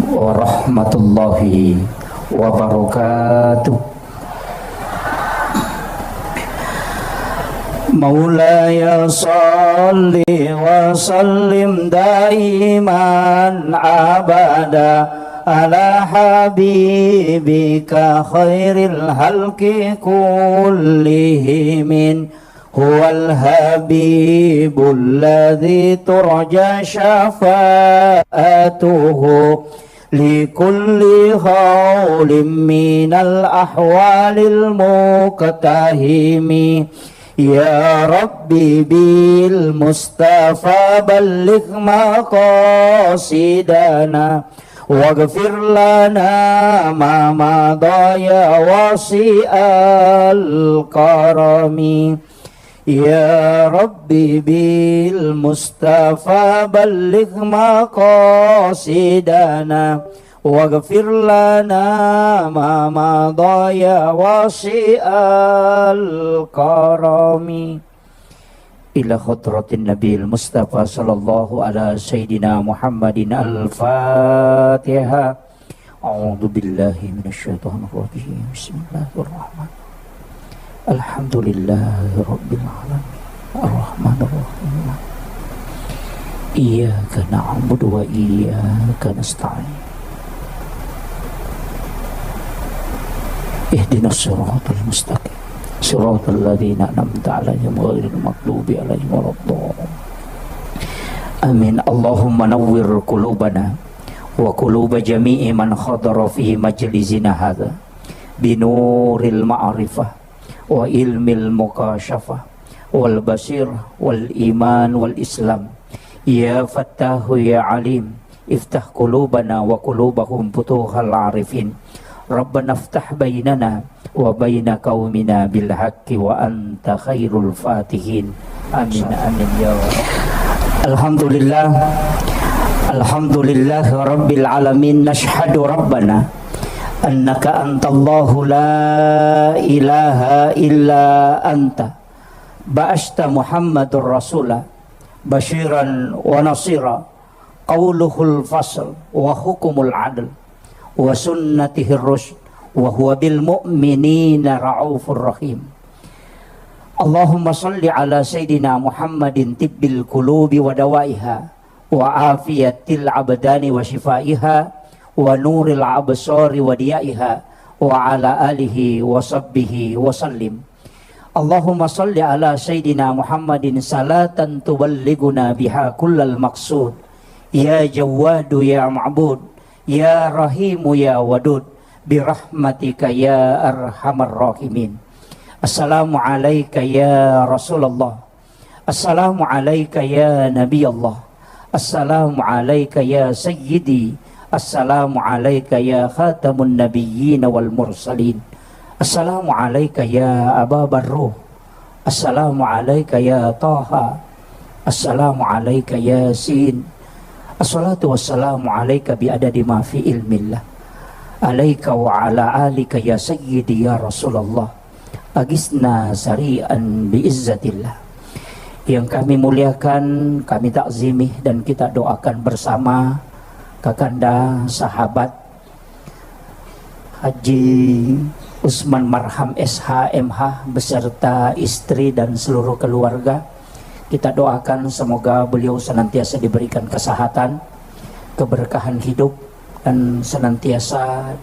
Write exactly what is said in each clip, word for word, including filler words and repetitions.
warahmatullahi wabarakatuh. مولاي صل وسلم دائما أبدا على حبيبك خير الخلق كلهم. هو الحبيب الذي ترجى شفاعته لكل هول من الأهوال المقتحم. يا رب بالمصطفى بلغ مقاصدنا واغفر لنا ما مضى يا واسع الكرم. يا رب بالمصطفى بلغ مقاصدنا واغفر لنا ما مضى يا واسع الكرم. إلى حضرة النبي المصطفى صلى الله على سيدنا محمد الفاتحة. أعوذ بالله من الشيطان الرجيم. بسم الله الرحمن الرحيم. الحمد لله رب العالمين. الرحمن الرحيم. إياك نعبد وإياك نستعين. اهدنا الصراط المستقيم. صراط الذين أنعمت عليهم غير المغضوب عليهم ولا الضالين. آمين. اللهم نور قلوبنا وقلوب جميع من حضر في مجلسنا هذا بنور المعرفة وعلم المكاشفة والبصيرة والإيمان والإسلام. يا فتاح يا عليم، افتح قلوبنا وقلوبهم فتوح العارفين. ربنا افتح بيننا وبين قومنا بالحق وأنت خير الفاتحين. آمين، آمين يا رب. الحمد لله. الحمد لله رب العالمين. نشهد ربنا أنك أنت الله لا إله إلا أنت. بعثت محمد رسولا بشيرا ونصيرا. قوله الفصل وحكم العدل وسنته الرشد وهو بالمؤمنين رؤوف رحيم. اللهم صل على سيدنا محمد طب القلوب ودوائها وعافية الأبدان وشفائها ونور الأبصار وضيائها وعلى آله وصحبه وسلم. اللهم صل على سيدنا محمد صلاة تبلغنا بها كل المقصود. يا جواد يا معبود، يا رحيم يا ودود، برحمتك يا أرحم الراحمين. السلام عليك يا رسول الله. السلام عليك يا نبي الله. السلام عليك يا سيدي. السلام عليك يا خاتم النبيين والمرسلين. السلام عليك يا أبا بروح. السلام عليك يا طه. السلام عليك يا سين. الصلاة والسلام عليك بعدد ما في علم الله. عليك وعلى آلك يا سيدي يا رسول الله. Agisna sari'an biizzatillah. Yang kami muliakan, kami takzimi, dan kita doakan bersama Kakanda, sahabat Haji Usman Marham S H M H beserta istri dan seluruh keluarga. Kita doakan semoga beliau senantiasa diberikan kesehatan, keberkahan hidup, dan senantiasa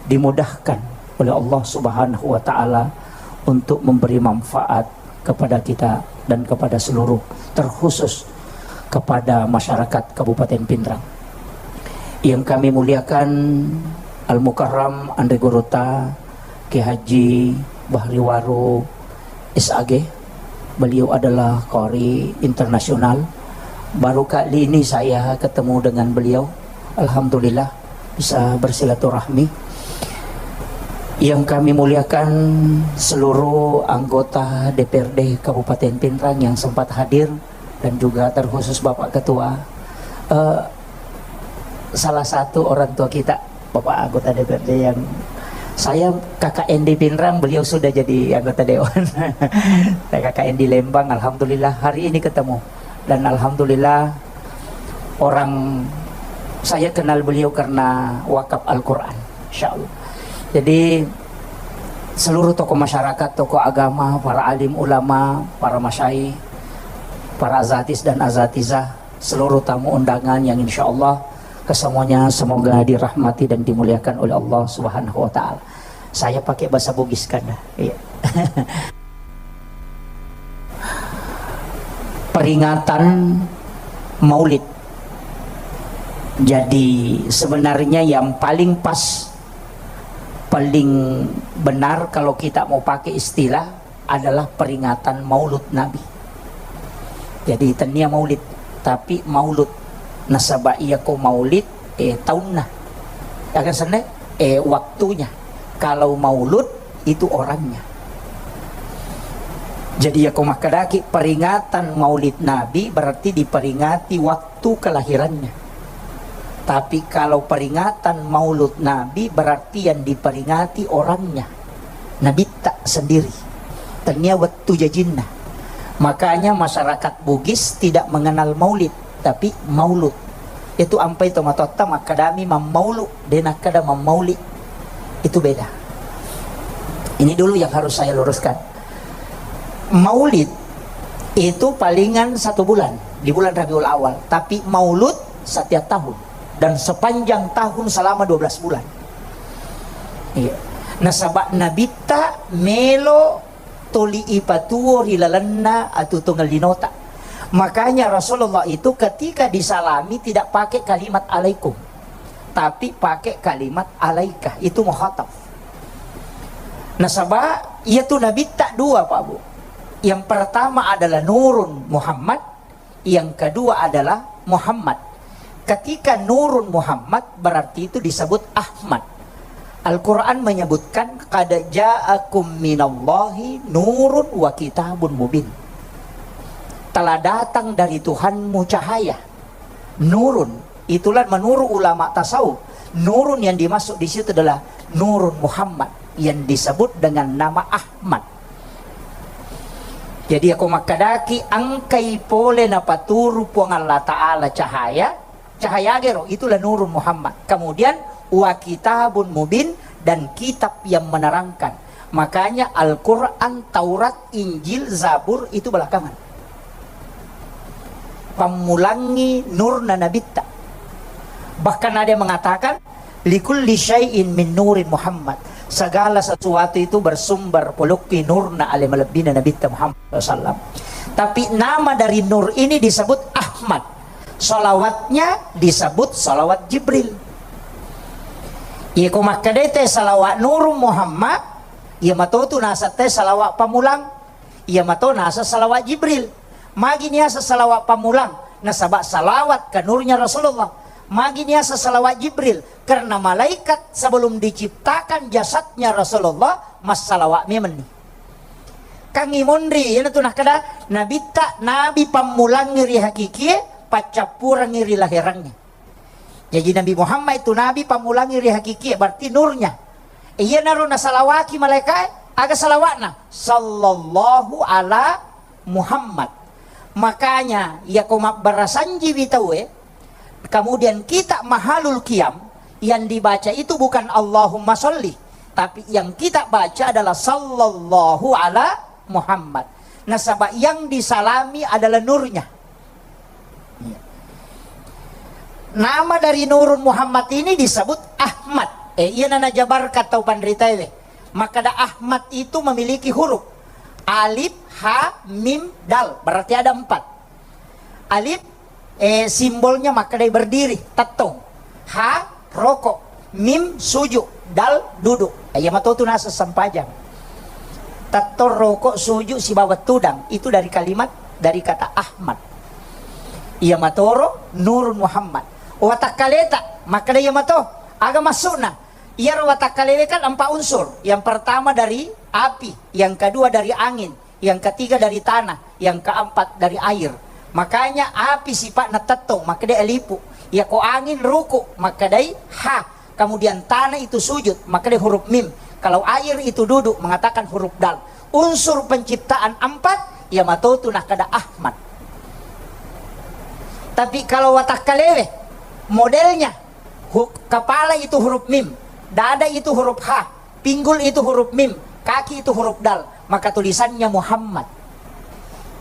dimudahkan oleh Allah Subhanahu wa Ta'ala untuk memberi manfaat kepada kita dan kepada seluruh, terkhusus kepada masyarakat Kabupaten Pinrang. Yang kami muliakan Al-Mukarram Andre Guruta Kiai Haji Bahri Waru S A G. Beliau adalah qari internasional. Baru kali ini saya ketemu dengan beliau. Alhamdulillah, bisa bersilaturahmi. Yang kami muliakan seluruh anggota D P R D Kabupaten Pinrang yang sempat hadir dan juga terkhusus Bapak Ketua. Eh, salah satu orang tua kita, Bapak anggota D P R D yang saya K K N di Pinrang, beliau sudah jadi anggota dewan. Saya K K N di Lembang, alhamdulillah hari ini ketemu. Dan alhamdulillah orang Saya kenal beliau karena wakaf Al-Quran, insya Allah. Jadi, seluruh tokoh masyarakat, tokoh agama, para alim ulama, para masyayikh, para azatis dan azatizah, seluruh tamu undangan yang insya Allah kesemuanya semoga dirahmati dan dimuliakan oleh Allah Subhanahu wa Ta'ala. Saya pakai bahasa Bugis kan, dah. Iya. Peringatan Maulid. Jadi, sebenarnya yang paling pas, paling benar kalau kita mau pakai istilah adalah peringatan Maulud Nabi. Jadi, tennia Maulid, tapi Maulud. Nasaba iya ko Maulid, eh, taunna. Akan senna, eh, waktunya. Kalau Maulud, itu orangnya. Jadi, iya ko makkedaki peringatan Maulid Nabi, berarti diperingati waktu kelahirannya. Tapi kalau peringatan Maulud Nabi, berarti yang diperingati orangnya, Nabitta sendiri. Tennia wettu jajinna. Makanya masyarakat Bugis tidak mengenal Maulid, tapi Maulud. Itu ampai tomatoatta makkadami mammaulu, de nakkada mammauli. Itu beda. Ini dulu yang harus saya luruskan. Maulid itu palingan satu bulan, di bulan Rabiul Awal. Tapi Maulud setiap tahun. Dan sepanjang tahun selama dua belas bulan. Iya. Nasaba Nabitta melo toli ipatuo ri lalenna atuo tongeng linota. Makanya Rasulullah itu ketika disalami tidak pakai kalimat alaikum, tapi pakai kalimat alaika, itu mukhatab. Nasaba, iya tu Nabitta dua, Pak Bu. Yang pertama adalah Nurun Muhammad, yang kedua adalah Muhammad. Ketika Nurun Muhammad, berarti itu disebut Ahmad. Al-Quran menyebutkan, "Qad ja'akum minallahi nurun wa kitabun mubin." Telah datang dari Tuhanmu cahaya. Nurun, itulah menurut ulama tasawuf, Nurun yang dimaksud di situ adalah Nurun Muhammad yang disebut dengan nama Ahmad. Jadi, ako makkadaki engkai pole napaturu Puang Allah Ta'ala cahaya, cahaya gero, itulah Nurun Muhammad. Kemudian, wa kitabun mubin, dan kitab yang menerangkan. Makanya Al-Quran, Taurat, Injil, Zabur itu belakangan. Pammulangi nurna Nabitta. Bahkan ada yang mengatakan, "Likulli syai'in min nurin Muhammad." Segala sesuatu itu bersumber polokki nurna ale malebbina Nabitta Muhammad sallallahu alaihi wasallam. Tapi nama dari nur ini disebut Ahmad. Salawatnya disebut salawat Jibril. Iya ko makkadai te salawat Nurun Muhammad, iya matotu naseng te salawat Pamulang. Iya mato naseng salawat Jibril. Magi niaseng salawat Pamulang, nasaba salawat ke nurnya Rasulullah. Magi niaseng salawat Jibril, karena malaikat sebelum diciptakan jasadnya Rasulullah, massalawat memenni. Kangi monri, iyanatu nakkeda, Nabitta, Nabi pammulangi ri hakikie, paccappurangi ri lahirangnge. Jaji Nabi Muhammad itu Nabi pammulangi ri hakikie, berarti nurnya. Iyanaro nasalawaki malaikae, aga salawatna? Sallallahu ala Muhammad. Makanya, yako mabbarasanjiwi tauwe, kemudian kita mahalul qiyam, yang dibaca itu bukan Allahumma sholli, tapi yang kita baca adalah sallallahu ala Muhammad. Nasaba yang disalami adalah nurnya. Iya. Nama dari Nurun Muhammad ini disebut Ahmad. Eh, iya nana jabarkan tau panritaewe. Makkada Ahmad itu memiliki huruf. Alif, ha, mim, dal. Berarti ada empat. Alif, eh, simbolnya makkadai berdiri, tettong. Ha, rokok. Mim, suju. Dal, duduk. Eh, iya matotu naseng sempajang. Tettong, rokok, suju, sibawa tudang. Itu dari kalimat, dari kata Ahmad. Iya matoro Nurun Muhammad. Watakkaleta, makkada iya mato. Aga maksudna? Iyaro watakkalewe kan empat unsur. Yang pertama dari api, yang kedua dari angin, yang ketiga dari tanah, yang keempat dari air. Makanya api sifatna tettong, makkadai alifu. Yako angin ruku, makkadai ha. Kemudian tanah itu sujud, makkadai huruf mim. Kalau air itu duduk, mengatakan huruf dal. Unsur penciptaan empat, iya matotu nakkada Ahmad. Tapi kalau watakkalewe, Modelnya, hu-, kepala itu huruf mim, dada itu huruf ha, pinggul itu huruf mim, kaki itu huruf dal, maka tulisannya Muhammad.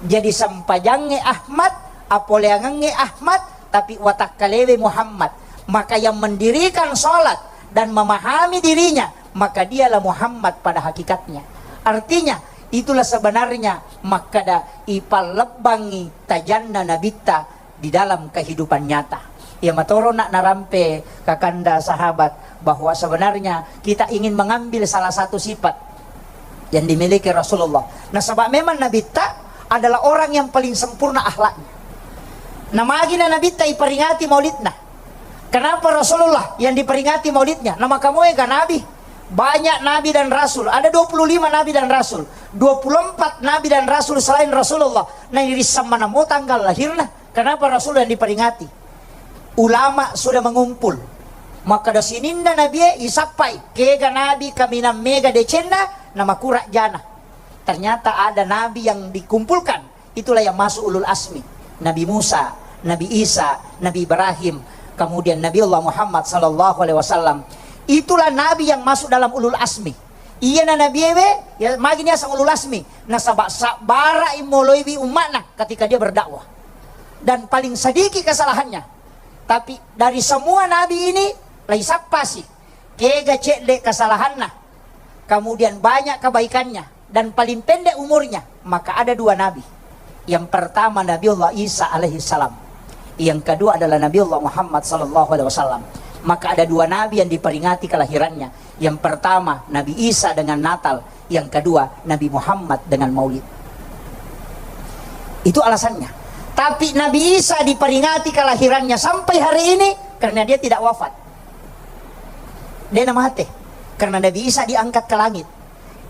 Jadi sempajangnge Ahmad, apoleangengnge Ahmad, tapi watakkalewe Muhammad. Maka yang mendirikan sholat dan memahami dirinya, maka dialah Muhammad pada hakikatnya. Artinya, itulah sebenarnya makkeda ipallebbangngi tajanna nabitta di dalam kehidupan nyata. Iya matoro nak narampe kakanda sahabat bahwa sebenarnya kita ingin mengambil salah satu sifat yang dimiliki Rasulullah. Nasaba memang nabitta adalah orang yang paling sempurna akhlaknya. Namagina nabitta iperingati maulidna. Kenapa Rasulullah yang diperingati maulidnya? Namakamoega nabi. Banyak nabi dan rasul. Ada dua puluh lima nabi dan rasul. Dua puluh empat nabi dan rasul selain Rasulullah. Nah, iri sama namo tanggal lahirna. Kenapa Rasul yang diperingati? Ulama sudah mengumpul. Maka da sininna nabie isappai, kega nabi kaminang mega decenna, namakura jana. Ternyata ada nabi yang dikumpulkan, itulah yang masuk ulul asmi. Nabi Musa, Nabi Isa, Nabi Ibrahim, kemudian Nabi Allah Muhammad sallallahu alaihi wasallam. Itulah nabi yang masuk dalam ulul asmi. Iyana nabiewe, ya, magi niaseng ulul asmi. Nasaba sabbara imoloiwi umma'na ketika dia berdakwah. Dan paling sedikit kesalahannya. Tapi dari semua nabi ini, laisappasi. Kega cedde kesalahanna. Kemudian banyak kebaikannya. Dan paling pendek umurnya. Maka ada dua nabi. Yang pertama Nabi Allah Isa alaihi salam. Yang kedua adalah Nabi Allah Muhammad sallallahu alaihi wasallam. Maka ada dua nabi yang diperingati kelahirannya. Yang pertama Nabi Isa dengan Natal, yang kedua Nabi Muhammad dengan Maulid. Itu alasannya. Tapi Nabi Isa diperingati kelahirannya sampai hari ini karena dia tidak wafat. Dia namate. Karena Nabi Isa diangkat ke langit.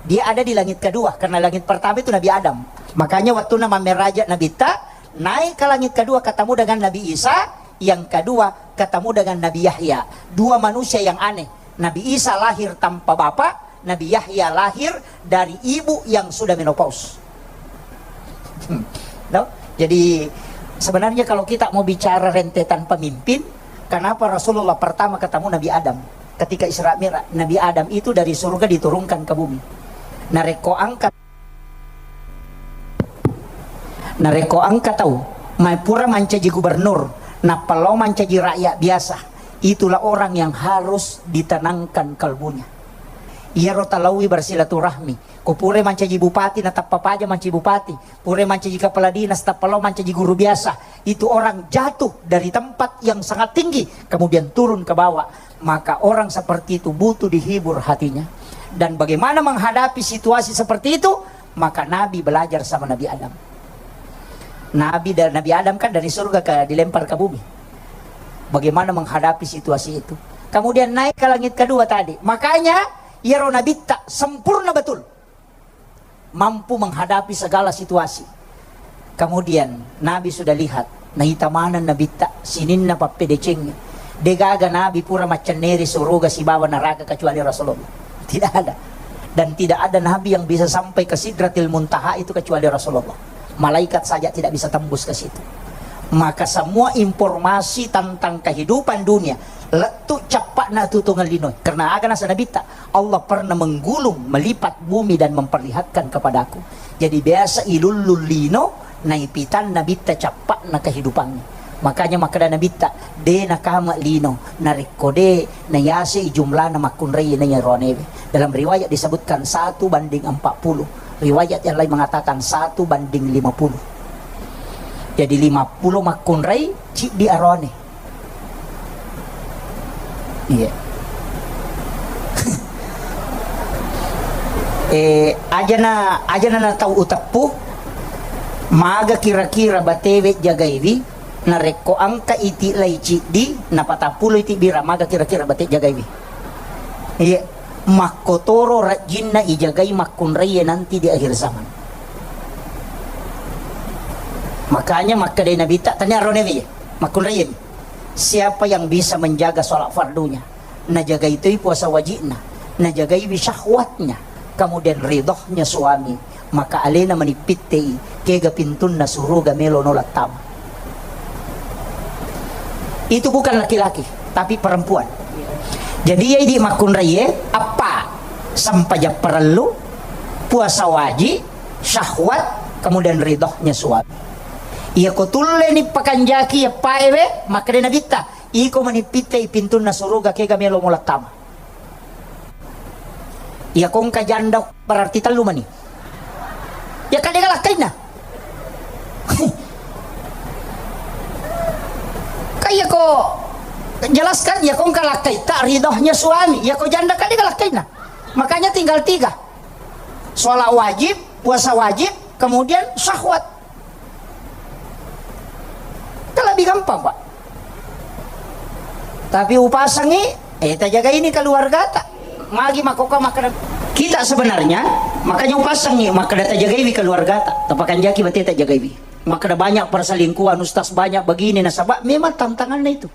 Dia ada di langit kedua, karena langit pertama itu Nabi Adam. Makanya waktu nama meraja Nabi Ta, naik ke langit kedua ketemu dengan Nabi Isa, yang kedua ketemu dengan Nabi Yahya. Dua manusia yang aneh. Nabi Isa lahir tanpa bapak, Nabi Yahya lahir dari ibu yang sudah menopause. No? Jadi sebenarnya kalau kita mau bicara rentetan pemimpin, kenapa Rasulullah pertama ketemu Nabi Adam? Ketika Isra Mi'raj, Nabi Adam itu dari surga diturunkan ke bumi. Narekko angkat Narekko engka tau mai pura mancaji gubernur, nappa lao mancaji rakyat biasa, itulah orang yang harus ditenangkan kalbunya. Iyaro talaowi bersilaturahmi, ko pura mancaji bupati, natappa paja mancaji bupati, pura mancaji kepala dinas, tappa lao mancaji guru biasa, itu orang jatuh dari tempat yang sangat tinggi, kemudian turun ke bawah. Maka orang seperti itu butuh dihibur hatinya. Dan bagaimana menghadapi situasi seperti itu? Maka Nabi belajar sama Nabi Adam. Nabi dan Nabi Adam kan dari surga ke, dilempar ke bumi. Bagaimana menghadapi situasi itu? Kemudian naik ke langit kedua tadi. Makanya iyaro Nabitta sempurna betul. Mampu menghadapi segala situasi. Kemudian Nabi sudah lihat, naita maneng Nabitta, sininna pappedecengnge. Degaga Nabi pura maccenneri suruga sibawa neraka kecuali Rasulullah. Tidak ada. Dan tidak ada Nabi yang bisa sampai ke Sidratil Muntaha itu kecuali Rasulullah. Malaikat saja tidak bisa tembus ke situ. Maka semua informasi tentang kehidupan dunia lettu cappa'na tutungeng lino. Karena aga nasa Nabitta, Allah pernah menggulung, melipat bumi dan memperlihatkan kepadaku. Jadi biasa ilullung lino, naipitan Nabitta cappa'na kehidupannya. Makanya makkeda Nabitta, de nakama lino, narekko de nayase jumlana makkunrai naiya ronewe. Dalam riwayat disebutkan satu banding empat puluh. Riwayat yang lain mengatakan satu banding lima puluh. Jadi lima puluh makkunrai, ciddi arone. Iya. Eh, ajana, ajana na tau uteppu, maga kira-kira batewe jagaiwi, narekko engka iti lai ciddi, napatappulo iti bira, maga kira-kira bate jagaiwi. Iya, makkotoro rajinna ijagai makkunraie nanti di akhir zaman. Makanya makkedai Nabitta, tania ronewi, makkunraie. Siapa yang bisa menjaga sholat fardunya, najagai toi puasa wajibna, najagaiwi syahwatnya, kemudian ridhohnya suami, maka alena manippittei kega pintunna suruga melo nola tama. Itu bukan laki-laki, tapi perempuan. Jadi, iya idi makkunraie, appa, sempajang parellu, puasa wajib, syahwat, kemudian ridhonya suami. Iya ko tulle ni pakanjaki ya paewe, makkeda Nabitta, iko mani pitte i pintunna suruga kega melo mulattama. Iya ko engka janda berarti tellu mani. Ya kan dia lakkainna. Kayak ko jelaskan, ya ko engka lakkaita ridhonya suami, ya ko janda kan dia lakkainna. Makanya tinggal tiga. Sholat wajib, puasa wajib, kemudian syahwat. Kan lebih gampang, Pak. Tapi upasangi, eh, tajagai ni keluargata. Magi makkokka makkeda, kita sebenarnya, makanya upasangi, makkeda tajagaiwi keluargata. Tapakanjaki berarti tajagaiwi. Makkeda banyak perselingkuhan, ustaz, banyak begini, nasaba memang tantangannya itu.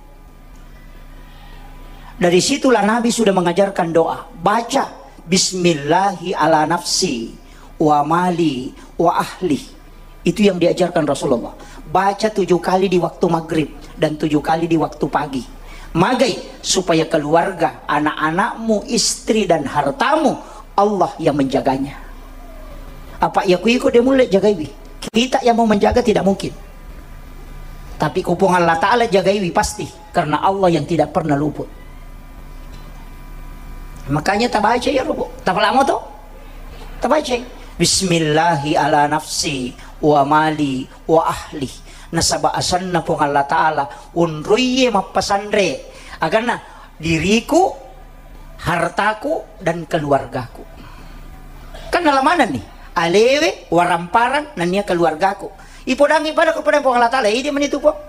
Dari situlah Nabi sudah mengajarkan doa. Baca, "Bismillahi ala nafsi, wa mali, wa ahli." Itu yang diajarkan Rasulullah. Baca tujuh kali di waktu maghrib dan tujuh kali di waktu pagi. Magai, supaya keluarga, anak-anakmu, istri dan hartamu, Allah yang menjaganya. Apa iya ku iko de mulle jagaiwi. Kita yang mau menjaga tidak mungkin. Tapi ku Puang Allah Ta'ala jagaiwi pasti. Karena Allah yang tidak pernah luput. Makanya tabaca ya, Robo. Tapalamo to? Tabaca. "Bismillahi ala nafsi, wa mali, wa ahli." Nasaba asenna Puang Allah Ta'ala, unruiye mappasanre. Aganna, diriku, hartaku, dan keluargaku. Kan nalamanenni, alewe, waramparang, nennia keluargaku. Ipodangi pada kepada Puang Allah Ta'ala, idi menitu Puang.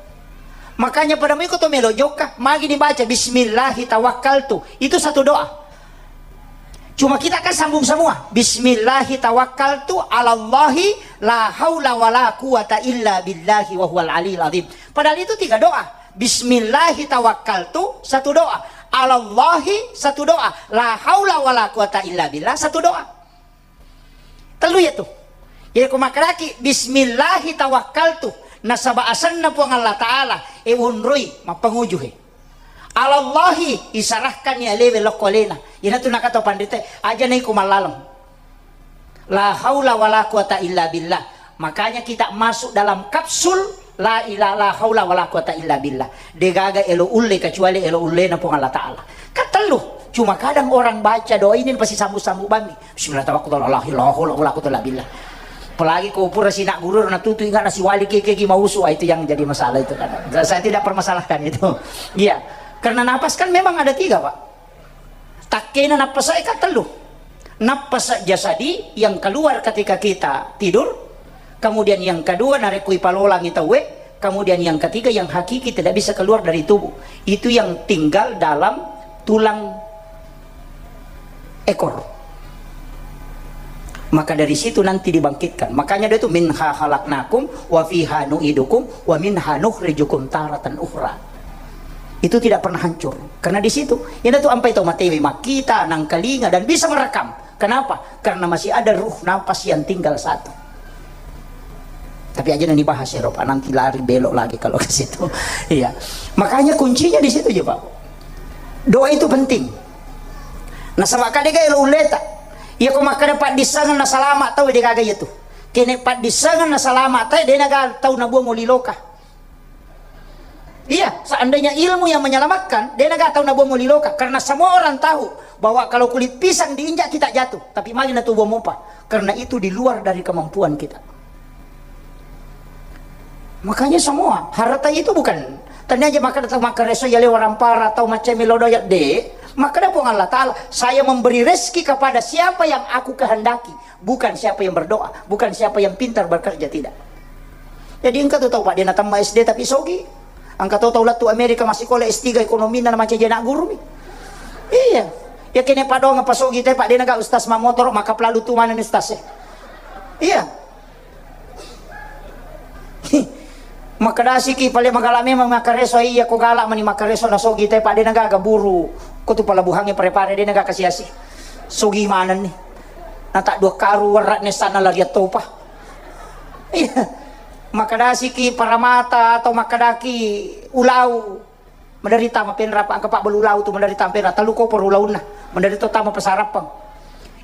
Makanya pada miko to melo jokka, magi dibaca, "Bismillahi tawakkaltu." Itu satu doa. Cuma kita kan sambung semua. "Bismillahi tawakkaltu alallahi la haula wala quwata illa billahi wa huwal aliyil azim." Padahal itu tiga doa. "Bismillahi tawakkaltu," satu doa. "Alallahi," satu doa. "La haula wala quwata illa billah," satu doa. Tellu ya tu. Jadi ko makkedaki, "Bismillahi tawakkaltu," nasaba asenna Puang Allah Ta'ala, e unroi, mappanguju he. "Alallahi," isarahkan ya lewe lokko alena. Ina tu nakata pandita, aja na iko mallaleng. "La haula wala quwata illa billah." Makanya kita masuk dalam kapsul la ilaha, la haula wala quwata illa billah. Degaga elo ulle kecuali elo ullena Puang Allah Ta'ala. Kan tellu. Cuma kadang orang baca doa ini pasti sambung-sambung bami. "Bismillah tawakkaltu ala Allah, la haula wala quwata illa billah." Apalagi ko pura sinak guru na tutu ingat nasi wali keke ki mausu, ah, itu yang jadi masalah itu kadang. Saya tidak permasalahkan itu. Iya. Karena napas kan memang ada tiga, Pak. Takkena nappasa e kan tellu. Nappasa jasadi yang keluar ketika kita tidur, kemudian yang kedua narekko ipalolangi tauwe, kemudian yang ketiga yang hakiki tidak bisa keluar dari tubuh. Itu yang tinggal dalam tulang ekor. Maka dari situ nanti dibangkitkan. Makanya dia itu, "Minha khalaqnakum wa fiha nu'idukum wa minha nukhrijukum taratan ukhra." Itu tidak pernah hancur. Karena di situ, ini tuh ampai tau matewe makkita, nangkalinga, dan bisa merekam. Kenapa? Karena masih ada ruh napas yang tinggal satu. Tapi aja nanti bahas ya, Pak. Nanti lari belok lagi kalau ke situ. Iya. Makanya kuncinya di situ aja, Pak. Doa itu penting. Nasaba kadega elo ulleta. Iya ko makkeda paddissengenna salama tau, degaga iya tu. Kene paddissengenna salama tau, denaga tau nabuang oli loka. Iya, seandainya ilmu yang menyelamatkan, denaga tau nabuang oli loka. Karena semua orang tahu bahwa kalau kulit pisang diinjak kita jatuh, tapi magi natubuang mopa. Karena itu di luar dari kemampuan kita. Makanya semua harta itu bukan tanya aja maka datang maka reso ya lewa rampara atau macam melo doyak de. Maka ada Puang Allah Ta'ala, "Saya memberi rezeki kepada siapa yang aku kehendaki, bukan siapa yang berdoa, bukan siapa yang pintar bekerja, tidak." Jadi engka tu tau, Pak, dia natamba S D tapi sogi. Engka tu tau latu Amerika masih kole S tiga ekonomi na macam je nak guru mi. Iya. Ya kene padong apa sogi te, Pak, dia naga ustaz mamotoro maka pelalu tu mana ni ustaz e. Iya. Makkedasiki pale magala memang makkareso, iya ko gala mani makkareso na sogi te, Pak, de nagaga buru. Ko tu pelabuhangnge Parepare de nagaga kasi-asi. Sogi manenni. Na tak dua karu werra ne sana lari topa. Iya. Makkedasiki paramata atau makkedaki ulau. Menderita mapenra pa engka pabbalu ulau tu, menderita mapenra tellu koporo ulaunna, menderita tama pasarappang.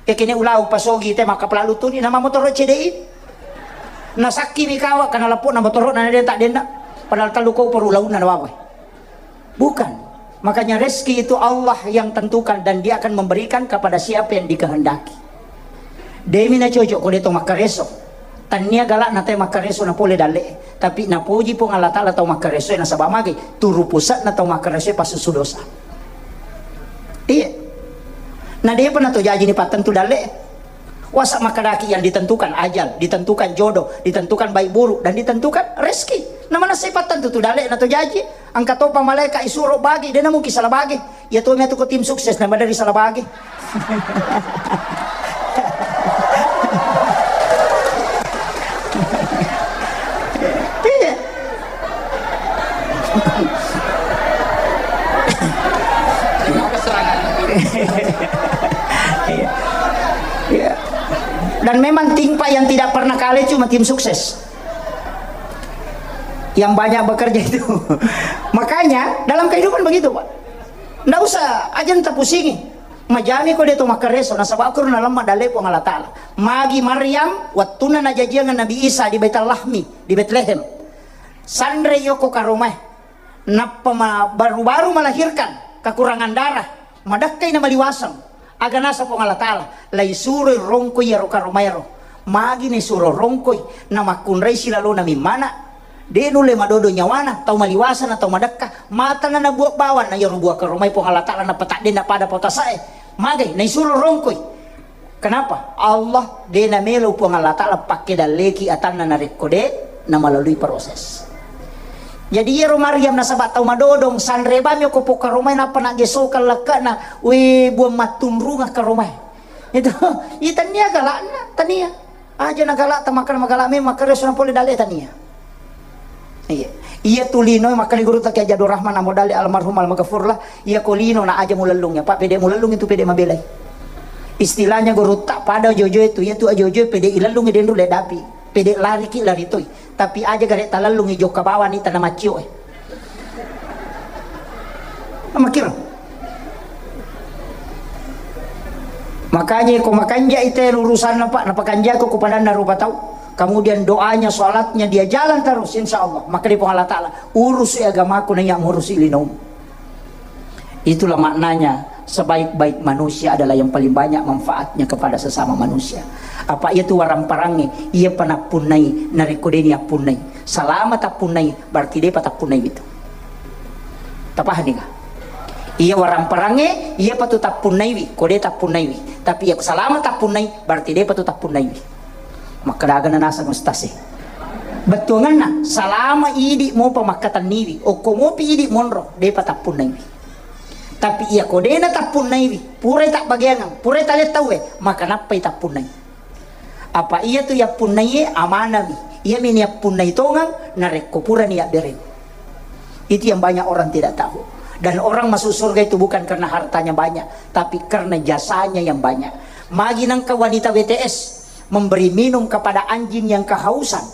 Yakini ulau pasogi te makkapala lutuni nama motoro C D I. Nasakki mi kawa kana lepo na motoro na den tak denna. Padahal tellu koporo ulaunna na wawe. Bukan. Makanya rezeki itu Allah yang tentukan dan Dia akan memberikan kepada siapa yang dikehendaki. Demi na cocok ko de to makkareso. Tannia galak na te makkareso na pole dalle. Tapi napoji Puang Allah Ta'ala tau makkareso nasaba magi turu pusat na tau makkareso passusu dosa. Iya. Na depa na to jaji ni pattentu dalle. Wasa makkadaki yang ditentukan ajal, ditentukan jodoh, ditentukan baik buruk, dan ditentukan rezeki. Na mana sai pattentu tu dalle na to jaji. Engka topa malaika isuro bagi, de na mungkin salah bagi. Iya to matu ko tim sukses na madari salah bagi. Iya. Iya. Iya. Dan memang tim Pak yang tidak pernah kalah cuma tim sukses. Yang banyak bekerja itu. Makanya dalam kehidupan begitu, Pak. Ndak usah, aja nta pusingi. Majani ko de to makkareso, nasaba ko na lemma dalle Puang Allah Ta'ala. Magi Maryam, wattunna najajiang Nabi Isa di Baitul Lahmi, di Betlehem. Sanre yoko karomae. Nappa ma-, baru-baru melahirkan, kekurangan darah, madakkai na maliwaseng. Aga nasa Puang Allah Ta'ala, laisuroi rongkoi iyaro karomaero. Magi naisuro rongkoi, na makkunrai silalona mimmana. De nulle madodo nyawana, tau maliwasa na tau madakka, matana nabuat bawang na iyaro buah karomai Puang Allah Ta'ala napataddenna pada pau tasae. Magai, naisuro rongkoi. Kenapa? Allah de namelo Puang Allah Ta'ala pakke dalleki atanna narekko de namalalui proses. Jadi iyaro Maryam nasaba tau madodong, sanre bami ko pokka romai nappa naggesokang lekkana, we buang mattunrunga karomai. Itu, itannia galakna, tania. Aja nagalak, tamakkana magalak memang makkareso na pole dalle tania. Iya. Iya tu lino makkali guru ta Kiai Abdul Rahman Amodali almarhum almaghfurlah, iya ko lino na aja mulellung ya, Pak, pede mulellung itu pede mabelai. Istilahnya guru tak pada jojo itu, iya tu ajojo pede ilellung denru le dapi. Pede lari ki lari toi. Tapi aja gare talellung i jokka bawang ni tana maccio e. Makkiro. Makanya ko makanja ite urusanna, Pak, napakanjako ko padanna rupa tau. Kemudian doanya, sholatnya dia jalan terus, insya Allah. Maka di Allah Ta'ala, urusi agamaku na iya ngurusi linomu. Itulah maknanya, sebaik-baik manusia adalah yang paling banyak manfaatnya kepada sesama manusia. Apa iya tu waramparangnya, iya panappunnai, narekko deni appunnai. Salama tappunnai, berarti depa tappunnai itu. Tapahani ka? Iya waramparangnya, iya patu tappunnaiwi, kode tappunnaiwi. Tapi iya salama tappunnai, berarti depa tu tappunnaiwi. Makkadaga na naseng ustaz e. Bettuanganna, salama idi mopa makkatenniwi, okko mopi idi monro, depa tappunnaiwi. Tapi iya ko dena tappunnaiwi, purai tabbageangang, purai tale tauwe, maka nappai tappunnai. Apa iya tu yappunnaiye amanami, iya mini yappunnai tongang, narekko purani yabbereng. Itu yang banyak orang tidak tahu. Dan orang masuk surga itu bukan karena hartanya banyak, tapi karena jasanya yang banyak. Magi nangka wanita W T S memberi minum kepada anjing yang kehausan,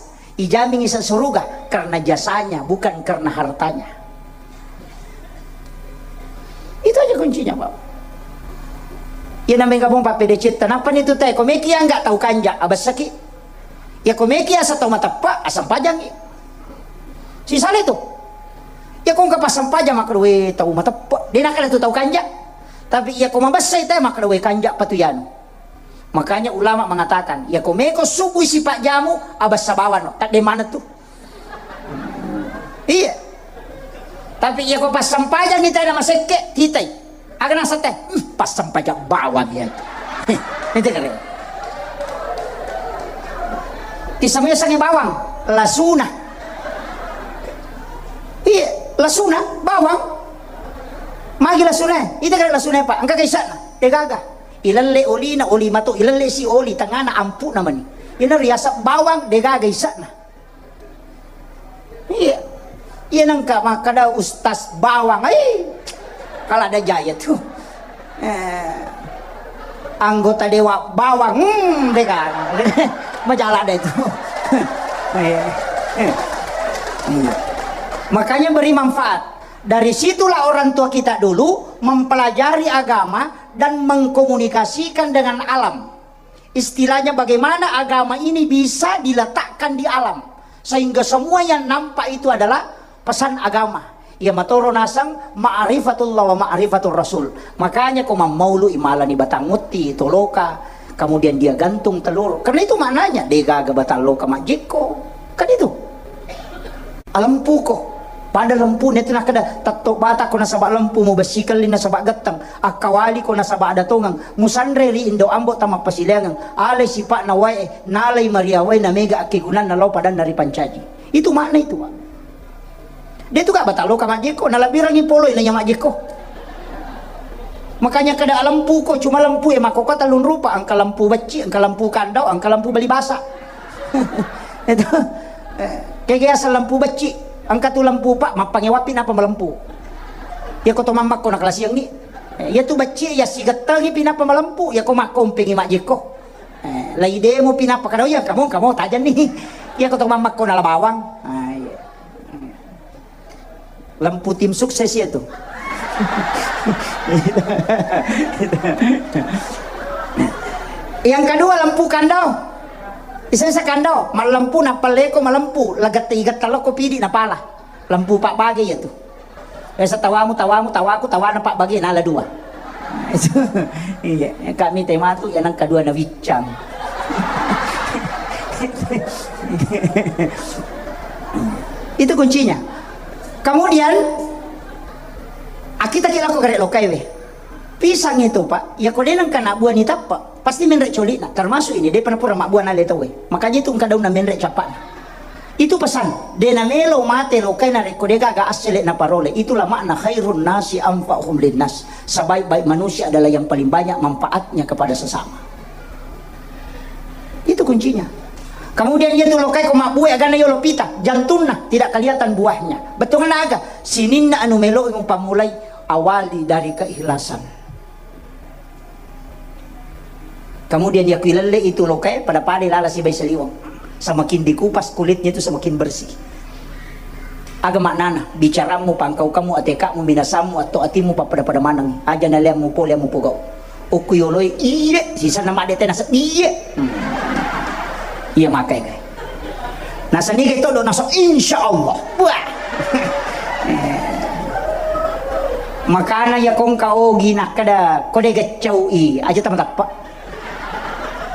ijamin isa suruga karena jasanya, bukan karena hartanya. Itu aja kuncinya, Pak. Iya nameng gabung Pak P D C, kenapa nih tuh teh? Komeki ya nggak tahu kanja, abessaki. Ya komeki asa tau mateppa, asempajangngi. Sisale tu. Ya ko engka passempajang makkeda we tau mateppa. De nakkeda tu tau kanja. Tapi ya ko mabessai te makkeda we kanja patu yanu. Makanya ulama mengatakan, ya ko meko subui sipa jamu, abessa bawano. Tadde maneng tu. Iya. Tapi ya ko passempajang kita ada masekke, kitai. Aga naseng teh, "Hmm, passempajang bawang ya itu." Heh, itu kare. Tisamu yasengnge bawang, lasuna. Iya, lasuna, bawang. Magi lasuna, itu kare lasuna, Pak. Engka kaisana, degaga. Ilelle olina, oli mato, ilelle si oli, tengana ampu namani. Ina riasa bawang, degaga isana. Iya. Iya nengka makkada Ustaz Bawang, ai. Kala ada jaya tu. Eh, anggota dewa Bawang, hmm, deh kan. Majalah deh tu. Iya. Iya. Makanya beri manfaat. Dari situlah orang tua kita dulu mempelajari agama dan mengkomunikasikan dengan alam. Istilahnya, bagaimana agama ini bisa diletakkan di alam, sehingga semua yang nampak itu adalah pesan agama. Iya matoro naseng ma'rifatullah wa ma'rifatur rasul. Makanya ko mammaulu imalani batang utti, toloka, kemudian dia gantung telur. Karena itu maknanya, degaga batang loka majjekko. Kan itu. Alempuko. Pada lempu netu nakkeda, tetto bata ko nasaba lempu, mubessikelli nasaba getteng, akkawali ko nasaba ada tongeng, musanre ri indo ambo tama pasileangeng, alai sipa'na wae, nalai maria wae, namega akkegunanna lao padanna ripancaji. Itu makna itu, Pak. De tu ga batang loka majjekko, nalabbirangi poloi na iya majjekko. Makanya kada alempuko, cuma lempu e makkokko tellung rupa, engka lempu becci, engka lempu kandau, engka lempu bali basa. Itu. Eh, kege asal lempu becci, engka tu lempu pa, mappangewapi napa malempu. Iya ko to mammakko na kalasiangngi. Eh, iya tu becci iya sigettengi pi napa malempu, iya ko makkompengi majjekko. Eh, lai demo pi napa kada, iya kamu, kamu tajan nih. Iya ko to mammakko na la bawang. Ah, iya. Lempu tim sukses ya tuh. Yang kedua, lempu kandau. Iseng sekandau, malempu nappa leko malempu, lagette igetta lokko pidi napala. Lempu pabbage ya tuh. Biasa tawamu, tawamu, tawaku, tawana pabbage nala dua. Iya, kami tematu ya nang kedua na wiccang. Itu kuncinya. Kemudian, akita ki lako gare lokai we. Pisang itu, Pak, ya ko de nengka na buah ni tappa, pasti menre coli'na. Termasuk ini, de pernah pura mabbuah nale tau we. Makanya itu engka daunna menre cappa'na. Itu pesan, de na melo mate lokai na rekko de gaga assele na parole. Itulah makna khairun nasi anfa'uhum linnas. Sebaik-baik manusia adalah yang paling banyak manfaatnya kepada sesama. Itu kuncinya. Kemudian iya tu lokai ko mabbue agana yolo pita, jantunna tidak kelihatan buahnya. Bettuanna aga? Sininna anu melo mupammulai, awali dari keikhlasan. Kemudian iya ku ilelle itu lokai pada-pada lala sibai saliweng. Semakin dikupas kulitnya itu semakin bersih. Aga maknana, bicaramu, pangkaukamu, atekamu, minasamu, atau atimu, pappada-pada maneng. Aja naleammu pole, ammu pogau. Okku yoloi, iye, sisana madde tena seddi, iye. Hmm. Iya makai, kai. Nasani ke todo naso, insya Allah. Wah. Makana ya kongka ogi nakkeda, ko de geccau i, aja tama tappa.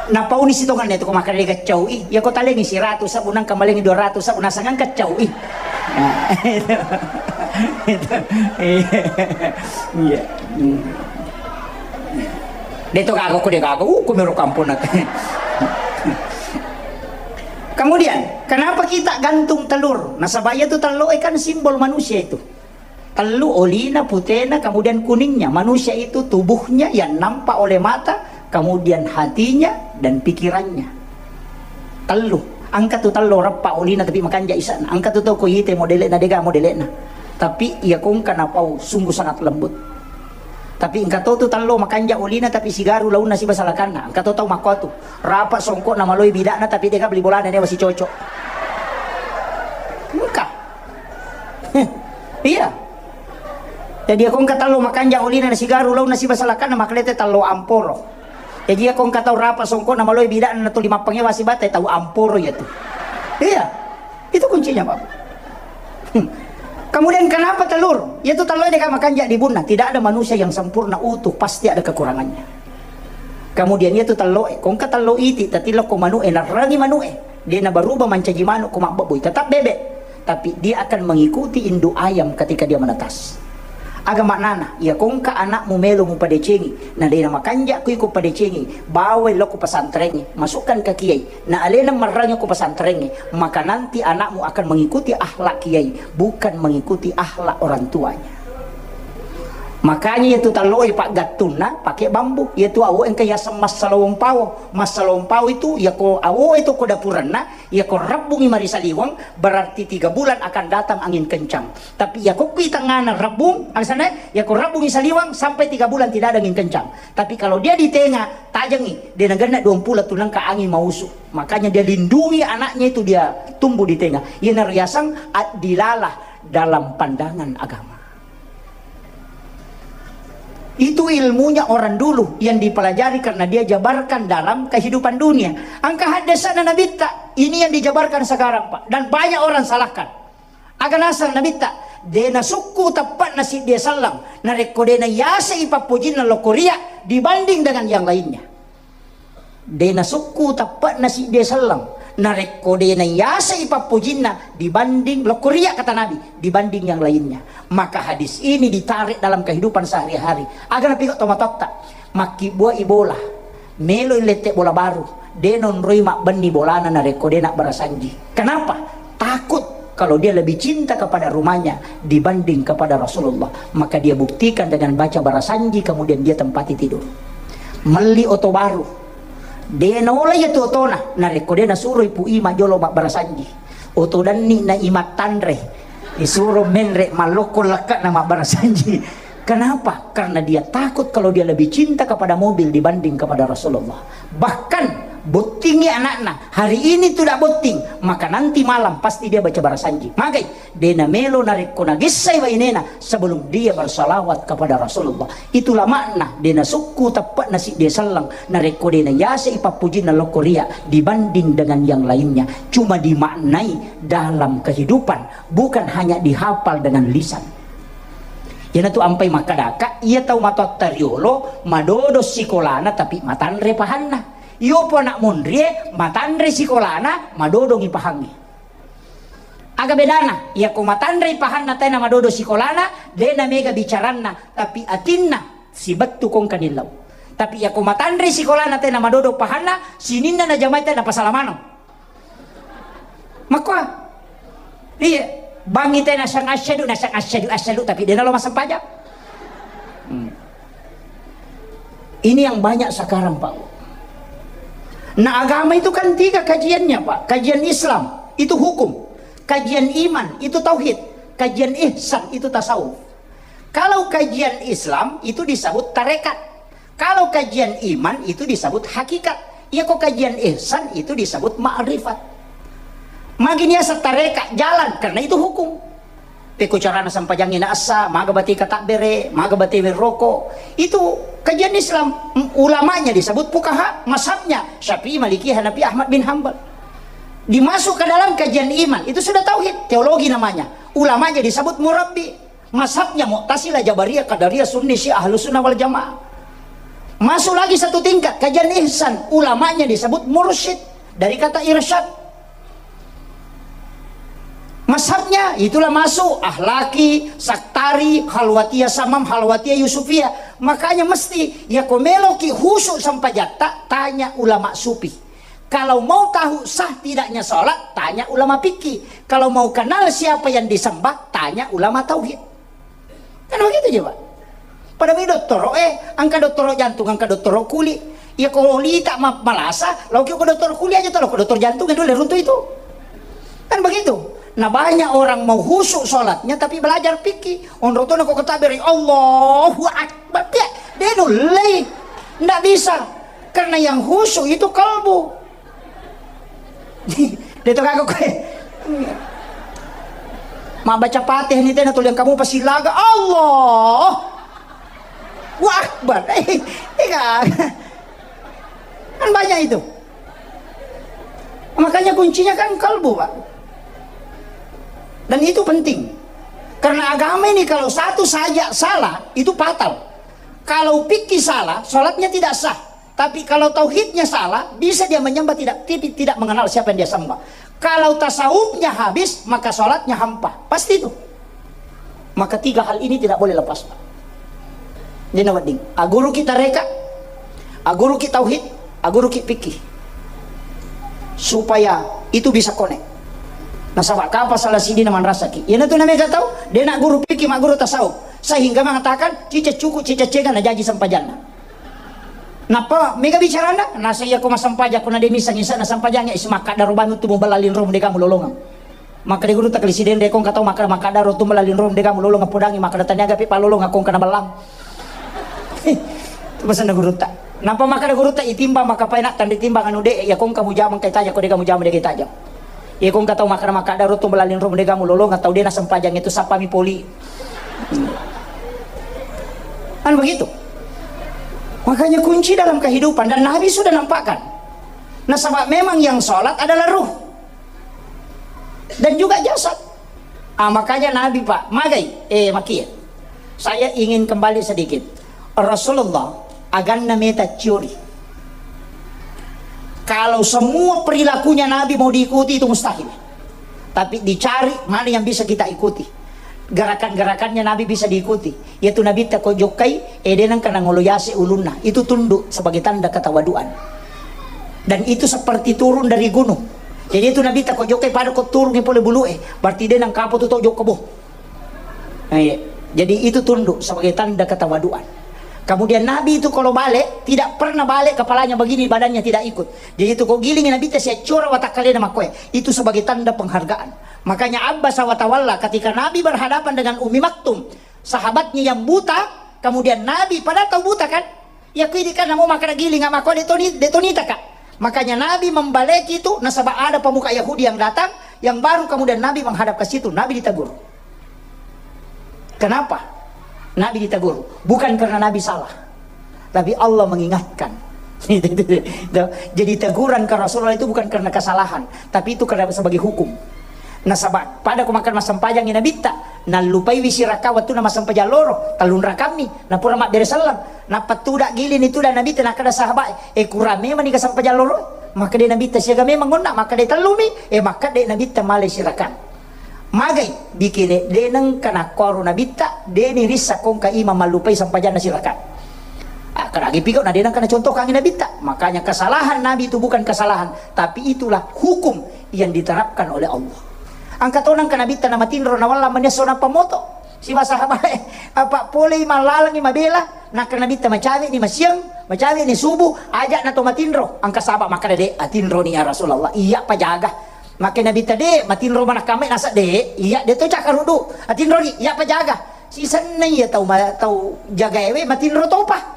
Napauni sitongenna itu ko makkeda de geccau i, ya ko talengi siratu sabbu nangka malengi dua ratu sabbu nasangeng keccau i. Nah, itu. Itu. Iya. Iya. Hmm. De to gaga ko de gaga, uh, ko mero kampung nate. Kemudian, kenapa kita gantung telur? Nasaba iya tu tello e kan simbol manusia itu. Tellu, olina, putena, kemudian kuningnya. Manusia itu tubuhnya yang nampak oleh mata, kemudian hatinya dan pikirannya. Tellu. Engka tu tello reppa olina tapi makanja isana. Engka tu tau ko ite modele'na, dega modele'na. Tapi iya kongka napau sungguh sangat lembut. Tapi engka to tu tello makanja olina tapi sigaru launna siba salakanna. Engka to tau makko tu. Rapa songkokna maloi bidakna tapi dega beli bolana newa sicocok. Engka. Iya. Jadi iya kongka tello makanja olina na sigaru launna siba salakanna, maklete tello amporo. Jadi iya kongka tau rapa songkokna maloi bidakna na tuli mappangewa sibatai tau amporo iya tu. Iya. Itu kuncinya, Bapak. Hmm. Kemudian kenapa telur? Iya tu tello e deka makanja dibunna. Tidak ada manusia yang sempurna utuh, pasti ada kekurangannya. Kemudian iya tu tello e, kongka tello iti, tatilokko manu e, narrangi manu e. De na berubah mancaji manu ko mabbebbui, tetap bebek. Tapi dia akan mengikuti induk ayam ketika dia menetas. Aga maknana, iya kongka anakmu melo mupadecengi, na de na makanja ko iko padecengi, bawai lo ko pesantrengnge, masukkan ke kiai, na alena marrangi ko pesantrengnge, maka nanti anakmu akan mengikuti akhlak kiai, bukan mengikuti akhlak orang tuanya. Makanya iya tu tello e paggattunna pake bambu, iya tu awo engka yaseng massalawong pawo. Massalawong pawo itu, iya ko awo itu ko dapurenna, iya ko rebbungi mari saliweng, berarti tiga bulan akan datang angin kencang. Tapi iya ko kui tengahna rebbung, alasannya, iya ko rebbungi saliweng sampai tiga bulan tidak ada angin kencang. Tapi kalau dia di tengah, tajengi, dia nagenna dua puluh tu nengka angin mausu. Makanya dia lindungi anaknya itu, dia tumbuh di tengah. Iya naro yaseng addilalah dalam pandangan agama. Itu ilmunya orang dulu yang dipelajari karena dia jabarkan dalam kehidupan dunia. Engka haddese'na Nabitta, ini yang dijabarkan sekarang, Pak. Dan banyak orang salahkan. Aga naseng Nabitta, de' nasukku teppe'na siddi selleng, narekko de' nayasei pappojinna lokko riya dibanding dengan yang lainnya. De' nasukku teppe'na siddi selleng, narekko de' nayasei pappojinna dibanding lokko riya, kata Nabi, dibanding yang lainnya. Maka hadis ini ditarik dalam kehidupan sehari-hari. Aga napigau' tomatoatta, makkibbua'i bola, meloi lette bola baru, de' naonroi mabbenni bolana narekko de' nabbarasanji. Kenapa? Takut kalau dia lebih cinta kepada rumahnya dibanding kepada Rasulullah, maka dia buktikan dengan baca barasanji, kemudian dia tempati tidur. Melli oto baru, de' naola iyatu otona narekko de' nasuroi Pu Ima jolo mabbarasanji. Oto danni na Ima tanre, isuro menre mallokko lekke'na mabbarasanji. Kenapa? Karena dia takut kalau dia lebih cinta kepada mobil dibanding kepada Rasulullah. Bahkan bottingi anakna, hari ini tidak botting, maka nanti malam pasti dia baca barasanji. Magai, de' namelo narekko nagessai bainena sebelum dia bersalawat kepada Rasulullah. Itulah makna de' nasukku teppe'na siddi selleng, narekko de' nayasei pappojinna lokko riya dibanding dengan yang lainnya. Cuma dimaknai dalam kehidupan, bukan hanya dihafal dengan lisan. Iyanatu ampai makkadaka, iya tau matoatta riolo madodo sikolana tapi matanre pahanna. Iyopo anak monrie matanre sikolana, madodongi pahangnge. Aga bedana? Iyako matanre pahanna tae namadodo sikolana, de' namega bicaranna, tapi atinna sibettu kongka nillau. Tapi iyako matanre sikolana tae namadodo pahanna, sininna najamai tae napasala maneng. Makkoa. Iya. Bangngi tae nasang asyhadu, nasang asyhadu, asyhadu, tapi de' nalo massempajang. Hmm. Ini yang banyak sekarang, Pak. Nah, agama itu kan tiga kajiannya, Pak. Kajian Islam itu hukum, kajian iman itu tauhid, kajian ihsan itu tasawuf. Kalau kajian Islam itu disebut tarekat. Kalau kajian iman itu disebut hakikat. Iyako kajian ihsan itu disebut ma'rifat. Magi niaseng tarekat jalan, karena itu hukum. Pekko carana sempajangnge naessa, maga bate katabbere, maga bate werroko. Itu kajian Islam. M-, ulamanya disebut fukaha, mazhabnya Syafi'i, Maliki, Hanafi, Ahmad bin Hambal. Dimasuk ke dalam kajian iman, itu sudah tauhid, teologi namanya. Ulamanya disebut murabbi. Mazhabnya Mu'tazilah, Jabariyah, Qadariyah, Sunni, Syiah, Ahlus Sunnah wal Jamaah. Masuk lagi satu tingkat, kajian ihsan, ulamanya disebut mursyid, dari kata irsyad. Mazhabnya itulah masuk Ahlaki, Saktari, Khalwatiyah Samam, Khalwatiyah Yusufiyah. Makanya mesti, iyako meloki khusyuk sempajatta, tanya ulama sufi. Kalau mau tahu sah tidaknya sholat, tanya ulama fikih. Kalau mau kenal siapa yang disembah, tanya ulama tauhid. Kan begitu, coba. Pada mi dottoro, eh, engka dottoro jantung, engka dottoro kulit. Iyako lita ma-, malasa, laoki ko dottoro kulit aja, toloko dottoro jantung dulu runtuh itu. Kan begitu. Nah, banyak orang mau khusyuk sholatnya tapi belajar fikih. Onro tu nako ketabbere, Allahu Akbar. Dia, dia nullei. Ndak bisa. Karena yang khusyuk itu kalbu. Dia tu kagak kue. Mabbaca Fatihah ni tena tuliang kamu pasti laga. Allah. Wa Akbar. Eh, eh, kan. Kan banyak itu. Makanya kuncinya kan kalbu, Pak. Dan itu penting. Karena agama ini kalau satu saja salah, itu fatal. Kalau fikih salah, sholatnya tidak sah. Tapi kalau tauhidnya salah, bisa dia menyembah tidak, tapi tidak mengenal siapa yang dia sembah. Kalau tasawufnya habis, maka sholatnya hampa. Pasti itu. Maka tiga hal ini tidak boleh lepas, Pak. Dena wedding. Aguruki tareka, aguruki tauhid, aguruki fikih. Supaya itu bisa connect. Nasaba kapang salah siddi na manrasaki. Iyanatu namega tau, dena guru fikih, magguru tasawuf. Sehingga mengatakan, cicak cuku, cicak cega, najaji sempajanna. Nappa mega bicarana, nasa iya ko massempajang, ko na de misseng isa na sempajang, isi makkadaro banu tu muballa linro mudega mulolongeng. Makkeda gurutta, kali sidendre ko engka tau makkeda, makkadaro tu muballa linro mudega mulolongeng, podangi makkeda taniaga pi palolongeng ko engka na ballang. Tu pesanna gurutta. Nappa makkeda gurutta, itimbang makkapaina tanri timbang anu de, iya ko engka mujama engka itajang, ko dega mujama dega itajang. Iya ko engka tau makkeda, makkadaro tu muballa linro mudega mulolongeng, tau de na sempajang itu sappami poli. Kan begitu. Makanya kunci dalam kehidupan, dan Nabi sudah nampakkan. Nasaba memang yang sholat adalah ruh dan juga jasad. Ah, makanya Nabi, Pak, magai, eh, makia. Saya ingin kembali sedikit. Rasulullah, aganna meta ciori. Kalau semua perilakunya Nabi mau diikuti, itu mustahil. Tapi dicari mana yang bisa kita ikuti. Gerakan-gerakannya Nabi bisa diikuti. Yaitu Nabitta ko jokkai, eh, de nengka nangolo yase ulunna. Itu tunduk sebagai tanda ketawaduan. Dan itu seperti turun dari gunung. Jadi itu Nabitta ko jokkai pada ko turungi pole bulu e. Berarti de nengka apa tu tau jokka boh. Nah, iya. Jadi itu tunduk sebagai tanda ketawaduan. Kemudian Nabi itu kalau balik, tidak pernah balik kepalanya begini, badannya tidak ikut. Jadi itu kau giling Nabitta siaccora watakkalena makkoe. Itu sebagai tanda penghargaan. Makanya Abbasa wa tawalla ketika Nabi berhadapan dengan Ummi Maktum, sahabatnya yang buta, kemudian Nabi pada tahu buta kan? Ya kui di kan mau makan giling, mako detoni, detonita kak. Makanya Nabi membaleki itu, nasaba ada pemuka Yahudi yang datang, yang baru kemudian Nabi menghadap ke situ, Nabi ditegur. Kenapa? Nabi ditegur. Bukan karena Nabi salah. Tapi Allah mengingatkan. Jadi teguran ke Rasulullah itu bukan karena kesalahan, tapi itu karena sebagai hukum. Nasaba pada ko makan massempajang Nabitta, nallupai wi siraka wattu na massempajang loro, tallung rakammi, napura mabbere selleng, nappa tuda giling itu dan Nabitta, nakkeda sahabat, eh, kurang memang ni kasempajang loro, makkeda Nabitta siaga memang onna, makkeda tellumi, eh, makkeda Nabitta male siraka. Magai, bikene de nengka nakkoro Nabitta, de ni rissa kongka imam mallupai sempajanna siraka. Ah, karagi piko na de nengka nacontohkangi Nabitta. Makanya kesalahan Nabi itu bukan kesalahan, tapi itulah hukum yang diterapkan oleh Allah. Angka to nengka Nabitta na matinro na walla manesso na pamoto. Siba sahabat, apa polei malalangi mabela, naka Nabitta macawe ni masiang, macawe ni subuh, ajak na to matinro. Angka sahabat makkeda de, atinro ni ya Rasulullah. Iya pajaga. Makkeda Nabitta de, matinro manakkamai nasa de, iya de to cakarudu. Atinro ni, iya pajaga. Sisenna iya tau ma-, tau jagaewe matinro topa.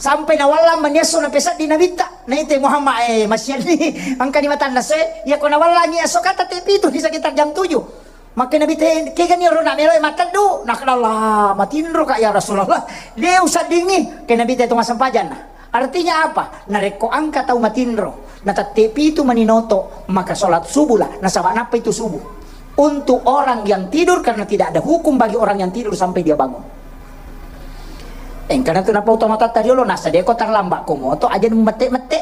Sampai nawallang maniesso napeseddi Nabitta. Naite Muhammad, eh, masianni. Angkani matanna se, iya ko nawallangi esso kata te pitu di sekitar jam tujuh. Makkeda Nabitta, eh, kegani ro na melo mateddu. Nakkeda Allah, matinro ka ya Rasulullah. De usaddingi. Ke Nabitta itu masempajanna. Artinya apa? Narekko angka tau matinro, natette pitu maninoto, maka sholat subuh lah. Nasaba nappa itu subuh. Untuk orang yang tidur, karena tidak ada hukum bagi orang yang tidur sampai dia bangun. Engkana tu napau tomatoatta riolo, nasa deko terlambat ko moto aja mette-mette.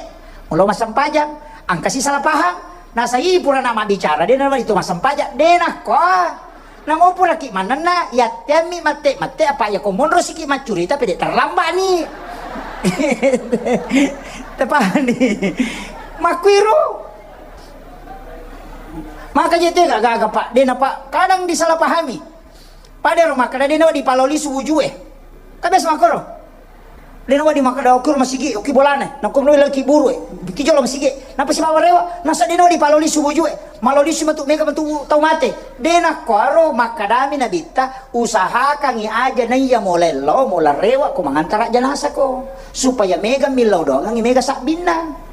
Mulo massempajang, angka si salah paham. Nasa i pura nama bicara, de nama itu massempajang, de nakko. Namo pura ki manenna, yatteammi mette-mette, apa ya ko monro siki maccurita pede terlambat ni. Tepani. Makkuiro. Maka je tega gaga, Pak. De napa kadang disalahpahami. Pada ro makkeda de nawa dipaloli suwujue. Kan biasa makkoro. De nawa di makkeda okkur masigi, oki bolana. Nakko lo lagi buru e. Ki jolo masigi. Napa si bawa rewa? Nasa de nawa dipaloli suwujue. Maloli si matu mega matu tau mate. De nakko aro makkedami Nabitta, usahakangi aja naiya molello, mola rewa ko mangantara janasa ko. Supaya mega millau doangangi mega sabbinna.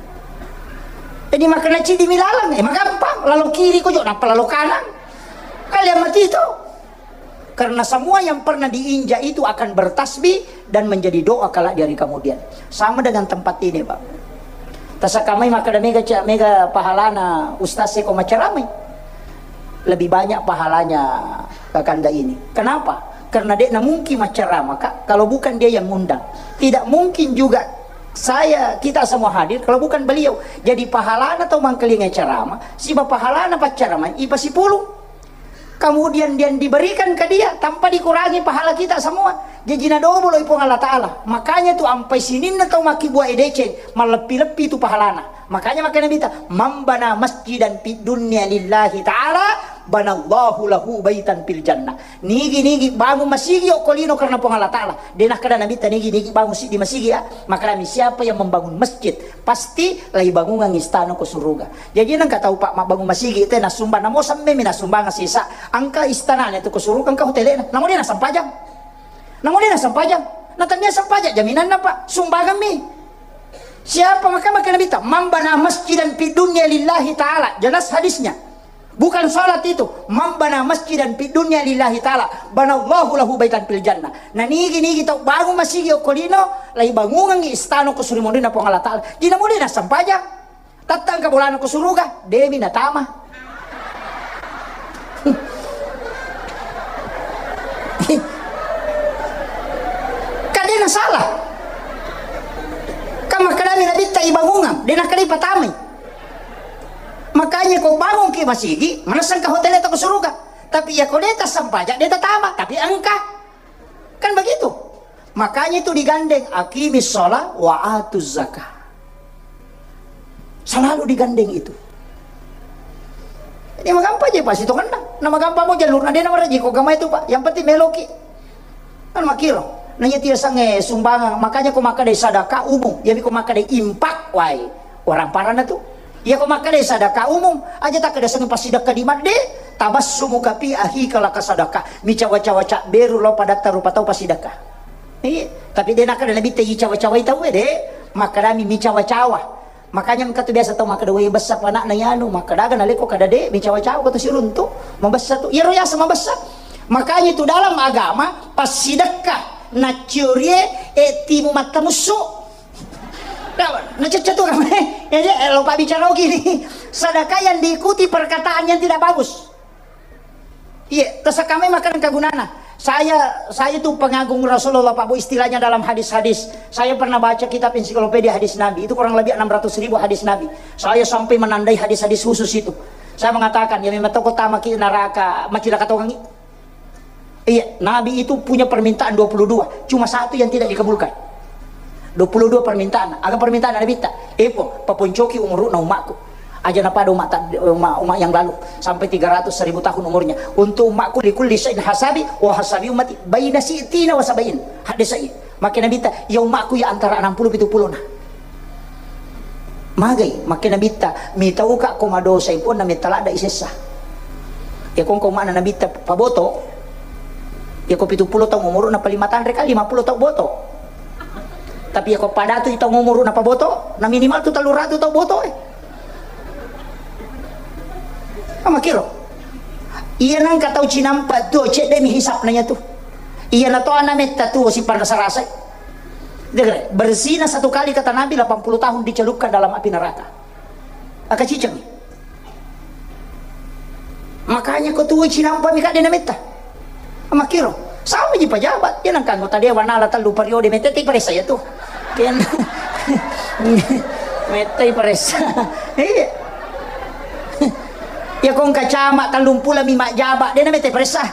Jadi makkeda cidi milalang, eh, magampang. Lalo kiri ko jo, nappa lalo kanan. Kalian mati itu. Karena semua yang pernah diinjak itu akan bertasbih dan menjadi doa kelak di hari kemudian. Sama dengan tempat ini, Pak. Tasakamai makkeda mega ca-, mega pahalana ustaz seko maceramai. Lebih banyak pahalanya kakanda ini. Kenapa? Karena dia mungkin maceramah, Kak, kalau bukan dia yang ngundang. Tidak mungkin juga saya, kita semua hadir kalau bukan beliau. Jadi pahalana tau mangkelinga ceramah, siba pahalana pacceramai, ipa sipulung. Kemudian yang diberikan ke dia tanpa dikurangi pahala kita semua. Jadi na dobolo i Puang Allah Ta'ala. Makanya tu ampai sininna tau makkibua e deceng, malleppi-leppi tu pahalana. Makanya makkeda Nabitta, "Man bana masjidan fid dunya lillahi ta'ala, banallahu lahu baitan fil jannah." Nigi-nigi bangun masigi okko lino karena Puang Allah Ta'ala. De nakkeda Nabitta nigi-nigi bangun siddi masigi ya. Makkedami siapa yang membangun masjid, pasti laibangungang istana ko suruga. Jaji nengka tau, Pak, mabbangun masigi te nasumbang, namo semmemi nasumbang sisa. Angka istanana tu ko suruga, angka hotelena. Namo de nasempajang. Namo de nasempajang. Na tania sempajang jaminanna, Pak. Sumbangan mi. Siapa maka makkeda Nabitta, "Man bana masjidan fid dunya lillahi ta'ala." Jelas hadisnya. Bukan salat itu, man bana masjidan fid dunya lillahi ta'ala, banallahu lahu baitan fil jannah. Na nigi-nigi tau bangung masigi okko lino, laibangungengngi istana ko surimunrinna Puang Allah Ta'ala. Dina muli nassempajang. Tatta engka bolana ko suruga, demi natama. Kan de nasalah. Kan makkedami Nabitta ibangungang, de nakkeda ipatamai. Makanya ko bangungki masigi, manessengka hotel ta ko suruga. Tapi iya ko de tassempajang, de tatama, tapi engka. Kan begitu. Makanya itu digandeng, aqimis shalah wa atuz zakah. Selalu digandeng itu. Jadi magampang je pasti itu kan. Nah, magampang mau jalurna, de namarajiko agama itu, Pak. Yang penting meloki. Kan makiro. Nanya tiasang eh sumbangan, makanya ko makkeda sedekah umum, jadi ko makkeda infak, wai. Orang parana tu. Iya ko makkeda sedekah umum, aja takkeda sengi passidekka di madde, tabassumuka fi akhika laka sadaqah. Micawa-cawa cabberu lao padatta rupa tau passidekka. Iya, tapi de nakkeda Nabitta icawa-cawai tau de, makkedami micawa-cawa. Makanya engka tu biasa tau makkeda, "Wei, bessa pa anakna ianu," makkedaga naleko kada de, micawa-cawa ko tu siruntu, mabessa tu. Iyaro yaseng mabessa. Makanya itu dalam agama, passidekka, naciorie, e timu mattamussu. Nah, nacecce tu kami. Ya, ya, lupa bicara gini. Sedekah yang diikuti perkataan yang tidak bagus. Iya, terus kami makan kegunana. Saya saya itu pengagum Rasulullah, Pak Bu, istilahnya dalam hadis-hadis. Saya pernah baca kitab ensiklopedia hadis Nabi. Itu kurang lebih enam ratus ribu hadis Nabi. Saya sampai menandai hadis-hadis khusus itu. Saya mengatakan, ya memang toko tamaki neraka, macilaka tongangi. Iya, Nabi itu punya permintaan dua puluh dua, cuma satu yang tidak dikabulkan. Dua puluh dua permintaan. Aga permintaan Nabitta? Epo, paponcoki umuruna umakku. Aja napada umat, umat, umat yang lalu sampai tiga ratus seribu tahun umurnya. Untuk umakku, likulli syai'in hasabi, wa hasabi ummati baina sitina wa sabain. Hadis sahih. Makkeda Nabitta, ya umakku ya antara enam puluh pitu puluh na. Magai, makkeda Nabitta, mitauka ko madosai Puang na metta ladda isessa. Ya ko engka umma'na Nabitta paboto, ya ko pitu puluh taung umuruna pa lima tanre kali, lima puluh tau boto. Tapi ya ko padatu taung umuruna paboto, na minimal tu tellu ratu tau boto, eh. Amakiro. Iya nangka tau cinampa tu, cedde mi hisapna iya tu. Iya na to ana metta tu, siparna sarasai. Dengar, bersihnya satu kali kata Nabi delapan puluh tahun dicelupkan dalam api neraka. Aka ciceng. Makanya ko tuo cinampa mi kadde na metta. Makiro, sama ji pejabat, ya nangka anggota dewan nala tellu periode metta ti paressa ya tu. Ken. Metta paressa. Iya. Ya ko engka camat tellung pulo mi majjaba, de na metta paressa.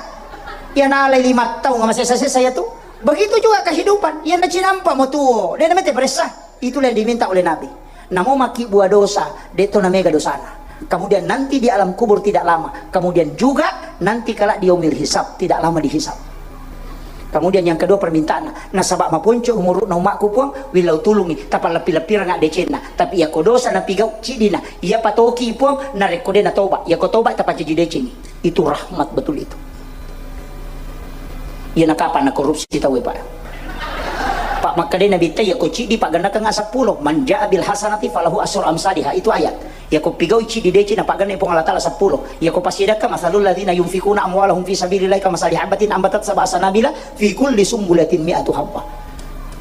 Ya nala lima taung masessa-sessa ya tu. Begitu juga kehidupan. Ya na cinampa mo tuo, de na metta paressa. Itulah yang diminta oleh Nabi. Namo makkibua dosa, de to na mega dosana. Kemudian nanti di alam kubur tidak lama. Kemudian juga nanti kala di yaumil hisab, tidak lama dihisab. Kemudian yang kedua permintaan, nasaba maponco umuruna umakku Puang, willau tulungi, tapalleppi-leppireng addecenna. Tapi iya ko dosa napigau, cidina. Iya patoki Puang, narekko de natoba. Iya ko toba, tapacaji decengi. Itu rahmat betul itu. Iyana kapang na korupsi tauwe, Pak. Pak, makkedai Nabitta, iya ko ciddi paggennakengnga seppulo, "Man jaa bil hasanati falahu asyru amsaliha." Itu ayat. Iya ko pigaui ciddi deceng napaggennai Puang Allah Taala seppulo. Iya ko passidekka, "Masalul ladzina yunfikuna amwalahum fi sabilillahi kamasali habbatin ambatat sab'a sanabila fi kulli sumbulatin mi'atu habbah."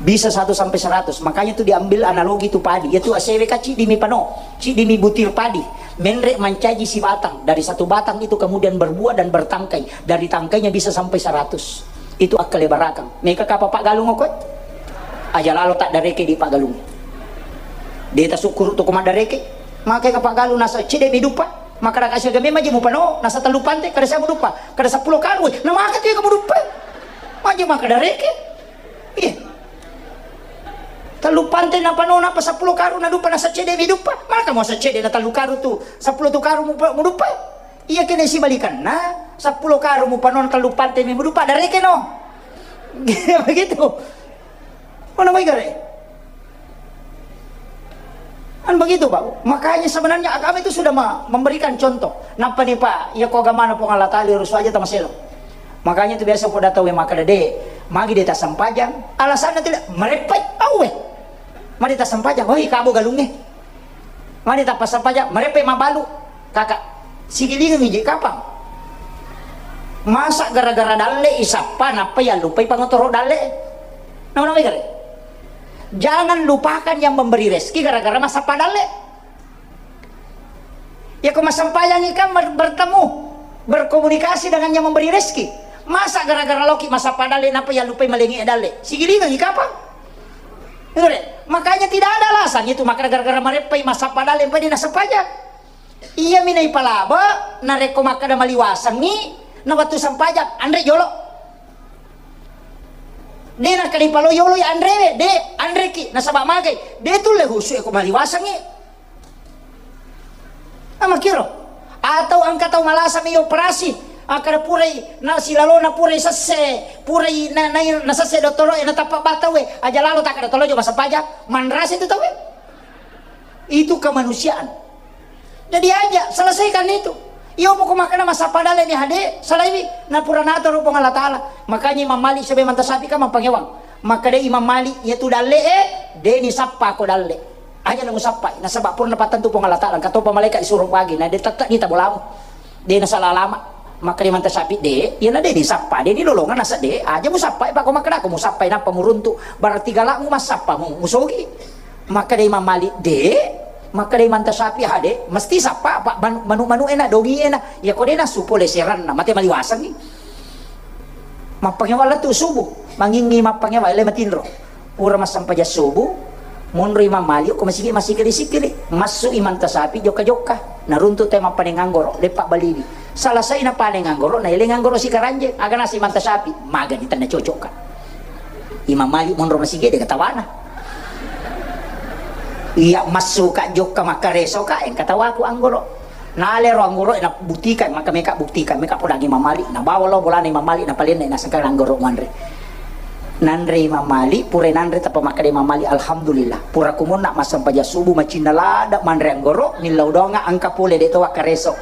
Bisa satu sampai seratus. Makanya tu diambil analogi tu padi. Iya tu asewe ka ciddi mi pano, ciddi mi butir padi. Menre mancaji sibatang, dari satu batang itu kemudian berbuah dan bertangkai, dari tangkainya bisa sampai seratus. Itu akkalebarakang. Meka kapa paggalung okko? Aja lalo taddareke di paggalung. De tasukkuru tu ko maddareke. Maka ka paggalung nasa cedde mi duppa. Maka raka siaga memang je mupano, nasa tellu pante, kada sia muduppa, kada seppulo karung. Na maka tu ka muduppa. Maju maka dareke. Iya. Tellu pante napano napa seppulo karung naduppa, nasa cedde mi duppa. Maka mau sa cedde na tellu karung tu, seppulo tu karung mupa-, muduppa. Iya kene sibalikanna, seppulo karung mupano tellu pante mi muduppa, dareke no. Begitu. Mana mai gare? Kan begitu, Pak. Makanya sebenarnya agama itu sudah ma-, memberikan contoh. Napa nih, Pak? Ya ko agamana Puang Allah Taala, harus aja tamaselo. Makanya itu biasa ko datang yang makan dede, magi dia tak sempajang. Alasannya tidak, merepek, tahu eh. Mari tak sempajang, oh, kabo galungnya. Mari tak pas sempajang, merepek mabalu. Kakak, Sigilingengngi je kapang. Masa gara-gara dalle isappa nappa yallupai pangotoro dalle? Nama-nama gare? Jangan lupakan yang memberi rezeki gara-gara massappa dalle. Yako massempajangngi kan ber-, bertemu, berkomunikasi dengan yang memberi rezeki. Masa gara-gara loki massappa dalle nappa yallupai malengi dalle? Sigilingengngi kapang. Gare? Makanya tidak ada alasan itu maka gara-gara mareppai massappa dalle pai nasempajang. Iyami naipalaba, narekko makkeda maliwasengngi, na wettu sempajang, anre jolo. De nakkeda ipalo yolo anrewe, de, anreki, nasaba magai, de tulle husu e ko maliwasengngi. Amakkiro. Atau engka tau malasa mi operasi, akkeda purai, na silalona purai sesse, purai na, na, nasesse dottoro e, natappa battau e, aja lalo takkeda tolo jo masempajang, manrasa itu tau e. Itu kemanusiaan. Jadi aja selesaikan itu. Iyo poko makkeda massappa dalle ni hade, salaiwi. Na pura natoro Puang Allah Taala. Makanya Imam Malik sibawa Imam Tasyafi kan mappangewang. Makkeda Imam Malik, iya tu dalle e, de ni sappa ko dalle. Aja na musappai, nasaba pura napattentu Puang Allah Taala, engka topa malaikat isuro bagi, na de tette ni tabolamu. De nasala alama. Makkeda Imam Tasyafi, de, iyana de ni sappa, de ni lolongan nasa de, aja musappai, pak ko makkeda ko musappai nappa muruntu, berarti galakmu massappa mu, musogi. Makkeda Imam Malik, de. Makkeda Imam Tasyafi, ha de, mesti sappa, pak, manu-, manu-manu ena, dongi ena, ya ko de nasu pole seranna, mate maliwasengngi. Mappangewang lettu subuh, mangingngi mappangewang, ele matinro. Pura massempajang subuh, monro Imam Malik ko masigi, masigi di sikili. Massu Imam Tasyafi jokka-jokka. Naruntu te mappaneng anggoro, leppa baliwi. Salasai napaneng anggoro, naeleng anggoro sikaranjeng. Aga nasi Imam Tasyafi, magani tenna cocokka. Imam Malik monro masigi de katawana. Iya massuka jokka makkaresoka, engka tawaku anggoro. Nalero anggoro e, nabuktikan, maka meka buktikan, meka podangi Imam Malik, nabawa lo bolana Imam Malik, napalenna, nasengka anggoro manre. Nanre Imam Malik, pura nanre, tappa makkeda Imam Malik, "Alhamdulillah, pura kumonna massempajang subuh, macinna lada manre anggoro, millau doanga engka pole de to wakkareso."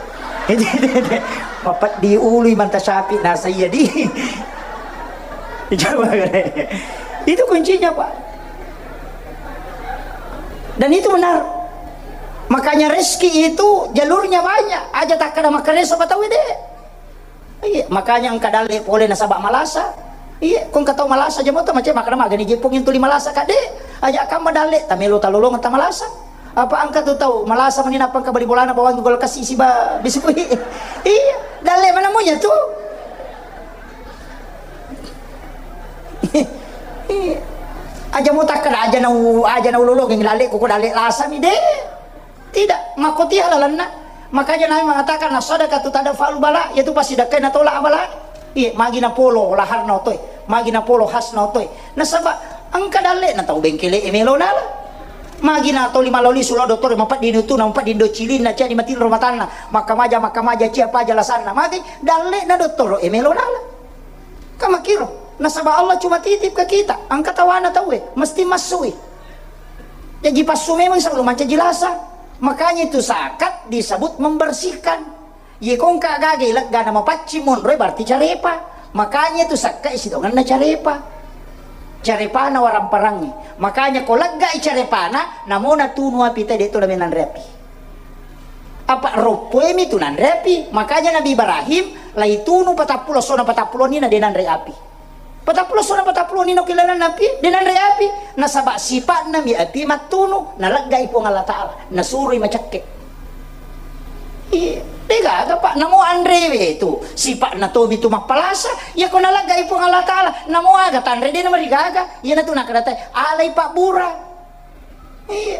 Mapeddi ulu Imam Tasyafi, nasa iya di. Coba. Itu kuncinya, Pak. Dan itu benar. Makanya rezeki itu jalurnya banyak. Aja takkeda makkareso patau de. Iya, makanya engka dalle pole nasaba malasa. Iya, ko engka tau malasa jamo to mace makkeda magani jepung yang tuli malasa kade. Aja kamma dalle, tamelo talolong ta malasa. Apa engka tu tau malasa mani nappa engka bali bolana bawang gol kasi siba biskuit. Iya, dalle mana munya tu. Aja mo takkeda aja nau, aja nau lolongeng dalle, ko dalle lasa mi de. Tidak, makkotiha lalenna. Makanya Nabi mengatakan, "As-sadaqatu tadfa'ul bala," yaitu passidekkai natolak bala. Iya, magi napolo laharna otoe, magi napolo hasna otoe. Nasaba engka dalle na tau bengkele e melo nala. Magi na toli maloli sulo dottoro, mapeddini utuna, mapeddini docilinna, cia di matinro matanna, makkamaja, makkamaja, cia paja lasanna. Magi dalle na dottoro e melo nala. Kan makkiro, nasaba Allah cuma titip ke kita, engka tawana tauwe, mesti massui. Jaji passu memang sebelum mancaji lasa. Makanya itu zakat disebut membersihkan. Ye ko engka gaga legga na mapaccing monroe berarti carepa. Makanya itu sakka sidonganna carepa. Carepana waramparangngi. Makanya ko leggai carepana, namona tunu api tadi itu namanya nanre api. Apa roppoemi tu nanre api. Makanya Nabi Ibrahim laitunu patappulo sona patappulo ni na de nanre api. Patappulo sona patappulo ni no kilananna api, de nanre api. Nasaba sipa'na mi api mattunu, naleggai Puang Allah Ta'ala, nasuroi macekke. Iya, de gaga, Pak, namo anrewe tu, sipa'na tomi tu mappalasa, iya ko naleggai Puang Allah Ta'ala, namo aga tanre de namarigaga, iya natu nakadatai, alai pabbura. Iya.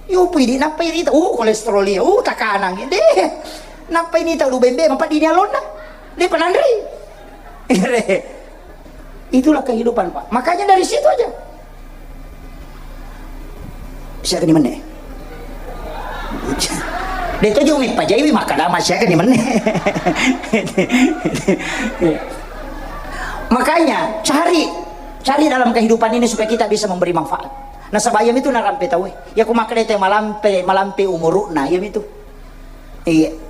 Yupu idi nappa irita, uh, kolesterol iya, uh, takanang iya. De. Nappa ini tau lu bembe, mappa dini alonna. De pananri. Itulah kehidupan, Pak. Makanya dari situ aja. Siaga ni menne. De tojo mi pajaiwi makkadama siaga ni menne. Makanya cari, cari dalam kehidupan ini supaya kita bisa memberi manfaat. Nasaba iyamitu narampe tauwe. Iya ko makkeda te malampe, malampe umuru'na, iyamitu. Iya.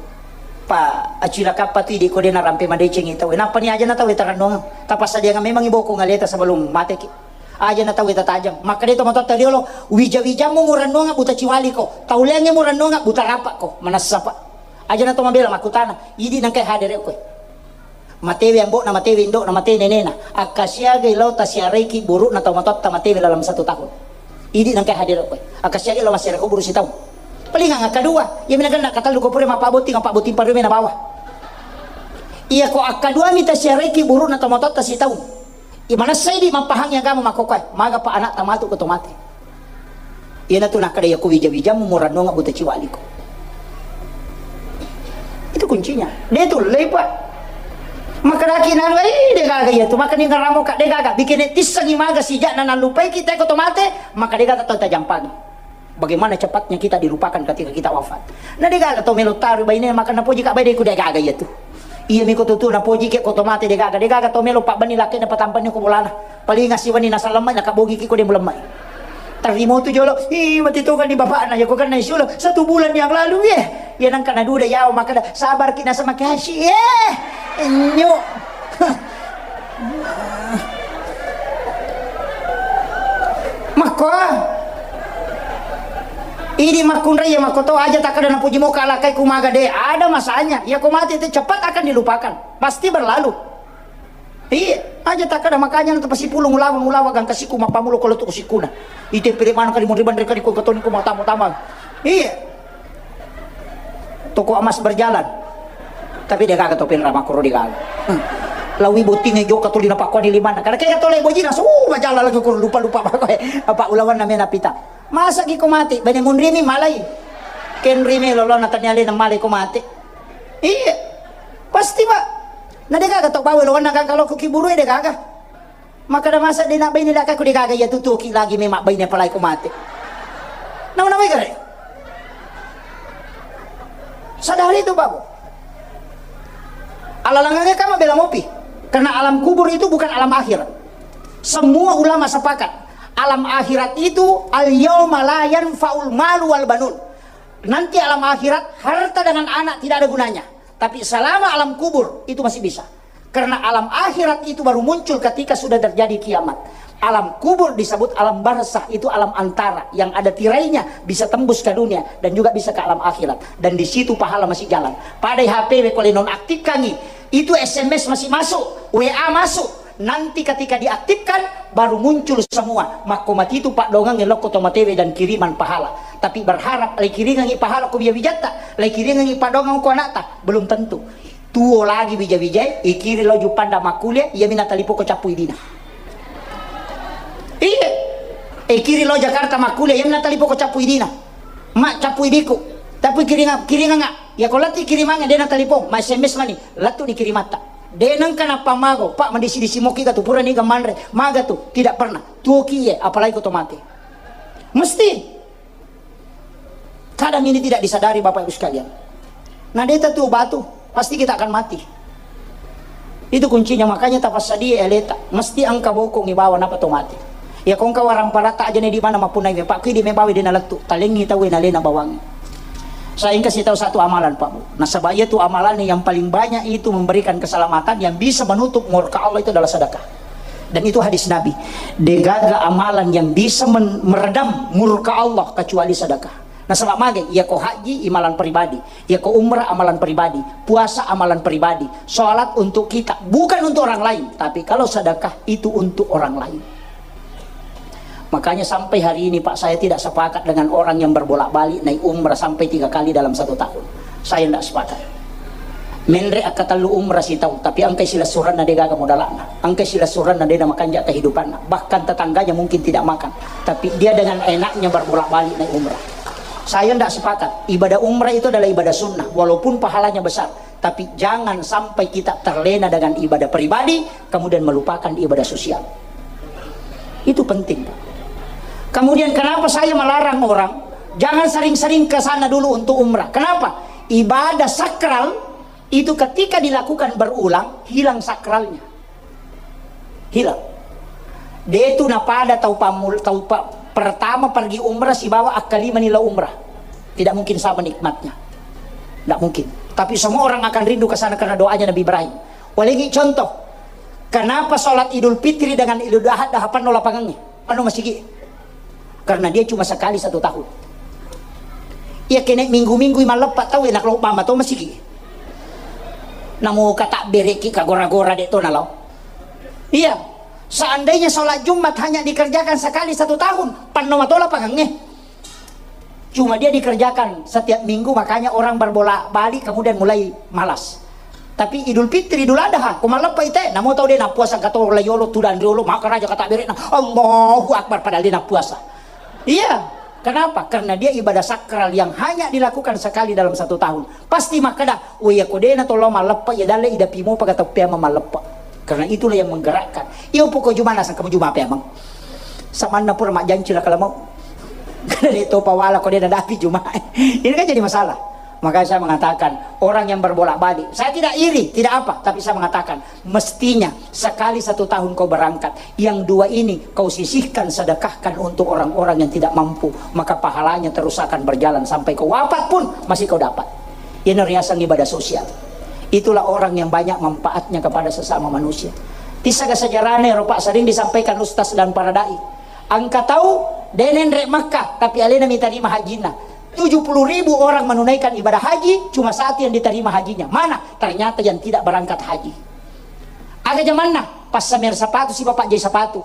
Pa acilakappa tu idi ko de narampe madecengi tauwe. Nappa ni aja na tauwe tarannuang. Tapassadiang memang iboko ngaleta sebelum mateki. Aja na tauwe tatajang. Makkeda to matotta riolo, wija-wijammu murannuang buta ciwali ko. Tauleangnge murannuang buta rapa ko. Manassa pa. Aja na to mabela makkutana, idi nangkai hadere koe. Matewe ambo'na, matewe indo'na, matewe nenena. Akkasiagai lao tasiaraiki buru'na tau matoatta matewe dalam satu tahun. Idi nangkai hadere koe. Akkasiagai lao massiara kuburu sitaung. Palingang akkadua, iya mina genna katellu ko pura mappabotting, mappabotting parume na bawa. Iya ko akkadua mi tasiaraiki buru'na tau matoatta sitaung. Iya manessa idi mappahangi agama makkokkoe, maga pa anakta matu ko to mate. Iyanatu nakkeda, iya ko wija-wijamu murannonga buta ciwaliko. Itu kuncinya. De tullei, Pak. Makkedaki nanu, "Eh, de gaga iya tu." Makkeda ngaramo ka de gaga. Bikin tissengi maga sijakna nallupaiki te ko to mate, maka de gaga tau tajampangi. Bagaimana cepatnya kita dilupakan ketika kita wafat. Na de gaga to melo taru baine, maka napoji ka baine ku de gaga iya tu. Iya miko tutu napoji ke ko to mate de gaga, de gaga to melo pabbani lakkena patampani ko bolana. Paling asi wani nasalemmai, nakabogi ki ko de mulemmai. Tarimo tu jolo, ih, mati toga ni bapakna, ya ko kan naisula satu bulan yang lalu, ye. Ya nang kana duda yawa, makada sabar ki nasa makasi, ye. Enyo. Makko. Idi makkunrai ya makko to aja takkada napuji mo kalakai kumaga de. Ada masanya. Ya ko mati itu cepat akan dilupakan. Pasti berlalu. Iya, aja takkada makanya na tapasipulung ulawa, ulawa gangkasiku mappamulo ko lotu sikuna. Ite pire maneng kali muribandre kali ko katoni ko matamu tamang. Iya. Toko emas berjalan. Tapi de gaga to penra makkoro de gaga. Hmm. Lawi botting e jokka tuli napakkuani limanna. Karena kega tole bojina su majalan lagi koro lupa-lupa apa ulawanna mena pita. Masa ki ko mate, bene munrimi malai. Kenrimi lolona tania lena malai ko mate. Iya. Pasti, Pak. Na de gaga to bawa lawanna gaga lo ko kiburu de gaga. Makkada masa de nabbaine laka ku de gaga iya tutuki lagi memang baine apalagi ko mate. Nawa-nawai gare. Sadari itu, Pak. Alalangage kama bela mopi. Karena alam kubur itu bukan alam akhirat. Semua ulama sepakat. Alam akhirat itu al yauma la yanfa'ul malu wal banun. Nanti alam akhirat harta dengan anak tidak ada gunanya. Tapi selama alam kubur itu masih bisa. Karena alam akhirat itu baru muncul ketika sudah terjadi kiamat. Alam kubur disebut alam barzah, itu alam antara yang ada tirainya, bisa tembus ke dunia dan juga bisa ke alam akhirat. Dan di situ pahala masih jalan. Pada H P we ko le nonaktifkangi, itu S M S masih masuk, W A masuk. Nanti ketika diaktifkan, baru muncul semua. Makko mati itu pak dongang lokko to matewe dan kiriman pahala. Tapi berharap lai kiringangi pahala ko bija-bijatta, lai kiringangi padongang ko anakta, belum tentu. Tuo lagi wija-wijai, ikiri lao Juppanda makkuliah, iyami natalipoko cappu idina. Iya. Ikiri lao Jakarta makkuliah, iyami natalipoko cappu idina. Mak, cappu idiku. Tapi kiringa, kiringa nga. Ya ko lati kirimangnge de natalipong, ma S M S mani, latu ni kirimatta. De nengka nappa mago, Pak, madisi-disi moki ga tu pura niga manre, maga tu, tidak pernah. Tuoki iye, apalagi ko to mate. Mesti. Kadang ini tidak disadari, Bapak Ibu sekalian. Nah, deta tu batu, pasti kita akan mati. Itu kuncinya, makanya tafassadia eleta. Mesti engka bokong ibawa napa to mati. Ya kongka warang parata aja ne di mana mapunai me, Pak, kidi me bawa dena lettu. Talengi tau na lena bawangi. Saya kasih tahu satu amalan, Pak Bu. Nasaba iya tu amalan yang paling banyak itu memberikan keselamatan, yang bisa menutup murka Allah itu adalah sedekah. Dan itu hadis Nabi. Degaga amalan yang bisa men-, meredam murka Allah kecuali sedekah. Nasaba mage, iya ko haji, imalan pribadi. Iya ko umrah, amalan pribadi. Puasa, amalan pribadi. Sholat untuk kita, bukan untuk orang lain. Tapi kalau sedekah, itu untuk orang lain. Makanya sampai hari ini, Pak, saya tidak sepakat dengan orang yang berbolak-balik naik umrah sampai tiga kali dalam satu tahun. Saya tidak sepakat. Menre akkatellu umrah sitaung, tapi engkai silessurenna degaga modalakna, engkai silessurenna dena makanja kehidupanna, bahkan tetangganya mungkin tidak makan, tapi dia dengan enaknya berbolak-balik naik umrah. Saya tidak sepakat. Ibadah umrah itu adalah ibadah sunnah, walaupun pahalanya besar, tapi jangan sampai kita terlena dengan ibadah pribadi, kemudian melupakan ibadah sosial. Itu penting, Pak. Kemudian kenapa saya melarang orang jangan sering-sering ke sana dulu untuk umrah? Kenapa? Ibadah sakral itu ketika dilakukan berulang, hilang sakralnya. Hilang. De tu napada tau pamul-, tau pa-, pertama pergi umrah sibawa akkalimani lao umrah. Tidak mungkin sama nikmatnya. Tidak mungkin. Tapi semua orang akan rindu ke sana karena doanya Nabi Ibrahim. Walengi contoh, kenapa sholat Idul Fitri dengan Idul Adha hapanno lapangannya, penuh masigi? Karena dia cuma sekali satu tahun. Iya, kene minggu-minggu i malleppa tau, enak lo bamba to masigi. Namo kata bereki ka gora-gora de to nalo. Iya, seandainya sholat Jumat hanya dikerjakan sekali satu tahun, panno matola pakangnge. Cuma dia dikerjakan setiap minggu, makanya orang berbolak-balik kemudian mulai malas. Tapi Idul Fitri, Idul Adha, ko malleppa ite, namo tau de nappuasa kato la yolo, tudang riolo, maka raja kata berekna, Allahu Akbar, padahal dia nappuasa. Iya, kenapa? Karena dia ibadah sakral yang hanya dilakukan sekali dalam satu tahun. Pasti makkeda, "Oh iya, ko dena tollo malleppa, iya dalle idapi mopa ka tau peameng malleppa." Karena itulah yang menggerakkan. Iya, poko Juma nasang kamu Juma peameng. Samanna pura majjanci lah kalau mau. Karena dia topa wala ko dena dapi Juma. Ini kan jadi masalah. Makanya saya mengatakan, orang yang berbolak-balik, saya tidak iri, tidak apa, tapi saya mengatakan, mestinya sekali satu tahun kau berangkat, yang dua ini kau sisihkan, sedekahkan untuk orang-orang yang tidak mampu, maka pahalanya terus akan berjalan sampai kau wafat pun masih kau dapat. Ini riasang ibadah sosial. Itulah orang yang banyak manfaatnya kepada sesama manusia. Tisaga sejarahnya, Pak, sering disampaikan Ustaz dan para dai. Engka tau de nenre Makkah, tapi alena mitarima hajinna. Tujuh puluh ribu orang menunaikan ibadah haji, cuma satu yang diterima hajinya. Mana? Ternyata yang tidak berangkat haji. Aga jamanna? Passamer sapatu sibawa pajjai sapatu.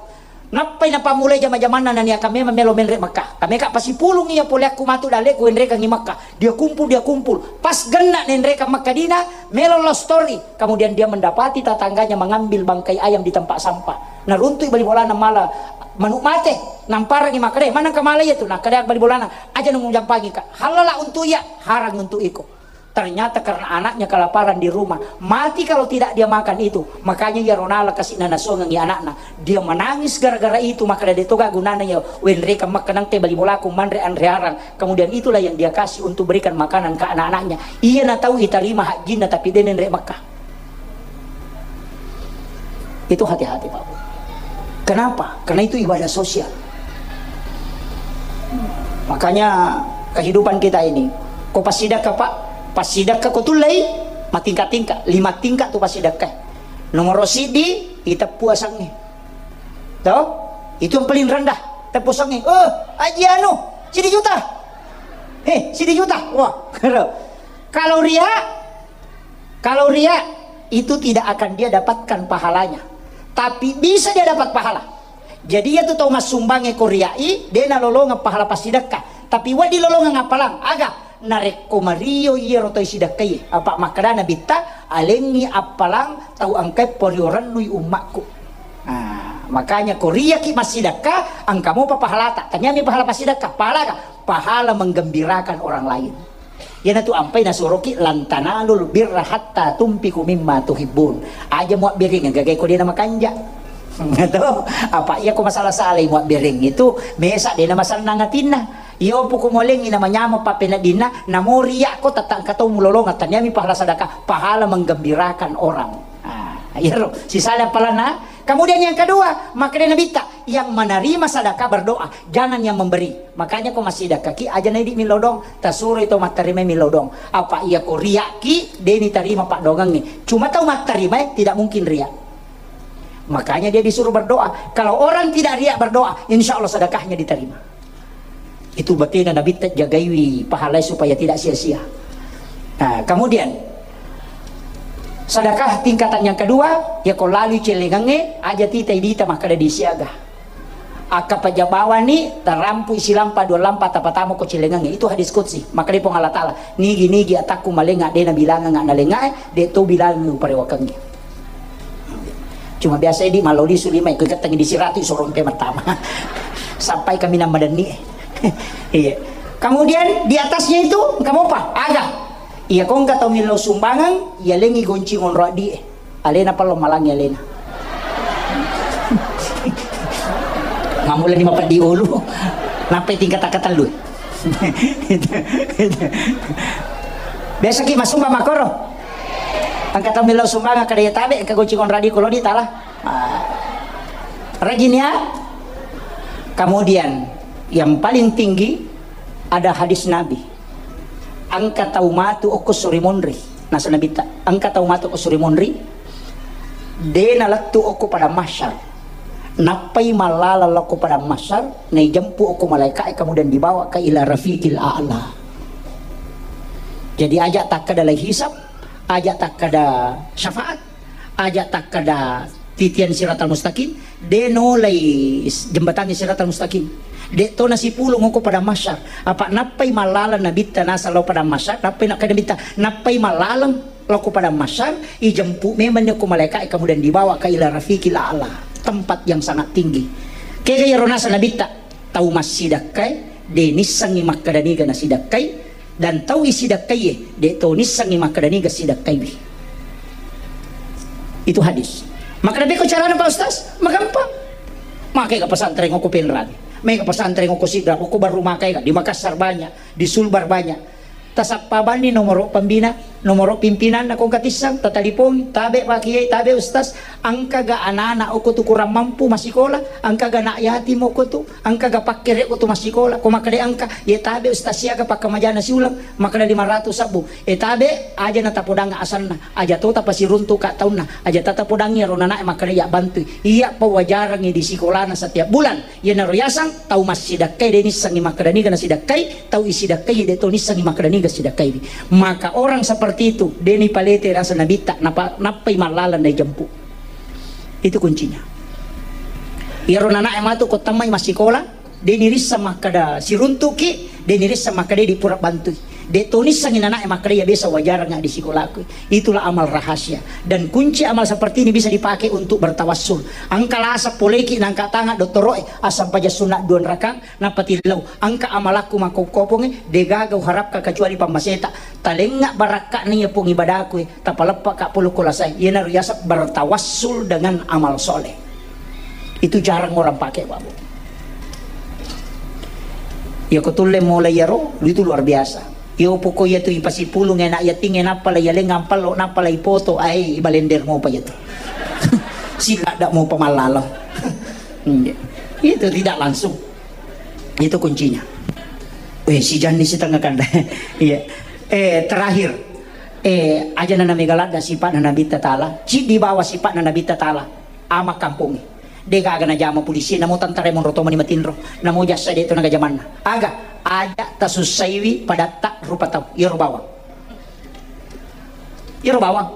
Nappai napammulai jama-jamanna naniaka memang melo menre Makkah. Kameka pasipulung iya poleakku matu dalleku enrekangi Makkah. Dia kumpul, dia kumpul. Pas genna nenrekang Makkah dina, melo love story. Kemudian dia mendapati tetangganya mengambil bangkai ayam di tempat sampah. Naruntui bali bolana mala manuk mate. Namparangi makkeda, "Manengka mala iya tu?" Nakkeda bali bolana, "Aja nung jampangi ka. Halala untuk iya, harang untuk iko." Ternyata karena anaknya kelaparan di rumah, mati kalau tidak dia makan itu. Makanya iya ronala kasih nana songengi anakna. Dia menangis gara-gara itu, maka dade toga gunana ya wenreka makkanang te bali bolaku manre anre arang. Kemudian itulah yang dia kasih untuk berikan makanan ke anak-anaknya. Iya na tahu itarima hajinna tapi dene nre Makkah. Itu hati-hati, Pak Bu. Kenapa? Karena itu ibadah sosial. Makanya kehidupan kita ini, ko pasidakka, Pak, pasidakka ko tullei, matingka-tingka, lima tingka tu pasidakka. Nomor sidi, iteppu asangnge. Toh? Itu yang paling rendah. Teppu asangnge. Oh, aji anu, sidi juta. Eh, sidi juta. Wah, kalau ria, kalau ria, itu tidak akan dia dapatkan pahalanya. Tapi bisa dia dapat pahala. Jadi iya tu tau massumbangnge ko riai, de nalolongeng pahala passidekka. Tapi wedding lolongeng appalang, aga? Narekko mario iyaro toi sidekkae, apa makkedana Nabitta, alengngi appalang tau engkae porio rennui ummakku. Nah, makanya ko riaki massidekka, engka mopa pahalata. Taniami pahala passidekka, pahala aga? Pahala menggembirakan orang lain. Iyanatu ampai nasuroki, "Lan tanalul birra hatta tunfiqu mimma tuhibbun." Aja muabbiring gagai ko dena makanja. Gitu. Apa iya ko masalah salai muabbiring itu mesa dena masannang atinna. Iyo puku molengi na manyameng pappeneddinna, namo riya ko tatangka tau mulolongeng, taniami pahala sadaka, pahala menggembirakan orang. Ah, iyaro sisala pahalana. Kemudian yang kedua, makkedai Nabitta, yang menerima sadaka berdoa, jangan yang memberi. Makanya ko massidakkaki, aja na idi millau dong, tasuroi tau mattarimai millau dong. Apa iya ko riaki, deni tarima paddoangengnge. Cuma tau mattarimae tidak mungkin ria. Makanya dia disuruh berdoa. Kalau orang tidak ria berdoa, insya Allah sedekahnya diterima. Itu batena Nabitta jagaiwi pahalai supaya tidak sia-sia. Nah, kemudian sedekah tingkatan yang kedua, ya ko lalui celengangnge, aja titai dita makkeda disiaga. Akka paja bawani, tarampu silampa dua lampa tapatama ko celengangnge. Itu hadis qudsi. Makkeda Puang Allah Ta'ala, "Nigi-nigi atakku malenga, de nabilangang nalengae, de to bilangang uparewakengnge." Cuma biasa di maloli sulima ikut keteng di siratu sorong ke pertama. Sampai kami nama deni. Iya. Kemudian di atasnya itu, kamu apa? Aga. Iya, kau engka tau millau sumbangan, iya lengi gonci ngonro di. Alena pallo malangi alena. Mamula ni mapeddi ulu. Nampai tingkat katellu. Biasa ki masumba makoro. Engka tau millau sumbangan kada ya tabe, engka gonci ngonro di kulo di tala. Ah. Rajin ya. Kemudian yang paling tinggi ada hadis Nabi. Engka tau matu okko suri monri. Nasa Nabitta, engka tau matu okko suri monri. De nalettu okko padang mahsyar. Nappai mallala lokko padang mahsyar, naijempu okko malaika'e, kemudian dibawa ke ila rafiqil a'la. Jadi aja takkeda lai hisab, aja takkeda syafaat, aja takkeda titian siratal mustaqim, de nolai s-, jembatangnge siratal mustaqim. De to nasipulung okko padang mahsyar. Apa nappai mallaleng nabitta naseng lao padang mahsyar, nappai nakkeda nabitta, nappai mallaleng lao ko padang mahsyar, ijempu memang ni okko malaika e, kemudian dibawa ke ila rafiqil a'la, tempat yang sangat tinggi. Kega iyaro naseng nabitta, tau massidakkae de nissengngi makkeda niga nasidakkai, dan tau isidakkaie de to nissengngi makkeda niga sidakkaiwi. Itu hadis. Makkeda beko carana Pak Ustaz? Magampang. Maega pesantren okko Penrang. Maega pesantren okko Sidrap, okko Barru Makaega, di Makassar banyak, di Sulbar banyak. Tasappa banni nomoro pembina, nomoro pimpinanna ko engka tisseng, tatalipong, tabe Pak Kiai, tabe Ustaz, engkaga anak-anak okko tu kurang mampu massikola, engkaga anak yatim okko tu, engkaga pakkere okko tu massikola, ko makkeda engka, ye tabe Ustaz siaga pakkamajana siuleng, makkeda lima ratus sabbu, e tabe aja na tapodang asanna, aja to tapasiruntu ka taunna, aja tatapodangi ro nanae makkeda iya bantui, iya pawajarangi di sikolana setiap bulan, Iyanaro yaseng tau massidakkai de nissengngi makkeda niga nasidakkai, tau isidakkai de to nissengngi makkeda niga sidakkaiwi. Maka orang seperti itu de nipalete rasa nabitta napa-, nappai mallaleng naijempu. Itu kuncinya. Iyaro nanae matu ko tammai massikola, de nirisseng makkeda siruntuki, de nirisseng makkeda di pura bantui. De to nissengngi nanae makkeda iya biasa wajarang di sikolaku. Itulah amal rahasia. Dan kunci amal seperti ini bisa dipakai untuk bertawassul. Engka lasa poleki nangka tangan dottoroe, assampajang sunna dua rakang, nappa tillau. Engka amalakku makkokkoponge, degaga uharapka kecuali pammaseta. Talengnga barakka'na iya pong ibadaku e, tapaleppa ka polo ko lasae. Iyanaro yaseng bertawassul dengan amal soleh. Itu jarang orang pakai, Pak Bu. Iya ko tulle mulai iyaro, itu luar biasa. Iyo poko iya tu ipasipulung enak yating, nappa la iyaleng ampallo, nappa la ipoto, ai ibalender mopa iya tu. Sila dak mopa mallalo. Iya. Itu tidak langsung. Itu kuncinya. Eh, si Jandi si tengah kanda. Iya. Eh, terakhir. Eh, aja na mega ladda sipatna Nabitta Taala. Ciddi bawa sipatna Nabitta Taala. Ama kampongnge. De gaga najama polisi, namo tentara monro tomani matinro. Namo jassa de to naga jamanna. Aga, aja tasussaiwi padatta rupa tau. Iyaro bawang. Iyaro bawang.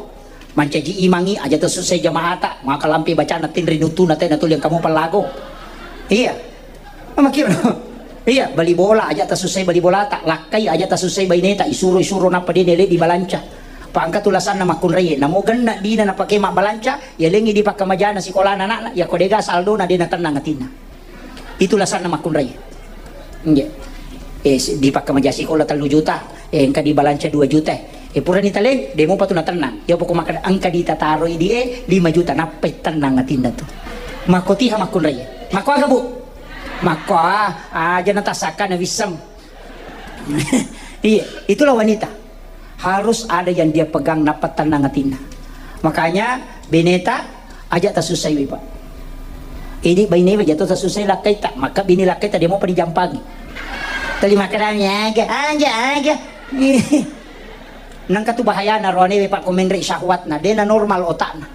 Mancaji imangi aja tasussai jamaata, maka lampe bacana tinri nutuna tena tuli engka mopa lago. Iya. Makkiro. Iya, bali bola aja tasussai bali bolata, lakkai aja tasussai baineta, isuro-isuro nappa de nele di balanca. Pa engka tu lasanna makkunraie, namo genna dina napake mabbalanca, yalengi di pakkamajana sikolana anakna, yako dega saldona de natennang atinna. Itu lasanna makkunrai. Nggih. Eh, si-, dipakkamaja sikola tellu juta, eh, engka dibalanca dua juta. Eh, purani taleng, de mopa tu natennang. Iya poko makkeda engka ditataro idi e lima juta, nappai tennang atinna tu. Makkotiha makkunrai. Makko aga, Bu? Makko, ah, aja natasakka na wisseng. Iya, itulah wanita. Harus ada yang dia pegang, nappa tennang atinna. Makanya, beneta, aja tasussaiwi, Pak. Ini baine aja to tasussai lakkaita, maka bini lakkaita de mopa dijampangi. Tali makkeda, aga, aga, aga. Nangka tu bahayana roanewe, Pak, ko menre syahwatna, dena normal otakna.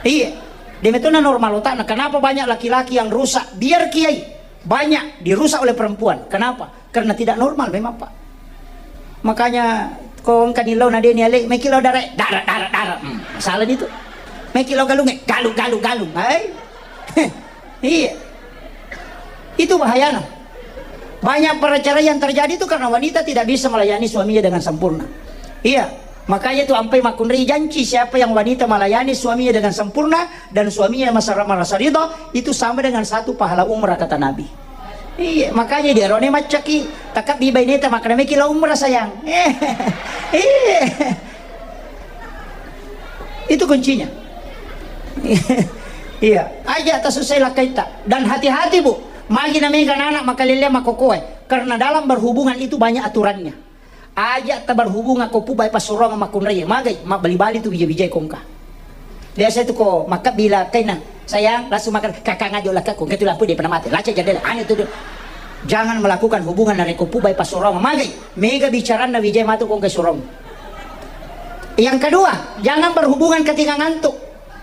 Iya, de metona normal otakna. Kenapa banyak laki-laki yang rusak? Biar kiai banyak dirusak oleh perempuan. Kenapa? Karena tidak normal memang, Pak. Makanya, ko engka ni lao na de ni ale, meki lao dare, dare, dare, dare. Hmm, salah itu. Meki lao galung, eh, galung, galung, galung. Hai. Iya. Itu bahayana. Banyak perceraian terjadi itu karena wanita tidak bisa melayani suaminya dengan sempurna. Iya. Makanya itu ampai makkunrai janci, siapa yang wanita melayani suaminya dengan sempurna dan suaminya masa-, merasa ridho, itu sama dengan satu pahala umrah, kata Nabi. Iya, makanya dia rone maccaki, takabbi baineta makkeda meki lao umrah, sayang. Iya. Itu kuncinya. Iya, aja tasussai lakkaita. Dan hati-hati, Bu, magi na mega anak makalelea makokoe. Karena dalam berhubungan itu banyak aturannya. Aja taberhubungan ko pubai passurongeng makkunrai. Magai, mabbali-bali tu wija-wijai kongka. Biasa itu ko makkabbi lakkaina, "Sayang, langsung makan." "Kakak ngajo lakkaku, engka tu lampu dia pernah mati. Laca jendela." Anu tu dia. Jangan melakukan hubungan narekko pubai passurongeng. Magai, mega bicaranna wijai matu kongka surong. Yang kedua, jangan berhubungan ketika ngantuk.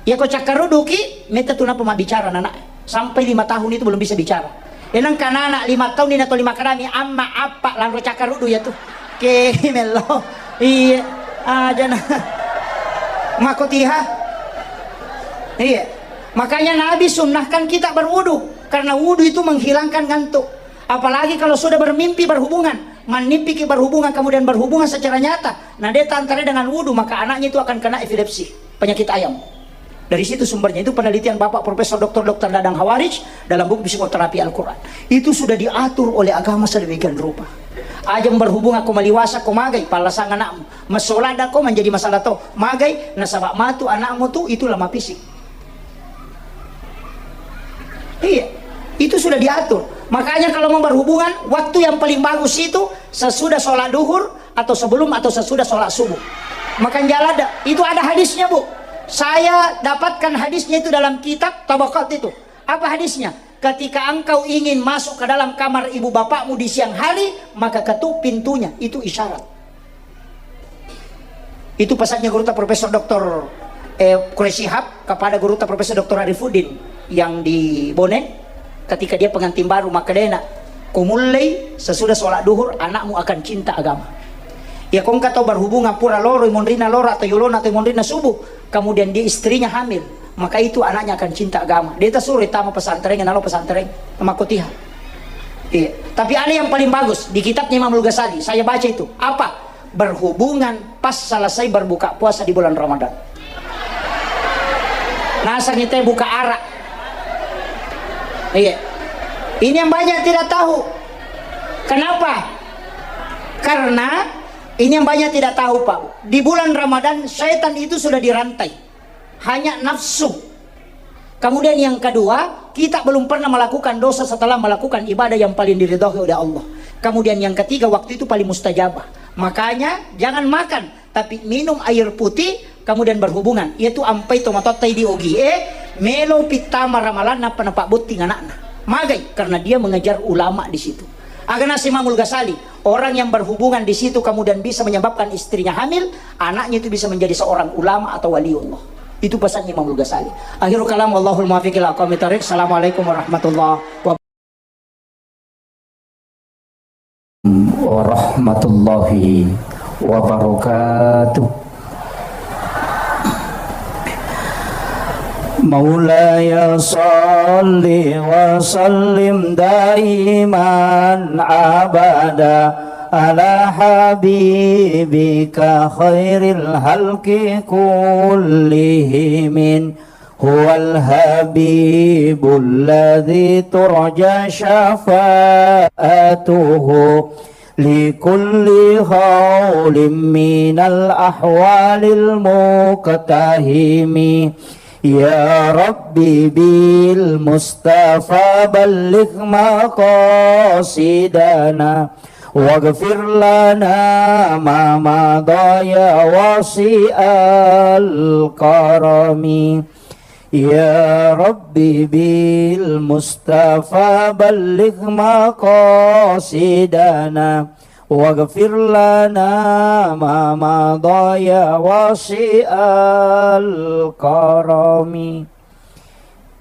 Iya ko cakkarudduki, metta tu nappa mabbicara anak. Sampai lima tahun itu belum bisa bicara. Enang kanana lima tahun ini atau lima kadami, amma, appa, lanro cakkaruddu ya tu. Ke mello. Iya, aja na. Makotiha. Iya. Makanya Nabi sunnahkan kita berwudu karena wudu itu menghilangkan ngantuk. Apalagi kalau sudah bermimpi berhubungan, mannipiki berhubungan kemudian berhubungan secara nyata, nah dia antara dengan wudu maka anaknya itu akan kena epilepsi, penyakit ayam. Dari situ sumbernya, itu penelitian Bapak Profesor Doktor Doktor Dadang Hawarij dalam buku Psikoterapi Al-Quran. Itu sudah diatur oleh agama sedemikian rupa. Aja berhubung akko maliwasa ko magai pallasang anakmu. Masola dako menjadi masalah to. Magai nasaba matu anakmu tu itu lemah fisik. Iya, itu sudah diatur. Makanya kalau mau berhubungan, waktu yang paling bagus itu sesudah sholat duhur atau sebelum atau sesudah sholat subuh. Makan jalan dah. Itu ada hadisnya, Bu. Saya dapatkan hadisnya itu dalam kitab Tabaqat itu. Apa hadisnya? Ketika engkau ingin masuk ke dalam kamar ibu bapakmu di siang hari, maka ketuk pintunya. Itu isyarat. Itu pesannya Gurutta Profesor Doktor, eh, Quraish Shihab kepada Gurutta Profesor Doktor Arifuddin yang di Bone ketika dia pengantin baru, maka dena, "Kumullei sesudah sholat duhur, anakmu akan cinta agama." Ya, kongka tau berhubungan pura loro monrina loro atau yolona atau monrina subuh, kemudian dia istrinya hamil, maka itu anaknya akan cinta agama. Dia tak suruh tama pesantren, nalo pesantren, makotiha. Iya. Tapi ada yang paling bagus di kitabnya Imamul Ghazali, saya baca itu. Apa? Berhubungan pas selesai berbuka puasa di bulan Ramadan. Nasang itu buka arak. Iya. Ini yang banyak tidak tahu. Kenapa? Karena ini yang banyak tidak tahu, Pak. Di bulan Ramadan, setan itu sudah dirantai. Hanya nafsu. Kemudian yang kedua, kita belum pernah melakukan dosa setelah melakukan ibadah yang paling diridhoi oleh Allah. Kemudian yang ketiga, waktu itu paling mustajabah. Makanya jangan makan, tapi minum air putih, kemudian berhubungan. Yaitu ampai tomatotta di ogi e, melo pittama ramalan nappa napabotting anakna. Magai, karena dia mengejar ulama di situ. Agana si Imamul Ghazali, orang yang berhubungan di situ kemudian bisa menyebabkan istrinya hamil, anaknya itu bisa menjadi seorang ulama atau waliullah. Itu pesannya Imamul Ghazali. Akhirul kalam, wallahul muwaffiq ila aqwamit thariq. Assalamualaikum warahmatullahi wabarakatuh. Warahmatullahi wabarakatuh. مولاي صل وسلم دائما أبدا على حبيبك خير الخلق كلهم. هو الحبيب الذي ترجى شفاعته لكل هول من الأهوال المقتحم. يا رب بالمصطفى بلغ مقاصدنا واغفر لنا ما مضى يا واسع الكرم. يا رب بالمصطفى بلغ مقاصدنا واغفر لنا ما مضى يا واسع الكرم.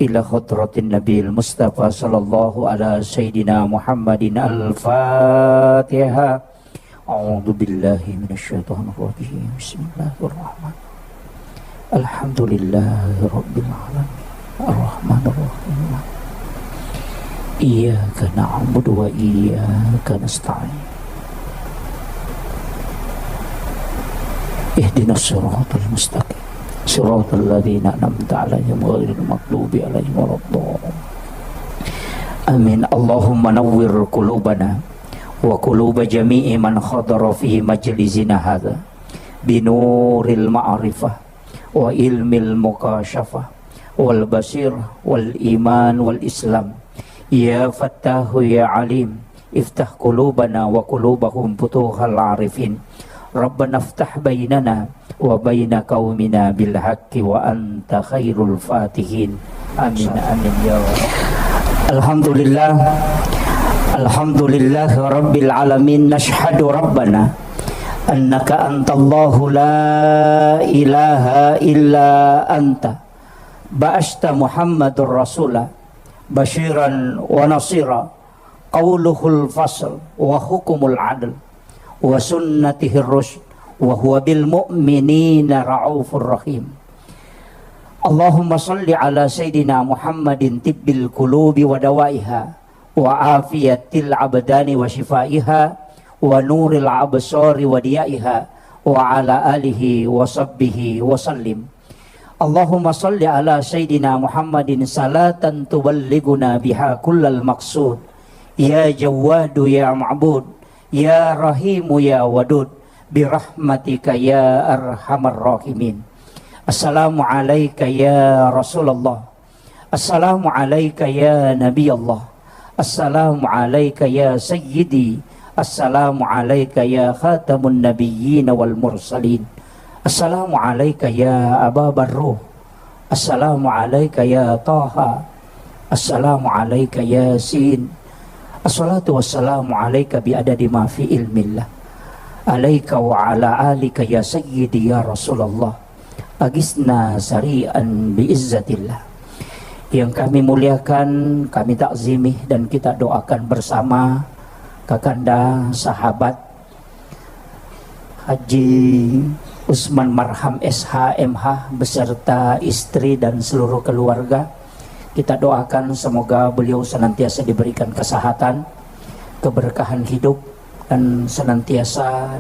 إلى حضرة النبي المصطفى صلى الله على سيدنا محمد الفاتحة. أعوذ بالله من الشيطان الرجيم. بسم الله الرحمن الرحيم. الحمد لله رب العالمين. الرحمن الرحيم. إياك نعبد وإياك نستعين. اهدنا الصراط المستقيم. صراط الذين أنعمت عليهم غير المغضوب عليهم ولا الضالين. آمين. اللهم نور قلوبنا وقلوب جميع من حضر في مجلسنا هذا بنور المعرفة وعلم المكاشفة والبصيرة والإيمان والإسلام. يا فتاح يا عليم، افتح قلوبنا وقلوبهم فتوح العارفين. ربنا افتح بيننا وبين قومنا بالحق وأنت خير الفاتحين. آمين، آمين يا رب. الحمد لله. الحمد لله رب العالمين. نشهد ربنا أنك أنت الله لا إله إلا أنت. بعثت محمد رسولا بشيرا ونصيرا. قوله الفصل وحكم العدل وسنته الرشد wa huwa bil mu'minina raufur rahim. Allahumma salli ala sayyidina Muhammadin tibbil qulubi wa dawaiha, wa afiyatil abdani wa shifaiha, wa nuril absari wa diyaiha, wa ala alihi wa sahbihi wa sallim. Allahumma salli ala sayyidina Muhammadin salatan tuballighuna biha kullal maqsud. Ya Jawwadu ya Ma'bud, ya Rahimu ya Wadud, birahmatika ya arhamar rahimin. Assalamu alaika ya Rasulullah. Assalamu alaika ya Nabi Allah. Assalamu alaika ya Sayyidi. Assalamu alaika ya Khatamun Nabiyyin wal Mursalin. Assalamu alaika ya Aba Barruh. Assalamu alaika ya Taha. Assalamu alaika ya Sin. Assalatu wassalamu alaika bi adadi ma fi ilmillah. Alaika wa ala alika ya Sayyidi ya Rasulullah. Agisna sari'an bi izzatillah. Yang kami muliakan, kami takzimi, dan kita doakan bersama Kakanda, sahabat Haji Usman Marham S H M H beserta istri dan seluruh keluarga. Kita doakan semoga beliau senantiasa diberikan kesehatan, keberkahan hidup, dan senantiasa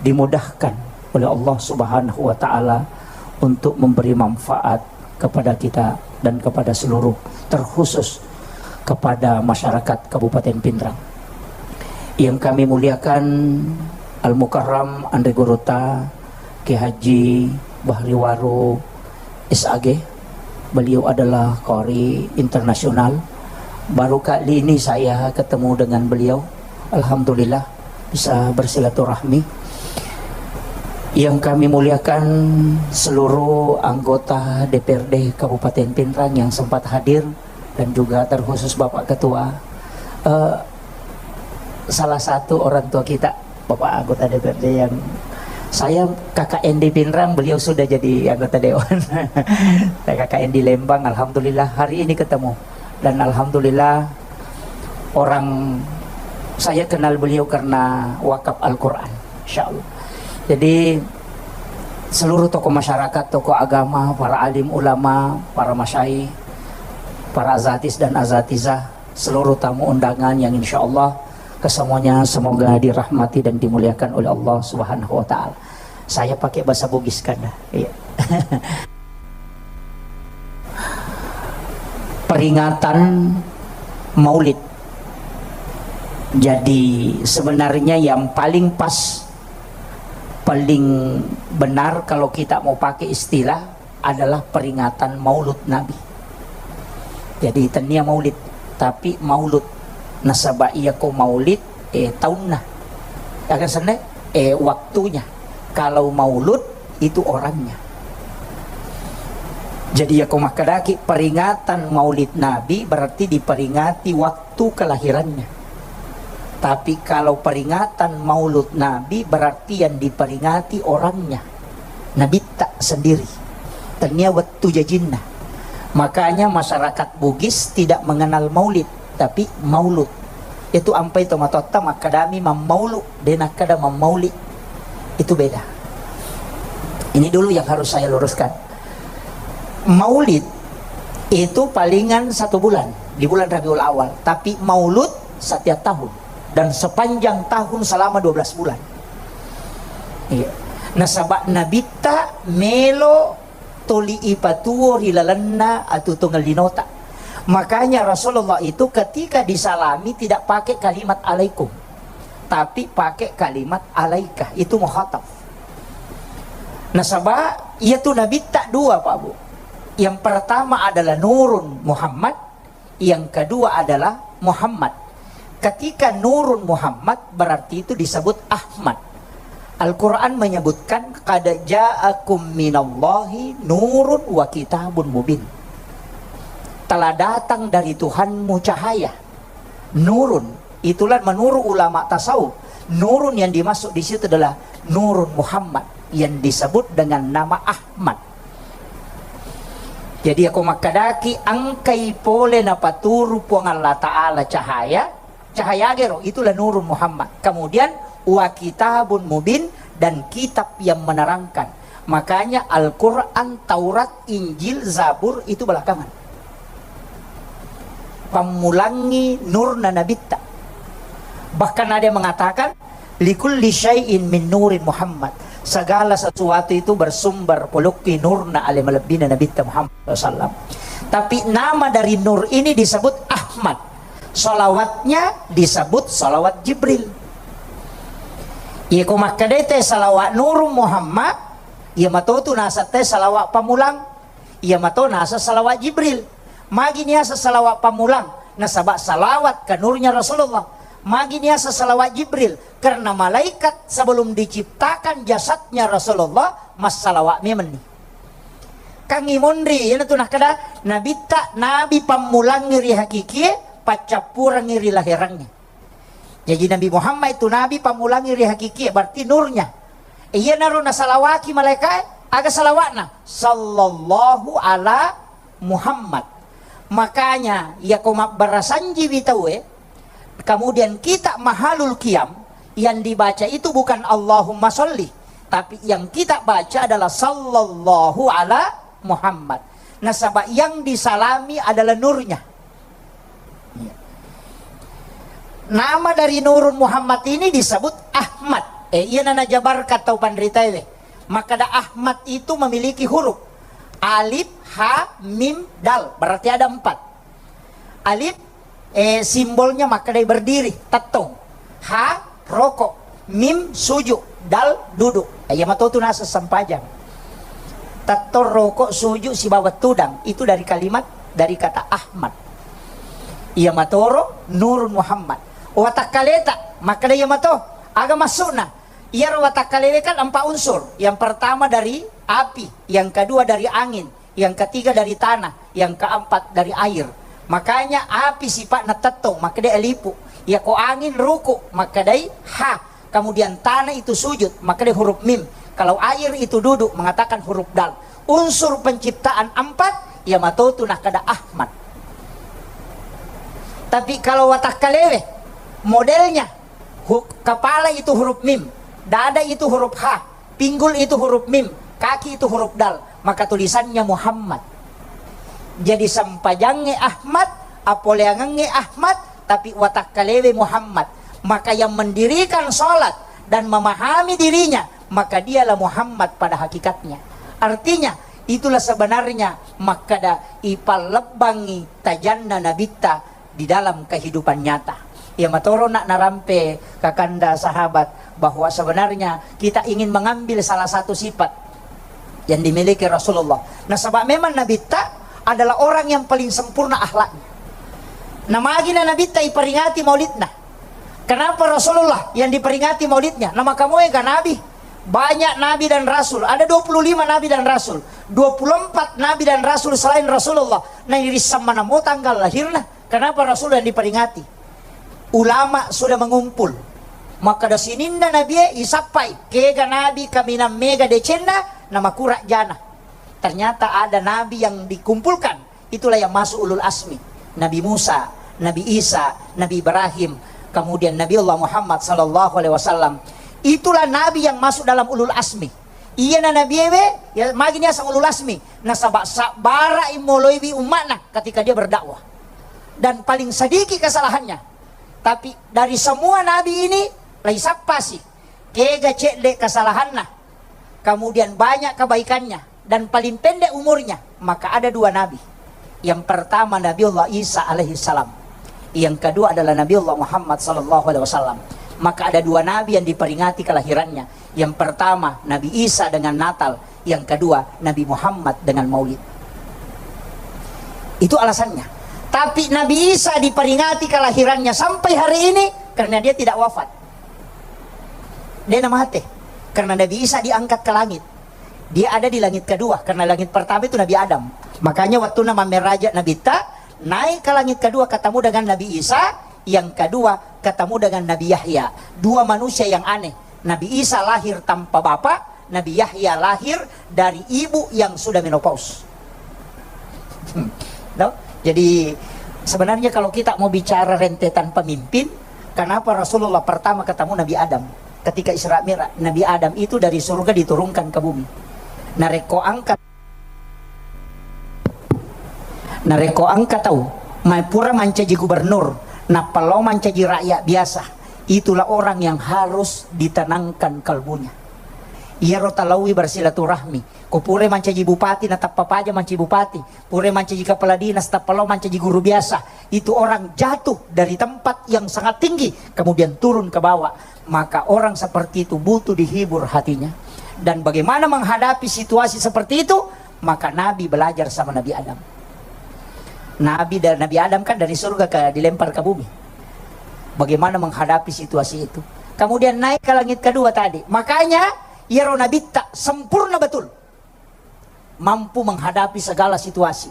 dimudahkan oleh Allah Subhanahu wa Ta'ala untuk memberi manfaat kepada kita dan kepada seluruh, terkhusus kepada masyarakat Kabupaten Pinrang. Yang kami muliakan Al Mukarram Andre Gurutta, Kiai Haji Bahri Waru, S A G. Beliau adalah qori internasional. Baru kali ini saya ketemu dengan beliau. Alhamdulillah, bisa bersilaturahmi. Yang kami muliakan seluruh anggota D P R D Kabupaten Pinrang yang sempat hadir dan juga terkhusus Bapak Ketua. Eh, salah satu orang tua kita, Bapak anggota D P R D yang saya K K N di Pinrang, beliau sudah jadi anggota dewan. Saya K K N di Lembang, alhamdulillah hari ini ketemu. Dan alhamdulillah orang saya kenal beliau karena wakaf Al-Quran, insya Allah. Jadi seluruh tokoh masyarakat, tokoh agama, para alim ulama, para masyayikh, para azatis dan azatizah, seluruh tamu undangan yang insya Allah kesemuanya semoga dirahmati dan dimuliakan oleh Allah Subhanahu wa Ta'ala. Saya pakai bahasa Bugis, Kanda. Iya. Peringatan Maulid. Jadi sebenarnya yang paling pas, paling benar kalau kita mau pakai istilah adalah peringatan Maulud Nabi. Jadi tennia maulid, tapi maulud. Nasaba iyako maulid, eh, taunna. Aga senna, eh, waktunya. Kalau maulud, itu orangnya. Jadi iyako makkedaki peringatan Maulid Nabi berarti diperingati waktu kelahirannya. Tapi kalau peringatan Maulud Nabi berarti yang diperingati orangnya. Nabitta sendiri. Tennia wettu jajinna. Makanya masyarakat Bugis tidak mengenal maulid, tapi maulud. Itu ampai tomatoatta makkadami mammaulu, de nakkada mammauli. Itu beda. Ini dulu yang harus saya luruskan. Maulid itu palingan satu bulan, di bulan Rabiul Awal, tapi maulud setiap tahun dan sepanjang tahun selama dua belas bulan. Iya. Nasaba Nabitta melo toli ipatuo ri lalenna atuo tongeng linota. Makanya Rasulullah itu ketika disalami tidak pakai kalimat alaikum, tapi pakai kalimat alaika, itu mukhatab. Nasaba iyatu Nabitta dua, Pak Bu. Yang pertama adalah Nurun Muhammad, yang kedua adalah Muhammad. Ketika Nurun Muhammad berarti itu disebut Ahmad. Al-Quran menyebutkan, "Qad ja'akum minallahi nurun wa kitabun mubin." Telah datang dari Tuhanmu cahaya. Nurun, itulah menurut ulama tasawuf, nurun yang dimaksud di situ adalah Nurun Muhammad yang disebut dengan nama Ahmad. Jadi, iyako makkadaki engkai pole napaturu Puang Allah Ta'ala cahaya, cahaya gero, itulah Nurun Muhammad. Kemudian, wa kitabun mubin, dan kitab yang menerangkan. Makanya Al-Quran, Taurat, Injil, Zabur itu belakangan. Pammulangi nurna Nabitta. Bahkan ada yang mengatakan, "Likulli syai'in min nuri Muhammad." Segala sesuatu itu bersumber polokki nurna ale malebbina Nabitta Muhammad sallallahu alaihi wasallam. Tapi nama dari nur ini disebut Ahmad. Salawatnya disebut salawat Jibril. Iya ko makkedai te salawat nurun Muhammad, iya matotu naseng te salawat pamulang. Iya mato naseng salawat Jibril. Magi niaseng salawat pamulang, nasaba salawat ke nurnya Rasulullah. Magi niaseng salawat Jibril, karena malaikat sebelum diciptakan jasadnya Rasulullah, massalawat memenni. Kangi monri, iyanatu nakkeda, Nabitta nabi pammulangi ri hakikie, paccappurangi ri laherangnge. Jaji Nabi Muhammad itu nabi pammulangi ri hakikie, berarti nurnya. E, iyanaro nasalawaki malaikae, aga salawatna? Sallallahu ala Muhammad. Makanya, yako mabbarasanjiwi tauwe, kemudian kita mahalul qiyam, yang dibaca itu bukan Allahumma sholli, tapi yang kita baca adalah sallallahu ala Muhammad. Nasaba yang disalami adalah nurnya. Iya. Nama dari Nurun Muhammad ini disebut Ahmad. Eh, iya nana jabarkan tau panritaewe. Makkeda Ahmad itu memiliki huruf. Alif, ha, mim, dal. Berarti ada empat. Alif, eh, simbolnya makkedai berdiri, tettong. Ha, rokok. Mim, sujud. Dal, duduk. Iya matotu naseng sempajang. Tettong, rokok, sujud, sibawa tudang. Itu dari kalimat, dari kata Ahmad. Iya matoro Nurun Muhammad. Watakkaleta, makkeda iya mato. Aga maksudna? Iyaro watakkalewe kan empat unsur. Yang pertama dari api, yang kedua dari angin, yang ketiga dari tanah, yang keempat dari air. Makanya api sifatna tettong, makkedai alifu. Yako angin ruku, makkedai ha. Kemudian tanah itu sujud, makkedai huruf mim. Kalau air itu duduk, mengatakan huruf dal. Unsur penciptaan empat, iya matotu nakkeda Ahmad. Tapi kalau watakkalewe, modelnya, hu-, kepala itu huruf mim, dada itu huruf ha, pinggul itu huruf mim, kaki itu huruf dal, maka tulisannya Muhammad. Jadi sempajangnge Ahmad, apoleangengnge Ahmad, tapi watakkalewe Muhammad. Maka yang mendirikan sholat dan memahami dirinya, maka dialah Muhammad pada hakikatnya. Artinya, itulah sebenarnya makkeda ipallebbangi tajanna nabitta di dalam kehidupan nyata. Iya matoro nak narampe kakanda sahabat bahwa sebenarnya kita ingin mengambil salah satu sifat yang dimiliki Rasulullah. Nasaba memang nabitta adalah orang yang paling sempurna akhlaknya. Namagina nabitta iperingati maulidna. Kenapa Rasulullah yang diperingati maulidnya? Namakamoega nabi. Banyak nabi dan rasul. Ada dua puluh lima nabi dan rasul. Dua puluh empat nabi dan rasul selain Rasulullah. Nah, irisammanamo tanggal lahirna. Kenapa Rasul yang diperingati? Ulama sudah mengumpul. Makkeda sininna nabie isappai, kega nabi kaminang mega decenna, namakura jana. Ternyata ada nabi yang dikumpulkan. Itulah yang masuk ulul asmi. Nabi Musa, Nabi Isa, Nabi Ibrahim, kemudian Nabi Allah Muhammad sallallahu alaihi wasallam. Itulah nabi yang masuk dalam ulul asmi. Iyana nabiewe, ya, magi niaseng ulul asmi. Nasaba sabbara'i moloiwi umma'na ketika dia berdakwah. Dan paling sedikit kesalahannya. Tapi dari semua nabi ini, laisappasi. Kega cedde kesalahanna. Kemudian banyak kebaikannya. Dan paling pendek umurnya, maka ada dua nabi. Yang pertama Nabi Allah Isa alaihi salam. Yang kedua adalah Nabi Allah Muhammad sallallahu alaihi wasallam. Maka ada dua nabi yang diperingati kelahirannya. Yang pertama Nabi Isa dengan Natal, yang kedua Nabi Muhammad dengan Maulid. Itu alasannya. Tapi Nabi Isa diperingati kelahirannya sampai hari ini karena dia tidak wafat. Dia mate karena Nabi Isa diangkat ke langit. Dia ada di langit kedua, karena langit pertama itu Nabi Adam. Makanya waktu nama meraja Nabi Ta, naik ke langit kedua ketemu dengan Nabi Isa, yang kedua ketemu dengan Nabi Yahya. Dua manusia yang aneh. Nabi Isa lahir tanpa bapak, Nabi Yahya lahir dari ibu yang sudah menopause. Hmm. No? Jadi sebenarnya kalau kita mau bicara rentetan pemimpin, kenapa Rasulullah pertama ketemu Nabi Adam? Ketika Isra Mi'raj, Nabi Adam itu dari surga diturunkan ke bumi. Narekko engka, narekko engka tau, ma-, pura mancaji gubernur, nappa lao mancaji rakyat biasa, itulah orang yang harus ditenangkan kalbunya. Iyaro talaui bersilaturahmi, ko pura mancaji bupati, natappa paja mancaji bupati, pura mancaji kepala dinas, tappa lao mancaji guru biasa, itu orang jatuh dari tempat yang sangat tinggi, kemudian turun ke bawah. Maka orang seperti itu butuh dihibur hatinya. Dan bagaimana menghadapi situasi seperti itu? Maka Nabi belajar sama Nabi Adam. Nabi dan Nabi Adam kan dari surga ke, dilempar ke bumi. Bagaimana menghadapi situasi itu? Kemudian naik ke langit kedua tadi. Makanya, iyaro Nabitta sempurna betul. Mampu menghadapi segala situasi.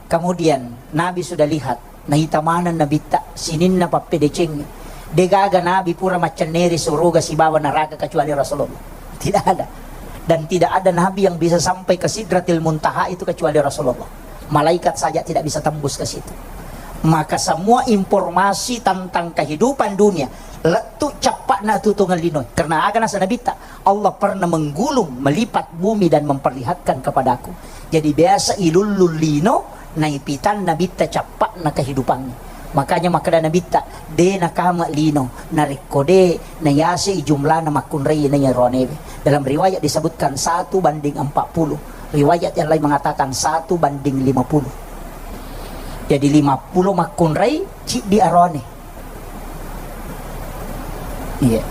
Kemudian Nabi sudah lihat, naita maneng Nabitta, sininna pappedecengnge. Degaga Nabi pura maccenneri suruga sibawa neraka kecuali Rasulullah. Tidak ada. Dan tidak ada Nabi yang bisa sampai ke Sidratil Muntaha itu kecuali Rasulullah. Malaikat saja tidak bisa tembus ke situ. Maka semua informasi tentang kehidupan dunia, lettu cappa'na tutungeng lino. Karena aga nasa Nabitta, Allah pernah menggulung, melipat bumi dan memperlihatkan kepadaku. Jadi biasa ilullu lino, naipitan Nabitta cappa'na kehidupannya. Makanya makkeda Nabitta, de nakama lino, narekko de nayase jumlahna makkunrai naiya ronewe. Dalam riwayat disebutkan satu banding empat puluh. Riwayat yang lain mengatakan satu banding lima puluh. Jadi lima puluh makkunrai, ciddi arone. Iya.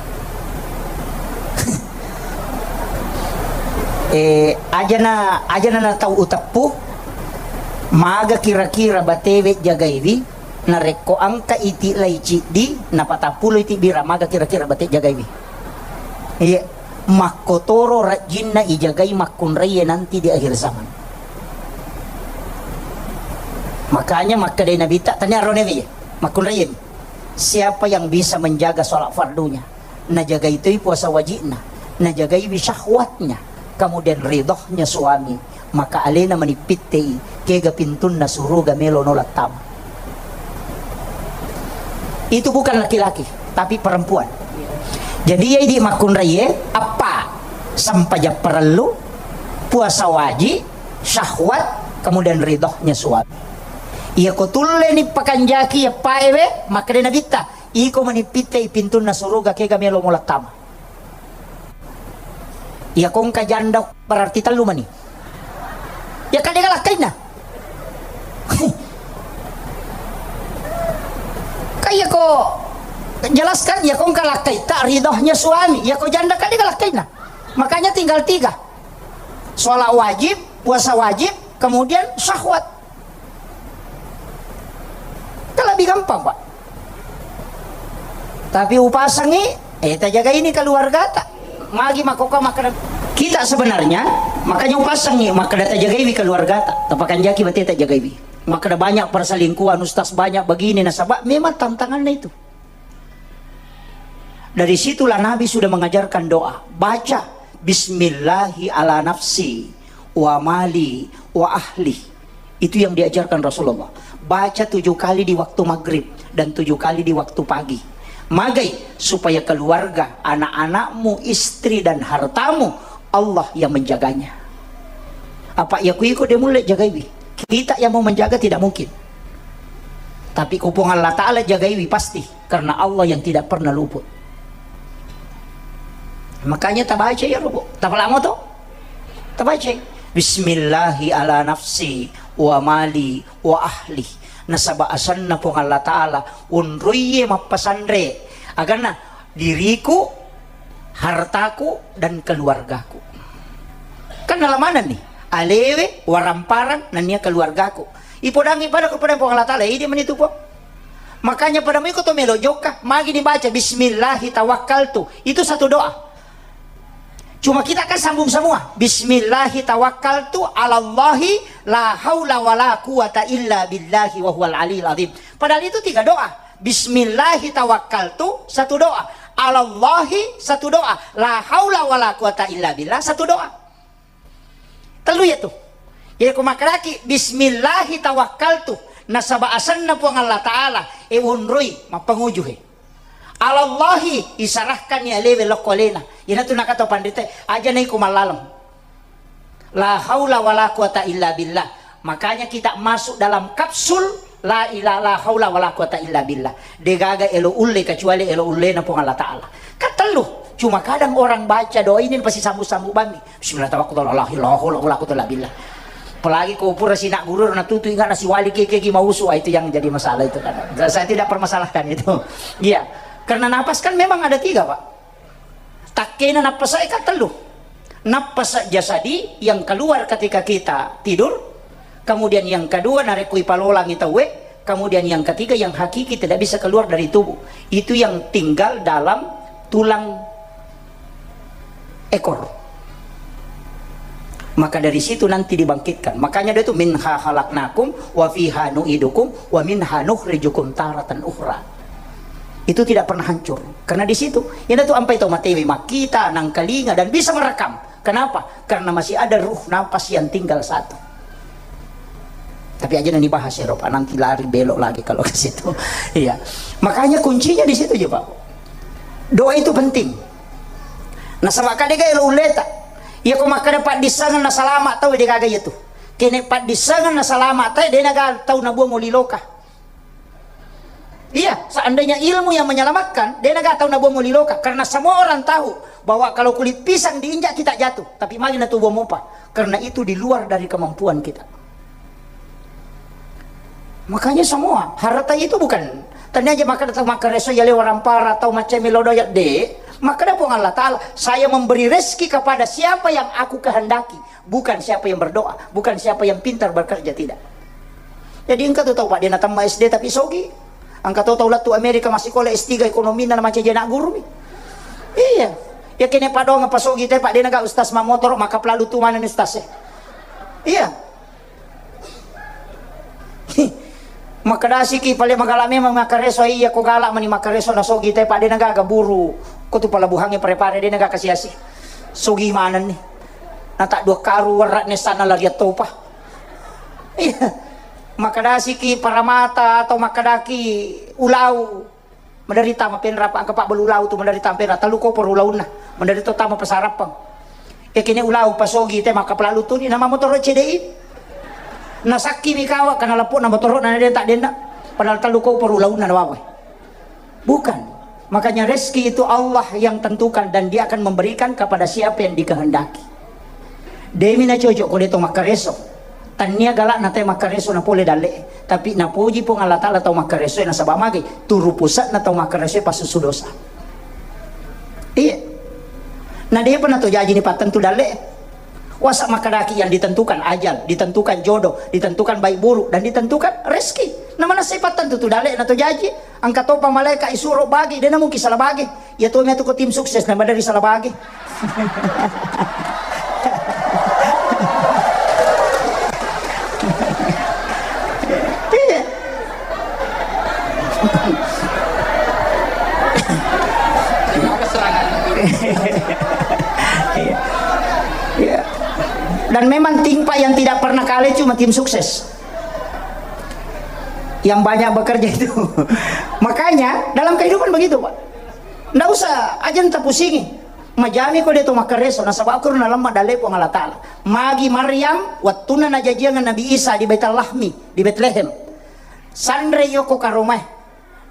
Eh, ajana, ajana na tau uteppu, maga kira-kira batewe jagaiwi, narekko engka iti lai ciddi, napatappulo iti bira, maga kira-kira bate jagaiwi. Iya, makkotoro rajinna ijagai makkunraie nanti di akhir zaman. Makanya makkedai Nabitta, tania ronewi, makkunraie. Siapa yang bisa menjaga sholat fardunya, najagai toi puasa wajibna, najagaiwi syahwatnya, kemudian ridhonya suami, maka alena manippittei kega pintunna suruga melo nola tama. Itu bukan laki-laki, tapi perempuan. Jadi iya idi makkunraie, appa, sempajang parellu, puasa wajib, syahwat, kemudian ridhonya suami. Iya ko tulleni pakanjaki yappaewe, makkeda Nabitta, iko manippittei pintunna suruga kega melo mola tama. Iya ko engka janda berarti tellu mani. Iya kan dega lakkainna. Kan iya ko jelaskan, iya ko engka lakkaita ridhonya suami, iya ko janda kan dega lakkainna. Makanya tinggal tiga. Sholat wajib, puasa wajib, kemudian syahwat. Kan lebih gampang, Pak. Tapi upasangi, eh, tajaga ini keluargata. Magi makkokka makkeda. Kita sebenarnya, makanya upasangi, makkeda tajagaiwi keluargata. Tapakanjaki bate tajagaiwi. Makkeda banyak perselingkuhan, ustaz, banyak begini, nasaba memang tantangannya itu. Dari situlah Nabi sudah mengajarkan doa. Baca, "Bismillahi ala nafsi, wa mali, wa ahli." Itu yang diajarkan Rasulullah. Baca tujuh kali di waktu maghrib dan tujuh kali di waktu pagi. Magai, supaya keluarga, anak-anakmu, istri, dan hartamu, Allah yang menjaganya. Apa iya ku iko de mulle jagaiwi. Kita yang mau menjaga tidak mungkin. Tapi ko Puang Allah Ta'ala jagaiwi pasti. Karena Allah yang tidak pernah luput. Makanya tabaca ya, Robo. Tapalamo to? Tabaca. "Bismillahi ala nafsi wa mali wa ahli." Nasaba asenna Puang Allah Ta'ala, unruiye mappasanre. Aganna, diriku, hartaku, dan keluargaku. Kan nalamanenni, alewe, waramparang, nennia keluargaku. Ipodangi pada kepada Puang Allah Ta'ala, idi menitu Puang. Makanya pada mui ko to melo jokka, magi dibaca, "Bismillahi tawakkaltu." Itu satu doa. Cuma kita kan sambung semua. "Bismillahi tawakkaltu alallahi la haula wala quwata illa billahi wa huwal aliyil azim." Padahal itu tiga doa. "Bismillahi tawakkaltu," satu doa. "Alallahi," satu doa. "La haula wala quwata illa billah," satu doa. Tellu iya tu. Iya ko makkedaki, "Bismillahi tawakkaltu," nasaba asenna Puang Allah Ta'ala, e wonroi mappanguju he. Alallahi, iserahkan ni alewe lokko alena. Iyanatu nakata panrita, aja naiko mallaleng. La haula wala quwata illa billah. Makanya kita masuk dalam kapsul la ila-, la haula wala quwata illa billah. Degaga elo ulle kecuali elo ullena Puang Allah Ta'ala. Kan tellu. Cuma kadang orang baca doa ini pasti sambung-sambung bammi. Bismillah tawakkaltu ala Allah, la haula wala quwata illa billah. Apalagi ko pura sinak guru na tutu ingat nasi wali keke ki mausu, ah, itu yang jadi masalah itu kan. Saya tidak permasalahkan itu. Iya. Karena napas kan memang ada tiga, Pak. Takkena nappasa e kan tellu. Nappasa jasadi yang keluar ketika kita tidur, kemudian yang kedua narekko ipalolangi tauwe, kemudian yang ketiga yang hakiki tidak bisa keluar dari tubuh. Itu yang tinggal dalam tulang ekor. Maka dari situ nanti dibangkitkan. Makanya dia itu, "Minha khalaqnakum wa fiha nu'idukum wa minha nukhrijukum taratan ukhra." Itu tidak pernah hancur. Karena di situ, iyanatu ampai tau matewe makkita, nangkalinga, dan bisa merekam. Kenapa? Karena masih ada ruh napas yang tinggal satu. Tapi aja nani bahas ya, Pak. Nanti lari belok lagi kalau ke situ. Iya. Makanya kuncinya di situ aja, Pak. Doa itu penting. Nasaba kadega elo ulleta. Iya ko makkada paddissengeng na salama tau, degaga iya tu. Kene paddissengeng na salama tau, denaga tau nabuang oli loka. Iya, seandainya ilmu yang menyelamatkan, denaga tau nabuang oli loka. Karena semua orang tahu bahwa kalau kulit pisang diinjak kita jatuh, tapi magi natubuang mopa. Karena itu di luar dari kemampuan kita. Makanya semua harta itu bukan tanya aja maka datang maka reso ya lewa rampara atau macam melo doyak de. Maka ada Puang Allah Ta'ala, "Saya memberi rezeki kepada siapa yang aku kehendaki, bukan siapa yang berdoa, bukan siapa yang pintar bekerja, tidak." Jadi engka tu tau, Pak, dia natamma S D tapi sogi. Engka tu tau lettu Amerika masih sekolah S tiga ekonomi na macam anak guru mi. Iya. Ya kene padong apa sogi te, Pak, dia naga ustaz mamotoro maka pelalu tu mana ni ustaz e. Iya. Makkedasiki pale magala memang makkareso, iya ko gala mani makkareso na sogi te, Pak, de nagaga buru. Ko tu pelabuhangnge pare-pare de nagaga siasi. Sogi maneng ni. Na tak dua karu werra ne sana lari topa. Iya. Makkedasiki paramata atau makkedaki ulau. Maderri tama penra, pa engka pabbalu ulau tu, maderri tama penra, tellu koporo ulaunna, maderri to tama pasarappang. Yakini ulau pasogi te maka pelalu tuni, nama motoro C D I. Nasakki mi kawa, karena leppo na motoro na den tak denna. Padahal tellu koporo ulaunna na wawa. Bukan. Makanya rezeki itu Allah yang tentukan dan Dia akan memberikan kepada siapa yang dikehendaki. Demi na cocok ko de to makkareso. Tannia galakna tau makkareso na pole dalle. Tapi napoji Puang Allah Ta'ala tau makkareso nasaba magi turu pusatna tau makkareso passusu dosa. Iya. Na depa na to jaji ni pattentu dalle. Wasa makkadaki yang ditentukan ajal, ditentukan jodoh, ditentukan baik buruk, dan ditentukan rezeki. Na mana sai pattentu tu dalle na to jaji. Engka topa malaika isuro bagi, de na mungkin salah bagi. Iya to, matu ko tim sukses na maderri salah bagi. Iya. Iya. Iya. Dan memang tim, Pak, yang tidak pernah kalah cuma tim sukses. Yang banyak bekerja itu. Makanya dalam kehidupan begitu, Pak. Ndak usah, aja nta pusingi. Majami ko de to makkareso, nasaba ko na lemma dalle Puang Allah Ta'ala. Magi Maryam, wettunna najajiang Nabi Isa di Baitul Lahmi, di Betlehem. Sanre yoko karomae.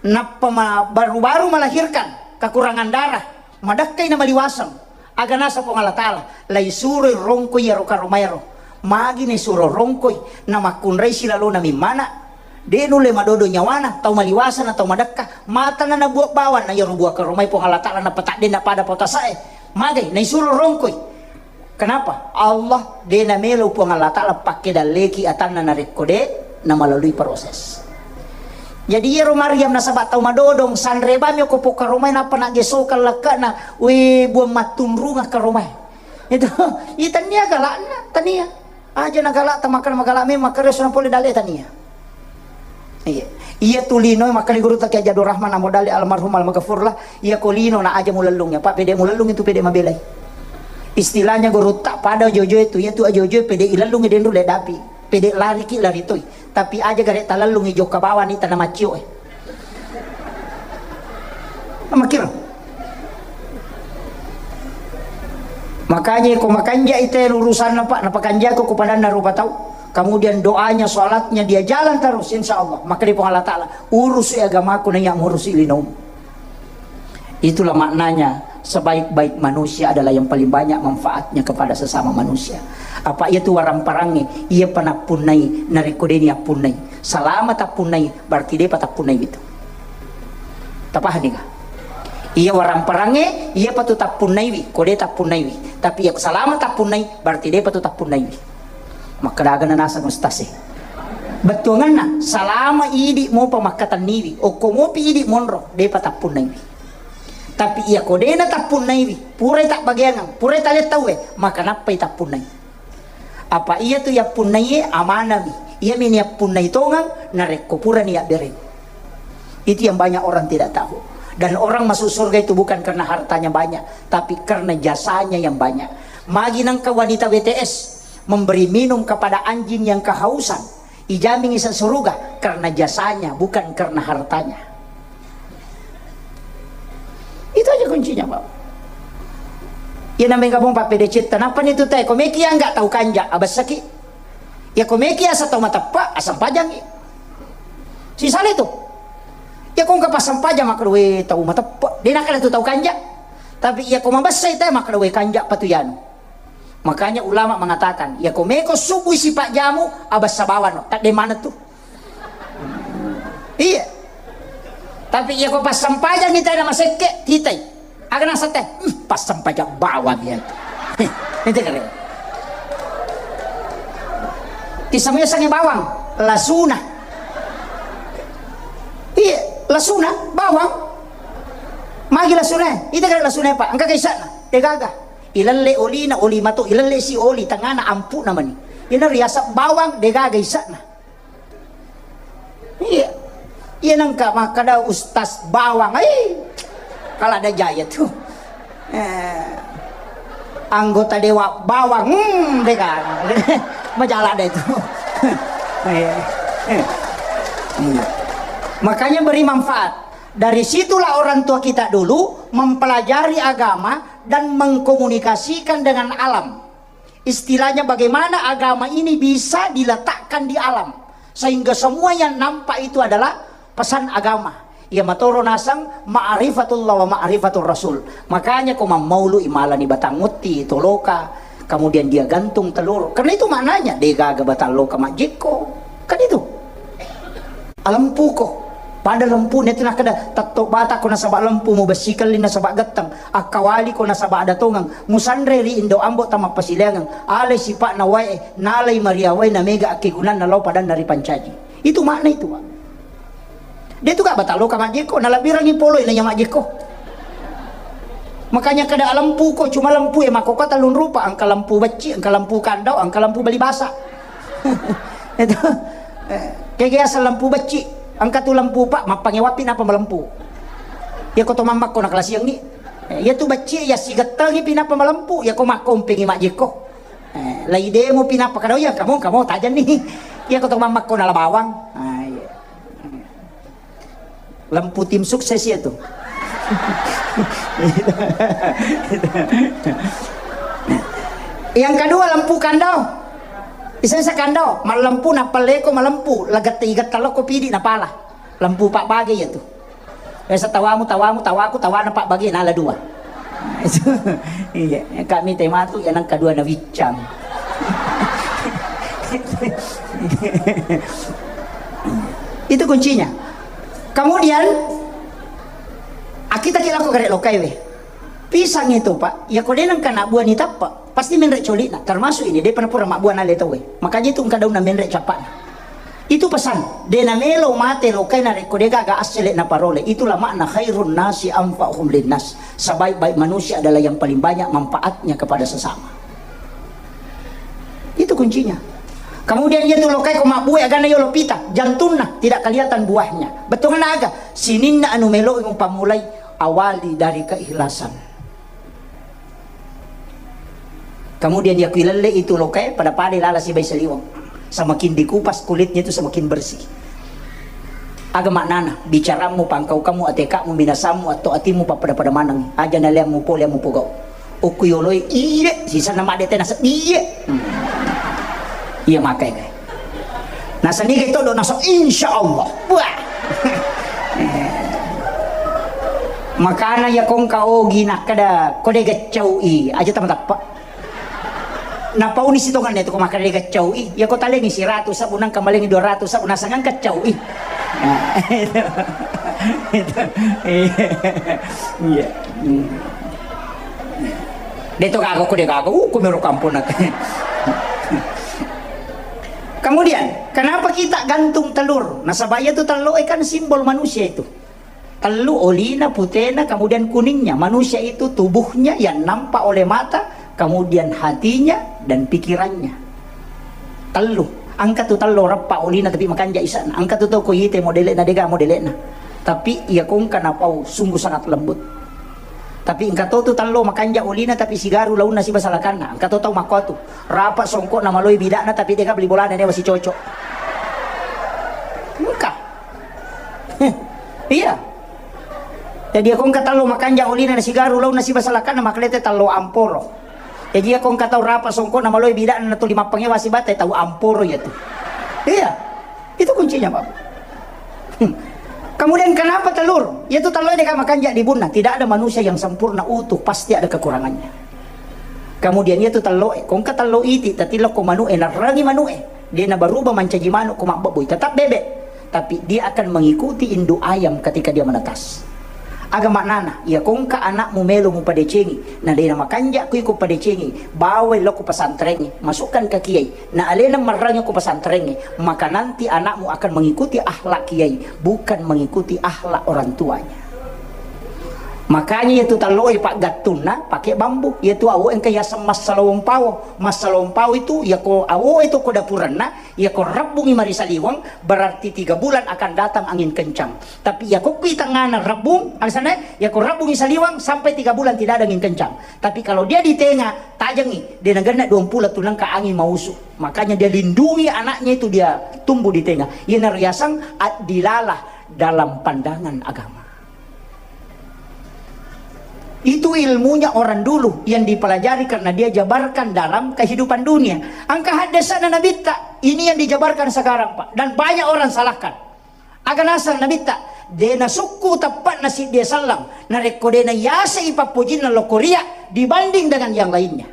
Nappa ma-, baru-baru melahirkan, kekurangan darah. Madakkai na maliwaseng. Aga nasa Puang Allah Ta'ala, laisuroi rongkoi iyaro karomaero. Magi naisuro rongkoi, namakkunrai silalona mimmana. De nulle madodo nyawana, tau maliwasa na tau madekka, matana nabuat bawang na iyaro buah karomai Puang Allah Ta'ala napataddenna pada pau tasae. Magai, naisuro rongkoi. Kenapa? Allah de namelo Puang Allah Ta'ala pakke dalleki atanna narekko de namalalui proses. Jadi iyaro Maryam nasaba tau madodong, sanre bami ko pokka romai nappa naggesokang lekkana, we buang mattunrunga karomai. Itu, iya tania galakna, tania. Aja na galak, ta makkada magala memang, makkada suna pole dalle tania. Iya. Iya tu lino makkada guru ta Kiai Abdul Rahman Amo Dalle almarhum almaghfurlah, iya ko lino na aja mulellung ya, Pak, pede mulellung itu pede mabelai. Istilahnya guru tak pada jojo itu, iya tu ajojo pede ilellung denru le dapi. Pede lari ki lari toi. Tapi aja gare talellung i jokka bawang ni tana maccio e. Makkiro. Makanya ko makanja ite urusanna, Pak, napakanjako ko padanna rupa tau. Kemudian doanya, salatnya dia jalan terus, insya Allah. Maka di Puang Allah Ta'ala, urusi agamaku naiya murusi linomu. Itulah maknanya, sebaik-baik manusia adalah yang paling banyak manfaatnya kepada sesama manusia. Apa iya tu warang parangnge, iya pa nappunnai, narekko deni appunnai. Salama tappunnai, berarti depa tappunnai itu. Tapahani ga? Iya warang parangnge, iya pa tu tappunnaiwi, ko de tappunnaiwi. Tapi iya ko salama tappunnai, berarti depa tu tappunnaiwi. Makkeda aga na naseng ustaz e. Bettuanganna, salama idi mopa makkatenniwi, okko mopi idi monro, depa tappunnaiwi. Tapi iya ko dena tappunnaiwi, purai tabbageangang, purai taleng tauwe, maka nappai tappunnai. Apa iya tu yappunnaiye amanami, iyami niyappunnai tongang, narekko purani yabbereng. Itu yang banyak orang tidak tahu. Dan orang masuk surga itu bukan karena hartanya banyak, tapi karena jasanya yang banyak. Magi nengka wanita W T S memberi minum kepada anjing yang kehausan, ijamin isa suruga karena jasanya, bukan karena hartanya. Itu aja kuncinya, Pak. Iya namanya gabung Pak P D C, kenapa nih tuh teh? Komeki ya nggak tahu kanja, abas sakit. Ya komeki asa tau mateppa, asam pajangi. Sisale tu. Ya ko engka passampajang makkeda, "We, tau mateppa." De nakkeda tu tau kanja. Tapi iya ko mabessai te makkeda, "We, kanja patu yanu." Makanya ulama mengatakan, ya ko meko subui sipajjamu, abassa bawano. Tadde maneng tu. Iya. Tapi iya ko passampajang kita na masekke, titai. Aga naseng te, "Hmm, passampajang bawang iya tu." Itu kare. Tisamesang bawang, lasuna. Iya, lasuna, bawang. Magi lasuna, itu kare lasuna, Pak. Engka kaisana, degaga. Ilelle olina, oli mato, ilelle si oli, tengana ampu namani. Ina riasa bawang, degaga isana. Iya. Iya nengka makkada Ustaz Bawang, ai. Kala ada jaya tu. Eh, anggota dewa Bawang, hmm, deka. Majalah deh itu. Iya. Iya. Makanya beri manfaat. Dari situlah orang tua kita dulu mempelajari agama dan mengkomunikasikan dengan alam. Istilahnya bagaimana agama ini bisa diletakkan di alam sehingga semua yang nampak itu adalah pesan agama. Iya matoro naseng ma'rifatullah wa ma'rifatur rasul. Makanya ko mammaulu imalani batang utti, toloka, kemudian dia gantung telur. Karena itu maknanya degaga batang loka majjekko. Kan itu. Alempuko. Pada lempu ne tu nakkeda, "Tetto bata ko nasaba lempu, mubessi kelli nasaba getteng, akkawali ko nasaba ada tongeng, musanre ri indo ambo tama pasileangeng, alai sipa'na wae, nalai maria wae, namega akkegunanna lao padanna ri pancaji." Itu makna itu, Pak. De tu ka batang loka majjekko, nalabbirangi poloi naiya majjekko. Makanya kada lempuko, cuma lempu e makkokko tellung rupa, engka lempu becci, engka lempu kandau, engka lempu bali basa. Itu. Eh, kege asal lempu becci, engka tu lempu pak, mappangewapi napa malempu. Iya ko to mammakko nakalasiangi. Eh, iya tu becci iya sigettengi pi napa malempu, iya ko makkompengi majjekko. Eh, lai demo pi napa kadau iya kamu, kamu tajenni. Iya ko to mammakko nala bawang. Ah, iya. Lempu tim sukses ya tu. Yang kedua lempu kandau. Isa-isa kandau, malempu napaleko malempu, lagette igetta lokko pidi napala. Lempu pak bage ya tu. Biasa tawamu, tawamu, tawaku, tawana pak bage nala dua. Iya, kami te matu ya nang kedua na wiccang. Itu kuncinya. Kemudian, ah, kita kira kok gare lokai we. Pisang itu, Pak, ya ko denang kana buah ni tappa, pasti menre coli'na, termasuk ini, de pernah pura mabbuah nale tauwe. Makanya itu engka daunna menre cappa'na. Itu pesan, de namelo mate lokai narekko de gaga assele naparole. Itulah makna khairun nasi anfa'uhum linnas. Sebaik-baik manusia adalah yang paling banyak manfaatnya kepada sesama. Itu kuncinya. Kemudian iya tu lokai ko mabbue agana yolo pita, jantunna tidak kelihatan buahnya. Betulna aga? Sininna anu meloi mupammulai awali dari keikhlasan. Kemudian iya kuilelle itu lokai pada-pada lala sibai saliweng. Semakin dikupas kulitnya itu semakin bersih. Aga maknana? Bicarammu, pangkaukammu, atekamu, minasammu, atto atimmu pappada-pada maneng. Aja naleammu pole, ammu pogau. Okku yoloi, iye, sisanna madde tena seddi, iye. Hmm. Iya makai, kai. Nasaniga itu do naso, insya Allah. Wah. Makana ya kongka ogi nakkeda, ko de gaccau i, aja tama tappa. Napauni sitongenna itu ko makkeda de gaccau i. Ya ko talengi siratu sabbu nangka malengi dua ratu sabbu nasangangka cau i. Nah, itu. Itu. Iya. Iya. Hmm. De to gaga ko de gaga, uh, ko mero kampung nate. Kemudian, kenapa kita gantung telur? Nasaba iya tu tello e kan simbol manusia itu. Tellu, olina, putena, kemudian kuningnya. Manusia itu tubuhnya yang nampak oleh mata, kemudian hatinya dan pikirannya. Tellu. Engka tu tello reppa olina tapi makanja isana. Engka tu tau ko ite modelena, dega modelena. Tapi iya kongka napau sungguh sangat lembut. Tapi engka to tu tello makanja olina tapi sigaru launna siba salakanna. Engka to tau makko tu. Rapa songkok na maloi bidakna tapi dega beli bolana newa sicocok. Engka. Iya. Jadi iya kongka tello makanja olina na sigaru launna siba salakanna, makkeda te tello amporo. Jadi iya kongka tau rapa songkok na maloi bidakna na tuli mappangewa sibata, tau amporo iya tu. Iya. Itu kuncinya, Pak. Hmm. Kemudian kenapa telur? Iya tu tello deka makanja di bunna. Tidak ada manusia yang sempurna utuh, pasti ada kekurangannya. Kemudian iya tu tello e, kongka tello iti, tatillo ko manu e, narrangi manu e. Dia na berubah mancaji manu ko mabbebbui, tetap bebek. Tapi dia akan mengikuti induk ayam ketika dia menetas. Aga maknana? Iya kongka anakmu melo mupadecengi, na de na makanja ko iko padecengi, bawai lo ko pesantren e, masukkan ke kiai. Na alena marrangi ko pesantren e, maka nanti anakmu akan mengikuti akhlak kiai, bukan mengikuti akhlak orang tuanya. Makanya iya tu tello e paggattunna pakai bambu. Iya tu awo engka yaseng massalawong pawo. Massalawong pawo itu, iya ko awo itu ko dapurenna, iya ko rabbungi mari saliweng, berarti tiga bulan akan datang angin kencang. Tapi iya ko kui tengana rabbung, alasannya, iya ko rabbungi saliweng sampai tiga bulan tidak ada angin kencang. Tapi kalau dia di tengah, tajengi, dia nagenna dua puluh tu nengka angin mausu. Makanya dia lindungi anaknya itu, dia tumbuh di tengah. Iya naro yaseng addilalah dalam pandangan agama. Itu ilmunya orang dulu yang dipelajari karena dia jabarkan dalam kehidupan dunia. Engka haddesana Nabitta, ini yang dijabarkan sekarang, Pak. Dan banyak orang salahkan. Aga naseng Nabitta, de nasukku teppe'na siddi selleng, narekko de nayasei pappojinna lokko ria dibanding dengan yang lainnya.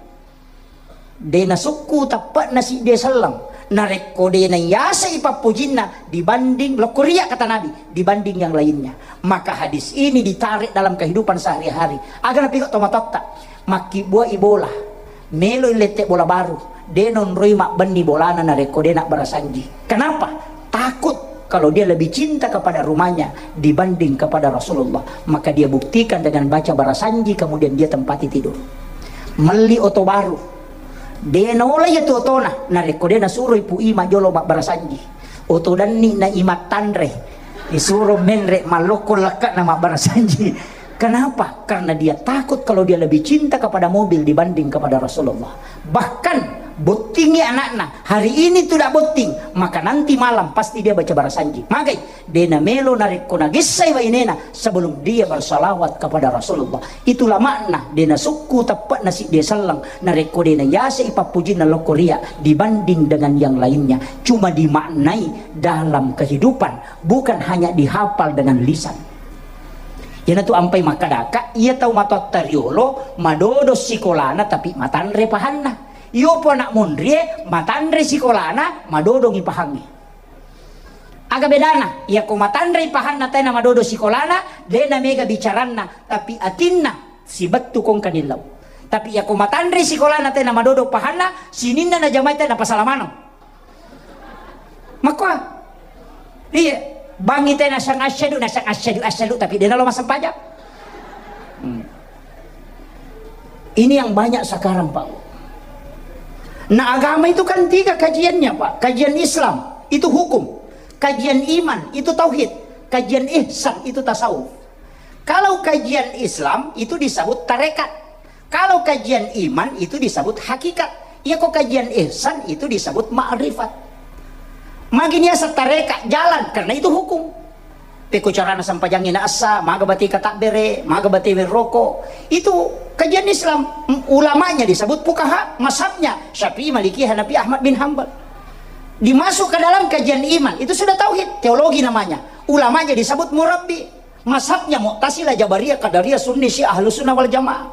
De nasukku teppe'na siddi selleng, narekko de nayasei pappojinna dibanding lokko ria, kata Nabi, dibanding yang lainnya. Maka hadis ini ditarik dalam kehidupan sehari-hari. Aga napigau tomatoatta, makkibbuai bola, meloi lette bola baru, de nonroi mabbenni bolana narekko de nabbarasanji. Kenapa? Takut kalau dia lebih cinta kepada rumahnya dibanding kepada Rasulullah, maka dia buktikan dengan baca barasanji, kemudian dia tempati tidur. Melli oto baru, de naola iya tu otona, narekko de nasuroi Pu Ima jolo mabbarasanji. Oto danni na Ima tanre, disuro menre mallokko lekka na mabbarasanji. Kenapa? Karena dia takut kalau dia lebih cinta kepada mobil dibanding kepada Rasulullah. Bahkan bottingi anakna, hari ini tidak botting, maka nanti malam pasti dia baca barasanji. Magai, de namelo narekko nagessai bainena sebelum dia bersalawat kepada Rasulullah. Itulah makna de nasukku teppe'na siddi selleng, narekko de nayasei pappujinna lokko ria dibanding dengan yang lainnya. Cuma dimaknai dalam kehidupan, bukan hanya dihafal dengan lisan. Iyanatu ampai makkadaka, iya tau matoatta riolo madodo sikolana tapi matanre pahanna. Iyopo anak monrie matanre sikolana, madodongi pahangnge. Aga bedana? Iyako matanrei pahanna tae namadodo sikolana, de namega bicaranna, tapi atinna sibettu kongka nillau. Tapi iyako matanrei sikolana tae namadodo pahanna, sininna najamai tae napasala maneng. Makkoa. Iya, bangi tae nasang asyhadu, nasang asyhadu, asyhadu, tapi de nalo massempajang. Hmm. Ini yang banyak sekarang, Pak. Nah, agama itu kan tiga kajiannya, Pak. Kajian Islam itu hukum, kajian iman itu tauhid, kajian ihsan itu tasawuf. Kalau kajian Islam itu disebut tarekat, kalau kajian iman itu disebut hakikat, iya ko kajian ihsan itu disebut ma'rifat. Magi niaseng tarekat jalan, karena itu hukum. Pekko carana sempajangnge na essa, maga bate katabbere, maga bate werroko. Itu kajian Islam. M-, ulamanya disebut fuqaha, mazhabnya Syafi'i, Maliki, Hanafi, Ahmad bin Hambal. Dimasuk ke dalam kajian iman, itu sudah tauhid, teologi namanya. Ulamanya disebut murabbi. Mazhabnya Mu'tazilah, Jabariyah, Qadariyah, Sunni, Syiah, Ahlus Sunnah wal Jamaah.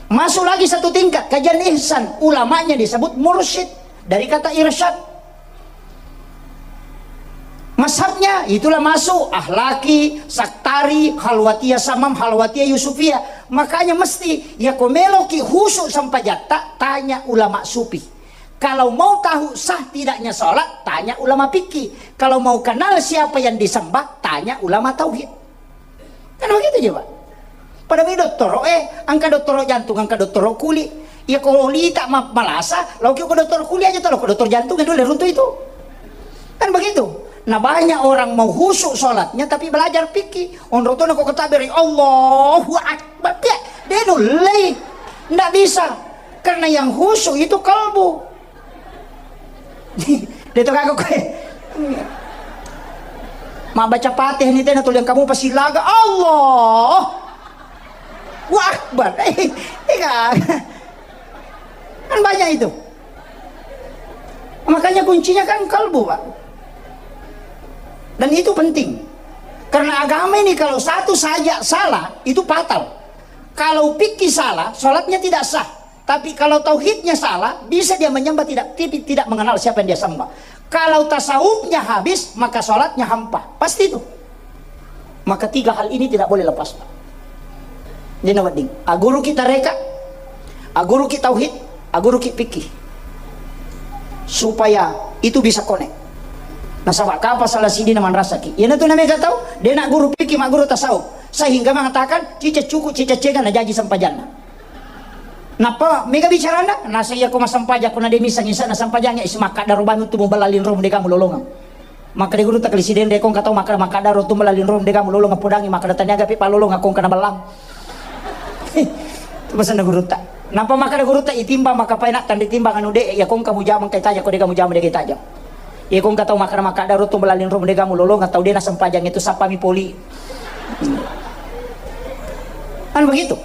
Masuk lagi satu tingkat, kajian ihsan, ulamanya disebut mursyid, dari kata irsyad. Mazhabnya itulah masuk Ahlaki, Saktari, Khalwatiyah Samam, Khalwatiyah Yusufiyah. Makanya mesti, ya ko meloki khusyuk sempajatta, tanya ulama sufi. Kalau mau tahu sah tidaknya sholat, tanya ulama fikih. Kalau mau kenal siapa yang disembah, tanya ulama tauhid. Kan begitu juga. Pada mi dottoro, eh, angka dottoro jantung, angka dottoro kuli. Ya ko lita ma-, malasa, lo ko dottoro kuli aja, lo ko dottoro jantung itu runtuh itu. Kan begitu. Nah, banyak orang mau khusyuk sholatnya tapi belajar fikih. Onro tu nako ketaberi Allahu Akbar. Dia, dia nulai. Ndak bisa. Karena yang khusyuk itu kalbu. Dia tu kagak kue. Ma baca Fatihah ni tena tuliang kamu pasti laga. Allah. Wa Akbar. Eh, eh, kan. Kan banyak itu. Makanya kuncinya kan kalbu, Pak. Dan itu penting. Karena agama ini kalau satu saja salah, itu fatal. Kalau fikih salah, sholatnya tidak sah. Tapi kalau tauhidnya salah, bisa dia menyembah tidak, tapi tidak mengenal siapa yang dia sembah. Kalau tasawufnya habis, maka sholatnya hampa. Pasti itu. Maka tiga hal ini tidak boleh lepas, Pak. Dena wedding. Aguruki tareka, aguruki tauhid, aguruki fikih. Supaya itu bisa connect. Nasaba kapa salah sidi na manrasaki. Iyana tu namega tau, dena guru fikih, ma guru tasawuf. Sehingga mengatakan, cica cuku, cica cega na jaji sempajanna. Nappa mega bicarana, nasa iya ko massempajang ko na de misseng isa na sempajangnge, is makkadaro bami tu mubella linromu de gamu lolongeng. Makkeda gurutta kali sidende ko engka tau makkeda, makkadaro tu mella linromu de gamu lolongeng podangi makkeda taniaga pi palolongeng ko engka na bellang. Tu pesenna gurutta. Nappa makkeda gurutta itimbang makkapae na tandi timbang anu de, iya ko engka mujama engka itajang ko de gamu jama de itajang. Iya ko engka tau makkeda, makkadaro tu mella linromu de gamu lolongeng tau de na sempajangnge tu sappami poli. Kan begitu.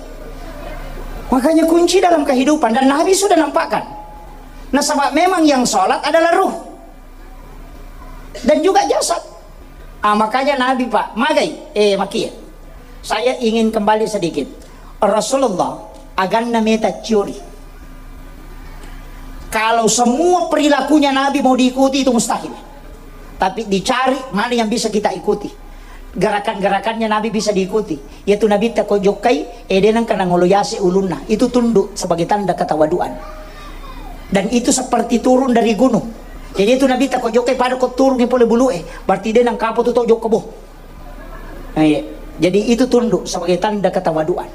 Makanya kunci dalam kehidupan, dan Nabi sudah nampakkan. Nasaba memang yang sholat adalah ruh dan juga jasad. Ah, makanya Nabi, Pak, magai, eh, makia. Saya ingin kembali sedikit. Rasulullah, aganna meta ciori. Kalau semua perilakunya Nabi mau diikuti, itu mustahil. Tapi dicari mana yang bisa kita ikuti. Gerakan-gerakannya Nabi bisa diikuti. Yaitu Nabitta ko jokkai, eh, de nengka nangolo yase ulunna. Itu tunduk sebagai tanda ketawaduan. Dan itu seperti turun dari gunung. Jadi itu Nabitta ko jokkai pada ko turungi pole bulu e. Berarti de nengka apa tu to jokka boh. Eh, jadi itu tunduk sebagai tanda ketawaduan.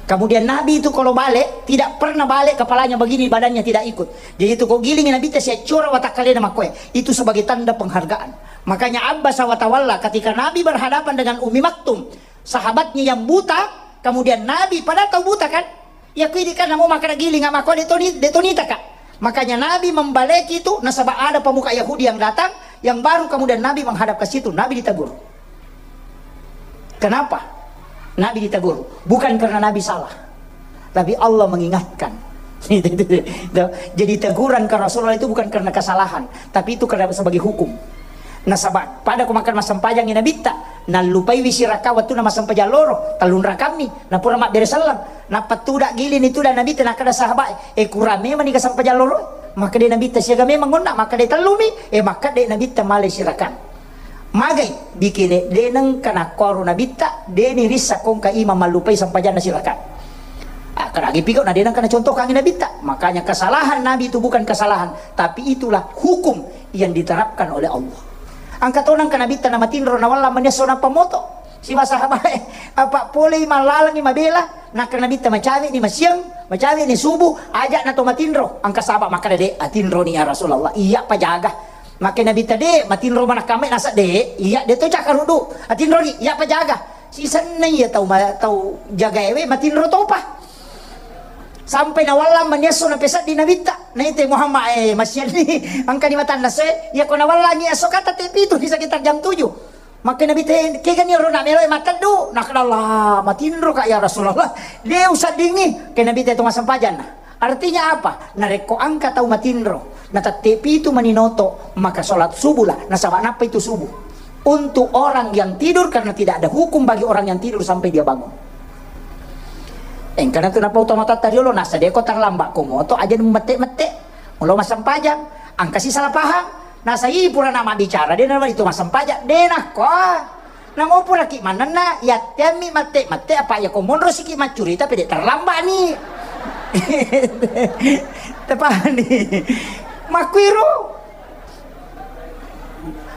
Kemudian Nabi itu kalau balik, tidak pernah balik kepalanya begini, badannya tidak ikut. Jadi itu ko giling Nabitta siaccora watakkalena makkoe. Itu sebagai tanda penghargaan. Makanya Abbasa wa tawalla, ketika Nabi berhadapan dengan Ummi Maktum, sahabatnya yang buta, kemudian Nabi, padahal tau buta kan? Ya, kui di kan mau makan giling, nggak makan detoni, detonita kak. Makanya Nabi membaleki itu, nasaba ada pemuka Yahudi yang datang, yang baru kemudian Nabi menghadap ke situ, Nabi ditegur. Kenapa Nabi ditegur? Bukan karena Nabi salah, tapi Allah mengingatkan. Jadi teguran ke Rasulullah itu bukan karena kesalahan, tapi itu karena sebagai hukum. Nasaba pada ko makkeda massempajang Nabitta, nallupai wi sirakka wettunna massempajang loro, tellung rakammi, napura mabbere selleng, nappa tuda giling itu dan Nabitta nakkeda sahabat, eh, kurang memang ni kasempajang loro, makkeda Nabitta siaga memang onna, makkeda tellumi, eh, makkeda Nabitta male sirakka. Magai, bikene, de nengka nakkoro Nabitta, de ni rissa kongka imang mallupai sempajanna sirakka. Akkaragi piko na de nengka nacontohkangi Nabitta. Makanya kesalahan Nabi itu bukan kesalahan, tapi itulah hukum yang diterapkan oleh Allah. Engka to nengka Nabitta namatinro nawalla manesso nappa moto. Siba sahabae, apa polei mallalengi mabela, nakka Nabitta macawe ni masiang, macawe ni subuh, aja na to matinro. Engka sahabat makkeda de, atinro ni ya Rasulullah. Iya pajaga. Makkeda Nabitta de, matinro manakkamai nasa de, iya de to cakkaruddu. Atinro ni, iya pajaga. Sisenna iya tau ma-, tau jagaewe matinro topa. Sampai nawallang maniesso napeseddi Nabitta. Naite Muhammad, eh, masianni engka ni matanna se, iya ko nawallangi esso kata te pitu di sekitar jam tujuh. Makkeda Nabitta, "Kegani ro namelo matteddu?" Nakkeda, "Allah, matinro ka ya Rasulullah. De usaddingi." Ke Nabitta to massempajang. Artinya apa? Narekko engka tau matinro, natette pitu mani noto, maka sholat subuh lah, nasaba nappa itu subuh. Untuk orang yang tidur, karena tidak ada hukum bagi orang yang tidur sampai dia bangun. Engkana tu napau to matatta riolo, nasa deko terlambat ko moto, aja mette-mette. Mulo massempajang, engka si salah paham. Nasa i pura na mabbicara, de na itu massempajang, de nakko. Namo puraki manenna, yatteammi mette-mette, apa ya ko monro siki maccurita, pede terlambat ni. Tepahani. Makkuiro.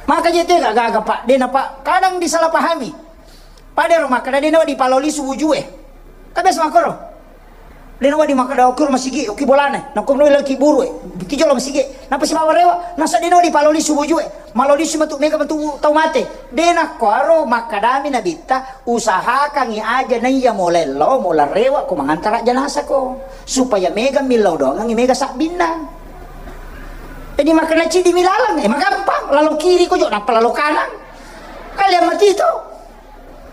Maka jete gaga, Pak, de na, Pak, kadang disalahpahami. Pada ro makkeda de nawa dipaloli subuh jue. Ka biasa makkoro. De nawa di makkeda okiro masigi, oki bolana. Nakko no lagi buru e. Ki jolo masigi. Napa si mawarewa? Nasa de nawa dipaloli subuh jue. Maloli si matu mega matu tau mate. De nakko aro makkedami Nabitta, usahakangi aja naiya molello, mola rewa ko mangantara janasa ko. Supaya mega millau doangangi mega sabbinna. Jadi makkeda cidi milalang, eh, magampang, lalo kiri ko jo, nappa lalo kanan. Kalian mati itu.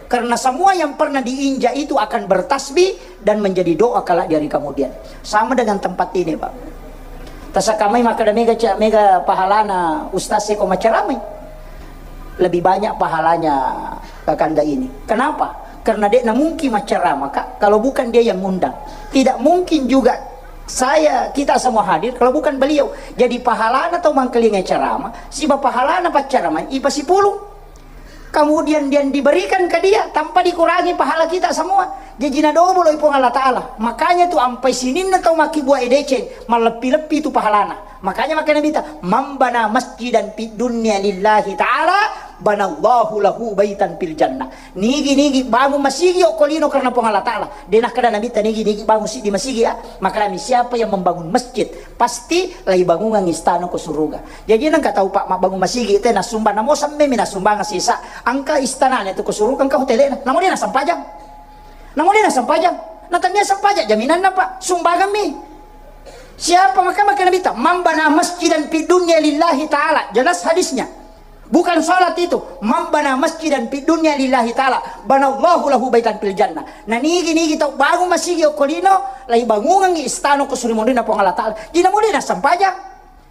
Karena semua yang pernah diinjak itu akan bertasbih dan menjadi doa kelak di hari kemudian. Sama dengan tempat ini, Pak. Tasakamai makkeda mega ca-, mega pahalana ustaz seko maceramai. Lebih banyak pahalanya kakanda ini. Kenapa? Karena dia mungkin maceramah, Kak, kalau bukan dia yang ngundang. Tidak mungkin juga saya, kita semua hadir kalau bukan beliau. Jadi pahalana tau mangkalinga ceramah, siba pahalana pacceramai, ipa sipulung. Kemudian yang diberikan ke dia tanpa dikurangi pahala kita semua. Jadi na dobolo i Puang Allah Ta'ala. Makanya tu ampai sininna tau makkibua deceng, malleppi-leppi tu pahalana. Makanya makkeda Nabitta, "Man bana masjidan fid dunya lillahi ta'ala, banallahu lahu baitan fil jannah." Nigi-nigi bangun masigi okko lino karena Puang Allah Ta'ala. De nakkeda Nabitta nigi-nigi bangun siddi masigi, ya. Makkedami, siapa yang membangun masjid, pasti lai bangungang istana ko suruga. Jaji nengka tau, Pak, mabbangun masigi te nasumbang, namo semmemi nasumbang sisa. Engka istanana tu ko suruga, engka hotelena. Namo de nasempajang. Namo de nasempajang. Na tania sempajang jaminanna, Pak. Sumbangan mi. Siapa maka, maka Nabitta, "Man bana masjidan fid dunya lillahi ta'ala." Jelas hadisnya. Bukan salat itu. "Man bana masjidan fid dunya lillahi ta'ala, banallahu lahu baitan fil jannah." Na nigi-nigi tau bangun masigi okko lino, lai bangungangi istana ko suri monrinna Puang Allah Ta'ala. Jadi namo de nasempajang.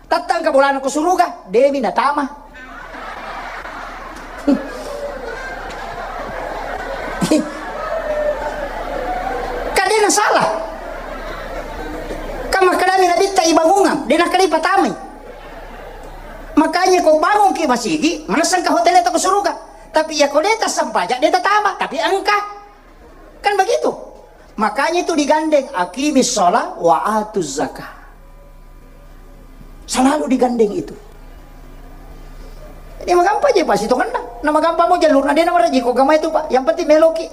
Tatta engka bolana ko suruga, demi natama. Kan de nasalah. Kan makkedami Nabitta ibangungang, de nakkeda ipatamai. Makanya ko bangunki masigi, manessang ka hotel to ko suruga. Tapi ya ko de tassempajang, de tatama, tapi engka. Kan begitu. Makanya itu digandeng, "Aqimis shalah wa atuz zakah." Selalu digandeng itu. Jadi magampang aja, Pak, sitongenna. Na magampang mo jalurna, de na maraji ko gamai tu, Pak. Yang penting meloki.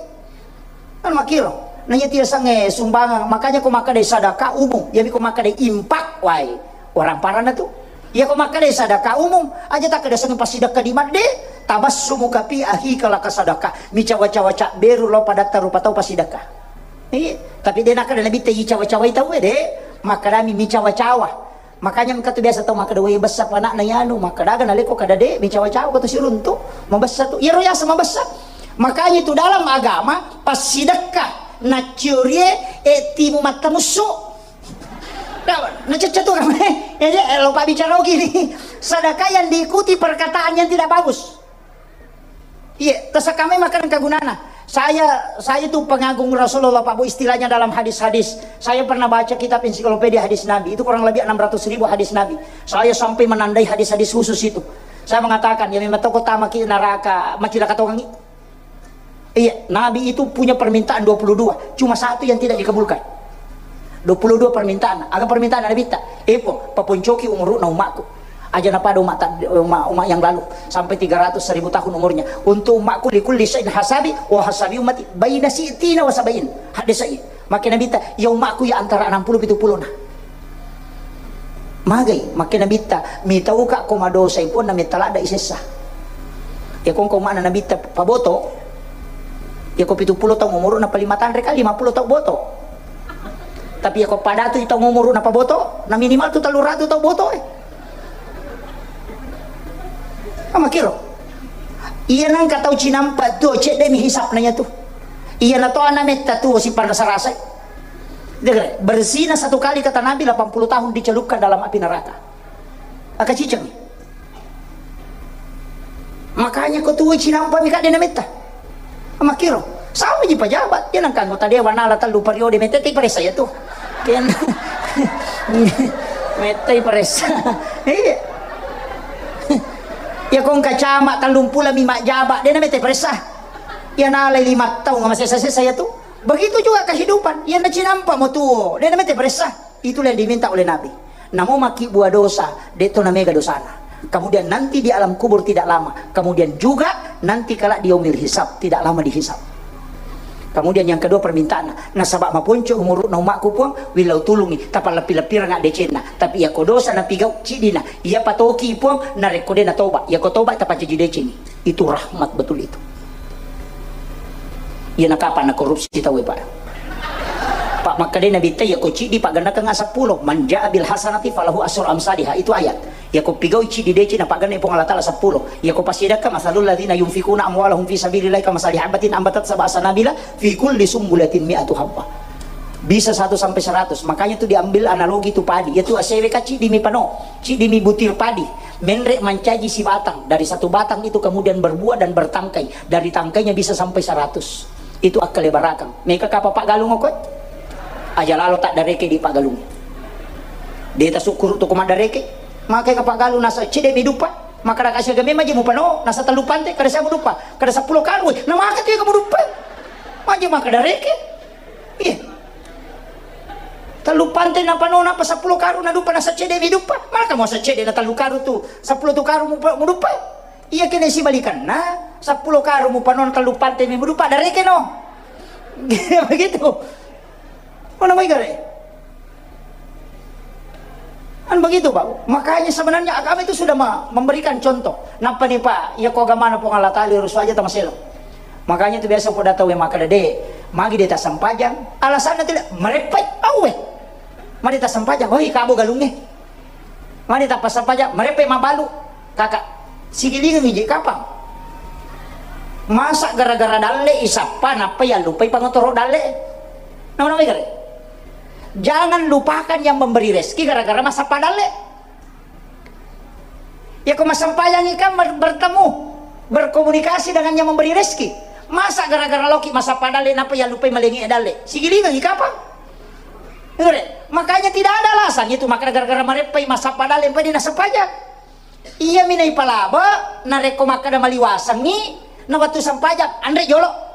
Kan makiro. Nanya tiga sange sumbangan, makanya ko makkeda sedekah umum, ya ko makkeda infak, wai. Orang parana tu. Ya ko makkeda sedekah umum, aja tak ada sange pas sedekah di madde, tabassumuka fi akhika laka sadaqah. Micawa-cawa cak beru lo pada tarupa tau pas sedekah. Iya, tapi de nakkeda Nabitta icawa-cawai tau, de. Makkedami micawa-cawa. Makanya engka tu biasa tau makkeda, "Wai, bessa panakna yanu." Makkedaga naleko kada de, micawa-cawa ko tu siruntu. Mabessa tu. Iyaro yasa mabessa. Makanya itu dalam agama, pas sidekka, naciorie, eh, timu mattamussu. Nah, nacecce tu kan. Ya, ya, eh, lupa bicara gini. Sedekah yang diikuti perkataan yang tidak bagus. Iya, terus kami makan kegunana. Saya, saya itu pengagum Rasulullah, Pak Bu, istilahnya dalam hadis-hadis. Saya pernah baca kitab ensiklopedia hadis Nabi. Itu kurang lebih enam ratus ribu hadis Nabi. Saya sampai menandai hadis-hadis khusus itu. Saya mengatakan, ya memang toko tamaki neraka, macilaka tongangi. Iya, Nabi itu punya permintaan dua puluh dua. Cuma satu yang tidak dikabulkan. Dua puluh dua permintaan. Aga permintaan Nabitta? Epo, paponcoki umuruna umakku. Aja napada umat, umat, umat yang lalu sampai tiga ratus seribu tahun umurnya. Untuk umatku, likulli syai'in hasabi, wa hasabi ummati baina sitina wa sabain. Hadis sahih. Makkeda Nabitta, ya umatku ya antara enam puluh pitu puluh na. Magai, makkeda Nabitta, mitauka ko madosa i ponna metta ladda isessa. Ya kongko umatna Nabitta paboto. Ya ko pitu puluh taung umuruna, paling matanre kali lima puluh taung boto. Tapi ya ko padatu i taung umuruna paboto, na minimal tu tellu ratu taung boto, eh. Amakiro. Iya nengka tau cinampa tuo, cedde mi hisapna iya tu. Iya na to ana metta tuo sipanrasa-rasai. Dengar, berzina satu kali kata Nabi delapan puluh tahun dicelupkan dalam api neraka. Aka ciceng. Makanya ko tuo cinampa mi kadde na metta. Makkiro, sama ji pejabat, iya nengka anggota dewan nala tellu periode, metta te paressa iya tu. Ken-, metta paressa. Iya. Iya ko engka camat tellung pulo mi majjaba, de na metta paressa. Iya nala lima taung masessa-sessa iya tu. Begitu juga kehidupan, iya na cinampa mo tuo, de na metta paressa. Itulah yang diminta oleh Nabi. Namo makkibua dosa, de to na mega dosana. Kemudian nanti di alam kubur tidak lama. Kemudian juga nanti kala di yaumil hisab, tidak lama dihisab. Kemudian yang kedua permintaanna, nasaba maponco umuruna umakku Puang, willau tulungi, tapalleppi-leppirang addecenna. Tapi iya ko dosa napigau, cidina, iya patoki Puang, narekko de na toba, iya ko toba tapacaji decengi. Itu rahmat betul itu. Iya na kapang na korupsi tau e, Pak? Pak, makkeda Nabi te, iya ko ciddi paggannakengnga seppulo, man jaa bil hasanati falahu asru amsaliha, itu ayat. Iya ko pigaui ciddi deceng na pagganna Puang Allah Taala seppulo. Iya ko passidakka, masalul ladzina yunfikuna amwalahum fi sabilillahi kamasali habbatin ambatat sab'a sanabila fi kulli sumbulatin mi'atu habba. Bisa satu sampai seratus. Makanya tu diambil analogi tu padi. Iya tu asewe ka ciddi mi pano, ciddi mi butir padi. Menre mancaji si batang. Dari satu batang itu kemudian berbuah dan bertangkai. Dari tangkainya bisa sampai seratus. Itu akkalebarakang. Meka kapa paggalung okko? Aja lalo taddareke di paggalung. De tasukkuru tu ko maddareke. Maka ka paggalung nasa cedde mi duppa. Maka raka siaga memang je mupano, nasa tellu pante, kada sia muduppa. Kada seppulo karung. Na maka tu iya ka muduppa. Maje maka dareke. Iya. Tellu pante napano napa seppulo karung naduppa, nasa cedde mi duppa. Maka mo sa cedde na tellu karung tu, seppulo tu karung mupa-, muduppa. Iya kene sibalikanna, seppulo karung mupano tellu pante mi muduppa, dareke no. Begitu. Mana mai gare? Kan begitu, Pak. Makanya sebenarnya agama itu sudah ma-, memberikan contoh. Nappa nih, Pak, iya ko agamana Puang Allah Taala, urus aja tamaselo. Makanya itu biasa poda tau yang makkeda, "De, magi de tasempajang?" Alasanna tidak, "Mereppai, awe. Magi de tasempajang?" "Oi, kabo galungnge." Magi de tapasempajang? "Mereppai mabalu." Kakak, sigilingengi je kapang. Masa gara-gara dalle isappa, nappa yallupai pangotoro dalle? Nama-nama gare? Jangan lupakan yang memberi rezeki gara-gara massappa dalle. Ya, ko massempajangi kan ber-, bertemu, berkomunikasi dengan yang memberi rezeki. Masa gara-gara loki massappa dalle, napa yallupai malengi dalle? Sigilingengi kapang. Dengar ya? Makanya tidak ada alasan itu, maka gara-gara mareppai massappa dalle, pai di nasempajang. Iya mi naipalaba, narekko makkeda maliwasengi, na wettu sempajang, anre jolo.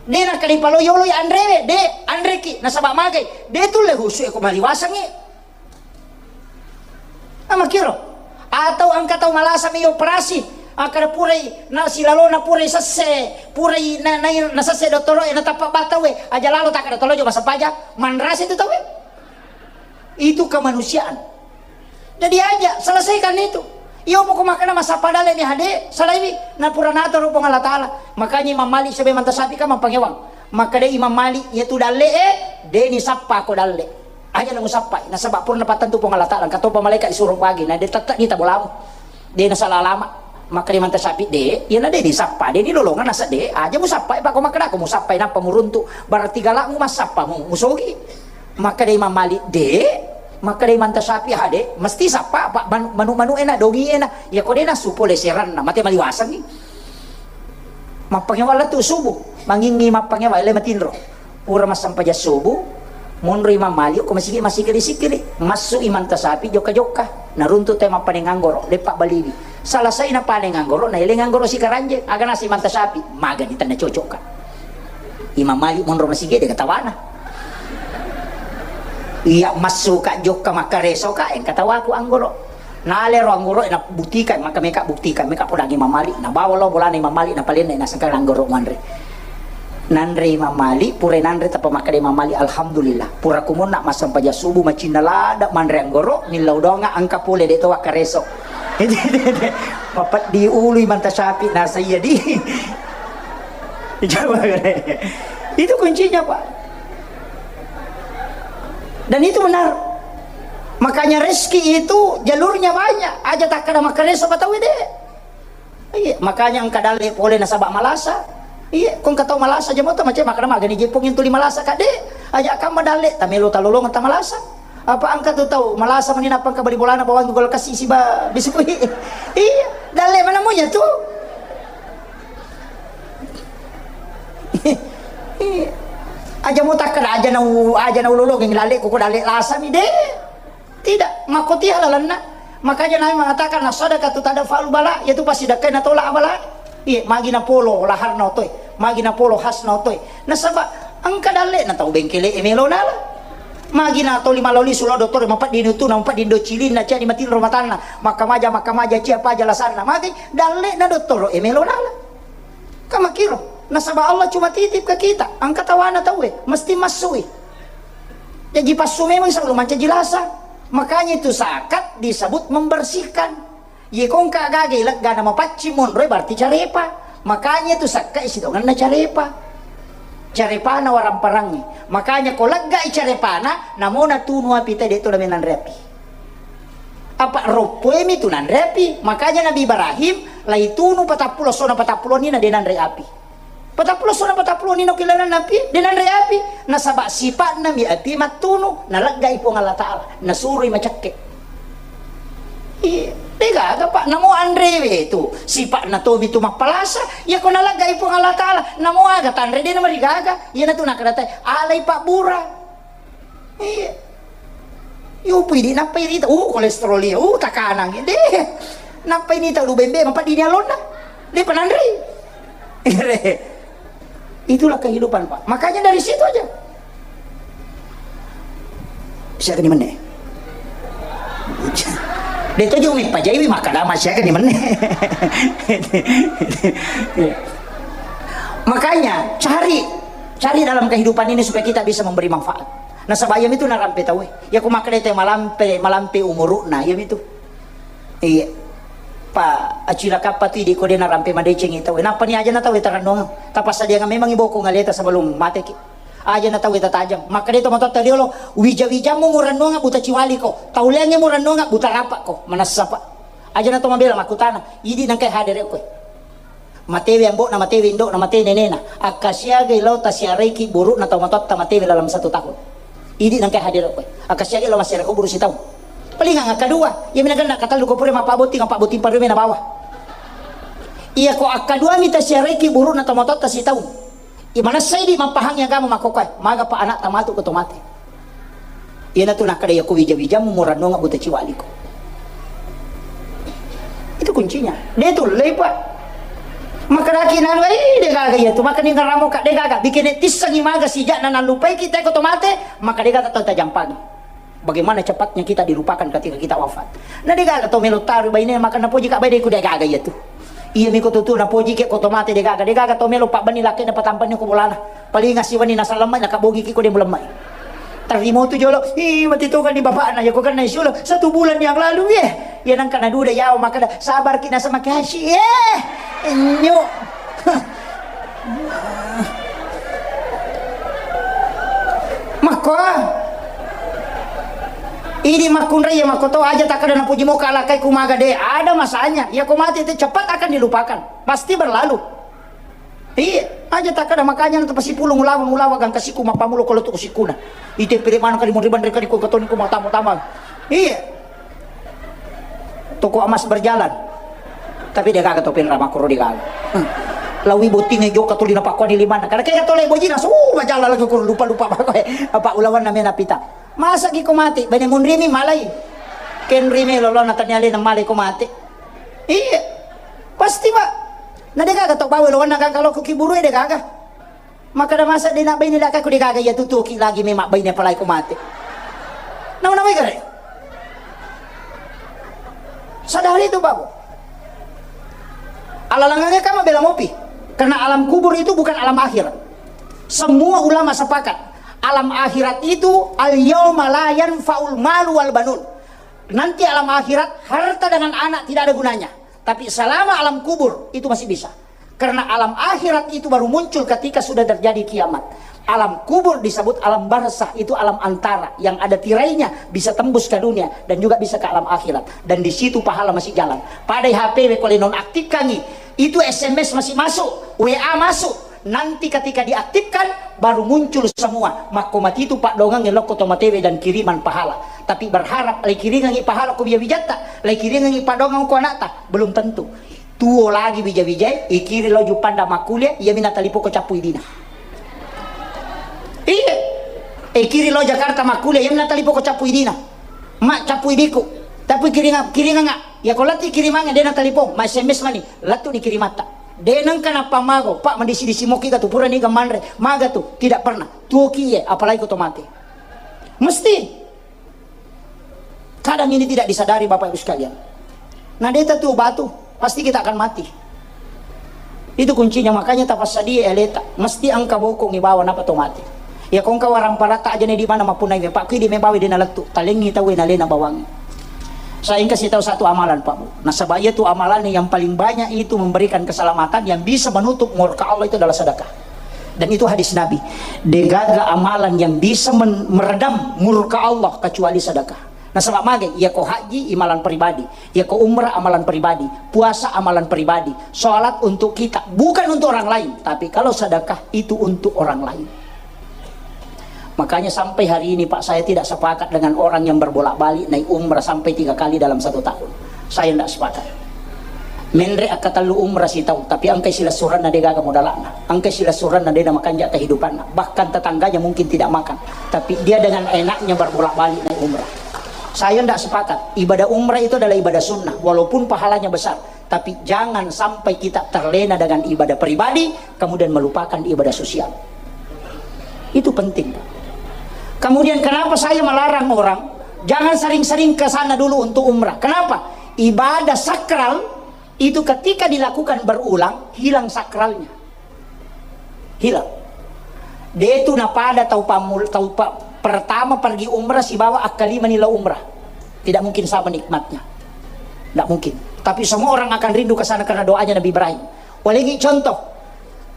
De nakkeda ipalo yolo ya anrewe, de, anreki, nasaba magai, de tulle husu e ko maliwasengi. Amakkiro. Atau engka tau malasa mi operasi, akkeda purai na silalona purai sesse, purai na, na, nasesse dottoro e, natappa battau e, aja lalo takkeda tolo jo masempajang, manrasa itu tau e. Itu kemanusiaan. Jadi aja selesaikan itu. Iyo poko makkeda massappa dalle ni hade, salaiwi, na pura natoro Puang Allah Taala. Makanya Imam Malik sebagai mantasapi kan mampangewang. Makkeda Imam Malik, iya tu dalle e, de ni sappa ko dalle. Aja na musappai, nasaba pura napattentu Puang Allah Taala, engka topa malaikat isuro pagi, na de tette ni tabolamu. De nasala alama. Makkeda mantasapi de, iya na de ni sappa, de ni lolongan nasa de, aja musappai, pa ko makkeda ko musappai, nappa muruntu, berarti galakmu massappa, mu-, musogi. Makkeda Imam Malik, de, makkeda mantasapi, ha de, mesti sappa, pa manu-, manu-, manu ena, dongi ena, ya ko de nasu pole seranna, mate maliwasengi. Mappangewang lettu subuh, mangingi mappangewang, ele matinro. Pura massempajang subuh, monro Imam Malik ko masigi, masikili-sikili. Massu Imam Tasapi jokka-jokka. Naruntu te mappaneng anggoro, leppa baliwi. Salasai napaneng anggoro, naeleng anggoro sikaranjeng. Aga nasi Imam Tasapi, magani tenna cocokka. Imam Malik monro masigi de katawana. Iya massu ka jokka makkareso ka, engka tawaku anggoro. Nalero anggoro, na buktikan, maka meka buktikan, meka podangi Imam Malik, na bawa lo bolana Imam Malik, na palenna nasengka anggoro manre. Nanre Imam Malik, pura nanre tappa makkeda Imam Malik, "Alhamdulillah, pura kumonna massempajang subuh macinna lada manre anggoro, millau doanga engka pole de to wakkareso." Mapeddi ulu Imam Tasapi, nasa iya di. Coba kare. Itu kuncinya, Pak. Dan itu benar. Makanya rezeki itu jalurnya banyak. Aja takkada makkareso patau de. Iya, makanya engka dalle pole nasaba malasa. Iya, ko engka tau malasa jamo to mace makkeda magani jepung yang tuli malasa kade. Aja kamma dalle tamelo talolong ta malasa. Apa engka tu tau malasa mani napa engka bali bolana bawang gol kasi siba biskuit. Iya, dalle mana monya tu. Iya. Aja mo takkeda aja nau aja nau lolong dalle ko dalle lasa mi de. Tidak, makkotiha lalenna. Makanya Nabi mengatakan, "As-sadaqatu tadfa'ul bala," yaitu pasidakkai natolak abala. Iya, magi napolo laharna otoe, magi napolo hasna otoe. Nasaba engka dalle na tau bengkele e melo nala. Magi na toli maloli sulo dottore mapaddini utuna, mapaddini do cilinna, ciani matinro matanna, makkamaja, makkamaja, cia paja lasanna. Magi dalle na dottoro e melo nala. Kamakiro, nasaba Allah cuma titip ke kita, engka tawana tauwe, mesti massui. Jaji passu memang selalu mancaji lasa. Makanya itu zakat disebut membersihkan. Ye kongka gaga legga na mapaccing monroe berarti carepa. Makanya itu sakka isi donganna carepa. Carepana waramparangngi. Makanya ko legga i carepana, namona tunu api tadi itu namanya nanre api. Apa roppoemi tu nanre api. Makanya Nabi Ibrahim laitunu patappulo sona patappulo ni na de nanre api. Patappulo sona patappulo ni no kilanan api, de nanre api. Nasaba sipatna mi api mattunu, naleggai Puang Allah Ta'ala, nasuroi macakke. Iya, degaga pak, namo anrewe tu sipatna tomi tu mappalasa. Iya ko naleggai Puang Allah Ta'ala, namo aga tanre de namarigaga. Iya natu nakadatai alai pabbura. Iya. Yupi di nappai rita, uh kolesterol iya, uh takanang. Deh. Nappai nita lu bembe mapa di alonna. Deh penanri. Itulah kehidupan, Pak. Makanya dari situ aja. Siaga ni menne. Deh tojo mi pajaiwi maka dama siaga ni menne. Makanya cari cari dalam kehidupan ini supaya kita bisa memberi manfaat. Nasaba iyami tu narampe tauwe. Iya ko makkeda te malampe, malampe umuru'na, iyami tu. Iya. Pa acilakappa tu idi ko de narampe madecengi tauwe. Nappa ni aja na tauwe tarannuang. Tapassadiang memang iboko ngaleta sebelum mateki. Aja na tauwe tatajang. Makkeda to matotta riolo, wija-wijammu murannuang buta ciwali ko. Tauleangnge murannuang buta rapa ko. Manassa pa. Aja na to mabela makkutana, idi nangkai hadere koe. Matewe ambo'na, matewe indo'na, mate nenena. Akkasiagai lao tasiaraiki buru'na tau matoatta matewe dalam satu tahun. Idi nangkai hadere koe. Akkasiagai lao massiara kuburu sitaung. Palingang akkadua, iya mina genna katellu ko pura mappabotting, mappabotting parume na bawa. Iya ko akkadua mi tasiaraiki buru'na tau matoatta sitaung. Iya manessa idi mappahangi agama makkokoe, maga pa anakta matu ko to mate. Iyanatu nakkeda, "Iyako wija-wijamu murannuang buta ciwaliko." Itu kuncinya. De tullei, Pak. Makkedaki nanu, "Eh, degaga iyatu." Makkedaki ngaramo, Kak, degaga. Bikene tissengi maga sijakna nallupaiki teko to mate, maka degaga tau tajampangi. Bagaimana cepatnya kita dilupakan ketika kita wafat. Na degaga to melo taru baine, maka napoji, Kak, baine ku degaga iyatu. Iya miko tutu napoji ke ko to mate degaga, degaga to melo pabbenni lakkena patampenni ko bolana. Paling siwenni nasalemmai, nakabogi ki ko de mulemmai. Tarimo tu jolo, ih, mati to kan di bapakna, ya ko kan naisolo satu bulan yang lalu, ye. Ya nangka naduda yawa, makada sabar ki nasa makasih, ye. Enyo. Makko. Ini makkunrai ya makko to aja takkada napuji moka alakai kumaga de. Ada masanya. Ya ko mati itu cepat akan dilupakan. Pasti berlalu. Iya, aja takkada makanya natu pasipulung ulawa, ulawa gangka siku mappamulo ko lotu sikuna. Ite pire maneng kali muriban rekadi ko katoni ko matama-tama. Iya. Toko emas berjalan. Tapi degaga to pelra makoro degaga. Hmm. Lawi botting e joka tuli napakuani limanna. Karena kega tole bojina su majalan lagi koro lupa-lupa apa ulawanna mena pita. Masa ki ko mati, bene munrimi malai. Kenrimi lolona tania lena malai ko mati. Iya. Pasti, Pak. Na degaga to bawa lawanna gaga loko kiburu e degaga. Makkada masa de nabbaine dakka ko degaga iya tutuki lagi me mabbaine apalagi ko mate. Nawa-nawai gare. Sadari itu, Babu. Alalangannya kamu bela mopi. Karena alam kubur itu bukan alam akhirat. Semua ulama sepakat, alam akhirat itu al yauma la yanfa'ul malu wal banun. Nanti alam akhirat harta dengan anak tidak ada gunanya. Tapi selama alam kubur itu masih bisa. Karena alam akhirat itu baru muncul ketika sudah terjadi kiamat. Alam kubur disebut alam barzah, itu alam antara yang ada tirainya, bisa tembus ke dunia dan juga bisa ke alam akhirat. Dan di situ pahala masih jalan. Padai H P we ko le nonaktifkangi, itu S M S masih masuk, W A masuk. Nanti ketika diaktifkan, baru muncul semua. Makko matitu paddoangengnge lokko to matewe dan kiriman pahala. Tapi berharap lai kiringangi pahala ko wija-wijatta, lai kiringangi paddoangeng ko anakta, belum tentu. Tuo lagi wija-wijae, ikiri lo Juppanda makkuliah, iyami natalipoko cappu idina. Iya. Ikiri lo Jakarta makkuliah, iyami natalipoko cappu idina. Mak, cappu idiku. Tapi kiringa-, kiringa nga. Ya ko lati kirimangnge de natalipong, ma S M S mani, lattu ni kirimatta. De nengka nappa mago, Pak, madisi-disi moki ga tu, pura niga manre, maga tu, tidak pernah. Tuoki ye, apalagi ko to mate. Mesti. Kadang ini tidak disadari, Bapak Ibu sekalian. Nah, deta tu batu, pasti kita akan mati. Itu kuncinya, makanya tapassadie aleta. Mesti engka bokong ibawa napa to mati. Ya kongka warang palata aja ne di mana mapunai, Pak, kui di mebawa de nalettu. Talengi tau nalena bawangi. Saya engka sitau satu amalan, Pak Bu. Nasaba iya tu amalan yang paling banyak itu memberikan keselamatan, yang bisa menutup murka Allah itu adalah sedekah. Dan itu hadis Nabi. Degaga amalan yang bisa men-, meredam murka Allah kecuali sedekah. Nasaba mage, iya ko haji, imalan pribadi. Iya ko umrah, amalan pribadi. Puasa, amalan pribadi. Sholat untuk kita, bukan untuk orang lain. Tapi kalau sedekah, itu untuk orang lain. Makanya sampai hari ini, Pak, saya tidak sepakat dengan orang yang berbolak-balik naik umrah sampai tiga kali dalam satu tahun. Saya tidak sepakat. Menre akkatellu umrah sitau, tapi engkai silessurenna degaga modalakna, engkai silessurenna de namakanja kehidupanna, bahkan tetangganya mungkin tidak makan, tapi dia dengan enaknya berbolak-balik naik umrah. Saya tidak sepakat. Ibadah umrah itu adalah ibadah sunnah, walaupun pahalanya besar, tapi jangan sampai kita terlena dengan ibadah pribadi, kemudian melupakan ibadah sosial. Itu penting, Pak. Kemudian kenapa saya melarang orang, jangan sering-sering ke sana dulu untuk umrah. Kenapa? Ibadah sakral itu ketika dilakukan berulang, hilang sakralnya. Hilang. De tu napada tau pamul-, tau pa-, pertama pergi umrah sibawa akkalimani lao umrah. Tidak mungkin sama nikmatnya. Tidak mungkin. Tapi semua orang akan rindu ke sana karena doanya Nabi Ibrahim. Walengi contoh.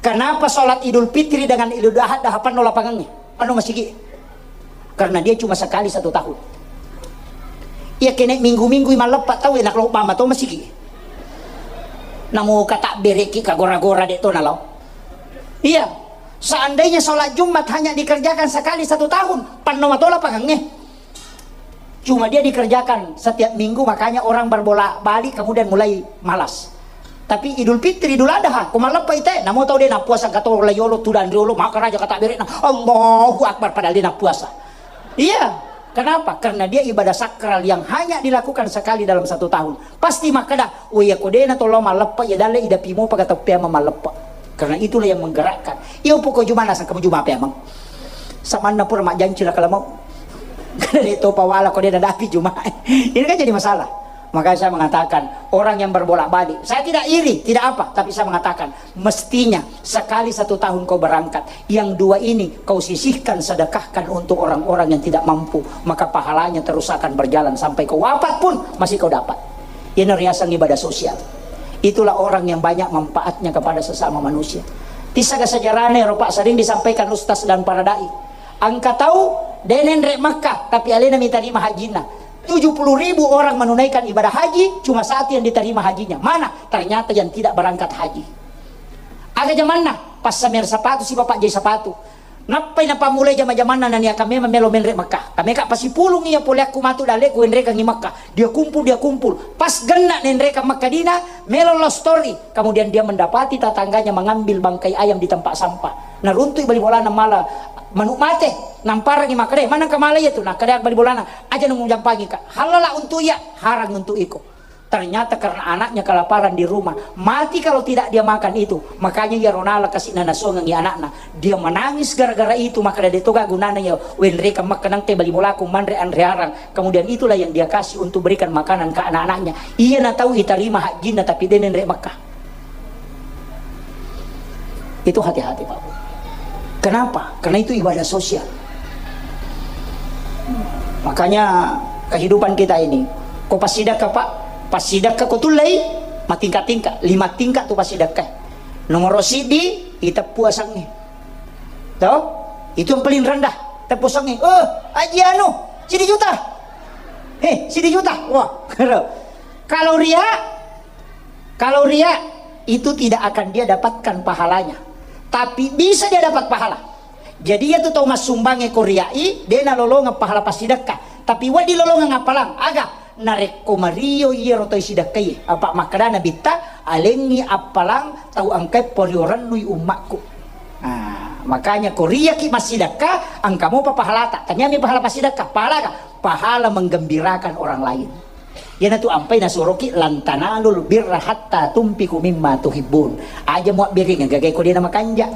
Kenapa sholat Idul Fitri dengan Idul Adha panno lapangangnge? Panno masigi. Karena dia cuma sekali satu tahun. Iya, kene minggu-minggu i malleppa tau, enak lo mama to masigi. Namo kata bereki ka gora-gora de to nalo. Iya, seandainya sholat Jumat hanya dikerjakan sekali satu tahun, panno matola pangangnge. Cuma dia dikerjakan setiap minggu, makanya orang berbolak-balik kemudian mulai malas. Tapi Idul Fitri, Idul Adha, ko malleppa ite, namo tau de nappuasa kato layolo, tudang riolo, maka raja kata berekna, Allahu Akbar, padahal dia nappuasa. Iya, kenapa? Karena dia ibadah sakral yang hanya dilakukan sekali dalam satu tahun. Pasti makkeda, "Oh iya, ko de na tollo malleppa, ya dalle idapi mo paga tau peameng malleppa." Karena itulah yang menggerakkan. Iya, pokok Juma nasang kamu Juma peameng. Samanna pura majjanci la kalamau. Karena de topa wala ko de nadapi Juma. Ini kan jadi masalah. Makanya saya mengatakan, orang yang berbolak-balik, saya tidak iri, tidak apa, tapi saya mengatakan, mestinya sekali satu tahun kau berangkat, yang dua ini kau sisihkan, sedekahkan untuk orang-orang yang tidak mampu, maka pahalanya terus akan berjalan sampai kau wafat pun masih kau dapat. Ini riasang ibadah sosial. Itulah orang yang banyak manfaatnya kepada sesama manusia. Tisaga sejarahnya, Pak, sering disampaikan ustaz dan para dai. Engka tau de nenre Makkah, tapi alena mitarima hajinna. Tujuh puluh ribu orang menunaikan ibadah haji, cuma satu yang diterima hajinya. Mana? Ternyata yang tidak berangkat haji. Aga jamanna, passamer sapatu si bapak jai sapatu. Nappai napammulai jama-jamanna naniaka memang melo menre Makkah. Kameka pasipulung iya poleakku matu dalleku wenrekangi Makkah. Dia kumpul, dia kumpul. Pas genna nenreka Makkah dina, melo love story. Kemudian dia mendapati tetangganya mengambil bangkai ayam di tempat sampah. Naruntui bali bolana mala manuk mate. Namparangi makkeda, "Manengka mala iya tu?" Nakkeda bali bolana, "Aja namujampangika. Halala untuk iya, harang untuk iko." Ternyata karena anaknya kelaparan di rumah, mati kalau tidak dia makan itu. Makanya iya ronala kasih nana songengi anakna. Dia menangis gara-gara itu, maka dia toga gunana ya wenreka Makkah nangke bali bolaku manre anre arang. Kemudian itulah yang dia kasih untuk berikan makanan ke anak-anaknya. Iya na tahu itarima hajinna tapi denen rek Makkah. Itu hati-hati, Pak. Kenapa? Karena itu ibadah sosial. Makanya kehidupan kita ini, ko pasidakka, Pak, pasidakka ko tullei, matingka-tingka, lima tingka tu pasidakka. Nomor sidi, iteppu asangnge. Toh? Itu yang paling rendah. Teposangnge, "Oh, Haji anu, sidi juta." "Eh, sidi juta." Wah, kalau ria, kalau ria itu tidak akan dia dapatkan pahalanya. Tapi bisa dia dapat pahala. Jadi, iya tu tau massumbangnge ko riai, de nalolongeng pahala passidekka. Tapi wedding lolongeng appalang. Aga? Narekko mario iyaro tau sidekkai, apa makkedana Nabitta, "Alengngi appalang tau engkae porio rennui ummakku." Nah, makanya ko riaki massidekka, engka mopa pahalata. Taniami pahala passidekka, pahala aga? Pahala menggembirakan orang lain. Iyanatu ampai nasuroki, "Lan tanalul birra hatta tumpiku mimma tuhibbun." Aja muabbereng gagai ko dena makanja.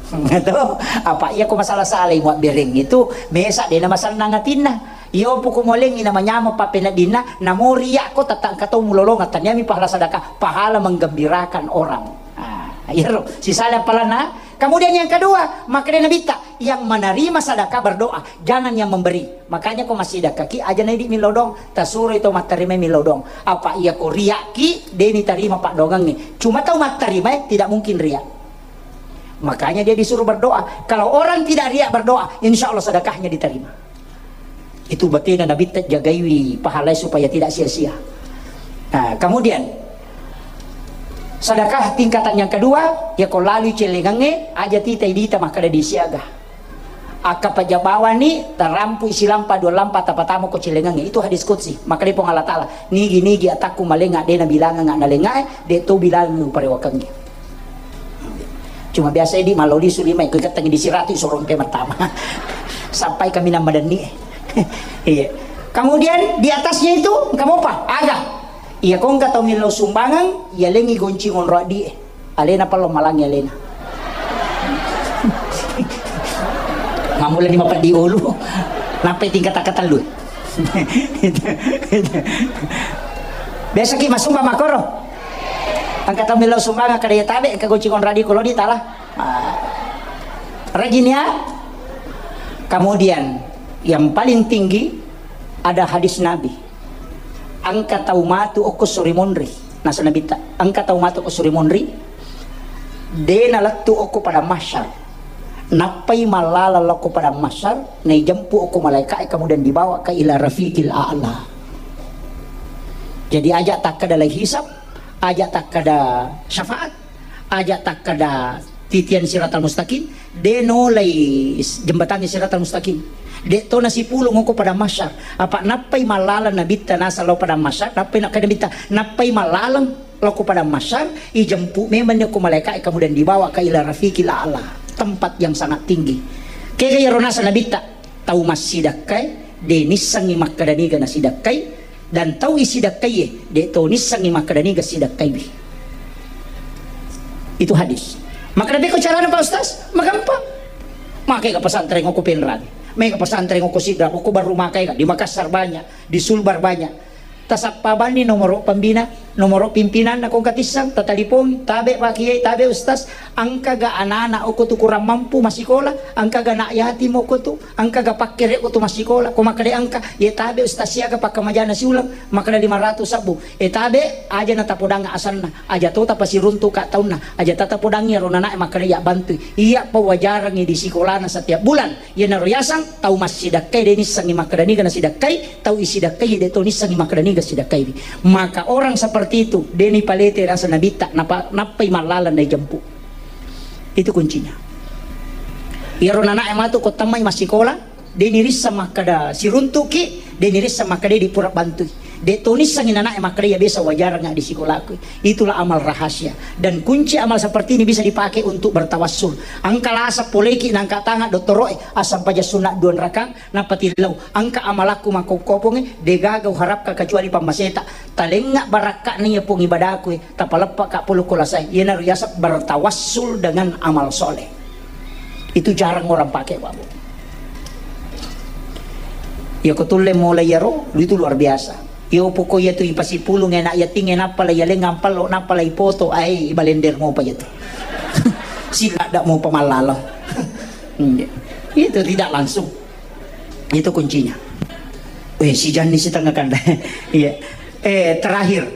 Gitu. Apa iya ko masalah salai muabbereng itu, mesa dena masannang atinna. Iyo, poko molengngi namanyameng pappeneddinna, namo riakko, tattangka tau mulolongeng, taniami pahala sadaka, pahala menggembirakan orang. Ah, iyaro sisala appalanna. Kemudian yang kedua, makkeda Nabitta, yang menerima sadaka berdoa, jangan yang memberi. Makanya ko massidekkaki, aja naidi millau doang, tasuroi to mattarima millau doang. Apa iya ko riakki, deni tarima paddoangengnge. Cuma tau mattarimae tidak mungkin riak. Makanya dia disuruh berdoa. Kalau orang tidak riak berdoa, insya Allah sedekahnya diterima. Itu batena Nabitta jagaiwi pahalai supaya tidak sia-sia. Nah, kemudian sedekah tingkatan yang kedua, ya ko lalui celengangnge, aja tita idita makkeda disiaga. Akka pajabawani, tarampu silampa dua lampa tapatama ko celengangnge. Itu hadis qudsi. Makkeda Puang Allah Ta'ala, "Nigi-nigi atakku malenga de nabilanganga nalengae, de to bilangi uparewakengnge." Cuma biasa di maloli suli mai, ko iketteng di siratu, sorong pe matama. Sampai kami nama denni. Iya. Kemudian di atasnya itu, engka mopa? Aga. Iya, ko engka tau millau sumbangan, iya lengi gonci ngonro addi. Alena pallo malangi alena. Mamula ni mapeddi ulu. Nampai tingkat katellu. Biasa ki masumba makoro. Engka tau millau sumbangan kada ya tabe, engka gonci ngonro addi ko lodi tala. Ah. Rajin ya. Kemudian yang paling tinggi ada hadis Nabi. Engka tau matu okko suri monri. Nasa Nabitta, engka tau matu okko suri monri. De nalettu okko padang mahsyar. Nappai mallaleng okko padang mahsyar, naijempu okko malaika'e, kemudian dibawa ke ila rafiqil a'la. Jadi aja takkeda lai hisab, aja takkeda syafaat, aja takkeda titian siratal mustaqim, de nolai s-, jembatangnge siratal mustaqim. De to nasipulung okko padang mahsyar. Apa nappai mallaleng Nabitta nasa lao padang mahsyar, nappai nakkeda Nabitta, nappai mallaleng lao ko padang mahsyar, ijempu memang ni okko malaika'e, kemudian dibawa ke ila rafiqil a'la, tempat yang sangat tinggi. Kega iyaro nasa Nabitta, tau massidakkai, de nissengngi makkeda niga nasidakkai, dan tau isidakkaie, de to nissengngi makkeda niga sidakkaiwi. Itu hadis. Makkeda beko carana, Pak Ustaz? Magampang. Makai ke pesantren okko Penrang. Mai ke pesantren okko Sidrap, okko Baru Makai kan. Di Makassar banyak, di Sulbar banyak. Tasappa banni nomoro pembina, nomoro pimpinanna ko engka tisseng, tatalipong, tabe Pak Kiai, tabe Ustaz, engka ga anak-anak okko tu kurang mampu massikola, engka ga anak yatim okko tu, engka ga pakkere okko tu massikola, ko makkeda engka, ye tabe Ustaz siaga pakkamajana siuleng, makkeda lima ratus sabbu, e tabe aja na tapodang asanna, aja to tapasiruntu ka taunna, aja tatapodangi aro nanae makkeda iya bantui, iya pawajarangi di sikolana setiap bulan. Iyanaro yaseng tau massidakkai, de nissengngi makkeda niga nasidakkai, tau isidakkai de to nissengngi makkeda niga sidakkaiwi. Maka orang seperti itu, de nipalete rasa Nabitta, napa-, nappai mallaleng naijempu. Itu kuncinya. Iyaro nanae matu ko tammai massikola, de nirisseng makkeda siruntuki, de nirisseng makkeda di pura bantui. De to nissengngi nanae makkeda iya biasa wajarang di sikolaku. Itulah amal rahasia. Dan kunci amal seperti ini bisa dipakai untuk bertawassul. Engka lasa poleki nangka tangan dottoroe, asam paja sunat dua rakang, nappa tillau. Engka amalakku makkokkoponge, de gaga uharapka kecuali pammaseta. Talengnga barakka'na iya pong ibadaku, tapaleppa ka polo ko lasai. Iyanaro yaseng bertawassul dengan amal soleh. Itu jarang orang pakai, Pak Bu. Iya ko tulle mulai iyaro, itu luar biasa. Iyo poko iya tu ipasipulung anak yatingnge, nappa la iyaleng ampallo, nappa la ipoto, ai ibalender mopa iya tu. Siladda mopa mallalo. Itu tidak langsung. Itu kuncinya. Weh, si Janni si tengah kanda. Iya. Eh, terakhir.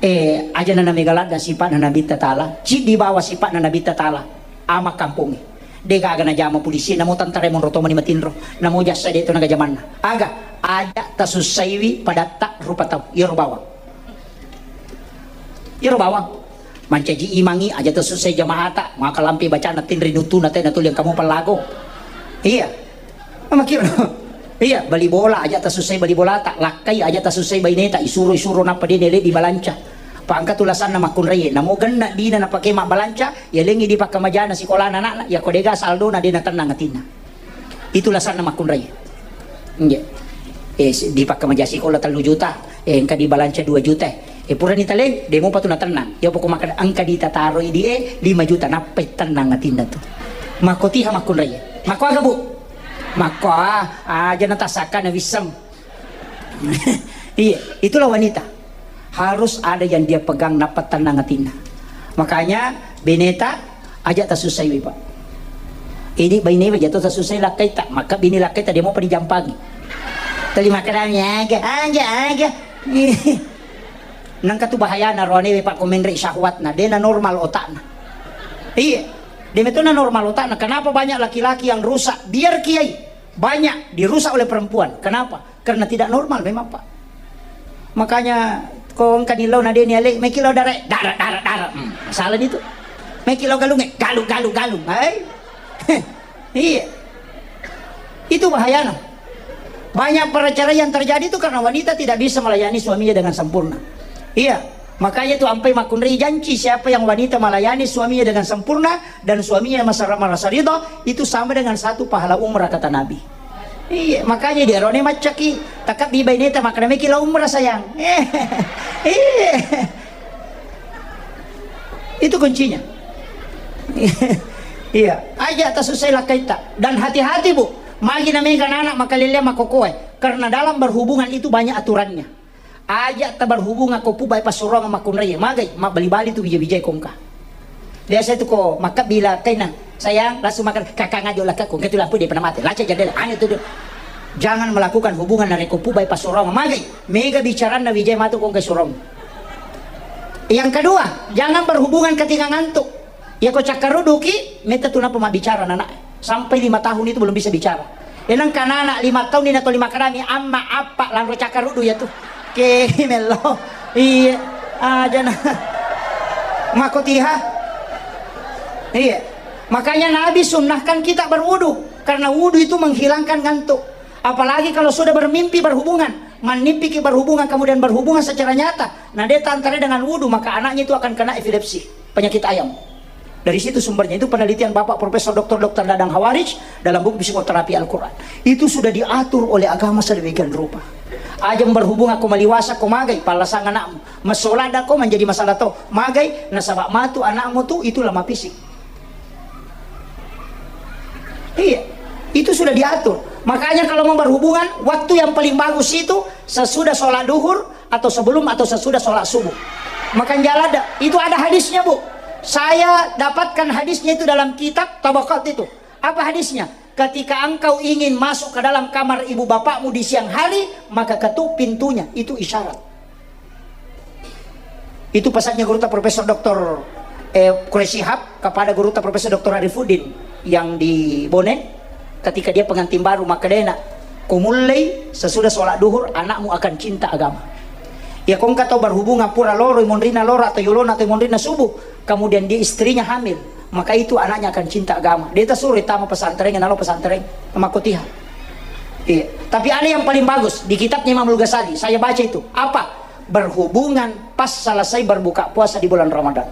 Eh, aja nana mega ladda sipa'na Nabitta Ta'ala. Ciddi bawa sipa'na Nabitta Ta'ala. Ama kampongnge. De gaga najama polisi, namo tentara monro tomani matinro, namo jasa de to naga jamanna. Aga, aja tasussaiwi padatta rupa tau, iyaro bawang. Iyaro bawang. Mancaji imangi, aja tasussai jamaata, maka lampe bacana tinri nutuna tena tuli engka mo pallago. Iya. Makiro. Iya, bali bola aja tasussai bali bolata, lakkai aja tasussai baineta, isuro-isuro nappa de nele di balanca. Pangka tu lasanna makkunraie, namo genna dina napake mabbalanca, yalengi di pakkamajana sikolana anakna, yako dega saldona de natennang atinna. Itu lasanna makkunrai. Nggih. Eh, si-, di pakkamaja sikola tellu juta, eh, engka di balanca dua juta. Eh, purani taleng, de mopa tu natennang. Ya pokok makkeda engka ditataroi di, eh, lima juta, nappai tennang atinna tu. Makkotiha makkunrai. Makko aga, Bu? Makko, ah, aja natasakka na wisseng. Iya, itulah wanita. Harus ada yang dia pegang, nappa tennang atinna. Makanya, beneta, aja tasussaiwi, Pak. Ini baine we jatuh tasussai lakkaita, maka bini lakkaita dia mau dijampangi. Terima kasih, aga, aga, aga. Nangka tu bahayana roane we, Pak, ko menre syahwatna, dena normal otakna. Iya, dena metona normal otakna. Kenapa banyak laki-laki yang rusak? Biar kiai banyak dirusak oleh perempuan. Kenapa? Karena tidak normal memang, Pak. Makanya, ko engka ni lo nadeni ale, meki lo dare, dare, dare, dare. Hmm, salah itu. Meki lo galunge, galu, galu, galu. Hai. Iya. Itu bahayana. Banyak perceraian terjadi itu karena wanita tidak bisa melayani suaminya dengan sempurna. Iya. Makanya itu ampai makkunrai janci, siapa yang wanita melayani suaminya dengan sempurna dan suaminya masa-, merasa ridho, itu sama dengan satu pahala umrah, kata Nabi. Iya, makanya dia rone maccaki, takabbi baineta makkeda meki la umrah sayang. Iya. Itu kuncinya. Iya, aja tasussai lakkaita. Dan hati-hati, Bu, magi na mega anak makalelea makokoe. Karena dalam berhubungan itu banyak aturannya. Aja taberhubungan ko pubai passurong makkunrai, magai, mabbali-bali tu bija-bija kongka. Biasa itu ko makkabbi lakkainna, sayang, langsung makan, kakang aja lakka, kongka tu lampu dia pernah mati, laca jendela, ane tu. Jangan melakukan hubungan narekko pubai passurong, magai, mega bicaranna wijai matu kongka surong. Yang kedua, jangan berhubungan ketika ngantuk. Iya ko cakkaruduki, metta tu nappa mabbicara anak. Sampai lima tahun itu belum bisa bicara. Enang kanana lima tahun ini atau lima kadami amma appa lanro cakkarudu ya tu. Ke mello. Iya. Aja na. Makotiha. Iya. Makanya Nabi sunnahkan kita berwudu karena wudu itu menghilangkan ngantuk. Apalagi kalau sudah bermimpi berhubungan, mannippiki berhubungan, kemudian berhubungan secara nyata, nah, dia tantare dengan wudu, maka anaknya itu akan kena epilepsi, penyakit ayam. Dari situ sumbernya, itu penelitian Bapak Profesor Doktor Doktor Dadang Hawarij dalam buku Psikoterapi Al-Quran. Itu sudah diatur oleh agama sedemikian rupa. Ajang berhubungan ko maliwasa ko magai, palasang anakmu. Masola dako menjadi masalah to. Magai, nasaba matu anakmu tu, itulah mapisi. Iya, itu sudah diatur. Makanya kalau mau berhubungan, waktu yang paling bagus itu sesudah sholat duhur atau sebelum atau sesudah sholat subuh. Makan jalan dah. Itu ada hadisnya, Bu. Saya dapatkan hadisnya itu dalam kitab Tabaqat itu. Apa hadisnya? Ketika engkau ingin masuk ke dalam kamar ibu bapakmu di siang hari, maka ketuk pintunya. Itu isyarat. Itu pesannya Guruta Profesor Doktor, eh, Quraish Shihab kepada Guruta Profesor Doktor Arifuddin yang di Bone, ketika dia pengantin baru, makkedana, "Kumullei sesudah sholat duhur, anakmu akan cinta agama." Ya, kongka tau berhubungan pura loro monrina loro atau yolona atau monrina subuh, kemudian dia istrinya hamil, maka itu anaknya akan cinta agama. Dia tak suruh tama pesantren, nalo pesantren, makotiha. Iya. Tapi ada yang paling bagus di kitabnya Imamul Ghazali. Saya baca itu. Apa? Berhubungan pas selesai berbuka puasa di bulan Ramadan.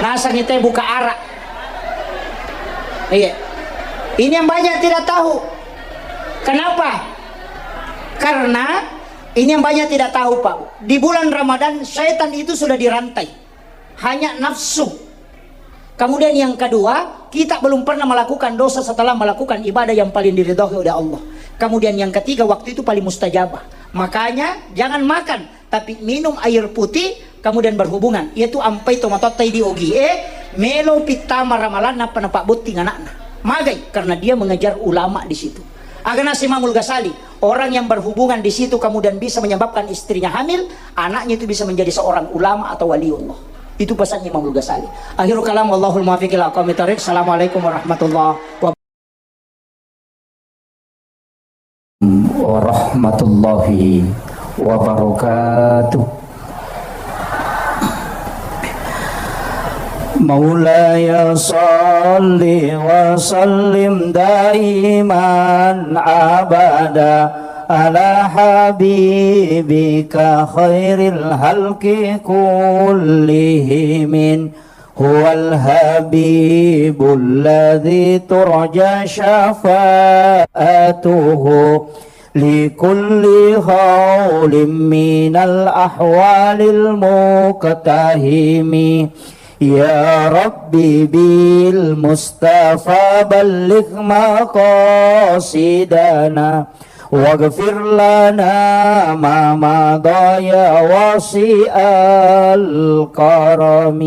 Nasang itu buka arak. Iya. Ini yang banyak tidak tahu. Kenapa? Karena ini yang banyak tidak tahu, Pak. Di bulan Ramadan, setan itu sudah dirantai. Hanya nafsu. Kemudian yang kedua, kita belum pernah melakukan dosa setelah melakukan ibadah yang paling diridhoi oleh Allah. Kemudian yang ketiga, waktu itu paling mustajabah. Makanya jangan makan, tapi minum air putih, kemudian berhubungan. Yaitu ampai tomatotta di ogi e, melo pittama ramalan nappa napabotting anakna. Magai, karena dia mengejar ulama di situ. Agana Imamul Ghazali, orang yang berhubungan di situ kemudian bisa menyebabkan istrinya hamil, anaknya itu bisa menjadi seorang ulama atau waliullah. Itu pesannya Imam Ghazali. Akhirul kalam, wallahul muwaffiq ila aqwamit thariq. Assalamualaikum warahmatullahi wabarakatuh. Warahmatullahi wabarakatuh. مولاي صل وسلم دائما أبدا على حبيبك خير الخلق كلهم. هو الحبيب الذي ترجى شفاعته لكل هول من الأهوال المقتحم. يا رب بالمصطفى بلغ مقاصدنا واغفر لنا ما مضى يا واسع الكرم.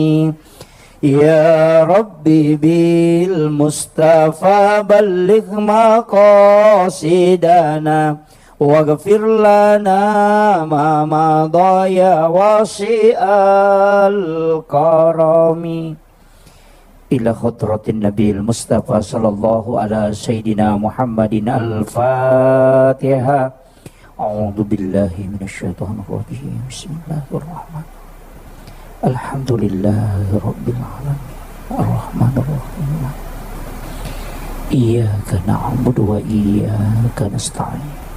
يا رب بالمصطفى بلغ مقاصدنا واغفر لنا ما مضى يا واسع الكرم. إلى حضرة النبي المصطفى صلى الله على سيدنا محمد الفاتحة. أعوذ بالله من الشيطان الرجيم. بسم الله الرحمن الرحيم. الحمد لله رب العالمين. الرحمن الرحيم. إياك نعبد وإياك نستعين.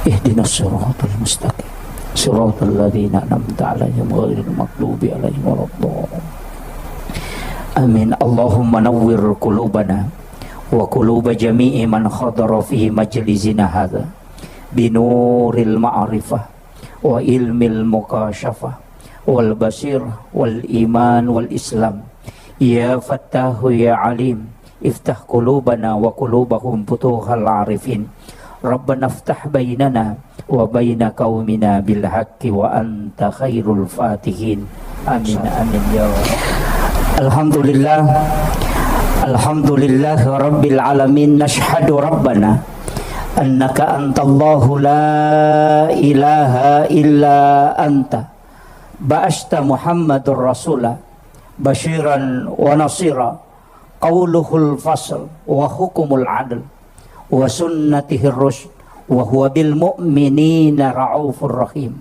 اهدنا الصراط المستقيم. صراط الذين أنعمت عليهم غير المغضوب عليهم ولا الضالين. آمين. اللهم نور قلوبنا وقلوب جميع من حضر في مجلسنا هذا بنور المعرفة وعلم المكاشفة والبصيرة والإيمان والإسلام. يا فتاح يا عليم، افتح قلوبنا وقلوبهم فتوح العارفين. ربنا افتح بيننا وبين قومنا بالحق وأنت خير الفاتحين. آمين، آمين يا رب. الحمد لله. الحمد لله رب العالمين. نشهد ربنا أنك أنت الله لا إله إلا أنت. بعثت محمد رسولا بشيرا ونصيرا. قوله الفصل وحكمه العدل وسنته الرشد وهو بالمؤمنين رءوف رحيم.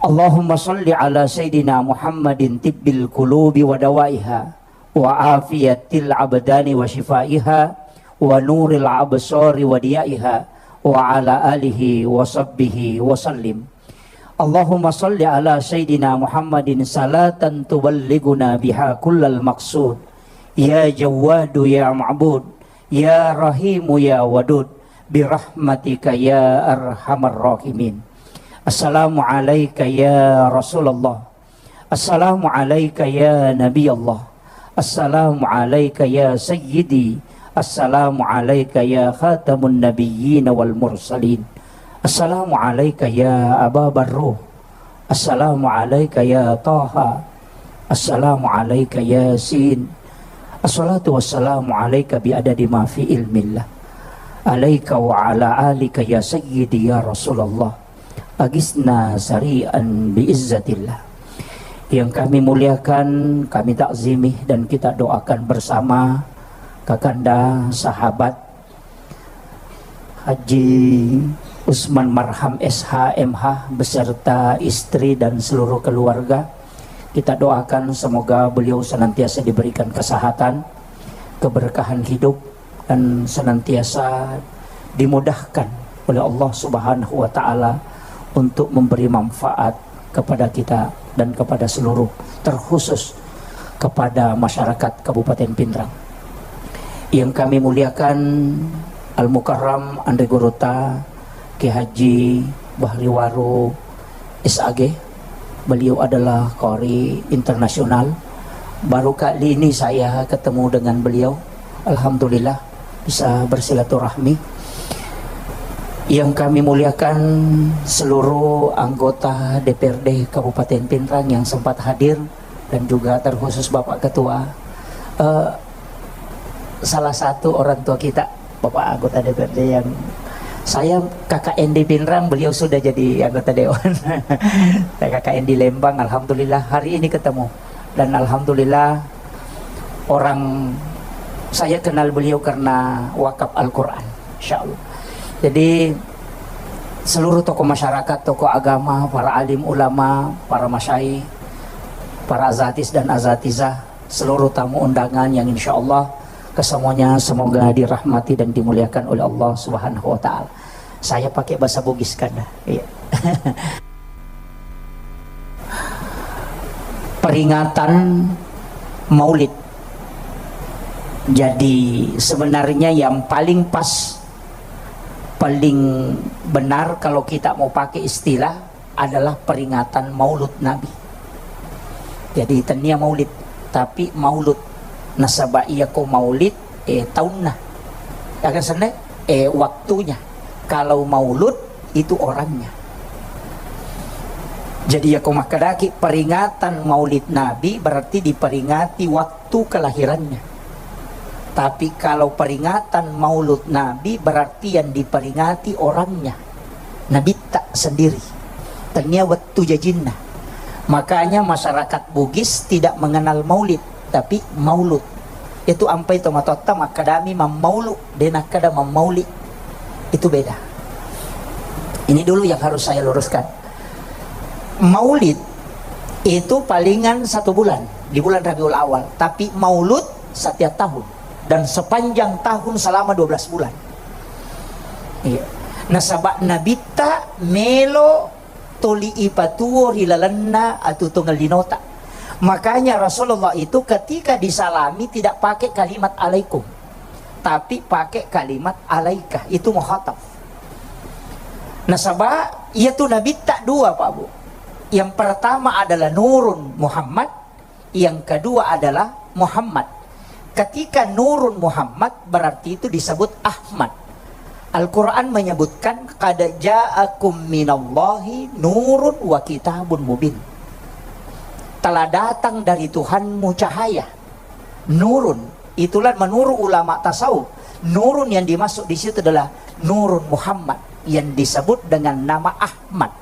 اللهم صل على سيدنا محمد طب القلوب ودوائها وعافية الأبدان وشفائها ونور الأبصار وضيائها وعلى آله وصحبه وسلم. اللهم صل على سيدنا محمد صلاة تبلغنا بها كل المقصود. يا جواد يا معبود، يا رحيم يا ودود، برحمتك يا أرحم الراحمين. السلام عليك يا رسول الله. السلام عليك يا نبي الله. السلام عليك يا سيدي. السلام عليك يا خاتم النبيين والمرسلين. السلام عليك يا أبا برو. السلام عليك يا طه. السلام عليك يا سين. الصلاة والسلام عليك بعدد ما في علم الله. عليك وعلى آلك يا سيدي يا رسول الله. Agisna sari'an biizzatillah. Yang kami muliakan, kami takzimi, dan kita doakan bersama Kakanda, sahabat Haji Usman Marham S H M H beserta istri dan seluruh keluarga. Kita doakan semoga beliau senantiasa diberikan kesehatan, keberkahan hidup, dan senantiasa dimudahkan oleh Allah Subhanahu wa Ta'ala untuk memberi manfaat kepada kita dan kepada seluruh, terkhusus kepada masyarakat Kabupaten Pinrang. Yang kami muliakan Al-Mukarram Andre Guruta, Kiai Haji Bahri Waru, S A G. Beliau adalah qari internasional. Baru kali ini saya ketemu dengan beliau. Alhamdulillah, bisa bersilaturahmi. Yang kami muliakan seluruh anggota D P R D Kabupaten Pinrang yang sempat hadir dan juga terkhusus Bapak Ketua. Eh, salah satu orang tua kita, Bapak anggota D P R D yang Saya Kakak Endi Pinrang, beliau sudah jadi anggota dewan. Saya Kakak Endi Lembang, alhamdulillah hari ini ketemu. Dan alhamdulillah orang saya kenal beliau karena wakaf Al-Quran, insya Allah. Jadi seluruh tokoh masyarakat, tokoh agama, para alim ulama, para masyayikh, para azatis dan azatizah, seluruh tamu undangan yang insya Allah kesemuanya semoga dirahmati dan dimuliakan oleh Allah Subhanahu wa Ta'ala. Saya pakai bahasa Bugis kan dah. Iya. Peringatan Maulid. Jadi sebenarnya yang paling pas, paling benar kalau kita mau pakai istilah adalah peringatan Maulud Nabi. Jadi tennia Maulid, tapi Maulud. Nasaba iya ko Maulid, eh, taunna. Akan senna, eh, waktunya. Kalau Maulud itu orangnya. Jadi iya ko makkedaki peringatan Maulid Nabi berarti diperingati waktu kelahirannya. Tapi kalau peringatan Maulud Nabi berarti yang diperingati orangnya. Nabitta sendiri. Tennia wettu jajinna. Makanya masyarakat Bugis tidak mengenal Maulid, tapi Maulud. Itu ampai tomatoatta makkadami mammaulu, de nakkada mammauli. Itu beda. Ini dulu yang harus saya luruskan. Maulid itu palingan satu bulan, di bulan Rabiul Awal, tapi Maulud setiap tahun dan sepanjang tahun selama dua belas bulan. Iya. Nasaba Nabitta melo toli ipatuo ri lalenna atuongeng linota. Makanya Rasulullah itu ketika disalami tidak pakai kalimat alaikum, tapi pakai kalimat alaika, itu mukhatab. Nasaba iya tu Nabitta dua, Pak Bu. Yang pertama adalah Nurun Muhammad, yang kedua adalah Muhammad. Ketika Nurun Muhammad berarti itu disebut Ahmad. Al-Quran menyebutkan, "Qad ja'akum minallahi nurun wa kitabun mubin." Telah datang dari Tuhanmu cahaya. Nurun, itulah menurut ulama tasawuf, Nurun yang dimaksud di situ adalah Nurun Muhammad yang disebut dengan nama Ahmad.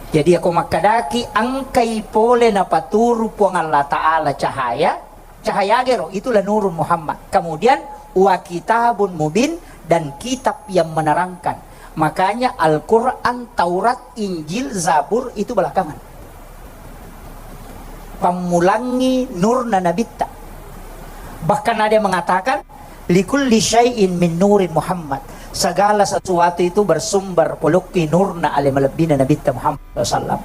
Jadi iya ko makkedaki engkai pole napaturu Puang Allah Ta'ala cahaya, cahaya gero, itulah Nurun Muhammad. Kemudian wa kitabun mubin, dan kitab yang menerangkan. Makanya Al-Quran, Taurat, Injil, Zabur itu belakangan. Pammulangi nurna Nabitta. Bahkan ada yang mengatakan, "Likulli syai'in min nurin Muhammad." Segala sesuatu itu bersumber polokki nurna ale malebbina Nabitta Muhammad sallallahu alaihi wasallam.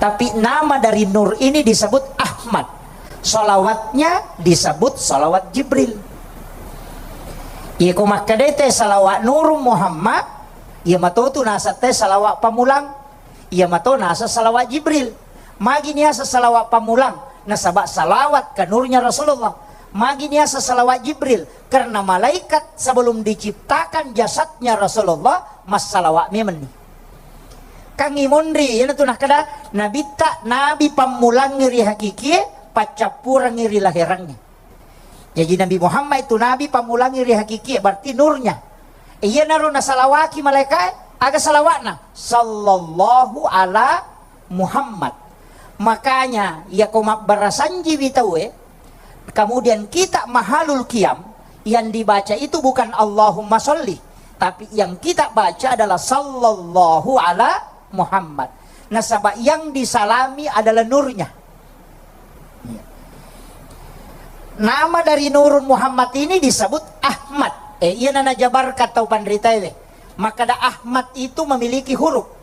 Tapi nama dari nur ini disebut Ahmad. Salawatnya disebut salawat Jibril. Iya ko makkedai te salawat Nurun Muhammad, iya matotu naseng te salawat Pamulang. Iya mato naseng salawat Jibril. Magi niaseng salawat Pamulang? Nasaba salawat ke nurnya Rasulullah. Magi niaseng salawat Jibril? Karena malaikat sebelum diciptakan jasadnya Rasulullah, massalawat memenni. Kang imonri, iyanatu nakkeda, Nabitta, Nabi pammulangi ri hakikie, paccappurengi ri lahirangnge. Jaji Nabi Muhammad itu Nabi pammulangi ri hakikie, berarti nurnya. Iyanaro nasalawaki malaikae, aga salawatna? Sallallahu ala Muhammad. Makanya, yako mabbarasanjiwi tauwe, kemudian kita mahalul qiyam, yang dibaca itu bukan Allahumma sholli, tapi yang kita baca adalah sallallahu ala Muhammad. Nasaba yang disalami adalah nurnya. Nama dari Nurun Muhammad ini disebut Ahmad. Eh, iyana najabarkan tau panritaewe. Makkeda Ahmad itu memiliki huruf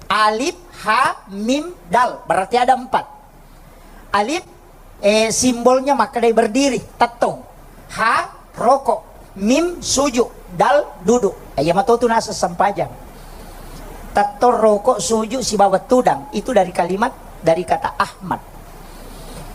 alif, ha, mim, dal. Berarti ada empat. Alif, eh, simbolnya makkedai berdiri, tettong. Ha, rokok. Mim, sujud. Dal, duduk. Eh, iya matotu naseng sempajang. Tettong, rokok, sujud, sibawa tudang. Itu dari kalimat, dari kata Ahmad.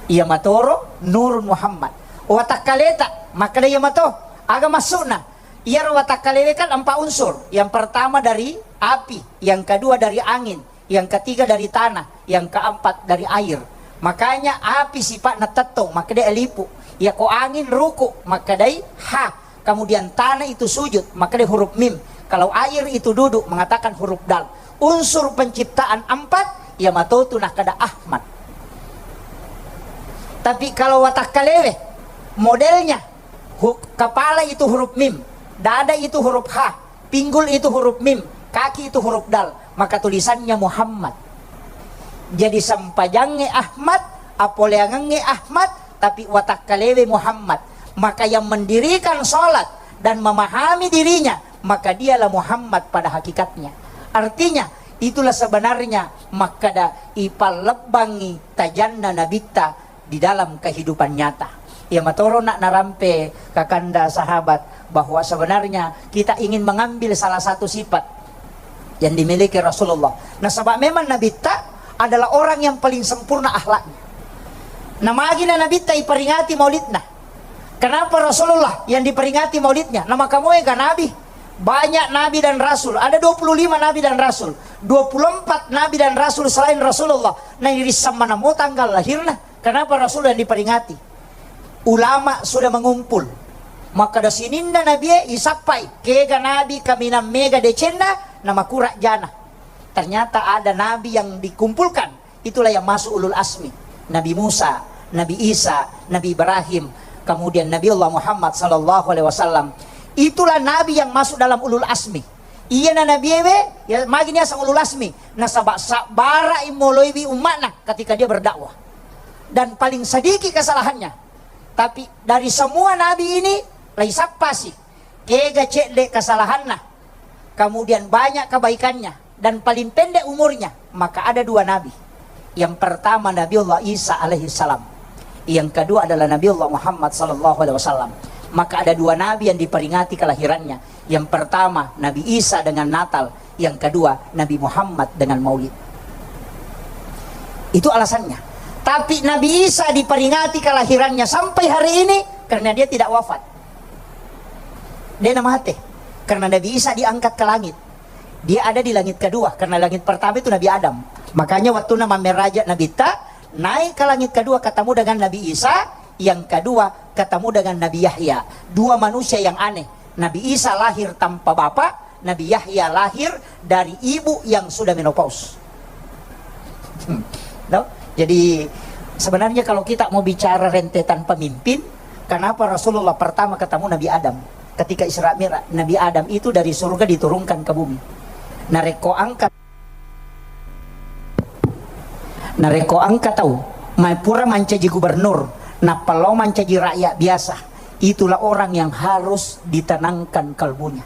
Iya matoro Nurun Muhammad. Watakkaleta, makkeda iya mato. Aga maksudna? Iyaro watakkalewe kan empat unsur. Yang pertama dari api, yang kedua dari angin, yang ketiga dari tanah, yang keempat dari air. Makanya api sifatna tettong, makkedai alifu. Yako angin ruku, makkedai ha. Kemudian tanah itu sujud, makkeda huruf mim. Kalau air itu duduk, mengatakan huruf dal. Unsur penciptaan empat, iya matotu nakkeda Ahmad. Tapi kalau watakkalewe, modelnya, hu-, kepala itu huruf mim, dada itu huruf ha, pinggul itu huruf mim, kaki itu huruf dal, maka tulisannya Muhammad. Jadi sempajangnge Ahmad, apoleangengnge Ahmad, tapi watakkalewe Muhammad. Maka yang mendirikan sholat dan memahami dirinya, maka dialah Muhammad pada hakikatnya. Artinya, itulah sebenarnya makkeda ipallebbangngi tajanna Nabitta di dalam kehidupan nyata. Iya matoro nak narampe kakanda sahabat bahwa sebenarnya kita ingin mengambil salah satu sifat yang dimiliki Rasulullah. Nasaba memang Nabitta adalah orang yang paling sempurna akhlaknya. Namagina Nabitta iperingati maulidna. Kenapa Rasulullah yang diperingati maulidnya? Namakamoega nabi? Banyak nabi dan rasul. Ada dua puluh lima nabi dan rasul. Dua puluh empat nabi dan rasul selain Rasulullah. Nairissammanamo tanggal lahirna. Kenapa Rasul yang diperingati? Ulama sudah mengumpul. Makkeda sininna nabie isappai, kega nabi kaminang mega decenna, namakura jana. Ternyata ada nabi yang dikumpulkan, itulah yang masuk ulul asmi. Nabi Musa, Nabi Isa, Nabi Ibrahim, kemudian Nabi Allah Muhammad sallallahu alaihi wasallam. Itulah nabi yang masuk dalam ulul asmi. Iyana nabiewe, ya, magi niaseng ulul asmi. Nasaba sabbara imoloiwi umma'na ketika dia berdakwah. Dan paling sedikit kesalahannya. Tapi dari semua nabi ini, laisappasi. Kega cedde kesalahanna. Kemudian banyak kebaikannya. Dan paling pendek umurnya. Maka ada dua nabi. Yang pertama Nabiullah Isa alaihi salam. Yang kedua adalah Nabiullah Muhammad sallallahu alaihi wasallam. Maka ada dua nabi yang diperingati kelahirannya. Yang pertama Nabi Isa dengan Natal, yang kedua Nabi Muhammad dengan Maulid. Itu alasannya. Tapi Nabi Isa diperingati kelahirannya sampai hari ini karena dia tidak wafat. Dia namate. Karena Nabi Isa diangkat ke langit. Dia ada di langit kedua, karena langit pertama itu Nabi Adam. Makanya waktu nama meraja Nabi Ta, naik ke langit kedua ketemu dengan Nabi Isa, yang kedua ketemu dengan Nabi Yahya. Dua manusia yang aneh. Nabi Isa lahir tanpa bapak, Nabi Yahya lahir dari ibu yang sudah menopause. Hmm. No? Jadi sebenarnya kalau kita mau bicara rentetan pemimpin, kenapa Rasulullah pertama ketemu Nabi Adam? Ketika Isra Mi'raj, Nabi Adam itu dari surga diturunkan ke bumi. Narekko engka, narekko engka tau, mai pura mancaji gubernur, nappa lao mancaji rakyat biasa, itulah orang yang harus ditenangkan kalbunya.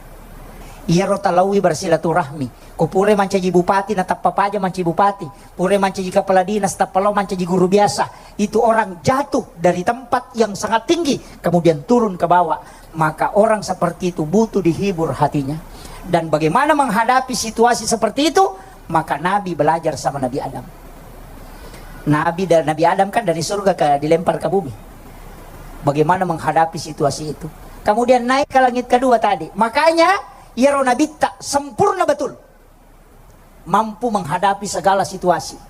Iyaro talaui bersilaturahmi, ko pura mancaji bupati, natappa paja mancaji bupati, pura mancaji kepala dinas, tappa lao mancaji guru biasa, itu orang jatuh dari tempat yang sangat tinggi, kemudian turun ke bawah. Maka orang seperti itu butuh dihibur hatinya. Dan bagaimana menghadapi situasi seperti itu? Maka Nabi belajar sama Nabi Adam. Nabi dan Nabi Adam kan dari surga ke, dilempar ke bumi. Bagaimana menghadapi situasi itu? Kemudian naik ke langit kedua tadi. Makanya, iyaro Nabitta sempurna betul. Mampu menghadapi segala situasi.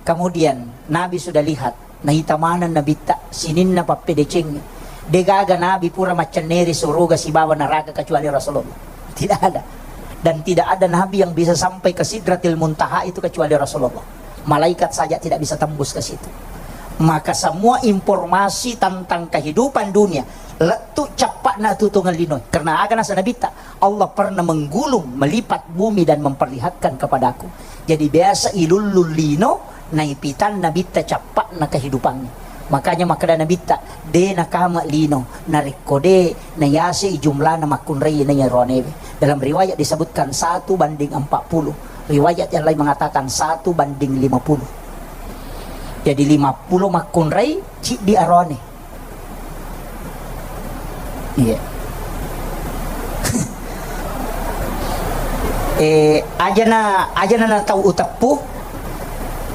Kemudian Nabi sudah lihat, naita maneng Nabitta, sininna pappedecengnge. Degaga Nabi pura maccenneri suruga sibawa neraka kecuali Rasulullah. Tidak ada. Dan tidak ada Nabi yang bisa sampai ke Sidratil Muntaha itu kecuali Rasulullah. Malaikat saja tidak bisa tembus ke situ. Maka semua informasi tentang kehidupan dunia, lettu cappa'na tutungan lino. Karena aga nasa Nabitta, Allah pernah menggulung, melipat bumi dan memperlihatkan kepadaku. Jadi biasa ilullung lino, naipitanna Nabitta cappa'na kehidupannya. Makanya makkeda Nabitta, de nakama lino, narekko de nayase jumlahna makkunrai naiya roanewe. Dalam riwayat disebutkan satu banding empat puluh. Riwayat yang lain mengatakan satu banding lima puluh. Jadi lima puluh makkunrai, ciddi aroane. Iya. Eh, ajana, ajana na tau uteppu,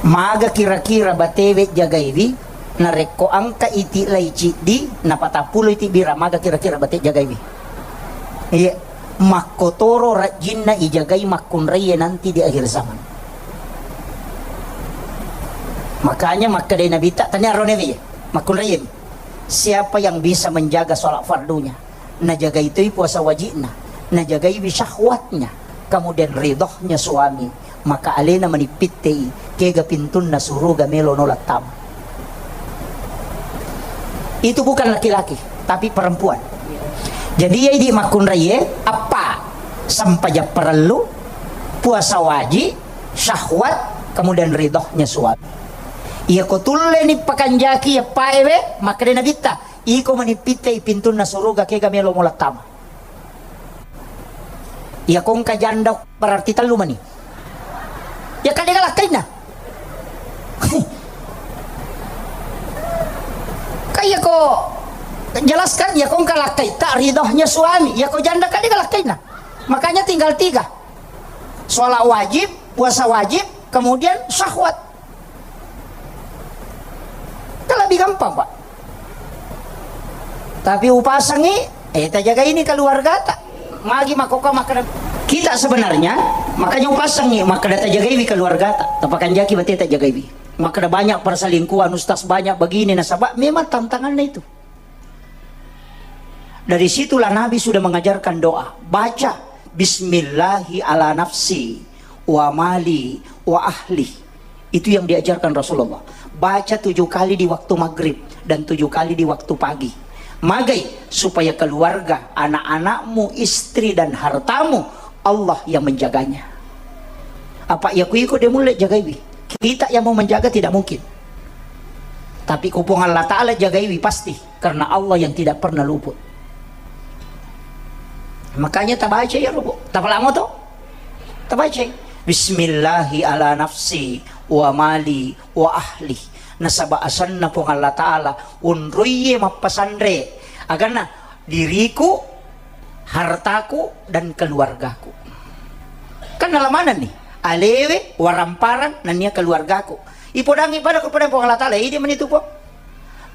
maga kira-kira batewe jagaiwi, narekko engka iti lai ciddi, napatappulo iti bira, maga kira-kira bate jagaiwi. Iya. Makkotoro rajinna ijagai makkunraiye nanti di akhir zaman. Makanya makkedai Nabitta, tania ronewi, makkunraiye. Siapa yang bisa menjaga sholat fardunya? Najagai toi puasa wajibna, najagaiwi syahwatnya, kemudian ridhohnya suami, maka alena manippittei kega pintunna suruga melo nola tama. Itu bukan laki-laki, tapi perempuan. Jadi, iya idi makkunraie, appa, sempajang parellu, puasa wajib, syahwat, kemudian ridhohnya suami. Iyako tulleni pakanjaki yappaewe, makkeda Nabitta, iko manippittei pintunna suruga kega melo mola tama. Iyako engka janda berarti tellu mani. Ya kan dega lakkainna. Kan iyako jelaskan, iyako engka lakkaitta ridhohnya suami, iyako janda kan dega lakkainna. Makanya tinggal tiga. Sholat wajib, puasa wajib, kemudian syahwat. Kan lebih gampang, Pak. Tapi upasangi, eh, tajagaini keluargata. Magi makkokko makkeda, kita sebenarnya, makanya upasangi, makkeda tajagaiwi keluargata. Tapakanjaki bate tajagaiwi. Makkeda banyak perselingkuhan, ustaz, banyak begini, nasaba memang tantangannya itu. Dari situlah Nabi sudah mengajarkan doa. Baca, "Bismillahi ala nafsi, wa mali, wa ahli." Itu yang diajarkan Rasulullah. Baca tujuh kali di waktu maghrib dan tujuh kali di waktu pagi. Magai? Supaya keluarga, anak-anakmu, istri, dan hartamu, Allah yang menjaganya. Apa iya ku iko de mulle jagaiwi? Kita yang mau menjaga tidak mungkin. Tapi ku Puang Allah Ta'ala jagaiwi pasti. Karena Allah yang tidak pernah luput. Makanya tabaca ya, Robo. Tapalamo to? Tabaca. "Bismillahi ala nafsi, wa mali, wa ahli." Nasaba asanna Puang Allah Ta'ala, unruiye mappasanre. Aganna, diriku, hartaku, dan keluargaku. Kan nalamanenni, alewe, waramparang, nennia keluargaku. Ipodangi pada kepada Puang Allah Ta'ala, idi menitu, Puang.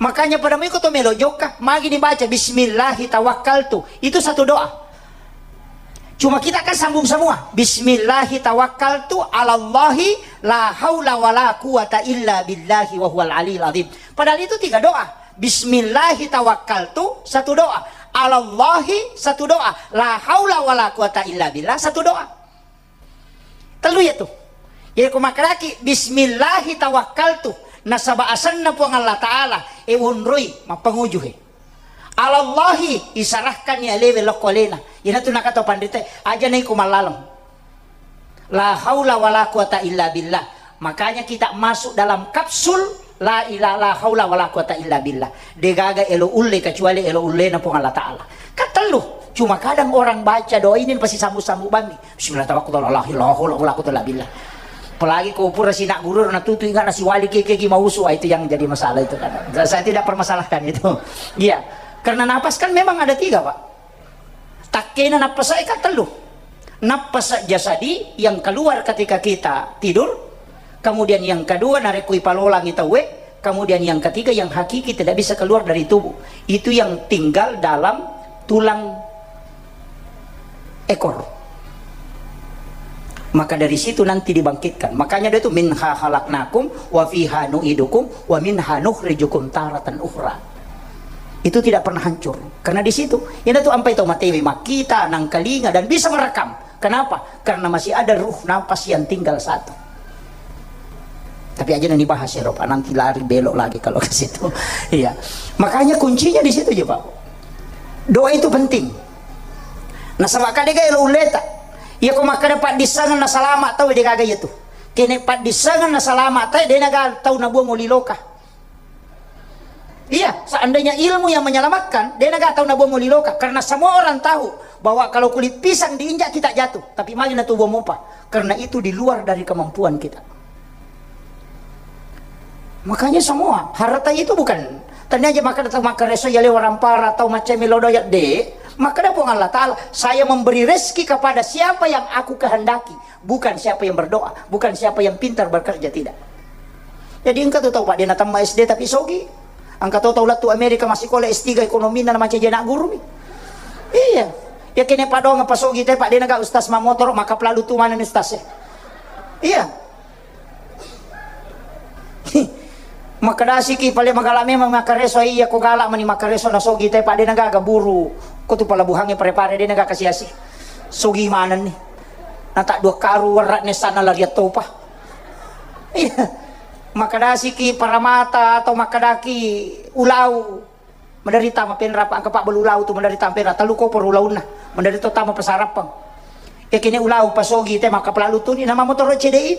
Makanya pada miko to melo jokka, magi dibaca, "Bismillahi tawakkaltu." Itu satu doa. Cuma kita kan sambung semua. "Bismillahi tawakkaltu alallahi la haula wala quwata illa billahi wa huwal aliyil azim." Padahal itu tiga doa. "Bismillahi tawakkaltu," satu doa. "Alallahi," satu doa. "La haula wala quwata illa billah," satu doa. Tellu ya tu. Jadi ko makkedaki, "Bismillahi tawakkaltu," nasaba asenna Puang Allah Ta'ala, e wonroi, mappanguju he. "Alallahi," isarahkan ya lewe lokko alena. Ina tu nakata pandita, aja na iko mallaleng. La haula wala quwata illa billah. Makanya kita masuk dalam kapsul la ilaha, la haula wala quwata illa billah. Degaga elo ulle kecuali elo ullena Puang Allah Ta'ala. Kan tellu. Cuma kadang orang baca doa ini pasti sambung-sambung bami. "Bismillah tawakkaltu ala Allah, la haula wala quwata illa billah." Apalagi ko pura sinak guru na tutu ingat nasi wali keke ki mausu, ah, itu yang jadi masalah itu kan. Saya tidak permasalahkan itu. Iya. Karena napas kan memang ada tiga, Pak. Takkena nappasa e kan tellu. Nappasa jasadi yang keluar ketika kita tidur, kemudian yang kedua narekko ipalolangi tauwe, kemudian yang ketiga yang hakiki tidak bisa keluar dari tubuh. Itu yang tinggal dalam tulang ekor. Maka dari situ nanti dibangkitkan. Makanya dia itu, "Minha khalaqnakum wa fiha nu'idukum wa minha nukhrijukum taratan ukhra." Itu tidak pernah hancur. Karena di situ, ina tu ampai tau matewe makkita, nangkalinga, dan bisa merekam. Kenapa? Karena masih ada ruh napas yang tinggal satu. Tapi aja nanti bahas ya, Pak. Nanti lari belok lagi kalau ke situ. Iya. Makanya kuncinya di situ aja, Pak. Doa itu penting. Nasaba kadega elo ulleta. Iya ko makkeda paddissengeng na salama tau, degaga iya tu. Kene paddissengeng na salama tau, denaga tau nabuang oli loka. Iya, seandainya ilmu yang menyelamatkan, denaga tau nabuang oli loka. Karena semua orang tahu bahwa kalau kulit pisang diinjak kita jatuh, tapi magi natubuang mopa. Karena itu di luar dari kemampuan kita. Makanya semua harta itu bukan tanya aja maka datang maka reso ya lewa rampara atau macam melodo ya de, maka ada Puang Allah Ta'ala, "Saya memberi rezeki kepada siapa yang aku kehendaki, bukan siapa yang berdoa, bukan siapa yang pintar bekerja," tidak. Jadi engka tu tau, Pak, dia natamma S D tapi sogi. Engka tu tau lettu Amerika masikola S tiga ekonomina na macam je nak guru mi. Iya. Ya kene padong apa sogi te, Pak, dia naga ustaz mamotoro maka pelalu tu mana ni ustaz ya. Iya. Makkedasiki pale magala memang makkareso, iya ko gala mani makkareso na sogi te, Pak, de na gaga buru. Ko tu pelabuhangnge Parepare de' naga kasi-asi. Sogi manenni. Nata dua karu werra' nessana larian topa. Iya. Makkedasiki paramata atau makkedaki ulau. Maderri tama penra pa engka pabbalu ulau tu maderri tama penra tellu koporo ulaunna. Maderri to tama pasarappang. Yakini ulau pasogi te makkapelalu tuni nama motoro C D I.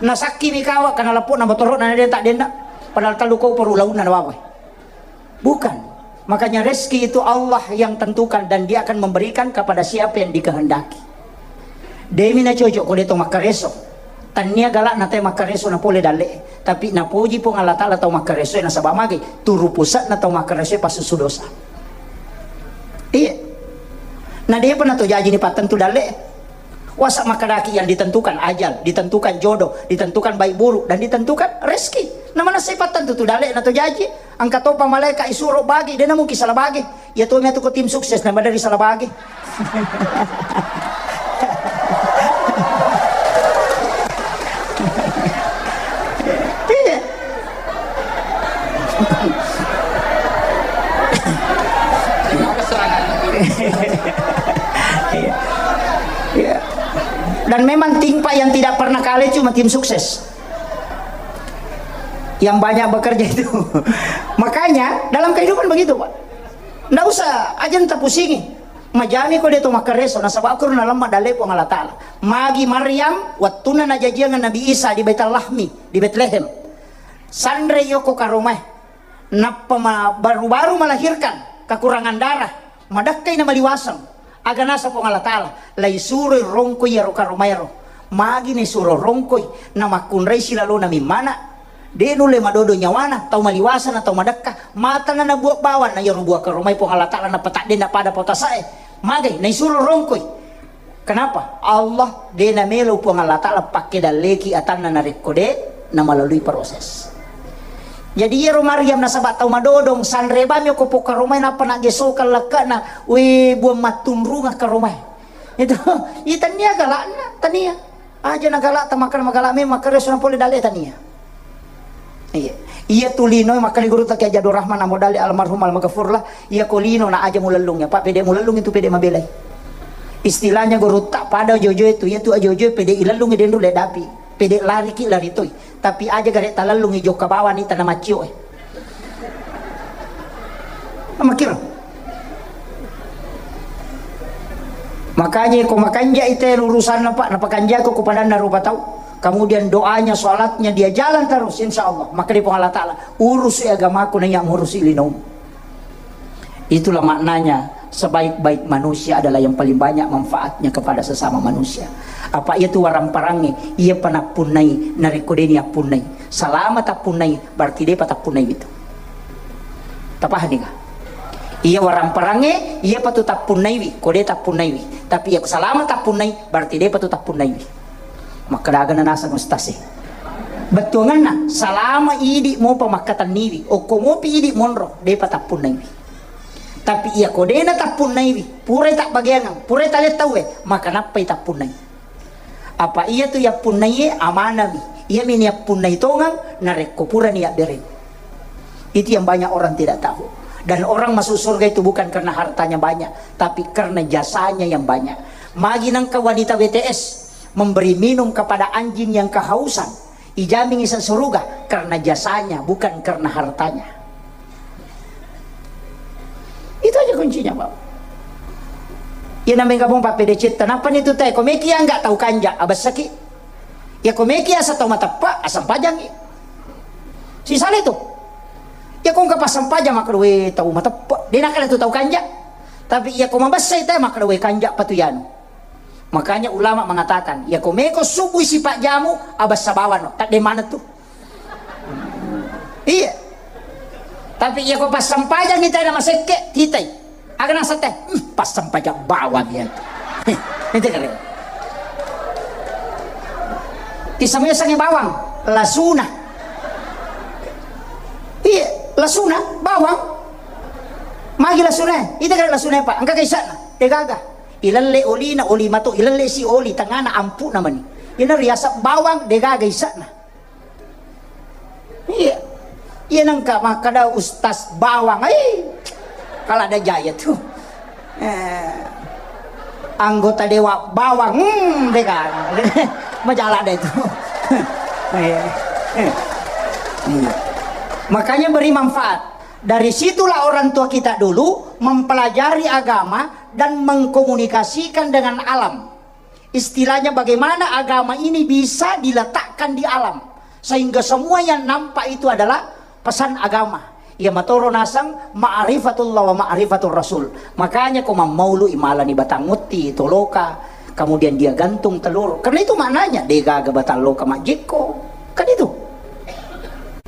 Nasakkimi kawa kana leppo na motoro na den tak denna. Padahal tellu koporo ulaunna na wawe. Bukan. Makanya rezeki itu Allah yang tentukan dan Dia akan memberikan kepada siapa yang dikehendaki. Demi na cocok ko de to makkareso. Tania galak na te makkareso na pole dalle. Tapi napoji Puang Allah Taala tau makkareso nasaba magi turu pusat na tau makkareso pasusu dosa. Iya. Na depa na to jaji ni pattentu dalle. Wasa makkadaki yang ditentukan ajal, ditentukan jodoh, ditentukan baik buruk, dan ditentukan rezeki. Namana sai pattentu tu dalle na to jaji. Engka topa malaika isuro bagi, de' namuki salah bagi. Iya to miatu ko tim sukses na madari salah bagi. Iya. Iya. Iya. Dan memang tim Pak yang tidak pernah kalah cuma tim sukses. Yang banyak bekerja itu. Makanya dalam kehidupan begitu, Pak. Ndak usah, aja' nta pusingi. Majami ko de to makkareso, nasaba ko na lemma dalle Puang Allah Taala. Magi Maryam, wattunna najajiang Nabi Isa di Baitul Lahmi, di Betlehem. Sanre yoko karomae. Nappa ma-, baru-baru melahirkan, kekurangan darah, madakkai na maliwaseng. Aga nasa Puang Allah Taala, laisuroi rongkoi iyaro karomaero. Magi naisuro rongkoi, namakkunrai silalona mimmana. De' nulle madodo nyawana, tau maliwasa na tau madakka. Matana nabuat bawang na iyaro buah karomai Puang Allah Taala napatadde napada potasae. Magai naisuro rongkoi. Kenapa? Allah de' namelo Puang Allah Taala pakke dalleki atanna narekko de' namalalui proses. Jadi iyaro Maryam nasaba tau madodong, sanre bami ko pokka romai nappa naggesokang lekkana, we buang mattunrunga karomai. Itu, iya tania galakna, tania. Aja' nagalak ta makkada magalak memang makkareso na pole dalle tania. Iya. Iya tu lino makkada guru ta Kiai Jadul Rahman Amodali almarhum almaghfurlah, iya ko lino na aja' mulellung ya, Pak, pede' mulellung itu pede' mabelai. Istilahnya guru ta pada jojo itu, iya tu ajojo pede' ilellung denru le dapi, pede' lari ki lari toi. Tapi aja' gare' talellung i jokka bawang ni tana maccio e. Makkiro. Makanya ko makanja' ite urusanna, Pak, napakanjako ko padanna rupa tau. Kemudian doanya, sholatnya dia jalan terus, insya Allah. Maka di Puang Allah Taala, urusi agamaku na iya ngurusi linomu. Itulah maknanya, sebaik-baik manusia adalah yang paling banyak manfaatnya kepada sesama manusia. Apa iya tu waramparangnge, iya pa nappunnai, narekko deni appunnai. Salama tappunnai, berarti depa tappunnai itu. Tapahani ga? Iya waramparangnge, iya patu tappunnaiwi, ko de tappunnaiwi. Tapi iya salama tappunnai, berarti depa tu tappunnaiwi. Makkadaga na naseng ustaz e. Bettuanganna, salama idi mopa makkatenniwi, okko mopi idi monro, depa tappunnaiwi. Tapi iya ko dena tappunnaiwi, purai tabbageangang, purai talettauwe, maka nappai tappunnai. Apa iya tu yappunnaiye amanami, iya mini yappunnai tongang, narekko purani yabbereng. Itu yang banyak orang tidak tahu. Dan orang masuk surga itu bukan karena hartanya banyak, tapi karena jasanya yang banyak. Magi nangka wanita W T S memberi minum kepada anjing yang kehausan, ijamin isa suruga karena jasanya, bukan karena hartanya. Itu aja kuncinya, Pak. Iya nameng gabung Pak P D C, kenapa nih tuh teh? Komeki ya nggak tahu kanja, abessaki. Ya komeki asa tau mateppa, asam pajangi. Sisale tu. Ya ko engka passampajang makkeda we tau mateppa. De nakala tu tau kanja. Tapi ya ko mabessai te makkeda we kanja patu yanu. Makanya ulama mengatakan, ya ko meko subuh isi pak jamu, abessa bawano. Tak de mana tu. Iya. Tapi ya ko passampajang kita ada masekke, kita. Aga naseng te, "Hmm, passampajang bawang iya tu." Ente kare. Tisamu yasengnge bawang, lasuna. Iya, lasuna, bawang. Magi lasuna, ita kare lasuna, Pak. Engka gaisana, degaga. Ilelle olina, oli mato, ilelle si oli, tengana ampu namani. Ina riasa bawang, degaga isana. Iya. Iya nengka makkada Ustaz Bawang, ai. Kalau ada jaya tu. Eh, anggota dewa bawang, hmm, deh kan. Majalah deh itu. Iya. Iya. Makanya beri manfaat. Dari situlah orang tua kita dulu mempelajari agama dan mengkomunikasikan dengan alam. Istilahnya bagaimana agama ini bisa diletakkan di alam. Sehingga semua yang nampak itu adalah pesan agama. Iya matoro naseng ma'rifatullah wa ma'rifatur rasul. Makanya ko mammaulu imalani batang mutti, toloka, kemudian dia gantung telur. Karena itu maknanya, degaga batang loka majjekko. Kan itu.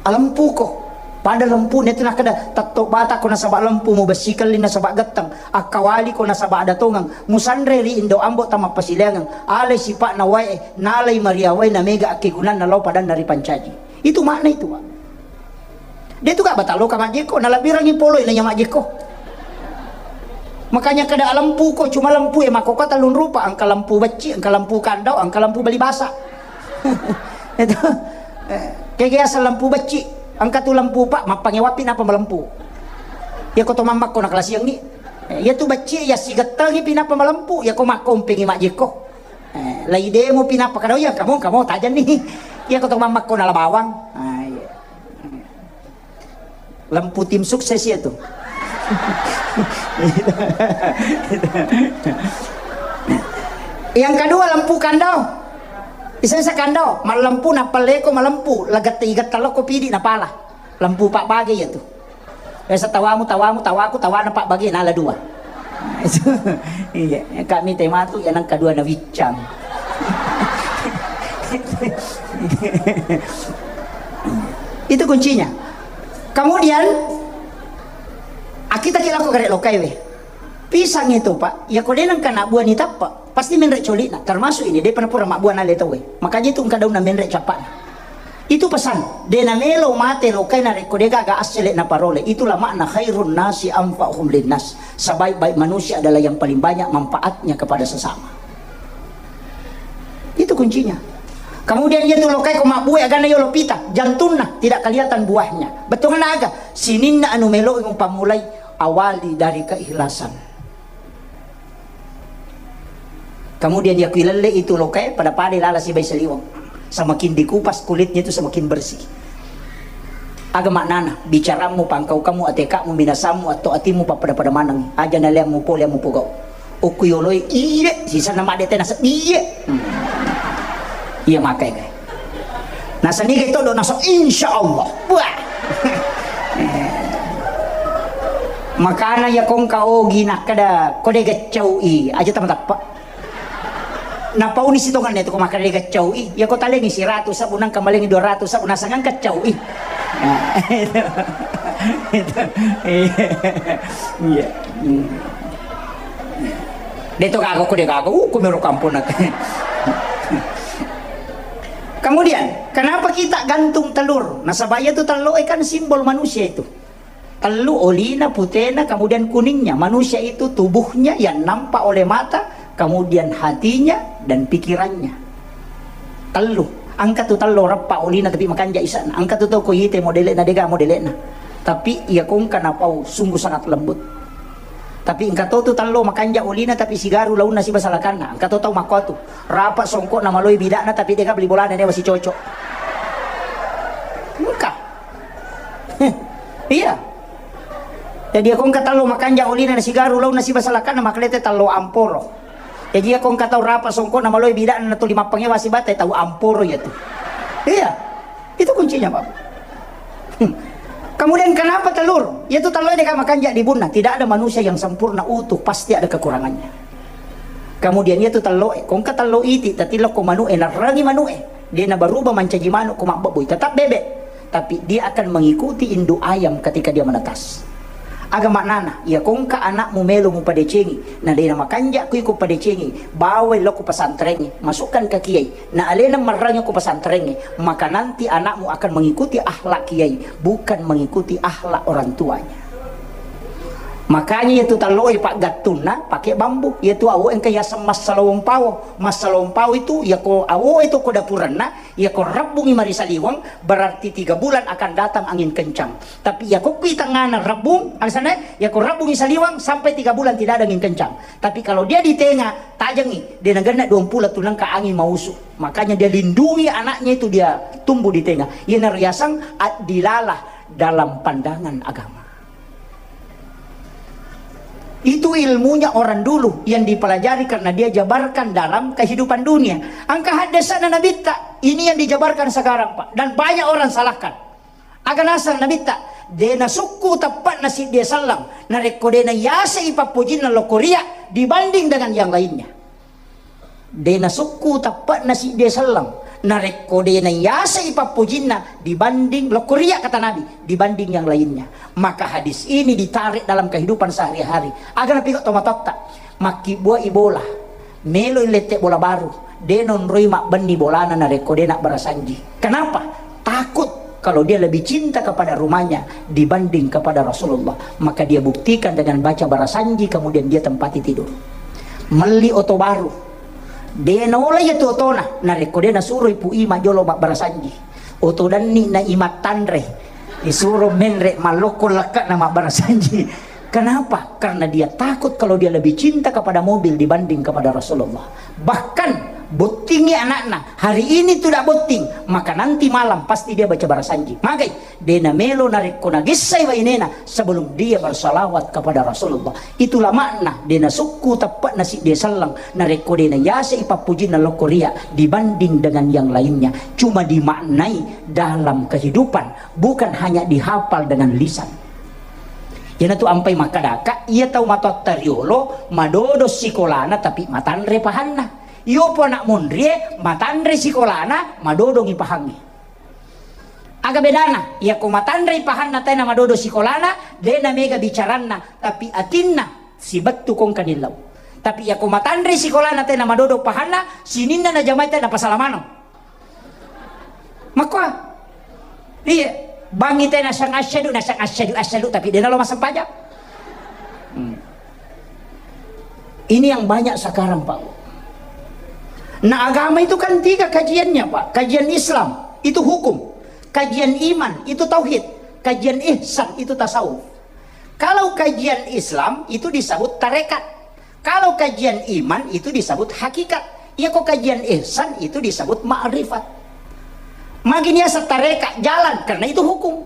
Alempuko. Pada lempuna itu nakkeda, tetto bata ko nasaba lempu, mubessi kelli nasaba getteng, akkawali ko nasaba ada tongeng, musanre ri indo ambo tamappasileangeng, alai sipa'na wae, nalai mariawae, namega akkegunanna lao padanna ripancaji. Itu makna itu, Pak. De tu ka batang loka majjekko, nalabbirangi poloi nanya majjekko. Makanya kada lempuko, cuma lempu e makkokko tellung rupa, engka lempu becci, engka lempu kandau, engka lempu bali basa. Itu. Eh, kege asal lempu becci, engka tu lempu pak, mappangewapi napa malempu. Iya ko to mammakko nakalasiangngi. Eh, iya tu becci, iya sigettengi pi napa malempu, iya ko makkompengi majjekko. Eh, lai demo pi napa kada, iya kamu, kamu tajenni. Iya ko to mammakko nala bawang. Ah, iya. Lempu tim sukses ya tuh. Yang kedua lempu kandau. Isa-isa kandau, malempu napaleko malempu, lagette igetta lokko pidi napala. Lempu pabbage ya tuh. Biasa tawamu, tawamu, tawaku, tawana pabbage nala dua. Iya, kami tematu ya nang kedua na wiccang. Itu kuncinya. Kemudian, akita ki lako gare lokai we. Pisang itu, Pak, ya ko denang kana buah ni tappa, pasti menre colina. Termasuk ini, de pernah pura mabbuah nale tau we. Makanya itu engka daunna menre capana. Itu pesan, de namelo mate lokai narekko de gaga assele naparole. Itulah makna khairun nasi anfa'uhum linnas. Sebaik-baik manusia adalah yang paling banyak manfaatnya kepada sesama. Itu kuncinya. Kemudian iya tu lokai ko mabbue agana yolo pita, jantunna tidak kelihatan buahnya. Bettuanna aga? Sininna anu meloi mupammulai awali dari keikhlasan. Kemudian iya kuilelle itu lokai pada-pada lala sibai saliweng. Semakin dikupas kulitnya itu semakin bersih. Aga maknana? Bicaramu, pangkaukamu, atekamu, minasammu, atau atimu pappada-pada maneng. Aja naleammu pole ammu pogau. Okku yoloi, iye, sisana madde tena se-, iye. Hmm. Iya makai kai. Nasaniga itu do naso, insya Allah. Wah. Makana ya kongka ogi nakkeda kode geccau i, aja tama tappa. Napauni sitonganna itu ko makkeda de gaccau i. Iya ko talengi siratu sabbu nangka malengi dua ratu sabbu nasangeng gaccau i. Nah, itu. Itu. Iya. Iya. Hmm. De to gaga ko de gaga, uh, ko mero kampung nak. Kemudian, kenapa kita gantung telur? Nasaba iya tu tello e kan simbol manusia itu. Tellu, olina, putena, kemudian kuningnya. Manusia itu tubuhnya yang nampak oleh mata, kemudian hatinya dan pikirannya. Tellu. Engka tu tello reppa olina tapi makanja isana. Engka tu tau ko ite modele'na, dega modele'na. Tapi iya kongka napau sungguh sangat lembut. Tapi engka to tu tello makanja olina tapi sigaru launna siba salakanna. Engka to tau makko tu. Rapa songkokna maloi bidakna tapi dega beli bolana newa sicocok. Engka. Iya. Jadi iya kongka tello makanja olina na sigaru launna siba salakanna maklete tello amporo. Jadi iya kongka tau rapa songkokna maloi bidakna na tuli mappangewa sibate tau amporo iya tu. Iya. Itu kuncinya, Pak. Hmm. Kemudian kenapa telur? Iya tu tello de ka makanja dibunna. Tidak ada manusia yang sempurna utuh, pasti ada kekurangannya. Kemudian iya tu tello e, kongka tello iti, tati lokko manu e, narrangi manu e. Dia na berubah mancaji manu ko mabbebbui, tetap bebek. Tapi dia akan mengikuti induk ayam ketika dia menetas. Aga maknana, iya kongka anakmu melo mupadecengi, na de na makanja ku iko padecengi, bawa lokko pesantren, masukkan ke kiai, na alena marrangi ko pesantren, maka nanti anakmu akan mengikuti akhlak kiai, bukan mengikuti akhlak orang tuanya. Makanya iyatu talloe paggattunna pake bambu, iyatu awo engka yaseng massalowong pawo. Massalowong pawo itu, iyako awoe to ko dapurenna, iyako rebbungi marisaliweng, berarti tiga bulan akan datang angin kencang. Tapi iyako kui tengana rebbung, alasannya, iyako rebbungi saliweng sampai tiga bulan tidak ada angin kencang. Tapi kalau dia di tengah, tajengi, dia nagenna duampulo tu nengka angin mausu. Makanya dia lindungi anaknya itu, dia tumbuh di tengah. Iyana riaseng addilalah dalam pandangan agama. Itu ilmunya orang dulu yang dipelajari karena dia jabarkan dalam kehidupan dunia. Engka haddesana Nabitta, ini yang dijabarkan sekarang, Pak. Dan banyak orang salahkan. Aga naseng Nabitta, de nasukku teppe'na siddi selleng, narekko de nayasei pappojinna lokko riya dibanding dengan yang lainnya. De nasukku teppe'na siddi selleng, narekko de nayasei pappojinna dibanding lokko riya, kata Nabi, dibanding yang lainnya. Maka hadis ini ditarik dalam kehidupan sehari-hari. Aga napigau tomatoatta, makkibbuai bola, meloi lette bola baru, de nonroi mabbenni bolana narekko de nabbarasanji. Kenapa? Takut kalau dia lebih cinta kepada rumahnya dibanding kepada Rasulullah, maka dia buktikan dengan baca barasanji, kemudian dia tempati tidur. Melli oto baru, de naola iyatu otona narekko de nasuroi Pu Ima jolo mabbarasanji. Oto danni na Ima tanre, isuro menre mallokko lekke'na mabbarasanji. Kenapa? Karena dia takut kalau dia lebih cinta kepada mobil dibanding kepada Rasulullah. Bahkan bottingi anakna, hari ini tidak botting, maka nanti malam pasti dia baca barasanji. Magai, de namelo narekko nagessai wainena sebelum dia bersalawat kepada Rasulullah. Itulah makna de nasukku teppe'na siddi selleng, narekko de nayasei pappojinna lokko riya dibanding dengan yang lainnya. Cuma dimaknai dalam kehidupan, bukan hanya dihafal dengan lisan. Iyanatu ampai makkadaka, iya tau matoatta riolo madodo sikolana tapi matanre pahanna. Iyopo anak monrie matanre sikolana, madodongi pahangnge. Aga bedana? Iyako matanrei pahanna tae namadodo sikolana, de namega bicaranna, tapi atinna sibettu kongka dillau. Tapi iyako matanrei sikolana tae namadodo pahanna, sininna najamai tae napasala maneng. Makkoa. Iya. Bangi te nasang asyhadu, nasang asyhadu, asyhadu, tapi de nalo massempajang. Hmm. Ini yang banyak sekarang, Pak. Nah, agama itu kan tiga kajiannya, Pak. Kajian Islam, itu hukum. Kajian iman, itu tauhid. Kajian ihsan, itu tasawuf. Kalau kajian Islam, itu disebut tarekat. Kalau kajian iman, itu disebut hakikat. Iya, ko kajian ihsan, itu disebut ma'rifat. Magi niaseng tarekat, jalan, karena itu hukum.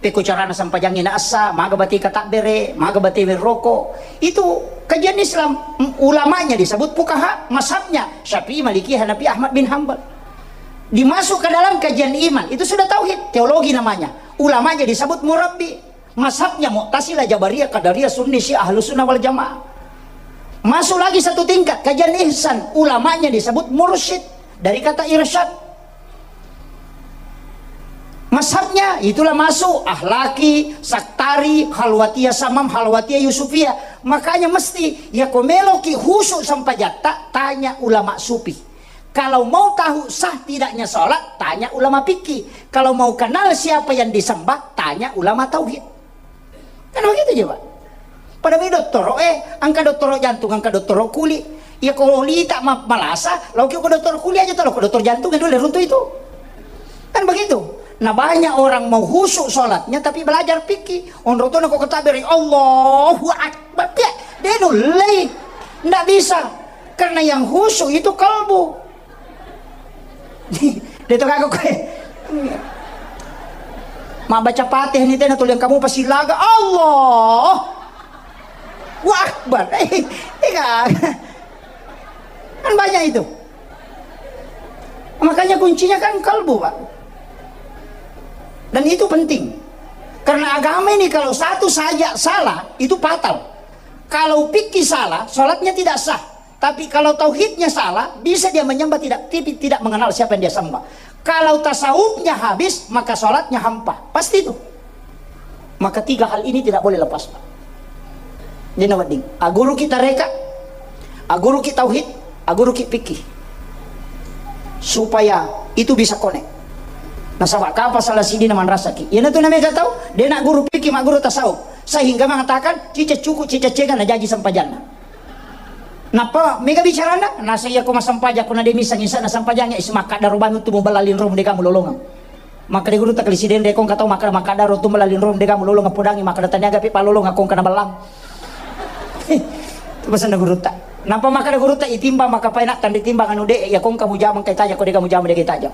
Pekko carana sampajangnge naessa, maga bate katabbere, maga bate werroko. Itu kajian Islam. M-, ulamanya disebut fukaha, mazhabnya Syafi'i, Maliki, Hanafi, Ahmad bin Hambal. Dimasuk ke dalam kajian iman, itu sudah tauhid, teologi namanya. Ulamanya disebut murabbi. Mazhabnya Mu'tazilah, Jabariyah, Qadariyah, Sunni, Syiah, Ahlus Sunnah wal Jamaah. Masuk lagi satu tingkat, kajian ihsan, ulamanya disebut mursyid, dari kata irsyad. Mazhabnya itulah masuk Ahlaki, Saktari, Khalwatiyah Samam, Khalwatiyah Yusufiyah. Makanya mesti, ya ko meloki khusyuk sampajatta, tanya ulama sufi. Kalau mau tahu sah tidaknya sholat, tanya ulama fikih. Kalau mau kenal siapa yang disembah, tanya ulama tauhid. Kan begitu juga. Pada mi dottoro, eh, engka dottoro jantung, engka dottoro kuli. Ya ko lita ma-, malasa, lao ki ko dottoro kuli aja to, lao ko dottoro jantung dulu runtuh itu. Kan begitu. Nah, banyak orang mau khusyuk sholatnya tapi belajar fikih. Onro to nako ketabbere Allahu Akbar. Dia, dia nullei. Ndak bisa. Karena yang khusyuk itu kalbu. Dia to kagak kue. Mabbaca Fatihah ni tena tuliang kamu pasti laga. Allah. Wa Akbar. Eh, eh, kan. Kan banyak itu. Makanya kuncinya kan kalbu, Pak. Dan itu penting. Karena agama ini kalau satu saja salah, itu fatal. Kalau fikih salah, sholatnya tidak sah. Tapi kalau tauhidnya salah, bisa dia menyembah tidak, tapi tidak mengenal siapa yang dia sembah. Kalau tasawufnya habis, maka sholatnya hampa. Pasti itu. Maka tiga hal ini tidak boleh lepas, Pak. Jadi, nawedding, aguruki tareka, aguruki tauhid, aguruki fikih. Supaya itu bisa connect. Nasaba kapang salah sidi na manrasaki. Iyanatu namega tau, de na guru fikih, ma guru tasawuf. Sehingga mengatakan, "Cicak cuku, cicak cega na jaji sempajanna." Nappa mega bicarana, nasa iya ko massempajang ko na de misseng isa na sempajang, is makkadaro bami tu mubella linromu de kamu lolongeng. Makkeda gurutta kalisi dende ko engka tau makkada, makkadaro tu mubella linromu de kamu lolongeng, podangi makkada taniaga pi palolongeng ko engka na bellang. Itu pesanna gurutta. Nappa makkada gurutta, "Itimbang maka paina tandi timbang anu de, iya ko engka mujamang kai tajang ko de kamu jamang de kai tajang."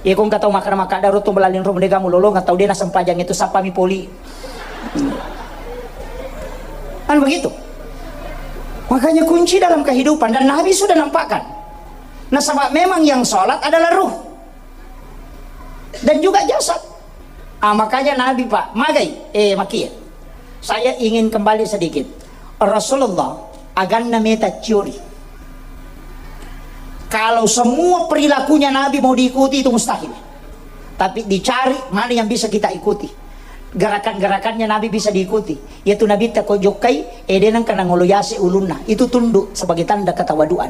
Iya ko engka tau makkada, makkadaro tu mubella linromu de kamu lolongeng, tau de na sempajang itu sappami poli. Kan begitu. Makanya kunci dalam kehidupan, dan Nabi sudah nampakkan. Nasaba memang yang sholat adalah ruh dan juga jasad. Ah, makanya Nabi, Pak, magai, eh, makia. Saya ingin kembali sedikit. Rasulullah, aganna meta ciori. Kalau semua perilakunya Nabi mau diikuti, itu mustahil. Tapi dicari mana yang bisa kita ikuti. Gerakan-gerakannya Nabi bisa diikuti. Yaitu Nabi tako jokkai, eh, de nengka nangolo yase ulunna. Itu tunduk sebagai tanda ketawaduan.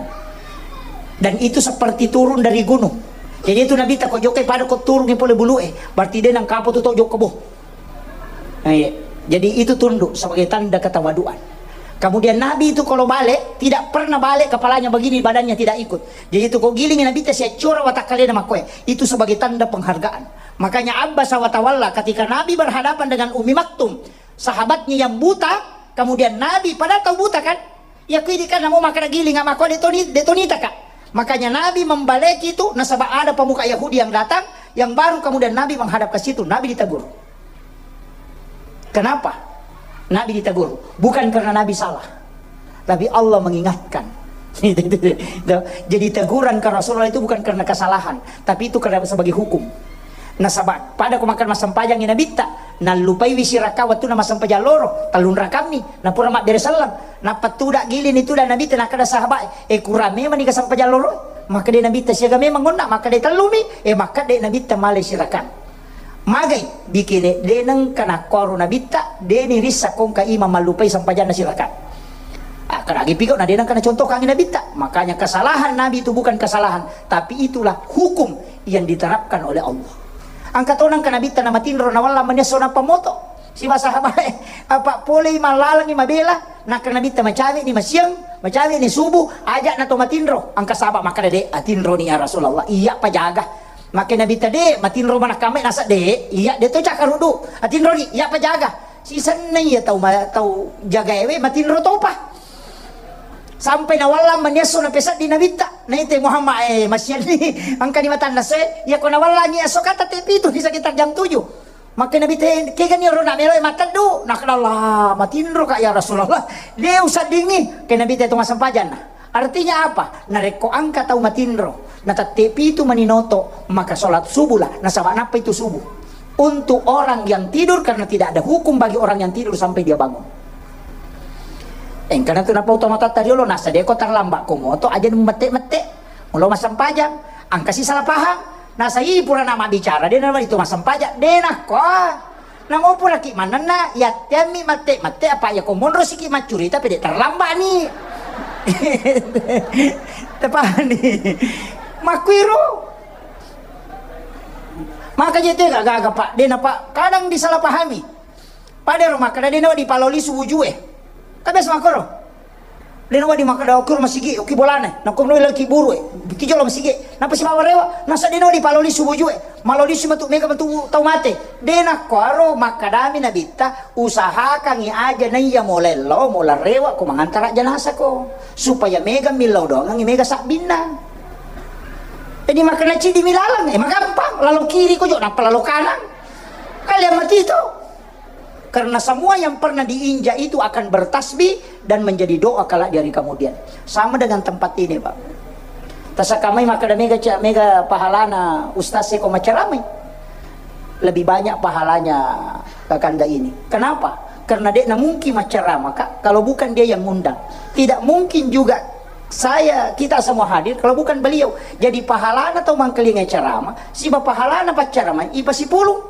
Dan itu seperti turun dari gunung. Jadi itu Nabi tako jokkai pada ko turungi pole bulu, eh. Berarti de nengka apa tu tau jokka boh. Nah, iya. Jadi itu tunduk sebagai tanda ketawaduan. Kemudian Nabi itu kalau balik, tidak pernah balik kepalanya begini, badannya tidak ikut. Jadi itu kau giling Nabi teh siaccora watakkalena makkoe. Itu sebagai tanda penghargaan. Makanya Abbas wa tawalla ketika Nabi berhadapan dengan Ummi Maktum, sahabatnya yang buta, kemudian Nabi, padahal tau buta kan? Ya, kui di kan mau makan giling, mako de toni, de tonita, Kak. Makanya Nabi membaleki itu, nasaba ada pemuka Yahudi yang datang, yang baru kemudian Nabi menghadap ke situ, Nabi ditegur. Kenapa Nabi ditegur? Bukan karena Nabi salah, tapi Allah mengingatkan. Jadi teguran ke Rasulullah itu bukan karena kesalahan, tapi itu karena sebagai hukum. Nasaba pada ko makan massempajang Nabitta, nallupai wi siraka wattu na massempajang loro, tellung rakammi, napura mabbere selleng, nappa tuda gilini tuda Nabitta, nakkeda sahabat, eh, kurang memang ni kasempajang loro, makkeda Nabitta siaga memang onna, makkeda tellumi, eh, makkeda Nabitta male siraka. Magai bikini de nengka nakkoro Nabitta, de ni rissa kongka imam mallupai sempajanna siraka. Ah, karagi piko na de nengka nacontohkangi Nabitta. Makanya kesalahan Nabi itu bukan kesalahan, tapi itulah hukum yang diterapkan oleh Allah. Engka to nengka Nabitta namatinro nawalla manesso nappa moto. Siba sahabae, apa polei mallalengi mabela, nakka Nabitta macawe ni masiang, macawe ni subuh, aja na to matinro. Engka sahabat makkeda, "De, atinro ni ya Rasulullah." Iya pajaga. Makke Nabitta, "De, matinro manakkamai nasa de, iya de to cakarudu. Atinro ni, iya pajaga." Sisenna iya tau ma-, tau jagaewe matinro topa. Sampai nawallang maniesso napeseddi Nabitta. Naite Muhammad, eh, masianni engka ni matanna se, iya ko nawallangi esso kata te pitu di sekitar jam tujuh. Makke Nabitta, "Kegani ro na melo mateddu?" Nakkeda, "Allah, matinro ka ya Rasulullah." De usaddingi, ke Nabitta to masempajanna. Artinya apa? Narekko engka tau matinro, natette pitu maninoto, maka sholat subuhlah, nasaba nappa itu subuh. Untuk orang yang tidur, karena tidak ada hukum bagi orang yang tidur sampai dia bangun. Engkana tu napau tomatoatta riolo, nasa deko terlambat ko moto, aja mette-mette. Mulo massempajang, engka si salah paham. Nasa i pura nama bicara, de nama itu massempajang, de nakko. Namo puraki manenna, yatteammi mette-mette, apa ya ko monro siki maccurita, pede terlambat ni. Tepani. Makkuiro. Maka je tega gaga, Pak. De napa kadang disalahpahami. Pada ro makkeda de nawa dipaloli subuh jue. Kan biasa makkoro. De nawa di makkeda okiro masigi, oki bolana. Nakko noi lagi buru e. Ki jolo masigi. Napa si mawarewa? Nasa de nawa dipaloli subuh jue. Maloli si matu mega matu tau mate. De nakko aro makkedami Nabitta, usahakangi aja naiya molello, mola rewa ko mangantara janasa ko. Supaya mega millau doangangi mega sabbinna. Jadi makkeda cidi milalang, eh, magampang, lalo kiri ko jo, nappa lalo kanan. Kalian mati itu. Karena semua yang pernah diinjak itu akan bertasbih dan menjadi doa kelak di hari kemudian. Sama dengan tempat ini, Pak. Tasakamai makkeda mega ca-, mega pahalana ustaz seko maceramai. Lebih banyak pahalanya kakanda ini. Kenapa? Karena dia mungkin maceramah, Kak, kalau bukan dia yang ngundang. Tidak mungkin juga saya, kita semua hadir kalau bukan beliau. Jadi pahalana tau mangkelinga ceramah, siba pahalana pacceramai, ipa sipulung.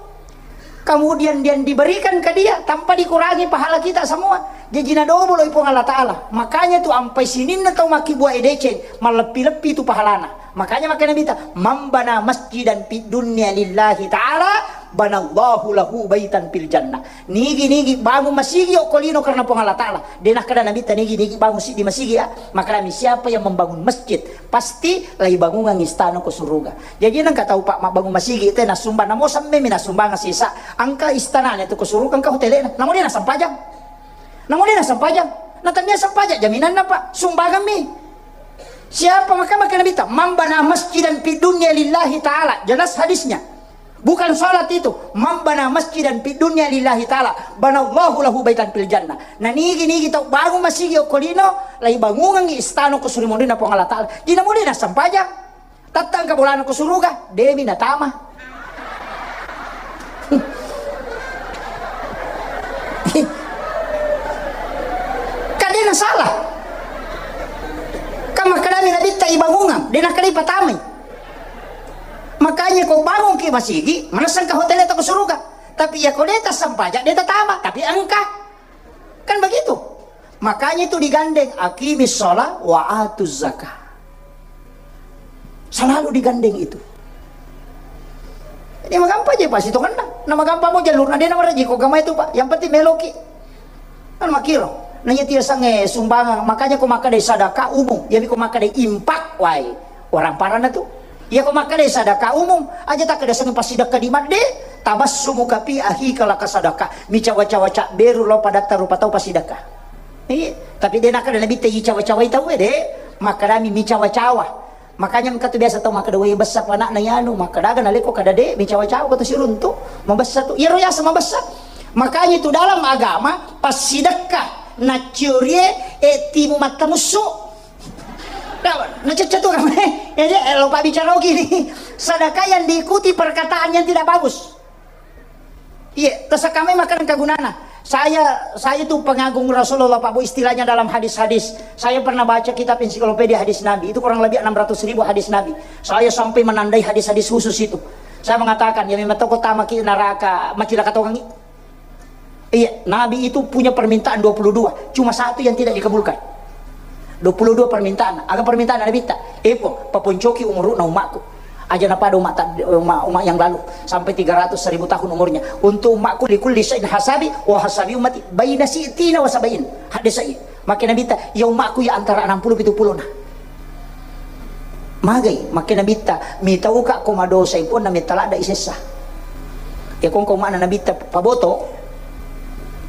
Kemudian yang diberikan ke dia tanpa dikurangi pahala kita semua. Jajina dobolo i Puang Allah Ta'ala. Makanya tu ampai sininna tau makkibua e deceng, malleppi-leppi tu pahalana. Makanya makkeda Nabitta, "Man bana masjidan fid dunya lillahi ta'ala, Banallahu lahu baitan fil jannah. Nigi-nigi bangun masigi okko lino karena Puang Allah Ta'ala. De nakkeda Nabitta nigi-nigi bangun siddi masigi, ya. Makkedami, siapa yang membangun masjid, pasti laibangungang istana ko suruga. Jadi nengka tau, Pak, mabbangun masigi te nasumbang, namo semme mi nasumbang sisa. Engka istanana tu ko suruga, engka hotelena. Namo de nasampajang. Namo de nasampajang. Na tania sampajang jaminanna, Pak. Sumbangan mi. Siapa maka, maka Nabitta, "Man bana masjidan fid dunya lillahi ta'ala." Jelas hadisnya. Bukan salat itu. "Man bana masjidan fid dunya lillahi ta'ala, banallahu lahu baitan fil jannah." Na nigi-nigi tau bangun masigi okko lino, laibangungangngi istana ko surimunrinna Puang Allah Ta'ala. Dina muli nasampajang. Tattangka bolana ko suruga, demi natama. Kan de nasalah. Kan makkedami Nabitta ibangungang, de nakkeda ipatamai. Makanya ko bangunki masigi, manessangka hotel ta ko suruga. Tapi ya ko de tasampajang, de tatama, tapi engka. Kan begitu. Makanya itu digandeng, "Aqimis shalah wa atuz zakah." Selalu digandeng itu. Jadi magampang je, Pak, sitongenna. Na magampang mo jalurna, de namarajiko agama itu, Pak. Yang penting meloki. Kan makiro. Nanya tiasangnge sumbangan, makanya ko makkeda sedekah umum, jadi ko makkeda infak, wai. Orang parana tu. Iya ko makkeda sedekah umum, aja takkeda sengi passidekka di madde, tabassumuka fi akhika laka sadaqah. Micawa-cawa cabberu lao padatta rupa tau passidekka. Iya, tapi de nakkeda Nabitta icawa-cawai tau, de. Makkedami micawa-cawa. Makanya engka tu biasa tau makkeda, "Wei, bessa pa anakna ianu." Makkeda aga naleko kada de, micawa-cawa ko tu siruntu. Mabessa tu. Iyaro yaseng mabessa. Makanya itu dalam agama passidekka naciorie e timu mattamussu. Nah, nacecce tu kan. Ya, ya, lupa bicara gini. Sedekah yang diikuti perkataan yang tidak bagus. Iya, terus kami makan kegunana. Saya saya itu pengagum Rasulullah, Pak Bu, istilahnya dalam hadis-hadis. Saya pernah baca kitab ensiklopedia hadis Nabi, itu kurang lebih enam ratus ribu hadis Nabi. Saya sampai menandai hadis-hadis khusus itu. Saya mengatakan, ya memang toko tamaki neraka, macilaka tongangi. Iya, Nabi itu punya permintaan dua puluh dua, cuma satu yang tidak dikabulkan. Dua puluh dua permintaan. Aga permintaan Nabitta? Epo, paponcoki umuruna umakku. Aja napada umat, umat, umat yang lalu sampai tiga ratus seribu tahun umurnya. Untuk umakku, likulli syai'in hasabi, wa hasabi ummati baina sitina wa sabain. Hadis sahih. Makkeda Nabitta, ya umakku ya antara enam puluh pitu puluh na. Magai, makkeda Nabitta, mitauka ko madosa i ponna metta ladda i sessa. Ya kongko mana Nabitta paboto,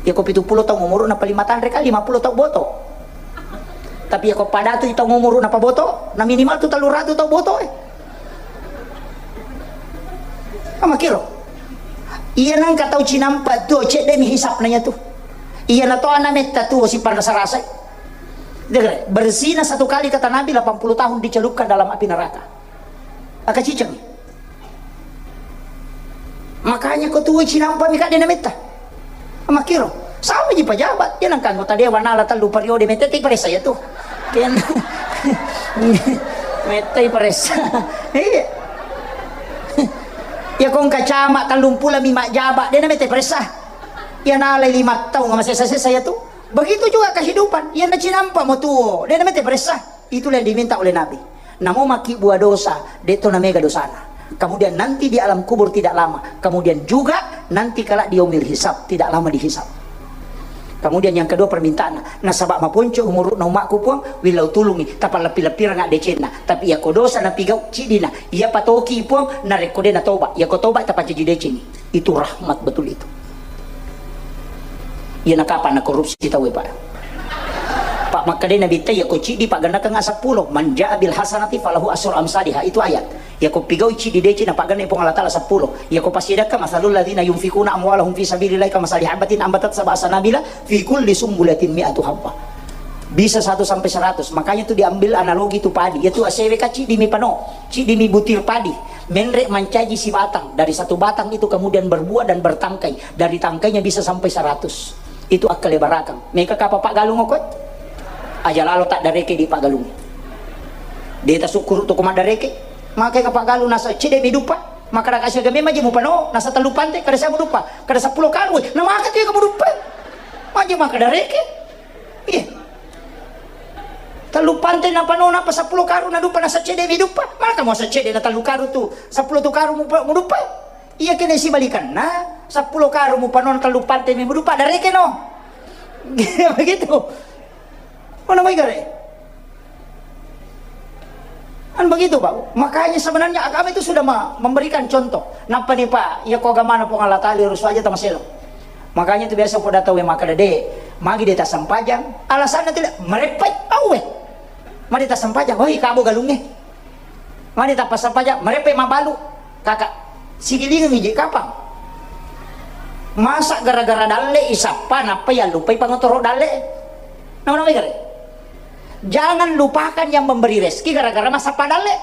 ya ko pitu puluh tahun umuruna paling matanre kali lima puluh tahun boto. Tapi ya ko padatu i tahun umuruna paboto, na minimal tu tellu ratu tahun boto, eh. Amakiro. Iya nangka tau cinampa tuo, cedde mi hisapna iya tu. Iya na to ana metta tuo siparasa-rasai. Dengar, berzina satu kali kata Nabi delapan puluh tahun dicelupkan dalam api neraka. Aka ciceng. Makanya ko tuo cinampa mi kadde na metta. Makkiro, sama ji pejabat. Iya nangka anggota dewan nala tellu periode, mettai paressa iya tu. Ken-, mettai paressa. Iya. Ya kong kacama tellung pulo mi majjaba, de na mettai paressa. Ya nalai lima tahun masessa-sessa iya tu. Begitu juga kehidupan. Ya na cinampa mo tuo, de na mettai paressa. Itulah yang diminta oleh Nabi. Namo makkibua dosa, de to na mega dosana. Kemudian nanti di alam kubur tidak lama. Kemudian juga nanti kala di yaumil hisab, tidak lama dihisab. Kemudian yang kedua permintaan, nasaba maponco umuruna umakku Puang, willau tulungi, tapalleppi-leppireng addecenna. Tapi iya ko dosa napigau, cidina, iya patoki Puang, narekko de natoba, iya ko toba tapacaji decengi. Itu rahmat betul itu. Iya na kapang na korupsi tau e, Pak. Pak, makkedai Nabitta, iya ko ciddi paggannakeng seppulo, "Man jaa bil hasanati falahu asru amsaliha." Itu ayat. Iya ko pigaui ciddi deceng na pagganna Puang Allah Taala seppulo. Iya ko passidekka, "Masalul ladzina yunfikuna amwalahum fi sabilillahi kamasali habbatin ambatat sab'a sanabila fi kulli sumbulatin mi'atu habba." Bisa satu sampai seratus. Makanya tu diambil analogi tu padi. Iya tu asewe ka ciddi mi pano, ciddi mi butir padi. Menre mancaji sibatang. Dari satu batang itu kemudian berbuah dan bertangkai. Dari tangkainya bisa sampai seratus. Itu akkalebarakang. Meka kapa paggalung okko? Aja lalo taddareke di paggalung. De tasukkuru tu ko maddareke. Maka ka paggalung nasa cedde mi duppa. Maka raka siaga memang je mupano, nasa tellu pante, kada sia muduppa. Kada seppulo karung. Na maka tu ka muduppa. Maje maka dareke. Iya. Tellu pante napano, napa seppulo karung naduppa, nasa cedde mi duppa. Maka mo sa cedde na tellu karung tu, seppulo tu karung mupa-, muduppa. Iya kene sibalikanna, seppulo karung mupanona tellu pante mi mudupa dareke no. Begitu. Mana mai gare? Kan begitu, Pak. Makanya sebenarnya agama itu sudah ma-, memberikan contoh. Napa nih, Pak? Ya, ko agamana Puang Allah Ta'ala, harus aja tamaselo. Makanya itu biasa pada tahu yang makan dede, magi deta sempajang. Alasannya tidak, merepet, awe. Mari deta sempajang, oi, kabo galunge. Mani tappa sampaja, mareppe mabalu. Kaka, sigilingengi je kapang. Masa gara-gara dalle isappa, nappa yallupai pangotoro dalle? Nama-nama gare? Jangan lupakan yang memberi rezeki gara-gara masappa dalle.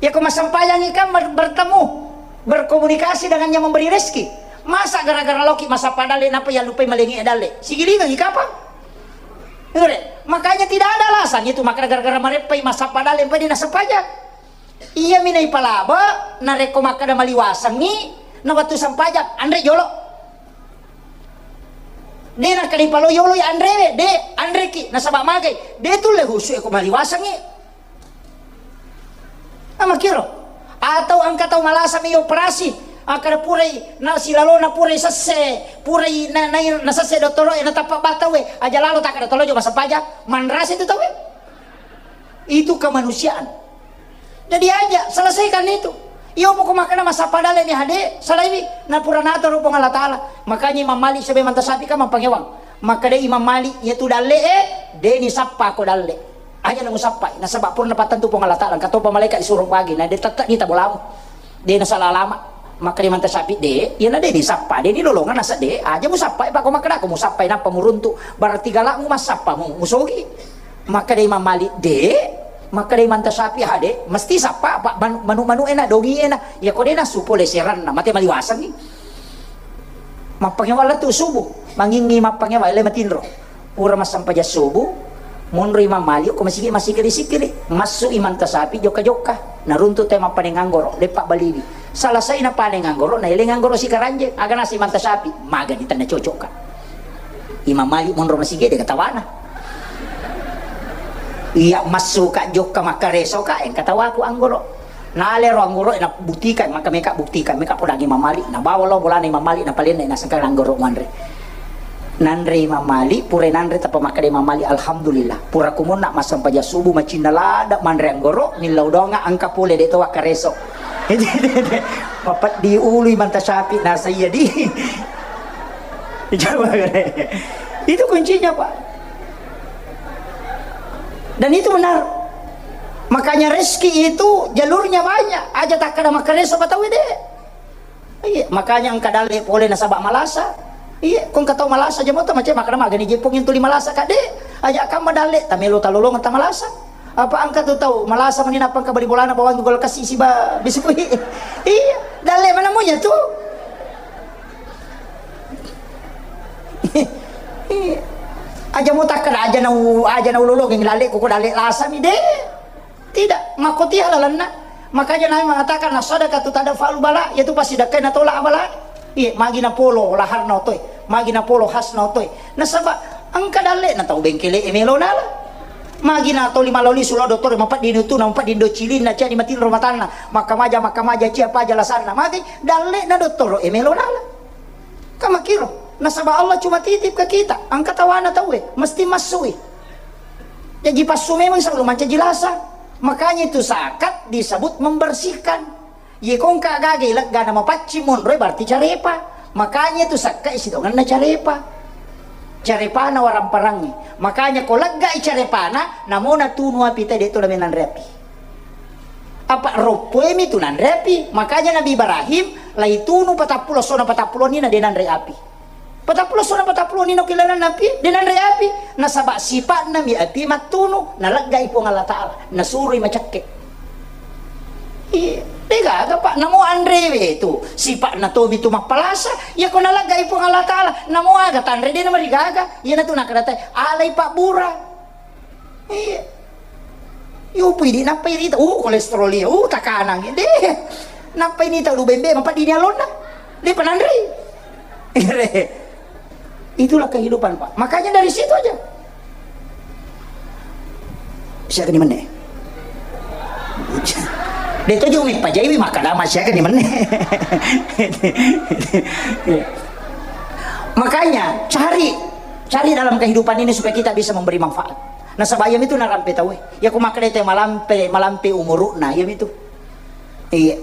Ya, ko masampajangi kan ber-, bertemu, berkomunikasi dengan yang memberi rezeki. Masa gara-gara loki masappa dalle, nappa yallupai malengi dalle? Sigilingengi kapang. Ure, makanya tidak ada alasan itu maka gara-gara mareppai massappa dalle, pai nasappaja. Iya mi naipalaba, narekko makkada maliwasengngi, na wettu sampaja, anre jolo. De nakkada ipalo yolo ya anrewe, de, anreki, nasaba magai, de tulle husu e ko maliwasengngi. Amakkiro. Atau engka tau malasa mi operasi, akkada purai na silalona purai sesse, purai na, na, na sesse dottoro e, na tappa batau e, aja lalo takkada tolo jo masampaja, manrasa itu tau e. Itu kemanusiaan. Jadi aja selesaikan itu. Iyo poko makkada masappa dalle ni hade, salaiwi na pura natoro Puang Allah Ta'ala. Makanya Imam Malik sebe mantasapi kan mampangewang. Makkada Imam Malik, iya tu dalle e, de ni sappa ko dalle. Aja na musappai, nasaba purana pattentu Puang Allah Ta'ala, engka topa malaika isuro bagi, na de tette ni tabolamu. De nasala alama. Makkada Imam Tasyafi, de, iyana de disappa, de ni lolongan nasa de, aja musappai, pako makkada ko musappai nappa muruntu, berarti galakmu massappa mu, musogi. Makkada Imam Malik, de, makkada Imam Tasyafi, ha de, mesti sappa, pa, manu-, manu-, manu ena, dongi ena, ya ko de nasu pole seranna, mate maliwasengi. Mappangewang lettu subuh, mangingi mappangewang, ele matinro. Pura massampajang subuh, monro Imam Malik ko masigi, masikili-sikili. Massu Imam Tasyafi jokka-jokka. Naruntu te mappaneng anggoro, leppa baliwi. Salasai napaneng anggoro, naeleng anggoro sikaranjeng. Aga nasi Imam Tasyafi, magani tenna cocokka. Imam Malik monro masigi, de katawana. Iya massu ka jokka makkareso ka, engka tawaku anggoro. Nalero anggoro'e, nabuktikan, maka meka buktikan, meka podangi Imam Malik, nabawa lao bolana Imam Malik, napalenna, nasengka anggoro manre. Nanre Imam Malik, pura nanre tappa makkeda Imam Malik, "Alhamdulillah, pura kumonna massampajang subuh, macinna ladde manre anggoro, millau doanga engka pole de to wakkareso." Mapeddi ulu Imam Tasyafi, nasa iya di. Coba. Itu kuncinya, Pak. Dan itu benar. Makanya rezeki itu jalurnya banyak. Aja takkada makkareso patau de. Iya, makanya engka dalle pole nasaba malasa. Iya, ko engka tau malasa jamo ta mace makkada magani jepung yang tuli malasa kade. Aja kamma dalle, tamelo talolong ta malasa. Apa engka tu tau malasa mani nappa engka bali bolana bawang gol kasi siba biskuit. Iya, dalle mana munya tu. Aja mo takkada aja nau, aja nau lolongeng dalle, ko dalle lasa mi de. Tidak, makkotiha lalenna. Makanya Nabi mengatakan, "As-sadaqatu tadfa'ul bala," yaitu passidekkai natolak bala. Iya, magi napolo laharna otoe, magi napolo hasna otoe. Nasaba engka dalle na tau bengkele e melo nala. Magi na toli maloli sulo dottoro mapeddini utuna, mapeddini do cilinna, cani matinro matanna, makkamaja, makkamaja, cia paja lasanna. Magi dalle na dottoro e melo nala. Kan makkiro, nasaba Allah cuma titip ke kita, engka tawana tauwe, mesti massui. Jaji passu memang selalu mancaji lasa. Makanya itu zakat disebut membersihkan. Ye ko engka gaga legga na mapaccing monroe berarti carepa. Makanya itu sakka isi donganna carepa. Carepana waramparangngi. Makanya ko legga i carepana, namona tunu api tadi itu namanya nanre api. Apa roppoemi tu nanre api. Makanya Nabi Ibrahim laitunu patappulo sona patappulo ni na de nanre api. Patappulo sona patappulo ni no kilanan api, de nanre api. Nasaba sipatna mi api mattunu, naleggai Puang Allah Ta'ala, nasuroi macakke. Iya, de gaga, Pak, namo anrewe tu, sipatna tomi tu mappalasa, iya ko naleggai Puang Allah Ta'ala, namo aga tanre de namarigaga, iya natu nakadatai, alai pabbura. Iya. Yupu idi nappa irita, uh, kolesterol iya, uh, takanang. De. Nappa ini tau bembe, mappa dini alonna. De pananri. Itulah kehidupan, Pak. Makanya dari situ aja. Siapa ni mene? De' tojo mipajaiwi makkada masiaga ni menne. Makanya cari, cari dalam kehidupan ini supaya kita bisa memberi manfaat. Nasaba iyamitu narampe tauwe. Iya ko makkeda te malampe, malampe umuru'na, iyamitu. Iya.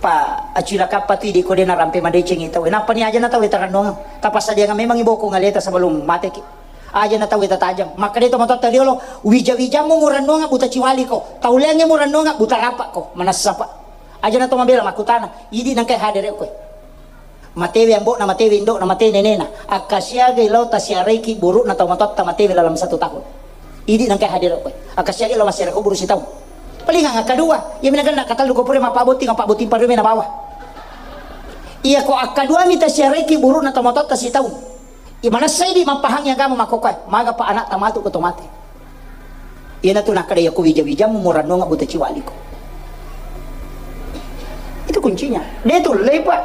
Pa acilakappa tu idi' ko de' narampe madecengi tauwe. Nappa ni aja na tauwe tarannuang. Tapassadiang memang iboko ngaleta sebelum mateki. Aja na tauwe tatajang. Makkeda to matotta riolo, wija-wijammu murannuang buta ciwaliko. Tauleangnge murannuang buta rapakko. Manessa pa. Aja na to mabela makkutana. Idi' nangkai hadere' koe. Matewe ambo'na, matewe indo'na, mate nenena. Akkasiagai lao tasiaraiki buru'na tau matotta matewe dalam satu tahun. Idi' nangkai hadere' koe. Akkasiagai lao massiara kuburu sitaung. Palingang akkadua, iya mina genna katallu ko pura mappabotting, mappabotting parume nabawa. Iya ko akkaduami tasiaraiki buru'na tau matotta sitaung. Iya manessa idi' mappahangi agama makkokkoe, maga pa ana'ta matu ko to mate. Iyanatu nakkeda iya ko wija-wijammu murannuang buta ciwaliko. Itu kuncinya. De' tullei pa.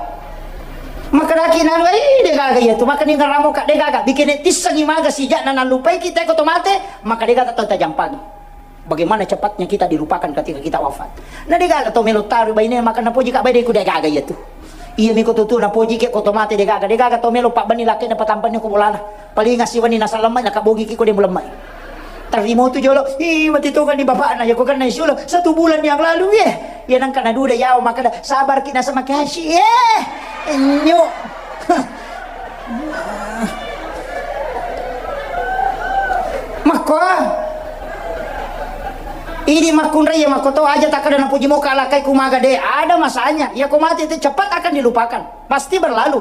Makkedaki nanu, "Eh, de' gaga iya tu." Makkeda ngaramo ka de' gaga. Bikene tissengi maga sija'na nallupaiki te ko to mate, maka de' gaga tau tajampangi. Bagaimana cepatnya kita dilupakan ketika kita wafat. Na de' gaga to melo taru baine, maka napoji ka baine ku de' gaga iya tu. Iya miko tutu napoji ke ko to mate de' gaga, de' gaga to melo pabbenni lakkena patampani ko bolana. Paling asi wani nasalemmai, nakabogi ki ko de' mulemmai. Tarimo tu jolo, ih, mati toga ni bapakna, ya ko kenna isi ulo, satu bulan yang lalu, ye. Ya nangka naduda yawa, makkeda, sabar ki nasa makasi, eh, nyo. Makko, ah. Ini makkunrai ya makko to aja takkeda napuji moka alakai kumaga de, ada masanya. Ya ko mati itu cepat akan dilupakan. Pasti berlalu.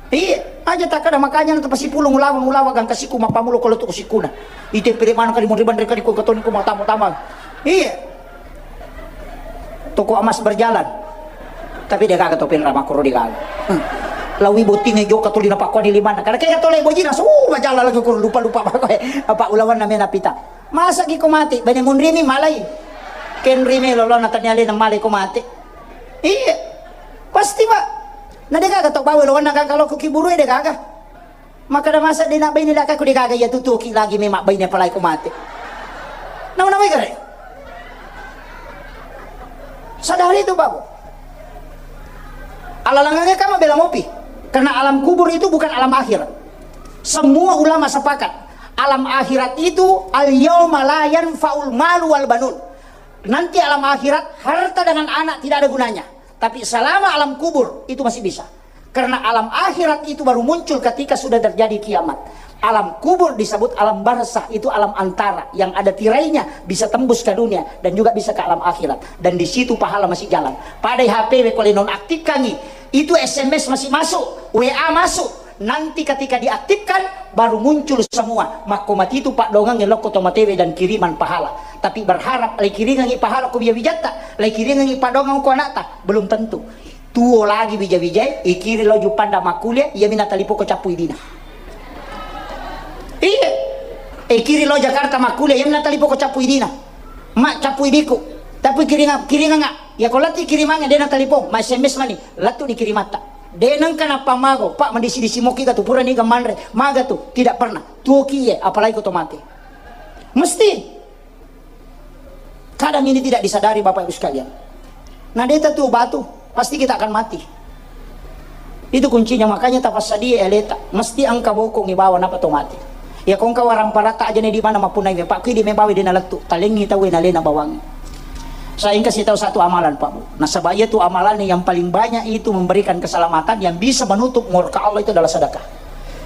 Iya, aja takkeda makanya na tapasipulung ulaweng, ulaweng gangka siku mappamulo ko lotu sikuna. Ite pire manu kali muriban rekali ko katoni ko matamu tamang. Iya. Toko emas berjalan. Tapi de' gaga to penra makkoro de' gaga. Hmm. Lawi botting e jokka tuli napakkoni limanna. Karena kega to lai bojina, su, majalan lagi koro lupa-lupa makkoi. Apa ulawanna mena pita. Masa ki ko mate, bene munrimi malai. Kenrimi lolona tania lena malai ko mate. Iya. Pasti, Pak. Na de' gaga to bawa lawanna gaga loko ki buru e de' gaga. Makkeda masa de' nabbaine lakaku de' gaga iya tutuki lagi memang baine apalagi ko mate. Nawa-nawai gare. Sadari itu, Pak. Alalangannya kamu bela mopi. Karena alam kubur itu bukan alam akhirat. Semua ulama sepakat, alam akhirat itu al yauma la yanfa'ul malu wal banun. Nanti alam akhirat harta dengan anak tidak ada gunanya. Tapi selama alam kubur itu masih bisa. Karena alam akhirat itu baru muncul ketika sudah terjadi kiamat. Alam kubur disebut alam barzah, itu alam antara yang ada tirainya, bisa tembus ke dunia dan juga bisa ke alam akhirat. Dan di situ pahala masih jalan. Pada H P we ko le nonaktifkangi, itu S M S masih masuk, W A masuk. Nanti ketika diaktifkan, baru muncul semua. Makko matitu paddongang lokko to matewe dan kiriman pahala. Tapi berharap lai kiringangi pahala ko bija-bijatta, lai kiringangi paddongang ko anakta, belum tentu. Tuo lagi bija-bijai, ikiri lo Juppanda makkuliah, iyami natalipoko cappu idina. Iya. Ikiri lo Jakarta makkuliah, iyami natalipoko cappu idina. Mak, cappu idiku. Tapi kiringa, kiringa nga. Ya ko lati kirimangnge de' natalipong, ma S M S mani, latu di kirimatta. De' nengka nappamago, Pak, madisi-disi moki ga tu pura niga manre, maga tu, tidak pernah. Tuoki ye, apalagi ko to mate. Mesti. Kadang ini tidak disadari, Bapak Ibu sekalian. Nah, de' tatu batu, pasti kita akan mati. Itu kuncinya, makanya tapassadia aleta, mesti engka bokong ibawa napa to mati. Ya ko engka warang parata aja ne di mana mapunai we, Pak, kidi me bawa de' nalettu, talengi tau we nalena bawang. Saya ingin kasih tahu satu amalan, Pak Bu. Nasaba iya tu amalan yang paling banyak itu memberikan keselamatan, yang bisa menutup murka Allah itu adalah sedekah.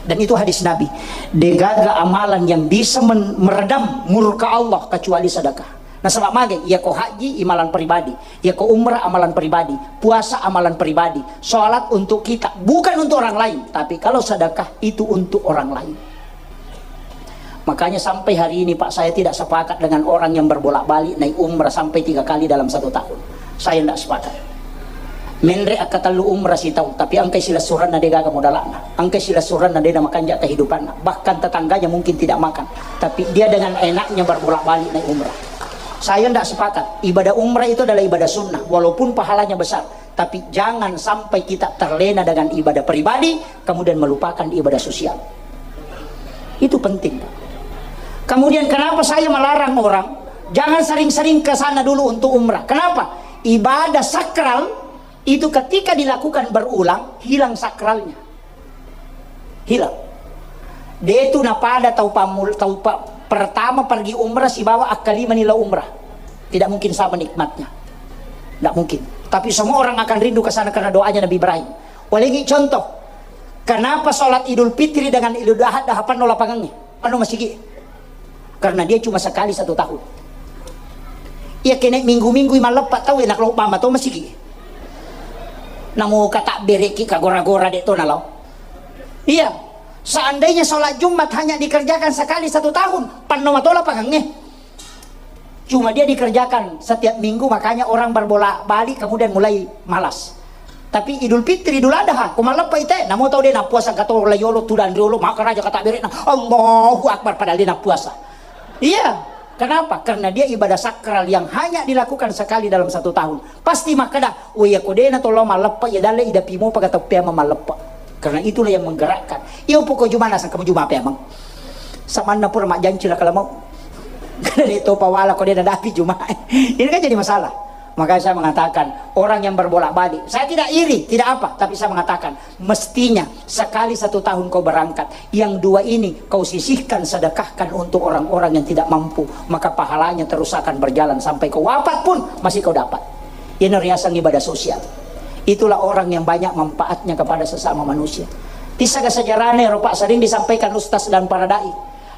Dan itu hadis Nabi. De' gaga amalan yang bisa men-, meredam murka Allah kecuali sedekah. Nasaba magai, iya ko haji, imalan pribadi. Iya ko umrah, amalan pribadi. Puasa, amalan pribadi. Salat untuk kita, bukan untuk orang lain. Tapi kalau sedekah, itu untuk orang lain. Makanya sampai hari ini, Pak, saya tidak sepakat dengan orang yang berbolak-balik naik umrah sampai tiga kali dalam satu tahun. Saya tidak sepakat. Menre akkatellu umrah sitaung, tapi engkai silessurenna de' gaga modala'na, engkai silessurenna de' namakanja kehidupanna, bahkan tetangganya mungkin tidak makan, tapi dia dengan enaknya berbolak-balik naik umrah. Saya ndak sepakat. Ibadah umrah itu adalah ibadah sunnah, walaupun pahalanya besar, tapi jangan sampai kita terlena dengan ibadah pribadi, kemudian melupakan ibadah sosial. Itu penting, Pak. Kemudian kenapa saya melarang orang, jangan sering-sering ke sana dulu untuk umrah. Kenapa? Ibadah sakral itu ketika dilakukan berulang, hilang sakralnya. Hilang. De tu napada tau pammul-, tau pa-, pertama pergi umrah sibawa akkalimani lao umrah. Tidak mungkin sama nikmatnya. Tidak mungkin. Tapi semua orang akan rindu ke sana karena doanya Nabi Ibrahim. Walengi contoh. Kenapa sholat Idul Fitri dengan Idul Adha hapanno lapangannya? Penuh masigi. Karena dia cuma sekali satu tahun. Iya, kene minggu-minggu malleppa tau, enak lo mama to masigi. Namo kata bereki kagora-gora de to nalo. Iya, seandainya sholat Jumat hanya dikerjakan sekali satu tahun, panno matola pangange. Cuma dia dikerjakan setiap minggu, makanya orang berbolak-balik kemudian mulai malas. Tapi Idul Fitri, Idul Adha, ko malleppa ite, namo tau de nappuasa kato layolo, tudang riolo, maka raja kata berekna, Allahu Akbar, padahal de nappuasa. Iya, kenapa? Karena dia ibadah sakral yang hanya dilakukan sekali dalam satu tahun. Pasti makkeda, "Oh iya, ko de na tollo malleppa, iya dalle ida pimo paga tau peameng malleppa." Karena itulah yang menggerakkan. Iya, pokok juma nasang kamu juma peameng. Samanna pura majjanci lah kalau mau. Karena dia topa wala ko de na dapi juma. Ini kan jadi masalah. Makanya saya mengatakan, orang yang berbolak-balik, saya tidak iri, tidak apa, tapi saya mengatakan, mestinya sekali satu tahun kau berangkat, yang dua ini kau sisihkan, sedekahkan untuk orang-orang yang tidak mampu, maka pahalanya terus akan berjalan sampai kau wafat pun masih kau dapat. Ini riasang ibadah sosial. Itulah orang yang banyak manfaatnya kepada sesama manusia. Tisaga sejarahnya, Pak, sering disampaikan ustaz dan para dai.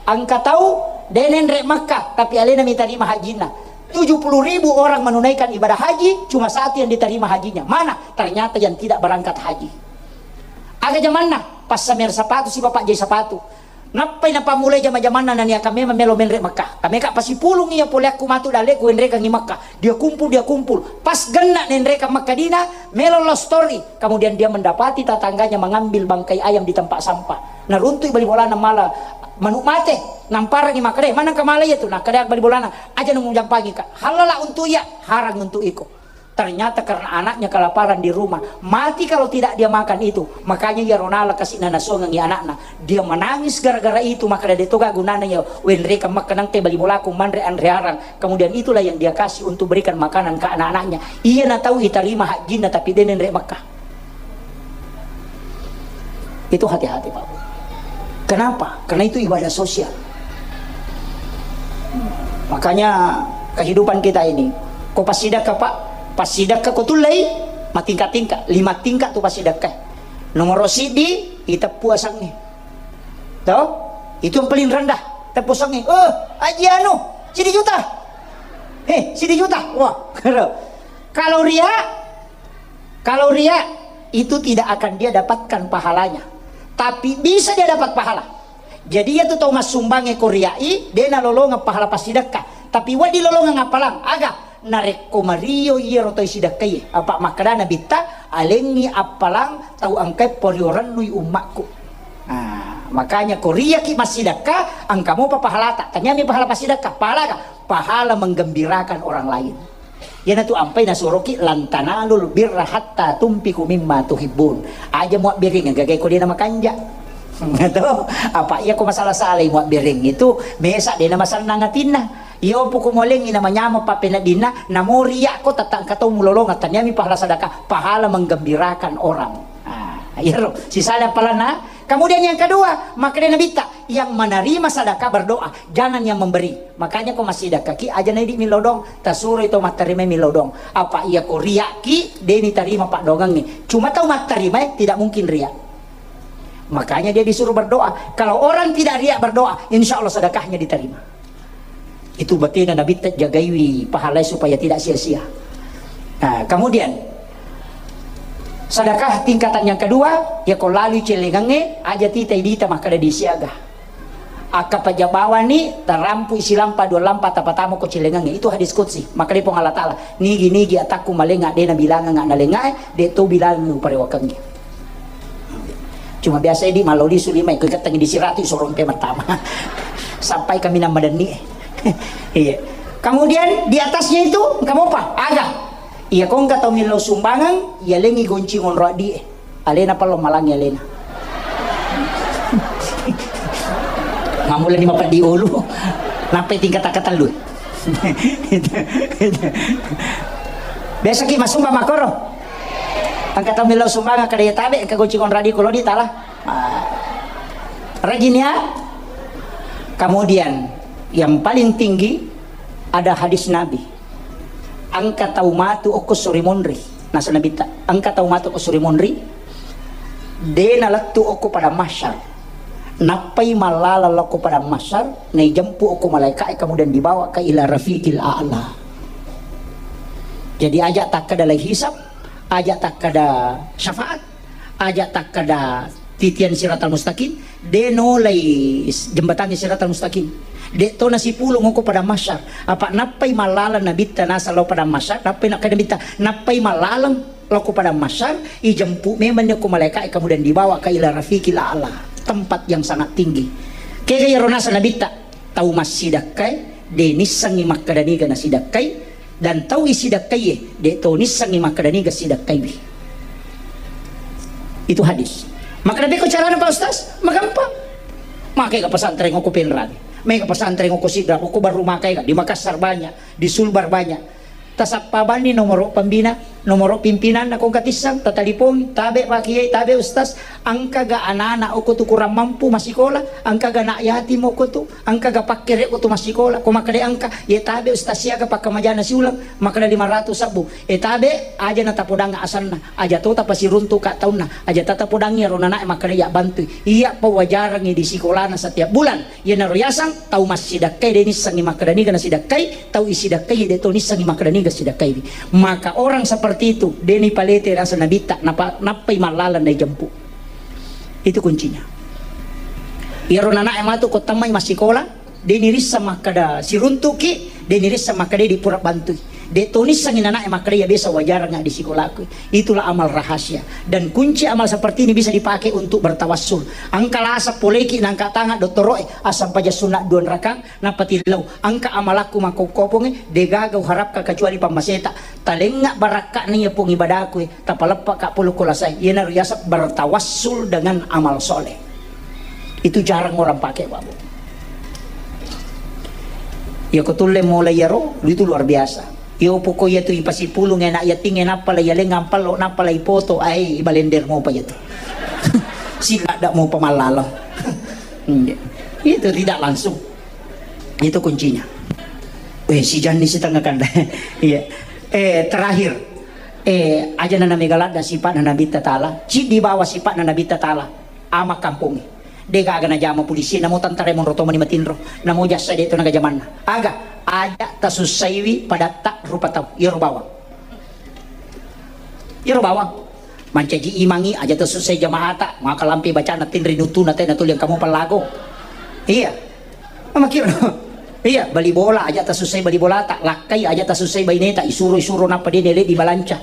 Engka tau de nenre Makkah, tapi alena mitarima hajinna. Tujuh puluh ribu orang menunaikan ibadah haji, cuma satu yang diterima hajinya. Mana? Ternyata yang tidak berangkat haji. Aga jamanna, passamer sapatu si bapak jai sapatu. Nappai napammulai jama-jamanna nania kamema melo menre Makkah. Kameka pasipulung iya pole aku matu dale ku enrekangi Makkah. Dia kumpul, dia kumpul. Pas genna nenrekang Makkah dina, melo love story. Kemudian dia mendapati tetangganya mengambil bangkai ayam di tempat sampah. Naruntui bali bolana mala manu mate, namparangi makkeda, "Eh, manengka mala iya tu?" Nakkeda bali bolana, "Aja nung jampangi ka, halala untuk iya, harang untuk iko." Ternyata karena anaknya kelaparan di rumah, mati kalau tidak dia makan itu. Makanya iya ronala kasih nana songengi anakna. Dia menangis gara-gara itu, makkeda de toga gunana ya wenreka makkanangke bali bolaku manre anre arang. Kemudian itulah yang dia kasih untuk berikan makanan ke anak-anaknya. Iya na tahu itarima hajinna tapi de nenre Makkah. Itu hati-hati, Pak. Kenapa? Karena itu ibadah sosial. Makanya kehidupan kita ini, ko pasidakka, Pak, pasidakka ko tullei, matingka-tingka, lima tingkat tu pasidakka. Nomor sidi, iteppu asangnge. Toh? Itu yang paling rendah, teppu asangnge. Oh, aji anu, sidi juta. Eh, sidi juta. Wah, kalau ria, Kalau ria, itu tidak akan dia dapatkan pahalanya. Tapi bisa dia dapat pahala. Jadi, iya tu tau massumbangnge ko riai, de nalolongeng pahala passidekka. Tapi wedding lolongeng appalang. Aga? Narekko mario iyaro tau sidekkae. Apa makkedana Nabitta, alengngi appalang tau engkae poriorennui ummakku. Nah, makanya ko riaki massidekka, engka mopa pahalata. Taniami pahala passidekka. Pahala aga? Pahala menggembirakan orang lain. Iyanatu ampai nasuroki, "Lan tanalul birra hatta tumpiku mimma tuhibbun." Aja muabbereng gagai ko dena makanja. Gitu. Apa iya ko masalah salai muabbereng itu, mesa dena masannang atinna. Iyo puku molengi na manyameng pappeneddinna, namo ria ko tatangka tau mulolongeng, taniami pahala sadaka, pahala menggembirakan orang. Ah, iyaro sisala pahalana. Kemudian yang kedua, makkeda Nabitta, yang menerima sadaka berdoa, jangan yang memberi. Makanya ko massidekkaki, aja naidi millau doang, tasuroi to mattarima millau doang. Apa iya ko riaki, de nitarima paddoangengnge. Cuma tau mattarimae tidak mungkin ria. Makanya dia disuruh berdoa. Kalau orang tidak ria berdoa, insya Allah sedekahnya diterima. Itu batena Nabitta jagaiwi pahalai supaya tidak sia-sia. Nah, kemudian sedekah tingkatan yang kedua, ya ko lalui celengangnge, aja titai dita makkeda disiaga. Akka paja bawani, tarampu silampa dua lampa tapatama ko celengangnge. Itu hadis qudsi. Makkeda Puang Allah Ta'ala, "Nigi-nigi atakku malenga de nabilangenga nalengae, de to bilangengngi uparewakengngi." Cuma biasa di maloli sulima ikut keteng di siratu sorong pe matama. Sampai kami nang madenni. Iya. Kemudian di atasnya itu, engka mopa? Aga? Iya, ko engka tau millau sumbangan, iya lengi gonci ngonro addi. Alena pallo malangi alena. Mamula ni mapeddi ulu. Nampai tingkat katellu. Biasa ki masumba makoro. Engka tau millau sumbangan kada iya tabe, engka gonci konradi kulo di tala. Ah. Rajin ya. Kemudian yang paling tinggi ada hadis Nabi. Engka tau matu okko suri monri. Nasa Nabitta, engka tau matu okko suri monri. De nalettu okko padang mahsyar. Nappai mallalang lao ko padang mahsyar, naijempu okko malaikae, kemudian dibawa ke ila rafiqil a'la. Jadi aja takkeda lai hisab, aja takkeda syafaat, aja takkeda titian siratal mustaqim, de nolai s-, jembatangnge siratal mustaqim. De to nasipulung okko padang mahsyar. Apa nappai mallalang Nabitta nasa lao padang mahsyar, nappai nakkeda Nabitta, nappai mallalang lao ko padang mahsyar, ijempu memang ni okko malaikae, kemudian dibawa ke ila rafiqil a'la, tempat yang sangat tinggi. Kega iyaro nasa Nabitta, tau massidakkae de nissengngi makkeda niga nasidakkai, dan tau isidakkaie de to nissengngi makkeda niga sidakkaiwi. Itu hadis. Makkeda, "Beko carana, Pak Ustaz?" Magampang. Maega pesantren okko Penrang. Maega pesantren okko Sidrap, okko Barru Maka ega, di Makassar banyak, di Sulbar banyak. Tasappa banni nomoro pembina, nomoro pimpinanna ko engka tisseng, tatalipongi, "Tabe Pak Kiai, tabe Ustaz, engkaga anak-anak okko tu kurang mampu massikola, engkaga anak yatim okko tu, engkaga pakkere okko tu massikola." Ko makkeda engka, "Ye tabe Ustaz, siaga pakkamajana siuleng?" Makkeda, "Lima ratus sabbu." "E tabe, aja natapodang asanna, aja to tapasiruntu ka taunna, aja tatapodangi aro nana'e makkeda iya bantui, iya pawajarangi di sikolana setiap bulan." Iyanaro yaseng tau massidakkai de nissengngi makkeda niga nasidakkai, tau isidakkai de to nissengngi makkeda niga sidakkaiwi. Maka orang seperti itu de nipalete nasa Nabitta, napa-, nappai mallalang naijempu. Itu kuncinya. Iyaro nana'e matu ko tammai massikola, de nirisseng makkeda siruntuki, de nirisseng makkeda di pura bantui. De to nissengngi nana'e makkeda iya biasa wajarang di sikolaku. Itulah amal rahasia. Dan kunci amal seperti ini bisa dipakai untuk bertawassul. Engka lasa poleki nangka tanga dottoro'e, assampajang sunna dua rakang, nappa tillau. Engka amalakku makkokkopongnge, degaga uharapka kecuali pammaseta. Talengnga barakka'na iya pong ibadahku e, tapaleppa ka polo ko lasai. Iyanaro yaseng bertawassul dengan amal soleh. Itu jarang orang pakai, Pak Bu. Iya ko tulle mulai iyaro, itu luar biasa. Iyo poko iya tu ipasipulung anak yating, nappa la iyaleng ampallo, nappa la ipoto, ai ibalender mopa iya tu. Sinadda mopa mallaleng. Iya. Itu tidak langsung. Itu kuncinya. Eh, si Jandi setengah kanda. Iya. Eh, terakhir. Eh, aja na mega ladda sipa'na Nabitta Ta'ala. Ciddi bawa sipa'na Nabitta Ta'ala. Ama kampongnge. De gaga najama polisi, namo tentara monro tomani matinro. Namo jasa de to naga jamanna. Aga, aja tasussaiwi padatta rupa tau. Iyaro bawang. Iyaro bawang. Mancaji imangi, aja tasussai jamaata, maka lampe bacana tinri nutuna tena tuli engka mopa lago. Iya. Makiro. Iya, bali bola, aja tasussai bali bolata, lakkai, aja tasussai baineta, isuro, isuro nappa de nele di balanca.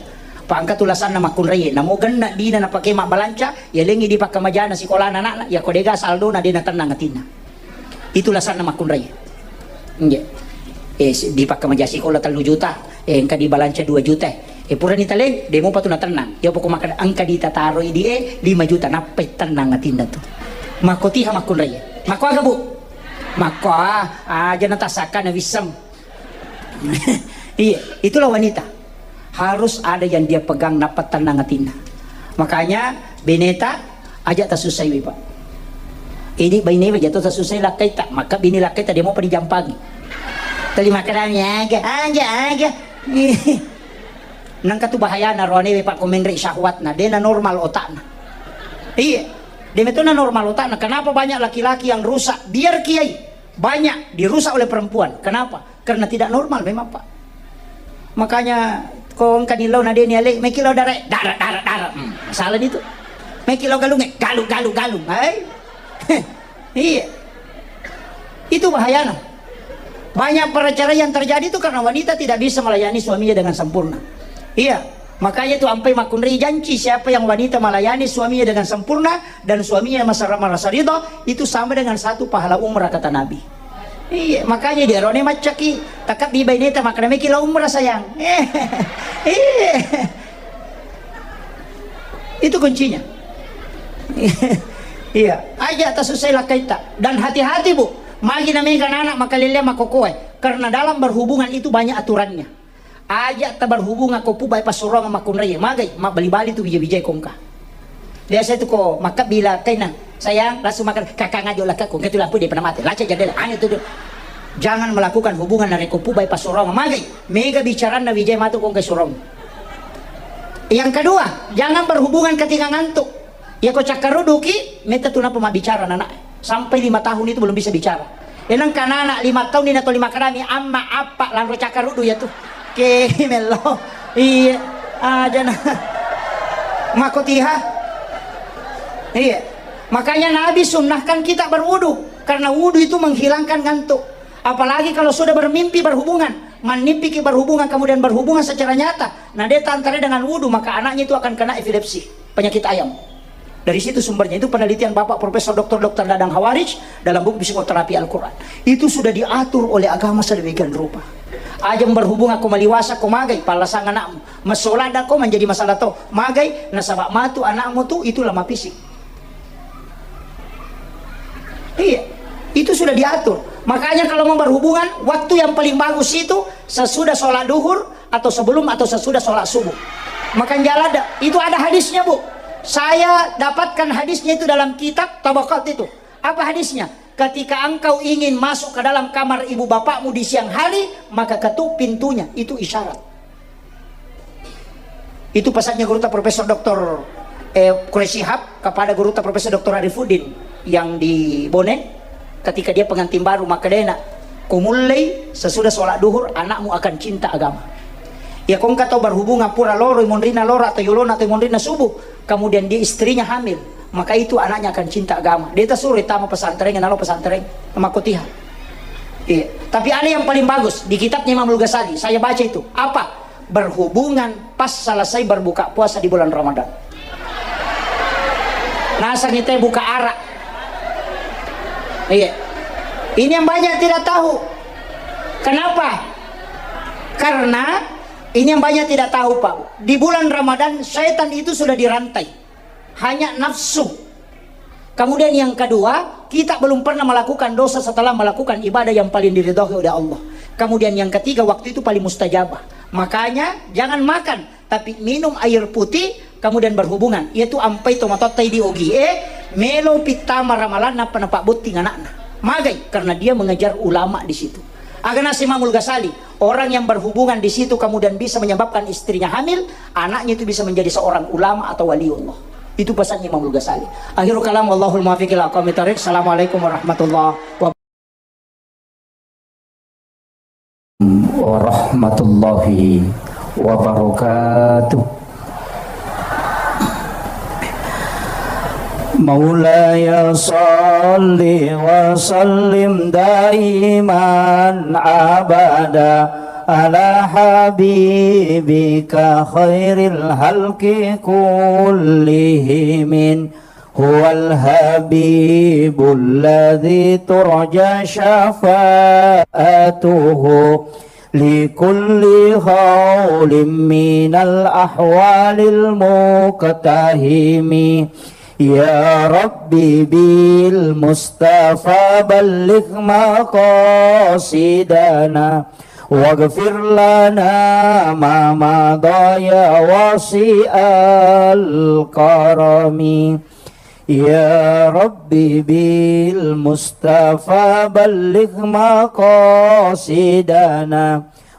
Pa engka tu lasanna makkunraie, namo genna dina napake mabbalanca, yalengi di pakkamajana sikolana anakna, yako dega saldona de natennang atinna. Itu lasanna makkunrai. Nggih. Eh, si-, dipakkamaja sikola tellu juta, eh, engka dibalanca dua juta. Eh, purani taleng, de mopa tu natennang. Iya poko makkeda engka ditataroi di e lima juta, nappai tennang atinna tu. Makko tiha makkunrai. Makko aga, Bu? Makko, ah, aja natasakka na wisseng. Iya, itulah wanita. Harus ada yang dia pegang, nappa tennang atinna. Makanya, beneta, aja tasussaiwi, Pak. Ini baine aja to tasussai lakkaita, maka bini lakkaita de mopa dijampangi. Tuli makkedami, "Aga, aga, aga." Nangka tu bahayana roanewe, Pak, ko menre syahwatna, dena normal otakna. Iya, de metona normal otakna. Kenapa banyak laki-laki yang rusak? Biar kiai banyak dirusak oleh perempuan. Kenapa? Karena tidak normal memang, Pak. Makanya, ko engka ni lao na de ni ale, meki lao dare, dare, dare, dare. Hmm, salah itu. Meki lao galunge, galu, galu, galu. Hai. Iya. Itu bahayana. Banyak perceraian terjadi itu karena wanita tidak bisa melayani suaminya dengan sempurna. Iya. Makanya itu ampai makkunrai janci, siapa yang wanita melayani suaminya dengan sempurna dan suaminya masa-, merasa ridha, itu sama dengan satu pahala umrah, kata Nabi. Iya, makanya dia rone maccaki, takabbi baineta, makna meki la umrah, sayang. Iya. Itu kuncinya. Iya, aja tasussai lakkaita. Dan hati-hati, Bu, magi na mega anak makalelea makokoe. Karena dalam berhubungan itu banyak aturannya. Aja taberhubungan ko pubai passurongeng makkunraie, magai, mabbali-bali tu wija-wijai ko engka. Biasa itu ko makkabbi lakkainna, "Sayang, langsung makan, kakang aja lakkaku, engka tu lampu dia pernah mati, laca jendela, anu tu dia." Jangan melakukan hubungan narekko pubai passurongeng, magai, mega bicaranna wijai matu ko engka surong. Yang kedua, jangan berhubungan ketika ngantuk. Iya ko cakkarudduki, metta tu nappa mabbicara anak. Sampai lima tahun itu belum bisa bicara. Enang kanana lima tahun ini atau lima kerami, amma, appa, lanro cakkaruddu ya tu. Ke mello. Iya. Aja na. Makotiha. Iya. Makanya Nabi sunnahkan kita berwudu karena wudu itu menghilangkan ngantuk. Apalagi kalau sudah bermimpi berhubungan, mannippiki berhubungan kemudian berhubungan secara nyata, nah dia antara dengan wudu, maka anaknya itu akan kena epilepsi, penyakit ayam. Dari situ sumbernya, itu penelitian Bapak Profesor Doktor Doktor Dadang Hawarij dalam buku Psikoterapi Al-Quran. Itu sudah diatur oleh agama sedemikian rupa. Aja berhubung aku maliwasa ko magai, palasang anakmu. Masola dako menjadi masalah to. Magai, nasaba matu anakmu tu itu lemah fisik. Iya, itu sudah diatur. Makanya kalau mau berhubungan, waktu yang paling bagus itu sesudah sholat duhur atau sebelum atau sesudah sholat subuh. Makan jalan ada, itu ada hadisnya, Bu. Saya dapatkan hadisnya itu dalam kitab Tabaqat itu. Apa hadisnya? Ketika engkau ingin masuk ke dalam kamar ibu bapakmu di siang hari, maka ketuk pintunya. Itu isyarat. Itu pesannya Gurutta Profesor Doktor, eh, Quraish Shihab kepada Gurutta Profesor Doktor Arifuddin yang di Bone, ketika dia pengantin baru, maka dia nak, "Kumullei sesudah sholat duhur, anakmu akan cinta agama." Ya, kongka tau berhubungan pura loro monrina loro atau yolona atau monrina subuh, kemudian dia istrinya hamil, maka itu anaknya akan cinta agama. Dia tak suruh tama pesantren, nalo pesantren, makotiha. Iya. Tapi ada yang paling bagus di kitabnya Imam Al-Ghazali. Saya baca itu. Apa? Berhubungan pas selesai berbuka puasa di bulan Ramadan. Nasang itu buka arak. Iya. Ini yang banyak tidak tahu. Kenapa? Karena ini yang banyak tidak tahu, Pak. Di bulan Ramadan, setan itu sudah dirantai. Hanya nafsu. Kemudian yang kedua, kita belum pernah melakukan dosa setelah melakukan ibadah yang paling diridhoi oleh Allah. Kemudian yang ketiga, waktu itu paling mustajabah. Makanya jangan makan, tapi minum air putih, kemudian berhubungan. Yaitu ampai tomatotta di ogi. Eh, melo pittama ramalan nappa napabotting anakna. Magai, karena dia mengejar ulama di situ. Agana Imamul Ghazali, orang yang berhubungan di situ kemudian bisa menyebabkan istrinya hamil, anaknya itu bisa menjadi seorang ulama atau waliullah. Itu pesannya Imamul Ghazali. Akhirul kalam, wallahul muwaffiq ila aqwamit thariq. Assalamualaikum warahmatullahi wabarakatuh. Warahmatullahi wabarakatuh. مولاي صل وسلم دائما أبدا على حبيبك خير الخلق كلهم. هو الحبيب الذي ترجى شفاعته لكل هول من الأهوال المقتحم. يا رب بالمصطفى بلغ مقاصدنا واغفر لنا ما مضى يا واسع الكرم. يا رب بالمصطفى بلغ مقاصدنا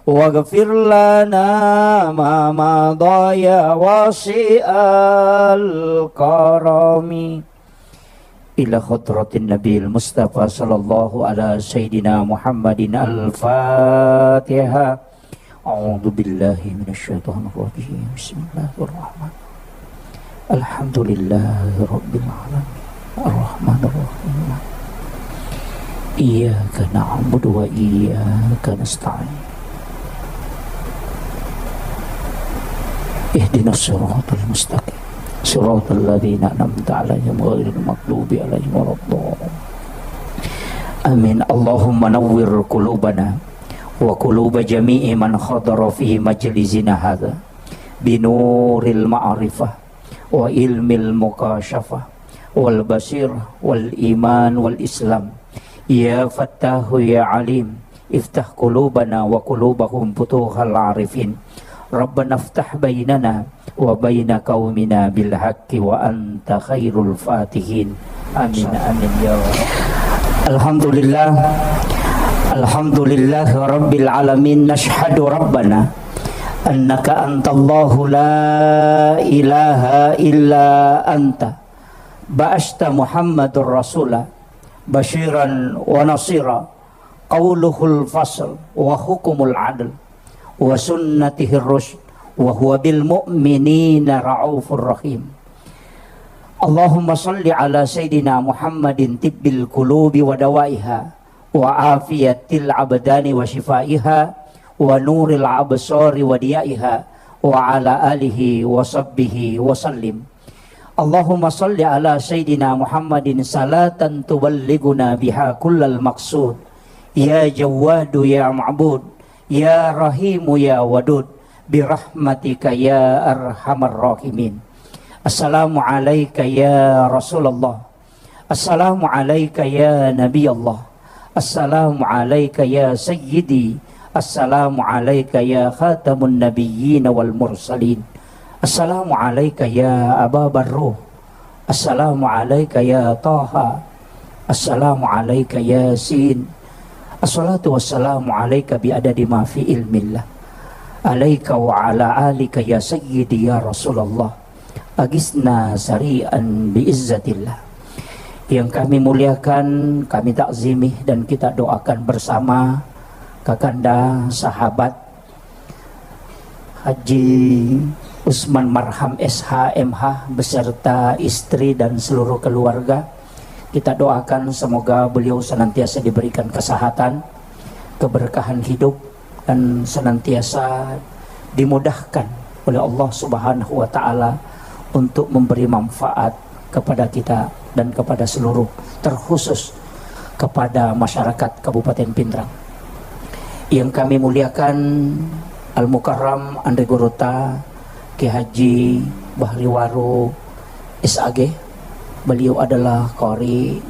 واغفر لنا ما مضى يا واسع الكرم. إلى حضرة النبي المصطفى صلى الله على سيدنا محمد الفاتحة. أعوذ بالله من الشيطان الرجيم. بسم الله الرحمن الرحيم. الحمد لله رب العالمين. الرحمن الرحيم. إياك نعبد وإياك نستعين. اهدنا الصراط المستقيم. صراط الذين أنعمت عليهم غير المغضوب عليهم ولا الضالين. آمين. اللهم نور قلوبنا وقلوب جميع من حضر في مجلسنا هذا بنور المعرفة وعلم المكاشفة والبصيرة والإيمان والإسلام. يا فتاح يا عليم، افتح قلوبنا وقلوبهم فتوح العارفين. ربنا افتح بيننا وبين قومنا بالحق وأنت خير الفاتحين. آمين، آمين يا رب. الحمد لله. الحمد لله رب العالمين. نشهد ربنا أنك أنت الله لا إله إلا أنت. بعثت محمد رسولا بشيرا ونصيرا. قوله الفصل وحكمه العدل وسنته الرشد وهو بالمؤمنين رءوف رحيم. اللهم صل على سيدنا محمد طب القلوب ودوائها وعافية الأبدان وشفائها ونور الأبصار وضيائها وعلى آله وصحبه وسلم. اللهم صل على سيدنا محمد صلاة تبلغنا بها كل المقصود. يا جواد يا معبود، يا رحيم يا ودود، برحمتك يا أرحم الراحمين. السلام عليك يا رسول الله. السلام عليك يا نبي الله. السلام عليك يا سيدي. السلام عليك يا خاتم النبيين والمرسلين. السلام عليك يا أبا برو. السلام عليك يا طه. السلام عليك يا سين. الصلاة والسلام عليك بعدد ما في علم الله. عليك وعلى آلك يا سيدي يا رسول الله. Agisna sari'an biizzatillah. Yang kami muliakan, kami takzimi, dan kita doakan bersama Kakanda, sahabat Haji Usman Marham S H M H beserta istri dan seluruh keluarga. Kita doakan semoga beliau senantiasa diberikan kesehatan, keberkahan hidup, dan senantiasa dimudahkan oleh Allah Subhanahu wa Ta'ala untuk memberi manfaat kepada kita dan kepada seluruh, terkhusus kepada masyarakat Kabupaten Pinrang. Yang kami muliakan, Al-Mukarram Anre Guruta Kiai Haji Bahri Waru S A G. Beliau adalah Qari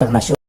internasional.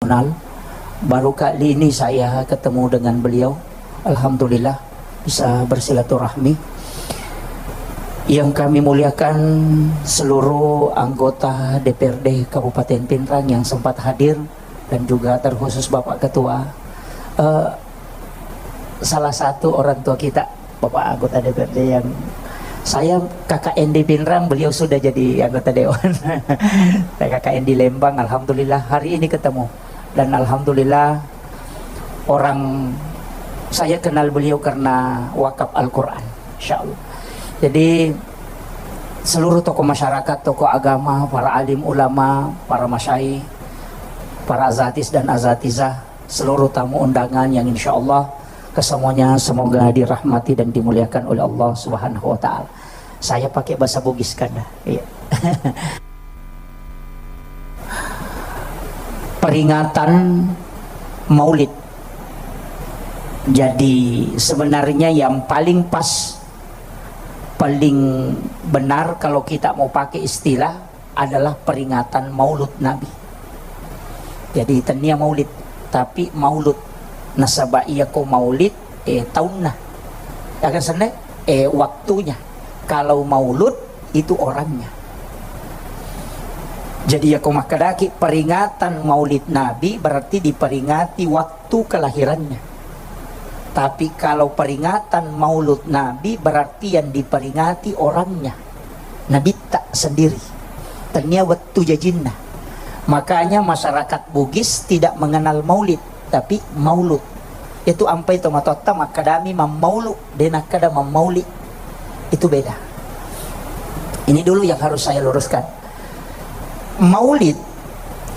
kenal. Baru kali ini saya ketemu dengan beliau. Alhamdulillah, bisa bersilaturahmi. Yang kami muliakan seluruh anggota D P R D Kabupaten Pinrang yang sempat hadir dan juga terkhusus Bapak Ketua. Eh, salah satu orang tua kita, Bapak anggota D P R D yang saya K K N di Pinrang, beliau sudah jadi anggota dewan. Saya K K N di Lembang, alhamdulillah hari ini ketemu. Dan alhamdulillah orang saya kenal beliau karena wakaf Al-Quran, insya Allah. Jadi seluruh tokoh masyarakat, tokoh agama, para alim ulama, para masyayikh, para azatis dan azatizah, seluruh tamu undangan yang insya Allah kesemuanya semoga dirahmati dan dimuliakan oleh Allah Subhanahu wa Ta'ala. Saya pakai bahasa Bugis, kan, dah. Iya. Peringatan Maulid. Jadi, sebenarnya yang paling pas, paling benar kalau kita mau pakai istilah adalah peringatan Maulud Nabi. Jadi, tennia Maulid, tapi Maulud. Nasaba iya ko Maulid, eh, taunna. Aga senna, eh, waktunya. Kalau Maulud, itu orangnya. Jadi, iya ko makkedaki peringatan Maulid Nabi, berarti diperingati waktu kelahirannya. Tapi kalau peringatan Maulud Nabi, berarti yang diperingati orangnya. Nabitta sendiri. Tennia wettu jajinna. Makanya masyarakat Bugis tidak mengenal Maulid, tapi Maulud. Itu ampai tomatoatta makkadami mammaulu, de nakkada mammauli. Itu beda. Ini dulu yang harus saya luruskan. Maulid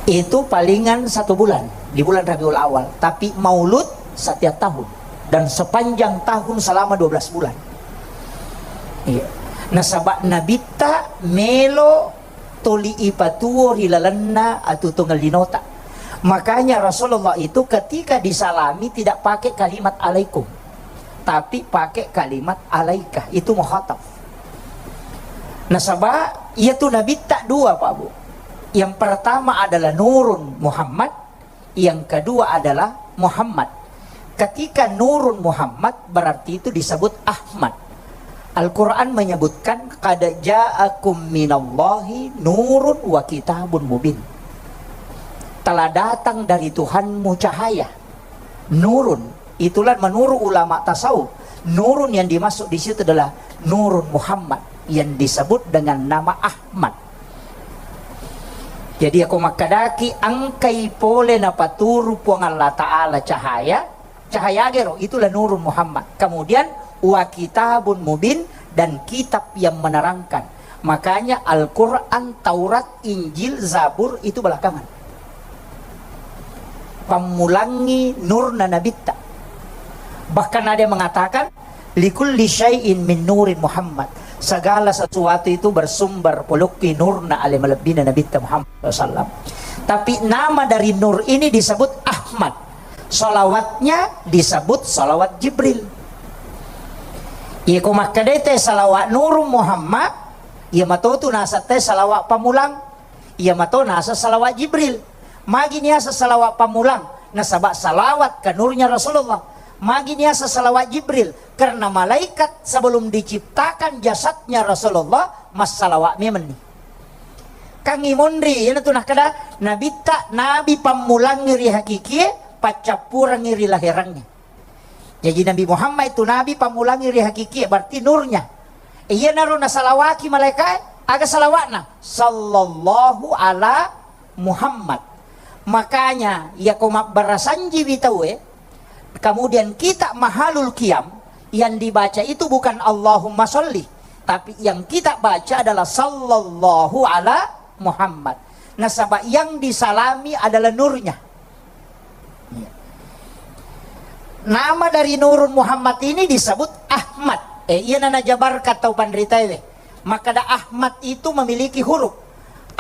itu palingan satu bulan, di bulan Rabiul Awal. Tapi Maulud setiap tahun. Dan sepanjang tahun selama dua belas bulan. Iya. Nasaba Nabitta melo toli ipatuo ri lalenna atuongeng linota. Makanya Rasulullah itu ketika disalami tidak pakai kalimat alaikum, tapi pakai kalimat alaika, itu mukhatab. Nasaba iya tu Nabitta dua, Pak Bu. Yang pertama adalah Nurun Muhammad, yang kedua adalah Muhammad. Ketika Nurun Muhammad, berarti itu disebut Ahmad. Al-Quran menyebutkan, "Qad ja'akum minallahi nurun wa kitabun mubin." Telah datang dari Tuhanmu cahaya. Nurun, itulah menurut ulama tasawuf. Nurun yang dimaksud di situ adalah Nurun Muhammad yang disebut dengan nama Ahmad. Jadi, ako makkedaki engkai pole napaturu Puang Allah Ta'ala cahaya, cahaya gero, itulah Nurun Muhammad. Kemudian, wa kitabun mubin, dan kitab yang menerangkan. Makanya Al-Quran, Taurat, Injil, Zabur itu belakangan. Pammulangi nurna nabitta. Bahkan ada yang mengatakan, "Likulli syai'in min nuri Muhammad." Segala sesuatu itu bersumber polokki nurna ale malebbina Nabitta Muhammad sallallahu alaihi wasallam. Tapi nama dari nur ini disebut Ahmad. Salawatnya disebut salawat Jibril. Iya ko makkedai te salawat Nurun Muhammad, iya matotu naseng te salawat pammulang. Iya mato naseng salawat Jibril. Magi niaseng salawat pammulang? Nasaba salawat ka nurnya Rasulullah. Magi niaseng salawat Jibril? Karena malaikat sebelum diciptakan jasadnya Rasulullah, massalawat memenni. Kang imonri, iyanatu nakkeda, nabitta, nabi pammulangi ri hakikie, paccappurengi ri laherangnge. Jaji Nabi Muhammad itu nabi pammulangi ri hakikie, berarti nurnya. Iyanaro nasalawaki malaikae, aga salawatna? Sallallahu ala Muhammad. Makanya, yako mabbarasanjiwi tauwe, kemudian kita mahalul qiyam, yang dibaca itu bukan Allahumma sholli, tapi yang kita baca adalah sallallahu ala Muhammad. Nasaba yang disalami adalah nurnya. Iya. Nama dari Nurun Muhammad ini disebut Ahmad. Eh, iya nana jabarkan tau panritaewe. Makkeda Ahmad itu memiliki huruf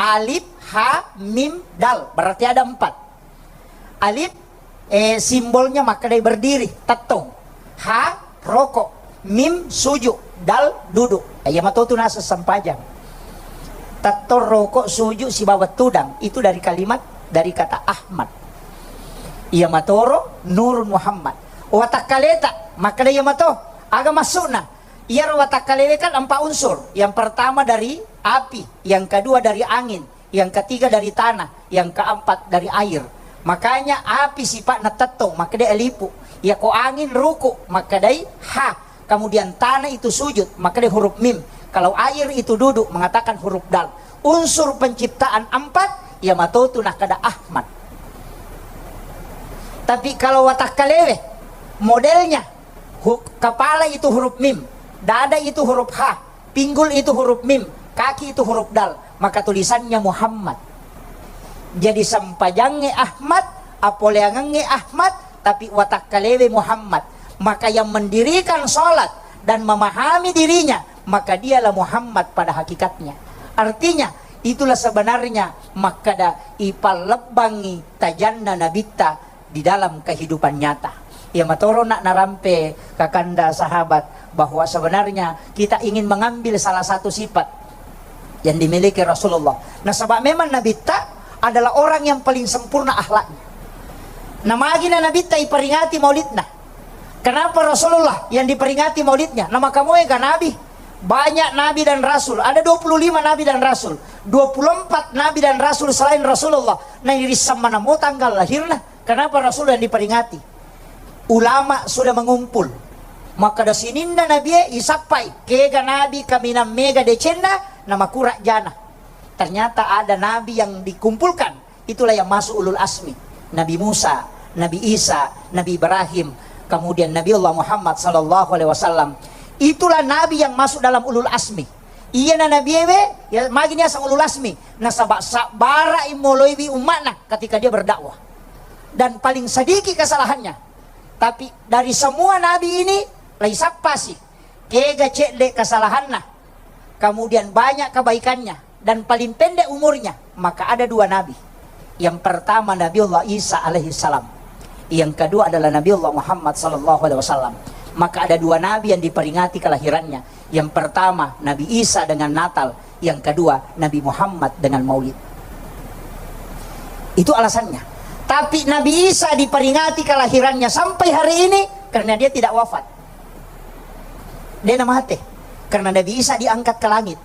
alif, ha, mim, dal. Berarti ada empat. Alif, eh, simbolnya makkeda berdiri, tettong. Ha, rokok. Mim, sujud. Dal, duduk. Iya matotu naseng sempajang. Tettong, rokok, sujud, sibawa tudang. Itu dari kalimat, dari kata Ahmad. Iya matoro Nurun Muhammad. Watakkaleta, makkeda iya mato. Aga maksudna? Iyaro watakkalewe kan empat unsur. Yang pertama dari api, yang kedua dari angin, yang ketiga dari tanah, yang keempat dari air. Makanya api sifatna tettong, makkedai alifu. Iya ko angin ruku, makkedai ha. Kemudian tanah itu sujud, makkedai huruf mim. Kalau air itu duduk, mengatakan huruf dal. Unsur penciptaan empat, iya matotu nakkeda Ahmad. Tapi kalau watakkalewe, modelnya, hu-, kepala itu huruf mim, dada itu huruf ha, pinggul itu huruf mim, kaki itu huruf dal, maka tulisannya Muhammad. Jadi sempajangnge Ahmad, apoleangengnge Ahmad, tapi watakkalewe Muhammad. Maka yang mendirikan sholat dan memahami dirinya, maka dialah Muhammad pada hakikatnya. Artinya, itulah sebenarnya makkeda ipallebbangi tajanna nabitta di dalam kehidupan nyata. Iya matoro nak narampe kakanda sahabat bahwa sebenarnya kita ingin mengambil salah satu sifat yang dimiliki Rasulullah. Nasaba memang nabitta adalah orang yang paling sempurna akhlaknya. Namagina nabitta iperingati maulidna. Kenapa Rasulullah yang diperingati maulidnya? Namakamoega nabi? Banyak nabi dan rasul. Ada dua puluh lima nabi dan rasul. Dua puluh empat nabi dan rasul selain Rasulullah. Nah, iri sama namo tanggal lahirna. Kenapa Rasul yang diperingati? Ulama sudah mengumpul. Maka da sininna nabie isappai, kega nabi kaminang mega decenna, namakura jana. Ternyata ada nabi yang dikumpulkan, itulah yang masuk ulul asmi. Nabi Musa, Nabi Isa, Nabi Ibrahim, kemudian Nabi Allah Muhammad sallallahu alaihi wasallam. Itulah nabi yang masuk dalam ulul asmi. Iyana nabiewe, ya, magini asa ulul asmi. Nasaba sabbara imoloiwi umma'na ketika dia berdakwah. Dan paling sedikit kesalahannya. Tapi dari semua nabi ini, laisappasi. Kega cedde kesalahanna. Kemudian banyak kebaikannya. Dan paling pendek umurnya. Maka ada dua nabi. Yang pertama Nabiullah Isa alaihi salam. Yang kedua adalah Nabiullah Muhammad sallallahu alaihi wasallam. Maka ada dua nabi yang diperingati kelahirannya. Yang pertama Nabi Isa dengan Natal, yang kedua Nabi Muhammad dengan Maulid. Itu alasannya. Tapi Nabi Isa diperingati kelahirannya sampai hari ini karena dia tidak wafat. Dia namate. Karena Nabi Isa diangkat ke langit.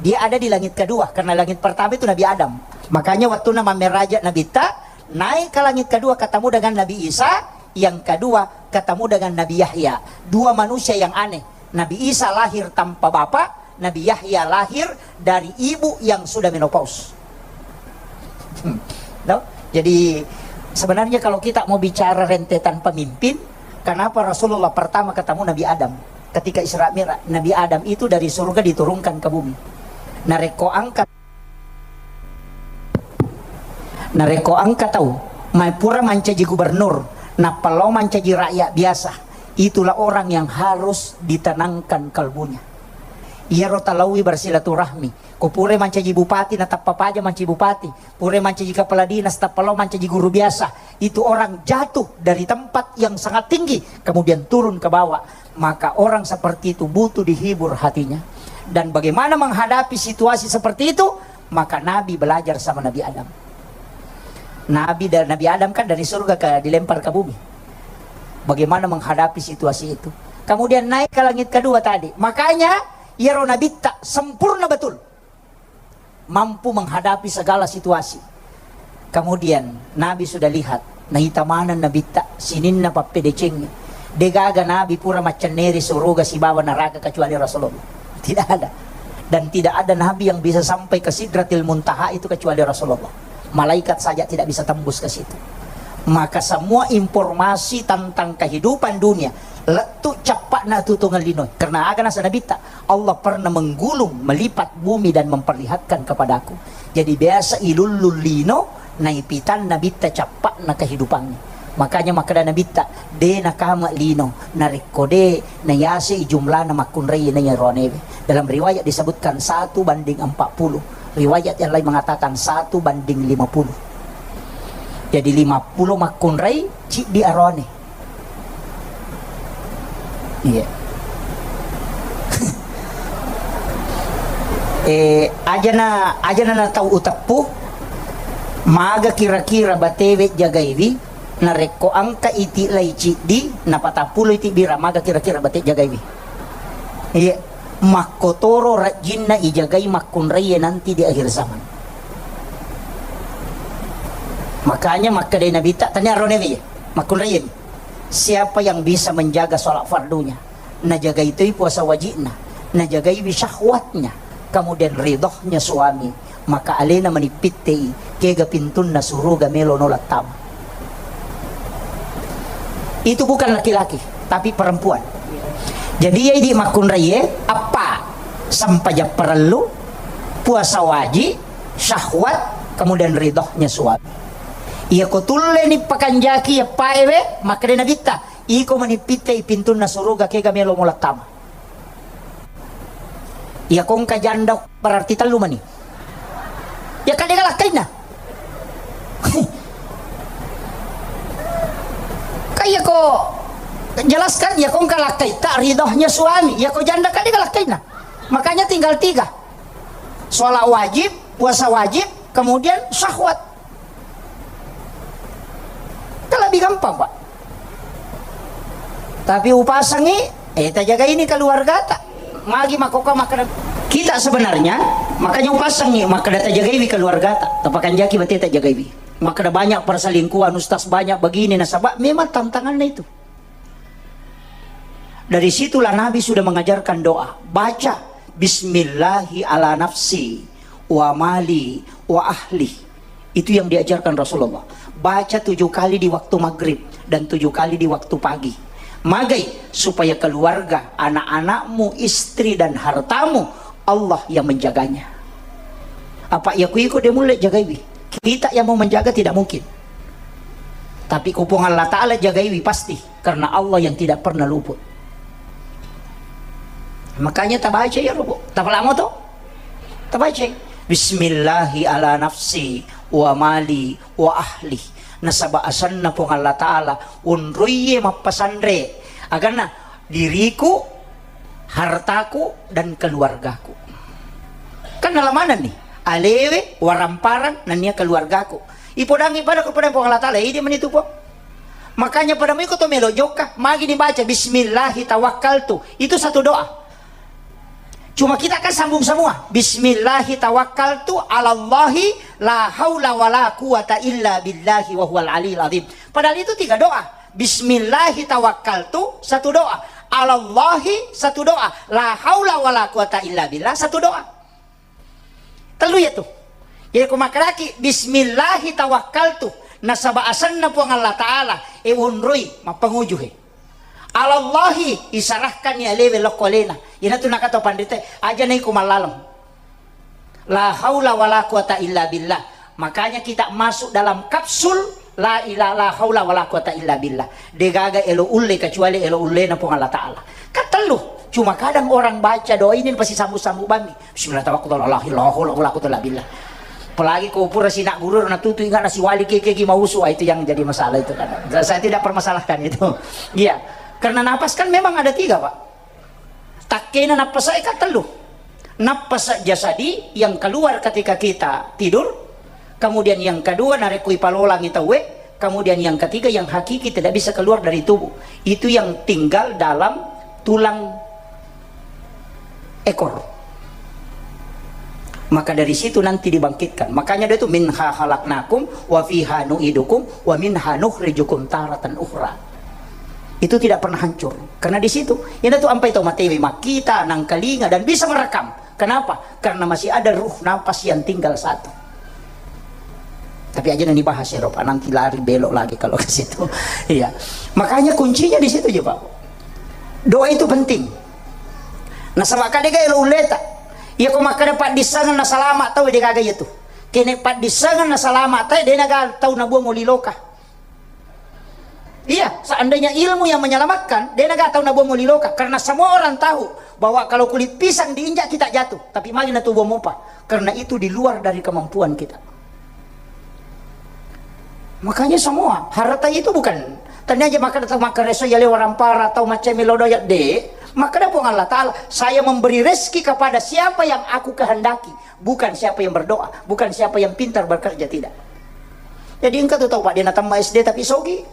Dia ada di langit kedua, karena langit pertama itu Nabi Adam. Makanya waktu nama meraja Nabi Ta, naik ke langit kedua ketemu dengan Nabi Isa, yang kedua ketemu dengan Nabi Yahya. Dua manusia yang aneh. Nabi Isa lahir tanpa bapak, Nabi Yahya lahir dari ibu yang sudah menopause. No? Jadi sebenarnya kalau kita mau bicara rentetan pemimpin, kenapa Rasulullah pertama ketemu Nabi Adam? Ketika Isra Mi'raj, Nabi Adam itu dari surga diturunkan ke bumi. Narekko angka, narekko angka tau, mai pura mancaji gubernur, nappa lao mancaji rakyat biasa, itulah orang yang harus ditenangkan kalbunya. Iyaro talaui bersilaturahmi, ko pura mancaji bupati, natappa paja mancaji bupati, pura mancaji kepala dinas, tappa lao mancaji guru biasa. Itu orang jatuh dari tempat yang sangat tinggi, kemudian turun ke bawah. Maka orang seperti itu butuh dihibur hatinya. Dan bagaimana menghadapi situasi seperti itu? Maka Nabi belajar sama Nabi Adam. Nabi dan Nabi Adam kan dari surga ke, dilempar ke bumi. Bagaimana menghadapi situasi itu? Kemudian naik ke langit kedua tadi. Makanya, iyaro Nabitta sempurna betul. Mampu menghadapi segala situasi. Kemudian Nabi sudah lihat, naita maneng Nabitta, sininna pappedecengnge. Degaga Nabi pura maccenneri suruga sibawa neraka kecuali Rasulullah. Tidak ada. Dan tidak ada Nabi yang bisa sampai ke Sidratil Muntaha itu kecuali Rasulullah. Malaikat saja tidak bisa tembus ke situ. Maka semua informasi tentang kehidupan dunia, lettu cappa'na tutungeng lino. Karena aga nasa Nabitta, Allah pernah menggulung, melipat bumi dan memperlihatkan kepadaku. Jadi biasa ilullung lino, naipitan Nabitta cappa'na kehidupannya. Makanya makkeda Nabitta, de nakama lino, narekko de nayase jumlahna makkunrai naiya roanewe. Dalam riwayat disebutkan satu banding empat puluh. Riwayat yang lain mengatakan satu banding lima puluh. Jadi lima puluh makkunrai, ciddi aroane. Iya. Eh, ajana, ajana na tau uteppu, maga kira-kira batewe jagaiwi, Narekko engka iti lai ciddi, napatappulo iti bira, maga kira-kira bate jagaiwi? Iya, makkotoro rajinna ijagai makkunraie nanti di akhir zaman. Makanya makkedai Nabitta, tania ronewi, makkunraie. Siapa yang bisa menjaga sholat fardunya? Najagai toi puasa wajibna, najagaiwi syahwatnya, kemudian ridhohnya suami, maka alena manippittei kega pintunna suruga melo nola tama. Itu bukan laki-laki, tapi perempuan. Jadi ya idi makkunraie, apa? Sempajang parellu, puasa wajib, syahwat, kemudian ridhohnya suami. Iya ko tulle ni pakanjaki ya paewe, makkeda Nabitta, iko manippittei pintunna suruga kega melo mola tama. Iya kongka janda berarti tellu mani. Ya kan dega lakkainna. Kan ya ko jelaskan ya kongka lakkai tak ridhohnya suami. Ya ko janda kan dega lakkainna. Makanya tinggal tiga. Sholat wajib, puasa wajib, kemudian syahwat. Kan lebih gampang, Pak. Tapi upasangi, eh, tajaga ini keluargata. Magi makkokko makkeda kita sebenarnya, makanya upasangi, makkeda tajagaiwi keluargata. Tapakanjaki bate tajagaiwi. Makkeda banyak perselingkuhan, ustaz, banyak begini, nasaba memang tantangannya itu. Dari situlah Nabi sudah mengajarkan doa. Baca, "Bismillahi ala nafsi, wa mali, wa ahli." Itu yang diajarkan Rasulullah. Baca tujuh kali di waktu maghrib dan tujuh kali di waktu pagi. Magai supaya keluarga, anak-anakmu, istri dan hartamu Allah yang menjaganya. Apa ya kuiko dia mulai jagaiwi. Kita yang mau menjaga tidak mungkin. Tapi ku Puang Allah Ta'ala jagaiwi pasti. Karena Allah yang tidak pernah luput. Makanya tabaca ya, Robo. Tapalamo to? Tabaca. "Bismillahi ala nafsi wa mali wa ahli." Nasaba asanna Puang Allah Ta'ala, unruiye mappasanre. Aganna diriku, hartaku, dan keluargaku. Kan nalamanenni. Alewe, waramparang, nania keluargaku. Ipodangi pada kepada Puang Allah Ta'ala, idi menitu Puang. Makanya pada miko to melo jokka, magi dibaca, "Bismillahi tawakkaltu." Itu satu doa. Cuma kita kan sambung semua. "Bismillahi tawakkaltu alallahi la haula wala quwata illa billahi wa huwal aliyil azim." Padahal itu tiga doa. "Bismillahi tawakkaltu," satu doa. "Alallahi," satu doa. "La haula wala quwata illa billah," satu doa. Tellu ya tu. Jadi ko makkedaki, "Bismillahi tawakkaltu," nasaba asenna Puang Allah Ta'ala, e wonroi mappanguju he. "Alallahi," isarahkan ya lewe lokko alena. Ina tu nakata pandita, aja naiko mallaleng. "La haula wala quwata illa billah." Makanya kita masuk dalam kapsul la ilaha, la haula wala quwata illa billah. Degaga elo ulle kecuali elo ulle na Puang Allah Ta'ala. Kan tellu. Cuma kadang orang baca doa ini pasti sambung-sambung bami. "Bismillah tawakkaltu ala Allah, la haula wala quwata illa billah." Apalagi ko pura sinak guru na tutu ingat nasi wali keke ki mausu, ah, itu yang jadi masalah itu kan. Saya tidak permasalahkan itu. Iya. Karena napas kan memang ada tiga, Pak. Takkena nappasa e kan tellu. Nappasa jasadi yang keluar ketika kita tidur, kemudian yang kedua narekko ipalolangi tauwe, kemudian yang ketiga yang hakiki tidak bisa keluar dari tubuh. Itu yang tinggal dalam tulang ekor. Maka dari situ nanti dibangkitkan. Makanya dia itu, "Minha khalaqnakum wa fiha nu'idukum wa minha nukhrijukum taratan ukhra." Itu tidak pernah hancur. Karena di situ, ina tu ampai tau matewe makkita, nangkalinga, dan bisa merekam. Kenapa? Karena masih ada ruh napas yang tinggal satu. Tapi aja nanti bahas ya, Pak. Nanti lari belok lagi kalau ke situ. Iya. Makanya kuncinya di situ ya, Pak. Doa itu penting. Nasaba kadega elo ulleta. Iya ko makkeda paddissengen na salama tau, degaga iya tu. Kene paddissengen na salama tau, denaga tau nabuang oli loka. Iya, seandainya ilmu yang menyelamatkan, denaga tau nabuang oli loka. Karena semua orang tahu bahwa kalau kulit pisang diinjak kita jatuh, tapi magi natubuang mopa. Karena itu di luar dari kemampuan kita. Makanya semua harta itu bukan tanya aja makan atau makan reso ya lewat rampara atau macam melo doyak de. Maka ada Puang Allah Ta'ala, "Saya memberi rezeki kepada siapa yang aku kehendaki, bukan siapa yang berdoa, bukan siapa yang pintar bekerja, tidak." Jadi engka tu tau, Pak, de natemma S D tapi sogi.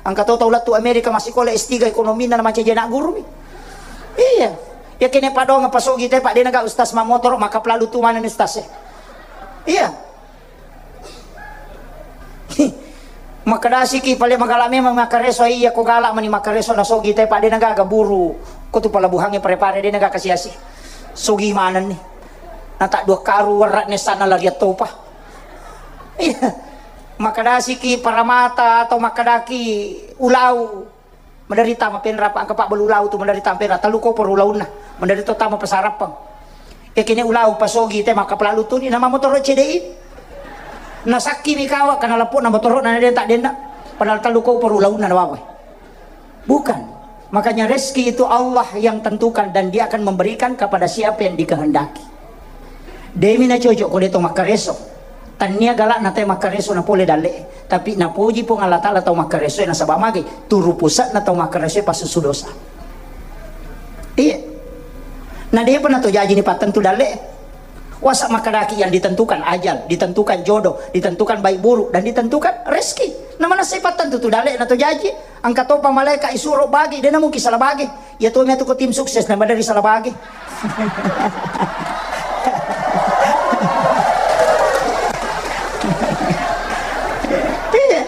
Engka to tau lettu Amerika massikola S tiga ekonomina na macaji anak guru mi. Iya. Ya kene padong apa sogi te, Pak, de naga ustaz mamotoro, maka pelalu tu mana ni ustaz e. Iya. Makkedasiki pale magala memang makkareso, iya ko gala mani makkareso na sogi te, Pak, de nagaga buru. Ko tu pelabuhange pare-pare de nagaga siasi. Sogi manenni. Na tak dua karu werra ne sana lari topa. Iya. Makkedasiki paramata atau makkedaki ulau. Maderri tama penra, Pak, engka pabbalu ulau tu maderri tama penra, tellu koporo ulaunna. Maderri to tama pasarappang. Yakini ulau pasogi te maka pelalu tuni nama motoro C D I. Nasakki mi kawa kana lepo na motoro na den tak denna. Padahal tellu koporo ulaunna na wawe. Bukan. Makanya rezeki itu Allah yang tentukan dan Dia akan memberikan kepada siapa yang dikehendaki. Demi na cocok ko de to makkareso. Tania galak na te makkareso na pole dalle. Tapi napoji Puang Allah Taala tau makkareso nasaba mage turu pusat na tau makkareso pasusu dosa. Iya. Na depa na to jaji ni pattentu dalle. Wasa makkadaki yang ditentukan ajal, ditentukan jodoh, ditentukan baik buruk, dan ditentukan rezeki. Na mana sai pattentu tu dalle na to jaji. Engka topa malaika isuro bagi, de na mungkin salah bagi. Iya to mi atu ko tim sukses na madari salah bagi. Iya.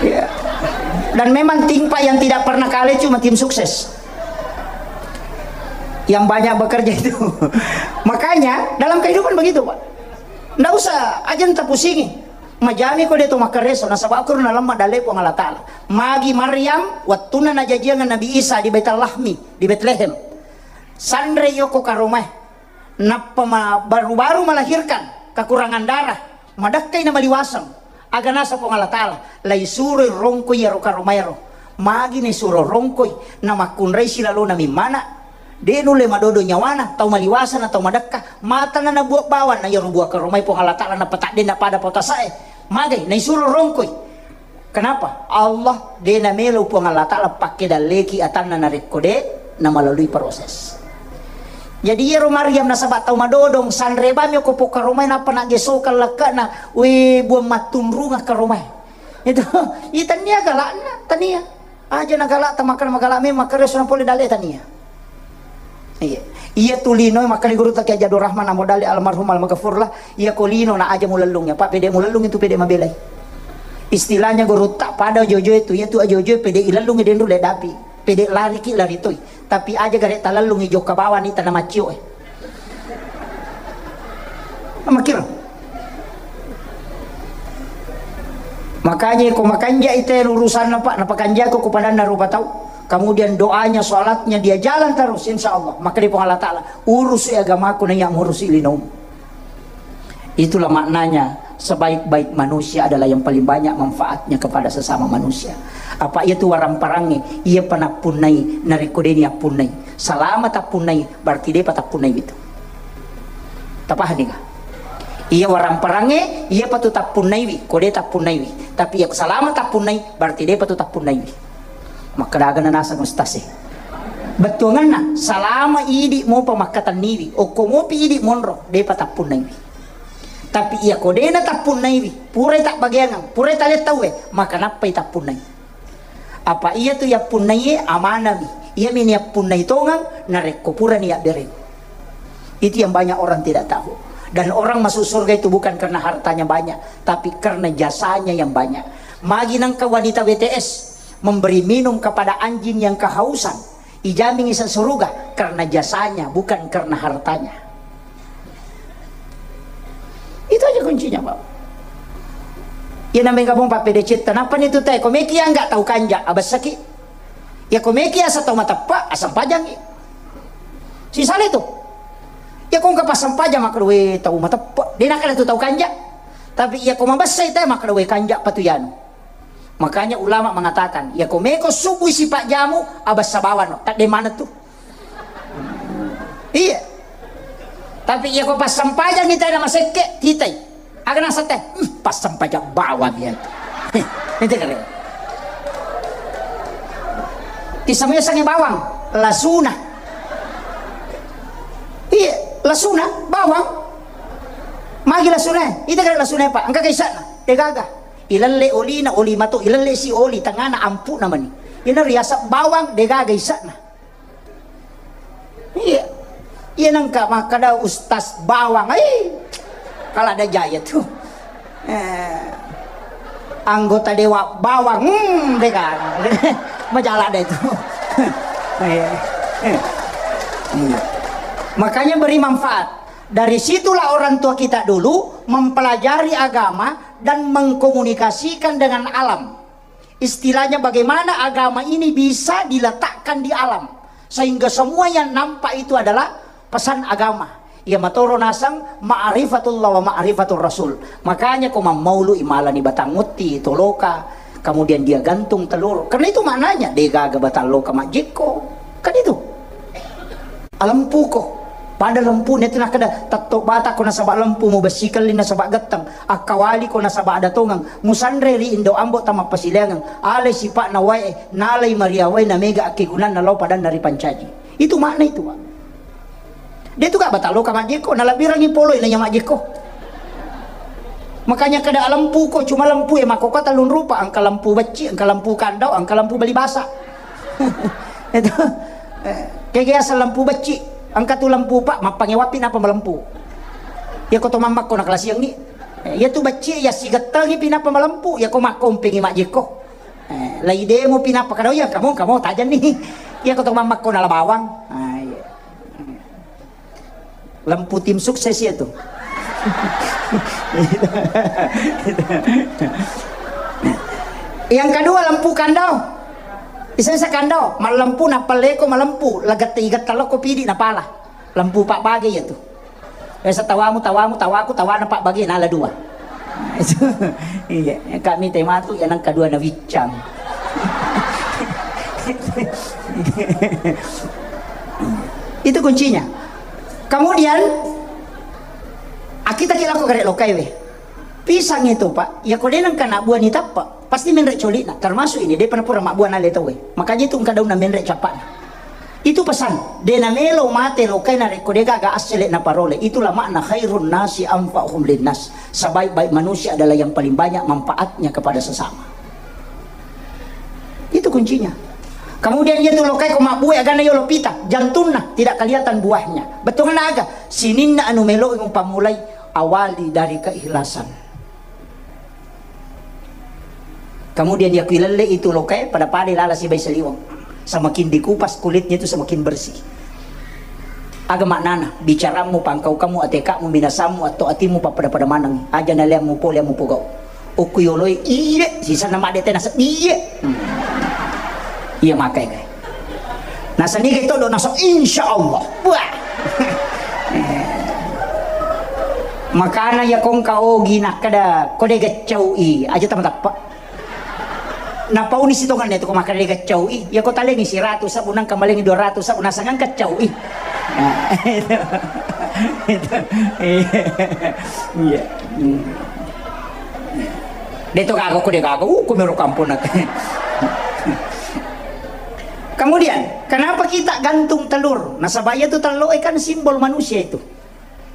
Iya. Dan memang tim, Pak, yang tidak pernah kalah cuma tim sukses. Yang banyak bekerja itu. Makanya dalam kehidupan begitu, Pak. Ndak usah, aja nta pusingi. Majami ko de to makkareso, nasaba ukur na lemma dalle Puang Allah Taala. Magi Maryam, wattunna najajiang Nabi Isa di Baitul Lahmi, di Betlehem. Sanre yoko karomae. Nappa ma-, baru-baru melahirkan, kekurangan darah, madakkai na maliwaseng. Aga nasa Puang Allah Taala, laisuroi rongkoi iyaro karomaero. Magi naisuro rongkoi, namakkunrai silalona mimmana. De nulle madodo nyawana, tau maliwasa na tau madakka, matana nabuat bawang na iyaro buah karomai Puang Allah Taala napatadde na pada pau tasae. Magai naisuro rongkoi. Kenapa? Allah de namelo Puang Allah Taala pakke dalleki atanna narekko de na melalui proses. Jadi iyaro Maryam nasaba tau madodong, sanre bami ko pokka romai nappa naggesokang lekkana, we buang mattunrunga karomai. Itu, iya tania galakna, tania. Aja na galak, ta makkana magalak memang, makkareso na pole dalle tania. Iya. Iya tu lino makkani guru ta Kiai Jadul Rahman amo dalle almarhum almaghfurlah, iya ko lino na aja mulellung ya, Pak, pede mulellung itu pede mabelai. Istilahnya guru tak pada jojo itu, iya tu ajojo pede ilellung denru le dapi, pede lari ki lari toi. Tapi aja gare talellung i jokka bawani tana maccio e. Makkiro. Makanya ko makanja ite urusanna, Pak, napakanjako ko padanna rupa tau. Kemudian doanya, sholatnya dia jalan terus, insya Allah. Maka di Puang Allah Taala, urusi agamaku na iya ngurusi linomu. Itulah maknanya sebaik-baik manusia adalah yang paling banyak manfaatnya kepada sesama manusia. Apa iya tu waramparangnge, iya panappunnai, narekko deni appunnai. Salama tappunnai, berarti depa tappunnai itu. Tapahani ga? Iya waramparangnge, iya patu tappunnaiwi, ko de tappunnaiwi. Tapi iya salama tappunnai, berarti de patu tappunnaiwi. Makkadaga na naseng ustaz e. Bettuanganna, salama idi mopa makkatenniwi, okko mopi idi monro, depa tappunnaiwi. Tapi iya ko de na tappunnaiwi, purai tabbageangang, purai taleng tauwe, maka nappai tappunnai. Apa iya tu yappunnaiye amanami. Iya mi yappunnai tongang narekko purani yabbereng. Itu yang banyak orang tidak tahu. Dan orang masuk surga itu bukan karena hartanya banyak, tapi karena jasanya yang banyak. Magi nangka wanita W T S memberi minum kepada anjing yang kehausan, ijamin isa suruga karena jasanya, bukan karena hartanya. Itu aja kuncinya, Pak. Iya nameng gabung Pak P D C, kenapa nih tuh teh? Komeki ya nggak tahu kanja, abasaki. Ya komeki asa tau mateppa, asampajangi. Sisale tu. Ya ko engka passampajang makkeda we tau mateppa. De nakkeda tu tau kanja. Tapi ya ko mabessai te makkeda we kanja patu yanu. Makanya ulama mengatakan, ya ko meko subui sipak jamu, abassa bawano. Tadde mana tu. Iya. Tapi iya ko passampajang ita na masekke, titai. Aga naseng te, "Hmm, passampajang bawang iya." Heh, ente kare. Tisame sange bawang, lasuna. Lasuna, bawang. Magi lasuna? Ita kare lasuna, Pak. Engka kaisana. Degaga. Ilelle olina, oli mato, ilelle si oli tengana ampu'na mani. Ina riaseng bawang, degaga isana. Iya. Iya, nengka makkada Ustaz Bawang. Ai. Kalau ada jaya tuh. Eh, anggota dewa bawang, hmm, deh kan. Majalah deh itu. Iya. Iya. Makanya beri manfaat. Dari situlah orang tua kita dulu mempelajari agama dan mengkomunikasikan dengan alam. Istilahnya bagaimana agama ini bisa diletakkan di alam. Sehingga semua yang nampak itu adalah pesan agama. Iya matoro nasang ma'rifatullah wa ma'rifatur rasul. Makanya ko mammaulu imalani batang utti, toloka, kemudian dia gantung telur. Karena itu maknanya, degaga batang loka majjekko. Kan itu. Alempuko. Pada lempu netu nakkeda, tetto bata ko nasaba lempu, mubessikelli nasaba getteng, akkawali ko nasaba ada tongeng, musanre ri indo ambo tama pasileangeng, alai sipa'na wae, nalai maria wae, namega akkegunanna lao padanna ripancaji. Itu makna itu, Pak. Dia tu gak batang loka majjekko, nalabbirangi poloi nanya majjekko. Makanya kada lempuko, cuma lempu ya makoko tellung rupa, engka lempu becci, engka lempu kandau, engka lempu bali basa. Itu. Eh, kege asal lempu becci, engka tu lempu pak, mappangewapi napa malempu. Ya ko to mammakko na kalasiangi. Eh, ya tu becci ya sigettangi pi napa malempu, ya ko makkompengi majjekko. Eh, lai demo pi napa kadau ya kamu, kamu tajan nih. Ya ko to mammakko na la bawang. Ah, iya. Lempu tim sukses ya tuh. Yang kedua lempu kandau. Iseng sa kandau, malempu napaleko malempu, lagette igetta lokko pidi napala. Lempu pak bage ya tuh. Biasa tawamu, tawamu, tawaku, tawana pak bage nala dua. Iya, kami tematu ya nang kedua na wiccang. Itu kuncinya. Kemudian, ah, kita kira kok gare lokai we. Pisang itu, Pak, ya ko denang kana buah ni tappa, pasti menre coli na. Termasuk ini, dia pernah pura mak buah nale tau we. Makanya itu engka daun na menre capa na. Itu pesan, de na melo mate lokai na rekko de gaga assele na parole. Itulah makna khairun nasi anfa'uhum linnas. Sebaik-baik manusia adalah yang paling banyak manfaatnya kepada sesama. Itu kuncinya. Kemudian iya tu lokai ko mabbue agana yolo pita, jantunna tidak kelihatan buahnya. Betulna aga? Sininna anu melo mupammulai awali dari keikhlasan. Kemudian iya kuilelle itu lokai pada-pada lala sibai saliweng. Semakin dikupas kulitnya itu semakin bersih. Aga maknana, bicarammu, pangkaukammu, atekamu, minasammu, atau atimmu pappada-pada maneng. Aja naleammu pole ammu pogau. Okku yoloi iye, sisana madde tena seddie. Hmm. Iya makai kai. Nasaniga itu do naso insya Allah. Wah. Makana ya kongka ogi nakkeda kode geccau i aja tama tappa. Napauni sitonganna itu ko makkeda gaccau i, ya ko talengi siratu sabu nangka malengi dua ratu sabu nasangangka cau i. Nah, itu. Itu. Iya. Iya. Hmm. Deto gago ko de gago, uh, kumero kampung nate. Kemudian, kenapa kita gantung telur? Nasaba iya tu telur kan simbol manusia itu.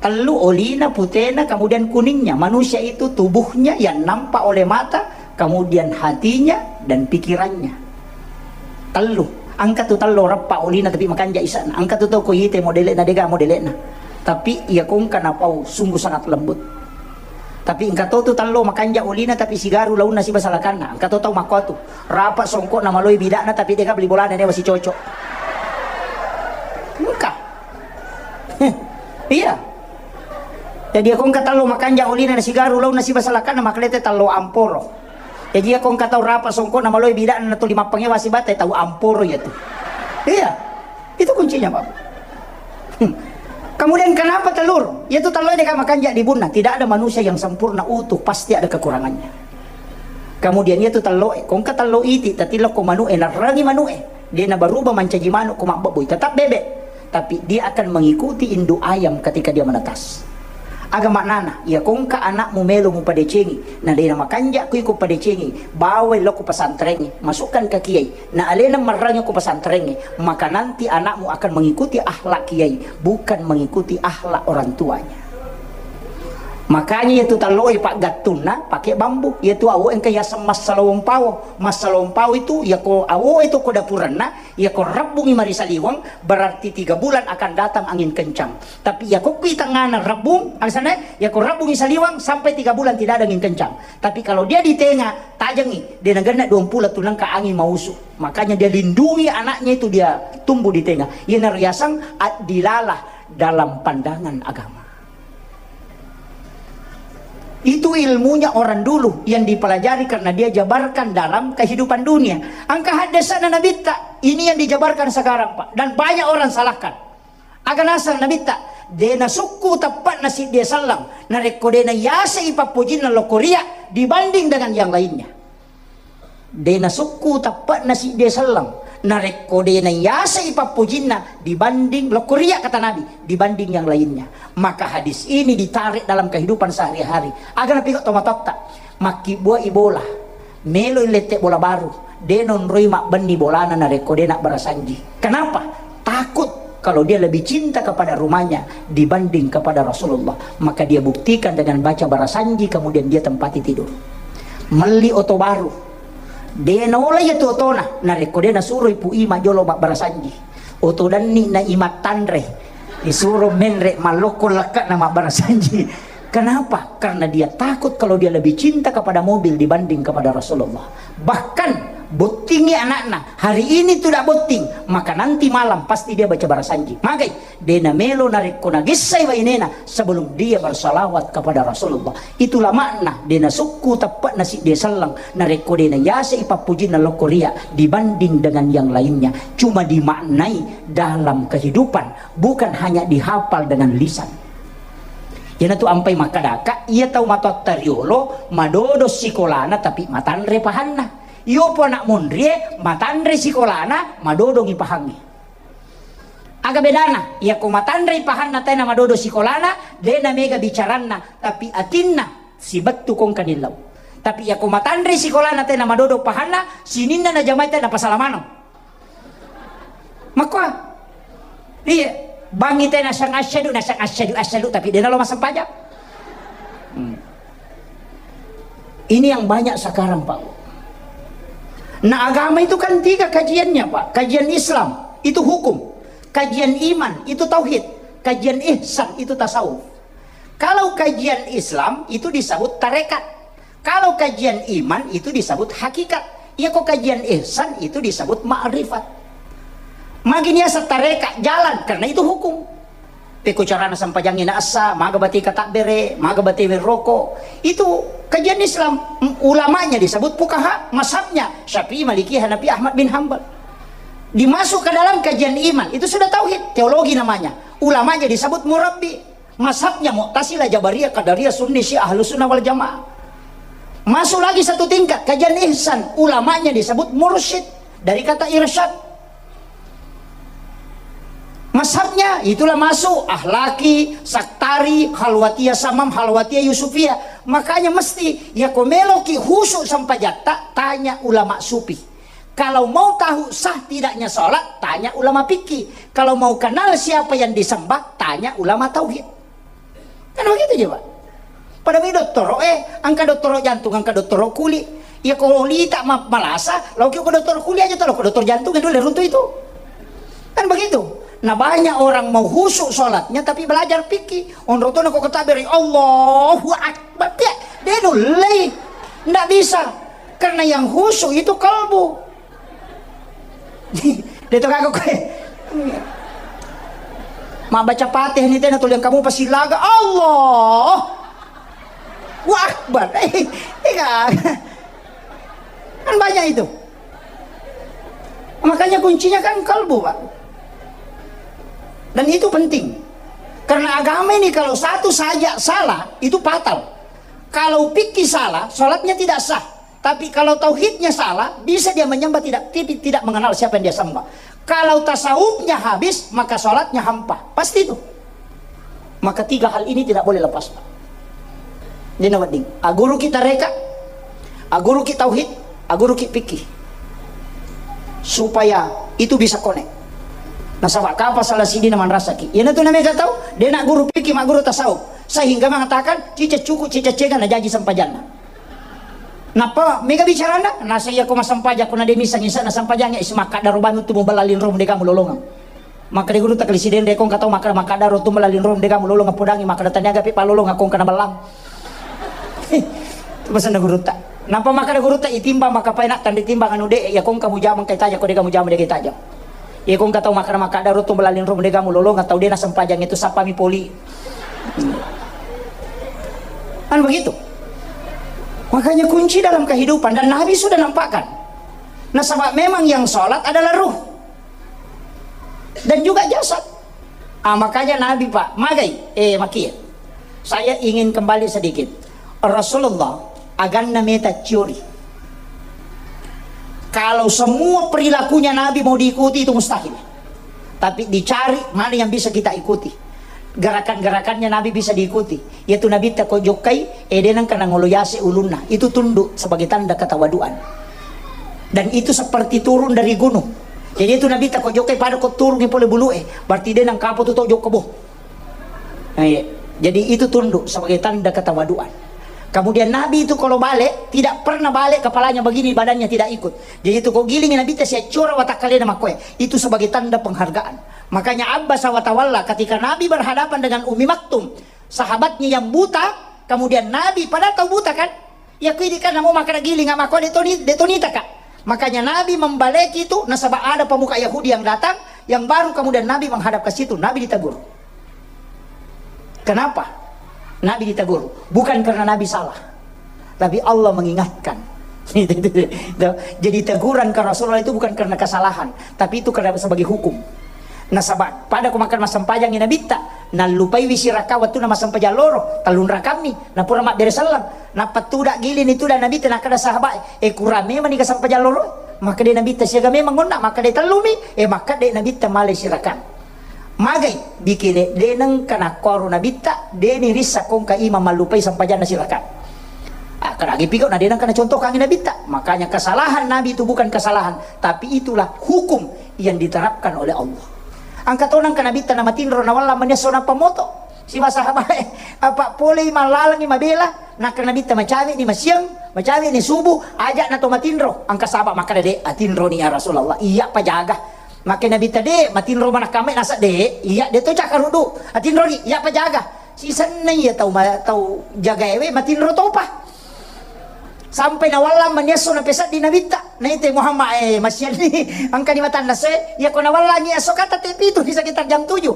Tellu, olina, putena, kemudian kuningnya. Manusia itu tubuhnya yang nampak oleh mata, kemudian hatinya dan pikirannya. Tellu. Engka tu tello reppa olina tapi makanja isana. Engka tu tau ko ite modele'na dega modele'na. Tapi iya kongka napau sungguh sangat lembut. Tapi engka to tu tello makanja olina tapi sigaru launna siba salakanna. Engka to tau makko tu. Rapa songkokna maloi bidakna tapi dega beli bolana newa si cocok. Engka. Heh, iya. Jadi, iya kongka tello makanja olina na sigaru launna siba salakanna makalete tello amporo. Jadi, iya kongka tau rapa songkokna maloi bidakna na tuli mappangewa sibatai tau amporo iya tu. Iya. Itu kuncinya, Pak. Hmm. Kemudian kenapa telur? Iya tu tello deka makanja di bunna. Tidak ada manusia yang sempurna utuh, pasti ada kekurangannya. Kemudian iya tu tello e, kongka tello iti, tatilokko manu e, narrangi manu e. Dia na berubah mancaji manuk ko mabbebbui, tetap bebek. Tapi dia akan mengikuti induk ayam ketika dia menetas. Aga maknana? Iya kongka anakmu melo mupadecengi, na dena makanja ku iko padecengi, bawai lo ku pesantrengnge, masukkan ke kiai, na alena marrangi ku pesantrengnge, maka nanti anakmu akan mengikuti akhlak kiai, bukan mengikuti akhlak orang tuanya. Makanya iya tu talloe paggattunna pake bambu, iya tu awo engka yaseng massalawong pawo. Massalawong pawo itu iya ko awo itu ko dapuranna, iya ko rabbungi marisaliwang, berarti tiga bulan akan datang angin kencang. Tapi iya ko kui tengana rabbung, alasannya iya ko rabbungi saliwang sampai tiga bulan tidak ada angin kencang. Tapi kalau dia di tengah, tajengi, dia nagenna dua puluh tu nengka angin mausu. Makanya dia lindungi anaknya itu, dia tumbuh di tengah. Iya nariasang addilalah dalam pandangan agama. Itu ilmunya orang dulu yang dipelajari karena dia jabarkan dalam kehidupan dunia. Angka hadesana Nabitta, ini yang dijabarkan sekarang, Pak. Dan banyak orang salahkan. Aga naseng Nabitta, dena sukku teppa'na sidde selleng, narekko dena yase ipappojinna lokkoria dibanding dengan yang lainnya. Dena sukku teppe'na sidde selleng, narekko dena yaseng ipappojinna dibanding lokkoria, kata Nabi, dibanding yang lainnya. Maka hadis ini ditarik dalam kehidupan sehari-hari. Aga napigau tomatoatta, makkibbuai bola, melo lette bola baru, de nonroi mabbenni bolana narekko de nabbarasanji. Kenapa? Takut kalau dia lebih cinta kepada rumahnya dibanding kepada Rasulullah, maka dia buktikan dengan baca barasanji, kemudian dia tempati tidur. Melli oto baru, de naola iya tu otona, narekko de nasuroi Pu Ima jolo mabbarasanji. Oto danni na Ima tanre, disuro menre mallokko lekka na mabbarasanji. Kenapa? Karena dia takut kalau dia lebih cinta kepada mobil dibanding kepada Rasulullah. Bahkan bottingi anakna, hari ini tidak botting, maka nanti malam pasti dia baca barasanji. Magai, de namelo narekko nagessai wainena sebelum dia bersalawat kepada Rasulullah. Itulah makna de nasukku teppe'na sidde selleng, narekko de nayase ipappujinna lokkoria dibanding dengan yang lainnya. Cuma dimaknai dalam kehidupan, bukan hanya dihafal dengan lisan. Iyanatu ampai makkadaka, iya tau matoatta riolo madodo sikolana tapi matanre pahanna. Iyopo anak monrie matanre sikolana, madodongi pahangnge. Aga bedana? Iyako matanre pahanna tae na madodo sikolana, de na mega bicaranna, tapi atinna sibettu kongka nillau. Tapi iyako matanre sikolana tae na madodo pahanna, sininna najamai tae na pasala maneng. Makkoa. Iya. Bangi te nasang asyhadu, nasang asyhadu, asyhadu, tapi de nalo massempajang. Hmm. Ini yang banyak sekarang, Pak. Nah, agama itu kan tiga kajiannya, Pak. Kajian Islam itu hukum, kajian iman itu tauhid, kajian ihsan itu tasawuf. Kalau kajian Islam itu disebut tarekat. Kalau kajian iman itu disebut hakikat. Iya ko kajian ihsan itu disebut ma'rifat. Magi niaseng tarekat jalan karena itu hukum. Pekko carana sempajangnge na essa, maga bate katabbere, maga bate werroko. Itu kajian Islam. M-, ulamanya disebut fukaha, mazhabnya Syafi'i, Maliki, Hanafi, Ahmad bin Hambal. Dimasuk ke dalam kajian iman, itu sudah tauhid, teologi namanya. Ulamanya disebut murabbi. Mazhabnya Mu'tazilah, Jabariyah, Qadariyah, Sunni, Syiah, Ahlus Sunnah wal Jamaah. Masuk lagi satu tingkat, kajian ihsan, ulamanya disebut mursyid, dari kata irsyad. Mazhabnya itulah masuk Ahlaki, Saktari, Khalwatiyah Samam, Khalwatiyah Yusufiyah. Makanya mesti, ya ko meloki khusyuk sempajatta, tanya ulama sufi. Kalau mau tahu sah tidaknya sholat, tanya ulama fikih. Kalau mau kenal siapa yang disembah, tanya ulama tauhid. Kan begitu, coba. Pada mi dottoro, eh, angka dottoro jantung, angka dottoro kuli. Ya, kalau lita ma-, malasa, lo ke dottoro kuli aja, lo ke dottoro jantung, itu le runtuh itu. Kan begitu. Nah, banyak orang mau khusyuk sholatnya, tapi belajar fikih. Onro tu nak kata beri Allahu Akbar, dia, dia dulai. Ndak bisa. Karena yang khusyuk itu kalbu. Deto gaga koe. Mabbaca Fatihah ni tena tuliang kamu pasti laga. Allah. Wa Akbar. Eh, eh, kan. Kan banyak itu. Makanya kuncinya kan kalbu, Pak. Dan itu penting. Karena agama ini kalau satu saja salah, itu fatal. Kalau fikih salah, sholatnya tidak sah. Tapi kalau tauhidnya salah, bisa dia menyembah tidak, tidak, tidak mengenal siapa yang dia sembah. Kalau tasawufnya habis, maka sholatnya hampa. Pasti itu. Maka tiga hal ini tidak boleh lepas, Pak. Dena wedding. Aguruki tareka, aguruki tauhid, aguruki fikih. Supaya itu bisa connect. Nasaba kapang salah sidina manrasaki. Iyanatu namega tau, dena guru fikih, magguru tasawuf. Sehingga mengatakan, cica cuku, cica cega najaji sempajanna. Nappa mega bicarana, nasa iya ko massempajang ko na de misseng isa na sempajangnge, is makkadaro banu tu muballa linro mudega mulolongeng. Makkeda gurutta kali sidende ko engka tau makkeda, makkadaro tu muballa linro mudega mulolongeng, podangi makkeda taniaga pi palolongeng ko engka na ballang. Itu pesanna gurutta. Nappa makkeda gurutta, itimbang maka paina tandi timbang anu de, iya ko engka mujama engka itajang, ko dega mujama dega itajang. Iya ko engka tau makkeda, makkadaro tu muballa linro mudega mulolongeng, tau de na sempajang itu sappami poli. Kan begitu. Makanya kunci dalam kehidupan, dan Nabi sudah nampakkan. Nasaba memang yang sholat adalah ruh dan juga jasad. Ah, makanya Nabi, Pak, magai, eh, makia. Saya ingin kembali sedikit. Rasulullah, aganna meta ciori. Kalau semua perilakunya Nabi mau diikuti, itu mustahil. Tapi dicari mana yang bisa kita ikuti. Gerakan-gerakannya Nabi bisa diikuti. Yaitu Nabitta ko jokkai, eh, de nengka nangolo yase ulunna. Itu tunduk sebagai tanda ketawaduan. Dan itu seperti turun dari gunung. Jadi itu Nabitta ko jokkai pada ko turungi pole bulu e. Berarti de nengka apa tu tau jokka boh. Nah, iya. Jadi itu tunduk sebagai tanda ketawaduan. Kemudian Nabi itu kalau balik, tidak pernah balik kepalanya begini, badannya tidak ikut. Jadi itu ko giling Nabitta siaccora watakkalena makkoe. Itu sebagai tanda penghargaan. Makanya Abbas wa tawalla ketika Nabi berhadapan dengan Ummi Maktum, sahabatnya yang buta, kemudian Nabi, padahal tau buta kan? Ya, kui di kan mau makan giling, makkoe de toni, de tonita ka. Makanya Nabi membaleki itu, nasaba ada pemuka Yahudi yang datang, yang baru kemudian Nabi menghadap ke situ, Nabi ditegur. Kenapa Nabi ditegur? Bukan karena Nabi salah, tapi Allah mengingatkan. Jadi teguran ke Rasulullah itu bukan karena kesalahan, tapi itu karena sebagai hukum. Nasaba pada ko makkeda massempajang i Nabitta, nallupaiwi sirakka wettunna massempajang loro, tellung rakammi, napura mabbere selleng, nappa tuda giling itu da Nabitta, nakkeda sahabat, eh, kurang memang ni kasempajang loro, makkeda Nabitta siaga memang onna, makkeda tellumi, eh, makkeda Nabitta male sirakka. Magai bikine de nengka nakkoro Nabitta, de ni rissa kongka imang mallupai sempajanna sirakka. Ah, karagi piko na de nengka nacontohkangi Nabitta. Makanya kesalahan Nabi itu bukan kesalahan, tapi itulah hukum yang diterapkan oleh Allah. Engka to nengka Nabitta namatinro nawalla manesso nappa moto. Siba sahabae, apa polei mallalengi mabela, naka Nabitta macawe ni masiang, macawe ni subuh, aja na to matinro. Engka sahabat makkeda, de, atinro ni ya Rasulullah. Iya pajaga. Makke Nabitta, de, matinro manakkamai nasa de, iya de to cakkarudu. Atinro ni, iya pajaga. Sisenna iya tau ma-, tau jagaewe matinro topa. Sampai nawallang maniesso napeseddi Nabitta. Naite Muhammad, eh, masianni engkani matanna se, iya ko nawallangi esso kata te pitu di sekitar jam tujuh.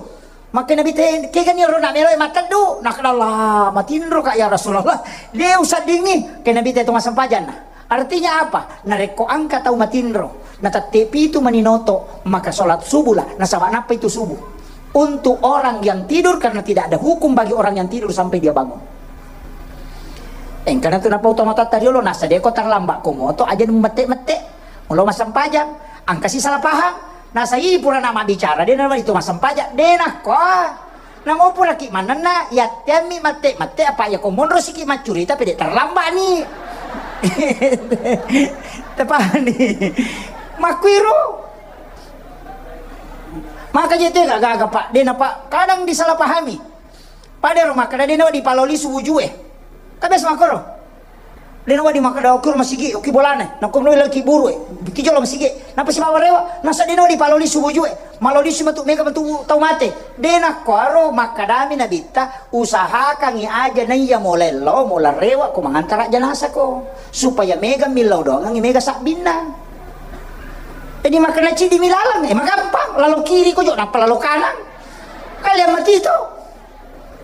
Makke Nabitta, kegani ro na melo mateddu? Nakkeda, Allah, matinro ka ya Rasulullah. De usaddingi. Ke Nabitta itu masempajanna. Artinya apa? Narekko engka tau matinro, natette pitu maninoto, maka sholat subuhlah, nasaba nappa itu subuh. Untuk orang yang tidur karena tidak ada hukum bagi orang yang tidur sampai dia bangun. Engkana tu napau tomatoatta riolo, nasa deko terlambat ko moto aja mette-mette. Mulo massempajang, engka si salah paham. Nasa i pura nama bicara, de nama itu massempajang, de nakko. Namo puraki manenna, yatteammi mette-mette, apa ya ko monro siki maccurita pede terlambat ni. Tepahani. Makkuiro. Maka je tega gaga, Pak. De na, Pak, kadang disalahpahami. Pada ro makkeda de na dipaloli subuh jue. Kan biasa makkoro. De na wedding makkeda okiro masigi, oki bolana. Nakko no lagi buru e. Bukti jolo masigi. Napa si mawarewa? Nasa de na dipaloli subuh jue. Maloli si matu mega matu tau mate. De nakko aro makkedami Nabitta, usahakangi aja naiya molello, mola rewa ko mangantara jenazah ko. Supaya mega millau doangangi mega sabbinna. Jadi makkeda cidi milalang, eh, magampang, lalo kiri ko jo, nappa lalo kanan. Kalian mati itu.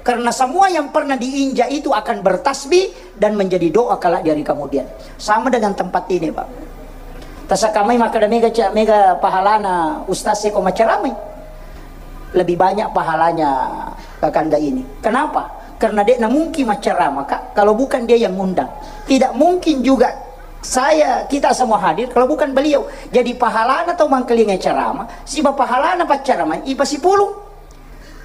Karena semua yang pernah diinjak itu akan bertasbih dan menjadi doa kelak di hari kemudian. Sama dengan tempat ini, Pak. Tasakamai makkeda mega ca-, mega pahalana ustaz seko maceramai. Lebih banyak pahalanya kakanda ini. Kenapa? Karena dia mungkin maceramah, Kak, kalau bukan dia yang ngundang. Tidak mungkin juga saya, kita semua hadir kalau bukan beliau. Jadi pahalana tau mangkalinga ceramah, siba pahalana pacceramai ipasipulung.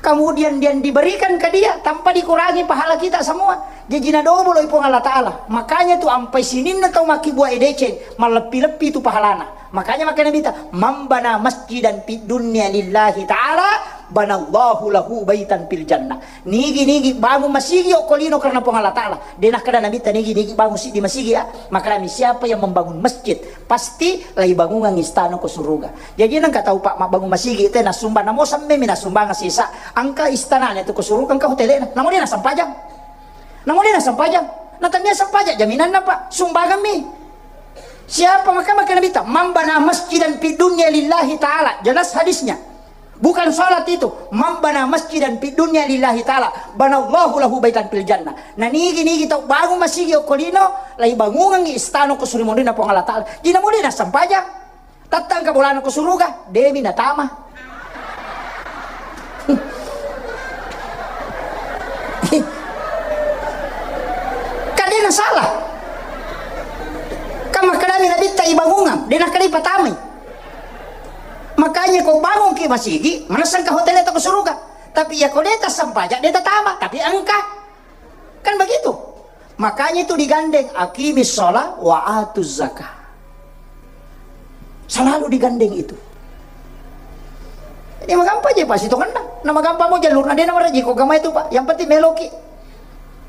Kemudian dia diberikan ke dia tanpa dikurangi pahala kita semua. Jadi na dobolo i Puang Allah Ta'ala. Makanya tu ampai sininna tau makkibua e deceng, malleppi-leppi tu pahalana. Makanya makkeda Nabitta, "Man bana masjidan fid dunya lillahi ta'ala, banallahu lahu baitan fil jannah." Nigi-nigi bangun masigi okko lino karena Puang Allah Ta'ala. De nakkeda Nabitta, "Nigi-nigi bangun siddi masigi ya." Makkedami, "Siapa yang membangun masjid, pasti laibangungang istana ko suruga." Jadi nengka tau, Pak, mabbangun masigi te nasumbang, namo semmemi nasumbang sisa, engka istanana tu ko suruga, engka hotelena. Namo de nasempajang. Namo de nasempajang. Na tania sempajang jaminanna, Pak. Sumbangan mi. Siapa maka maka Nabitta, "Man bana masjidan fid dunya lillahi ta'ala." Jelas hadisnya. Bukan salat itu. "Man bana masjidan fid dunya lillahi ta'ala, banallahu lahu baitan fil jannah." Na nigi-nigi tau bangun masigi okko lino, laibangungangi istana ko suri monrinna Puang Allah Ta'ala. Jadi namo de nasempajang. Tattangka bolana ko suruga, demi natama. Kan de nasalah. Kan makkedami Nabitta ibangungang, de nakkeda ipatamai. Makanya ko bangunki masigi, manessangka hotel to ko suruga. Tapi ya ko de tassempajang, de tatama, tapi engka. Kan begitu. Makanya itu digandeng, "Aqimis shalah wa atuz zakah." Selalu digandeng itu. Jadi magampang je pasti tongenna. Na magampang mo jalurna, de na maraji ko agama itu, Pak. Yang penting meloki.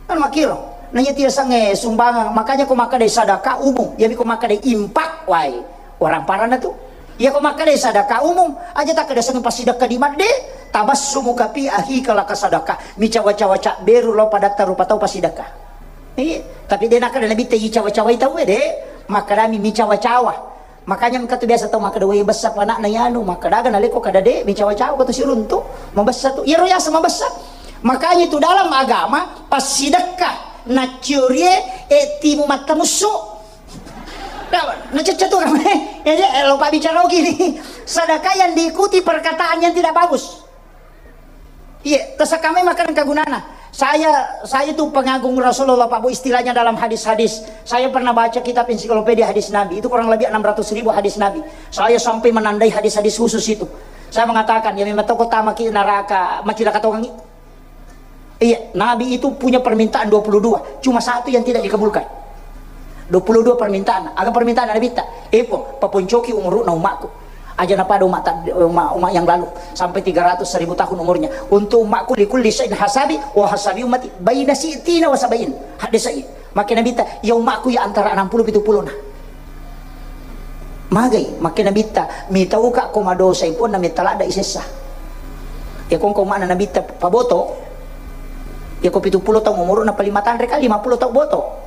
Kan makkiro. Nanya tiga sange sumbangan, makanya ko makkeda sedekah umum, jadi ko makkeda infak, wai. Orang parana tu. Iya ko makkeda sedekah umum, aja takkeda seng passidekka di madde, tabassumuka fi akhika laka sadaqah. Micawa-cawa cabberu lao padatta rupa tau passidekka. Iya, tapi de nakkeda Nabitta icawa-cawai tau e, de. Makkedami micawa-cawa. Makanya engka tu biasa tau makkeda, "Wei, bessa panakna ianu." Makkeda aga naleko kada de, micawa-cawa ko tu siruntu. Mabessa tu. Iyaro yaseng mabessa. Makanya itu dalam agama passidekka naciorie e timu mattamussu. Nah, nacecce tu kami. Ya, ya, eh, lupa bicara gini. Sedekah yang diikuti perkataan yang tidak bagus. Iya, terus kami makan kegunana. Saya, saya itu pengagum Rasulullah, Pak Bu, istilahnya dalam hadis-hadis. Saya pernah baca kitab ensiklopedia hadis Nabi. Itu kurang lebih enam ratus ribu hadis Nabi. Saya sampai menandai hadis-hadis khusus itu. Saya mengatakan, ya memang toko tamaki neraka, macilaka tongangi. Iya, Nabi itu punya permintaan dua puluh dua, cuma satu yang tidak dikabulkan. Dua puluh dua permintaan. Aga permintaan Nabitta? Epo, paponcoki umuruna umakku. Aja napada umat, umat, umat yang lalu sampai tiga ratus seribu tahun umurnya. Untuk umakku, likulli syai'in hasabi, wa hasabi ummati baina si'tina wa sabain. Hadis sahih. Makkeda Nabitta, ya umakku ya antara enam puluh pitu puluh na. Magai, makkeda Nabitta, mitauka ko madosai Puang na metta ladda isessa. Ya kongko makna Nabitta paboto, ya ko pitu puluh taung umuru na paling matanre kali lima puluh tau boto.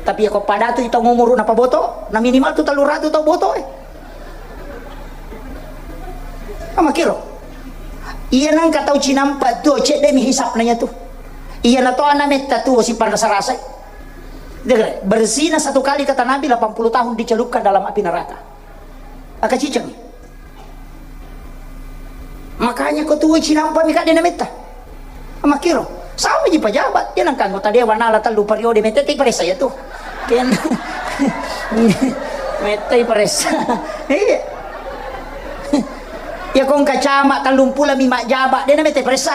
Tapi ya ko padatu taung umuru na paboto, na minimal tu tellu ratu tau boto eh. Amakiro. Iya nangka tau cinampa tuo cedde mi hisap nanya tu. Iya na to ana metta tuo si parasa-rasai. Dengar, berzina satu kali kata Nabi delapan puluh tahun dicelupkan dalam api neraka. Aka ciceng. Makanya ko tuo cinampa mi kadde na metta. Amakiro. Sama ji pejabat. Ya nangka anggota dewan ala tellu periode metta ti paresa ya tu. Ken. Metta paresa. Iya. Ya kongka cama tellung pula mi majaba de na metta paresa.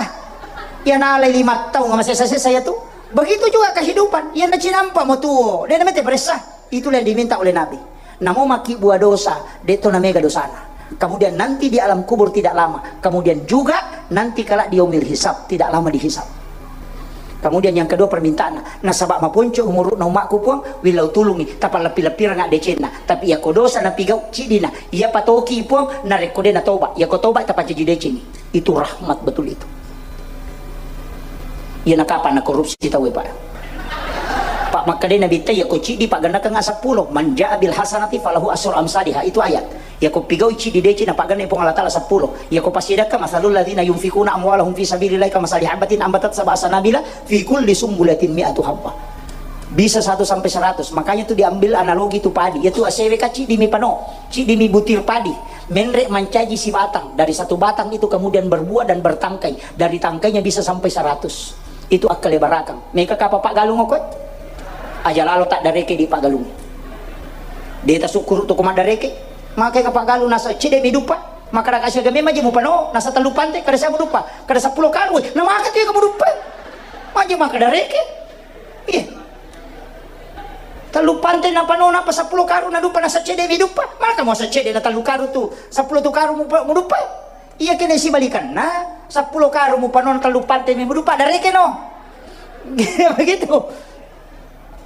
Ya nalai lima taung masesa-sesa ya tu. Begitu juga kehidupan. Iya na cinampa mo tuo, de na metta paresa. Itulah yang diminta oleh Nabi. Namo makkibua dosa, de to na mega dosana. Kemudian nanti di alam kubur tidak lama. Kemudian juga nanti kala di yaumil hisab, tidak lama dihisab. Kemudian yang kedua permintaan, nasaba maponco umuruna umakku Puang, willau tulungi, tapalleppi-leppirang addecenna. Tapi ya ko dosa napigau cidina, iya patoki Puang, narekko de natoba, ya ko toba tapancaji decengi. Itu rahmat betul itu. Iya na kapang na korupsi tau e, Pak. Pak, makkeda Nabitta, iya ko ciddi paggannakeng seppulo, "Man jaa bil hasanati falahu asyru amsaliha." Itu ayat. Iya ko pigaui ciddi deceng na pagganna Puang Allah Taala seppulo. Iya ko passidekka, "Masalul ladzina yunfikuna amwalahum fi sabilillahi kamasali habbatin ambatat sab'a sanabila fi kulli sumbulatin mi'atu habbah." Bisa satu sampai seratus. Makanya tu diambil analogi tu padi. Iya tu asewe ka ciddi mi pano, ciddi mi butir padi. Menre mancaji sibatang. Dari satu batang itu kemudian berbuah dan bertangkai. Dari tangkainya bisa sampai seratus. Itu akkalebarakang. Meka kapa paggalung okko? Aja lalo taddareke di paggalung. De tasukkuru tu ko maddareke. Maka ka paggalung nasa cedde mi dupa. Makkeda, "Kasiaga memang je mupano, nasa tellu pante, kada siaga muduppa, kada seppulo karung, na maka tu iya muduppa." Maje makkeda, "Reke." Iya. Tellu pante napano, napa seppulo karung naduppa, nasa cede mi duppa. Maka mau sacede na tellu karung tu, seppulo tu karung mupa-, muduppa. Iya kene sibalikanna, seppulo karung mupano, tellu pante mi muduppa, ada reke no. Begitu.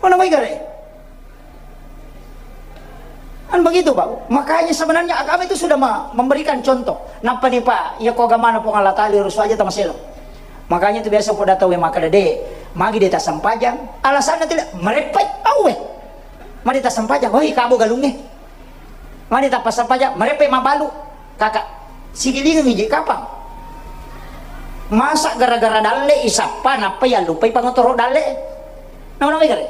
Mana mai gare? Kan begitu, Pak. Makanya sebenarnya agama itu sudah ma-, memberikan contoh. Napa nih, Pak? Ya, ko agamana Puang Allah Ta'ala, harus aja tamaselo. Makanya itu biasa pada tahu yang makan dede, magi dia tak sempajang. Alasannya tidak, merepet, tahu, eh. Mari tak sempajang, oh, kamu galungnya. Mari tak pas sempajang, merepet mabalu. Kakak, sigilingan iji kapang. Masa gara-gara dalle isappa, nappa yallupai pangotoro dalle? Nama-nama gare?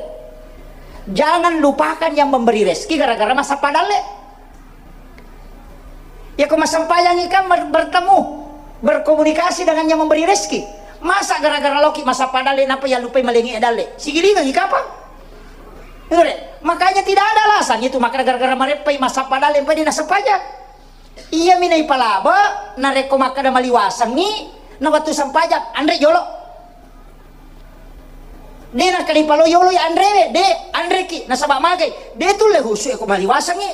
Jangan lupakan yang memberi rezeki gara-gara massappa dalle. Ya, ko massempajang ikan ber-, bertemu, berkomunikasi dengan yang memberi rezeki. Masa gara-gara loki massappa dalle, napa yallupai malengi dalle? Sigilingan i kapang. Dengar, makanya tidak ada alasan itu, maka gara-gara mareppai massappa dalle, pai di nasempajang. Iya mi naipalaba, narekko makkeda maliwasengngi, na wettu sempajang, anre jolo. De nakkeda ipalo yolo ya anrewe, de, anreki, nasaba magai, de tulle husu e ko maliwasengngi.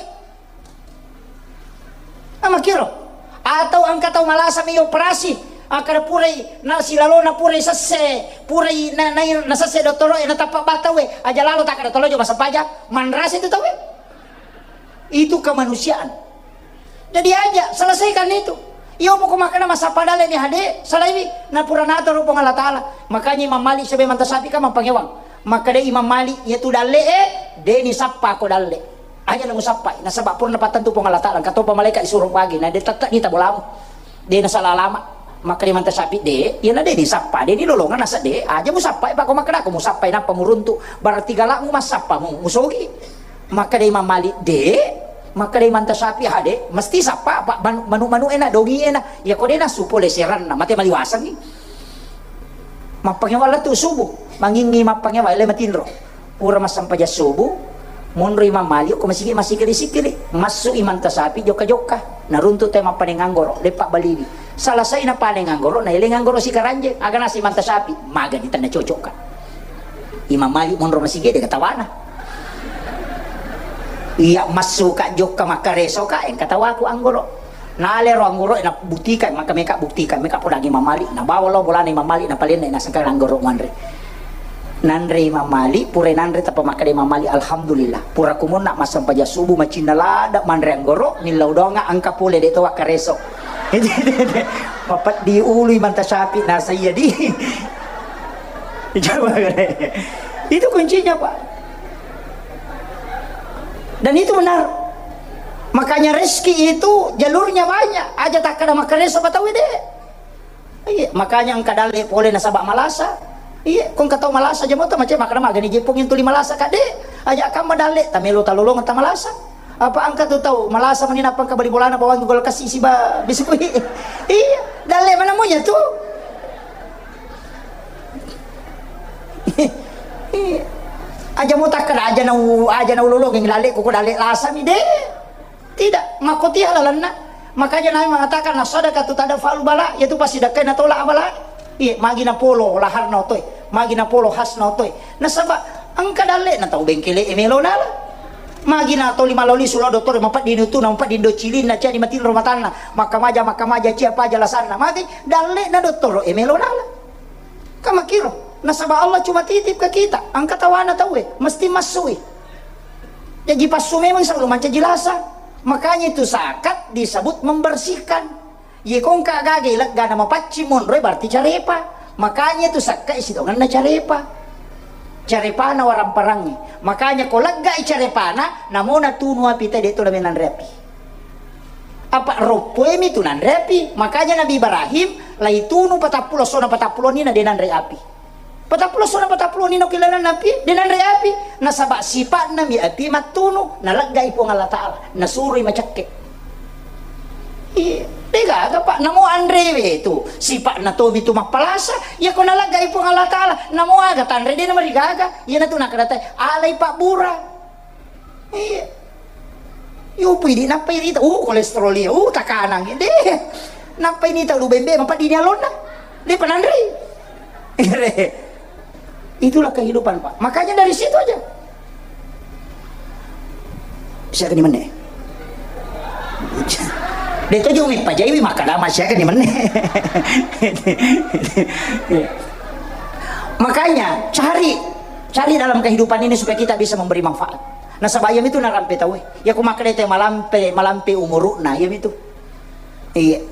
Amakiro, atau engka tau malasa mi operasi, akkeda purai na silalona purai sesse, purai na, na, nasesse dottoro e, natappa batau e, aja lalo takkeda tolo jo massempajang, manrasa itu tau e. Itu kemanusiaan. Jadi aja selesaikan itu. Iyo, poko makkeda massappa dalle ni hade, salaiwi, na pura natoro Puang Allah Ta'ala. Makanya Imam Malik sebagai mantasapi kan mampangewang. Makkeda Imam Malik, iya tu dalle e, de ni sappa ko dalle. Aja na musappai, nasaba pura napattentu Puang Allah Ta'ala, engka topa malaika isuro pagi, na de tette ni tabolamu. De nasala alama. Makkeda mantasapi de, iya na de ni sappa, de ni lolongan nasa de, aja musappai, pa ko makkeda ko musappai nappa muruntu, berarti galakmu massappa mu, musogi. Makkeda Imam Malik, "De." Makkeda Imam Tasyafi'i, "Ha, de, mesti sappa, apa, manu-, manu-, manu ena, dongi ena. Ya, ko de nasu pole seranna, mate maliwasengi." Mappangewa lettu subuh, mangingi mappangewa, ele matinro. Pura massempajang subuh, monro Imam Malik, ko masigi-, masikili-sikili. Massu Imam Tasyafi'i jokka-jokka. Naruntu te mappaneng anggoro, leppa baliwi. Salasai napaneng anggoro, naeleng anggoro sikaranjeng. Aga nasi Imam Tasyafi'i, magani tenna cocokka. Imam Malik monro masigi de katawana. Iya massuka jokka makkaresoka, engka tawaku anggoro. Nalero anggoro, na buktikan, maka meka buktikan, meka podangi Imam Malik. Nabawa lo bolana Imam Malik, napalenna, nasengka anggoro manre. Nanre Imam Malik, pura nanre tappa makkeda Imam Malik, "Alhamdulillah. Pura kumonna massempajang subuh, macinna lada manre anggoro, millau doanga engka pole de to wakkareso." Mapeddi ulu Imam Tasyafi'i, nasaiya di. Coba, itu kuncinya, Pak. Dan itu benar. Makanya rezeki itu jalurnya banyak. Aja takkada makkareso patau de. Iya, makanya engka dalle pole nasaba malasa. Iya, ko engka tau malasa jamo ta mace makkada magani jepung yang tuli malasa kade. Aja kamma dalle, tamelo talolong ta malasa. Apa engka tu tau malasa mani nappa engka bali bolana bawang gol kasi siba biskuit. Iya, dalle mana munya tu. Iya. Aja mo takkada aja nau, aja nau lolong yang dalle, koko dalle lasa mi de. Tidak, makkotiha lalenna. Makanya Nabi mengatakan, "As-sadaqatu tadfa'ul bala," yaitu pasti dakkai natolak bala. Iya, magi napolo laharna otoe, magi napolo hasna otoe. Nasaba engka dalle na tau bengkele e melo nala. Magi na toli maloli sula dottore, mapaddini utuna, mapaddini do cilinna, cani matinro matanna, makkamaja, makkamaja, cia paja lasanna. Magi dalle na dottoro e melo nala. Kamakiro, nasaba Allah cuma titip ke kita, engka tawana tauwe, mesti massui. Jaji passu memang selalu mancaji lasa. Makanya itu zakat disebut membersihkan. Ye ko engka gaga legga na mapaccing monroe berarti carepa. Makanya itu sakka isi tongenna carepa. Carepana waramparangngi. Makanya ko legga i carepana, namona tunu api tadi itu lebih nanre api. Apa roppoemi tu nanre api. Makanya Nabi Ibrahim laitunu patappulo sona patappulo ni na de nanre api. Patappulo sona patappulo ni no kilalan api, de nanre api. Nasaba sipatna mi api mattunu, naleggai Puang Allah Ta'ala, nasurui macakke. Iya, de gaga, Pak, namo anrewe tu, sipatna tomi tu mappalasa. Ya ko naleggai Puang Allah Ta'ala, namo aga tanre de namarigaga. Iya natu nakadatai, alai pabbura. Iya. Yupu idi nappai rita, uh, kolesterol iya, uh, takanang. Deh, nappai nita ulu bembe, mapa dini alonna. Deh, penanri. Itulah kehidupan, Pak. Makanya dari situ aja. Siaga ni menne. Deh, tojo mi pajaiwi makkadama siaga ni menne. Makanya cari, cari dalam kehidupan ini supaya kita bisa memberi manfaat. Nasaba iya mitu narampe tauwe. Iya ko makkeda te malampe, malampe umuru'na, iya mitu. Iya.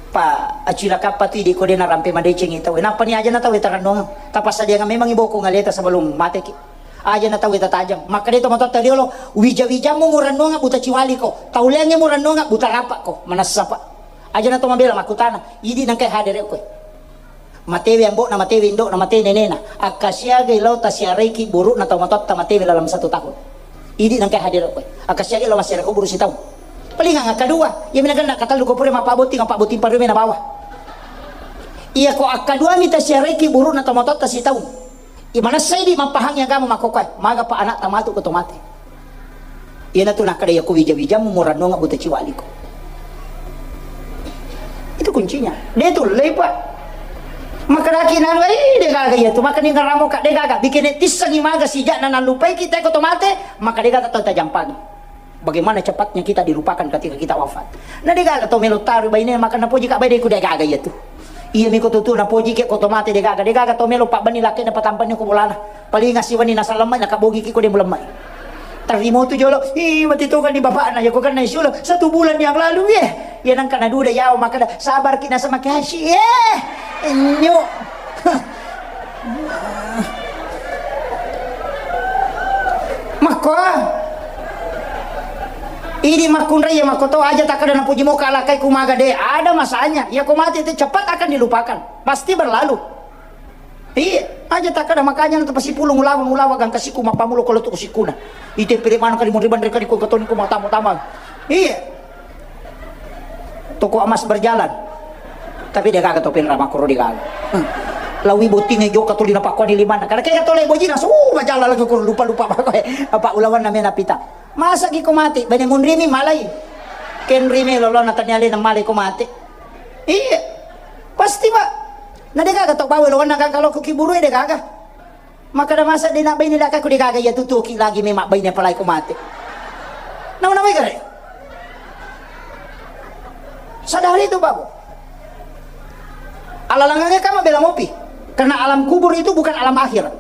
Pa, acilaka pa tu idi ko de narampe madecengi tauwe. Nappa ni aja na tauwe tarannuang. Tapassadiang memang iboko ngaleta sebelum mateki. Aja na tauwe tatajang. Makkeda to matotta riolo, wija-wijammu murannuang buta ciwali ko. Tauleangnge murannuang buta rapa ko. Manassa pa. Aja na to mabela makkutana. Idi nangkai hadere koe. Matewe ambo'na, matewe indo'na, mate nenena. Akkasiagai lao tasiaraiki buru'na tau matotta matewe dalam satu tahun. Idi nangkai hadere koe. Akkasiagai lao massiara kuburu sitaung. Palingang akkadua, iya mina genna katellu ko pura mappabotting, mappabotting parume na bawa. Iya ko akkaduami tasiaraiki buru'na tau matotta sitaung. I manessa idi mappahangi agama makkokkoe, maga pa ana'ta matu ko to mate. Iyanatu nakkeda, iya ko wija-wijamu murannonga buta ciwaliko. Itu kuncinya. De tullei, Pak. Makkedaki nanu, eh, de gaga iya tu. Makkeda ngaramo ka de gaga. Bikene tissengi maga sija'na nallupaiki te ko to mate, maka de gaga tau tajampangi. Bagaimana cepatnya kita dilupakan ketika kita wafat. Na de gaga to melo taru baine, maka napoji ka baine ku de gaga iya tu. Iya miko tutu napoji ke ko to mate de gaga. De gaga to melo pabbenni lakkena patampani ko bolana. Paling asi wani nasalemmai, nakabogi ki ko de mulemmai. Tarimo tu jolo, ih, mati toga ni bapakna, ya ko kan naisula satu bulan yang lalu, ye. Ya nangka naduda yawa, makkeda, sabar ki nasa makasi, ye. Nyo. Makko. Ini makkunrai ya makko to aja takkeda napuji mo kalakai kumaga de. Ada masanya. Ya ko mati itu cepat akan dilupakan. Pasti berlalu. Iya, aja takkeda makanya natu pasipulung ulawa, ulawa gangka siku mappamulo ko lotu sikuna. Ite pire manu kali munri banre kali ko katoni ko matama-tama. Iya. Toko emas berjalan. Tapi de gaga to penra makoro de gaga. Hmm. Lawi botting e joka tuli napakkoni limanna. Kada kega tole bojina su majalan lagi ko lupa-lupa apa ulawan namena pita. Masa ki ko mati, bene munrimi malai. Kenrimi lolona tania lena malai ko mati. Iya. Pasti, Pak. Na de gaga to bawa lawanna gaga lo ko kiburu de gaga. Makkeda masa de nabbaine laka ko de gaga iya tutuki lagi memang baine palai ko mati. Nama-nama gare. Sadari itu, Pak. Alalangannya kamu bela mopi. Karena alam kubur itu bukan alam akhirat.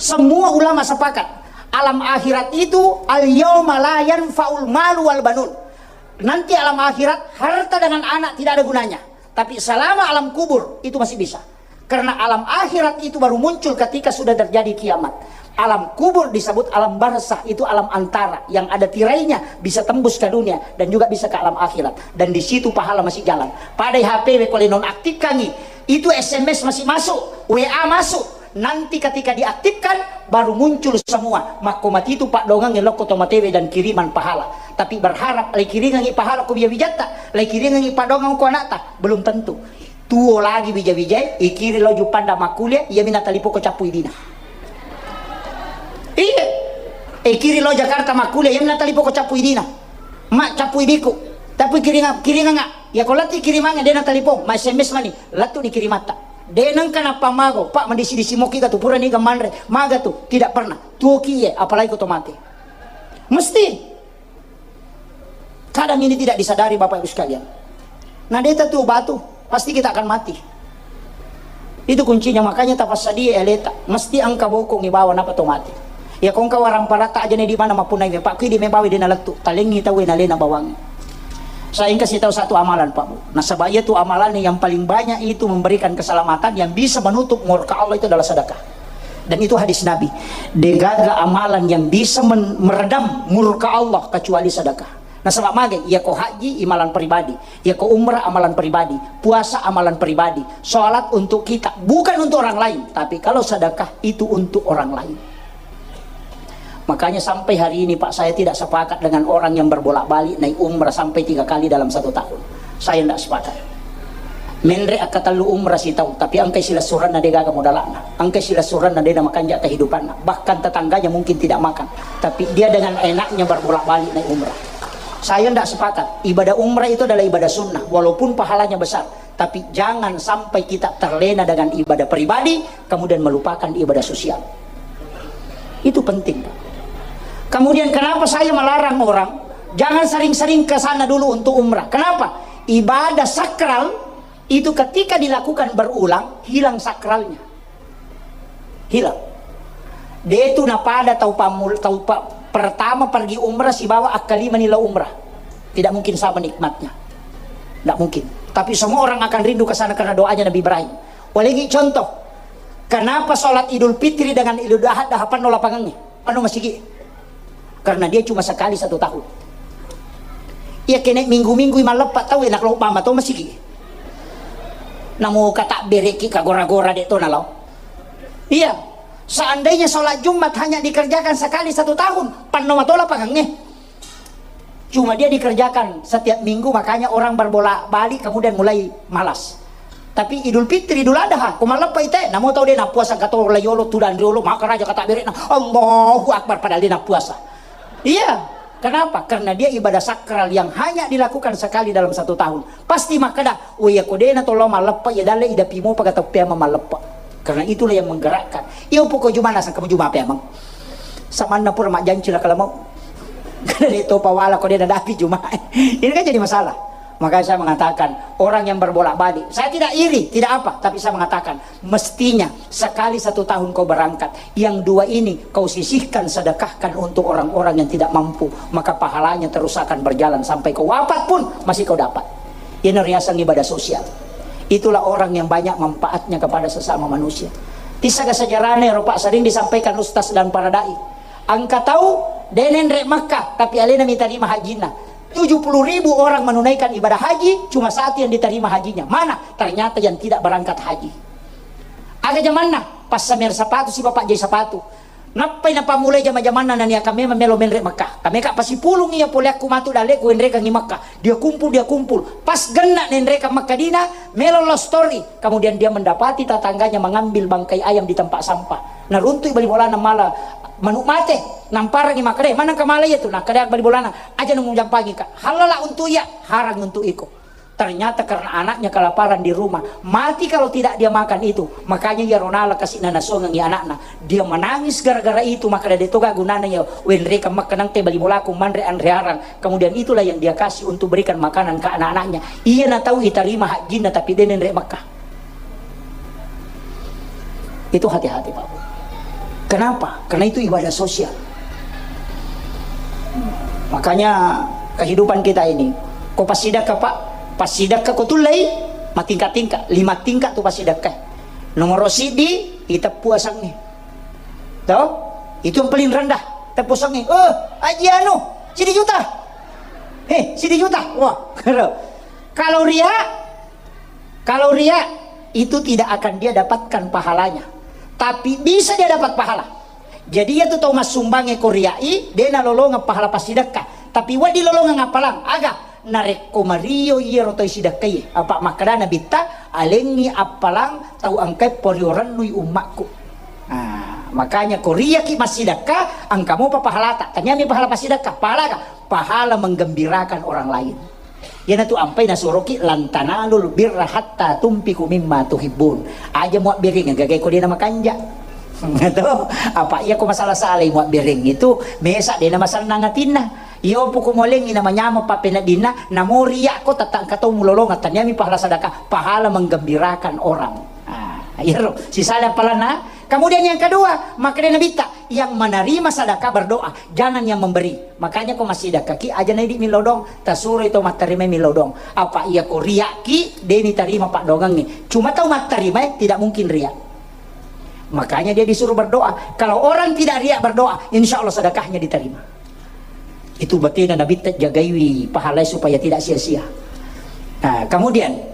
Semua ulama sepakat, alam akhirat itu al yauma la yanfa'ul malu wal banun. Nanti alam akhirat harta dengan anak tidak ada gunanya. Tapi selama alam kubur itu masih bisa. Karena alam akhirat itu baru muncul ketika sudah terjadi kiamat. Alam kubur disebut alam barzah, itu alam antara yang ada tirainya, bisa tembus ke dunia dan juga bisa ke alam akhirat. Dan di situ pahala masih jalan. Pada H P W kalau nonaktifkangi, itu S M S masih masuk, W A masuk. Nanti ketika diaktifkan, baru muncul semua. Makko matitu paddongang lokko to matewe dan kiriman pahala. Tapi berharap lai kiringangi pahala ko bija-bijatta, lai kiringangi paddongang ko anakta, belum tentu. Tuo lagi bija-bijai, ikiri lo jupanda makkulia, iya mina talipo ko cappu idina. Iya. Ikiri lo Jakarta makkulia, iya mina talipo ko cappu idina. Mak, cappu idiku. Tapi kiringa, kiringa nga. Ya ko lati kirimangnge dena talipo, ma S M S mani, latu ni kirimatta. De nengka nappa mago, Pak, madisi-disi moki ga tu pura ni ga manre, maga tu, tidak pernah. Tuoki ye, apalagi ko to mate. Mesti. Kadang ini tidak disadari Bapak Ibu sekalian. Nah, deta tu batu, pasti kita akan mati. Itu kuncinya, makanya tapassadia eleta. Mesti engka bokong ibawa napa to mati. Ya kongka warang parata aja ne di mana mapunai me Pak, kui di me bawi dena lettu. Talengi tawe nalena bawang. Saya engka sitau satu amalan Pak Bu. Nasaba iya tu amalan yang paling banyak itu memberikan keselamatan, yang bisa menutup murka Allah itu adalah sedekah. Dan itu hadis Nabi. Degaga amalan yang bisa men- meredam murka Allah kecuali sedekah. Nasaba mage, iya ko haji, imalan pribadi. Iya ko umrah, amalan pribadi. Puasa, amalan pribadi. Sholat untuk kita, bukan untuk orang lain. Tapi kalau sedekah, itu untuk orang lain. Makanya sampai hari ini, Pak, saya tidak sepakat dengan orang yang berbolak-balik naik umrah sampai tiga kali dalam satu tahun. Saya tidak sepakat. Menre akkatellu umrah sitau, tapi engkai silessurenna degaga modalakna. Engkai silessurenna dena makanja kehidupanna. Bahkan tetangganya mungkin tidak makan. Tapi dia dengan enaknya berbolak-balik naik umrah. Saya ndak sepakat. Ibadah umrah itu adalah ibadah sunnah, walaupun pahalanya besar. Tapi jangan sampai kita terlena dengan ibadah pribadi, kemudian melupakan ibadah sosial. Itu penting, Pak. Kemudian kenapa saya melarang orang, jangan sering-sering ke sana dulu untuk umrah. Kenapa? Ibadah sakral itu ketika dilakukan berulang, hilang sakralnya. Hilang. De tu napada tau pammul-, tau pa-, pertama pergi umrah sibawa akkalimani lao umrah. Tidak mungkin sama nikmatnya. Tidak mungkin. Tapi semua orang akan rindu ke sana karena doanya Nabi Ibrahim. Walengi contoh. Kenapa sholat Idul Fitri dengan Idul Adha dahapan no lapangannya? Anu masigi. Karena dia cuma sekali satu tahun. Iya, kene minggu-minggu malleppa tau, enak lo mama to masigi. Namo kata bereki ka gora-gora de to nalo. Iya, seandainya sholat Jumat hanya dikerjakan sekali satu tahun, panno matola pagangnge. Cuma dia dikerjakan setiap minggu, makanya orang berbolak-balik kemudian mulai malas. Tapi Idul Fitri, Idul Adha, ko malleppa ite, namo tau de nappuasa kato layolo, tudang riolo, maka raja kata berekna, Allahu Akbar, padahal dia nappuasa. Iya, kenapa? Karena dia ibadah sakral yang hanya dilakukan sekali dalam satu tahun. Pasti makkeda, "Oh iya, ko dena tollo malleppa, iya dalle idapi mo paga tau peameng malleppa." Karena itulah yang menggerakkan. Iya, pokok juma nasang kamu juma peameng. Samanna pura majjanci la kalamau. Karena dia topa wala ko dena dapi juma. Ini kan jadi masalah. Makanya saya mengatakan, orang yang berbolak-balik, saya tidak iri, tidak apa, tapi saya mengatakan, mestinya sekali satu tahun kau berangkat, yang dua ini kau sisihkan, sedekahkan untuk orang-orang yang tidak mampu, maka pahalanya terus akan berjalan sampai kau wafat pun masih kau dapat. Ini riasang ibadah sosial. Itulah orang yang banyak manfaatnya kepada sesama manusia. Tisaga sejarahnya, Pak, sering disampaikan ustaz dan para dai. Engka tau de nenre Makkah, tapi alena mitarima hajinna. Tujuh puluh ribu orang menunaikan ibadah haji, cuma satu yang diterima hajinya. Mana? Ternyata yang tidak berangkat haji. Aga jamanna, passamer sapatu si bapak jai sapatu. Nappai napammulai jama-jamanna naniaka memang melo menre Makkah. Kameka pasipulung iya pole aku matu dale ku enrekangi Makkah. Dia kumpul, dia kumpul. Pas genna nenreka Makkah dina, melo love story. Kemudian dia mendapati tetangganya mengambil bangkai ayam di tempat sampah. Naruntui bali bolana mala manuk mate. Namparangi makkeda, "Manengka mala iya tu?" Nakkeda bali bolana, "Aja nujampangi ka. Halala untuk iya, harang untuk iko." Ternyata karena anaknya kelaparan di rumah, mati kalau tidak dia makan itu. Makanya iya ronala kasih nana songengi anakna. Dia menangis gara-gara itu, maka dia toga gunana ya wenreka Makkah nangke bali bolaku manre anre arang. Kemudian itulah yang dia kasih untuk berikan makanan ke anak-anaknya. Iya na tahu itarima hajinna tapi denen re Makkah. Itu hati-hati, Pak. Kenapa? Karena itu ibadah sosial. Makanya kehidupan kita ini, ko pasidakka, Pak, pasidakka ko tullei, matingka-tingka, lima tingka tu pasidakka. Nomor sidi, iteppu asangnge. Toh? Itu yang paling rendah, teppu asangnge. Oh, aji anu, sidi juta. Heh, sidi juta. Wah, kalau ria, kalau ria itu tidak akan dia dapatkan pahalanya. Tapi bisa dia dapat pahala. Jadi iya tu tau massumbangnge ko riai, de nalolongeng pahala passidekka. Tapi wedding lolongeng appalang, aga? Narekko mario iyaro tau sidekkae, apa makkedana Nabitta, alengngi appalang tau engkae porio rennui ummakku. Nah, makanya ko riaki massidekka, engka mopa pahalata. Taniami pahala passidekka, pahala aga? Pahala menggembirakan orang lain. Iyanatu ampai nasuroki, "Lan tanalul birra hatta tumpiku mimma tuhibbun." Aja muabbereng gagai ko dena makanja. Apa iya ko masalah salai muabbereng itu, mesa dena masannang atinna. Iyo puku molengi namanyameng pappeneddinna, namori yakko tatangka tau mulolongeng, taniami pahala sadaka, pahala menggembirakan orang. Ah, iyaro sisala appalanna. Kemudian yang kedua, makkedai Nabitta, yang menerima sadaka berdoa, jangan yang memberi. Makanya ko massidakkaki, aja naidi millau doang, tasuroi to mattarima millau doang. Apa iya ko riakki, deni tarima paddoangengnge. Cuma tau mattarimae tidak mungkin riak. Makanya dia disuruh berdoa. Kalau orang tidak riak berdoa, insya Allah sedekahnya diterima. Itu batena Nabitta jagaiwi pahalai supaya tidak sia-sia. Nah, kemudian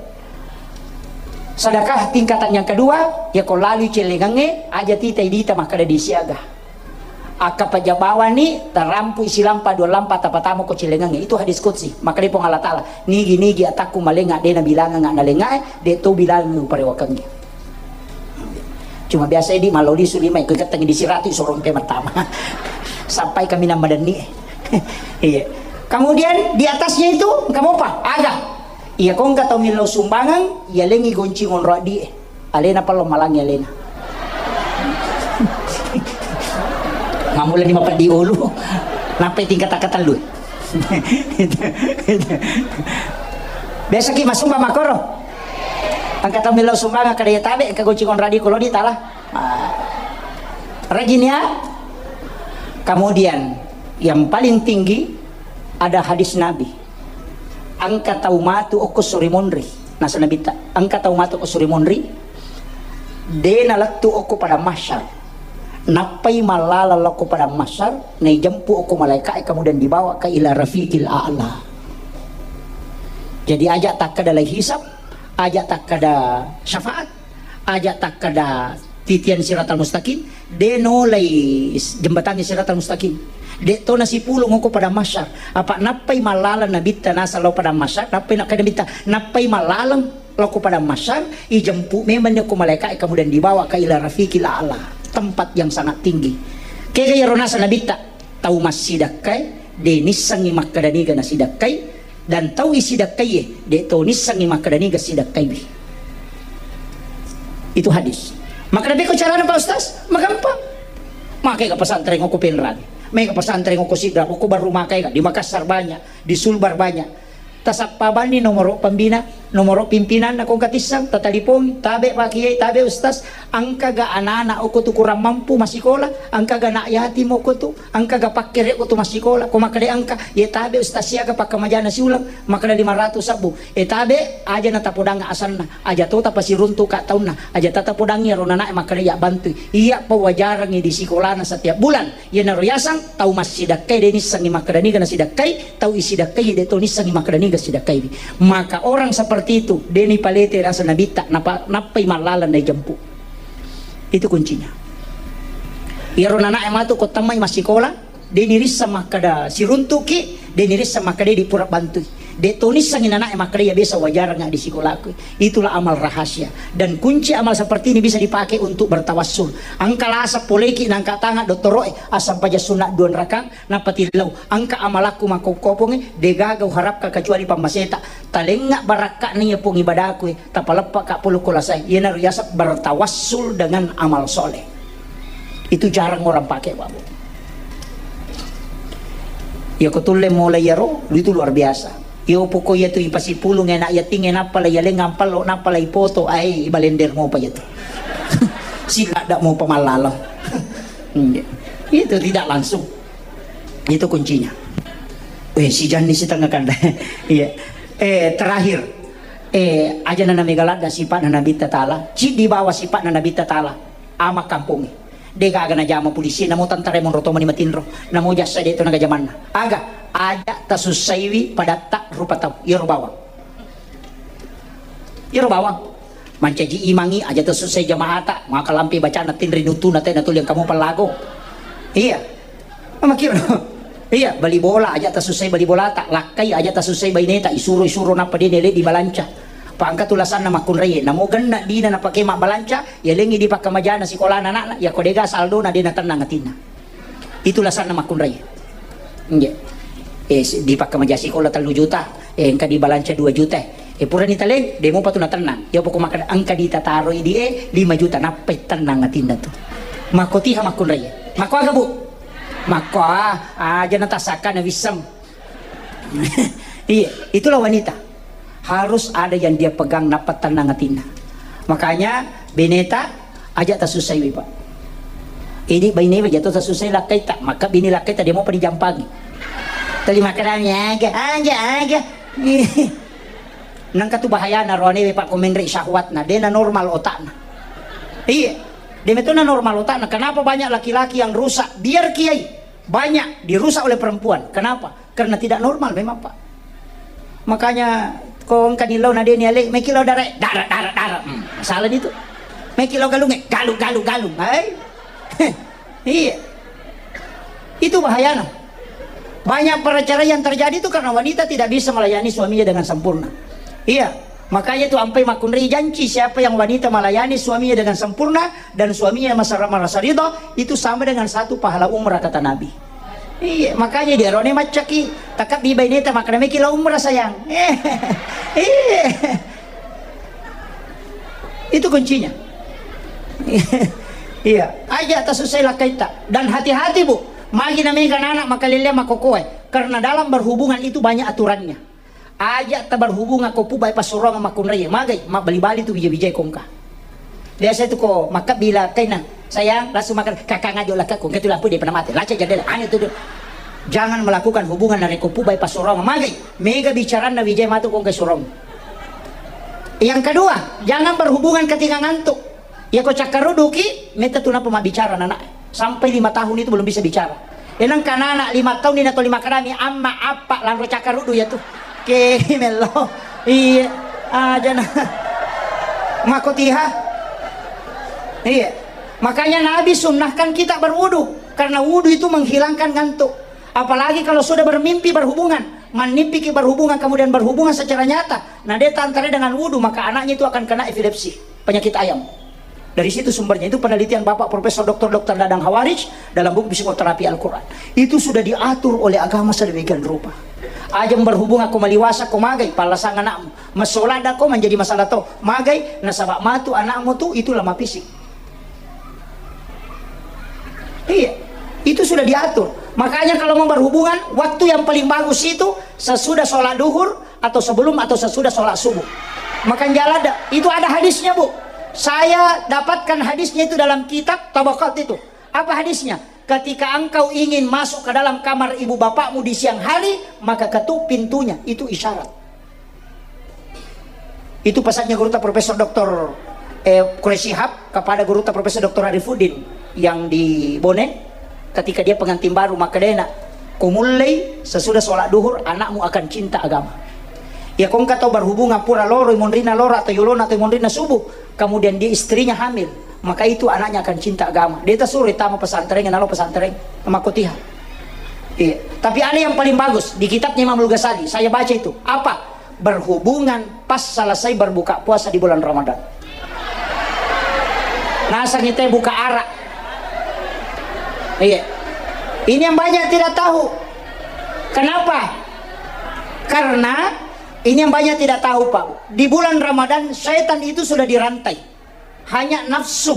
sedekah tingkatan yang kedua, ya ko lalui celengangnge, aja tita idita makkeda disiaga. Akka paja bawani, tarampu silampa dua lampa tapatama ko celengangnge. Itu hadis qudsi. Makkeda Puang Allah Ta'ala, "Nigi-nigi atakku malenga, de nabilangang nalengae, de to bilangang uparewakengnge." Cuma biasa di mallo lisu lima ikut keteng di siratu sorong pe matama. Sampai kami nang madenni. Iya. Kemudian di atasnya itu engka mopa, aga. Iya ko engka tau millau sumbangan, iya lengi gonci ngonro addi e. Alena pallo malangi alena. Mamula ni mapeddi ulu. Nappai tingkat katellu. Biasa ki masumba makoro. Engka tau millau sumbangan kada iya tabe, engka gonci ngonro addi ko lodi tala. Ah. Rajin ya. Kemudian yang paling tinggi ada hadis Nabi. Engka tau matu okko suri monri. Nasa Nabitta, engka tau matu okko suri monri. De nalettu okko padang mahsyar. Nappai mallaleng lokko padang mahsyar, naijempu okko malaika e, kemudian dibawa ke ila rafiqil a'la. Jadi aja takkeda lai hisab, aja takkeda syafaat, aja takkeda titian siratal mustaqim, de nolai s-, jembatangnge siratal mustaqim. De to nasipulung okko padang mahsyar. Apa nappai mallaleng Nabitta nasa lao padang mahsyar, nappai nakkeda Nabitta, nappai mallaleng lokko padang mahsyar, ijempu memang ni okko malaika e, kemudian dibawa ke ila rafiqil a'la, tempat yang sangat tinggi. Kega iyaro nasa Nabitta, tau massidakkae de nissengngi makkeda niga nasidakkai, dan tau isidakkaie de to nissengngi makkeda niga sidakkaiwi. Itu hadis. Makkeda, "Beko carana, Pak Ustaz?" Magampang. Makkeda pesantren okko Penrang, maega pesantren okko Sidrap, okko Barru Maka ega, di Makassar banyak, di Sulbar banyak. Tasappa banni nomoro pembina, nomoro pimpinanna ko engka tisseng, tatalipongi, "Tabe Pak Kiai, tabe Ustaz, engkaga anak-anak okko tu kurang mampu massikola, engkaga anak yatim okko tu, engkaga pakkere okko tu massikola?" Ko makkeda engka, "Ye tabe Ustaz, siaga pakkamajana siuleng?" Makkeda, "Lima ratus sebbu." "E tabe, aja natapodang asenna, aja to tapasiruntu ka taunna, aja tatapodangi aro nana'e makkeda iya bantui, iya pawajarangi di sikolana setiap bulan." Iyanaro yaseng tau massidakkai, de nissengngi makkeda niga nasidakkai, tau isidakkai de to nissengngi makkeda niga sidakkaiwi. Maka orang seperti itu de nipalete nasa Nabitta, napa-, nappai mallaleng naijempu. Itu kuncinya. Iyaro nana'e matu ko tammai massikola, de nirisseng makkeda siruntuki, de nirisseng makkeda di pura bantui. De to nissengngi nana'e makkeda iya biasa wajarang di sikolaku. Itulah amal rahasia. Dan kunci amal seperti ini bisa dipakai untuk bertawassul. Engka lasa poleki nangka tanga dottoro'e, assampajang sunna dua rakang, nappa tillau. Engka amalakku makkokkopongnge, de gaga uharapka kecuali pammaseta. Talengnga barakka'na iya pong ibadaku e, tapaleppa ka polo ko lasai. Iyanaro yaseng bertawassul dengan amal soleh. Itu jarang orang pakai, Pak Bu. Iya ko tulle mulai iyaro, itu luar biasa. Iyo poko iya tu ipasipulung anak yatingnge, nappa la iyaleng ampallo, nappa la ipoto, ai ibalender mopa iya tu. Siladda mopa mallaleng. Iya. Itu tidak langsung. Itu kuncinya. Eh, si Janni sitengah kanda. Iya. Eh, terakhir. Eh, aja na namega ladda sipa'na Nabitta Ta'ala. Ciddi bawa sipa'na Nabitta Ta'ala. Ama kampongnge. De gaga najama polisi, namo tentara monro tomani matinro, namo jasa de to naga jamanna. Aga, aja tasussaiwi padatta rupa tau. Iyaro bawang. Iyaro bawang. Mancaji imangi, aja tasussai jamaata, maka lampe bacana tinri nutuna tena tuli engka mo pallago. Iya. Makiro. Iya, bali bola, aja tasussai bali bolata, lakkai aja tasussai baineta, isuro-isuro nappa de nele di balanca. Pa engka tu lasanna makkunraie, namo genna dina napake mabbalanca, yalengi di pakkamajana sikolana anakna, yako dega saldona de natennang atinna. Itu lasanna makkunraie. Nggih. Eh, si-, di pakkamaja sikola tellu juta, eh, engka di balanca dua juta. Eh, purani taleng, de mopa tu natennang. Ya pokok makkeda engka ditataroi di e lima juta, nappai tennang atinna tu. Makkotiha makkunraie. Makko aga, Bu? Makko, ah, aja natasakka nawisseng. Iya, itulah wanita. Harus ada yang dia pegang, nappa tennang atinna. Makanya, beneta, aja tasussaiwi, Pak. Ini baine jatuh tasussai lakkaita, maka bini lakkaita dia mau pada jampangi. Terima kasih, aga, aga, aga. Nangka tu bahayana roanewe, Pak, ko menre syahwatna, dena normal otakna. Iya, dena metona normal otakna. Kenapa banyak laki-laki yang rusak? Biar kiai banyak dirusak oleh perempuan. Kenapa? Karena tidak normal memang, Pak. Makanya ko engka ni lao na deni ale, meki lao dare, dara, dara, dara. Hmm, salah itu. Meki lao galunge, galu, galu, galu. Hai. Iya. Itu bahayana. Banyak perceraian terjadi itu karena wanita tidak bisa melayani suaminya dengan sempurna. Iya. Makanya itu ampai makkunrai janci, siapa yang wanita melayani suaminya dengan sempurna dan suaminya merasa, merasa ridha, itu sama dengan satu pahala umrah, kata Nabi. Iya, makanya dia rone maccaki, takabbi baineta, makana meki la umrah, sayang. Iya. Itu kuncinya. Iya, aja' tasussai lakkaitta. Dan hati-hati, Bu. Magi na mega anak makalelea makokoe. Karena dalam berhubungan itu banyak aturannya. Aja' taberhubungan ko pubai passurongeng makkunraie. Magai, mabbali-bali tu bija-bijai ko engka. Biasa tu ko makkabbi lakkainna, "Sayang, langsung makan." "Kakang aja lakkaku, engka tu lampu dia pernah mati." Laca jendela, anu tu dia. Jangan melakukan hubungan narekko pubai passurongeng. Magai, mega bicaranna bijai matu ko engka surong. Yang kedua, jangan berhubungan ketika ngantuk. Iya ko cakkarudduki, metta tu nappa mabbicara anak. Sampai lima tahun itu belum bisa bicara. Enang kanana lima tahun ini atau lima kadami, amma, appa, lanro cakkaruddu ya tu. Ke mello. Iya. Aja na. Makotiha. Iya. Makanya Nabi sunnahkan kita berwudu karena wudu itu menghilangkan ngantuk. Apalagi kalau sudah bermimpi berhubungan, mannippiki berhubungan kemudian berhubungan secara nyata, nah dia tantare dengan wudu, maka anaknya itu akan kena epilepsi, penyakit ayam. Dari situ sumbernya, itu penelitian Bapak Profesor Doktor Doktor Dadang Hawarij dalam buku Psikoterapi Al-Quran. Itu sudah diatur oleh agama sedemikian rupa. Aja' berhubung akko maliwasa ko magai, pallasang anakmu. Masola dako menjadi masalah to. Magai, nasaba matu anakmu tu itu lemah fisik. Iya, itu sudah diatur. Makanya kalau mau berhubungan, waktu yang paling bagus itu sesudah sholat duhur atau sebelum atau sesudah sholat subuh. Makan jalan ada, itu ada hadisnya, Bu. Saya dapatkan hadisnya itu dalam kitab Tabaqat itu. Apa hadisnya? Ketika engkau ingin masuk ke dalam kamar ibu bapakmu di siang hari, maka ketuk pintunya. Itu isyarat. Itu pesannya Gurutta Profesor Doktor, eh, Quraish Shihab kepada Gurutta Profesor Doktor Arifuddin yang di Bone, ketika dia pengantin baru, makkedana, "Ko mullei sesudah sholat duhur, anakmu akan cinta agama." Ya, ko engka tau berhubungan pura loro monrina loro atau yolona atau monrina subuh, kemudian dia istrinya hamil, maka itu anaknya akan cinta agama. Dia tak suruh tama pesantren, nalo pesantren, makotiha. Iya. Tapi ada yang paling bagus di kitabnya Imamul Ghazali, saya baca itu. Apa? Berhubungan pas selesai berbuka puasa di bulan Ramadan. Nasang itu buka arak. Iya. Ini yang banyak tidak tahu. Kenapa? Karena ini yang banyak tidak tahu, Pak. Di bulan Ramadan, setan itu sudah dirantai. Hanya nafsu.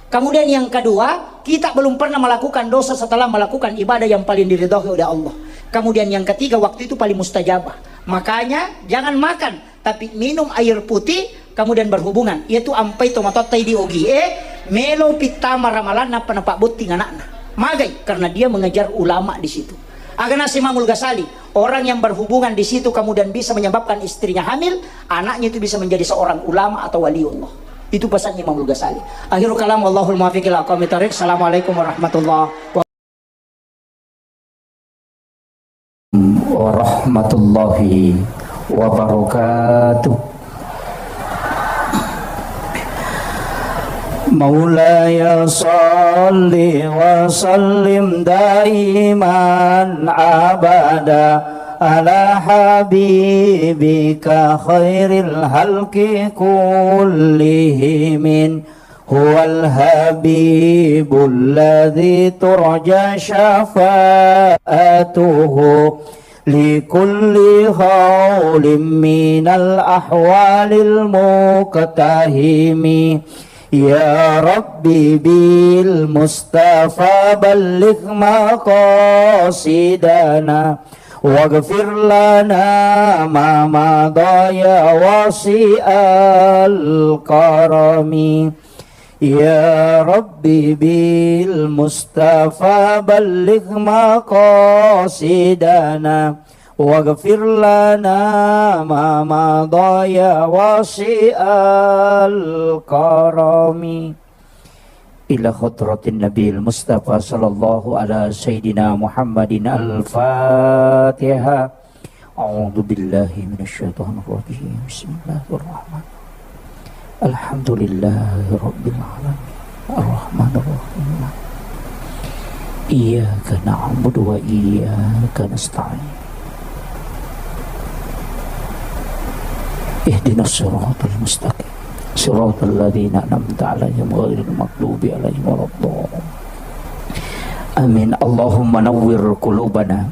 Kemudian yang kedua, kita belum pernah melakukan dosa setelah melakukan ibadah yang paling diridhoi oleh Allah. Kemudian yang ketiga, waktu itu paling mustajabah. Makanya jangan makan, tapi minum air putih, kemudian berhubungan. Itu ampai tomatoattai di ogi. Eh, melo pittama ramalan nappa napabbotting anakna. Magai, karena dia mengejar ulama di situ. Agana si Imamul Ghazali, orang yang berhubungan di situ kemudian bisa menyebabkan istrinya hamil, anaknya itu bisa menjadi seorang ulama atau waliullah. Itu pesannya Imamul Ghazali. Akhirul kalam, wallahul muwaffiq ila aqwamit thariq. Assalamualaikum warahmatullahi wabarakatuh. Warahmatullahi wabarakatuh. مولاي صل وسلم دائما أبدا على حبيبك خير الخلق كلهم. هو الحبيب الذي ترجى شفاعته لكل هول من الأهوال مقتحم. يا رب بالمصطفى بلغ مقاصدنا واغفر لنا ما مضى يا واسع الكرم. يا رب بالمصطفى بلغ مقاصدنا واغفر لنا ما مضى يا واسع الكرم. إلى حضرة النبي المصطفى صلى الله على سيدنا محمد الفاتحة. أعوذ بالله من الشيطان الرجيم. بسم الله الرحمن الرحيم. الحمد لله رب العالمين. الرحمن الرحيم. إياك نعبد وإياك نستعين. اهدنا الصراط المستقيم. صراط الذين أنعمت عليهم غير المغضوب عليهم ولا الضالين. Amin. Allahumma nawwir qulubana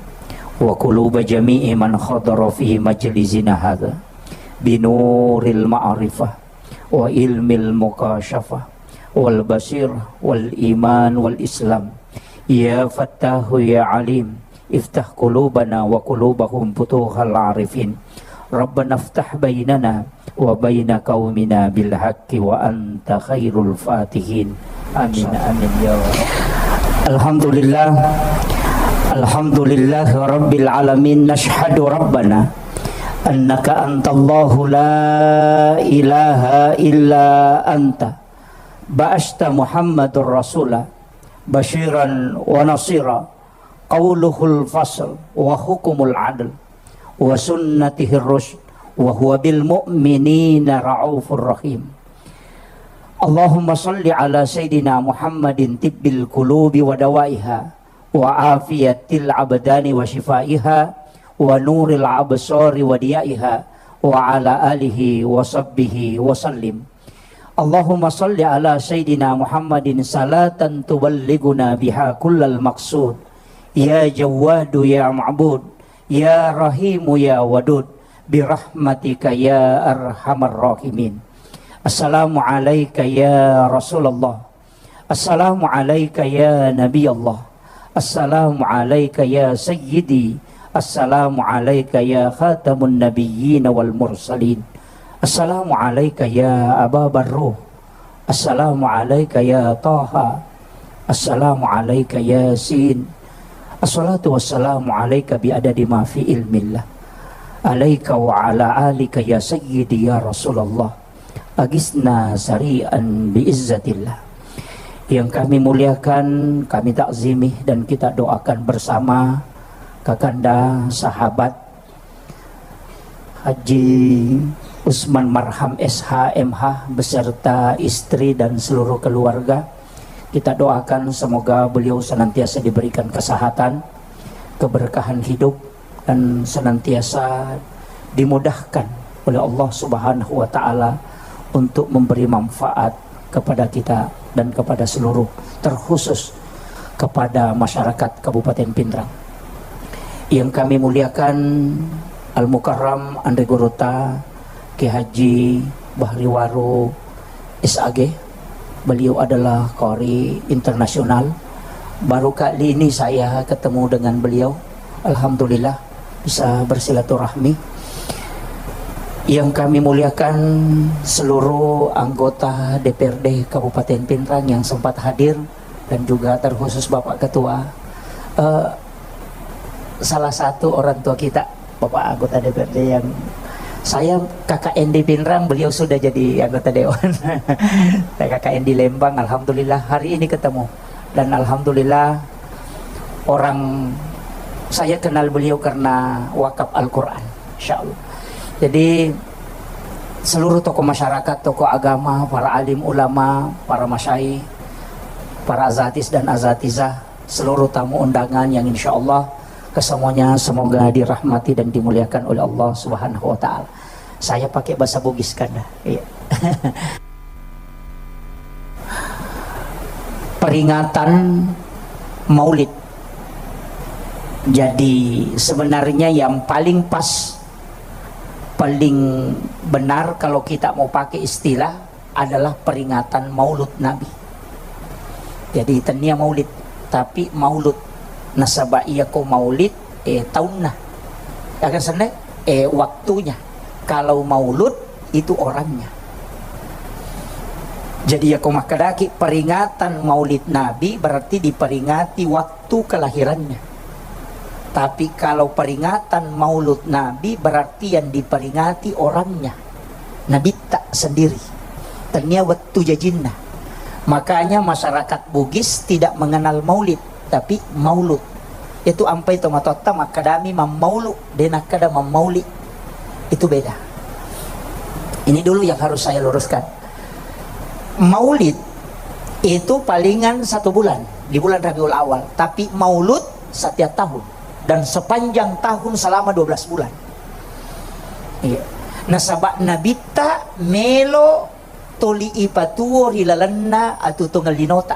wa quluba jami'i man hadara fi majlisina hadza binuril ma'rifah wa ilmil mukasyafah wal basir wal iman wal islam. Ya Fattahu ya Alim, iftah qulubana wa qulubahum futuhal arifin. Rabbana iftah bainana wa baina qaumina bil haqqi wa anta khairul fatihin. Amin, amin, ya Rabb. Alhamdulillah. Alhamdulillah Rabbil Alamin. Nashhadu Rabbana annaka antallahu la ilaha illa anta. Ba'asta Muhammadur Rasula basyiran wa nasira. Qauluhul fasl wa hukumul adl wa sunnatihir rusyd wa huwa bil mu'minina raufur rahim. Allahumma salli ala sayyidina Muhammadin tibbil qulubi wa dawaiha wa afiyatil abdani wa shifaiha wa nuril absari wa diyaiha wa ala alihi wa sahbihi wa sallim. Allahumma salli ala sayyidina Muhammadin salatan tuballighuna biha kullal maqsud. Ya Jawwadu ya Ma'bud, ya Rahimu ya Wadud, birahmatika ya arhamar rahimin. Assalamu alaika ya Rasulullah. Assalamu alaika ya Nabi Allah. Assalamu alaika ya Sayyidi. Assalamu alaika ya Khatamun Nabiyyin wal Mursalin. Assalamu alaika ya Aba Barruh. Assalamu alaika ya Taha. Assalamu alaika Yasin. Assalatu wassalamu alaika bi adadi ma fi ilmillah. Alaika wa ala alika ya Sayyidi ya Rasulullah. Agisna sari'an bi izzatillah. Yang kami muliakan, kami takzimi, dan kita doakan bersama Kakanda, sahabat Haji Usman Marham S H M H beserta istri dan seluruh keluarga. Kita doakan semoga beliau senantiasa diberikan kesehatan, keberkahan hidup, dan senantiasa dimudahkan oleh Allah Subhanahu wa Ta'ala untuk memberi manfaat kepada kita dan kepada seluruh, terkhusus kepada masyarakat Kabupaten Pinrang. Yang kami muliakan Al Mukarram Anre Guruta, Kiai Haji Bahri Waru S A G. Beliau adalah qari internasional. Baru kali ini saya ketemu dengan beliau. Alhamdulillah, bisa bersilaturahmi. Yang kami muliakan seluruh anggota D P R D Kabupaten Pinrang yang sempat hadir, dan juga terkhusus Bapak Ketua, eh, salah satu orang tua kita, Bapak anggota D P R D yang saya K K N di Pinrang, beliau sudah jadi anggota dewan. Saya K K N di Lembang, alhamdulillah hari ini ketemu. Dan alhamdulillah orang saya kenal beliau karena wakaf Al-Quran, insya Allah. Jadi seluruh tokoh masyarakat, tokoh agama, para alim ulama, para masyayikh, para azatis dan azatizah, seluruh tamu undangan yang insya Allah kesemuanya semoga dirahmati dan dimuliakan oleh Allah Subhanahu wa Ta'ala. Saya pakai bahasa Bugis, Kanda. Iya. Peringatan Maulid. Jadi sebenarnya yang paling pas, paling benar kalau kita mau pakai istilah adalah peringatan Maulud Nabi. Jadi tennia Maulid, tapi Maulud. Nasaba iya ko Maulid, eh, taunna. Akan senna, eh, waktunya. Kalau Maulud itu orangnya. Jadi iya ko makkedaki peringatan Maulid Nabi berarti diperingati waktu kelahirannya. Tapi kalau peringatan Maulud Nabi berarti yang diperingati orangnya. Nabitta sendiri. Tennia wettu jajinna. Makanya masyarakat Bugis tidak mengenal Maulid, tapi Maulud. Itu ampai tomatoatta makkadami mammaulu, de nakkada mammauli. Itu beda. Ini dulu yang harus saya luruskan. Maulid itu palingan satu bulan, di bulan Rabiul Awal. Tapi Maulud setiap tahun. Dan sepanjang tahun selama dua belas bulan. Iya. Nasaba Nabitta melo toli ipatuo ri lalenna atuo tongeng linota.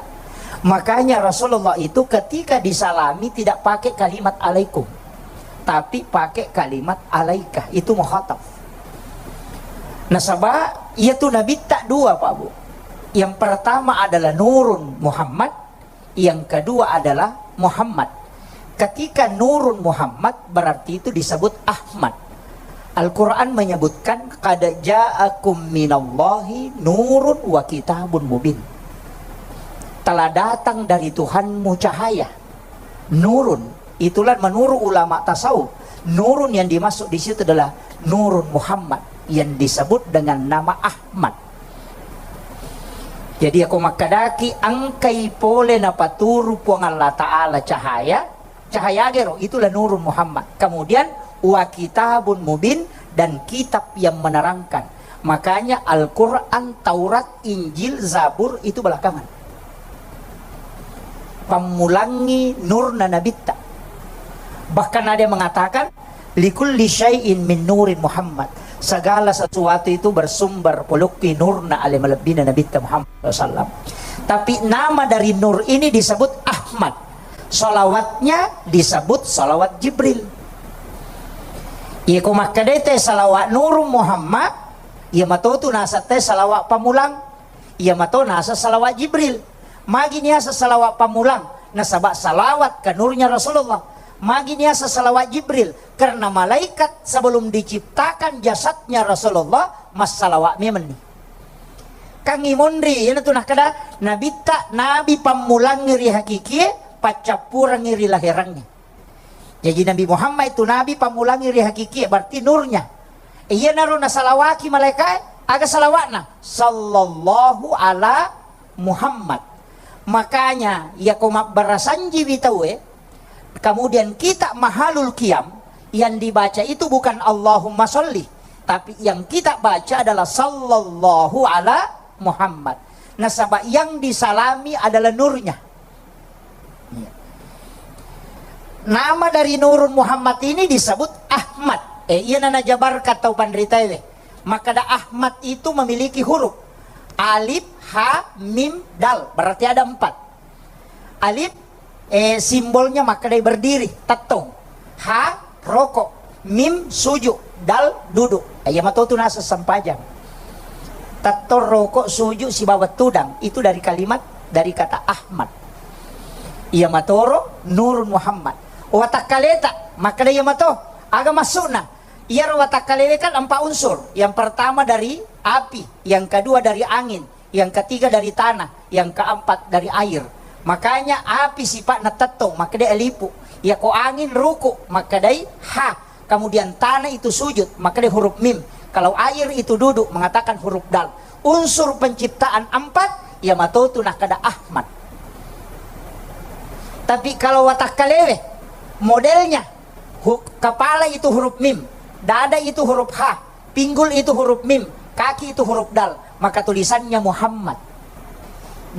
Makanya Rasulullah itu ketika disalami tidak pakai kalimat alaikum, tapi pakai kalimat alaika, itu mukhatab. Nasaba iya tu nabitta dua, Pak Bu. Yang pertama adalah Nurun Muhammad, yang kedua adalah Muhammad. Ketika Nurun Muhammad, berarti itu disebut Ahmad. Al-Quran menyebutkan, "Qad ja'akum minallahi nurun wa kitabun mubin." Telah datang dari Tuhanmu cahaya. Nurun, itulah menurut ulama tasawuf, Nurun yang dimaksud di situ adalah Nurun Muhammad yang disebut dengan nama Ahmad. Jadi, ako makkadaki engkai pole napaturu Puang Allah Ta'ala cahaya, cahaya gero, itulah Nurun Muhammad. Kemudian, wa kitabun mubin, dan kitab yang menerangkan. Makanya Al-Quran, Taurat, Injil, Zabur itu belakangan. Pammulangi nurna nabitta. Bahkan ada yang mengatakan, "Likulli syai'in min nurin Muhammad." Segala sesuatu itu bersumber polokki nurna ale malebbina nabitta Muhammad sallallahu alaihi wasallam. Tapi nama dari nur ini disebut Ahmad. Salawatnya disebut salawat Jibril. Iya ko makkadai te salawat Nurun Muhammad, iya matotu naseng te salawat pamulang, iya mato naseng salawat Jibril. Magi niaseng salawat pamulang, nasaba salawat ke nurnya Rasulullah. Magi niaseng salawat Jibril, karena malaikat sebelum diciptakan jasadnya Rasulullah, massalawat memenni. Kangi monri, iyanatu nakkeda, nabitta nabi pammulangi ri hakikie, paccappurengi ri laherangnge. Jaji Nabi Muhammad itu nabi pammulangi ri hakikie, berarti nurnya. Iyanaro nasalawaki malaikae, aga salawatna? Sallallahu ala Muhammad. Makanya, yako mabbarasanjiwi tauwe, kemudian kita mahalul qiyam, yang dibaca itu bukan Allahumma sholli, tapi yang kita baca adalah sallallahu ala Muhammad. Nasaba yang disalami adalah nurnya. Iya. Nama dari Nurun Muhammad ini disebut Ahmad. Eh, iya nana jabarkan tau panritaewe. Makkada Ahmad itu memiliki huruf alif, ha, mim, dal. Berarti ada empat. Alif, eh, simbolnya makkadai berdiri, tettong. Ha, rokok. Mim, sujud. Dal, duduk. Iya matotu naseng sempajang. Tettong, rokok, sujud, sibawa tudang. Itu dari kalimat, dari kata Ahmad. Iya matoro Nurun Muhammad. Watakkaleta, makkada iya mato. Aga maksudna? Iyaro watakkalewe kan empat unsur. Yang pertama dari api, yang kedua dari angin, yang ketiga dari tanah, yang keempat dari air. Makanya api sifatna tettong, makkadai alifu. Yako angin ruku, makkadai ha. Kemudian tanah itu sujud, makkadai huruf mim. Kalau air itu duduk, mengatakan huruf dal. Unsur penciptaan empat, iya matotu nakkada Ahmad. Tapi kalau watakkalewe, modelnya, hu-, kepala itu huruf mim, dada itu huruf ha, pinggul itu huruf mim, kaki itu huruf dal, maka tulisannya Muhammad.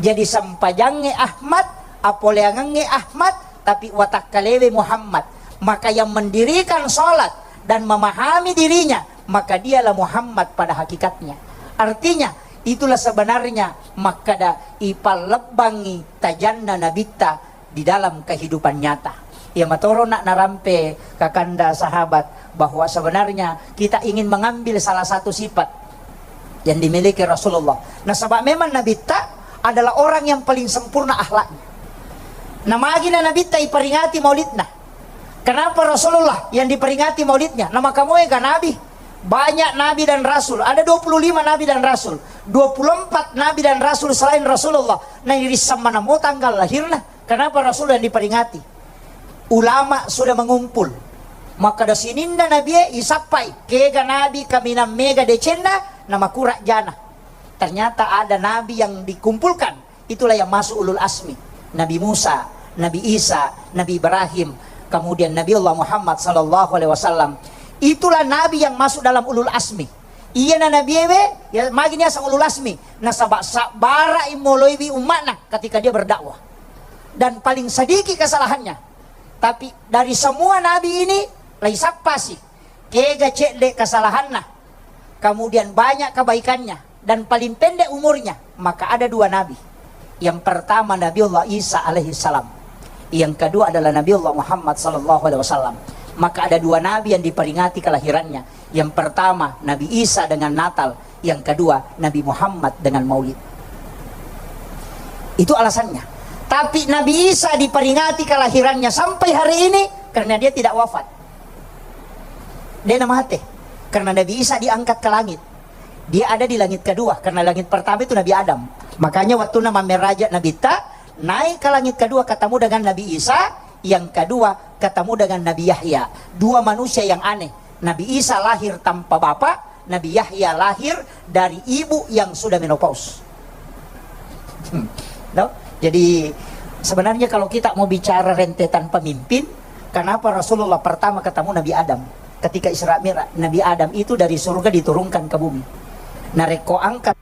Jadi sempajangnge Ahmad, apoleangengnge Ahmad, tapi watakkalewe Muhammad. Maka yang mendirikan sholat dan memahami dirinya, maka dialah Muhammad pada hakikatnya. Artinya, itulah sebenarnya makkada ipallebbangi tajanna nabitta di dalam kehidupan nyata. Iya matoro nak narampe kakanda sahabat bahwa sebenarnya kita ingin mengambil salah satu sifat yang dimiliki Rasulullah. Nasaba memang nabitta adalah orang yang paling sempurna akhlaknya. Namagina nabitta iperingati maulidna. Kenapa Rasulullah yang diperingati maulidnya? Namakamoega nabi. Banyak nabi dan rasul. Ada dua puluh lima nabi dan rasul. Dua puluh empat nabi dan rasul selain Rasulullah. Nah, iri sama namo tanggal lahirna. Kenapa Rasul yang diperingati? Ulama sudah mengumpul. Maka da sininna nabie isappai, kega nabi kaminang mega decenna, namakura jana. Ternyata ada nabi yang dikumpulkan. Itulah yang masuk ulul asmi. Nabi Musa, Nabi Isa, Nabi Ibrahim, kemudian Nabi Allah Muhammad sallallahu alaihi wasallam. Itulah nabi yang masuk dalam ulul asmi. Iyana nabiewe, ya, magi niaseng ulul asmi. Nasaba sabbara imoloiwi umma'na ketika dia berdakwah. Dan paling sedikit kesalahannya. Tapi dari semua nabi ini, laisappasi. Kega cedde kesalahanna. Kemudian banyak kebaikannya. Dan paling pendek umurnya. Maka ada dua nabi. Yang pertama Nabiullah Isa alaihi salam. Yang kedua adalah Nabiullah Muhammad sallallahu alaihi wasallam. Maka ada dua nabi yang diperingati kelahirannya. Yang pertama Nabi Isa dengan Natal, yang kedua Nabi Muhammad dengan Maulid. Itu alasannya. Tapi Nabi Isa diperingati kelahirannya sampai hari ini karena dia tidak wafat. Dia namate karena Nabi Isa diangkat ke langit. Dia ada di langit kedua karena langit pertama itu Nabi Adam. Makanya waktu nama meraja Nabi Ta naik ke langit kedua ketemu dengan Nabi Isa, yang kedua ketemu dengan Nabi Yahya. Dua manusia yang aneh. Nabi Isa lahir tanpa bapak, Nabi Yahya lahir dari ibu yang sudah menopause. Hmm. No? Jadi sebenarnya kalau kita mau bicara rentetan pemimpin, kenapa Rasulullah pertama ketemu Nabi Adam? Ketika Isra Mi'raj, Nabi Adam itu dari surga diturunkan ke bumi. Narekko angkat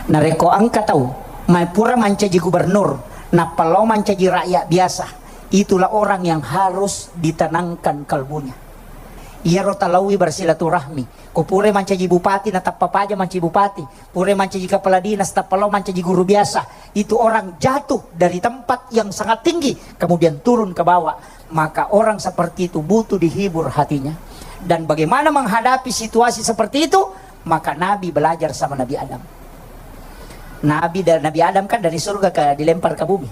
Narekko engka tau mai pura mancaji gubernur, nappa lao mancaji rakyat biasa, itulah orang yang harus ditenangkan kalbunya. Iyaro talaowi bersilaturahmi, ko pura mancaji bupati, natappa paja mancaji bupati, pura mancaji kepala dinas, tappa lao mancaji guru biasa, itu orang jatuh dari tempat yang sangat tinggi, kemudian turun ke bawah. Maka orang seperti itu butuh dihibur hatinya. Dan bagaimana menghadapi situasi seperti itu? Maka Nabi belajar sama Nabi Adam. Nabi dan Nabi Adam kan dari surga ke, dilempar ke bumi.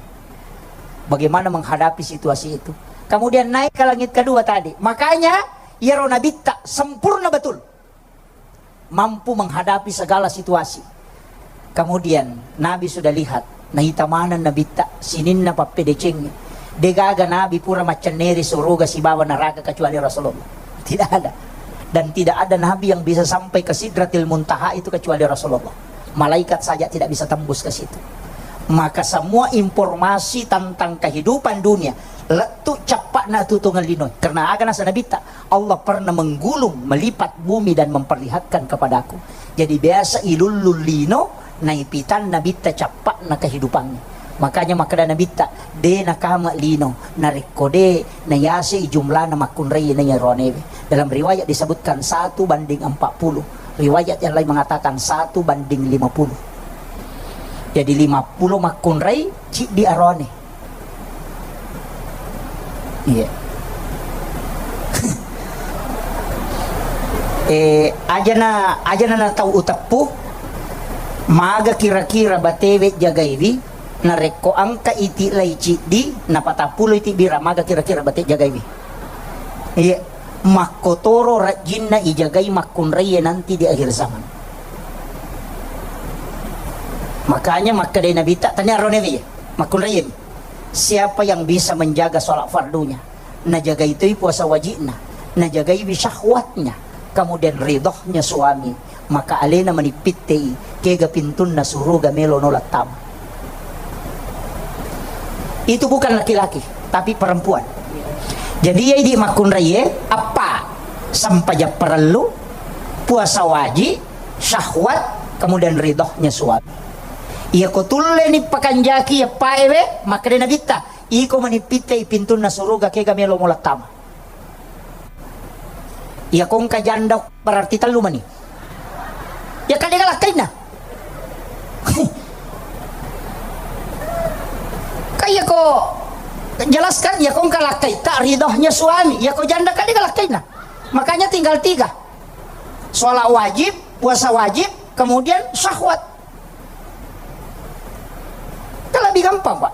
Bagaimana menghadapi situasi itu? Kemudian naik ke langit kedua tadi. Makanya iyaro Nabitta sempurna betul. Mampu menghadapi segala situasi. Kemudian Nabi sudah lihat, naita maneng Nabitta, sininna pappedecengnge. Degaga Nabi pura maccenneri suruga sibawa neraka kecuali Rasulullah. Tidak ada. Dan tidak ada Nabi yang bisa sampai ke Sidratil Muntaha itu kecuali Rasulullah. Malaikat saja tidak bisa tembus ke situ. Maka semua informasi tentang kehidupan dunia lettu cappa'na tutungeng lino. Karena aga nasa Nabitta, Allah pernah menggulung, melipat bumi dan memperlihatkan kepadaku. Jadi biasa ilullung lino, naipitanna Nabitta cappa'na kehidupannya. Makanya makkeda Nabitta, de nakama lino, narekko de nayase jumlana makkunrai naiya ronewe. Dalam riwayat disebutkan satu banding empat puluh. Riwayat yang lain mengatakan satu banding lima puluh. Jadi lima puluh makkunrai, ciddi arone. Iya. Eh, ajana, ajana na tau uteppu, maga kira-kira batewe jagaiwi, narekko engka iti lai ciddi, napatappulo iti bira, maga kira-kira bate jagaiwi. Iya, makkotoro rajinna ijagai makkunraie nanti di akhir zaman. Makanya makkedai Nabitta, tania ronewi, makkunraie. Siapa yang bisa menjaga sholat fardunya, najagai toi puasa wajibna, najagaiwi syahwatnya, kemudian ridhohnya suami, maka alena manippittei kega pintunna suruga melo nola tama. Itu bukan laki-laki, tapi perempuan. Jadi iya idi makkunraie, appa, sempajang parellu, puasa wajib, syahwat, kemudian ridhohnya suami. Iya ko tulle ni pakanjaki ya paewe, makkeda Nabitta, iko manippittei pintunna suruga kega melo mola tama. Iya ko engka janda berarti tellu mani. Ya kan dega lakkainna. Kaya ko jelaskan, ya ko engka lakkaitta ridhohnya suami, ya ko janda kan dega lakkainna. Makanya tinggal tiga. Sholat wajib, puasa wajib, kemudian syahwat. Kan lebih gampang, Pak.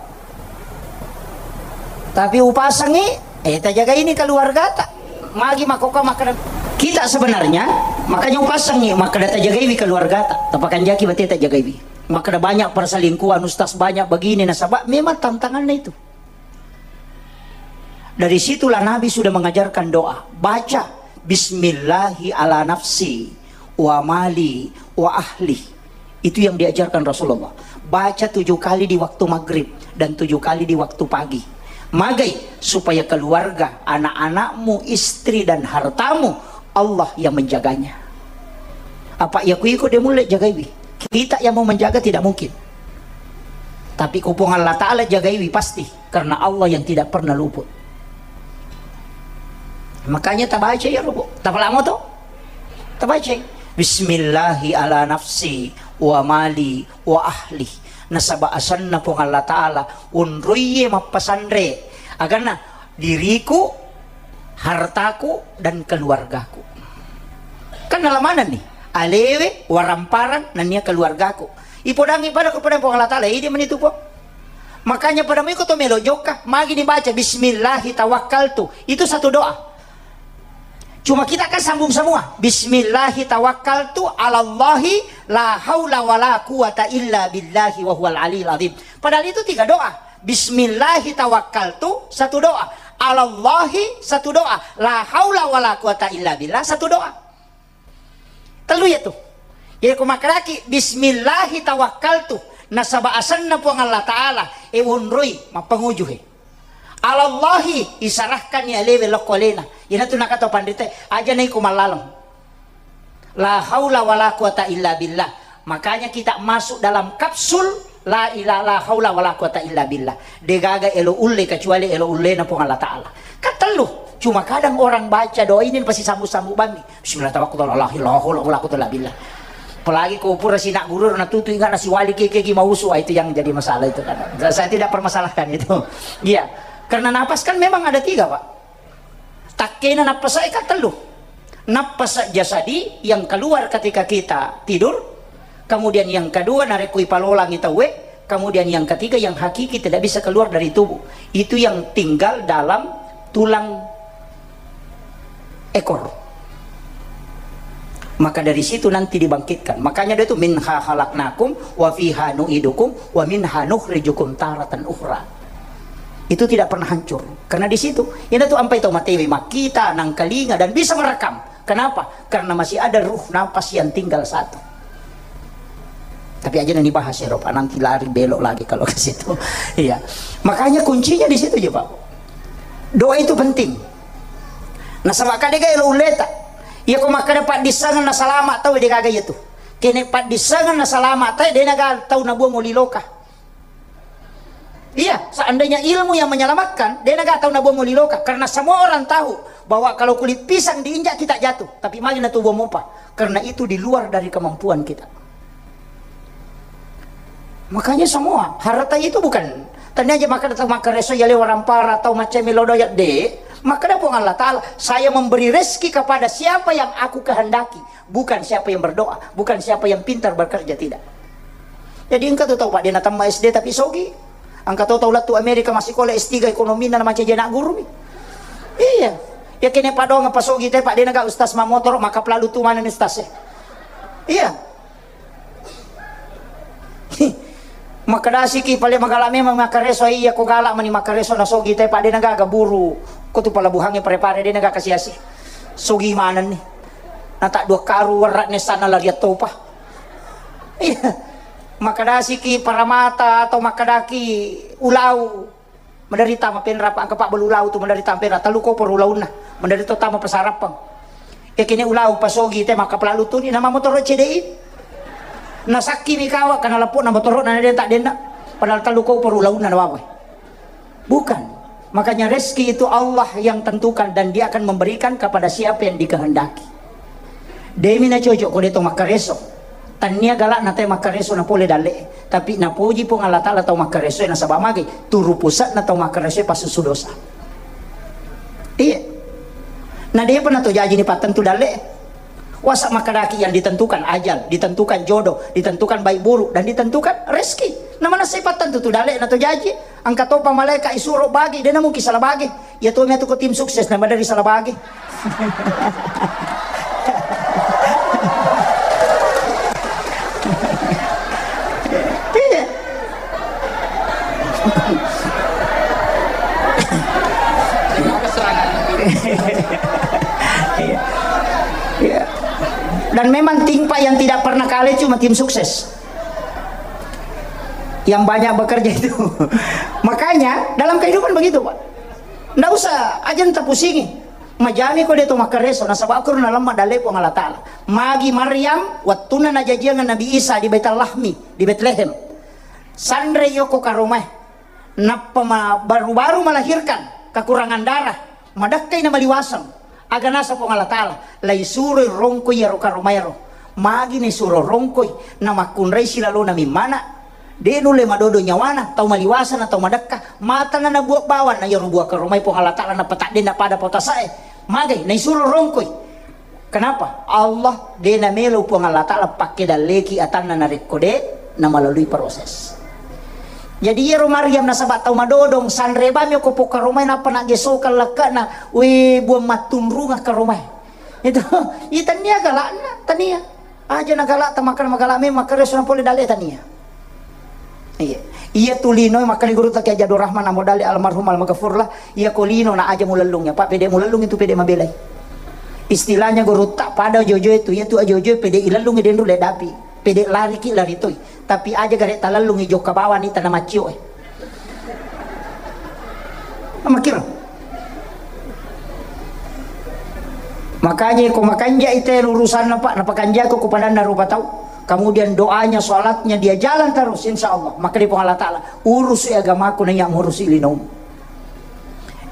Tapi upasangi, eh, tajaga ini keluargata. Magi makoka makkeda. Kita sebenarnya, makanya upasangi, makkeda tajagaiwi keluargata. Tapakanjaki bate tajagaiwi. Makkeda banyak perselingkuhan, ustaz banyak begini, nasaba memang tantangannya itu. Dari situlah Nabi sudah mengajarkan doa. Baca, "Bismillahi ala nafsi, wa mali, wa ahli." Itu yang diajarkan Rasulullah. Baca tujuh kali di waktu maghrib dan tujuh kali di waktu pagi. Magai, supaya keluarga, anak-anakmu, istri, dan hartamu, Allah yang menjaganya. Apa iya ku iko de mulle jagaiwi. Kita yang mau menjaga tidak mungkin. Tapi ku Puang Allah Ta'ala jagaiwi pasti. Karena Allah yang tidak pernah luput. Makanya tabaca ya, Bu. Tapalamo to? Tabaca. "Bismillahi ala nafsi, wa mali wa ahli. Nasaba asenna Puang Allah Ta'ala, onroiye mappasanre. Aganna, diriku, hartaku, dan keluargaku. Kan nala manenni, alewe, waramparang, nennia keluargaku. Ipodangi pada kepada Puang Allah Ta'ala, idi menitu Puang. Makanya pada miko to melo jokka, magi dibaca, "Bismillahi tawakkaltu." Itu satu doa. Cuma kita kan sambung semua. "Bismillahi tawakkaltu alallahi la haula wala quwata illa billahi wa huwal aliyil azim." Padahal itu tiga doa. "Bismillahi tawakkaltu," satu doa. "Alallahi," satu doa. "La haula wala quwata illa billah," satu doa. Tellu ya tu. Jadi ko makkedaki, "Bismillahi tawakkaltu," nasaba asenna Puang Allah Ta'ala, e wonroi mappanguju he. Alallahi, isarahkanni alewe lokko alena. Iyanatu nakata panrita, aja naiko mallaleng. La haula wala quwata illa billah. Makanya kita masuk dalam kapsul la ilaha, la haula wala quwata illa billah. Degaga elo ulle kecuali elo ullena Puang Allah Ta'ala. Katellu. Cuma kadang orang baca doa ini pasti sambung-sambung bangi. Bismillah tawakkaltu ala Allah, la haula wala quwata illa billah. Apalagi ko pura sina guru na tutu ingat nasi wali keke ki mausu, ah, itu yang jadi masalah itu kan. Saya tidak permasalahkan itu. Iya. Karena napas kan memang ada tiga, Pak. Takkena nappasa e kan tellu. Nappasa jasadi yang keluar ketika kita tidur, kemudian yang kedua narekko ipalolangi tauwe, kemudian yang ketiga yang hakiki tidak bisa keluar dari tubuh. Itu yang tinggal dalam tulang ekor. Maka dari situ nanti dibangkitkan. Makanya dia itu, "Minha khalaqnakum wa fiha nu'idukum wa minha nukhrijukum taratan ukhra." Itu tidak pernah hancur. Karena di situ, ini tuh ampai tau matewe makkita, nangkalinga, dan bisa merekam. Kenapa? Karena masih ada ruh napas yang tinggal satu. Tapi aja nanti bahas ya, Pak. Nanti lari belok lagi kalau ke situ. Iya. Makanya kuncinya di situ aja, Pak. Doa itu penting. Nasaba kadega elo ulleta. Iya ko makkeda paddissengeng na salama tau, degaga iya tu. Kene paddissengeng na salama tau, denaga tau nabuang oli loka. Iya, seandainya ilmu yang menyelamatkan, denaga tau nabuang oli loka. Karena semua orang tahu bahwa kalau kulit pisang diinjak kita jatuh, tapi magi natubuang mopa. Karena itu di luar dari kemampuan kita. Makanya semua harta itu bukan tanya aja maka datang maka reso ya lewa rampara atau macam melodo ya de, maka ada Puang Allah Ta'ala, "Saya memberi rezeki kepada siapa yang aku kehendaki, bukan siapa yang berdoa, bukan siapa yang pintar bekerja, tidak." Jadi engka tu tau, Pak, dia natamma S D tapi sogi. Engka tu tau lettu Amerika masih kole S tiga ekonomi na macam je nak guru mi. Iya. Ya kene padong apa sogi te, Pak, dia naga ustaz mamotoro maka pelalu tu mana ni ustaz e. Iya. Makkedasiki pale magala memang makkareso, iya ko gala mani makkareso na sogi te, Pak, de naga gaburu. Ko tu pelabuhangnge pare-pare de naga kasiasi. Sogi manenni. Nata dua karu werra ne sana lari attopa. Iya. Makkedasiki paramata atau makkedaki ulau. Maderri tama penra pa engka pabbalu ulau tu, maderri tama penra tellu koporo ulaunna, maderri to tama pasarappang. Yakini ulau pasogi te maka pelalu tuni nama motoro C D I. Nasakki mi kawa karena lepo na motoro na den tak denna. Padahal tellu koporo ulaunna na wawe. Bukan. Makanya rezeki itu Allah yang tentukan dan Dia akan memberikan kepada siapa yang dikehendaki. Demi na cocok ko de to makkareso. Tannia galak na te makkareso na pole dalle. Tapi napoji Puang Allah Ta'ala tau makkareso nasaba magi turu pusat na tau makkareso passusu dosa. Iya. Na depa na to jaji ni pattentu dalle. Wasa makkadaki yang ditentukan ajal, ditentukan jodoh, ditentukan baik buruk, dan ditentukan rezeki. Na mana sai pattentu tu dalle na to jaji. Engka topa malaika isuro bagi, dena mungkin salah bagi. Ya to mi atu ko tim sukses na madari salah bagi. Iya. Iya. Iya. Dan memang tim Pak yang tidak pernah kalah cuma tim sukses. Yang banyak bekerja itu. Makanya dalam kehidupan begitu, Pak. Ndak usah aja nta pusingi. Majami ko de to makkareso nasaba ko na lemma dalle Puang Allah Ta'ala. Magi Maryam wettunna najajiang Nabi Isa di Baitul Lahmi, di Betlehem. Sanre yoko karomae. Nappa ma-, baru-baru melahirkan, kekurangan darah, madakkai na maliwaseng. Aga nasa Puang Allah Ta'ala, laisuroi rongko iyaro karomaero. Magi naisuro rongkoi, namakkunrai silalona mimmana. De nulle madodo nyawana, tau maliwasa na tau madekka, matana nabuat bawang, na iyaro buang karomai Puang Allah Ta'ala napatadde napada pau tasae. Magai naisuro rongkoi. Kenapa? Allah de namelo Puang Allah Ta'ala pakke dalleki atanna narekko de namalalui proses. Jadi iyaro Maryam nasaba tau madodong, sanre bami ko pokka romai nappa naggesokang lekkana, we buang mattunrunga karomai. Itu, itannia galakna, tania. Aja na galak, ta makkeda magalak memang, makkeda suna pole dalle tania. Iya. Iya tu lino, makkeda guru ta Kiai Jadul Rahman Amodali almarhum almaghfurlah, iya ko lino na aja mulellung ya, Pak, pede mulellung itu pede mabelai. Istilahnya guru ta pada jojo itu, iya tu ajojo pede ilellung denru le dapi. Pede lari ki lari toi. Tapi aja gare talellung i jokka bawang ni tana maccio e. Makkiro. Makanya ko makanja ite urusanna, Pak, napakanjako ko padanna rupa tau. Kemudian doanya, sholatnya dia jalan terus, insya Allah. Maka di Puang Allah Ta'ala, urusi agamaku na iya ngurusi linomu.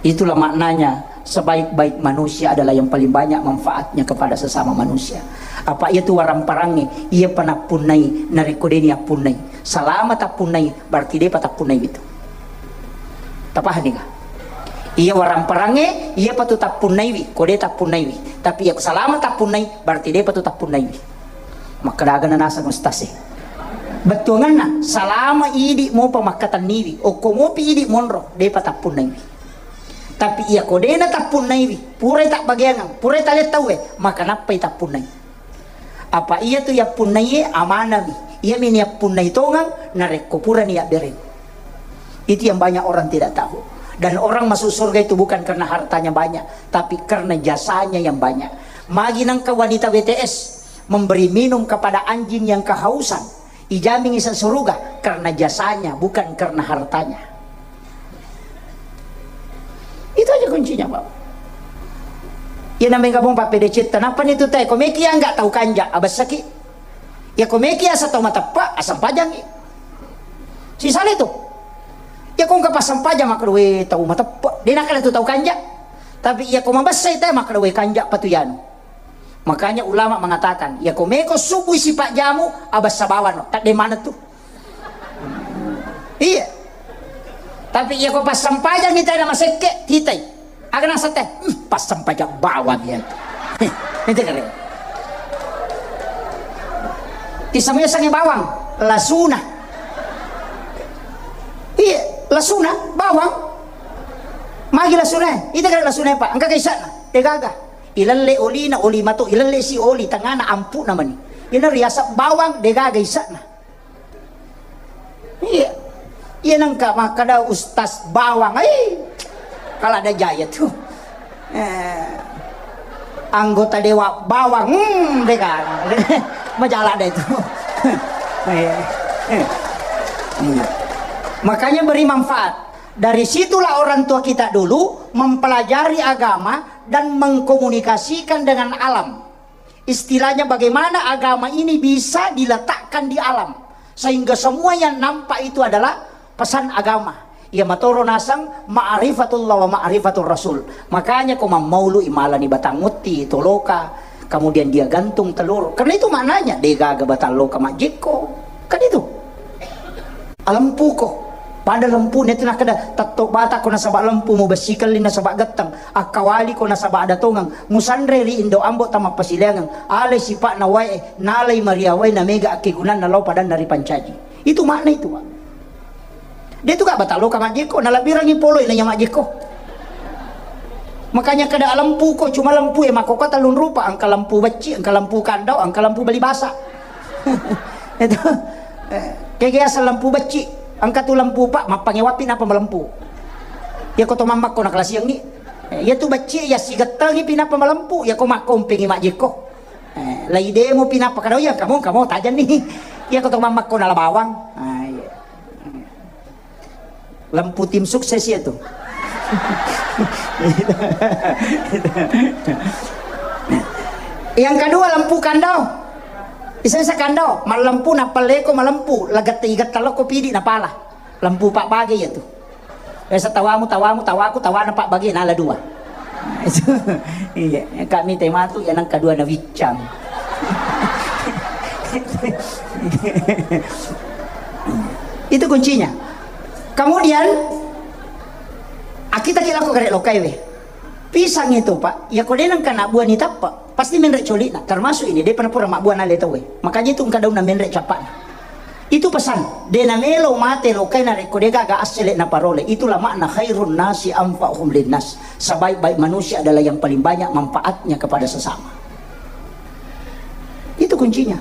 Itulah maknanya, sebaik-baik manusia adalah yang paling banyak manfaatnya kepada sesama manusia. Apa iya tu waramparangnge, iya panappunnai, narekko deni appunnai. Salama tappunnai, berarti depa tappunnai itu. Tapahani ga? Iya waramparangnge, iya patu tappunnaiwi, ko de tappunnaiwi. Tapi iya salama tappunnai, berarti depa tu tappunnaiwi. Makkeda aga na naseng ustaz e. Bettuanganna, salama idi mopa makkatenniwi, okko mopi idi monro, depa tappunnaiwi. Tapi iya ko dena tappunnaiwi, purai tabbageangang, purai tale tauwe, maka nappai tappunnai. Apa iya tu yappunnai e amanami, iya mini yappunnai tongang, narekko purani yabbereng. Itu yang banyak orang tidak tahu. Dan orang masuk surga itu bukan karena hartanya banyak, tapi karena jasanya yang banyak. Magi nangka wanita W T S memberi minum kepada anjing yang kehausan, ijamin isa suruga karena jasanya, bukan karena hartanya. Itu aja kuncinya, Pak. Iya namanya gabung Pak P D C, kenapa nih tuh teh? Komeki ya nggak tahu kanja, abessaki. Ya komeki asa tau mateppa, asam pajangi. Sisale tu. Ya ko engka passampajang makkeda we tau mateppa. De nakkeda tu tau kanja. Tapi ya ko mabessai te makkeda we kanja patu yanu. Makanya ulama mengatakan, ya ko meko subuh sipak jamu, abessa bawang no. Tak de mana tu. Iya. Tapi ya ko passampajang kita ada masekke, titai. Aga naseng teh, "Hmm, passampajang bawang ya." Itu kare. Isamuyaseng bawang, lasuna. Iya, lasuna, bawang. Magi lasuna, itu kare lasuna, Pak. Engka kaisana, degaga. Ilalle olina, oli mato, ilalle si oli, tengana ampu namani. Ina riasa bawang, degaga isana. Iya. Iya nengka makkada Ustaz Bawang, eh. Kalau ada jaya tuh. Eh, anggota dewa bawang, hmm, deh kan. Majalah deh itu. Iya. Iya. Makanya beri manfaat. Dari situlah orang tua kita dulu mempelajari agama dan mengkomunikasikan dengan alam. Istilahnya bagaimana agama ini bisa diletakkan di alam, sehingga semua yang nampak itu adalah pesan agama. Iya matoro naseng ma'rifatullah wa ma'rifatur rasul. Makanya ko mammaulu imalani batang mutti, toloka, kemudian dia gantung telur. Karena itu maknanya, degaga batang loka majjekko. Kan itu. Alempuko. Pada lempu netu nakkeda, tetto bata ko nasaba lempu, mubessikelli nasaba getteng, akkawali ko nasaba ada tongeng, musanre ri indo ambo tamappasileangeng, ale sipa'na wae, nalai maria wae, namega akkegunanna lao padanna ripancaji. Itu makna itu, Pak. De tu ga batang loka majjekko, nalabbirangi poloi nanya majjekko. Makanya kada lempuko, cuma lempu e makkokota tellung rupa, engka lempu becci, engka lempu kandau, engka lempu bali basa. Itu. Eh, kege asal lempu becci, engka tu lempu pak, mappangewapi napa malempu. Iya ko to mammakko na kalasiangngi. Eh, iya tu becci, iya sigettengi pi napa malempu, iya ko makkompengi majjekko. Eh, lai demo pi napa kadau iya, kamu, kamu tajan nih. Iya ko to mammakko nala bawang. Ah, iya. Lempu tim sukses ya tuh. Yang kedua lempu kandau. Iseng sa kandau, malempu napaleko malempu, lagette igetta lokko pidi napala. Lempu pak bage ya tuh. Biasa tawamu, tawamu, tawaku, tawana pak bage nala dua. Iya, kami tematu ya nang kedua na wiccang. Itu kuncinya. Kemudian, akita ki lako gare lokai we. Pisang itu, Pak, ya ko denang kana buah ni tappa, pasti menre coli'na. Termasuk ini, de pernah pura mabbuah nale tau we. Makanya itu engka daunna menre cappa'na. Itu pesan, de namelo mate lokai narekko de gaga assele naparole. Itulah makna khairun nasi anfa'uhum linnas. Sebaik-baik manusia adalah yang paling banyak manfaatnya kepada sesama. Itu kuncinya.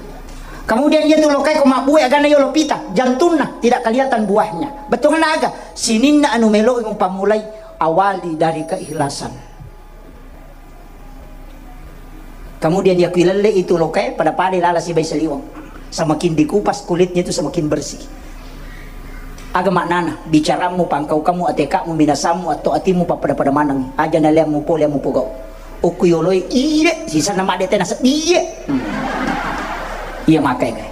Kemudian iya tu lokai ko mabbue agana yolo pita, jantunna tidak kelihatan buahnya. Bettuanna aga? Sininna anu meloi mupammulai, awali dari keikhlasan. Kemudian iya kuilelle itu lokai pada-pada lala sibai saliweng. Semakin dikupas kulitnya itu semakin bersih. Aga maknana? Bicaramu, pangkaukamu, atekamu, minasammu, atau atimu pappada-pada maneng. Aja naleammu pole ammu pogau. Okku yoloi, iye, sisana madde tena seddie. Hmm. Iya makai, kai.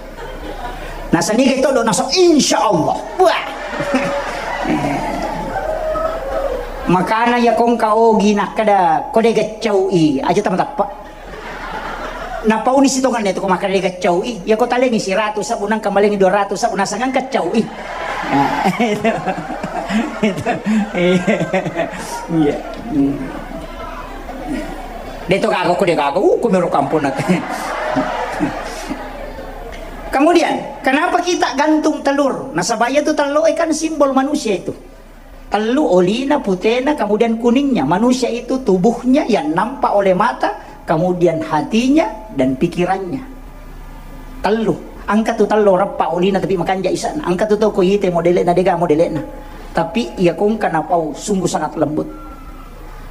Nasaniga itu do naso, insya Allah. Wah. Makana ya kongka ogi nakkeda kode geccau i, aja tama tappa. Napauni sitonganna itu ko makkeda de gaccau i. Iya ko talengi siratu sabbu nangka malengi dua ratu sabbu nasangeng gaccau i. Nah, itu. Itu. Iya. Iya. Hmm. De to gaga ko de gaga. Uh, ko mero kampung nate. Kemudian, kenapa kita gantung telur? Nasaba iya tu tello e kan simbol manusia itu. Tellu, olina, putena, kemudian kuningnya. Manusia itu tubuhnya yang nampak oleh mata, kemudian hatinya dan pikirannya. Tellu. Engka tu tello reppa olina tapi makanja isana. Engka tu tau ko ite modele'na, dega modele'na. Tapi iya kongka napau sungguh sangat lembut.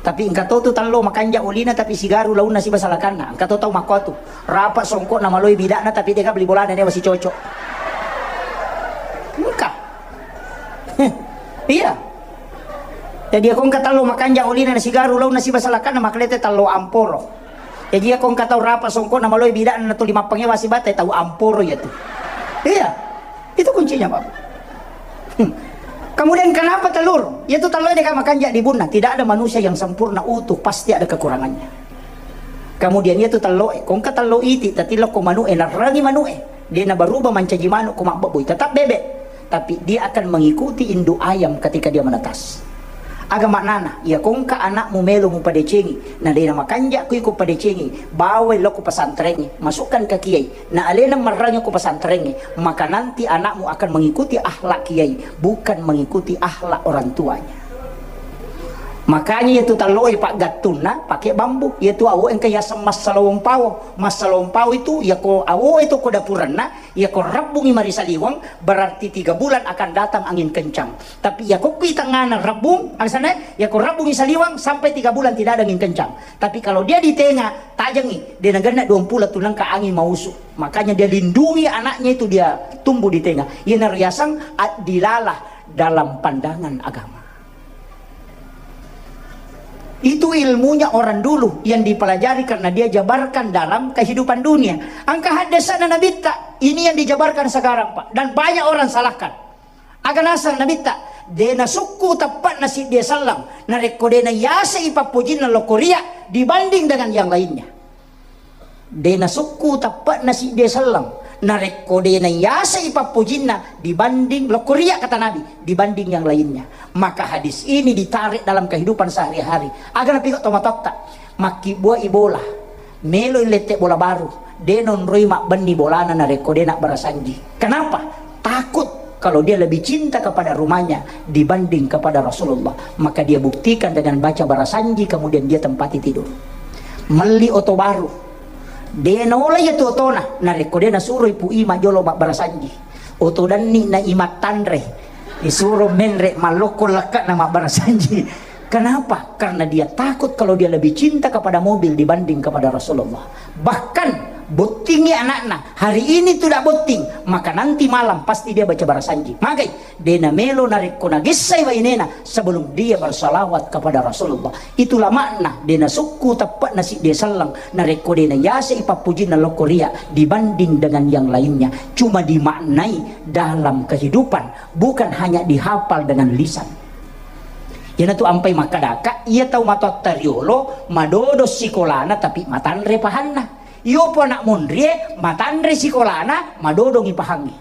Tapi engka to tu tello makanja olina tapi sigaru launna siba salakanna. Engka to tau makko tu. Rapa songkokna maloi bidakna tapi dega beli bolana newa sicocok. Engka. Iya. Jadi, iya kongka tello makanja olina na sigaru launna siba salakanna maklete tello amporo. Jadi, iya kongka tau rapa songkokna maloi bidakna na tuli mappangewa sibatai tau amporo iya tu. Iya. Itu kuncinya, Bapak. Hmm. Kemudian kenapa telur? Iya tu tello deka makanja di bunna. Tidak ada manusia yang sempurna utuh, pasti ada kekurangannya. Kemudian iya tu tello e, kongka tello iti, tati lokko manu e, narrangi manu e. De nabaruba mancaji manu ko mabbebbui, tetap bebek. Tapi dia akan mengikuti induk ayam ketika dia menetas. Aga maknana, iya kongka anakmu melo mupadecengi, na de namakanja ku iko padecengi, bawai lo ku pesantrengi, masukkan ke kiai, na alena marrangi ku pesantrengi, maka nanti anakmu akan mengikuti akhlak kiai, bukan mengikuti akhlak orang tuanya. Makanya iya tu talloe paggattunna pake bambu, iya tu awo engka yaseng massalawong pawo. Massalawong pawo itu iya ko awo itu ko dapurenna, iya ko rebbungi mari saliweng, berarti tiga bulan akan datang angin kencang. Tapi iya ko kui tengana rebbung, alasannya iya ko rebbungi saliweng sampai tiga bulan tidak ada angin kencang. Tapi kalau dia di tengah, tajengi, dia nagenna dua puluh tu nengka angin mausu. Makanya dia lindungi anaknya itu, dia tumbuh di tengah. Iya naro yaseng addilalah dalam pandangan agama. Itu ilmunya orang dulu yang dipelajari karena dia jabarkan dalam kehidupan dunia. Engka haddesana Nabitta, ini yang dijabarkan sekarang, Pak. Dan banyak orang salahkan. Aga naseng Nabitta, de nasukku teppa'na siddi selleng, narekko de nayasei pappojinna lokko riya dibanding dengan yang lainnya. De nasukku teppa'na siddi selleng, narekko de naiyasei pappojinna dibanding lokko riya, kata Nabi, dibanding yang lainnya. Maka hadis ini ditarik dalam kehidupan sehari-hari. Aga napigau tomatoatta, makkibbuai bola, meloi lette bola baru, de nonroi mabbenni bolana narekko de nabbarasanji. Kenapa? Takut kalau dia lebih cinta kepada rumahnya dibanding kepada Rasulullah, maka dia buktikan dengan baca barasanji, kemudian dia tempati tidur. Melli oto baru, de naola iya tu otona, narekko de nasuroi Pu Ima jolo mabbarasanji. Oto danni na Ima tanre, isuro menre mallokko lekka na mabbarasanji. Kenapa? Karena dia takut kalau dia lebih cinta kepada mobil dibanding kepada Rasulullah. Bahkan bottingi anakna, hari ini tidak botting, maka nanti malam pasti dia baca barasanji. Magai, de namelo narekko nagessai wainena sebelum dia bersalawat kepada Rasulullah. Itulah makna de nasukku teppa'na siddi selleng, narekko de nayasei pappujinna lokko riya dibanding dengan yang lainnya. Cuma dimaknai dalam kehidupan, bukan hanya dihafal dengan lisan. Iyanatu ampai makkadaka, iya tau matoatta riolo madodo sikolana tapi matanre pahanna. Iyopo anak monrie matanre sikolana, madodongi pahangnge.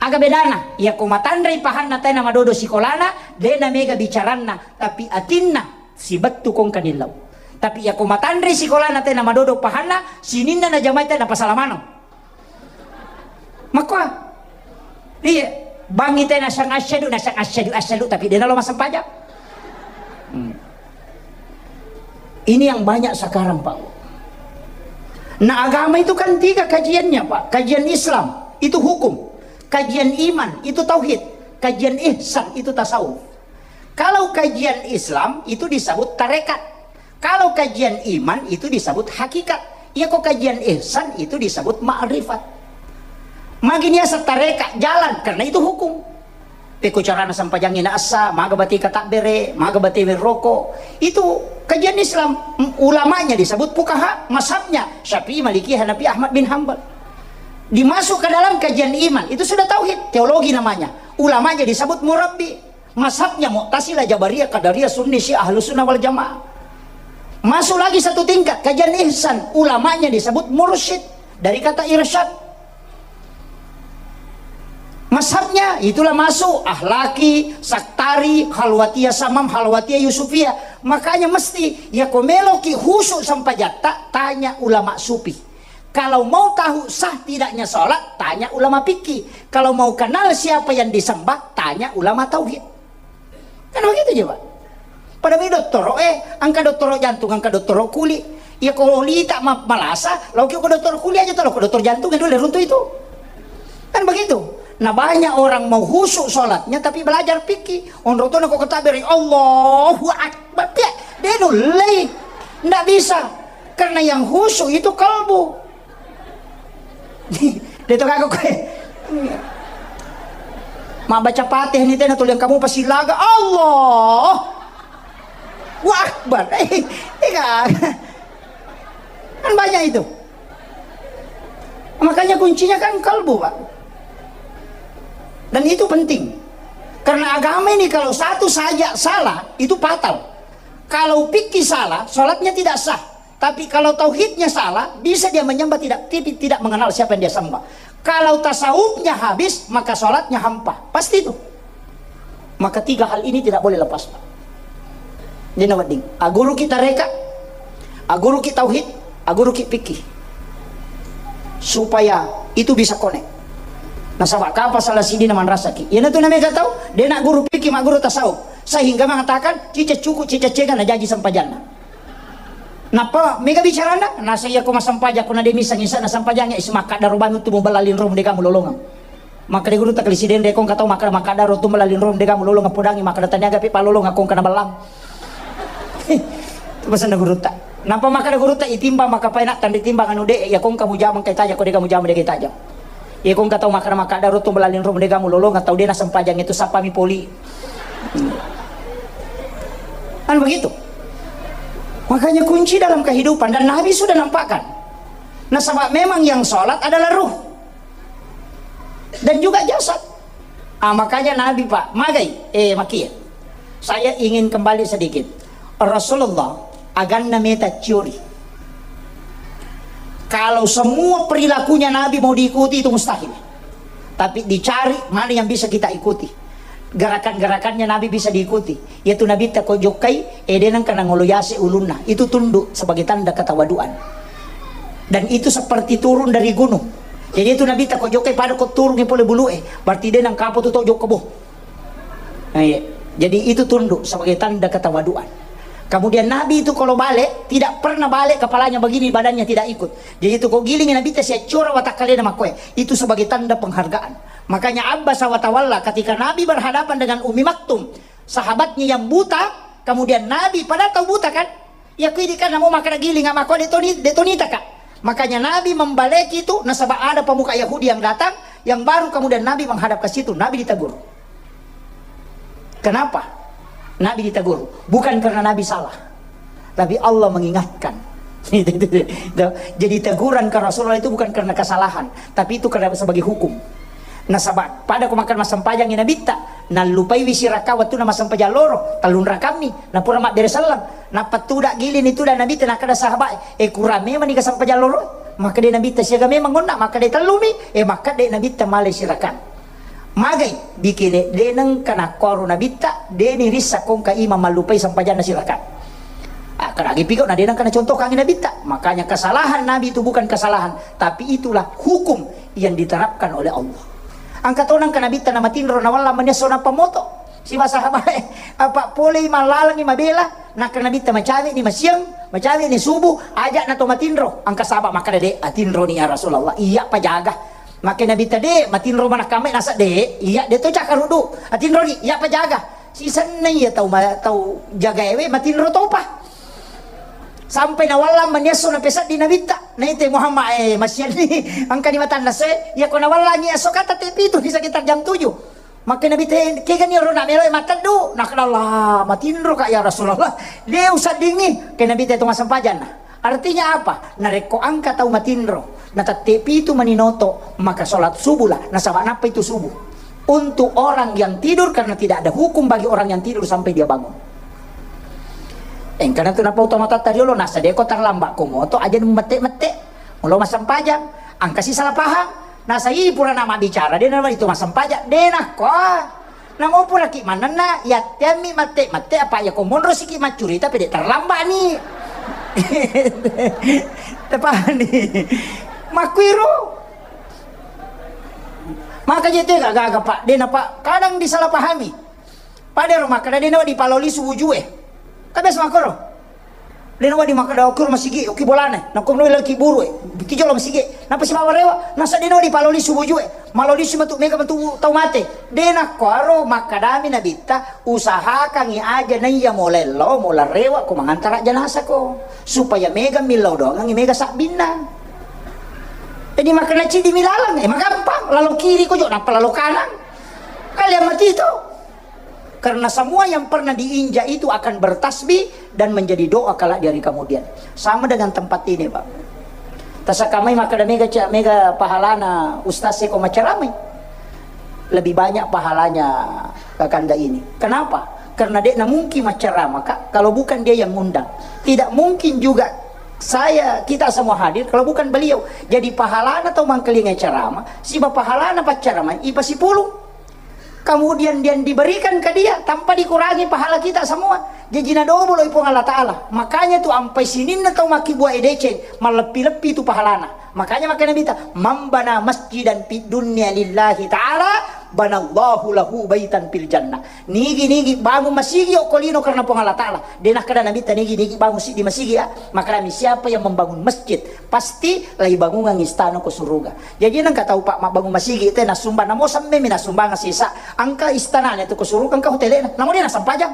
Aga bedana? Iyako matanre pahanna tae na madodo sikolana, de na mega bicaranna, tapi atinna sibettu kongka nillau. Tapi iyako matanre sikolana tae na madodo pahanna, sininna najamai tae na pasala maneng. Makkoa. Iya, bangi tae nasang asyhadu, nasang asyhadu, asyhadu, tapi de nalo massempajang. Hmm. Ini yang banyak sekarang, Pak. Nah, agama itu kan tiga kajiannya, Pak. Kajian Islam itu hukum, kajian iman itu tauhid, kajian ihsan itu tasawuf. Kalau kajian Islam itu disebut tarekat. Kalau kajian iman itu disebut hakikat. Iyako kajian ihsan itu disebut ma'rifat. Magi niaseng tarekat jalan, karena itu hukum. Pekko carana sempajangnge na essa, maga bate katabbere, maga bate werroko. Itu kajian Islam. M-, ulamanya disebut fukaha, mazhabnya Syafi'i, Maliki, Hanafi, Ahmad bin Hambal. Dimasuk ke dalam kajian iman, itu sudah tauhid, teologi namanya. Ulamanya disebut murabbi. Mazhabnya Mu'tazilah, Jabariyah, Qadariyah, Sunni, Syiah, Ahlus Sunnah wal Jamaah. Masuk lagi satu tingkat, kajian ihsan, ulamanya disebut mursyid, dari kata irsyad. Mazhabnya itulah masuk Ahlaki, Saktari, Khalwatiyah Samam, Khalwatiyah Yusufiyah. Makanya mesti, iyako meloki khusyuk sempajatta, tanya ulama sufi. Kalau mau tahu sah tidaknya sholat, tanya ulama fikih. Kalau mau kenal siapa yang disembah, tanya ulama tauhid. Kan begitu juga. Pada mi dottoro, eh, engka dottoro jantung, engka dottoro kuli. Iyako lita ma-, malasa, laoki ko dottoro kuli aja, to, lao ko dottoro jantung, dulu runtu itu. Kan begitu. Nah, banyak orang mau khusyuk sholatnya, tapi belajar fikih. Onro to nako ketabbere, Allahu Akbar. Dia, dia nullei. Ndak bisa. Karena yang khusyuk itu kalbu. De to gaga koe. Mabbaca Fatihah ni tena tuliang kamu pasti laga. Allah. Wa Akbar. Eh, eh, gaga. Kan banyak itu. Makanya kuncinya kan kalbu, Pak. Dan itu penting. Karena agama ini kalau satu saja salah, itu fatal. Kalau fikih salah, sholatnya tidak sah. Tapi kalau tauhidnya salah, bisa dia menyembah tidak, tidak, tidak mengenal siapa yang dia sembah. Kalau tasawufnya habis, maka sholatnya hampa. Pasti itu. Maka tiga hal ini tidak boleh lepas, Pak. Dena wedding. Aguru kita reka, aguru kita tauhid, aguru kita fikih. Supaya itu bisa connect. Nasaba kapa salah sidina manrasaki. Iyana tu namega tau, dena guru fikih, ma guru tasawuf. Sehingga mengatakan, cica cuku, cica cega na jaji sempajanna. Nappa mega bicarana, nasa iya ko massempajang, ko na de misseng isa na sempajangnge, is makkadaro bami tu mubella linro mu dega mulolongeng. Makkeda gurutta kali sidende, ko engka tau makkeda, makkadaro tu mella linro mu dega mulolongeng, podangi makkeda taniaga pi palolongeng ko engka na bellang. Tu pesanna gurutta. Nappa makkeda gurutta, itimbang makkapaina tanri timbang anu de, iya ko engka mujama engka itajang, ko dega mujama dega itajang. Iya ko engka tau makkeda, makkadaro tu mella linro mu dega mulolongeng, tau de na sempajang itu sappami poli. Kan begitu. Makanya kunci dalam kehidupan, dan Nabi sudah nampakkan. Nasaba memang yang sholat adalah ruh dan juga jasad. Ah, makanya Nabi, Pak, magai, eh, makia. Saya ingin kembali sedikit. Rasulullah, aganna meta ciori. Kalau semua perilakunya Nabi mau diikuti, itu mustahil. Tapi dicari mana yang bisa kita ikuti. Gerakan-gerakannya Nabi bisa diikuti. Yaitu Nabitta ko jokkai, eh, de nengka nangolo yase ulunna. Itu tunduk sebagai tanda ketawaduan. Dan itu seperti turun dari gunung. Jadi itu Nabitta ko jokkai pada ko turungi pole bulu, eh. Berarti de nengka apa tu tau jokka boh. Nah, iya. Jadi itu tunduk sebagai tanda ketawaduan. Kemudian Nabi itu kalau balik, tidak pernah balik kepalanya begini, badannya tidak ikut. Jadi itu kau giling Nabitta siaccora watakkalena makkoe. Itu sebagai tanda penghargaan. Makanya Abbasa wa tawalla ketika Nabi berhadapan dengan Ummi Maktum, sahabatnya yang buta, kemudian Nabi, padahal tau buta kan? Ya, kui di kan mau makan giling, nggak makan detoni, detonita, Kak. Makanya Nabi membaleki itu, nasaba ada pemuka Yahudi yang datang, yang baru kemudian Nabi menghadap ke situ, Nabi ditegur. Kenapa Nabi ditegur? Bukan karena Nabi salah, tapi Allah mengingatkan. Jadi teguran ke Rasulullah itu bukan karena kesalahan, tapi itu karena sebagai hukum. Nasaba pada ko makan massempajang Nabitta, Nallupaiwi sirakka wettunna massempajang loro, tellung rakammi, napura mabbere selleng. Nappa tuda gilini tuda Nabitta, nakkeda sahabat, "E, kurang memang ni ka sempajang loro?" Makkeda Nabitta, "Siaga memang onna?" Makkeda, "Tellumi." E, makkeda Nabitta, "Malai sirakka." Magai bikini de nengka nakkoro Nabitta, de ni rissa kongka imang mallupai sempajanna sirakka. Akkaragi piko na de nengka nacontohkangi Nabitta. Makanya kesalahan Nabi itu bukan kesalahan, tapi itulah hukum yang diterapkan oleh Allah. Engka to nengka Nabitta namatinro, nawallang manesso nappa moto. Siba sahabat, apa polei mallalengi mabela, nakka Nabitta, "Macawe ni masiang, macawe ni subuh, aja na to matinro." Engka sahabat makkeda, "De, atinro ni ya Rasulullah, iya pajaga." Makkeda Nabitta, "De, matinro manakkamai nasa de, iya de to cakkarudu. Atinro ni, iya pajaga." Sisenna iya tau ma-, tau jagaewe matinro topa. Sampai nawallang manesso napeseddi Nabitta. Naite Muhammad, eh, masianni engka ni matanna se, iya ko nawallangi esso kata te pitu di sekitar jam tujuh. Makkeda Nabitta, "Kegani ro na melo mateddu?" Nakkeda, "Allah, matinro ka ya Rasulullah. De usaddingi." Ke Nabitta itu massempajang na. Artinya apa? Narekko engka tau matinro, natette pitu mani noto, maka sholat subuh lah, nasaba nappa itu subuh. Untuk orang yang tidur, karena tidak ada hukum bagi orang yang tidur sampai dia bangun. Engkana tu nappa utamatatta riolo, nasa deko terlambat ko moto, aja mette-mette. Mulo massempajang, engka si salah paham. Nasa i pura nama bicara, de nama itu massempajang, de nakko. Namo puraki manenna, yatteammi mette-mette, apa ya ko monro siki maccurita, pede terlambat ni. Tepani. Makkuiro. Maka je tega gaga, Pak. De napa kadang disalahpahami. Pada ro makkeda de nawa dipaloli subuh jue. Kan biasa makkoro. De nawa di makkeda okiro masigi, oki bolana. Nakko noi lagi buru e. Kijo lo masigi. Napa si mawarewa? Nasa de nawa dipaloli subuh jue. Maloli si matu mega matu tau mate. De nakkuaro makkedami Nabitta, usahakangi aja naiya molello, mola rewa ko mangantara janasa ko. Supaya mega millau doangangi mega sabbinna. Jadi makkeda cidi milalang, eh, magampang, lalo kiri ko jo, nappa lalo kanang. Kalian mati itu. Karena semua yang pernah diinjak itu akan bertasbih dan menjadi doa kelak di hari kemudian. Sama dengan tempat ini, Pak. Tasakamai makkeda mega ca-, mega pahalana ustaz seko maceramai. Lebih banyak pahalanya kakanda ini. Kenapa? Karena dia mungkin maceramah, Kak, kalau bukan dia yang ngundang. Tidak mungkin juga saya, kita semua hadir kalau bukan beliau. Jadi pahalana tau mangkalinga ceramah, siba pahalana pacceramai, ipa sipulung. Kemudian dia diberikan ke dia tanpa dikurangi pahala kita semua. Jadi na dobolo i Puang Allah Ta'ala. Makanya tu ampai sininna tau makkibua deceng, malleppi-leppi tu pahalana. Makanya makkeda Nabitta, "Man bana masjidan fid dunya lillahi ta'ala, banallahu lahu baitan fil jannah." Nigi-nigi bangun masigi okko lino karena Puang Allah Ta'ala. De nakkeda Nabitta nigi-nigi bangun siddi masigi ya. Makkedami siapa yang membangun masjid, pasti laibangungang istana ko suruga. Jaji nengka tau, Pak, mabbangun masigi te nasumbang, namo semmemi nasumbang sisa. Engka istanana tu ko suruga, engka hotelena. Namo de nasempajang.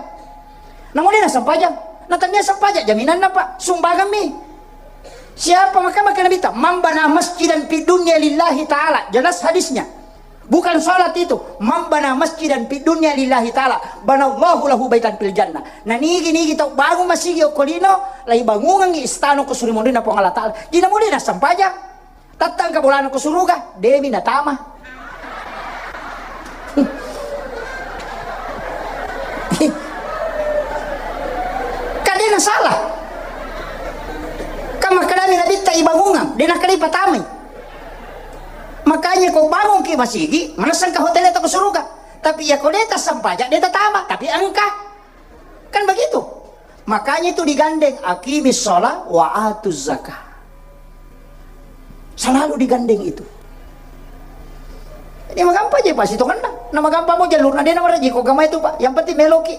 Namo de nasempajang. Na tania sempajang jaminanna, Pak. Sumbangammi. Siapa maka maka Nabitta, "Man bana masjidan fid dunya lillahi ta'ala." Jelas hadisnya. Bukan salat itu. "Man bana masjidan fid dunya lillahi ta'ala, banallahu lahu baitan fil jannah." Na nigi-nigi tau bangun masigi okko lino, laibangungangi istana ko surimonrinna Puang Allah Ta'ala. Jadi namo de nasempajang. Tattangka bolana ko suruga, demi natama. Kan de nasalah. Kan makkedami Nabitta ibangungang, de nakkeda ipatamai. Makanya ko bangunki masigi, manessangka hotel to ko suruga. Tapi ya ko de tassempajang, de tatama, tapi engka. Kan begitu. Makanya itu digandeng, "Aqimis shalah wa atuz zakah." Selalu digandeng itu. Jadi magampang je pasti to kena. Na magampang mo jalurna de na maraji ko agama itu, Pak. Yang penting meloki.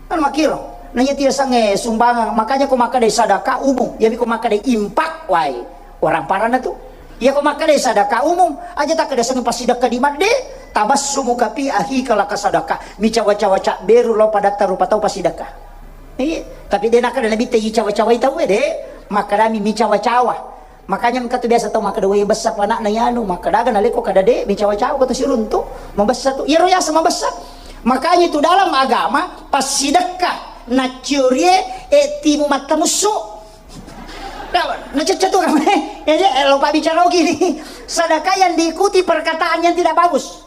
Kan makiro. Nanya tiasang eh sumbangan, makanya ko makkeda sedekah umum, jadi ko makkeda infak wae. Orang parana tu. Iya ko makkeda sedekah umum, aja takkeda sengi passidekka di madde, tabassumuka fi akhika laka sadaqah. Micawa-cawa cabberu lo padatta rupa tau passidekka. Iya, tapi de nakkeda Nabitta icawa-cawai tau de, makkedami micawa-cawa. Makanya engka tu biasa tau makkeda, "Weh, bessa panakna yanu," makkedaga naleko kada de, micawa-cawa ko tu siruntu, mabessa tu. Iyaro yasa mabessa. Makanya itu dalam agama passidekka naciorie e timu mattamussu. Nah, nacecce tu kan. Ya, ya, eh, lupa bicara gini. Sedekah yang diikuti perkataan yang tidak bagus.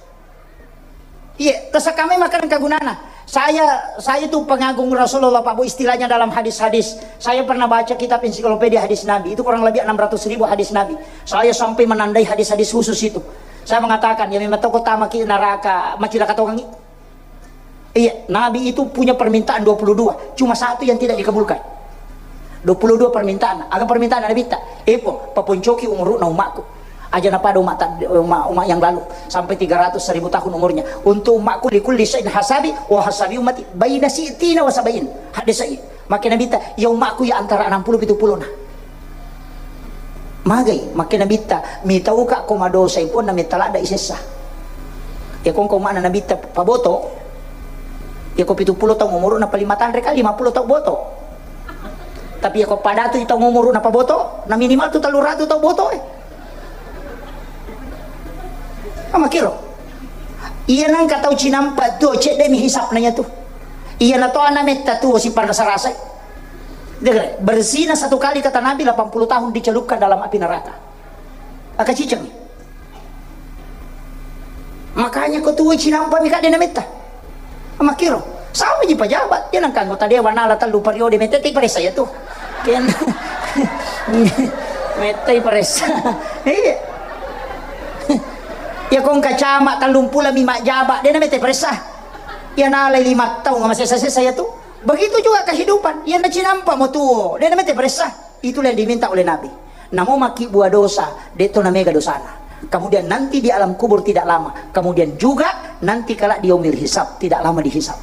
Iya, terus kami makan kegunana. Saya saya itu pengagum Rasulullah, Pak Bu, istilahnya dalam hadis-hadis. Saya pernah baca kitab ensiklopedia hadis Nabi. Itu kurang lebih enam ratus ribu hadis Nabi. Saya sampai menandai hadis-hadis khusus itu. Saya mengatakan, ya memang toko tamaki neraka, macilaka tongangi. Iya, Nabi itu punya permintaan dua puluh dua, cuma satu yang tidak dikabulkan. Dua puluh dua permintaan. Aga permintaan Nabi ta? Epo, paponcoki umuruna umakku. Aja napada umat, umat, umat yang lalu sampai tiga ratus seribu tahun umurnya. Untuk umakku, likulli syai'in hasabi, wa hasabi ummati baina sitina wa sabain. Hadis sahih. Maka Nabi ta, ya umakku ya antara enam puluh pitu puluh na. Magai, makkeda Nabitta, mitauka ko madosai ponna metta ladda isessa. Iya ko engka umma'na Nabitta paboto, iya ko pitu pulo taung umuru na paling matanre kali, lima pulo taung boto. Tapi iya ko padatu taung umuru na paboto, na minimal tu tellu ratu taung boto, eh. Amakiro. Iya nangka tau cinampa tuo, cedde mi hisapna iya tu. Iya na to ana metta tuo siparasa-rasai. Dengar, berzina satu kali kata Nabi delapan puluh tahun dicelupkan dalam api neraka. Aka ciceng. Makanya ko tuo cinampa mi kadde na metta. Amakiro. Sama ji pejabat. Iya nangka anggota dewan ala tellu periode metta ti paressa iya tu. Ken. Metta paressa. Iya. Iya ko engka camat tellung pulo mi majjaba, de na metta paressa. Iya nalai lima taung masessa-sessa iya tu. Begitu juga kehidupan. Iya na cinampa mo tuo, de na metta paressa. Itulah yang diminta oleh Nabi. Namo makkibua dosa, de to na mega dosana. Kemudian nanti di alam kubur tidak lama. Kemudian juga nanti kala di yaumil hisab, tidak lama dihisab.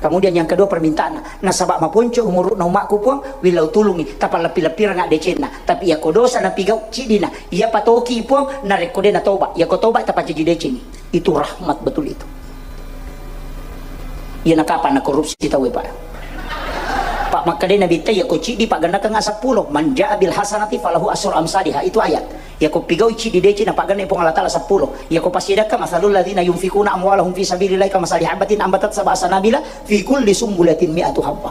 Kemudian yang kedua permintaanna, nasaba maponco umuruna umakku Puang, willau tulungi, tapalleppi-leppireng addecenna. Tapi iya ko dosa napigau, cidina, iya patoki Puang, narekko de natoba, iya ko toba tapacaji decengi. Itu rahmat betul itu. Iya na kapan na korupsi tau e, Pak? Pak, makkeda Nabitta, iya ko ciddi paggannakeng seppulo, man jaa bil hasanati falahu asru amsaliha, itu ayat. Iya ko pigaui ciddi deceng na pagganna Puang Allah Taala seppulo. Iya ko pasidakka, masalul ladzina yunfikuna amwalahum fi sabilillahi kamasali habbatin ambatat sab'a sanabila fi kulli sumbulatin mi'atu habba.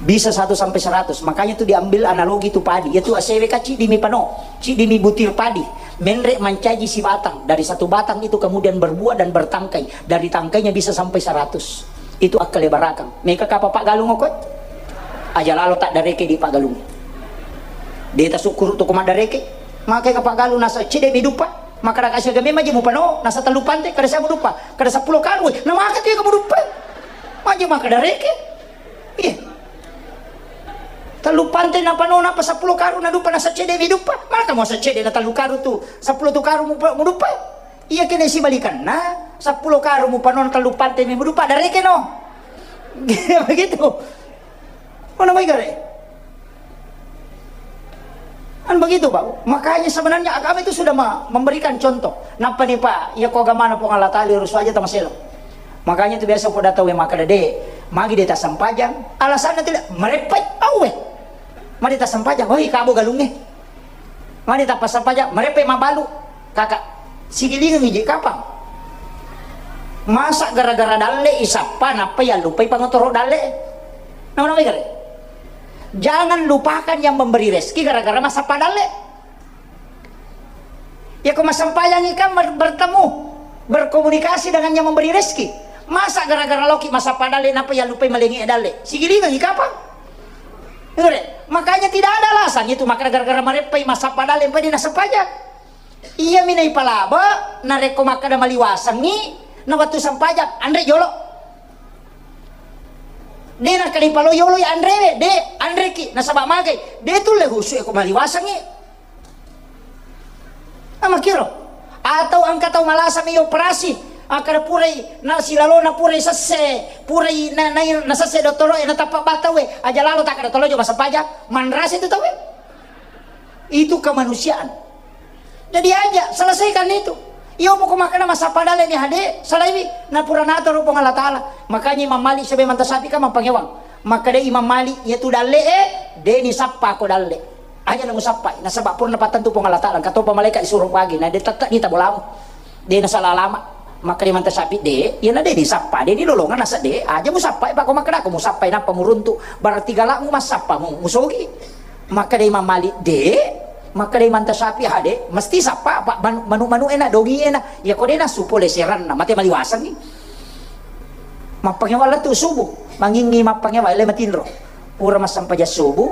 Bisa satu sampai seratus. Makanya tu diambil analogi tu padi. Iya tu asewe ka ciddi mi pano, ciddi mi butir padi. Menre mancaji sibatang, dari satu batang itu kemudian berbuah dan bertangkai, dari tangkainya bisa sampai seratus. Itu akkalebarakang. Meka kapa paggalung okko? Aja lalo taddareke di paggalung. De tasukkuru tu ko maddareke. Maka ka paggalung nasa cedde mi duppa. Maka raka siaga memang je mupano, nasa tellu pante, kada saya muduppa, kada seppulo karung. Na maka tu ka muduppa. Maje maka dareke. Iya. Tellu pante napano napa seppulo karung naduppa, nasa cedde mi duppa. Maka mau sa cedde na tellu karung tu, seppulo tu karung mupa-, muduppa. Iya kene sibalikanna, seppulo karung mupano tellu pante mi muduppa, dareke no. Begitu. Mana mai gare? Kan begitu, Pak. Makanya sebenarnya agama itu sudah ma-, memberikan contoh. Napa nih, Pak? Ya ko agamana Puang Allah Taala, urus aja tamaselo. Makanya itu biasa poda tau yang makkeda, "De, magi de tassempajang?" Alasanna tu, "Mareppai awe." Magi tassempajang, "Oi, kabo galungnge." Magi tapassempaja, mareppai mabalu. Kakak, sigilingengi je kapang. Masa gara-gara dalle isappa, nappa yallupai pangotoro dalle? Nama-nama gare? Jangan lupakan yang memberi rezeki gara-gara massappa dalle. Ya, ko massempajangi kan ber-, bertemu, berkomunikasi dengan yang memberi rezeki. Masa gara-gara loki massappa dalle, nappa yallupai malengi dalle? Sigilingengi kapang. Dengar ya? Makanya tidak ada alasan itu maka gara-gara mareppai massappa dalle, pai nassempaja. Iya mi naipalaba, narekko makkeda maliwasengngi, na wettu sempajang, anre jolo. De nakkeda ipalo yolo ya anrewe, de, anreki, nasaba magai, de tulle husu ko maliwasengngi. Amakiro. Atau engka tau malasa mi operasi, akkeda purai na silalona purai sesse, purai na, na, na sesse dottoro e, na tappa batau e, aja lalo takkeda tolo jo massempajang, manrasa itu tau e. Itu kemanusiaan. Jadi aja selesaikan itu. Iyo poko makkeda massappa dalle ni hade, salaiwi, na pura natoro Puang Allah Taala. Makanya Imam Malik sebe mantasapi kan mampangewang. Makkeda Imam Malik, iya tu dalle e, de ni sappa ko dalle. Aja na musappai, nasaba purna pattentu Puang Allah Taala, engka topa malaika disuruh pagi, na de tette ni tabolamu. De nasala alama. Makkeda mantasapi de, iya na de ni sappa, de ni lolongan nasa de, aja musappai, pak ko makkeda ko musappai nappa muruntu, berarti galakmu massappa mu, musogi. Makkeda Imam Malik, de, Makkedai Imanta Syafi'i, "Ha, de', mesti sappa, Pak, manu-, manu-, manu ena, dongi ena." Iya ko de' nassu pole seranna, mate maliwasengngi. Mappangewa lettu subuh, mangingngi mappangewa, ele matinro. Pura massempajang subuh,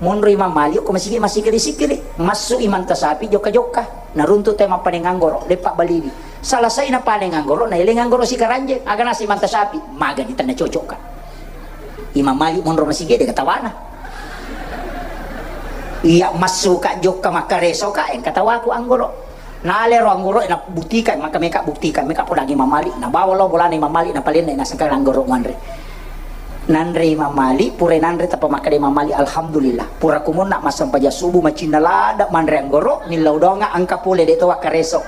monro Imam Malik ko masigi, masigi di sikiri. Massu Imanta Syafi'i jokka-jokka. Naruntu te mappaneng anggoro, de' pabbaliwi. Salasai napaneng anggoro, naeleng anggoro sikaranjeng. Aga nasi Imanta Syafi'i, magani tenna cocokka. Imam Malik monro masigi, de' katawana. Iya massuka jokka makkaresoka, engka tawaku anggoro. Nalero anggoro, nabuktikan, maka meka buktikan, meka podangi Imam Malik, nabawa lo bolana Imam Malik, napalenna, nasengka anggoro manre. Nanre Imam Malik, pura nanre tappa makkeda Imam Malik, "Alhamdulillah, pura kumonna massempajang subuh macinna lada manre anggoro, millau donga engka pole de' to wakkareso."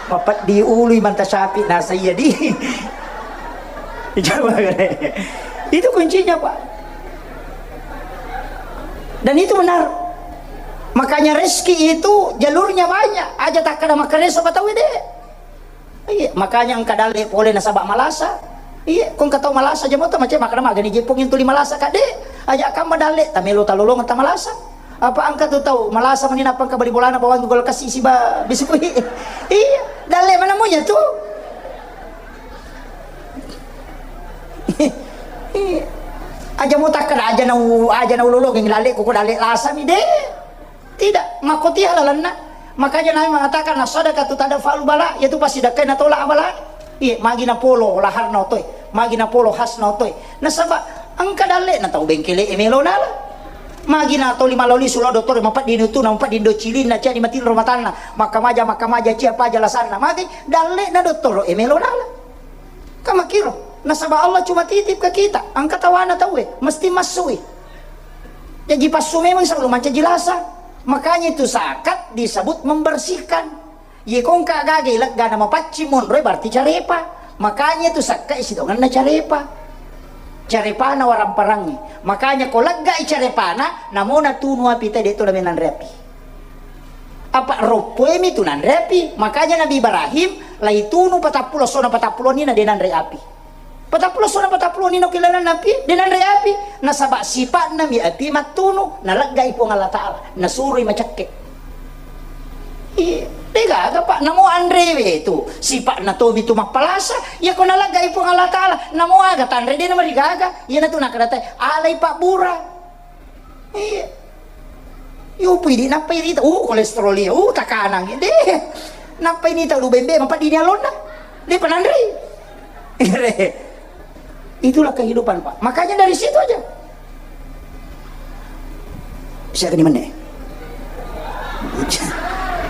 Mapeddi ulu Imanta Syafi'i, nasa iya di. Coba kare. Itu kuncinya, Pak. Dan itu benar. Makanya rezeki itu jalurnya banyak. Aja takkeda makkareso patau de'. Iya, makanya engka dalle pole nasaba malasa. Iya, ko engka tau malasa jamo ta mace makkeda magani jeppong yang tuli malasa kade. Aja kamma dalle, tamelo talolong ta malasa. Apa engka tu tau malasa meni nappa engka bali bolana bawang gol kasi siba biskuit. Iya, dalle mana munya tu. Iya. Aja mo takkeda aja nau, aja nau lolong yang dalle, ko dalle lasa mi de. Tidak, makkotiha lalenna. Makanya Nabi mengatakan, "As-sadaqatu tadfa'ul bala," yaitu passidekkai natolak bala. Iya, magi napolo laharna otoe, magi napolo hasna otoe. Nasaba engka dalle na tau bengkele e melo nala. Magi na toli maloli sulo dottore, mapeddini utuna, mapeddini do cilinna, cia di matinro matanna, makkamaja, makkamaja, cia paja lasanna. Magi dalle na dottoro e melo nala. Kan makkiro, nasaba Allah cuma titip ke kita, engka tawana tauwe, mesti massui. Jaji passu memang selalu mancaji lasa. Makanya itu zakat disebut membersihkan. Ye ko engka gaga legga na mapaccing monroe berarti carepa. Makanya itu sakka isi donganna carepa. Carepana waramparangngi. Makanya ko leggai carepana, namona tunu api te de to namenanre api. Apa roppoemi tu nanre api. Makanya Nabi Ibrahim laitunu patappulo sona patappulo ni na de nanre api. Patappulo sona patappulo ni na kilanan api, de nanre api. Nasaba sipatna mi api mattunu, naleggai Puang Allah Ta'ala, nasuroi macekke. Iya, de gaga, Pak, namo anrewe tu. Sipatna tomi tu mappalasa. Iya ko naleggai Puang Allah Ta'ala, namo aga tanre de namarigaga. Iya natu nakadatai alai pabbura. Iya. Yo pui di nappai rita, uh, kolesterol iya, uh, takanang. De. Nappai ni tau bembe, mappa di alonna. De pananri. Itulah kehidupan, Pak. Makanya dari situ aja. Siaga ni menne.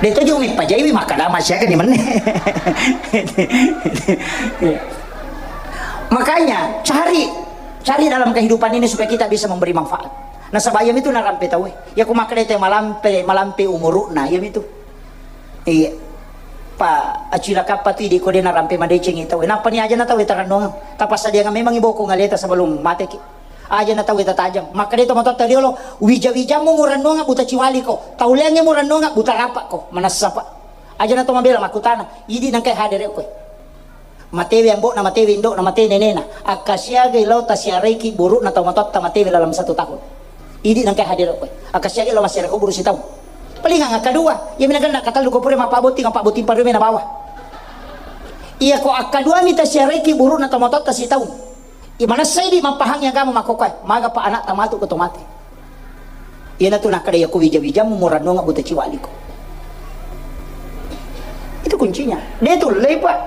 De to jumi pajaiwi makkadama siaga ni menne. Makanya cari, cari dalam kehidupan ini supaya kita bisa memberi manfaat. Nasaba iyami tu narampe tauwe. Iya ko makkeda te malampe, malampe umuru'na, iyami tu. Iya. Pa acilakappa tu idi ko de narampe madecengi tauwe. Nappa ni aja na tauwe tarannuang. Tapassadiang memang iboko ngaleta sebelum mateki. Aja na tauwe tatajang. Makkeda to matotta riolo, wija-wijammu murannuang buta ciwaliko. Tauleangnge murannuang buta rapakko. Manassa, Pak. Aja na to mabela makkutana. Idi nangkai hadere koe. Matewe ambo'na, matewe indo'na, mate nenena. Akkasiagai lao tasiaraiki buru'na tau matoatta matewe dalam satu tahun. Idi nangkai hadere koe. Akkasiagai lao massiara kuburu sitaung. Palingang akkadua, iya mina ganna katellu ko pura mappabotting, mappabotting parume na bawah. Iya ko akkadua mi tasiaraiki buru'na tau matoatta sitaung. Iya manessa idi mappahangi agama makkokkoe, maga pa anakta matu ko to mate. Iyanatu nakkeda iya ko wija-wijamu murannuang buta ciwaliko. Itu kuncinya. De tullei, Pak.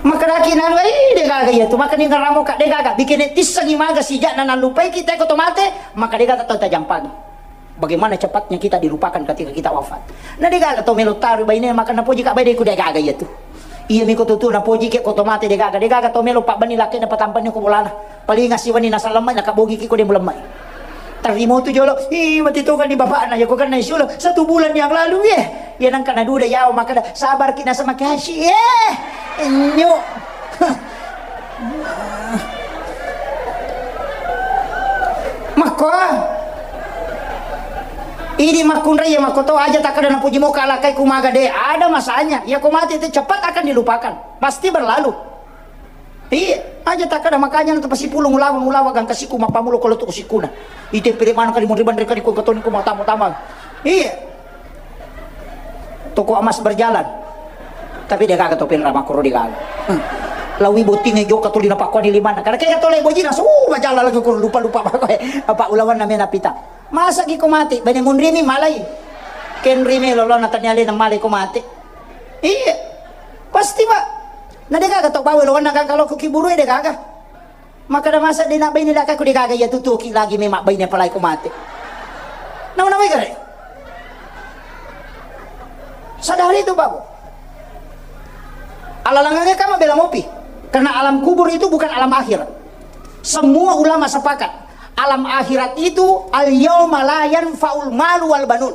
Makkedaki nanu, "Eh, de gaga iya tu." Makkeda ngaramo ka de gaga. Bikene tissengi maga sijak na nallupai kita ko to mate, maka de gaga tau tajampangi. Bagaimana cepatnya kita dilupakan ketika kita wafat. Na de gaga to melo taru baine maka napoji ka bai de ku de gaga iya tu. Iya miko tutu napoji ke ko to mate de gaga, de gaga to melo pabbenni lakke na patampenni ko bolana. Paling asi wani nasalemmai, nakabogi ki ko de mulemmai. Tarimo tu jolo, ih, mati to kan di bapakna, ya ko kan na isulo, satu bulan yang lalu, ye. Ya nang kana duda yawa, makada, sabar ki nasa makasi, ye. Nyo. Makko, ah. Idi makkunrai ya makko to aja takada napuji mo kalakai kumaga de, ada masanya. Ya ko mati itu cepat akan dilupakan. Pasti berlalu. Iya. Aja takkada makanya na tapasipulung ulaweng, ulaweng gangka siku mappamulo ko lettu sikkuna. Ite pire maneng kali munri banre kali ko katoni ko matamu tamang. Iya. Toko emas berjalan. Tapi de gaga to penra makkoro de gaga. Hmm. Lawi botting e jokka tuli napakkuani limanna. Karena kega tole boji langsung, uh, majalan lagi ko lupa-lupa apa ko, eh, apa ulawan namanya napita. Masa ki ko mate, bene munrimi malai. Kenrimi lolo na tania lena malai ko mate. Iya. Pasti, Pak. Na de gaga to bawa lawan na gaga lo ko kiburu de gaga. Makkeda masa de nabbaine lakkaku de gaga iya tutuki lagi memang baine apalagi ko mate. Nawa-nawai gare. Sadari itu, Pak. Alalangannya kamu bela mopi. Karena alam kubur itu bukan alam akhirat. Semua ulama sepakat. Alam akhirat itu al yauma la yanfa'ul malu wal banun.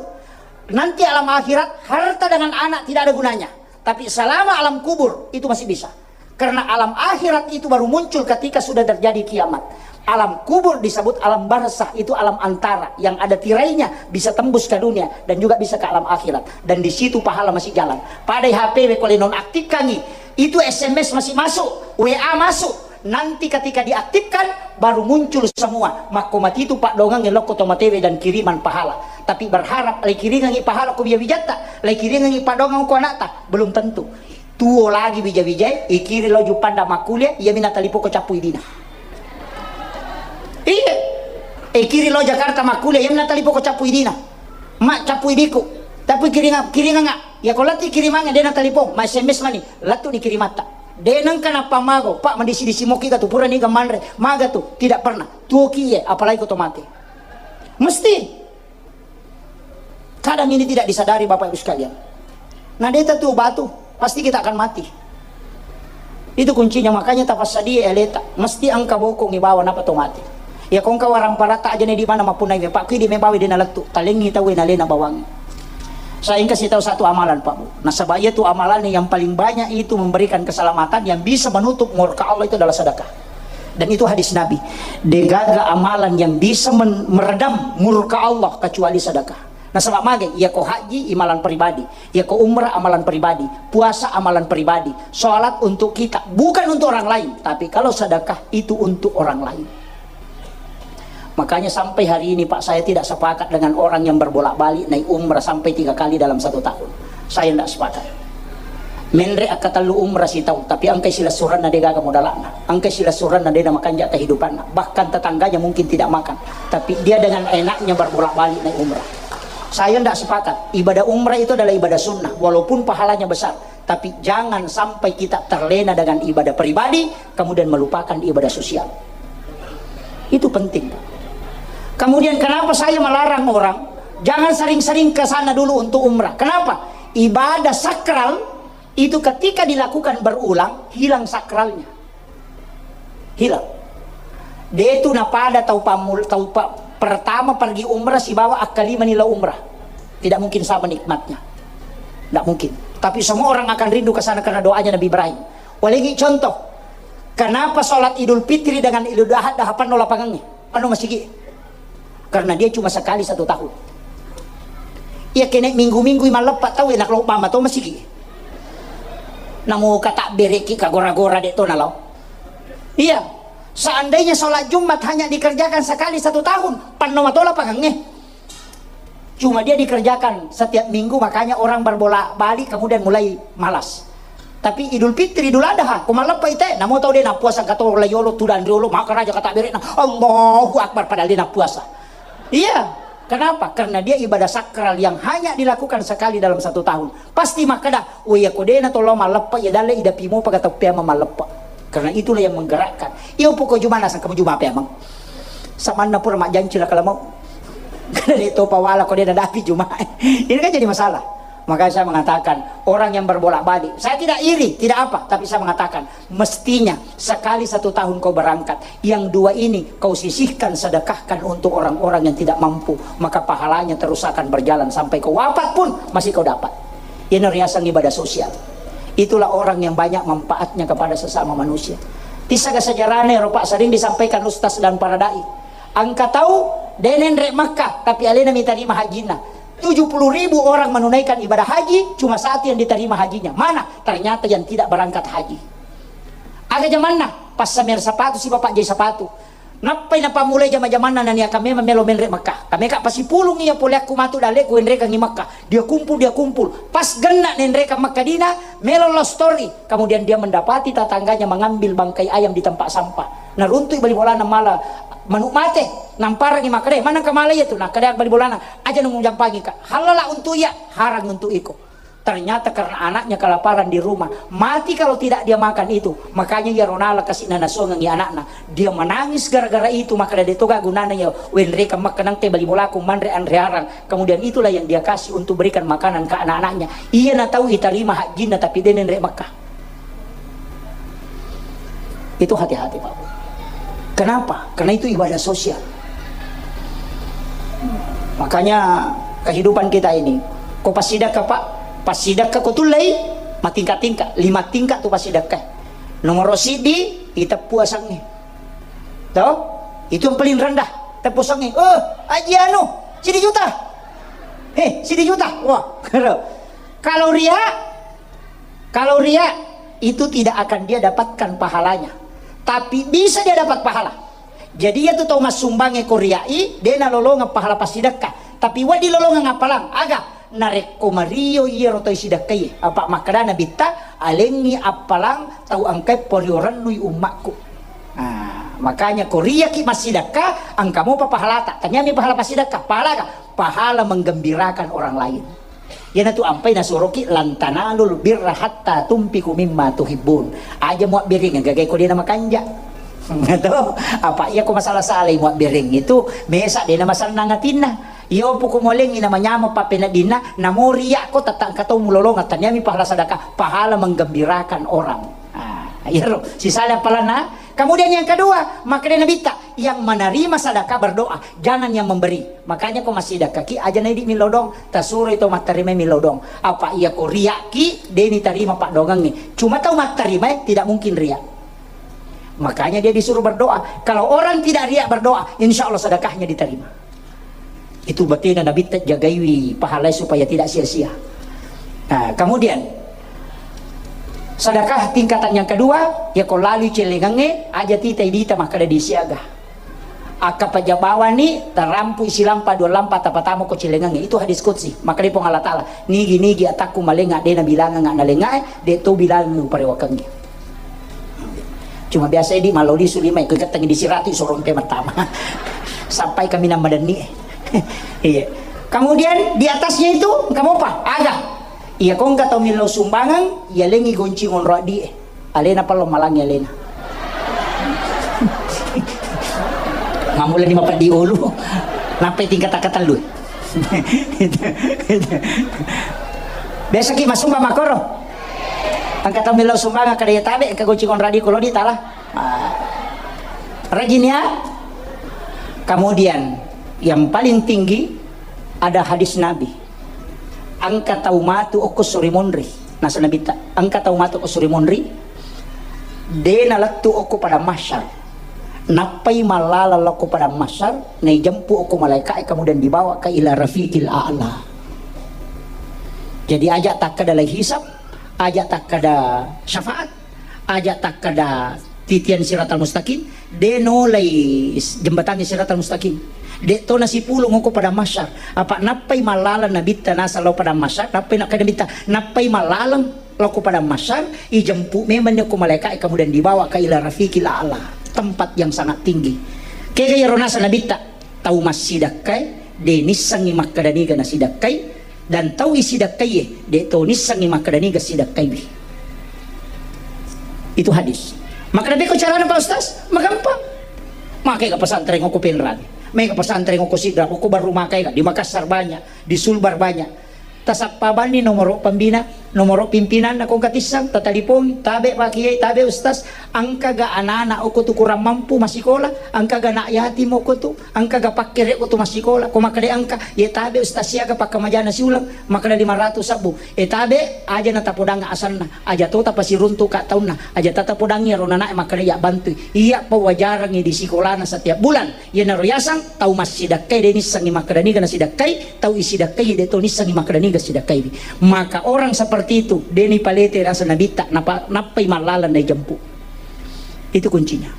Nanti alam akhirat harta dengan anak tidak ada gunanya. Tapi selama alam kubur itu masih bisa. Karena alam akhirat itu baru muncul ketika sudah terjadi kiamat. Alam kubur disebut alam barzah, itu alam antara yang ada tirainya, bisa tembus ke dunia dan juga bisa ke alam akhirat. Dan di situ pahala masih jalan. Pada H P we ko le nonaktifkangi, itu S M S masih masuk, W A masuk. Nanti ketika diaktifkan, baru muncul semua. Makko matitu paddongang lokko to matewe dan kiriman pahala. Tapi berharap lai kiringangi pahala ko bija-bijatta, lai kiringangi paddongang ko anakta, belum tentu. Tuo lagi wija-wijae, ikiri lo Jupanda makkuliah, iyami natalipoko cappu idina. Iya. Ikiri lo Jakarta makkuliah, iyami natalipoko cappu idina. Mak, cappu idiku. Tapi kiringa, kiringa nga. Ya ko lati kirimangnge, de natalipong, ma S M S mani, latu di kirimatta. De nengka napamago, Pak, madisi-disi moki ka tu, pura niga manre, maga tu, tidak pernah. Tuoki iye, apalagi ko to mate. Mesti. Kadang ini tidak disadari, Bapak Ibu sekalian. Nah, deta tu batu, pasti kita akan mati. Itu kuncinya, makanya tapassadia eleta. Mesti engka bokong ibawa napa to mati. Ya kongka warang parata aja ne di mana mapunai me, Pak, kidi me bawa dena lettu. Talengi tawe nalena bawangi. Saya ingka sitau satu amalan, Pak Bu. Nasaba iya tu amalan yang paling banyak itu memberikan keselamatan, yang bisa menutup murka Allah itu adalah sedekah. Dan itu hadis Nabi. Degaga amalan yang bisa men-, meredam murka Allah kecuali sedekah. Nasaba mage, iya ko haji, imalan pribadi. Iya ko umrah, amalan pribadi. Puasa, amalan pribadi. Sholat untuk kita, bukan untuk orang lain. Tapi kalau sedekah, itu untuk orang lain. Makanya sampai hari ini, Pak, saya tidak sepakat dengan orang yang berbolak-balik naik umrah sampai tiga kali dalam satu tahun. Saya tidak sepakat. Menre akkatellu umrah sitaung, tapi engkai silessurenna degaga modalakna, engkai silessurenna dena makanja kehidupanna, bahkan tetangganya mungkin tidak makan, tapi dia dengan enaknya berbolak-balik naik umrah. Saya tidak sepakat. Ibadah umrah itu adalah ibadah sunnah, walaupun pahalanya besar, tapi jangan sampai kita terlena dengan ibadah pribadi, kemudian melupakan ibadah sosial. Itu penting, Pak. Kemudian kenapa saya melarang orang jangan sering-sering ke sana dulu untuk umrah? Kenapa? Ibadah sakral itu ketika dilakukan berulang, hilang sakralnya. Hilang. De tu napada tau pamul-, tau pa-, pertama pergi umrah sibawa akkalimani lao umrah. Tidak mungkin sama nikmatnya. Tidak mungkin. Tapi semua orang akan rindu ke sana karena doanya Nabi Ibrahim. Walengi contoh. Kenapa sholat Idul Fitri dengan Idul Adha, Adha panno lapangannya? Panno masigi. Karena dia cuma sekali satu tahun. Iya, kene minggu-minggu malleppa tau, enak lo mama to masigi. Namo kata bereki ka gora-gora de to nalo. Iya. Seandainya sholat Jumat hanya dikerjakan sekali satu tahun, panno matola pagangnge. Cuma dia dikerjakan setiap minggu, makanya orang berbolak-balik kemudian mulai malas. Tapi Idul Fitri, Idul Adha, ko malleppa ite, namo tau de nappuasa kato layolo, tudang riolo, maka raja kata berekna, Allahu Akbar, padahal de nappuasa. Iya, kenapa? Karena dia ibadah sakral yang hanya dilakukan sekali dalam satu tahun. Pasti makkeda, "Oh iya, ko dena tollo malleppa, iya dalle idapi mopa gata peamang malleppa." Karena itulah yang menggerakkan. Iya, pokok juma nasang kamu juma peamang. Samanna pura majjanci lah kalau mau. Karena dia topa wala ko dena dapi juma. Ini kan jadi masalah. Makanya saya mengatakan, orang yang berbolak-balik, saya tidak iri, tidak apa, tapi saya mengatakan, mestinya sekali satu tahun kau berangkat, yang dua ini kau sisihkan, sedekahkan untuk orang-orang yang tidak mampu, maka pahalanya terus akan berjalan sampai kau wafat pun masih kau dapat. Ini riasang ibadah sosial. Itulah orang yang banyak manfaatnya kepada sesama manusia. Tisaga sejarahnya, Pak, sering disampaikan ustaz dan para dai. Engka tau de nenre Makkah, tapi alena mitarima hajinna. Tujuh puluh ribu orang menunaikan ibadah haji, cuma satu yang diterima hajinya. Mana? Ternyata yang tidak berangkat haji. Aga jamanna, Passamer sapatu si bapak jai sapatu. Nappai napammulai jama-jamanna naniaka memang melo menre Mekah. Kameka pasipulung iya poleakku matu dalleku wenrekangngi Mekah. Dia kumpul, dia kumpul. Pas genna nenrekang Mekah dina, melo love story. Kemudian dia mendapati tetangganya mengambil bangkai ayam di tempat sampah. Naruntui bali bolana mala manuk mate. Namparangi makkeda, "Manengka mala iya tu?" Nakkeda bali bolana, "Aja nung jampangi ka. Halala untuk iya, harang untuk iko." Ternyata karena anaknya kelaparan di rumah, mati kalau tidak dia makan itu. Makanya iya ronala kasih nana songengi anakna. Dia menangis gara-gara itu, maka dia toga gunana ya wenreka makanang te bali bolaku manre anre arang. Kemudian itulah yang dia kasih untuk berikan makanan ke anak-anaknya. Iya na tahu itarima hajjinna tapi dia nenre Mekah. Itu hati-hati, Pak. Kenapa? Karena itu ibadah sosial. Makanya kehidupan kita ini, ko pasidakka, Pak, pasidakka ko tullei, matingka-tingka, lima tingka tu pasidakka. Nomor sidi, iteppu asengnge. Toh? Itu yang paling rendah, teppu asengnge. Oh, aji anu, sidi juta. Eh, sidi juta. Wah, kalau ria, Kalau ria, itu tidak akan dia dapatkan pahalanya. Tapi bisa dia dapat pahala. Jadi, iya tu tau massumbangnge ko riai, de nalolongeng pahala passidekka. Tapi wedding lolongeng appalang, aga? Narekko mario iyaro tau sidekkae, apa makkedana Nabitta, alengngi appalang tau engkae poriorennui ummakku. Nah, makanya ko riaki massidekka, engka mopa pahalata. Taniami pahala passidekka, pahala aga? Pahala menggembirakan orang lain. Iyanatu ampai nasuroki, "Lan tanalul birra hatta tunfiqu mimma tuhibbun." Aja muabbereng gagai ko dena makanja. Toh? Apa iya ko masalah salai muabbereng itu, mesa dena masannang atinna. Iyo puku molengi na manyameng pappeneddinna, namo ria ko tetta engka tau mulolongeng, taniami pahala sadaka, pahala menggembirakan orang. Ah, iyaro sisala appalanna. Kemudian yang kedua, makkeda Nabitta, yang menerima sadaka berdoa, jangan yang memberi. Makanya ko massidekkaki, aja naidi millau doang, tasuroi to mattarima millau doang. Apa iya ko riaki, de nitarima paddoangengnge. Cuma tau mattarimae tidak mungkin ria. Makanya dia disuruh berdoa. Kalau orang tidak ria berdoa, insya Allah sedekahnya diterima. Itu batena Nabitta jagaiwi pahalai supaya tidak sia-sia. Nah, kemudian sedekah tingkatan yang kedua, ya ko lalui celengangnge, aja titai dita makkeda disiaga. Akka paja bawani, tarampu silampa dua lampa tapatama ko celengangnge. Itu hadis qudsi. Makkeda Puang Allah Taala, "Nigi-nigi atakku malenga, de nabilangenga nalengae, de to bilangengngi uparewakengngi." Cuma biasa di mallo lisu lima, ko ikattengi di siratu, sorong ke matama. Sampai kami nama denni. Iya. Kemudian di atasnya itu, engka mopa? Aga. Iya, ko engka tau millau sumbangan, iya lengi gonci ngonro addi. Alena pallo malangi alena. Mamula ni mapeddi ulu. Nampai tingkat katellu. Biasa ki masumba makoro. Engka tau millau sumbangan kada iya tabe, engka gonci ngonro addi ko lodi tala. Ah. Rajin ya. Kemudian yang paling tinggi ada hadis Nabi. Engka tau matu okko suri monri. Nasa Nabitta, engka tau matu okko suri monri. De nalettu okko padang mahsyar. Nappai mallaleng lao ko padang mahsyar, naijempu okko malaika'e, kemudian dibawa ke ila rafiqil a'la. Jadi aja takkeda lai hisab, aja takkeda syafaat, aja takkeda titian siratal mustaqim, de nolai s-, jembatangnge siratal mustaqim. De to nasipulung okko padang mahsyar. Apa nappai mallaleng Nabitta nasa lao padang mahsyar, nappai nakkeda Nabitta, nappai mallaleng lao ko padang mahsyar, ijempu memang ni okko malaika'e, kemudian dibawa ke ila rafiqil a'la, tempat yang sangat tinggi. Kega iyaro nasa Nabitta, tau massidakkai, de nissengngi makkeda niga nasidakkai, dan tau isidakkaie, de to nissengngi makkeda niga sidakkaiwi. Itu hadis. Makkeda beko carana Pak Ustaz? Magampang. Maega pesantren okko Penrang. Maega pesantren okko Sidrap, okko Barru Makaega, di Makassar banyak, di Sulbar banyak. Tasappa banni nomoro pembina, nomoro pimpinanna ko engka tisseng, tatalipongi, tabe Pak Kiai, tabe Ustaz, engkaga anak-anak okko tu kurang mampu massikola, engkaga anak yatim okko tu, engkaga pakkere okko tu massikola, ko makkeda engka, ye tabe Ustaz siaga pakkamajana siuleng, makkeda lima ratus sabbu, e tabe aja natapodang asanna, aja to tapasiruntu ka taunna, aja tatapodangi ro nana'e makkeda iya bantui, iya pawajarangi di sikolana setiap bulan, Iyanaro yaseng tau massidakkai de nissengngi makkeda niga nasidakkai, tau isidakkai de to nissengngi makkeda niga sidakkaiwi. Maka orang seperti itu de nipalete rasa Nabitta, napa-, nappai mallaleng naijempu. Itu kuncinya.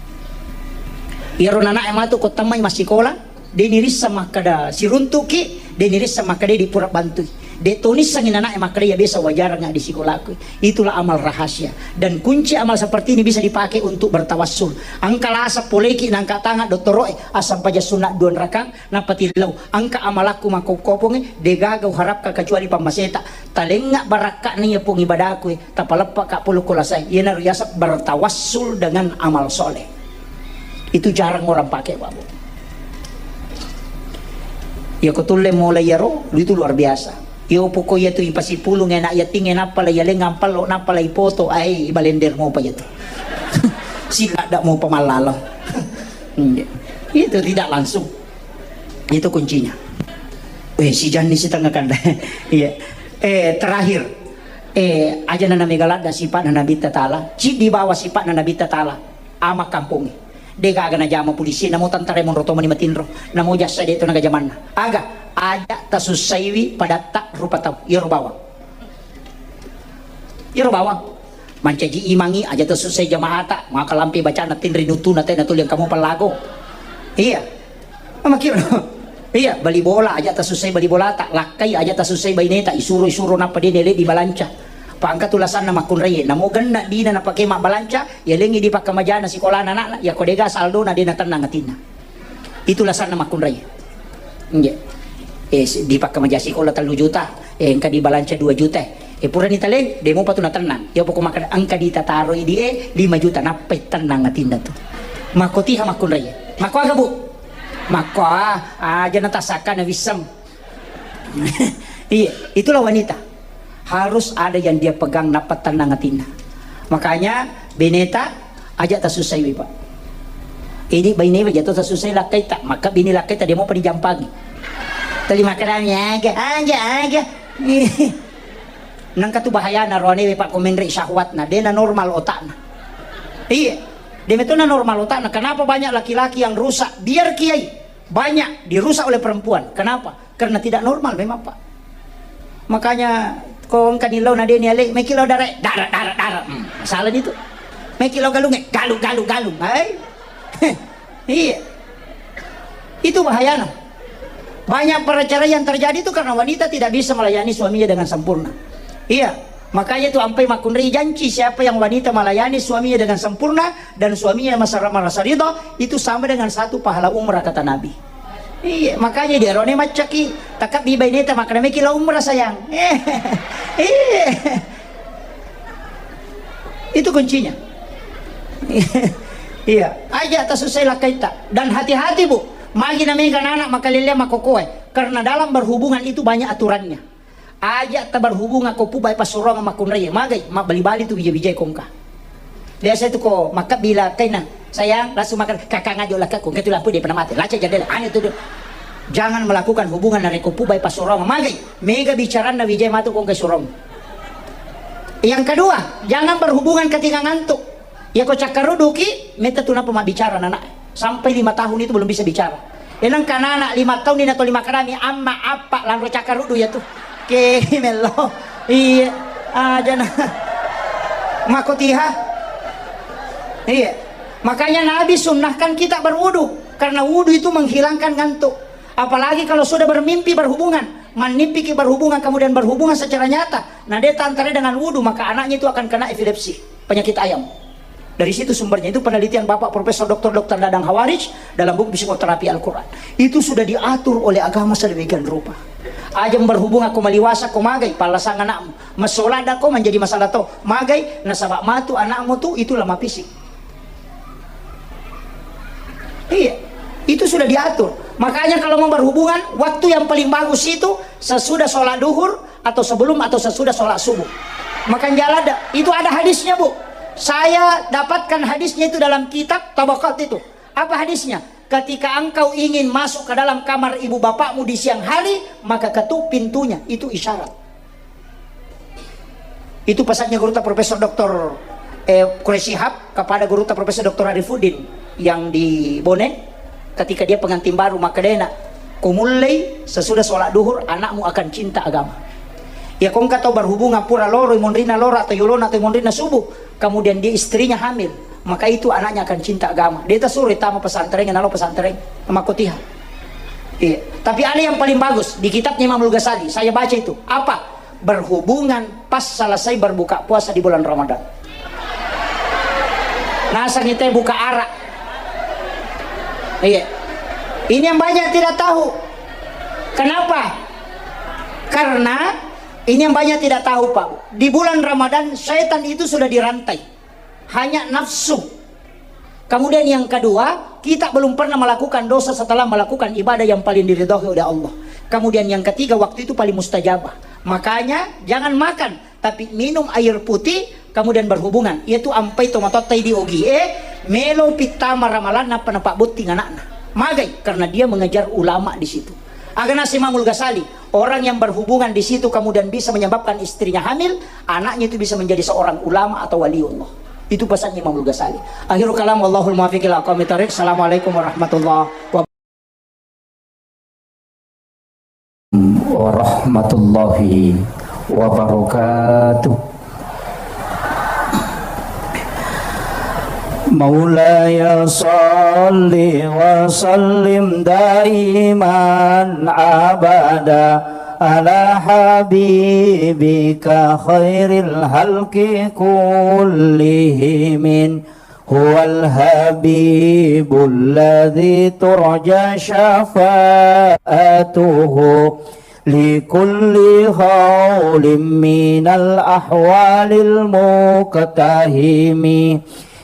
Iyaro nana'e matu ko tammai massikola, de' nirisseng makkeda siruntuki, de' nirisseng makkeda di pura bantui. De' to nissengi nana'e makkeda iya biasa wajarang di sikolaku. Itulah amal rahasia. Dan kunci amal seperti ini bisa dipakai untuk bertawassul. Engka lasa poleki nangka tangan dottoro'e, assampajang sunna dua rakang, nappa tillau. Engka amalakku makkokkopongnge, de' gaga uharapka kecuali pammaseta. Talengnga barakka'na iya pong ibadahku e, tapaleppaka polo ko lasai. Iyanaro yaseng bertawassul dengan amal soleh. Itu jarang orang pakai, Pak Bu. Iya ko tulle mulai iyaro, itu luar biasa. Iyo poko iya tu ipasipulung enak iya ting, nappa la iyaleng ampallo, nappa la ipoto, ai ibalender mopa iya tu. Sila dak mopa mallaleng. Itu tidak langsung. Itu kuncinya. Eh, si Janni si tengah kanda. Iya. Eh, terakhir. Eh, aja na mega ladda sipa'na Nabitta Ta'ala. Ciddi bawa sipa'na Nabitta Ta'ala. Ama kampongnge. De' gaga najama polisi, namo tentara monro tomani matinro. Namo jassa de' to naga jamanna. Aga, aja tasussaiwi padatta rupa tau. Iyaro bawang. Iyaro bawang. Mancaji imangi, aja tasussai jamaata, maka lampe bacana tinri nutuna tena tuli engka mopa lago. Iya. Makkiro. Iya, bali bola aja tasussai bali bolata, lakkai aja tasussai baineta, isuro, isuro nappa de' nele di balanca. Pa engka tu lasanna makkunraie, namo genna dina napake mabbalanca, yalengngi di pakkamajana sikolana anakna, yako de' gaga saldona de' natennang atinna. Itu lasanna makkunrai. Nggih. Eh, si-, dipakkamaja sikola tellu juta, eh, engka dibalanca dua juta. Eh, purani taleng, de' mopa tu natennang. Iya poko makkeda engka ditataroi di e lima juta, nappai tennang atinna tu. Makkotiha makkunrai. Makko aga, Bu? Makko, ah, aja na tasakka na wisseng. Iya, itulah wanita. Harus ada yang dia pegang, nappa tennang atinna. Makanya, beneta, aja tasussaiwi, Pak. Ini baine aja to tasussai lakkaita, maka bini lakkaita de' mopa dijampangi. Tuli makkedami, "Aga, aga, aga." Nangka tu bahayana roanewe, Pak, ko menre syahwatna, de' na normal otakna. Iya, de' metona normal otakna. Kenapa banyak laki-laki yang rusak? Biar kiai banyak dirusak oleh perempuan. Kenapa? Karena tidak normal memang, Pak. Makanya, ko engka ni lao na de' ni ale, meki lao dare, dare, dare, dare. Hmm, salah itu. Meki lao galungnge, galu, galu, galung. Hai. Iya. Itu bahayana. Banyak perceraian terjadi itu karena wanita tidak bisa melayani suaminya dengan sempurna. Iya. Makanya itu ampai makkunrai janci, siapa yang wanita melayani suaminya dengan sempurna, dan suaminya masa-, merasa ridho, itu sama dengan satu pahala umrah, kata Nabi. Iya, makanya dia rone maccaki, takabbi baineta, makana meki la umrah, sayang. Iya. Itu kuncinya. Iya, aja tasussai lakkaita. Dan hati-hati, Bu, magi na mega anak makalelea makokoe. Karena dalam berhubungan itu banyak aturannya. Aja taberhubungan ko pubai passurongeng makkunrai. Magai, mabbali-bali tu bija-bijai kongka. Biasa itu ko makkabbi lakkaina, "Sayang, langsung makan." "Kakang aja lakkaku, engka tu lampu dia pernah mati. Laca jendela." Anu tu dia. Jangan melakukan hubungan narekko pubai passurongeng. Magai, mega bicaranna wijai matu kongka surong. Yang kedua, jangan berhubungan ketika ngantuk. Iya ko cakkaruduki, metta tu nappa mabbicara anak. Sampai lima tahun itu belum bisa bicara. Enang kanana lima tahun ini atau lima kadami, amma, appa, lanro cakkarudu ya tu. Ke mello. Iya, aja na. Makotiha. Iya. Makanya Nabi sunnahkan kita berwudu karena wudu itu menghilangkan ngantuk. Apalagi kalau sudah bermimpi berhubungan, mannippiki berhubungan kemudian berhubungan secara nyata, nah dia tantare dengan wudu, maka anaknya itu akan kena epilepsi, penyakit ayam. Dari situ sumbernya, itu penelitian Bapak Profesor Doktor Doktor Dadang Hawarij dalam buku Psikoterapi Al-Quran. Itu sudah diatur oleh agama sedemikian rupa. Aja berhubung akko maliwasa ko magai, palasang anakmu. Masola dako menjadi masalah to. Magai, nasaba matu anakmu tu, itulah mapisi. Iya, itu sudah diatur. Makanya kalau mau berhubungan, waktu yang paling bagus itu sesudah sholat duhur atau sebelum atau sesudah sholat subuh. Makan jalan ada, itu ada hadisnya, Bu. Saya dapatkan hadisnya itu dalam kitab Tabaqat itu. Apa hadisnya? Ketika engkau ingin masuk ke dalam kamar ibu bapakmu di siang hari, maka ketuk pintunya. Itu isyarat. Itu pesannya Gurutta Profesor Doktor, eh, Quraish Shihab kepada Gurutta Profesor Doktor Arifuddin yang di Bone, ketika dia pengantin baru, makkedana, "Kumullei sesudah sholat duhur, anakmu akan cinta agama." Ya, kongka tau berhubungan pura loro monrina loro atau yolona atau monrina subuh, kemudian dia istrinya hamil, Maka itu anaknya akan cinta agama. Dia tak suruh tama pesantren, nalo pesantren, makotiha. Iya. Tapi ada yang paling bagus di kitabnya Imamul Ghazali. Saya baca itu. Apa? Berhubungan pas selesai berbuka puasa di bulan Ramadan. Nasang itu buka arak. Iya. Ini yang banyak tidak tahu. Kenapa? Karena ini yang banyak tidak tahu, Pak. Di bulan Ramadan, setan itu sudah dirantai. Hanya nafsu. Kemudian yang kedua, kita belum pernah melakukan dosa setelah melakukan ibadah yang paling diridhoi oleh Allah. Kemudian yang ketiga, waktu itu paling mustajabah. Makanya jangan makan, tapi minum air putih, kemudian berhubungan. Yaitu ampai tomatotta di ogi. Eh, melo pitama ramalan apa napak botting anakna. Magai, karena dia mengejar ulama di situ. Agana si Imamul Ghazali, orang yang berhubungan di situ kemudian bisa menyebabkan istrinya hamil, anaknya itu bisa menjadi seorang ulama atau waliullah. Itu pesannya Imamul Ghazali. Akhirul kalam, wallahul muwaffiq ila aqwamit thariq. Assalamualaikum warahmatullahi wabarakatuh. Warahmatullahi wabarakatuh. مولاي صل وسلم دائما أبدا على حبيبك خير الخلق كلهم. هو الحبيب الذي ترجى شفاعته لكل هول من الأهوال المقتحم.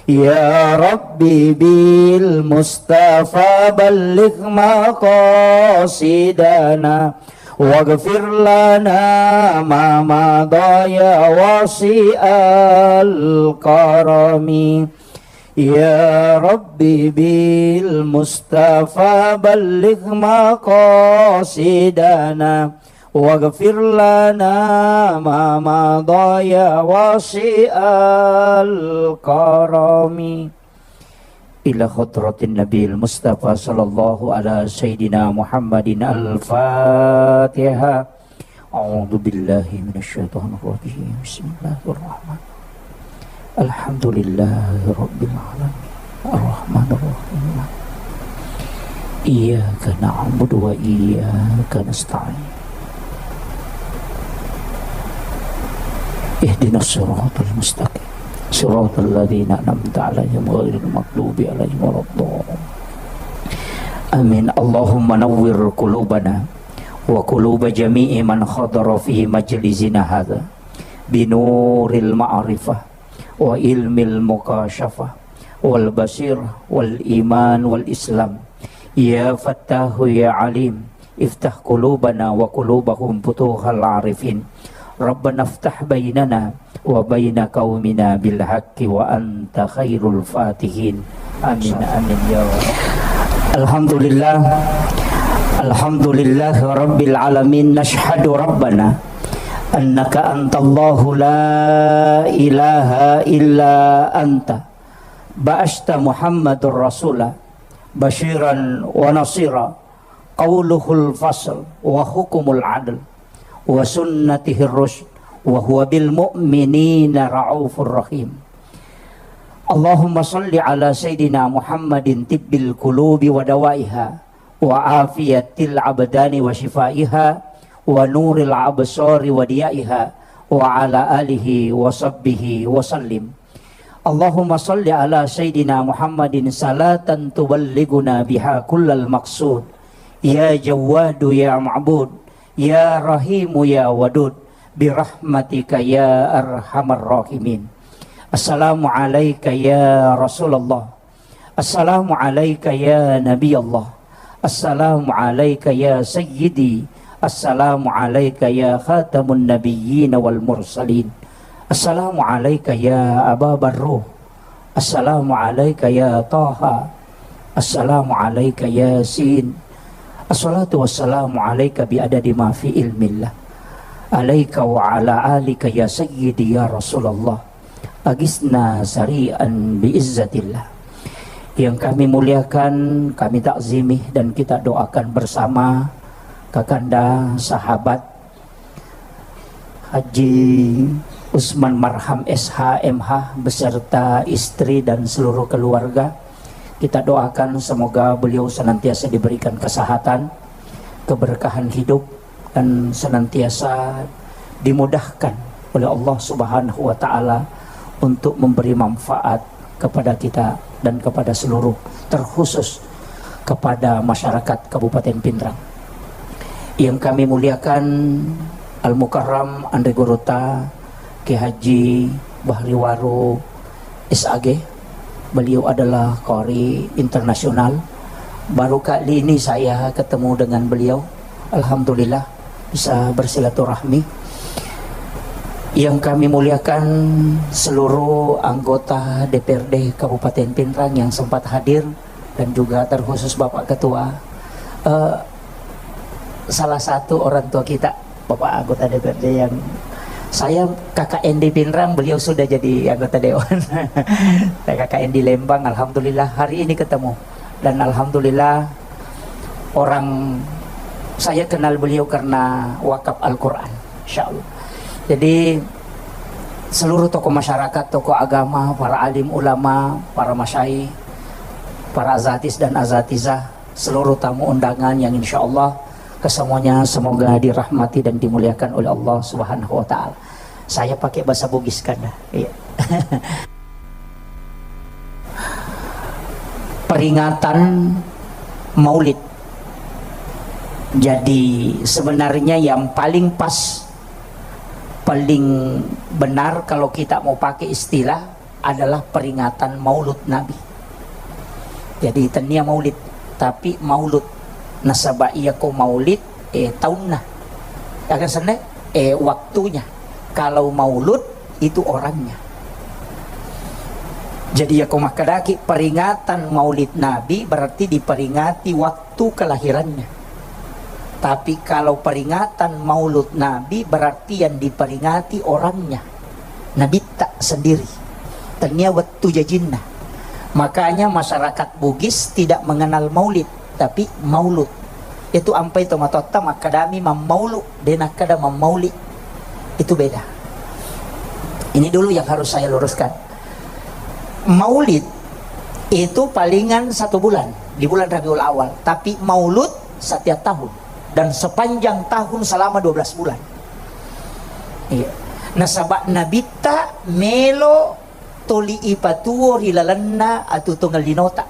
يا رب بالمصطفى بلغ مقاصدنا واغفر لنا ما مضى يا واسع الكرم. يا رب بالمصطفى بلغ مقاصدنا واغفر لنا ما مضى يا واسع الكرم. إلى حضرة النبي المصطفى صلى الله على سيدنا محمد الفاتحة. أعوذ بالله من الشيطان الرجيم. بسم الله الرحمن الرحيم. الحمد لله رب العالمين. الرحمن الرحيم. إياك نعبد وإياك نستعين. اهدنا الصراط المستقيم. صراط الذين أنعمت عليهم غير المغضوب عليهم ولا الضالين. آمين. اللهم نور قلوبنا وقلوب جميع من حضر في مجلسنا هذا بنور المعرفة وعلم المكاشفة والبصيرة والإيمان والإسلام. يا فتاح يا عليم، افتح قلوبنا وقلوبهم فتوح العارفين. ربنا افتح بيننا وبين قومنا بالحق وأنت خير الفاتحين. آمين، آمين يا رب. الحمد لله. الحمد لله رب العالمين. نشهد ربنا أنك أنت الله لا إله إلا أنت. بعثت محمد رسولا بشيرا ونصيرا. قوله الفصل وحكمه العدل وسنته الرشد وهو بالمؤمنين رءوف رحيم. اللهم صل على سيدنا محمد طب القلوب ودوائها وعافية الأبدان وشفائها ونور الأبصار وضيائها وعلى آله وصحبه وسلم. اللهم صل على سيدنا محمد صلاة تبلغنا بها كل المقصود. يا جواد يا معبود، يا رحيم يا ودود، برحمتك يا أرحم الراحمين. السلام عليك يا رسول الله. السلام عليك يا نبي الله. السلام عليك يا سيدي. السلام عليك يا خاتم النبيين والمرسلين. السلام عليك يا أبا برو. السلام عليك يا طه. السلام عليك يا سين. الصلاة والسلام عليك بعدد ما في علم الله. عليك وعلى آلك يا سيدي يا رسول الله. Agisna sari'an biizzatillah. Yang kami muliakan, kami takzimi, dan kita doakan bersama Kakanda, sahabat Haji Usman Marham S H M H beserta istri dan seluruh keluarga. Kita doakan semoga beliau senantiasa diberikan kesehatan, keberkahan hidup, dan senantiasa dimudahkan oleh Allah Subhanahu wa Ta'ala untuk memberi manfaat kepada kita dan kepada seluruh, terkhusus kepada masyarakat Kabupaten Pinrang. Yang kami muliakan Al-Mukarram Andre Guruta Kiai Haji Bahri Waru S A G. Beliau adalah qari internasional. Baru kali ini saya ketemu dengan beliau. Alhamdulillah, bisa bersilaturahmi. Yang kami muliakan seluruh anggota D P R D Kabupaten Pinrang yang sempat hadir dan juga terkhusus Bapak Ketua, eh, salah satu orang tua kita, Bapak anggota D P R D yang saya K K N di Pinrang, beliau sudah jadi anggota dewan. Saya K K N di Lembang, alhamdulillah hari ini ketemu. Dan alhamdulillah orang saya kenal beliau karena wakaf Al-Quran, insya Allah. Jadi seluruh tokoh masyarakat, tokoh agama, para alim ulama, para masyayikh, para azatis dan azatizah, seluruh tamu undangan yang insya Allah kesemuanya semoga dirahmati dan dimuliakan oleh Allah Subhanahu wa Ta'ala. Saya pakai bahasa Bugis, karena, iya. Peringatan Maulid. Jadi sebenarnya yang paling pas, paling benar kalau kita mau pakai istilah adalah peringatan Maulud Nabi. Jadi tennia maulid, tapi maulud. Nasaba iyako maulid, eh, taunna. Akan senna, eh, waktunya. Kalau maulud, itu orangnya. Jadi iyako makkedaki peringatan Maulid Nabi berarti diperingati waktu kelahirannya. Tapi kalau peringatan Maulud Nabi berarti yang diperingati orangnya, Nabitta sendiri. Tennia wettu jajinna. Makanya masyarakat Bugis tidak mengenal maulid, tapi maulud. Itu ampai tomatoatta makkadami mammaulu, de nakkada mammauli. Itu beda. Ini dulu yang harus saya luruskan. Maulid itu palingan satu bulan, di bulan Rabiul Awal, tapi maulud setiap tahun, dan sepanjang tahun selama dua belas bulan. Iya. Nasaba Nabitta melo toli ipatuo ri lalenna atuo tongeng linota.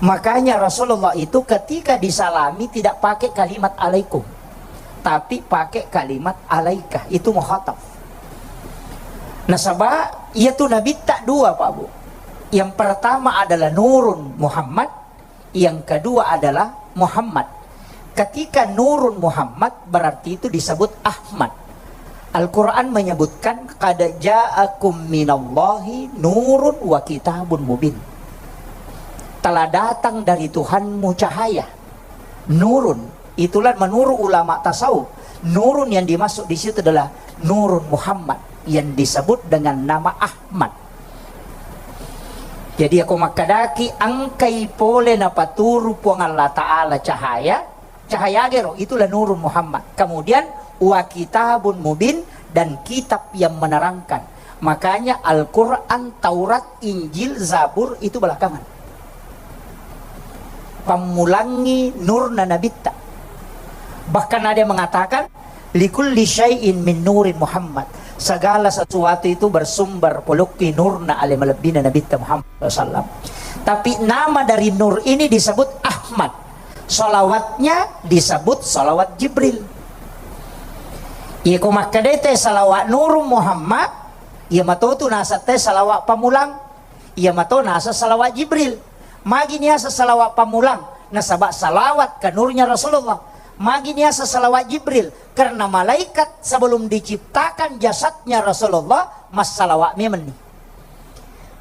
Makanya Rasulullah itu ketika disalami tidak pakai kalimat alaikum, tapi pakai kalimat alaika, itu mukhatab. Nasaba iyatu Nabitta dua, Pak Bu. Yang pertama adalah Nurun Muhammad, yang kedua adalah Muhammad. Ketika Nurun Muhammad berarti itu disebut Ahmad. Al-Quran menyebutkan, "Qad ja'akum minallahi nurun wa kitabun mubin." Telah datang dari Tuhanmu cahaya. Nurun, itulah menurut ulama tasawuf, Nurun yang dimaksud di situ adalah Nurun Muhammad yang disebut dengan nama Ahmad. Jadi iyako makkadaki engkai pole napaturu Puang Allah Ta'ala cahaya, cahaya gero, itulah Nurun Muhammad. Kemudian wa kitabun mubin, dan kitab yang menerangkan. Makanya Al-Quran, Taurat, Injil, Zabur itu belakangan. Pammulangi nurna Nabitta. Bahkan ada yang mengatakan, "Likulli syai'in min nurin Muhammad." Segala sesuatu itu bersumber polokki nurna ale malebbina Nabitta Muhammad sallallahu alaihi wasallam. Tapi nama dari nur ini disebut Ahmad. Salawatnya disebut salawat Jibril. Iyako makkedai te salawat Nurun Muhammad, iya matotu naseng te salawat Pamulang, iya mato naseng salawat Jibril. Magi niaseng salawat Pamulang, nasaba salawat ke nurnya Rasulullah. Magi niaseng salawat Jibril, karena malaikat sebelum diciptakan jasadnya Rasulullah, massalawat memenni.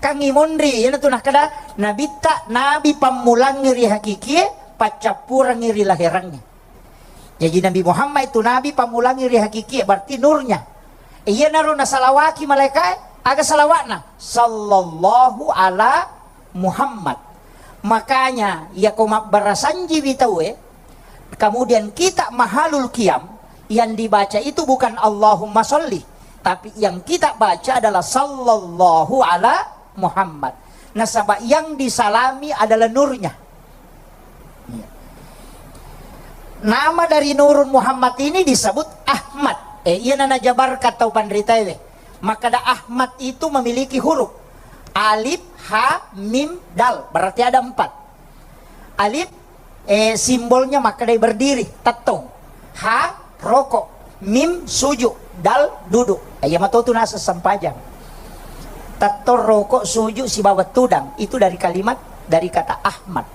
Kangi monri, iyanatu nakkeda, Nabitta, Nabi pammulangi ri hakikie, paccappurangi ri laherangnge. Jaji Nabi Muhammad itu Nabi pammulangi ri hakikie, berarti nurnya. Iyanaro nasalawaki malaikae, aga salawatna? Sallallahu ala Muhammad. Makanya, iyako mabbarasanjiwi tauwe, kemudian kita mahalul qiyam, yang dibaca itu bukan Allahumma sholli, Tapi yang kita baca adalah sallallahu ala Muhammad. Nasaba yang disalami adalah nurnya. Iya. Nama dari Nurun Muhammad ini disebut Ahmad. Eh, iya nana jabarkan tau panritaewe. Makkada Ahmad itu memiliki huruf alif, ha, mim, dal. Berarti ada empat. Alif, eh, simbolnya makkedai berdiri, tettong. Ha, rokok. Mim, sujud. Dal, duduk. Iya mato tu naseng sempajang. Tettong, rokok, sujud, sibawa tudang. Itu dari kalimat, dari kata Ahmad.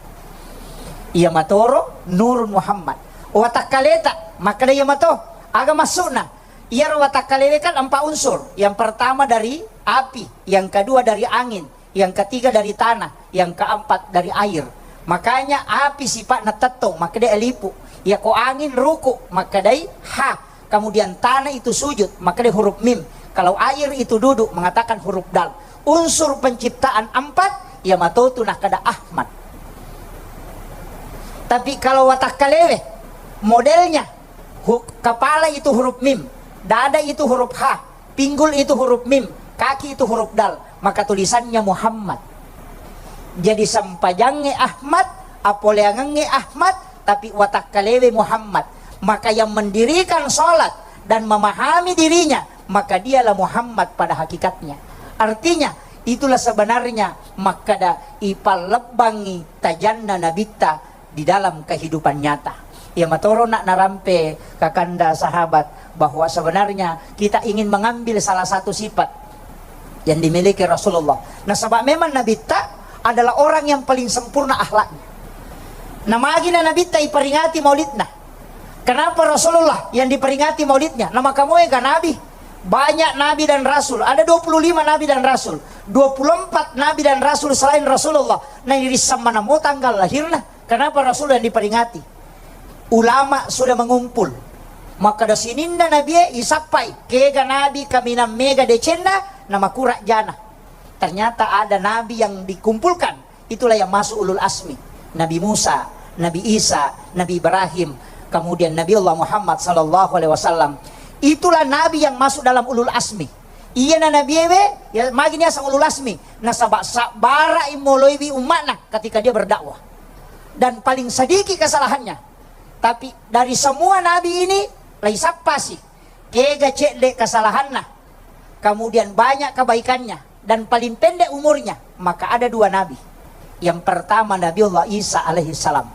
Iya matoro Nurun Muhammad. Watakkaleta, makkeda iya mato. Aga maksudna? Iyaro watakkalewe kan empat unsur. Yang pertama dari api, yang kedua dari angin, yang ketiga dari tanah, yang keempat dari air. Makanya api sifatna tettong, makkedai alifu. Yako angin ruku, makkedai ha. Kemudian tanah itu sujud, makkedai huruf mim. Kalau air itu duduk, mengatakan huruf dal. Unsur penciptaan empat, iya matotu nakkeda Ahmad. Tapi kalau watakkalewe, modelnya, hu-, kepala itu huruf mim, dada itu huruf ha, pinggul itu huruf mim, kaki itu huruf dal, maka tulisannya Muhammad. Jadi sempajangnge Ahmad, apoleangengnge Ahmad, tapi watakkalewe Muhammad. Maka yang mendirikan sholat dan memahami dirinya, maka dialah Muhammad pada hakikatnya. Artinya, itulah sebenarnya makkeda ipallebbangngi tajanna nabitta di dalam kehidupan nyata. Iya matoro nak narampe kakanda sahabat bahwa sebenarnya kita ingin mengambil salah satu sifat yang dimiliki Rasulullah. Nasaba memang nabitta adalah orang yang paling sempurna akhlaknya. Namagina nabitta iperingati maulidna. Kenapa Rasulullah yang diperingati maulidnya? Namakamoega nabi. Banyak nabi dan rasul. Ada dua puluh lima nabi dan rasul. Dua puluh empat nabi dan rasul selain Rasulullah. Nah, iri sama namo tanggal lahirna. Kenapa Rasul yang diperingati? Ulama sudah mengumpul. Maka da sininna nabie isappai, kega nabi kaminang mega decenna, namakura jana. Ternyata ada nabi yang dikumpulkan, itulah yang masuk ulul asmi. Nabi Musa, Nabi Isa, Nabi Ibrahim, kemudian Nabi Allah Muhammad sallallahu alaihi wasallam. Itulah nabi yang masuk dalam ulul asmi. Iyana nabiewe, ya, magi niaseng ulul asmi. Nasaba sabbara imoloiwi umma'na ketika dia berdakwah. Dan paling sedikit kesalahannya. Tapi dari semua nabi ini, laisappasi. Kega cedde kesalahanna. Kemudian banyak kebaikannya. Dan paling pendek umurnya. Maka ada dua nabi. Yang pertama Nabiullah Isa alaihi salam.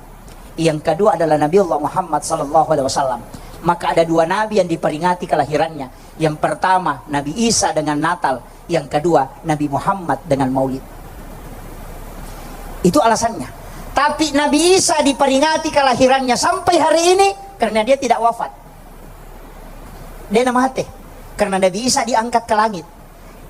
Yang kedua adalah Nabiullah Muhammad sallallahu alaihi wasallam. Maka ada dua nabi yang diperingati kelahirannya. Yang pertama Nabi Isa dengan Natal, yang kedua Nabi Muhammad dengan Maulid. Itu alasannya. Tapi Nabi Isa diperingati kelahirannya sampai hari ini karena dia tidak wafat. Dia mate. Karena Nabi Isa diangkat ke langit.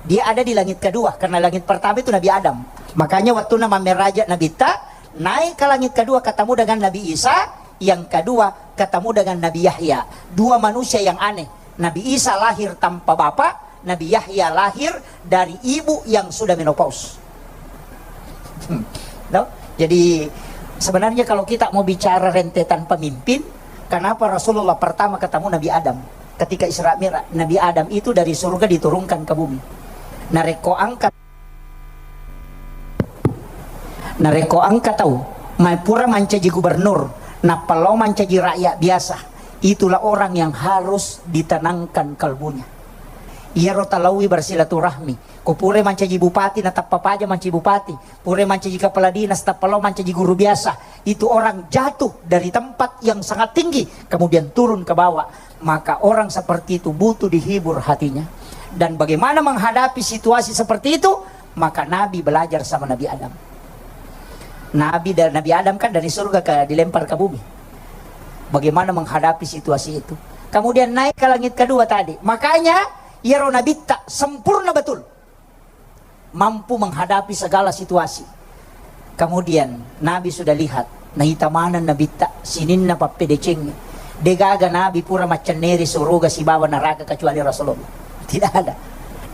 Dia ada di langit kedua, karena langit pertama itu Nabi Adam. Makanya waktu nama meraja Nabi Ta, naik ke langit kedua ketemu dengan Nabi Isa, yang kedua ketemu dengan Nabi Yahya. Dua manusia yang aneh. Nabi Isa lahir tanpa bapak, Nabi Yahya lahir dari ibu yang sudah menopause. No? Jadi sebenarnya kalau kita mau bicara rentetan pemimpin, kenapa Rasulullah pertama ketemu Nabi Adam? Ketika Isra Mi'raj, Nabi Adam itu dari surga diturunkan ke bumi. Narekko angkat, narekko angkat tau, mai pura mancaji gubernur, nappa lao mancaji rakyat biasa, itulah orang yang harus ditenangkan kalbunya. Iyaro talaui bersilaturahmi, ko pura mancaji bupati, natappa paja mancaji bupati, pura mancaji kepala dinas, tappa lao mancaji guru biasa, itu orang jatuh dari tempat yang sangat tinggi, kemudian turun ke bawah. Maka orang seperti itu butuh dihibur hatinya. Dan bagaimana menghadapi situasi seperti itu? Maka Nabi belajar sama Nabi Adam. Nabi dan Nabi Adam kan dari surga ke, dilempar ke bumi. Bagaimana menghadapi situasi itu? Kemudian naik ke langit kedua tadi. Makanya, iyaro Nabitta sempurna betul. Mampu menghadapi segala situasi. Kemudian Nabi sudah lihat, naita maneng Nabitta, sininna pappedecengnge. Degaga Nabi pura maccenneri suruga sibawa neraka kecuali Rasulullah. Tidak ada.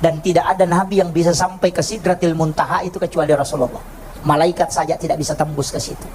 Dan tidak ada Nabi yang bisa sampai ke Sidratil Muntaha itu kecuali Rasulullah. Malaikat saja tidak bisa tembus ke situ.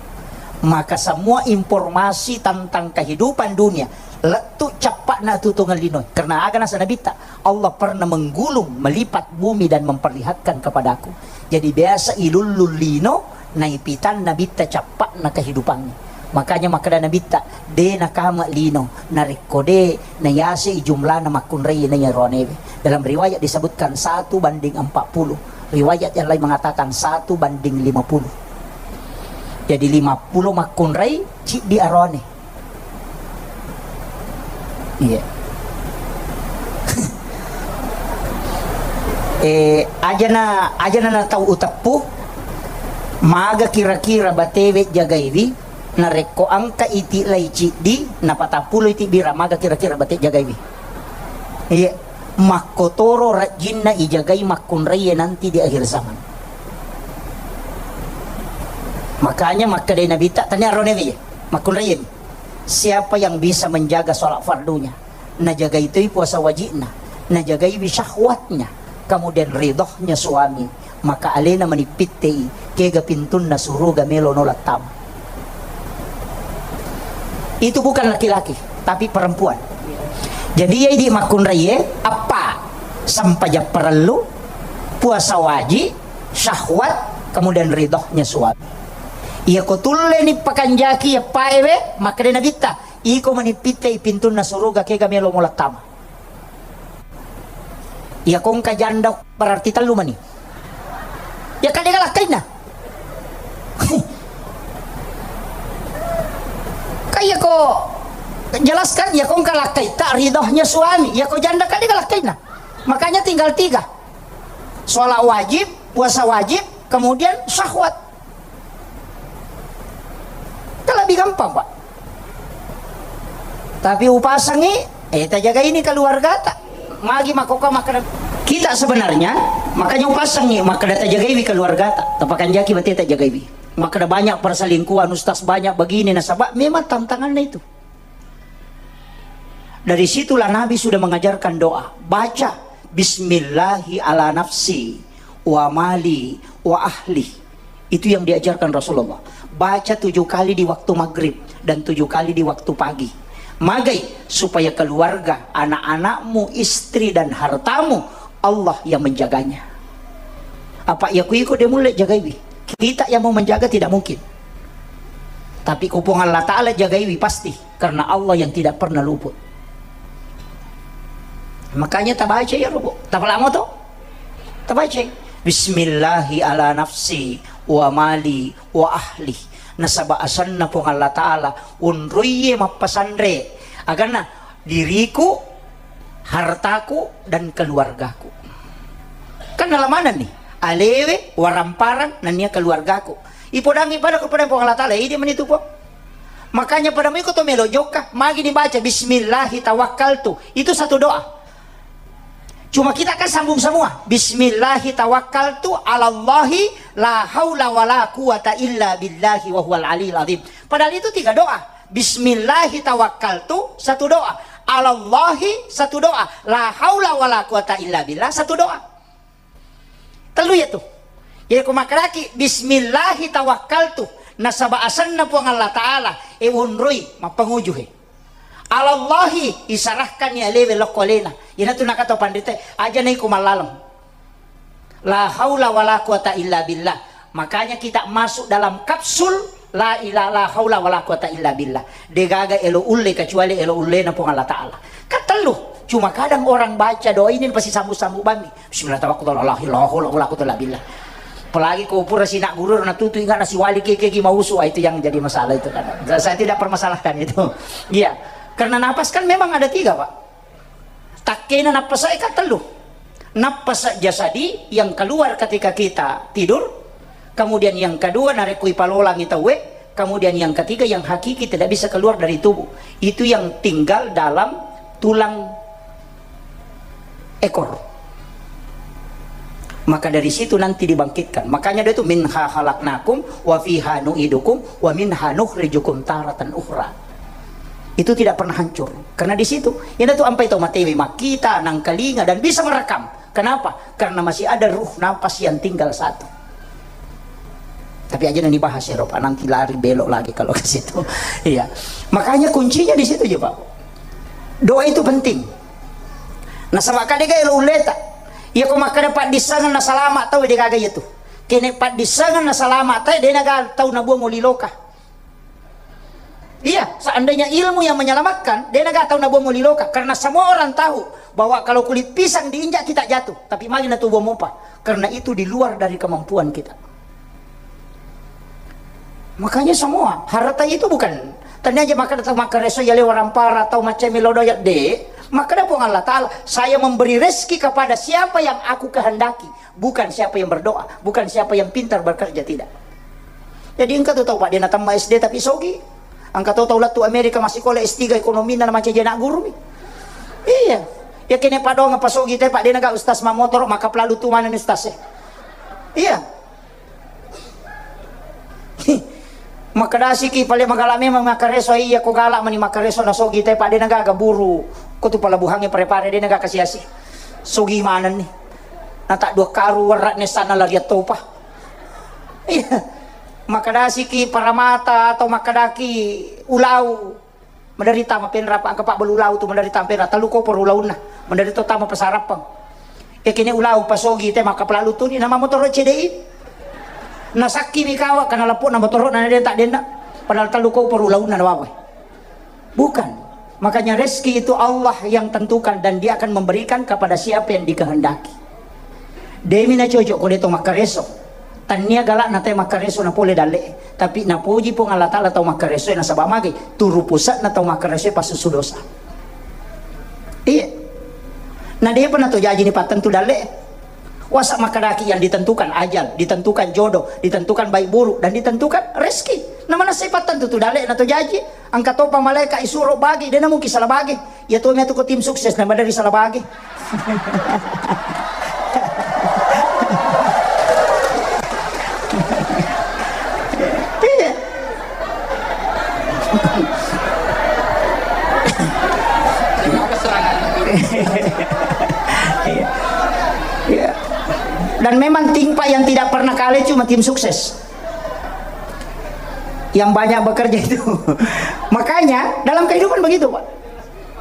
Maka semua informasi tentang kehidupan dunia, Lettu cappa'na tutungeng lino. Karena aga naseng Nabitta, "Allah pernah menggulung, melipat bumi dan memperlihatkan kepadaku." Jadi biasa ilullung lino, naipitang Nabitta cappa'na kehidupannya. Makanya makkeda Nabitta, "De nakame lino, narekko de nayase jumlana makkunrai naiya ronewe." Dalam riwayat disebutkan satu banding empat puluh. Riwayat yang lain mengatakan satu banding lima puluh. Jadi lima puluh makkunrai, ciddi arone. Iya. Eh, ajana, ajana na tau uteppu, maga kira-kira batewe jagaiwi, narekko engka iti lai ciddi, napatappuloi tibira, maga kira-kira bate jagaiwi. Iya, makkotoro rajinna ijagai makkunraie nanti di akhir zaman. Makanya makkedai Nabitta, tania ronewi, makkunraie. Siapa yang bisa menjaga sholat fardunya, najagai toi puasa wajibna, najagaiwi syahwatnya, kemudian ridhohnya suami, maka alena manippittei kega pintunna suruga melo nola tama. Itu bukan laki-laki, tapi perempuan. Jadi, iya idi makkunraie, appa, sempajang parellu, puasa wajib, syahwat, kemudian ridhohnya suami. Iya ko tulle ni pakanjaki ya paewe, makkeda Nabitta, iko manippittei pintunna suruga kega melo mola tama. Iya ko engka janda berarti tellu mani. Ya kan dia lakkainna. Kan iya ko jelaskan, iya ko engka lakkaita ridhohnya suami, iya ko janda kan dia lakkainna. Makanya tinggal tiga. Sholat wajib, puasa wajib, kemudian syahwat. Kan lebih gampang, Pak. Tapi upasangi, eh, tajagai ni keluargata. Magi makoka makkeda. Kita sebenarnya, makanya upasangi, makkeda tajagaiwi keluargata. Tapakanjaki bate tajagaiwi. Makkeda banyak perselingkuhan, ustaz, banyak begini, nasaba memang tantangannya itu. Dari situlah Nabi sudah mengajarkan doa. Baca, "Bismillahi ala nafsi, wa mali, wa ahli." Itu yang diajarkan Rasulullah. Baca tujuh kali di waktu maghrib dan tujuh kali di waktu pagi. Magai supaya keluarga, anak-anakmu, istri, dan hartamu Allah yang menjaganya. Apa iya ku iko de mulle jagaiwi. Kita yang mau menjaga tidak mungkin. Tapi ku Puang Allah Ta'ala jagaiwi pasti. Karena Allah yang tidak pernah luput. Makanya tabaca ya, Robo. Tapalamo to? Tabaca. "Bismillahi ala nafsi wa mali wa ahli." Nasaba asenna Puang Allah Ta'ala, unruie mappasanre. Aganna diriku, hartaku, dan keluargaku. Kan nalamanenni, alewe, waramparang, nennia keluargaku. Ipodangi pada kepada Puang Allah Ta'ala, idi menitu Puang. Makanya pada miko to melo jokka, magi dibaca, "Bismillahi tawakkaltu." Itu satu doa. Cuma kita kan sambung semua. "Bismillahi tawakkaltu alallahi la haula wala quwata illa billahi wa huwal aliyil azim." Padahal itu tiga doa. "Bismillahi tawakkaltu," satu doa. "Alallahi," satu doa. "La haula wala quwata illa billah," satu doa. Tellu ya tu. Jadi ku makkedaki, "Bismillahi tawakkaltu," nasaba asenna Puang Allah Ta'ala, e, wonroi, mappanguju he. "Alallahi," isarahkan ya lewe lokko alena. Iyanatu nakata panrita, aja naiko mallaleng. La haula wala quwata illa billah. Makanya kita masuk dalam kapsul la ilaha, la haula wala quwata illa billah. Degaga elo ulle kecuali elo ullena Puang Allah Ta'ala. Kan tellu. Cuma kadang orang baca doa ini pasti sambung-sambung bami. "Bismillah tawakkaltu ala Allah, la haula wala quwata illa billah." Apalagi ko pura sina guru na tutu ingat nasiwali keke mausu, ah, itu yang jadi masalah itu kan. Saya tidak permasalahkan itu. Iya. Karena napas kan memang ada tiga, Pak. Takkena nappasa e kan tellu. Nappasa jasadi yang keluar ketika kita tidur, kemudian yang kedua narekko ipalolangi tauwe, kemudian yang ketiga yang hakiki tidak bisa keluar dari tubuh. Itu yang tinggal dalam tulang ekor. Maka dari situ nanti dibangkitkan. Makanya dia itu, "Minha khalaqnakum wa fiha nu'idukum wa minha nukhrijukum taratan ukhra." Itu tidak pernah hancur. Karena di situ, iyanatu ampai tau matewe makkita, nangkalinga, dan bisa merekam. Kenapa? Karena masih ada ruh napas yang tinggal satu. Tapi aja nanti bahas ya, Pak. Nanti lari belok lagi kalau ke situ. Iya. Makanya kuncinya di situ aja, Pak. Doa itu penting. Nasaba kadega elo ulleta. Iya ko makkeda paddissengeng na salama tau, de gaga iya tu. Kene paddissengeng na salama tau, de naga tau nabuang oli loka. Iya, seandainya ilmu yang menyelamatkan, de naga tau nabuang oli loka. Karena semua orang tahu bahwa kalau kulit pisang diinjak kita jatuh, tapi magi na tu buang mopa. Karena itu di luar dari kemampuan kita. Makanya semua harta itu bukan tania aja maka datang maka reso ya lewa rampara atau macam melo doya de, maka ada Puang Allah Ta'ala, saya memberi rezeki kepada siapa yang aku kehendaki, bukan siapa yang berdoa, bukan siapa yang pintar bekerja, tidak. Jadi engka tu tau pak dia natamba S D tapi sogi, engka tu tau latu Amerika masih kole S tiga ekonomi na macam je nak guru mi. Iya. Ya kene padong apa sogi te pak dia naga ustaz mamotoro maka pelalu tu mana ni ustaz eh. Iya. Makkedasiki pale magala memang makkareso, iya ko gala mani makkareso na sogi te pak de nagaga buru ko tu palabuhangnge pare-pare de nagaga kasi-asi. Sogi manenni. Na tak dua karu werra nessana lari attopa. Iya. Makkedasiki paramata atau makkedaki ulau. Menderita mapenra pa engka pabbalu ulau tu menderita mapenra tellu koporo ulaunna. Menderita tama pasarappang. Yakini ulau pasogi te maka pelalu tuni nama motoro C D I. Nasakki mi kawa kana lapok na motoro na den tak denna. Padahal tellu koporo ulaunna na wawe. Bukan. Makanya rezeki itu Allah yang tentukan dan Dia akan memberikan kepada siapa yang dikehendaki. Demi na cocok ko de to makkareso. Tannia galak na te makkareso na pole dalle. Tapi napoji Puang Allah Ta'ala tau makkareso nasaba magi turu pusat na tau makkareso passusu dosa. Iya. Na depa na to jaji ni pattentu dalle. Wasa makkadaki yang ditentukan ajal, ditentukan jodoh, ditentukan baik buruk, dan ditentukan rezeki. Na mana sai pattentu tu dalle na to jaji. Engka topa malaika isuro bagi, de na mungkin salah bagi. Iya tu metu ko tim sukses na madari salah bagi. Iya. Iya. Dan memang tim Pak yang tidak pernah kalah cuma tim sukses. Yang banyak bekerja itu. Makanya dalam kehidupan begitu, Pak.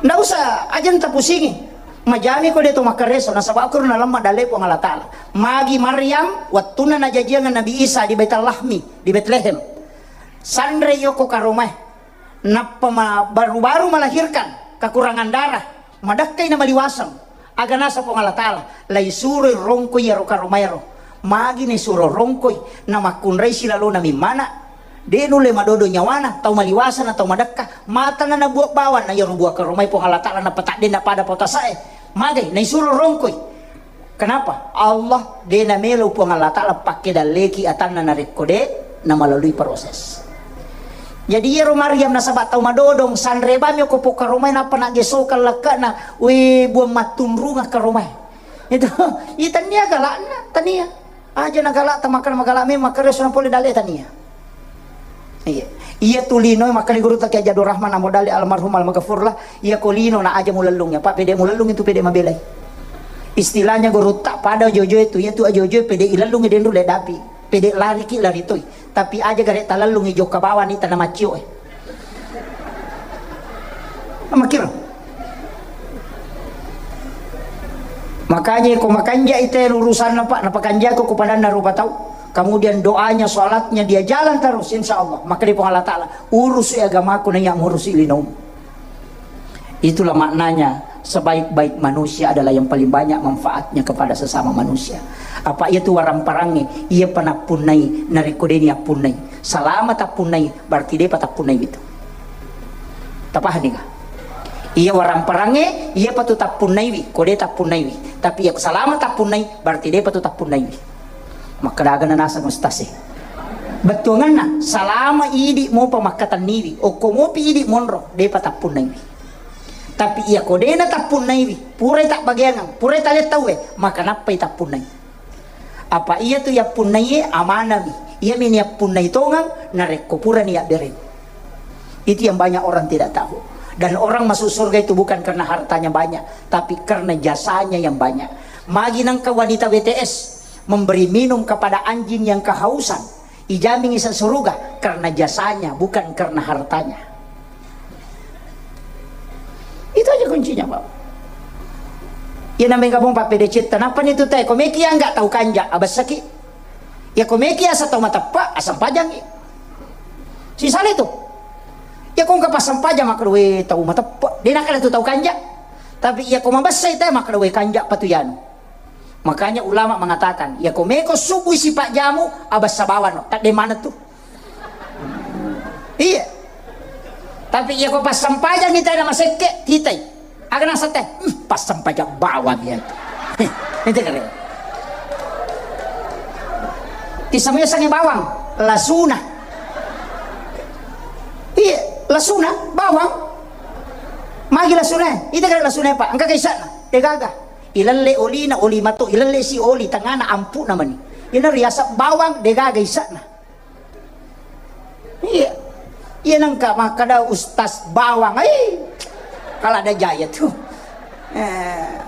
Ndak usah, aja nta pusingi. Majami ko de to makkareso nasaba ko na lemma dalle Puang Allah Ta'ala. Magi Maryam wettunna najajiang Nabi Isa di Baitul Lahmi, di Betlehem. Sanre yoko karomae. Nappa ma-, baru-baru melahirkan, kekurangan darah, madakkai na maliwaseng. Aga nasa Puang Allah Ta'ala, laisuroi rongkoi iyaro karomaero. Magi naisuro rongkoi, namakkunrai silalona mimmana. De nulle madodo nyawana, tau maliwasa na tau madekka, matana nabuat bawang na iyaro buah karomai Puang Allah Ta'ala napataddenna pada pao tasae. Magai, naisuro rongkoi. Kenapa? Allah de namelo Puang Allah Ta'ala pakke dalleki atanna narekko de namalalui proses. Jadi iyaro Maryam nasaba tau madodong, sanre bami ko pokka romai nappa naggesokang lakkana, we buang mattunrungeng karomai. Itu, itannia galakna, tania. Aja nagalak, tamakkana magalak memang makkareso na pole dalle tania. Iya. Iya tu lino makkali guru ta Kiai Jadul Rahman Amodali almarhum almaghfurlah, iya ko lino na aja mulellung ya, Pak, pede mulellung itu pede mabelai. Istilahnya guru tak pada jojo itu, iya tu ajojo pede ilellung denru le dapi, pede lari ki lari toi. Tapi aja gare talellung i jokka bawang ni tana maccio eh. Makkiro. Makanya ko makanja ite urusanna Pak, napakanjako ko padanna rupa tau. Kemudian doanya, sholatnya dia jalan terus, insya Allah. Maka di Allah Ta'ala, urusi agamaku na iya murusi linomu. Itulah maknanya, sebaik-baik manusia adalah yang paling banyak manfaatnya kepada sesama manusia. Apa iya tu warang parangnge, iya panappunnai, narekko deni appunnai. Salama tappunnai, berarti depa tappunnai itu. Tapahani ka? Iya warang parangnge, iya patu tappunnaiwi, ko de tappunnaiwi. Tapi iya salama tappunnai, berarti depa tu tappunnaiwi. Makkadaga na naseng ustaz e. Bettuanganna, salama idi mopa makkatenniwi, okko mopi idi monro, depa tappunnaiwi. Tapi iya ko dena tappunnaiwi, purai tabbageangang, purai taleng tauwe, maka nappai tappunnai. Apa iya tu yappunnaiye amanami, iyami ni yappunnai tongang, narekko purani yabbereng. Itu yang banyak orang tidak tahu. Dan orang masuk surga itu bukan karena hartanya banyak, tapi karena jasanya yang banyak. Magi nengka wanita W T S memberi minum kepada anjing yang kehausan, ijamin isa suruga karena jasanya, bukan karena hartanya. Itu aja Kuncinya, Pak. Iya, namanya gabung Pak P D C, nappa ni tu teh, ko meki angga tau kanja, abessaki. Ya, ko meki asa tau mateppa, asampajangi. Sisale tu. Ya, ko engka passampajang, makkeda, "We, tau mateppa." De nakkeda tu tau kanja. Tapi ya, ko mabessai teh, makkeda, "We, kanja patu yanu." Makanya ulama mengatakan, ya, ko meko subui sipak jamu, abessa bawang no. Tadde mana tu. Iya. Tapi iya ko passampajang kita na masekke, kitai. Aga naseng teh, "Hmm, passampajang bawang iya tu." Itu kare. Tisamu yasengnge bawang, lasuna. Iya, lasuna, bawang. Magi lasuna, itu kare lasuna, Pak. Engka kaisana, degaga. Ilelle olina, oli mato, ilelle si oli, tengana ampu'na mani. Ina riaseng bawang, degaga isana. Iya. Iya, nengka makkeda Ustaz Bawang, ai. Kala ada jaya tu. Eh,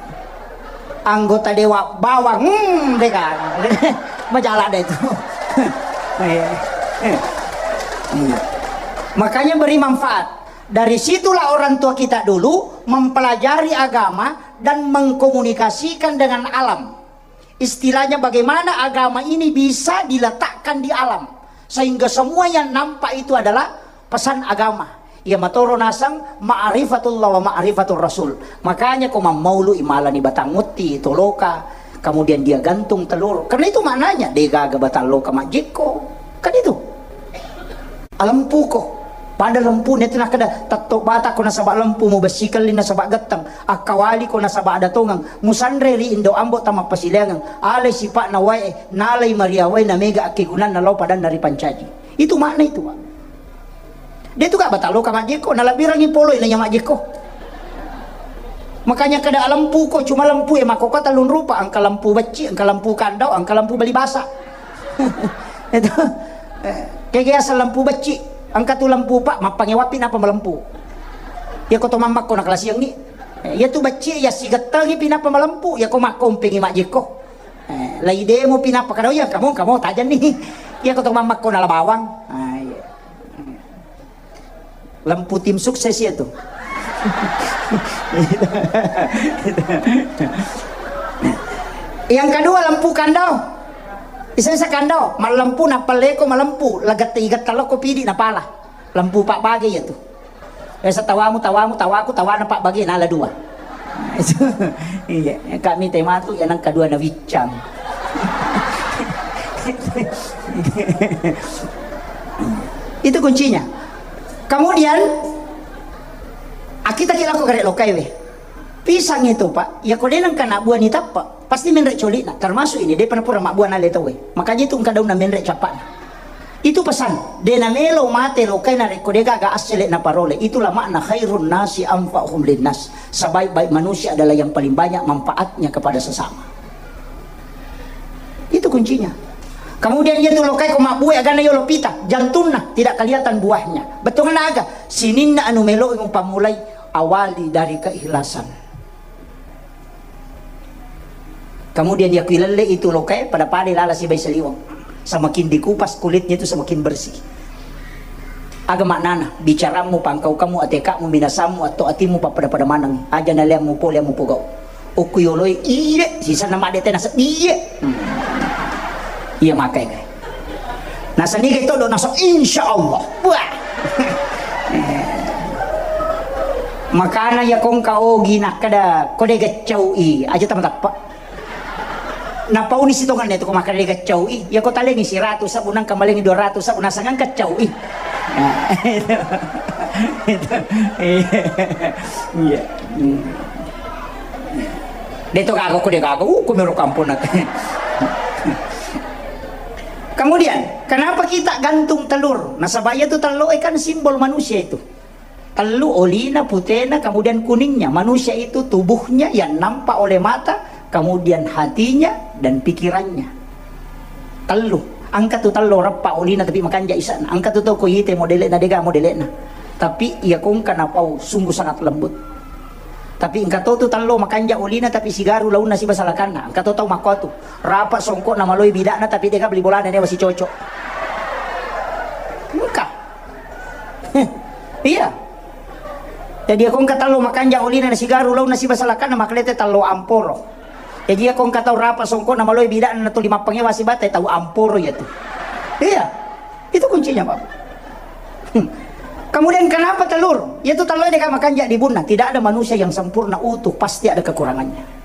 anggota dewa bawang, hmm, deka. Majalah deh tu. Iya. Iya. Makanya beri manfaat. Dari situlah orang tua kita dulu mempelajari agama dan mengkomunikasikan dengan alam. Istilahnya bagaimana agama ini bisa diletakkan di alam, sehingga semua yang nampak itu adalah pesan agama. Iya matoro naseng ma'rifatullah wa ma'rifatur rasul. Makanya ko mammaulu imalani batang utti, toloka, kemudian dia gantung telur. Karena itu maknanya, degaga batang loka majjekko. Kan itu. Alempuko. Pada lempuna itu nakkeda, tetto batako nasaba lempu, mubessikelli nasaba getteng, akkawaliko nasaba ada tongeng, musanre ri indo ambo tamappasileangeng, alai sipa'na wae, nalai maria wae, namega akkegunanna lao padanna ripancaji. Itu makna itu, Pak. De tu ka batang loka majjekko, nalabbirangi poloi nanya majjekko. Makanya kada lempuko, cuma lempu e makkokko tellung rupa, engka lempu becci, engka lempu kandau, engka lempu bali basa. Itu. Eh, kege asal lempu becci, engka tu lempu, Pak, mappangewapi napa malempu. Iya ko to mammakko nakalasiangngi. Eh, iya tu becci iya sigettengi pi napa malempu, iya ko makkompengi majjekko. Eh, lai demo pi napa kada, iya kamu, kamu tajenni. Iya ko to mammakko nala bawang. Ah, iya. Lempu tim sukses ya tu. Yang kedua lempu kandau. Isa-isa kandau, malempu nappa leko malempu, lagette igetta lokko pidi napala. Lempu pabbage ya tu. Biasa tawamu, tawamu, tawaku, tawana pabbage nala dua. Iya, kami te matu ya nang kedua na wiccang. Itu kuncinya. Kemudian, akita ki lako gare lokai we. Pisang itu, Pak, ya ko de nengka na buah ni tappa, pasti menre coli'na. Termasuk ini, de pernah pura mabbuah nale tauwe. Makanya itu engka daunna menre cappa'na. Itu pesan, de na melo mate lokai narekko de gaga assele na parole. Itulah makna khairun nasi anfa'uhum linnas. Sebaik-baik manusia adalah yang paling banyak manfaatnya kepada sesama. Itu kuncinya. Kemudian iya tu lokai ko mabbue agana yolo pita, jantunna tidak kelihatan buahnya. Bettuanna aga? Sininna anu melo mupammulai, awali dari keikhlasan. Kemudian iya ku ilelle itu lokai pada-pada lala sibai saliweng. Semakin dikupas kulitnya itu semakin bersih. Aga maknana? Bicaramu, pangkaukamu, atekamu, minasammu, atau atimu pappada-pada maneng. Aja naleammu pole ammu pogau. Okku yoloi, iye, sisana madde tena seddi, iye. Hmm. Iya makai kai. Nasaniga itu do naso, insya Allah. Wah. Makana ya kongka ogi nakkeda kode geccau i, aja tama tappa. Napauni sitongenna itu ko makkeda gaccau i. Iya ko talengi siratu sabbu nangka malengi dua ratu sabbu nasangangka cau i. Nah, itu. Itu. Iya. Hmm. De to gaga ko de gaga, uh, ko mero kampung nate. Kemudian, kenapa kita gantung telur? Nasaba iya tu telur kan simbol manusia itu. Tellu, olina, putena, kemudian kuningnya. Manusia itu tubuhnya yang nampak oleh mata, kemudian hatinya dan pikirannya. Tellu. Engka tu tello reppa olina tapi makanja isana. Engka tu tau ko ite modele'na dega modele'na. Tapi iya kongka napau sungguh sangat lembut. Tapi engka to tu tello makanja olina tapi sigaru launna siba salakanna. Engka to tau makko tu. Rapa songkokna maloi bidakna tapi dega beli bolana newa sicocok. Engka. Iya. Jadi, iya ko engka tallo makanja olina na sigaru launa siba salakana, makkedai te tallo amporo. Jadi, iya ko engka tau rapa songkona maloi bidana na tuli mappangewa sibatai, tau amporo iya tu. Iya. Itu kuncinya, Pak. Hmm. Kemudian kenapa telur? Iya tu tallo deka makanja di bunna. Tidak ada manusia yang sempurna utuh, pasti ada kekurangannya.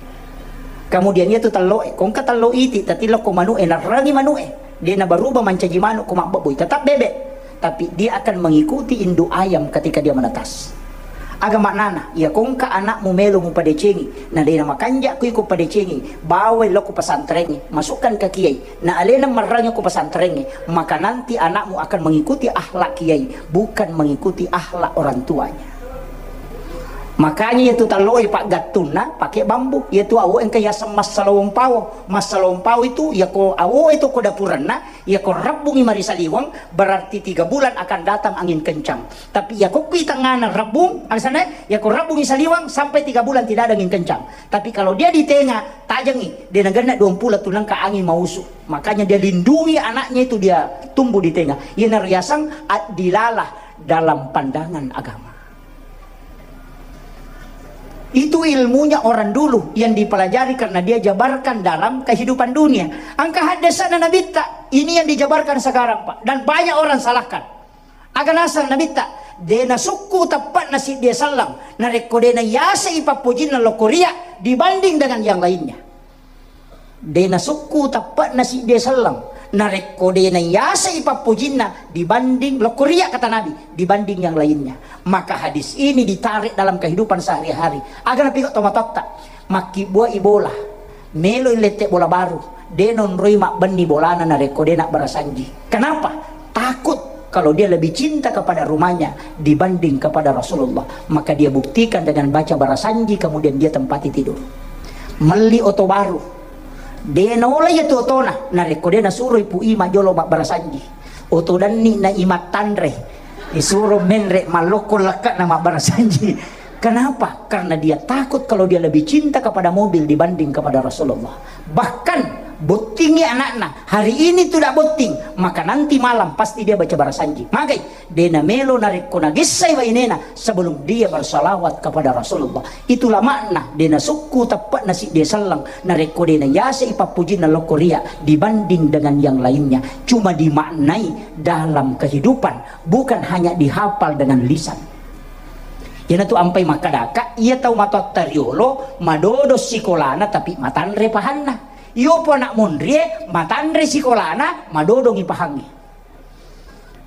Kemudian iya tu tello e, ko engka tello iti, tatillo ko manu e, narrangi manu e. Dia na berubah mancaji manu ko mabbebbui, tetap bebek. Tapi dia akan mengikuti induk ayam ketika dia menetas. Aga maknana, iya ko engka anakmu melo mupadecengi, na dena makanja ko iko padecengi, bawai lo ko pesantrengnge, masukkan ke kiai, na alena marrangi ko pesantrengnge, maka nanti anakmu akan mengikuti akhlak kiai, bukan mengikuti akhlak orang tuanya. Makanya iya tu tallo e paggattunna pakai bambu, iya tu awo engka yaseng massalawong pawo. Massalawong pawo itu, iya ko awo itu ko dapuranna, iya ko rabbungi mari saliweng, berarti tiga bulan akan datang angin kencang. Tapi iya ko kui tengana rabbung, alasannya, iya ko rabbungi saliweng sampai tiga bulan tidak ada angin kencang. Tapi kalau dia di tengah, tajengi, dia nagenna dua puluh tu nengka angin mausu. Makanya dia lindungi anaknya itu, dia tumbuh di tengah. Iya na riaseng addilalah dalam pandangan agama. Itu ilmunya orang dulu yang dipelajari karena dia jabarkan dalam kehidupan dunia. Engka haddesanna Nabitta, ini yang dijabarkan sekarang, Pak. Dan banyak orang salahkan. Aga naseng Nabitta, dena sukku teppa'na siddi selleng, narekko dena yasei pappojinna lokko ria dibanding dengan yang lainnya. Dena sukku teppe'na siddi selleng, narekko dena yasei pappojinna dibanding lokko ria, kata Nabi, dibanding yang lainnya. Maka hadis ini ditarik dalam kehidupan sehari-hari. Aga napigau tomatoatta, makkibbuai bola, melo lette bola baru, de nonroi mabbenni bolana narekko de nabbarasanji. Kenapa? Takut kalau dia lebih cinta kepada rumahnya dibanding kepada Rasulullah, maka dia buktikan dengan baca barasanji, kemudian dia tempati tidur. Melli oto baru, de naola iya tu otona, narekko de nasuroi Pu Ima jolo mabbarasanji. Oto danni na Ima tanre, isuro menre mallokko lekka na mabbarasanji. Kenapa? Karena dia takut kalau dia lebih cinta kepada mobil dibanding kepada Rasulullah. Bahkan bottingi anakna, hari ini tidak botting, maka nanti malam pasti dia baca barasanji. Magai, de namelo narekko nagessai wainena sebelum dia bersalawat kepada Rasulullah. Itulah makna de nasukku teppe'na siddi selleng, narekko de nayasei pappujinna lokko ria dibanding dengan yang lainnya. Cuma dimaknai dalam kehidupan, bukan hanya dihafal dengan lisan. Iyanatu ampai makkadaka, iya tau matoatta riolo madodo sikolana tapi matanre pahanna. Iyopo anak monrie matanre sikolana, madodongi pahangnge.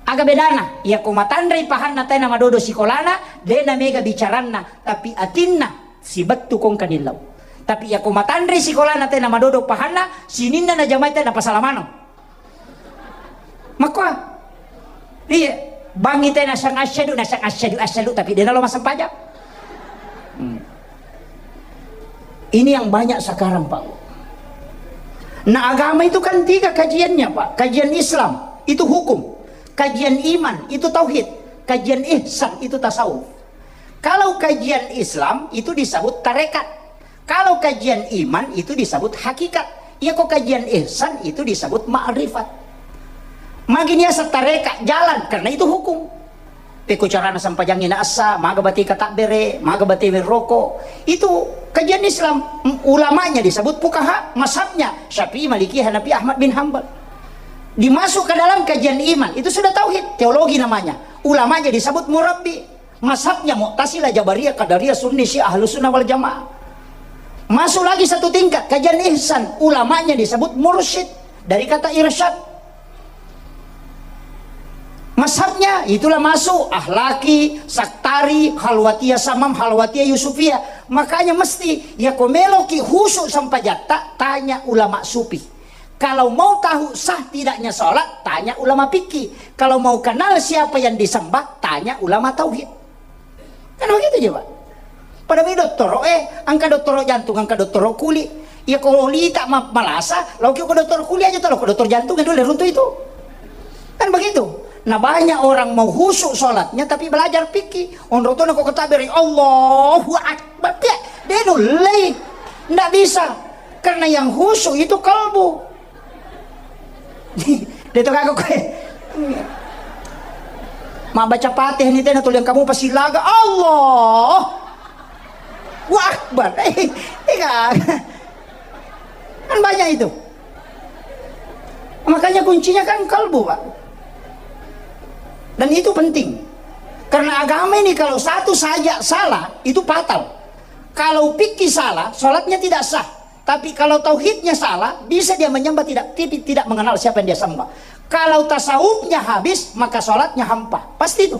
Aga bedana? Iyako matanrei pahanna tae namadodo sikolana, de namega bicaranna, tapi atinna sibettu kongka nillau. Tapi iyako matanrei sikolana tae namadodo pahanna, sininna najamai tae napasala maneng. Makkoa. Iya. Bangi te nasang asyhadu, nasang asyhadu, asyhadu, tapi de nalo massempajang. Hmm. Ini yang banyak sekarang, Pak. Nah, agama itu kan tiga kajiannya, Pak. Kajian Islam itu hukum, kajian iman itu tauhid, kajian ihsan itu tasawuf. Kalau kajian Islam itu disebut tarekat. Kalau kajian iman itu disebut hakikat. Iya ko kajian ihsan itu disebut ma'rifat. Magi niaseng tarekat jalan karena itu hukum. Pekko carana sempajangnge naessa, maga bate katabbere, maga bate werroko. Itu kajian Islam. M-, ulamanya disebut fukaha, mazhabnya Syafi'i, Maliki, Hanafi, Ahmad bin Hambal. Dimasuk ke dalam kajian iman, itu sudah tauhid, teologi namanya. Ulamanya disebut murabbi. Mazhabnya Mu'tazilah, Jabariyah, Qadariyah, Sunni, Syiah, Ahlus Sunnah wal Jamaah. Masuk lagi satu tingkat, kajian ihsan, ulamanya disebut mursyid, dari kata irsyad. Mazhabnya itulah masuk Ahlaki, Saktari, Khalwatiyah Samam, Khalwatiyah Yusufiyah. Makanya mesti, ya ko meloki khusyuk sempajatta, tanya ulama sufi. Kalau mau tahu sah tidaknya sholat, tanya ulama fikih. Kalau mau kenal siapa yang disembah, tanya ulama tauhid. Kan begitu juga. Pada mi dottoro, eh, engka dottoro jantung, engka dottoro kuli. Iya ko lita ma-, malasa, lao ki ko dottoro kuli aja, talo ko dottoro jantung dulu runtuh itu. Kan begitu. Nah, banyak orang mau khusyuk sholatnya tapi belajar fikih. Onro tu nako ketabbere, Allahu Akbar. Dia, dia nulai. Ndak bisa. Karena yang khusyuk itu kalbu. Dia tu kagak kue. Mabbaca Fatihah ni tena tuli engkamu pasilaga. Allah. Wa Akbar. Eh, eh, kan. Kan banyak itu. Makanya kuncinya kan kalbu, Pak. Dan itu penting. Karena agama ini kalau satu saja salah, itu fatal. Kalau fikih salah, sholatnya tidak sah. Tapi kalau tauhidnya salah, bisa dia menyembah tidak, tapi tidak mengenal siapa yang dia sembah. Kalau tasawufnya habis, maka sholatnya hampa. Pasti itu.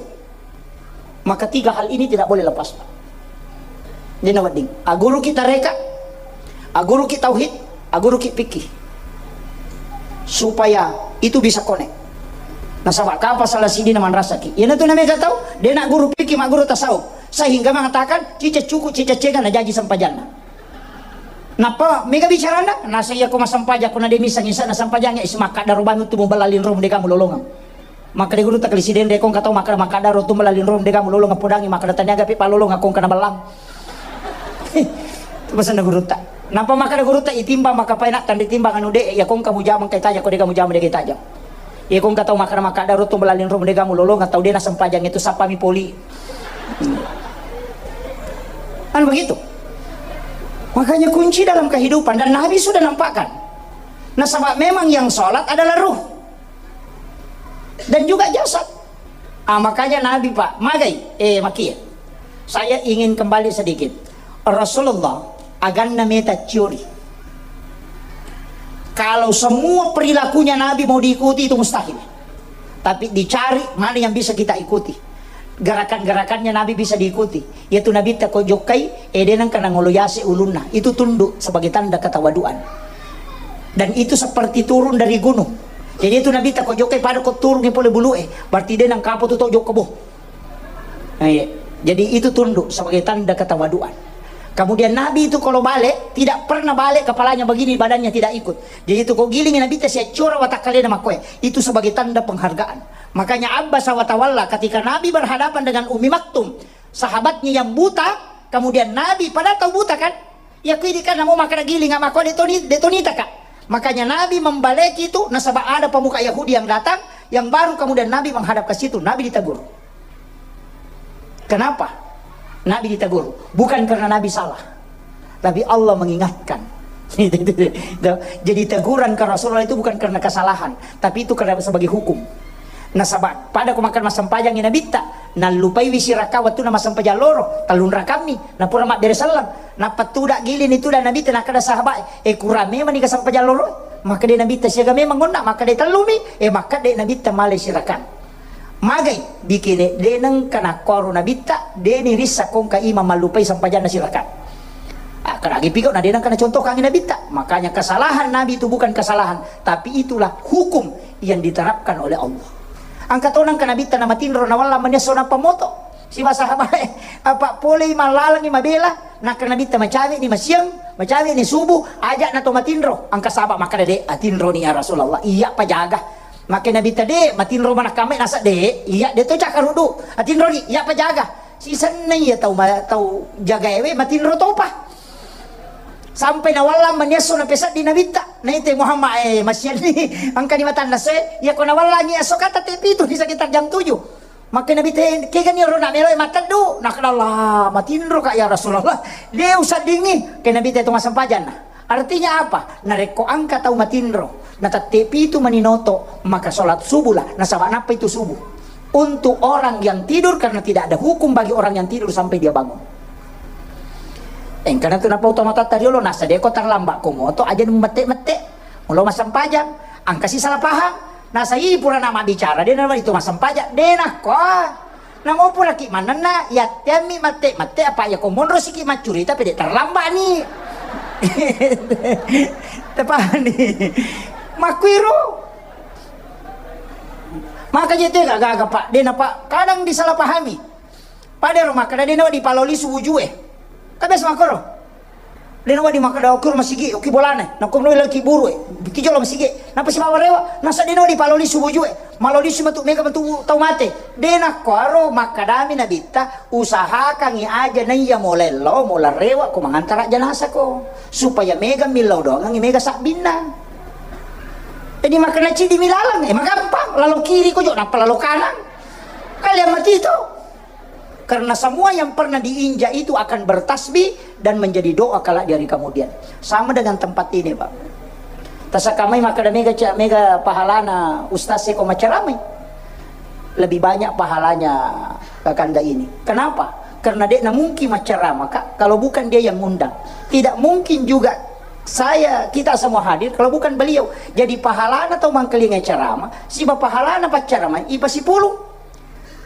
Maka tiga hal ini tidak boleh lepas, Pak. Dena wedding. Aguruki tareka, aguruki tauhid, aguruki fikih. Supaya itu bisa connect. Nasaba kapang salah siddi na manrasaki. Iyanatu namega tau, dena guru fikih, magguru tasawuf. Sehingga mengatakan, cica cuku, cica cega, najaji sempajanna. Nappa mega bicarana, nasa iya ko massempajang ko na de misseng isa na sempajang, is makkadaro bang tu mubella linro de kamu lolongeng. Makkeda gurutta kali sideng de kong katau makkada makkadaro tu mubella linro de kamu lolongeng podangi makkada taniaga pe palolongeng kong kana bellang. Tu pesenna gurutta. Nappa makkada gurutta itimbang makkapaina tandi timbang anu de ya kong kamu jamang kai tajang ko de kamu jamang de kai tajang. Iya kong katau makkada makkada rotto melaling ro de gamu lolong atau de na sempajang itu sappami poli. Kan begitu. Makanya kunci dalam kehidupan dan Nabi sudah nampakkan. Nasaba memang yang sholat adalah ruh dan juga jasad. Ah, makanya Nabi, Pak, magai, eh, makia. Saya ingin kembali sedikit. Rasulullah, aganna meta ciori. Kalau semua perilakunya Nabi mau diikuti, itu mustahil. Tapi dicari mana yang bisa kita ikuti. Gerakan-gerakannya Nabi bisa diikuti. Yaitu Nabi tako jokkai, eh, de nengka nangolo yase ulunna. Itu tunduk sebagai tanda ketawaduan. Dan itu seperti turun dari gunung. Jadi itu Nabi tako jokkai pada ko turun pole bulu, eh. Berarti de nangkapo tu to jokka boh. Nah, iya. Jadi itu tunduk sebagai tanda ketawaduan. Kemudian Nabi itu kalau balik, tidak pernah balik kepalanya begini, badannya tidak ikut. Jadi itu kau giling Nabi teh siaccora watakkalena makkoe. Itu sebagai tanda penghargaan. Makanya Abbas wa tawalla ketika Nabi berhadapan dengan Ummi Maktum, sahabatnya yang buta, kemudian Nabi pada tahu buta kan? Ya kui di kan mau makan giling makkoe de toni, de tonita kak. Makanya Nabi membaleki itu nasaba ada pemuka Yahudi yang datang, yang baru kemudian Nabi menghadap ke situ, Nabi ditegur. Kenapa Nabi ditegur? Bukan karena Nabi salah, tapi Allah mengingatkan. Jadi teguran ke Rasulullah itu bukan karena kesalahan, tapi itu karena sebagai hukum. Nasaba pada ko makan massempajang Nabitta, nallupai wi siraka waktu na massempajang loro, tellung rakammi, napura mabbere selleng, nappa tuda giling itu dan Nabitta nakkeda sahabat, eh kurang memang ni kasempajang loro, maka de Nabitta siaga memang onna, maka de tellumi, eh maka de Nabitta male siraka. Magai, bikene, de nengka nakkoro Nabitta, de ni rissa kongka imang mallupai sempajanna siraka. Ah, karagi piko na de nengka nacontohkangi Nabitta. Makanya kesalahan Nabi itu bukan kesalahan, tapi itulah hukum yang diterapkan oleh Allah. Angka to nengka Nabitta na matinro na walla manesso na pamoto. Siba sahabat, apa polei mallalengi mabela, naka Nabitta macawe ni masiang, macawe ni subuh, ajak na to matinro. Angka sahabat makkeda de, atinro ni ya Rasulullah. Iya pajaga. Makkeda Nabitta de, matinro manakkamme nasa de, iya de to cakarudu. Atinro ni, iya pajaga. Sisenna iya tau ma-, tau jagaewe matinro topa. Sampai nawallang maniesso napeseddi Nabitta. Naite Muhammad, eh, masianni engka ni matanna se, iya ko nawallangi esso kata te pitu di sekitar jam tujuh. Makkeda Nabitta, kegani ro na melo mateddu. Nakkeda Allah, matinro ka ya Rasulullah. De usaddingi. Ke Nabitta itu masempajanna. Artinya apa? Narekko engka tau matinro, natette pitu maninoto, maka sholat subuhlah, nasaba nappa itu subuh. Untuk orang yang tidur, karena tidak ada hukum bagi orang yang tidur sampai dia bangun. Engkana tu nappa utamatatta riolo, nasa deko terlambat ko moto, aja mette-mette. Mulo massempajang, angkasi salah paham. Nasa i pura nama bicara, de na itu massempajang, de nakko. Namo puraki manenna, yatteammi mette-mette, apa ya ko monro siki maccurita, pede terlambat ni. Tepahani. Makkuiro. Maka je tega gaga, Pak. De na, Pak, kadang disalahpahami. Pada ro makkeda de na dipaloli suwujue. Kan biasa makkoro. De na wedding makkeda okiro masigi, oki bolana. Nakko melo lagi buru e. Ki jolo masigi. Napa sibawa rewa? Nasa de na wedding paloli suwujue. Maloli si matu mega matu tau mate. De nakko aro makkedami Nabitta, usahakangi aja naiya molello, molerewa ko mangantara janasa ko. Supaya mega millau doangangi mega sabbinna. Jadi makkeda cidi milalang, eh, magampang. Lalo kiri ko jo, nappa lalo kanang. Kalian mati itu. Karena semua yang pernah diinjak itu akan bertasbih dan menjadi doa kelak di hari kemudian. Sama dengan tempat ini, Pak. Tasakamai makkeda mega ca-, mega pahalana ustaz seko maceramai. Lebih banyak pahalanya kakanda ini. Kenapa? Karena dia mungkin macerama, Kak, kalau bukan dia yang ngundang. Tidak mungkin juga saya, kita semua hadir kalau bukan beliau. Jadi pahalana tau mangkalinga ceramah, siba pahalana pacceramai, ipasipulung.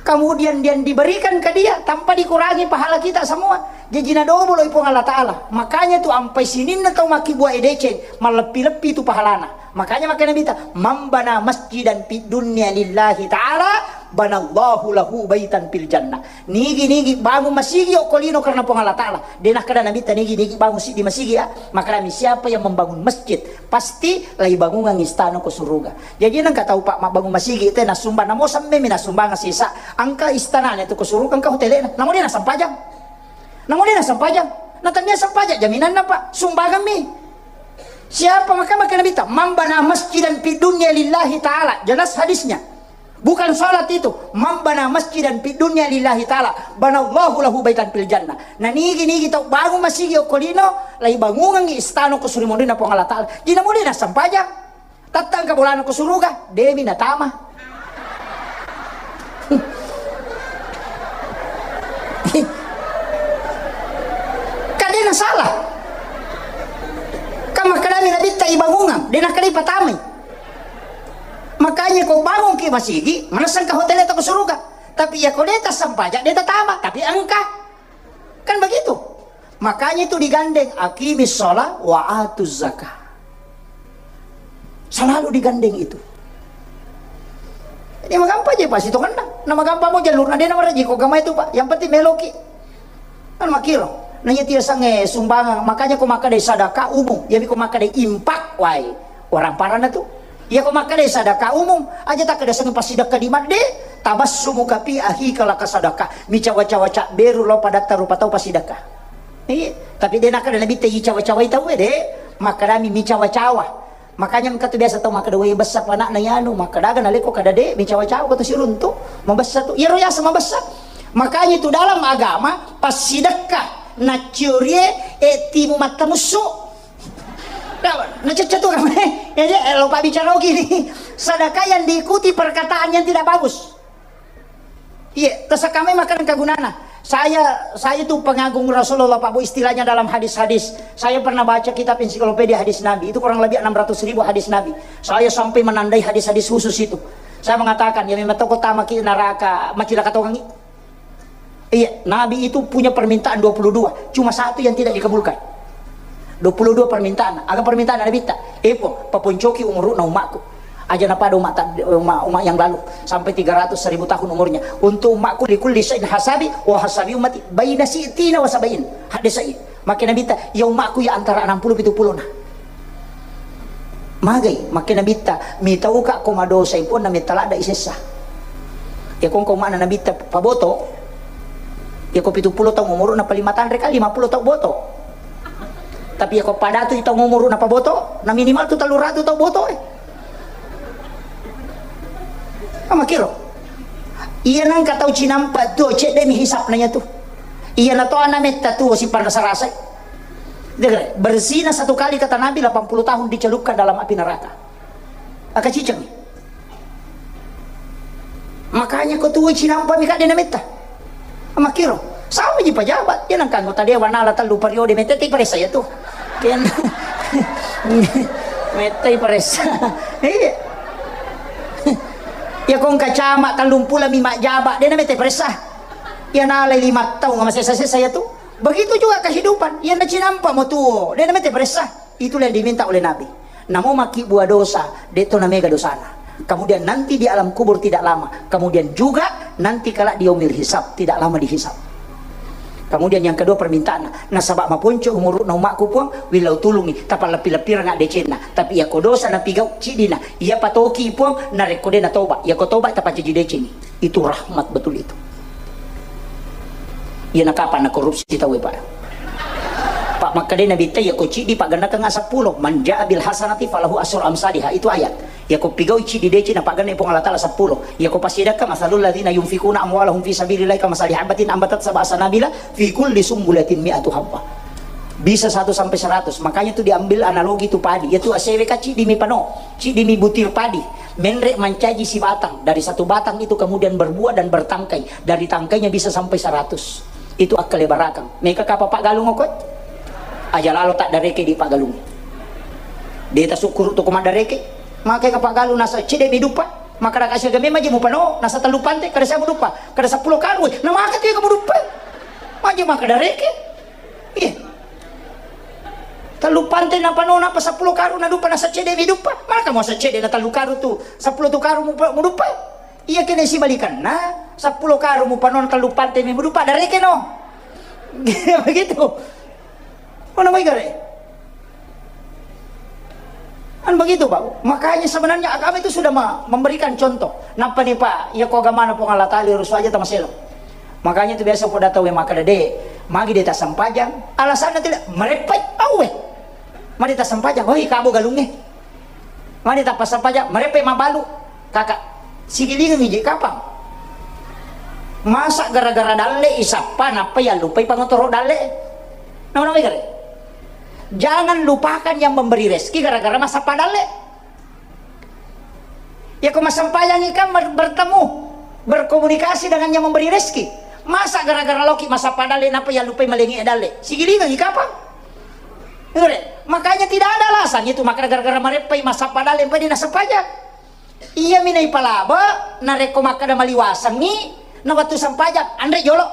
Kemudian dia diberikan ke dia tanpa dikurangi pahala kita semua. Jadi nadobolo i Puang Allah Ta'ala. Makanya tu ampai sininna tau makkibua deceng, malleppi-leppi tu pahalana. Makanya makkeda Nabitta, "Man bana masjidan fid dunya lillahi ta'ala, banallahu lahu baitan fil jannah." Nigi-nigi bangun masigi okko lino karena Puang Allah Ta'ala. De nakkeda Nabitta nigi-nigi bangun siddi masigi ya. Makkedami, siapa yang membangun masjid, pasti laibangungang istana ko suruga. Jaji nengka tau, Pak, mabbangun masigi te nasumbang, namo semmemi nasumbang sesa. Engka istanana tu ko suruga, engka hotelena. Namo de nasempajang. Namo de nasempajang. Na tania sempajang jaminanna, Pak. Sumbangan mi. Siapa maka maka Nabitta, "Man bana masjidan fid dunya lillahi ta'ala." Jelas hadisnya. Bukan salat itu. "Man bana masjidan fid dunya lillahi ta'ala, banallahu lahu baitan fil jannah." Na nigi-nigi tau bangun masigi okko lino, laibangungangngi istana ko suri monrinna Puang Allah Ta'ala. Jina muli nasempajang. Tattangka bolana ko suruga, demi natama. Kan de nasalah. Kan makkedami Nabitta ibangungang, de nakkeda ipatamai. Makanya ko bangunki masigi, manessangka hotel to ko suruga. Tapi ya ko de tassempajang, de tatama, tapi engka. Kan begitu. Makanya itu digandeng, "Aqimis shalah wa atuz zakah." Selalu digandeng itu. Jadi magampang aja, Pak, sitongenna. Na magampang mo jalurna, de na maraji ko agama itu, Pak. Yang penting meloki. Kan makkiro. Nanya tidak sange sumbangan, makanya ko makkeda sedekah umum, jadi ko makkeda infak, wai. Orang parana tu. Iya ko makkeda sedekah umum, aja takkeda sengi passidekka di madde, tabassumuka fi akhika laka sadaqah. Micawa-cawa cabberu lao padatta rupa tau passidekka. Iya, tapi de nakkeda Nabitta icawa-cawai tau de, makkedami micawa-cawa. Makanya engka tu biasa tau makkeda, "Wai bessa panakna yanu," makkedaga naleko kada de, micawa-cawa ko tu siruntu, mabessa tu. Iyaro yaseng mabessa. Makanya itu dalam agama, passidekka, naciorie, e timu mattamussu. Nah, nacecce tu kan. Ya, ya, eh, lupa bicara gini. Sedekah yang diikuti perkataan yang tidak bagus. Iya, terus kami makan kegunana. Saya, saya itu pengagum Rasulullah, Pak Bu, istilahnya dalam hadis-hadis. Saya pernah baca kitab ensiklopedia hadis Nabi. Itu kurang lebih enam ratus ribu hadis Nabi. Saya sampai menandai hadis-hadis khusus itu. Saya mengatakan, ya memang toko tamaki neraka, macilaka tongangi. Iya, Nabi itu punya permintaan dua puluh dua, cuma satu yang tidak dikabulkan. Dua puluh dua permintaan. Aga permintaan Nabitta? Epo, paponcoki umuru'na umakku. Aja napada umat, umat, umat yang lalu sampai tiga ratus seribu tahun umurnya. Untuk umakku, likulli syai'in hasabi, wa hasabi ummati baina si'tina wa sabain. Hadis sahih. Makkeda Nabitta, ya umakku ya antara enam puluh pitu puluh na. Magai, makkeda Nabitta, mitauka ko madosai Puang na metta ladda isessa. Ya kongko makna Nabitta paboto, ya ko pitu puluh taung umuru na paling matanre kali lima puluh taung boto. Tapi ya ko padatu taung umuru na paboto, na minimal tu tellu ratu taung boto eh. Amakiro. Iya nangka tau cinampa tuo, cedde mi hisapna iya tu. Iya na to ana metta tuo si parasa-rasai. Dengar, berzina satu kali kata Nabi delapan puluh tahun dicelupkan dalam api neraka. Aka ciceng. Makanya ko tuo cinampa mi kadde na metta. Makkiro, sama ji pejabat, ya nangka anggota dewan nala tellu periode metta te paressa ya tu. Ken metta paressa. Iya. Ya kongka cama tellung pula mi majaba, de na metta paressa. Ya nala lima tahun sama sesa-sesa ya tu. Begitu juga kehidupan, ya na cinampa mo tuo, de na metta paressa. Itulah yang diminta oleh Nabi. Namo makkibua dosa, de to na mega dosana. Kemudian nanti di alam kubur tidak lama. Kemudian juga nanti kala di yaumil hisab, tidak lama dihisab. Kemudian yang kedua permintaan, nasaba maponco umuruna umakku Puang, willau tulungi, tapalleppi-leppirang addecenna. Tapi iya ko dosa napigau, cidina. Iya patoki Puang, narekko de natoba. Iya ko toba, tapacaji decengi. Itu rahmat betul itu. Iya na kapan na korupsi tau e, Pak? Pak Makkedai Nabitta, "Iyako ciddi paggennakengnga seppulo, man jaa bil hasanati falahu asyru amsaliha." Itu ayat. Iyako pigaui ciddi deceng napaggenna Puang Allah Taala seppulo. Iyako passidekka, masalul ladzina yunfikuna amwalahum fi sabilillahi kamasali habbatin ambatat sab'a sanabila fi kulli sumbulatin mi'atu habbah. Bisa satu sampai seratus. Makanya tu diambil analogi tu padi. Iyatu asewe ka ciddi mi pano, ciddi mi butir padi. Menre mancaji sibatang. Dari satu batang itu kemudian berbuah dan bertangkai. Dari tangkainya bisa sampai seratus. Itu akkalebarakang. Meka kapa paggalung okko? Aja lalo taddareke di paggalung. De tasukkuru tu ko maddareke. Maka ka paggalung nasa cedde mi duppa. Maka raka siaga memang je mupano, nasa tellu pante, kada siamu duppa, kada seppulo karung. Na maka tu kamu duppa. Maje maka dareke. Iya. Tellu pante napano napa seppulo karung na duppa, nasa cedde mi duppa. Maka mau sa cedde na tellu karung tu, seppulo tu karung mu, mu duppa. Iya kene sibalikanna, seppulo karung mu panon tellu pante mi mudupa, dareke no. Begitu. Mana mai gare? Kan begitu, Pak. Makanya sebenarnya agama itu sudah ma-, memberikan contoh. Napa nih, Pak? Ya, ko agamana Puang Allah Taala, urus aja tamaselo. Makanya itu biasa pada tahu yang makan dede, magi dia tak sempajang. Alasannya tidak, merepet, awe. Mari tak sempajang, oh, kamu galungnya. Mani tappa sampaja, mareppe mabalu. Kaka, sigilingengngi je kapang. Masa gara-gara dalle isappa, nappa yallupai pangotoro dalle? Nauna megare. Jangan lupakan yang memberi rezeki gara-gara massappa dalle. Ya, ko massampajangi kan ber-, bertemu, berkomunikasi dengan yang memberi rezeki. Masa gara-gara loki massappa dalle, nappa yallupai malengi dalle? Sigilingengngi kapang. Ure, makanya tidak ada alasan itu, maka gara-gara mareppai massappa dalle, empai de nassappaja. Iya mi naipalaba, narekko makkada maliwasengngi, na wettu sampajang, anre jolo.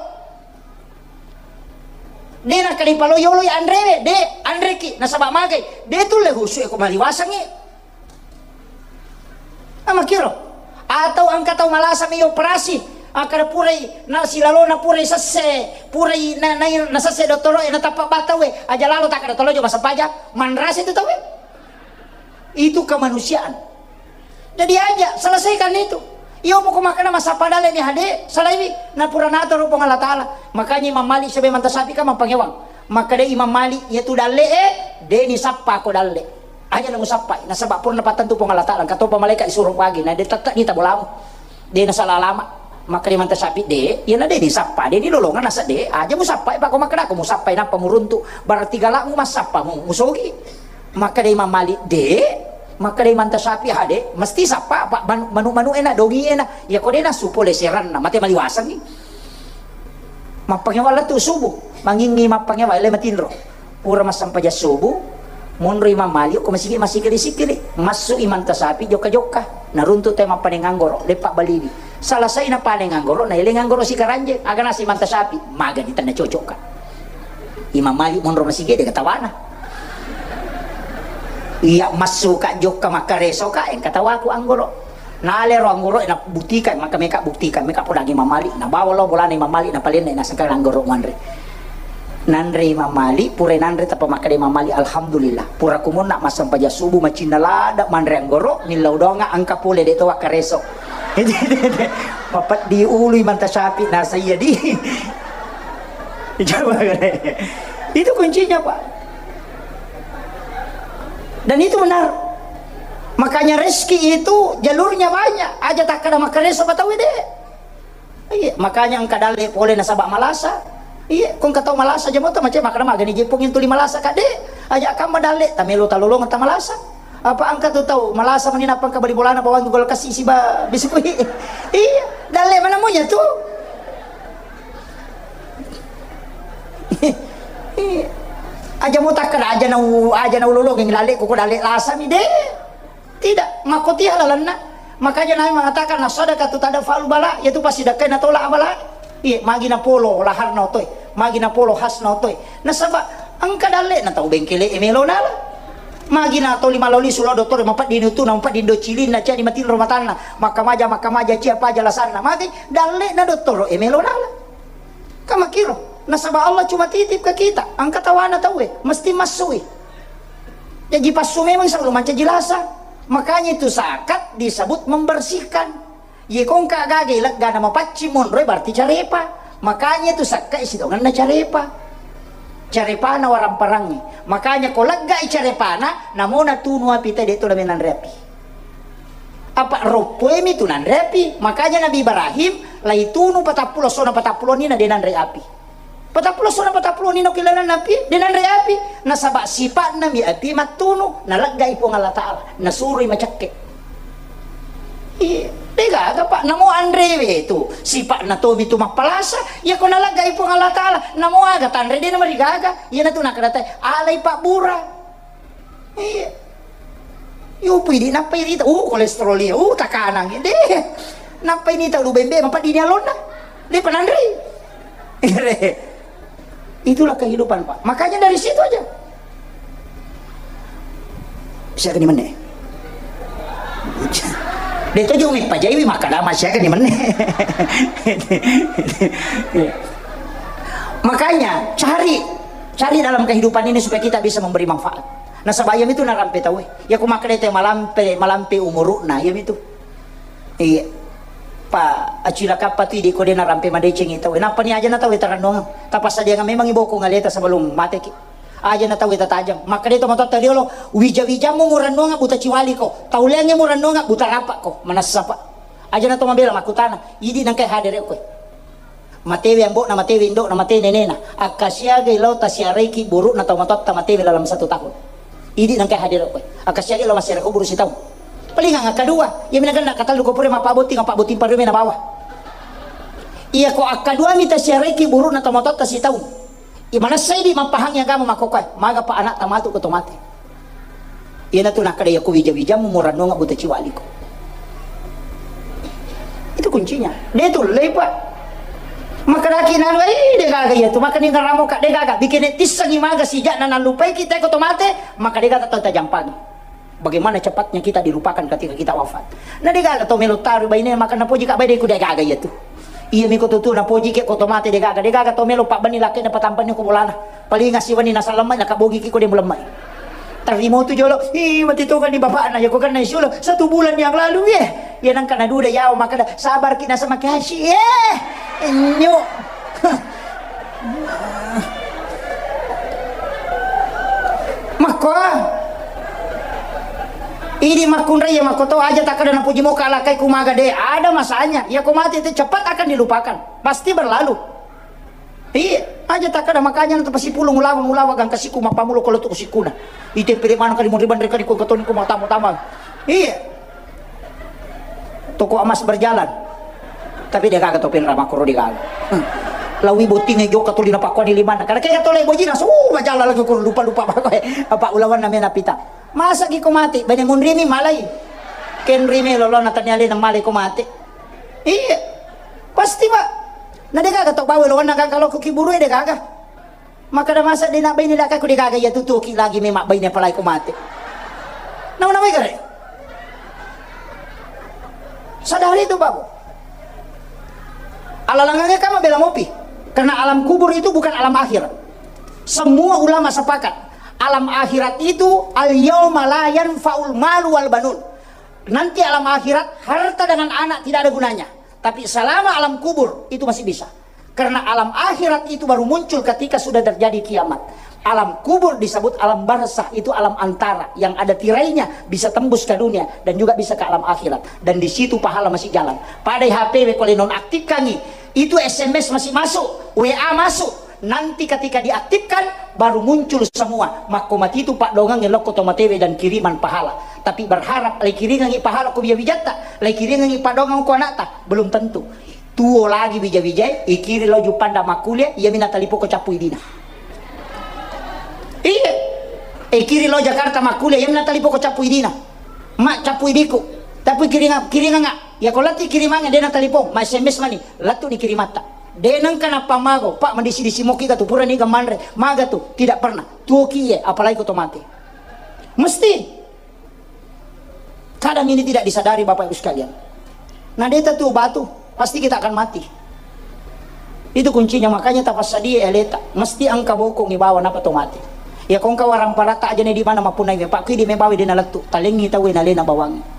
De nakkada ipalo yolo ya anrewe, de, anreki, nasaba magai, de tulle husu e ko maliwasengngi. Amakkiro. Atau engka tau malasa mi operasi, akkada purai na silalona purai sesse, purai na, na, na sesse dottoro e, na tappa ba tau e, aja lalo takkada tolo jo massappaja, manrasa itu tau e. Itu kemanusiaan. Jadi aja selesaikan itu. Iyo poko makkada massappa dalle ni hade, salaiwi, na pura natoro Puang Allah Taala. Makanya Imam Malik sebagai mantasapi kan mampangewang. Makkada Imam Malik, iya tu dalle e, de ni sappa ko dalle. Aja na musappai, nasaba purana pattentu Puang Allah Taala, engka topa malaika isuro pagi, na de tette ni tabolamu. De nasala alama. Makkeda Imam Tasyafi, de, iya na de ni sappa, de ni lolongan nasa de, aja musappai, pa ko makkeda ko musappai, nappa muruntu, berarti galakmu massappa, mu-, musogi. Makkeda Imam Malik, de, makkeda Imam Tasyafi, ha, de, mesti sappa, pa, manu-, manu-, manu ena, dongi ena, iya ko de nasu pole seranna, mate maliwasengngi. Mappangewa lettu subuh, mangingngi mappangewa, ele matinro. Pura massampajang subuh, monro Imam Malik ko masigi-, masikili-sikili. Massu Imam Tasapi jokka-jokka. Naruntu te mappaneng anggoro, leppa baliwi. Salasai napaneng anggoro, naeleng anggoro sikaranjeng. Aga nasi Imam Tasapi, magani tenna cocokka. Imam Malik monro masigi de katawana. Iya massu ka jokka makkareso ka, engka tawaku anggoro. Nalero anggoro, nabuktikan, maka meka buktikan, meka podangi Imam Malik, nabawa lo bolana Imam Malik, napalenna, nasengka anggoro manre. Nanre Imam Malik, pura nanre, tappa makkeda Imam Malik, "Alhamdulillah, pura kumonna massampajang subuh, macinna lada manre anggoro, millau doanga engka pole de to wakkareso." Mapeddi ulu Imam Tasyafi, nasa iya di. Coba. Itu kuncinya, Pak. Dan itu benar. Makanya rezeki itu jalurnya banyak. Aja takkada makkareso patau de. Iya, makanya engka dalle pole nasaba malasa. Iya, ko engka tau malasa jamo to mace makkada magani jepung yang tuli malasa kade. Aja kamma dalle, tamelo talolong tamalasa. Apa engka tu tau malasa mani nappa engka bali bolana bawang gol kasi siba biskuit. Iya, dalle mana munya tu. Aja mo takkada aja nau, aja nau lolongeng dalle, ko dalle lasa mi de. Tidak, makkotiha lalenna. Makanya Nabi mengatakan, "As-sadaqatu tadfa'ul bala," yaitu passidekkai natolak abala. Iya, magi napolo laharna otoe, magi napolo hasna otoe. Nasaba engka dalle na tau bengkele e melo nala. Magi na toli maloli sulo dottoro, mapeddini utuna, mapeddini docilinna, cia di matinro matanna, makkamaja, makkamaja, cia paja lasanna, magi dalle na dottoro e melo nala. Kan makkiro, nasaba Allah cuma titip ke kita, engka tawana tauwe, mesti massui. Jaji passu memang selalu mancaji lasa. Makanya itu zakat disebut membersihkan. Ye ko engka gaga leggana mapaccing monroe berarti carepa. Makanya itu sakka sidonganna carepa. carepana waramparangnge. Makanya ko leggai carepana, namona tunu api te, de' to namenanre api. Apa roppoemi tu nanre api. Makanya Nabi Ibrahim laitunu patappulo essona patappulo ennina de' nanre api. Patappulo essona patappulo ennina ki lalenna api, de' nanre api. Nasaba sipa'na mi api mattunu, naleggai Puang Allah Ta'ala, nasuroi macekke. Iya, de' gaga, Pak. Namo anrewe tu, sipa'na tomi tu mappalasa. Iya ko naleggai Puang Allah Ta'ala, namo aga tanre de' namarigaga. Iyanatu nakkeda te, alai pabbura. Iya. Yupu idi nappai rita, uh, kolesterol iya, uh, takanang. De'. Nappai nita ulu bembe, mappa dini alonna. De' pananrei. Itulah kehidupan, Pak. Makanya dari situ aja. Siaga ni menne. De' to jumi pajaiwi makkadama siaga ni menne. Makanya cari, cari dalam kehidupan ini supaya kita bisa memberi manfaat. Nasaba iyami tu narampe tauwe. Iya ko makkeda te malampe, malampe umuru'na, iyami tu. Iya. Pa, acilakappa tu idi ko de' narampe madecengi tauwe. Nappa ni ajana tauwe tarennuang. Tapassadianga memang iboko ngaleta sebelum mateki. Ajana tauwe tatajang. Makkeda to matotta riolo, wija-wijammu murennuang buta ciwaliko. Tauleangnge murennuang buta rapakko. Manessa, Pak. Ajana to mabela makkutana, idi nangkai hadere koe. Matewe ambo'na, matewe indo'na, mate nenena. Akkasiagai lao tasiaraiki buru'na tau matotta matewe dalam satu tahun. Idi nangkai hadere koe. Akkasiagai lao massiara kuburu sitaung. Palingang akkadua, iyami nagenna katellu ko pura mappabotting, mappabotting parume nabawa. Iya ko akkaduami tasiaraiki buru'na tau matotta sitaung. Iya manessa idi mappahangi agama makkokkoe, magapa ana'ta matu ko to mate. Iyanatu nakkeda iya ko wija-wijamu murennuang buta ciwaliko. Itu kuncinya. De' tullei, Pak. Makkedaki nanu, eh, de' gaga iyatu. Makkedaki ngaramo ka de' gaga. Bikene tissengi maga sija'na nallupaiki te ko to mate, maka de' gaga tau tajampangi. Bagaimana cepatnya kita dilupakan ketika kita wafat. Na de' gaga to melo taru baine, maka napoji ka baine ku de' gaga iyatu. Iyami ko tutu napoji ke ko to mate de' gaga, de' gaga to melo pabbenni lakkena patampenni ko bolana. Paling asi wenni nasallemma, nakabogiki ko de' mulemma. Tarimo tu jolo, ih, mati toga ni bapakna, ya ko kenna isulo, satu bulan yang lalu, ye. Ya nangka naduda yawa, makkeda, sabar ki nasa makasi, ye. Enyo. Makko, idi makkunrai ya makko to aja takkeda napoji moka lakkai ku maga de', ada masanya. Ya ko mati itu cepat akan dilupakan. Pasti berlalu. Iya, aja takkeda makanya natu pasipulung ulawa, ulawa gangka siku mappamulo ko lotu sikkuna. Ite pire maneng kali muribang rekka di ko katoni ko matama-tama. Iya. Toko emas berjalan. Tapi de' gaga to penra makkoro de' gaga. Hmm. Lawi botting e jokka tuli napakkoni limanna. Karena kega tole bojina su majalan lagi ko lupa-lupa apa ulawanna mena pita. Masa ki ko mati, bene munrimi malai. Kenrimi lolona tania lena malai ko mati. Iya. Pasti, Pak. Na de' gaga tau bawa lawanna gaga lo ko kiburu de' gaga. Makkeda masa de' nabbaine lakkaku de' gaga iya tutuki lagi memang baine apalagi ko mate. Nawa-nawa gare. Sadari itu, Pak. Alalangannya kamu bela mopi. Karena alam kubur itu bukan alam akhirat. Semua ulama sepakat. Alam akhirat itu al yauma la yanfa'ul malu wal banun. Nanti alam akhirat, harta dengan anak tidak ada gunanya. Tapi selama alam kubur, itu masih bisa. Karena alam akhirat itu baru muncul ketika sudah terjadi kiamat. Alam kubur disebut alam barzah, itu alam antara yang ada tirainya, bisa tembus ke dunia dan juga bisa ke alam akhirat. Dan di situ pahala masih jalan. Pada H P we kole nonaktifkangi, itu S M S masih masuk, W A masuk. Nanti ketika diaktifkan, baru muncul semua. Makko matitu paddoangang lokko to matewe dan kiriman pahala. Tapi berharap lai kiringangi pahala ko wija-wijatta, lai kiringangi paddoangang ko anakta, belum tentu. Tuo lagi wija-wijae, ikiri lo Juppanda makkuliah, iyami natalipoko cappu idina. Iya. Ikiri lo Jakarta makkuliah, iyami natalipoko cappu idina. Ma, cappu idiku. Tapi kiringa-, kiringanga. Ya ko lati kirimangnge de' natalipong, ma S M S mani. Latu ni kirimatta. De' nengka nappamago, Pak, madisi-disi moki ga tu pura niga manre. Maga tu, tidak pernah. Tuoki ye, apalagi ko to mate. Mesti. Kadang ini tidak disadari, Bapak Ibu sekalian. Nah, de' tatu batu, pasti kita akan mati. Itu kuncinya, makanya tapassadie aleta. Mesti engka bokong ibawa napa to mati. Ya ko engka waramparatta aja ne di mana mapunai, Pak, ki di mebawi de' nalettu. Talengi tau nalena bawangi.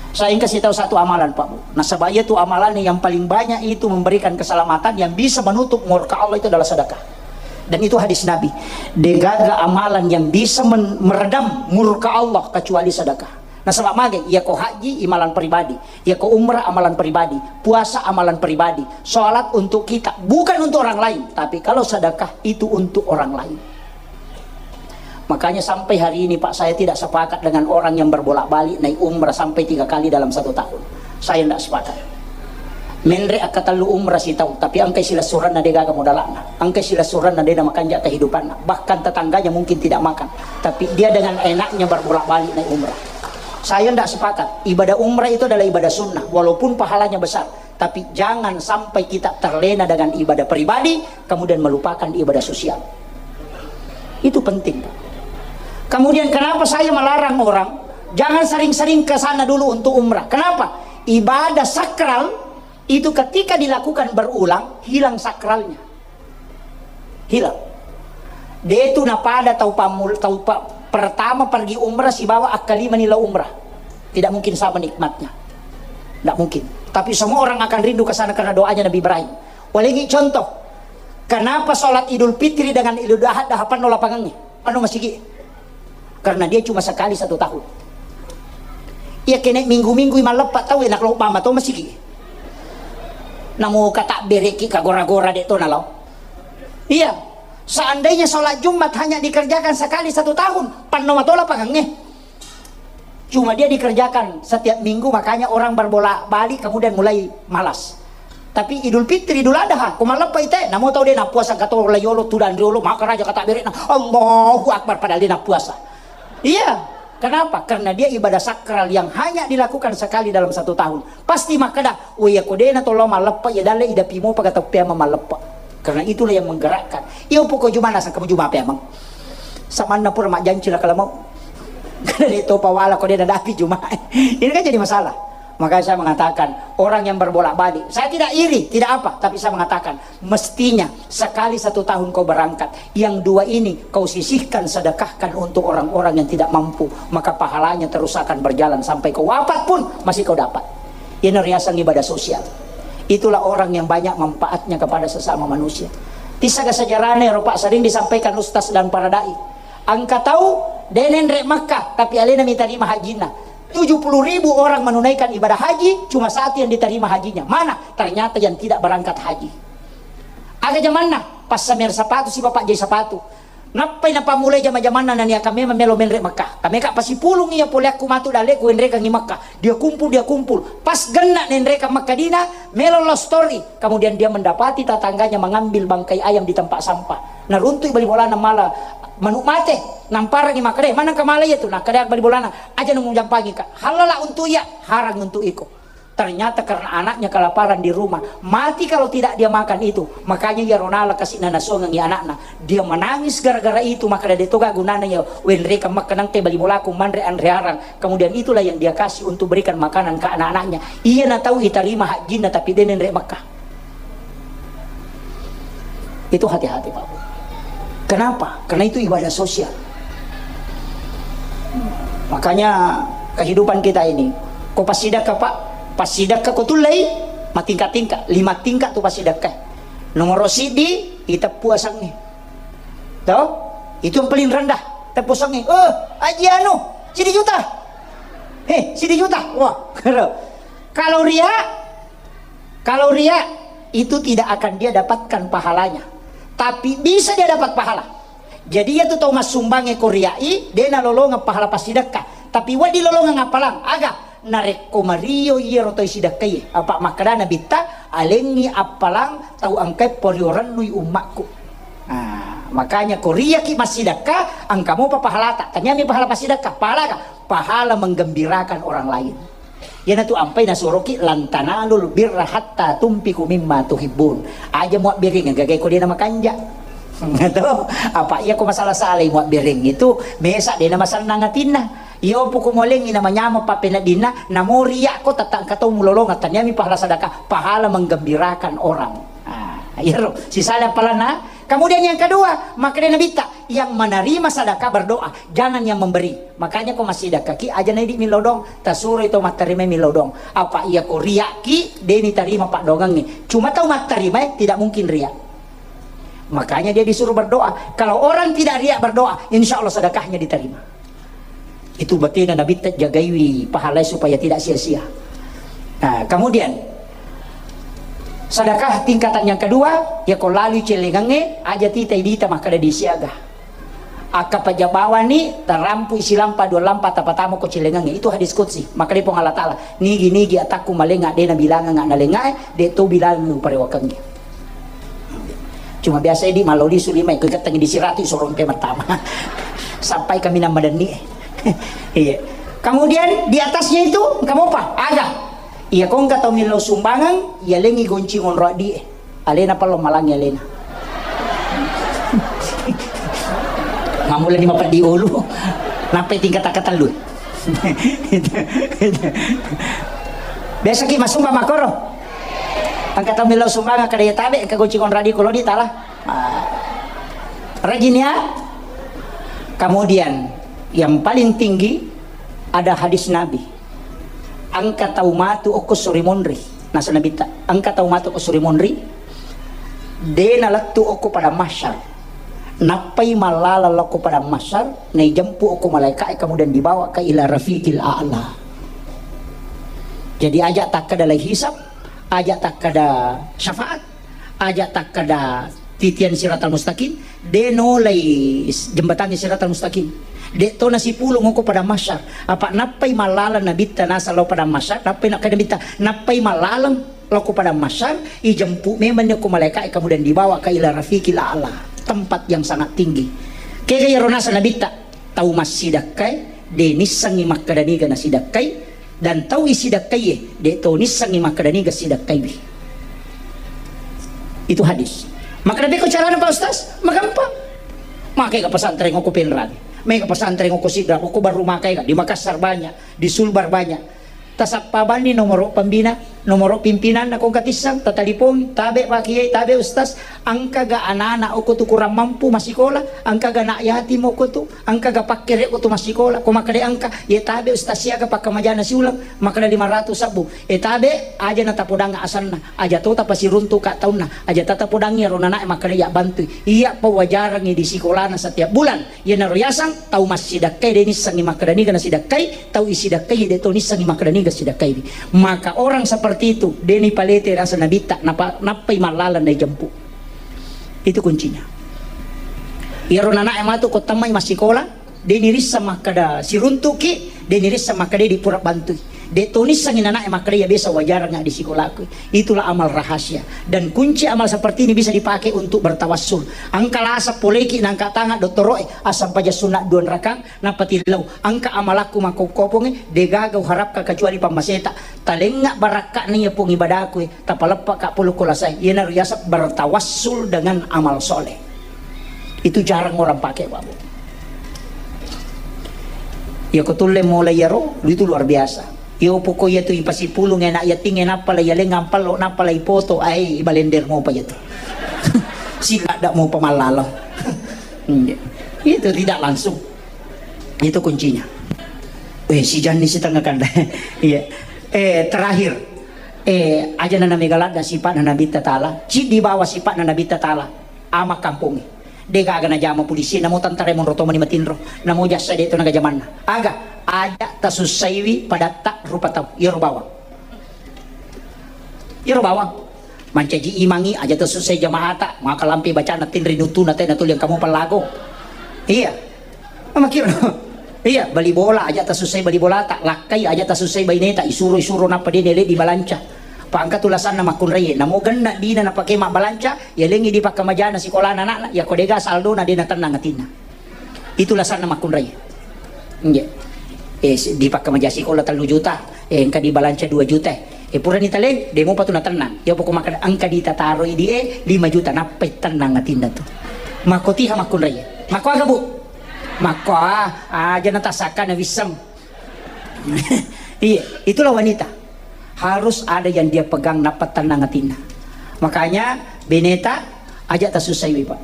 Saya ingkasi tau satu amalan, Pak Bu. Nasaba iya tu amalan yang paling banyak itu memberikan keselamatan, yang bisa menutup murka Allah itu adalah sedekah. Dan itu hadis Nabi, degaga amalan yang bisa men-, meredam murka Allah kecuali sedekah. Nasaba mage, iyako haji, imalan pribadi, iyako umrah, amalan pribadi, puasa, amalan pribadi, sholat untuk kita, bukan untuk orang lain. Tapi kalau sedekah, itu untuk orang lain. Makanya sampai hari ini, Pak, saya tidak sepakat dengan orang yang berbolak-balik naik umrah sampai tiga kali dalam satu tahun. Saya tidak sepakat. Menre akkatellu umrah sitau, tapi engkai silessurenna degaga modala'na, engkai silessurenna de namakanja kehidupanna, bahkan tetangganya mungkin tidak makan, tapi dia dengan enaknya berbolak-balik naik umrah. Saya tidak sepakat. Ibadah umrah itu adalah ibadah sunnah, walaupun pahalanya besar, tapi jangan sampai kita terlena dengan ibadah pribadi, kemudian melupakan ibadah sosial. Itu penting, Pak. Kemudian, kenapa saya melarang orang jangan sering-sering ke sana dulu untuk umrah? Kenapa? Ibadah sakral itu ketika dilakukan berulang, hilang sakralnya. Hilang. De tu napada tau pamul-, tau pa-, pertama pergi umrah sibawa akkalimani lao umrah. Tidak mungkin sama nikmatnya. Tidak mungkin. Tapi semua orang akan rindu ke sana karena doanya Nabi Ibrahim. Walengi contoh, kenapa sholat Idul Fitri dengan Idul Adha dahapanno lapangangnge? Anu masigi. Karena dia cuma sekali satu tahun. Iya, kene minggu-minggu malleppa tau, enak lo mama to masigi. Namo kata bereki kagora-gora de to nalo. Iya, seandainya sholat Jumat hanya dikerjakan sekali satu tahun, panno matola pagangnge. Cuma dia dikerjakan setiap minggu, makanya orang berbolak-balik kemudian mulai malas. Tapi Idul Fitri, Idul Adha, ko malleppa ite, namo tau de napuasa kato layolo, tudang riolo, maka raja kata berena, Allahu Akbar, padahal dia napuasa. Iya, kenapa? Karena dia ibadah sakral yang hanya dilakukan sekali dalam satu tahun. Pasti makkeda, "Oh iya, ko dena tollo malleppa, iya dalle idapi mopa kata peamang malleppa." Karena itulah yang menggerakkan. Iya, pokok Juma nasang kamu Juma peamang. Samanna pura majjanci lah kalau mau. Karena dia topa wala ko dena dapi Juma. Ini kan jadi masalah. Makanya saya mengatakan, orang yang berbolak-balik, saya tidak iri, tidak apa, tapi saya mengatakan, mestinya sekali satu tahun kau berangkat, yang dua ini kau sisihkan, sedekahkan untuk orang-orang yang tidak mampu, maka pahalanya terus akan berjalan sampai kau wafat pun masih kau dapat. Ini riasang ibadah sosial. Itulah orang yang banyak manfaatnya kepada sesama manusia. Tisaga sejarahnya, Eropa, sering disampaikan ustaz dan para dai. Engka tau de nenre Makkah, tapi alena mitarima hajinna. Tujuh puluh ribu orang menunaikan ibadah haji, cuma satu yang diterima hajinya. Mana? Ternyata yang tidak berangkat haji. Aga jamanna, passamer sapatu si bapak jai sapatu. Nappai napammulai jama-jamanna nania kamema melo menre Makkah. Kameka pasipulung iya poleakku matu dalleku wenrekangi Makkah. Dia kumpul, dia kumpul. Pas genna nenrekang Makkah dina, melo love story. Kemudian dia mendapati tetangganya mengambil bangkai ayam di tempat sampah. Naruntui bali bolana mala manuk mate. Namparangi makkeda, "Manengka mala iya tu?" Nakkeda bali bolana, "Aja nung jampangi ka. Halala untuk iya, harang untuk iko." Ternyata karena anaknya kelaparan di rumah, mati kalau tidak dia makan itu. Makanya iya ronala kasih nana songengi anakna. Dia menangis gara-gara itu, maka dia toga gunana ya wenreka makanangke bali bolaku manre anre arang. Kemudian itulah yang dia kasih untuk berikan makanan ke anak-anaknya. Iya na tahu itarima hajinna tapi denen rek Makkah. Itu hati-hati, Pak. Kenapa? Karena itu ibadah sosial. Makanya kehidupan kita ini, ko passidakka, Pak, passidakka ko tullei, matingka-tingka, lima tingka tu passidakka. Nomor sidi, iteppu asengnge. Toh? Itu yang paling rendah, teppu asengnge. Eh, aji anu, sidi juta. Heh, sidi juta. Wah, kalau ria, kalau ria itu tidak akan dia dapatkan pahalanya, tapi bisa dia dapat pahala. Jadi iya tu tau massumbangnge ko riai, de nalolongeng pahala passidekka, tapi wedding lolongeng appalang. Aga? Narekko mario iyaro tau sidekkaie, apa makkedana bitta, alengngi appalang tau engkai porio rennui ummakku. Nah, makanya ko riaki massidekka, engka mopa pahalata. Taniami pahala passidekka, pahala aga? Pahala menggembirakan orang lain. Iyanatu ampai nasuroki, "Lan tanalul birra hatta tumpiku mimma tuhibbun." Aja muabbiring gagai ko dena makanja. Apa iya ko masalah salai muabbiring itu, mesa dena masennang atinna. Iyo puku molengi na manyameng pappeneddinna, namo riakko tattangka tau mulolongeng, taniami pahala sadaka, pahala menggembirakan orang. Ah, iyaro sisala appalanna. Kemudian yang kedua, makkedai Nabitta, yang menerima sadaka berdoa, jangan yang memberi. Makanya ko massidakkaki aja naidi millau doang, tasuroi tau mattarima millau doang. Apa iya ko riakki, deni tarima paddoangengnge. Cuma tau mattarimae tidak mungkin riak. Makanya dia disuruh berdoa. Kalau orang tidak riak berdoa, insya Allah sedekahnya diterima. Itu batena Nabitta jagaiwi pahalai supaya tidak sia-sia. Nah, kemudian sedekah tingkatan yang kedua, ya ko lalui celengangnge, aja tita idita makkeda disiaga. Akka paja bawani tarampu silampa dua lampa tapatama ko celengangnge. Itu hadis qudsi. Makkeda Puang Allah Ta'ala, nigi-nigi atakku malenga de nabilangang nalengae, de to bilangang uparewakengnge. Cuma biasa di maloli sulima ikut keteng di siratu sorong ke pertama. Sampai kami nama deni. Iya. Kemudian di atasnya itu kamu apa? Aga. Iya, kong kata millau sumbangan, iya lengi gonci ngonro di. Alena palo malangi alena. Ngamula di mapeddi ulu. Nampai tingkat katellu. Biasa ki masumba makoro. Angka tau millau sumbangan kada ya tabe, angka gonceng onradi kolo di tala. Ah. Rajin ya. Kemudian yang paling tinggi ada hadis Nabi. Angka tau matu okko suri monri. Nasa Nabi ta, angka tau matu okko suri monri. De nalettu okko pada masyar. Nappai mallalang lokko padang mahsyar, naijempu okko malaika'e, kemudian dibawa ke ila rafiqil a'la. Jadi aja takkada lai hisab, aja takkada syafaat, aja takkada titian siratal mustaqim, de nolai jembatangnge siratal mustaqim. De to nasipulung okko padang mahsyar. Apa nappai mallalang nabitta nasa lao padang mahsyar, nappai nakkeda nabitta, nappai mallalang. Lao ko padang mahsyar, ijempu memang ni ko malaika'e, kemudian dibawa ke ila rafiqil a'la, tempat yang sangat tinggi. Kega iyaro nasa nabitta, tau massidakkai, de nissengngi makkeda niga nasidakkai, dan tau isidakkai, de to nissengngi makkeda niga sidakkaiwi. Itu hadis. Makkeda beko carana Pak Ustaz? Magampang. Makkega pesantren ko Penrang, mega pesantren ko Sidrap, ko Baru Makkega, di Makassar banyak, di Sulbar banyak. Tasappa banni nomoro pembina, nomoro pimpinanna ko engka tissang, tatalipong, tabe Pak Kiai, tabe Ustaz, engkaga anak-anak okko tu kurang mampu massikola, engkaga anak yatim okko tu, engkaga pakkere okko tu massikola, ko makkeda engka, ye tabe Ustaz siaga pakkamajana siuleng, makkeda lima ratus sabbu, e tabe aja na tapodang asanna, aja to tapasiruntu ka taunna, aja tatapodangi aro nanae makkeda ya bantui, iya pawajarangi di sikolana setiap bulan. Iyanaro yaseng tau massidakkai, de nissengngi makkeda niga nasidakkai, tau isidakkai de to nissengngi makkeda niga sidakkaiwi. Maka orang seperti itu de nipalete rasa nabitta, napa, nappai mallalang naijempu. Itu kuncinya. Iyaro nanae matu ko tammai massikola, de nirisseng makkeda siruntuki, de nirisseng makkeda di pura bantui. De to nissengngi nanae makkeda ya biasa wajarang di sikolaku. Itulah amal rahasia. Dan kunci amal seperti ini bisa dipakai untuk bertawassul. Engka lasa poleki nangka tangan dottoroe, asam paja sunat dua rakang, nappa tillau. Engka amalakku makkokkoponge, degaga uharapka kecuali pammaseta. Talengnga barakka'na iya pong ibadaku, tapaleppa ka polo ko lasai. Iyanaro yaseng bertawassul dengan amal soleh. Itu jarang orang pakai, Pak Bu. Iya ko tulle mulai iyaro, itu luar biasa. Iyo poko iya tu ipasipulung enak yating, nappa la iyaleng ampallo, nappa la ipoto, ai ibalender mopa iya tu. Sila dak mopa mallalo. Iya. Itu tidak langsung. Itu kuncinya. Eh, si Janni si tengah kanda. Iya. Eh, terakhir. Eh, aja nana megaladda sipa'na Nabitta Ta'ala. Ciddi bawa sipa'na Nabitta Ta'ala. Ama kampung. Degaga najama polisi, namo tentara monro to mani matinro. Namo jasa de to naga jamanna. Aga, aja tasussaiwi padatta rupa tau. Iyaro bawang. Iyaro bawang. Mancaji imangi aja tasussai jamaata, maka lampe bacana tinri nutuna tena tuli engka mo pellago. Iya. Makiro. Iya, bali bola aja tasussai bali bolata, lakkai aja tasussai baineta, isuro-isuro nappa de nele di balanca. Pangka tu lasanna makkunraie, namo genna dina napake mabbalanca, yalengi di pakkamajana sikolana anakna, yako dega saldona de natennang atinna. Itu lasanna makkunrai. Nggih. Eh, si-, di pakkamajasi ko la tellu juta, eh, engka di balanca dua juta. Eh, purani taleng, de mopa tu natennang. Ya pokok makkeda engka di tataroi di e lima juta, nappai tennang atinna tu. Makko tiha makkunrai. Makko aga, Bu? Makko, ah, aja na tasakka na wisseng. Iya, itulah wanita. Harus ada yang dia pegang, nappa tennang atinna. Makanya, beneta, aja tasussaiwi, Pak.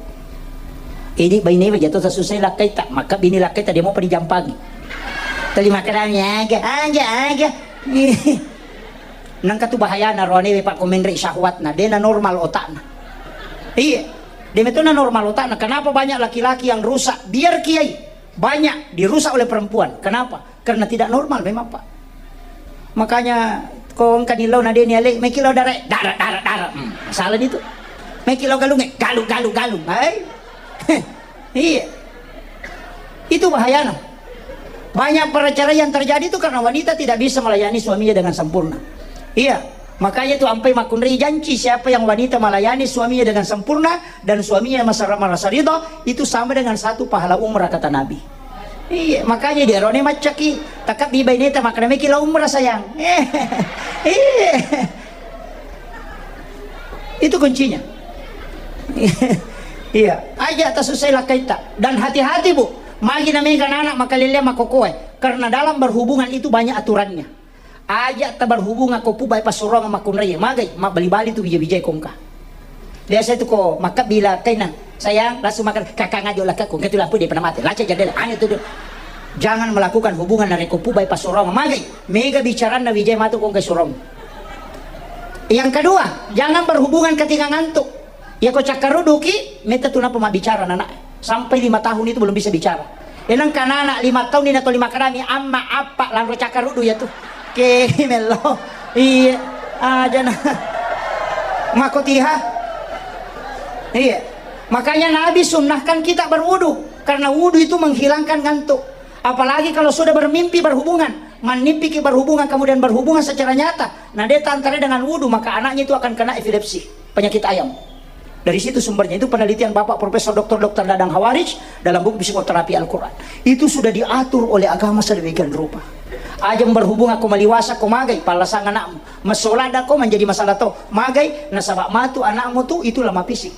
Ini baine aja to tasussai lakkaita, maka bini lakkaita de mopa dijampangi. Tali makkeda, "Aga, aga, aga." Nangka tu bahayana roane we, Pak, ko menre syahwatna, de na normal otakna. Iya. Demikian normal otakna. Kenapa banyak laki-laki yang rusak? Biar kiai banyak dirusak oleh perempuan. Kenapa? Karena tidak normal memang, Pak. Makanya ko engka ni lo nadeni ale, meki lo dare, dare, dare, dare. Hmm, salah itu. Meki lo galunge, galu, galu, galu. Hai. Iya. Itu bahayana. Banyak perceraian terjadi itu karena wanita tidak bisa melayani suaminya dengan sempurna. Iya. Makanya itu ampai makkunrai janci, siapa yang wanita melayani suaminya dengan sempurna dan suaminya merasa, merasa ridho, itu sama dengan satu pahala umrah, kata Nabi. Iya, makanya dia rone maccaki, takabbi baineta, makna meki la umrah sayang. Iya. Itu kuncinya. Iya, aja tasusai lakkaita. Dan hati-hati, Bu. Magi na mega anak makalelea makokoe. Karena dalam berhubungan itu banyak aturannya. Aja taberhubungan ko pubai passurong makkunrai. Magai, mabbali-bali tu bija-bijai kongka. Biasa itu ko makkabbi lakkaina, sayang, langsung makan, kakak ngajo lakka kongka tu lampu dia pernah mati. Laca jendela, ane tu. Jangan melakukan hubungan narekko pubai passurong. Magai, mega bicaranna wijai matu kongka surong. Yang kedua, jangan berhubungan ketika ngantuk. Iya ko cakkaruduki, metta tu nappa mabbicara anak. Sampai lima tahun itu belum bisa bicara. Enang kanana lima tahun ini atau lima kadami, amma, appa, lanro cakkarudu ya tu. Ke mello. Iya. Aja na. Makotiha. Iya. Makanya Nabi sunnahkan kita berwudu karena wudu itu menghilangkan ngantuk. Apalagi kalau sudah bermimpi berhubungan, mannippiki berhubungan, kemudian berhubungan secara nyata, nah, dia tantare dengan wudu, maka anaknya itu akan kena epilepsi, penyakit ayam. Dari situ sumbernya. Itu penelitian Bapak Profesor Doktor Doktor Dadang Hawarij dalam buku Psikoterapi Al-Quran. Itu sudah diatur oleh agama sedemikian rupa. Ajang berhubung aku maliwasa ko magai, palasang anakmu. Masola ko menjadi masalah to. Magai, nasaba matu anakmu tu, itulah mapisi.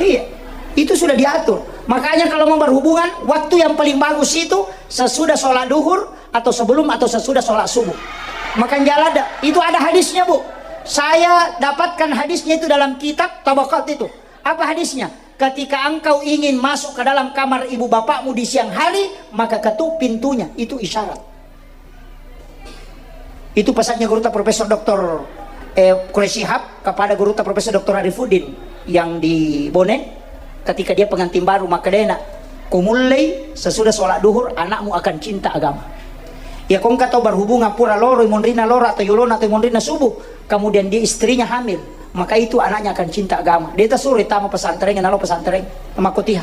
Iya, itu sudah diatur. Makanya kalau mau berhubungan, waktu yang paling bagus itu sesudah sholat duhur atau sebelum atau sesudah sholat subuh. Makan jalan dah. Itu ada hadisnya, Bu. Saya dapatkan hadisnya itu dalam kitab Tabaqat itu. Apa hadisnya? Ketika engkau ingin masuk ke dalam kamar ibu bapakmu di siang hari, maka ketuk pintunya. Itu isyarat. Itu pesannya Gurutta Profesor Doktor, eh, Quraish Shihab kepada Gurutta Profesor Doktor Arifuddin yang di Bone, ketika dia pengantin baru, makkedana, "Kumullei sesudah sholat duhur, anakmu akan cinta agama." Ya, kongka tau berhubungan pura loro, imunrina loro atau yolona atau imunrina subuh, kemudian dia istrinya hamil, maka itu anaknya akan cinta agama. Dia tak suruh tama pesantren, nalo pesantren, makotiha.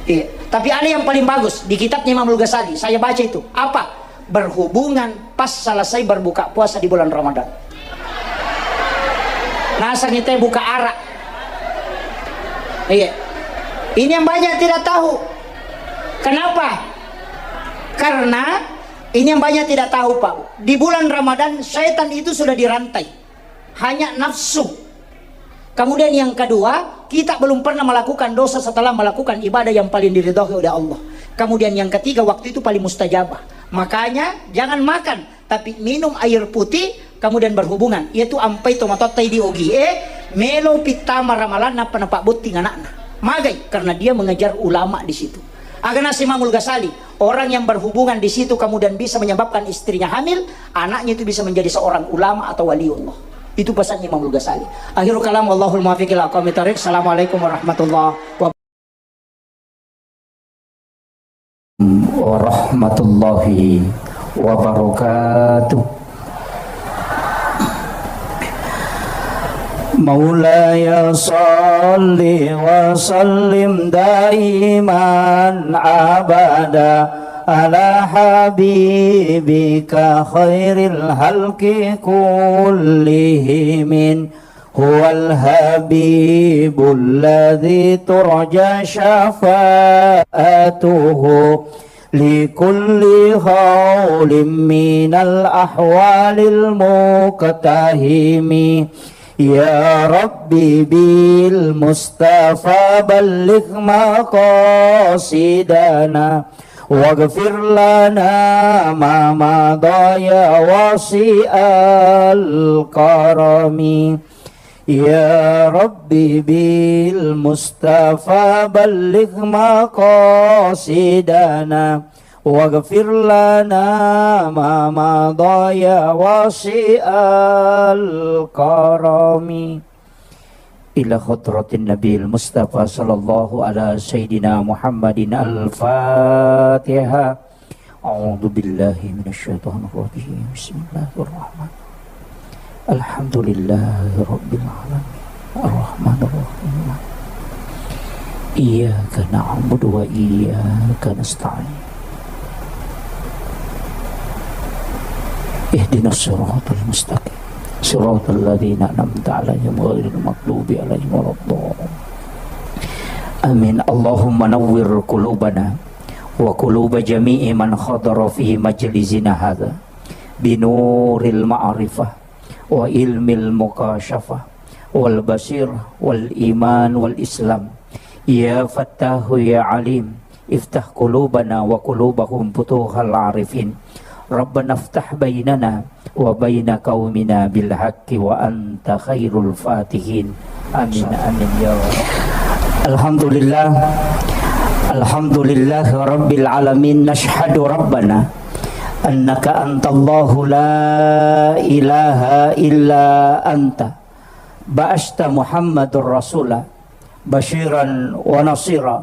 Iya. Tapi ada yang paling bagus di kitabnya Imamul Ghazali. Saya baca itu. Apa? Berhubungan pas selesai berbuka puasa di bulan Ramadan. Nasang itu buka arak. Iya. Ini yang banyak tidak tahu. Kenapa? Karena ini yang banyak tidak tahu, Pak. Di bulan Ramadan, setan itu sudah dirantai. Hanya nafsu. Kemudian yang kedua, kita belum pernah melakukan dosa setelah melakukan ibadah yang paling diridhoi oleh Allah. Kemudian yang ketiga, waktu itu paling mustajabah. Makanya jangan makan, tapi minum air putih, kemudian berhubungan. Yaitu ampai tomatotta di ogi, eh, melo pittama ramalan nappa napabotting anakna. Magai, karena dia mengejar ulama di situ. Aga nasi Imamul Ghazali, orang yang berhubungan di situ kemudian bisa menyebabkan istrinya hamil, anaknya itu bisa menjadi seorang ulama atau waliullah. Itu pesan Imamul Ghazali. Akhirul kalam, wallahul muwaffiq ila aqwamit thariq. Assalamualaikum warahmatullahi wabarakatuh. Warahmatullahi wabarakatuh. مولاي صل وسلم دائما أبدا على حبيبك خير الخلق كلهم. هو الحبيب الذي ترجى شفاعته لكل هول من الأهوال المقتحم. يا رب بالمصطفى بلغ مقاصدنا واغفر لنا ما مضى يا واسع الكرم. يا رب بالمصطفى بلغ مقاصدنا واغفر لنا ما مضى يا واسع الكرم. إلى حضرة النبي المصطفى صلى الله على سيدنا محمد. الفاتحة. أعوذ بالله من الشيطان الرجيم. بسم الله الرحمن الرحيم. الحمد لله رب العالمين. الرحمن الرحيم. إياك نعبد وإياك نستعين. اهدنا الصراط المستقيم. صراط الذين أنعمت عليهم غير المغضوب عليهم ولا الضالين. آمين. اللهم نور قلوبنا وقلوب جميع من حضر في مجلسنا هذا بنور المعرفة وعلم المكاشفة والبصيرة والإيمان والإسلام. يا فتاح يا عليم، افتح قلوبنا وقلوبهم فتوح العارفين. ربنا افتح بيننا وبين قومنا بالحق وأنت خير الفاتحين. آمين، آمين يا رب. الحمد لله. الحمد لله رب العالمين. نشهد ربنا أنك أنت الله لا إله إلا أنت. بعثت محمد رسولا بشيرا ونصيرا.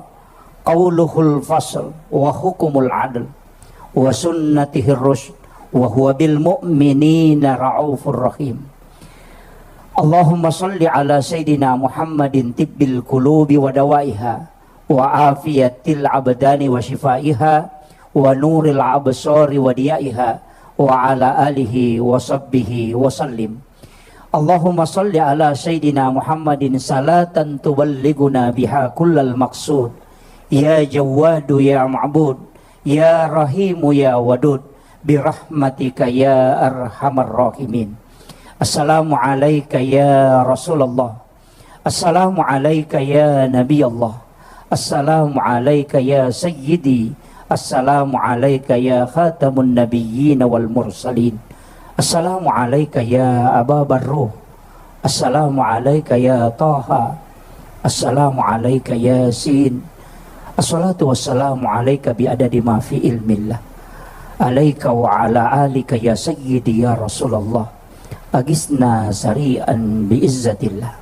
قوله الفصل وحكمه العدل وسنته الرشد وهو بالمؤمنين رءوف رحيم. اللهم صل على سيدنا محمد طب القلوب ودوائها وعافية الأبدان وشفائها ونور الأبصار وضيائها وعلى آله وصحبه وسلم. اللهم صل على سيدنا محمد صلاة تبلغنا بها كل المقصود. يا جواد يا معبود، يا رحيم يا ودود، برحمتك يا أرحم الراحمين. السلام عليك يا رسول الله. السلام عليك يا نبي الله. السلام عليك يا سيدي. السلام عليك يا خاتم النبيين والمرسلين. السلام عليك يا أبا برو. السلام عليك يا طه. السلام عليك يا سين. الصلاة والسلام عليك بعدد ما في علم الله. عليك وعلى آلك يا سيدي يا رسول الله. Agisna sari'an biizzatillah.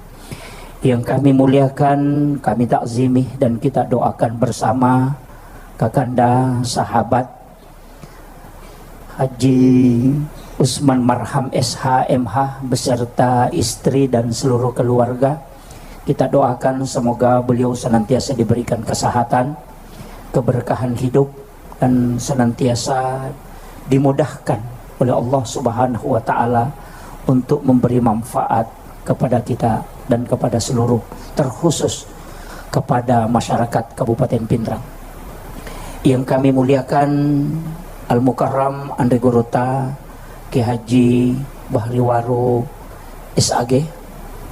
Yang kami muliakan, kami takzimi, dan kita doakan bersama Kakanda, sahabat Haji Usman Marham S H M H beserta istri dan seluruh keluarga. Kita doakan semoga beliau senantiasa diberikan kesehatan, keberkahan hidup, dan senantiasa dimudahkan oleh Allah Subhanahu wa Ta'ala untuk memberi manfaat kepada kita dan kepada seluruh, terkhusus kepada masyarakat Kabupaten Pinrang. Yang kami muliakan Al Mukarram Anre Guruta Kiai Haji Bahri Waru S A G.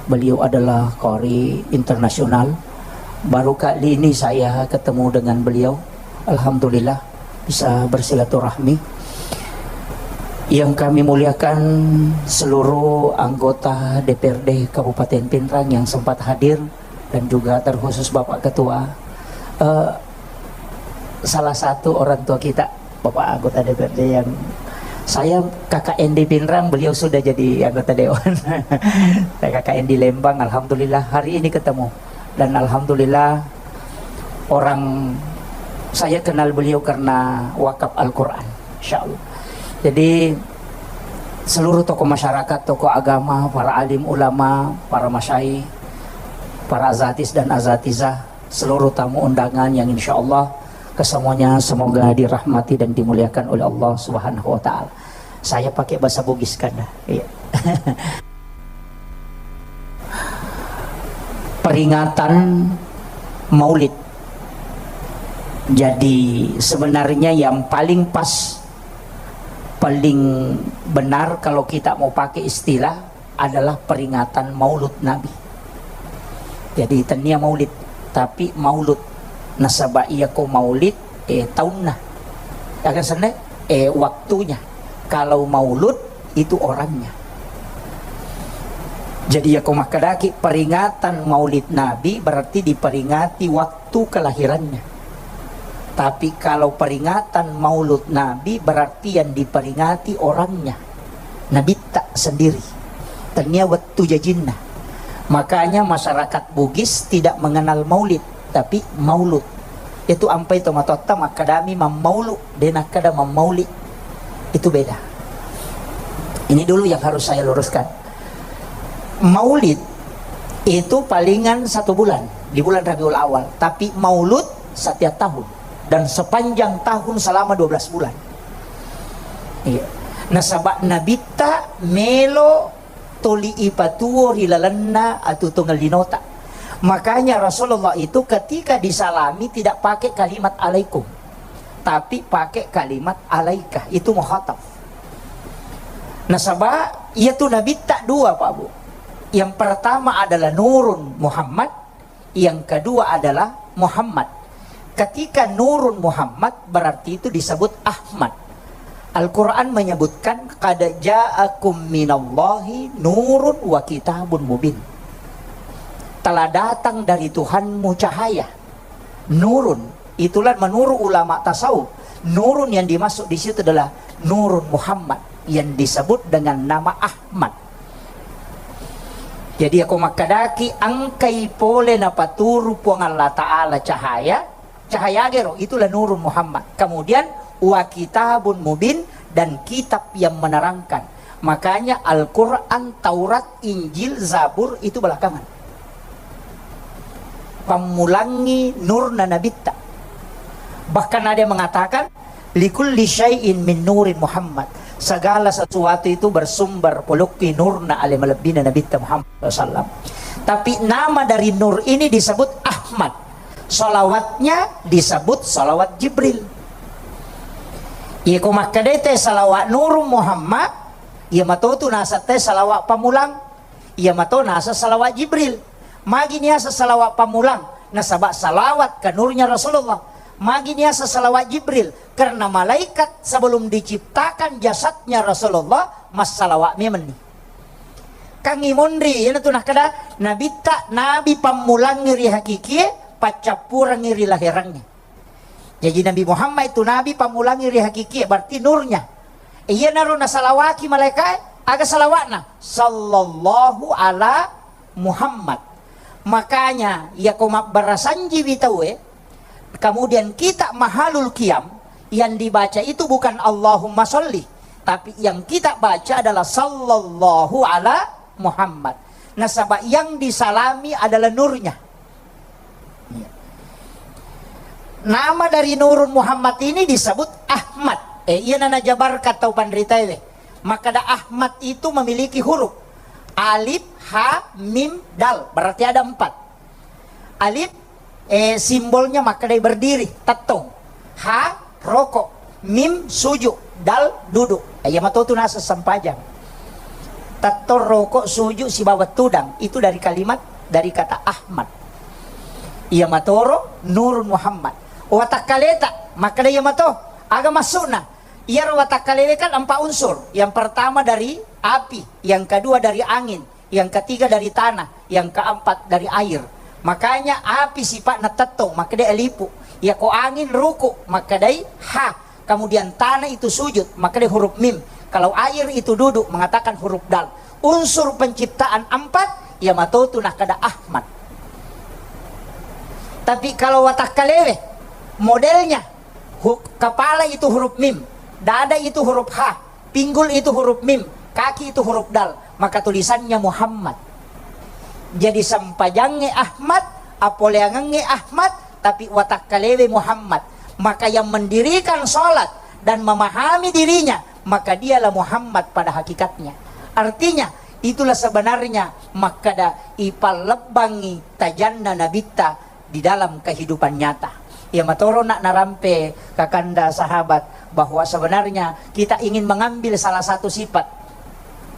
Beliau adalah qari internasional. Baru kali ini saya ketemu dengan beliau. Alhamdulillah, bisa bersilaturahmi. Yang kami muliakan seluruh anggota D P R D Kabupaten Pinrang yang sempat hadir dan juga terkhusus Bapak Ketua, eh, salah satu orang tua kita, Bapak anggota D P R D yang saya K K N di Pinrang, beliau sudah jadi anggota dewan. Saya K K N di Lembang, alhamdulillah hari ini ketemu. Dan alhamdulillah orang saya kenal beliau karena wakaf Al-Quran, insya Allah. Jadi seluruh tokoh masyarakat, tokoh agama, para alim ulama, para masyai, para azatis dan azatizah, seluruh tamu undangan yang insya Allah kesemuanya semoga dirahmati dan dimuliakan oleh Allah Subhanahu wa Ta'ala. Saya pakai bahasa Bugis kan dah. Iya. Peringatan Maulid. Jadi sebenarnya yang paling pas, paling benar kalau kita mau pakai istilah adalah peringatan Maulud Nabi. Jadi tennia maulid, tapi maulud. Nasaba iya ko maulid, eh, taunna. Aga senna, eh, waktunya. Kalau maulud itu orangnya. Jadi iya ko makkedaki peringatan Maulid Nabi berarti diperingati waktu kelahirannya. Tapi kalau peringatan Maulud Nabi berarti yang diperingati orangnya. Nabitta sendiri. Tennia wettu jajinna. Makanya masyarakat Bugis tidak mengenal maulid, tapi maulud. Itu ampai to matotta makkadami mammaulu, de nakkada mammauli. Itu beda. Ini dulu yang harus saya luruskan. Maulid itu palingan satu bulan, di bulan Rabiul Awal, tapi maulud setiap tahun dan sepanjang tahun selama dua belas bulan. Iya. Nasaba Nabitta melo tuli ipatuo ri lalenna atuongeng linota. Makanya Rasulullah itu ketika disalami tidak pakai kalimat alaikum, tapi pakai kalimat alaika, itu mukhatab. Nasaba iya tu Nabitta dua, Pak Bu. Yang pertama adalah Nurun Muhammad, yang kedua adalah Muhammad. Ketika Nurun Muhammad, berarti itu disebut Ahmad. Al-Quran menyebutkan, "Qad ja'akum minallahi nurun wa kitabun mubin." Telah datang dari Tuhanmu cahaya. Nurun, itulah menurut ulama tasawuf, Nurun yang dimaksud di situ adalah Nurun Muhammad yang disebut dengan nama Ahmad. Jadi, ako makkadaki engkai pole napaturu Puang Allah Ta'ala cahaya, cahaya gero, itulah Nurun Muhammad. Kemudian, wa kitabun mubin, dan kitab yang menerangkan. Makanya Al-Quran, Taurat, Injil, Zabur itu belakangan. Pammulangi nurna Nabitta. Bahkan ada yang mengatakan, "Likulli syai'in min nurin Muhammad." Segala sesuatu itu bersumber polokki nurna ale malebbina Nabitta Muhammad sallallahu alaihi wasallam. Tapi nama dari nur ini disebut Ahmad. Salawatnya disebut salawat Jibril. Iya ko makkadai te salawat Nurun Muhammad, iya matotu naseng te salawat Pamulang. Iya mato naseng salawat Jibril. Magi niaseng salawat Pamulang? Nasaba salawat ke nurnya Rasulullah. Magi niaseng salawat Jibril? Karena malaikat sebelum diciptakan jasadnya Rasulullah, massalawat memenni. Kang imonri, iyanatu nakkeda, Nabitta, Nabi pammulangi ri hakikie, paccappurengi ri laherangnge. Jaji Nabi Muhammad itu Nabi pammulangi ri hakikie, berarti nurnya. Iyanaro nasalawaki malaikae, aga salawatna? Sallallahu ala Muhammad. Makanya, yako mabbarasanjiwi tauwe, kemudian kita mahalul qiyam, yang dibaca itu bukan Allahumma sholli, tapi yang kita baca adalah sallallahu ala Muhammad. Nasaba yang disalami adalah nurnya. Iya. Nama dari Nurun Muhammad ini disebut Ahmad. Eh, iya nana jabarkan tau panritaewe. Makkada Ahmad itu memiliki huruf alif, ha, mim, dal. Berarti ada empat. Alif, eh, simbolnya makkadai berdiri, tettong. Ha, rokok. Mim, sujud. Dal, duduk. Iya matotu naseng sempajang. Tettong, rokok, sujud, sibawa tudang. Itu dari kalimat, dari kata Ahmad. Iya matoro Nurun Muhammad. Watakkaleta, makkada iya mato. Aga maksudna? Iyaro watakkalewe kan empat unsur. Yang pertama dari api, yang kedua dari angin, yang ketiga dari tanah, yang keempat dari air. Makanya api sifatna tettong, makkedai alifu. Yako angin ruku, makkedai ha. Kemudian tanah itu sujud, makkedai huruf mim. Kalau air itu duduk, mengatakan huruf dal. Unsur penciptaan empat, iya matotu nakkeda Ahmad. Tapi kalau watakkalewe, modelnya, hu-, kepala itu huruf mim, dada itu huruf ha, pinggul itu huruf mim, kaki itu huruf dal, maka tulisannya Muhammad. Jadi sempajangnge Ahmad, apoleangengnge Ahmad, tapi watakkalewe Muhammad. Maka yang mendirikan sholat dan memahami dirinya, maka dialah Muhammad pada hakikatnya. Artinya, itulah sebenarnya makkada ipallebbangi tajanna nabitta di dalam kehidupan nyata. Iya matoro nak narampe kakanda sahabat bahwa sebenarnya kita ingin mengambil salah satu sifat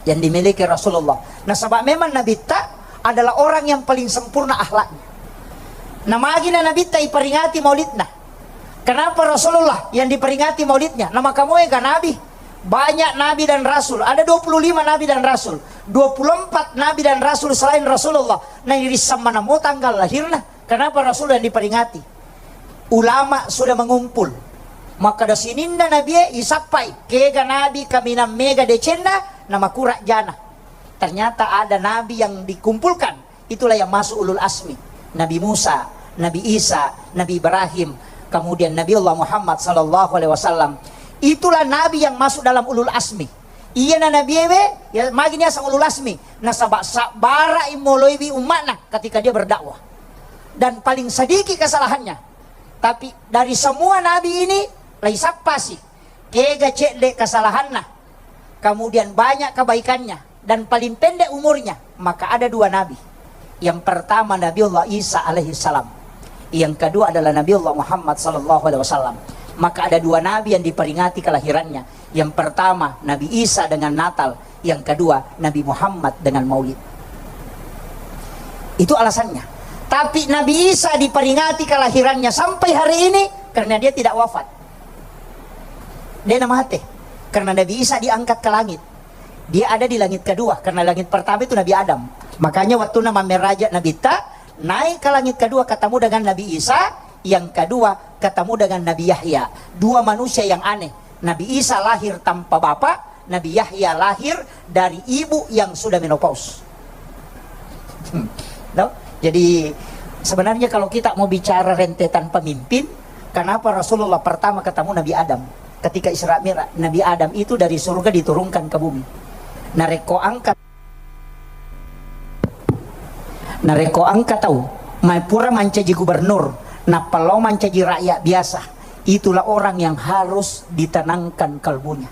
yang dimiliki Rasulullah. Nasaba memang nabitta adalah orang yang paling sempurna akhlaknya. Namagina nabitta iperingati maulidna. Kenapa Rasulullah yang diperingati maulidnya? Namakamoega nabi. Banyak nabi dan rasul. Ada dua puluh lima nabi dan rasul. Dua puluh empat nabi dan rasul selain Rasulullah. Nah, iri sama namo tanggal lahirna. Kenapa Rasul yang diperingati? Ulama sudah mengumpul. Makkada sininna nabie isappai, kega nabi kaminang mega decenna, namakura jana. Ternyata ada nabi yang dikumpulkan, Itulah yang masuk ulul asmi. Nabi Musa, Nabi Isa, Nabi Ibrahim, kemudian Nabi Allah Muhammad sallallahu alaihi wasallam. Itulah nabi yang masuk dalam ulul asmi. Iyana nabi ewe, ya, magi niaseng ulul asmi. Nasaba sabbara imoloiwi umma'na ketika dia berdakwah. Dan paling sedikit kesalahannya. Tapi dari semua nabi ini, lai sappasi. Kega cedde kesalahanna, kemudian banyak kebaikannya, dan paling pendek umurnya, maka ada dua nabi. Yang pertama Nabiullah Isa alaihi salam. Yang kedua adalah Nabiullah Muhammad sallallahu alaihi wasallam. Maka ada dua nabi yang diperingati kelahirannya. Yang pertama Nabi Isa dengan Natal, yang kedua Nabi Muhammad dengan Maulid. Itu alasannya. Tapi Nabi Isa diperingati kelahirannya sampai hari ini karena dia tidak wafat. Dia namate. Karena Nabi Isa diangkat ke langit. Dia ada di langit kedua. Karena langit pertama itu Nabi Adam. Makanya waktu nama meraja Nabi Ta, naik ke langit kedua ketemu dengan Nabi Isa, yang kedua ketemu dengan Nabi Yahya. Dua manusia yang aneh. Nabi Isa lahir tanpa bapak, Nabi Yahya lahir dari ibu yang sudah menopause. No? Jadi sebenarnya kalau kita mau bicara rentetan pemimpin, kenapa Rasulullah pertama ketemu Nabi Adam? Ketika Isra Mi'raj, Nabi Adam itu dari surga diturunkan ke bumi. Narekko angkat Narekko engka tau mai pura mancaji gubernur, nappa lao mancaji rakyat biasa, itulah orang yang harus ditenangkan kalbunya.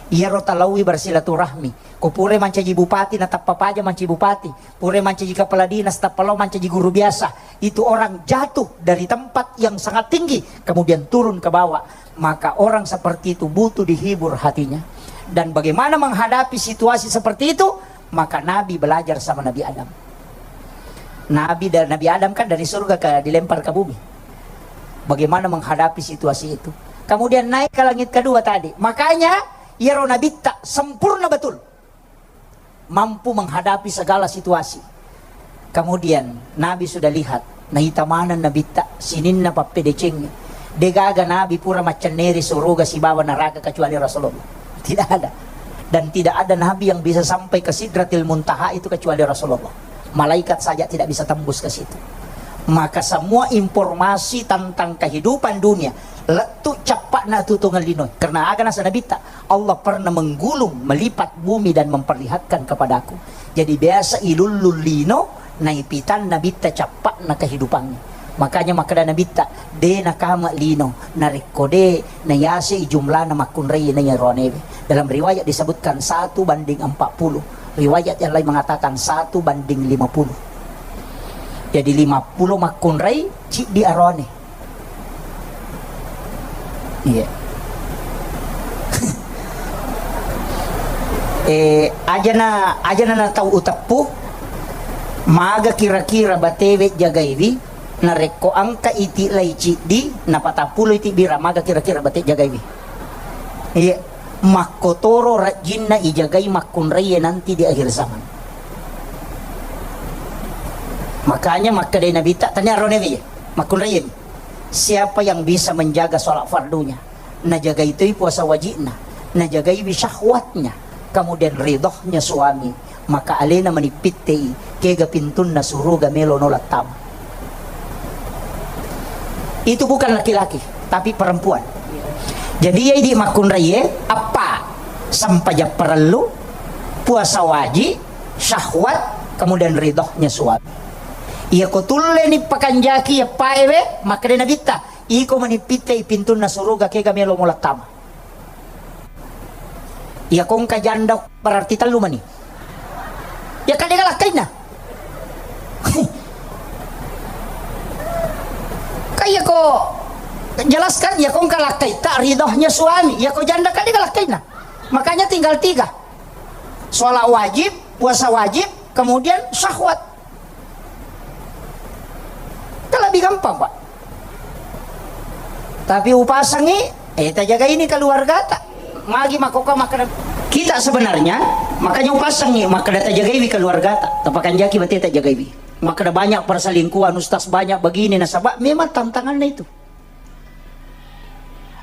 Iyaro talaui bersilaturahmi, ko pura mancaji bupati, natappa paja mancaji bupati, pura mancaji kepala dinas, tappa lao mancaji guru biasa, itu orang jatuh dari tempat yang sangat tinggi, kemudian turun ke bawah. Maka orang seperti itu butuh dihibur hatinya. Dan bagaimana menghadapi situasi seperti itu? Maka Nabi belajar sama Nabi Adam. Nabi dan Nabi Adam kan dari surga ke, dilempar ke bumi. Bagaimana menghadapi situasi itu? Kemudian naik ke langit kedua tadi. Makanya iyaro Nabitta sempurna betul. Mampu menghadapi segala situasi. Kemudian Nabi sudah lihat, naita maneng Nabitta, sininna pappedecengnge. Degaga Nabi pura maccenneri suruga sibawa neraka kecuali Rasulullah. Tidak ada. Dan tidak ada Nabi yang bisa sampai ke Sidratil Muntaha itu kecuali Rasulullah. Malaikat saja tidak bisa tembus ke situ. Maka semua informasi tentang kehidupan dunia lettu cappa'na tutungeng lino. Karena aga nasa Nabitta, Allah pernah menggulung, melipat bumi dan memperlihatkan kepadaku. Jadi biasa ilullung lino, naipitanna Nabitta cappa'na kehidupannya. Makanya makkeda Nabitta, de nakama lino, narekko de nayase jumlana makkunrai naiya roanewe. Dalam riwayat disebutkan satu banding empat puluh. Riwayat yang lain mengatakan satu banding lima puluh. Jadi lima puluh makkunrai, ciddi aroane. Iya. Eh, ajana, ajana na tau uteppu, maga kira-kira batewe jagaiwi, narekko engka iti lai ciddi, napatappulo iti bira, maga kira-kira bate jagaiwi. Iya, makkotoro rajinna ijagai makkunraie nanti di akhir zaman. Makanya makkedai Nabitta, tania ronewi, makkunraie. Siapa yang bisa menjaga sholat fardunya, najagai toi puasa wajibna, najagaiwi syahwatnya, kemudian ridhohnya suami, maka alena manippittei kega pintunna suruga melo nola tama. Itu bukan laki-laki, tapi perempuan. Jadi iya idi makkunraie, appa, sempajang parellu, puasa wajib, syahwat, kemudian ridhohnya suami. Iya ko tulleni pakanjaki iya paewe, makkeda Nabitta, iko manippittei pintunna suruga kega melo mola tama. Iya ko engka janda berarti tellu mani. Iya kan dega lakkainna. Kaya ko jelaskan, iya ko engka lakkaitta ridhohnya suami, iya ko janda kan dega lakkainna. Makanya tinggal tiga. Sholat wajib, puasa wajib, kemudian syahwat. Kan lebih gampang, Pak. Tapi upasangi, eh, tajaga ini keluargata. Magi makkokko makkeda. Kita sebenarnya, makanya upasangi, makkeda tajagaiwi keluargata. Tapakanjaki bate tajagaiwi. Makkeda banyak perselingkuhan, ustaz, banyak begini, nasaba memang tantangannya itu.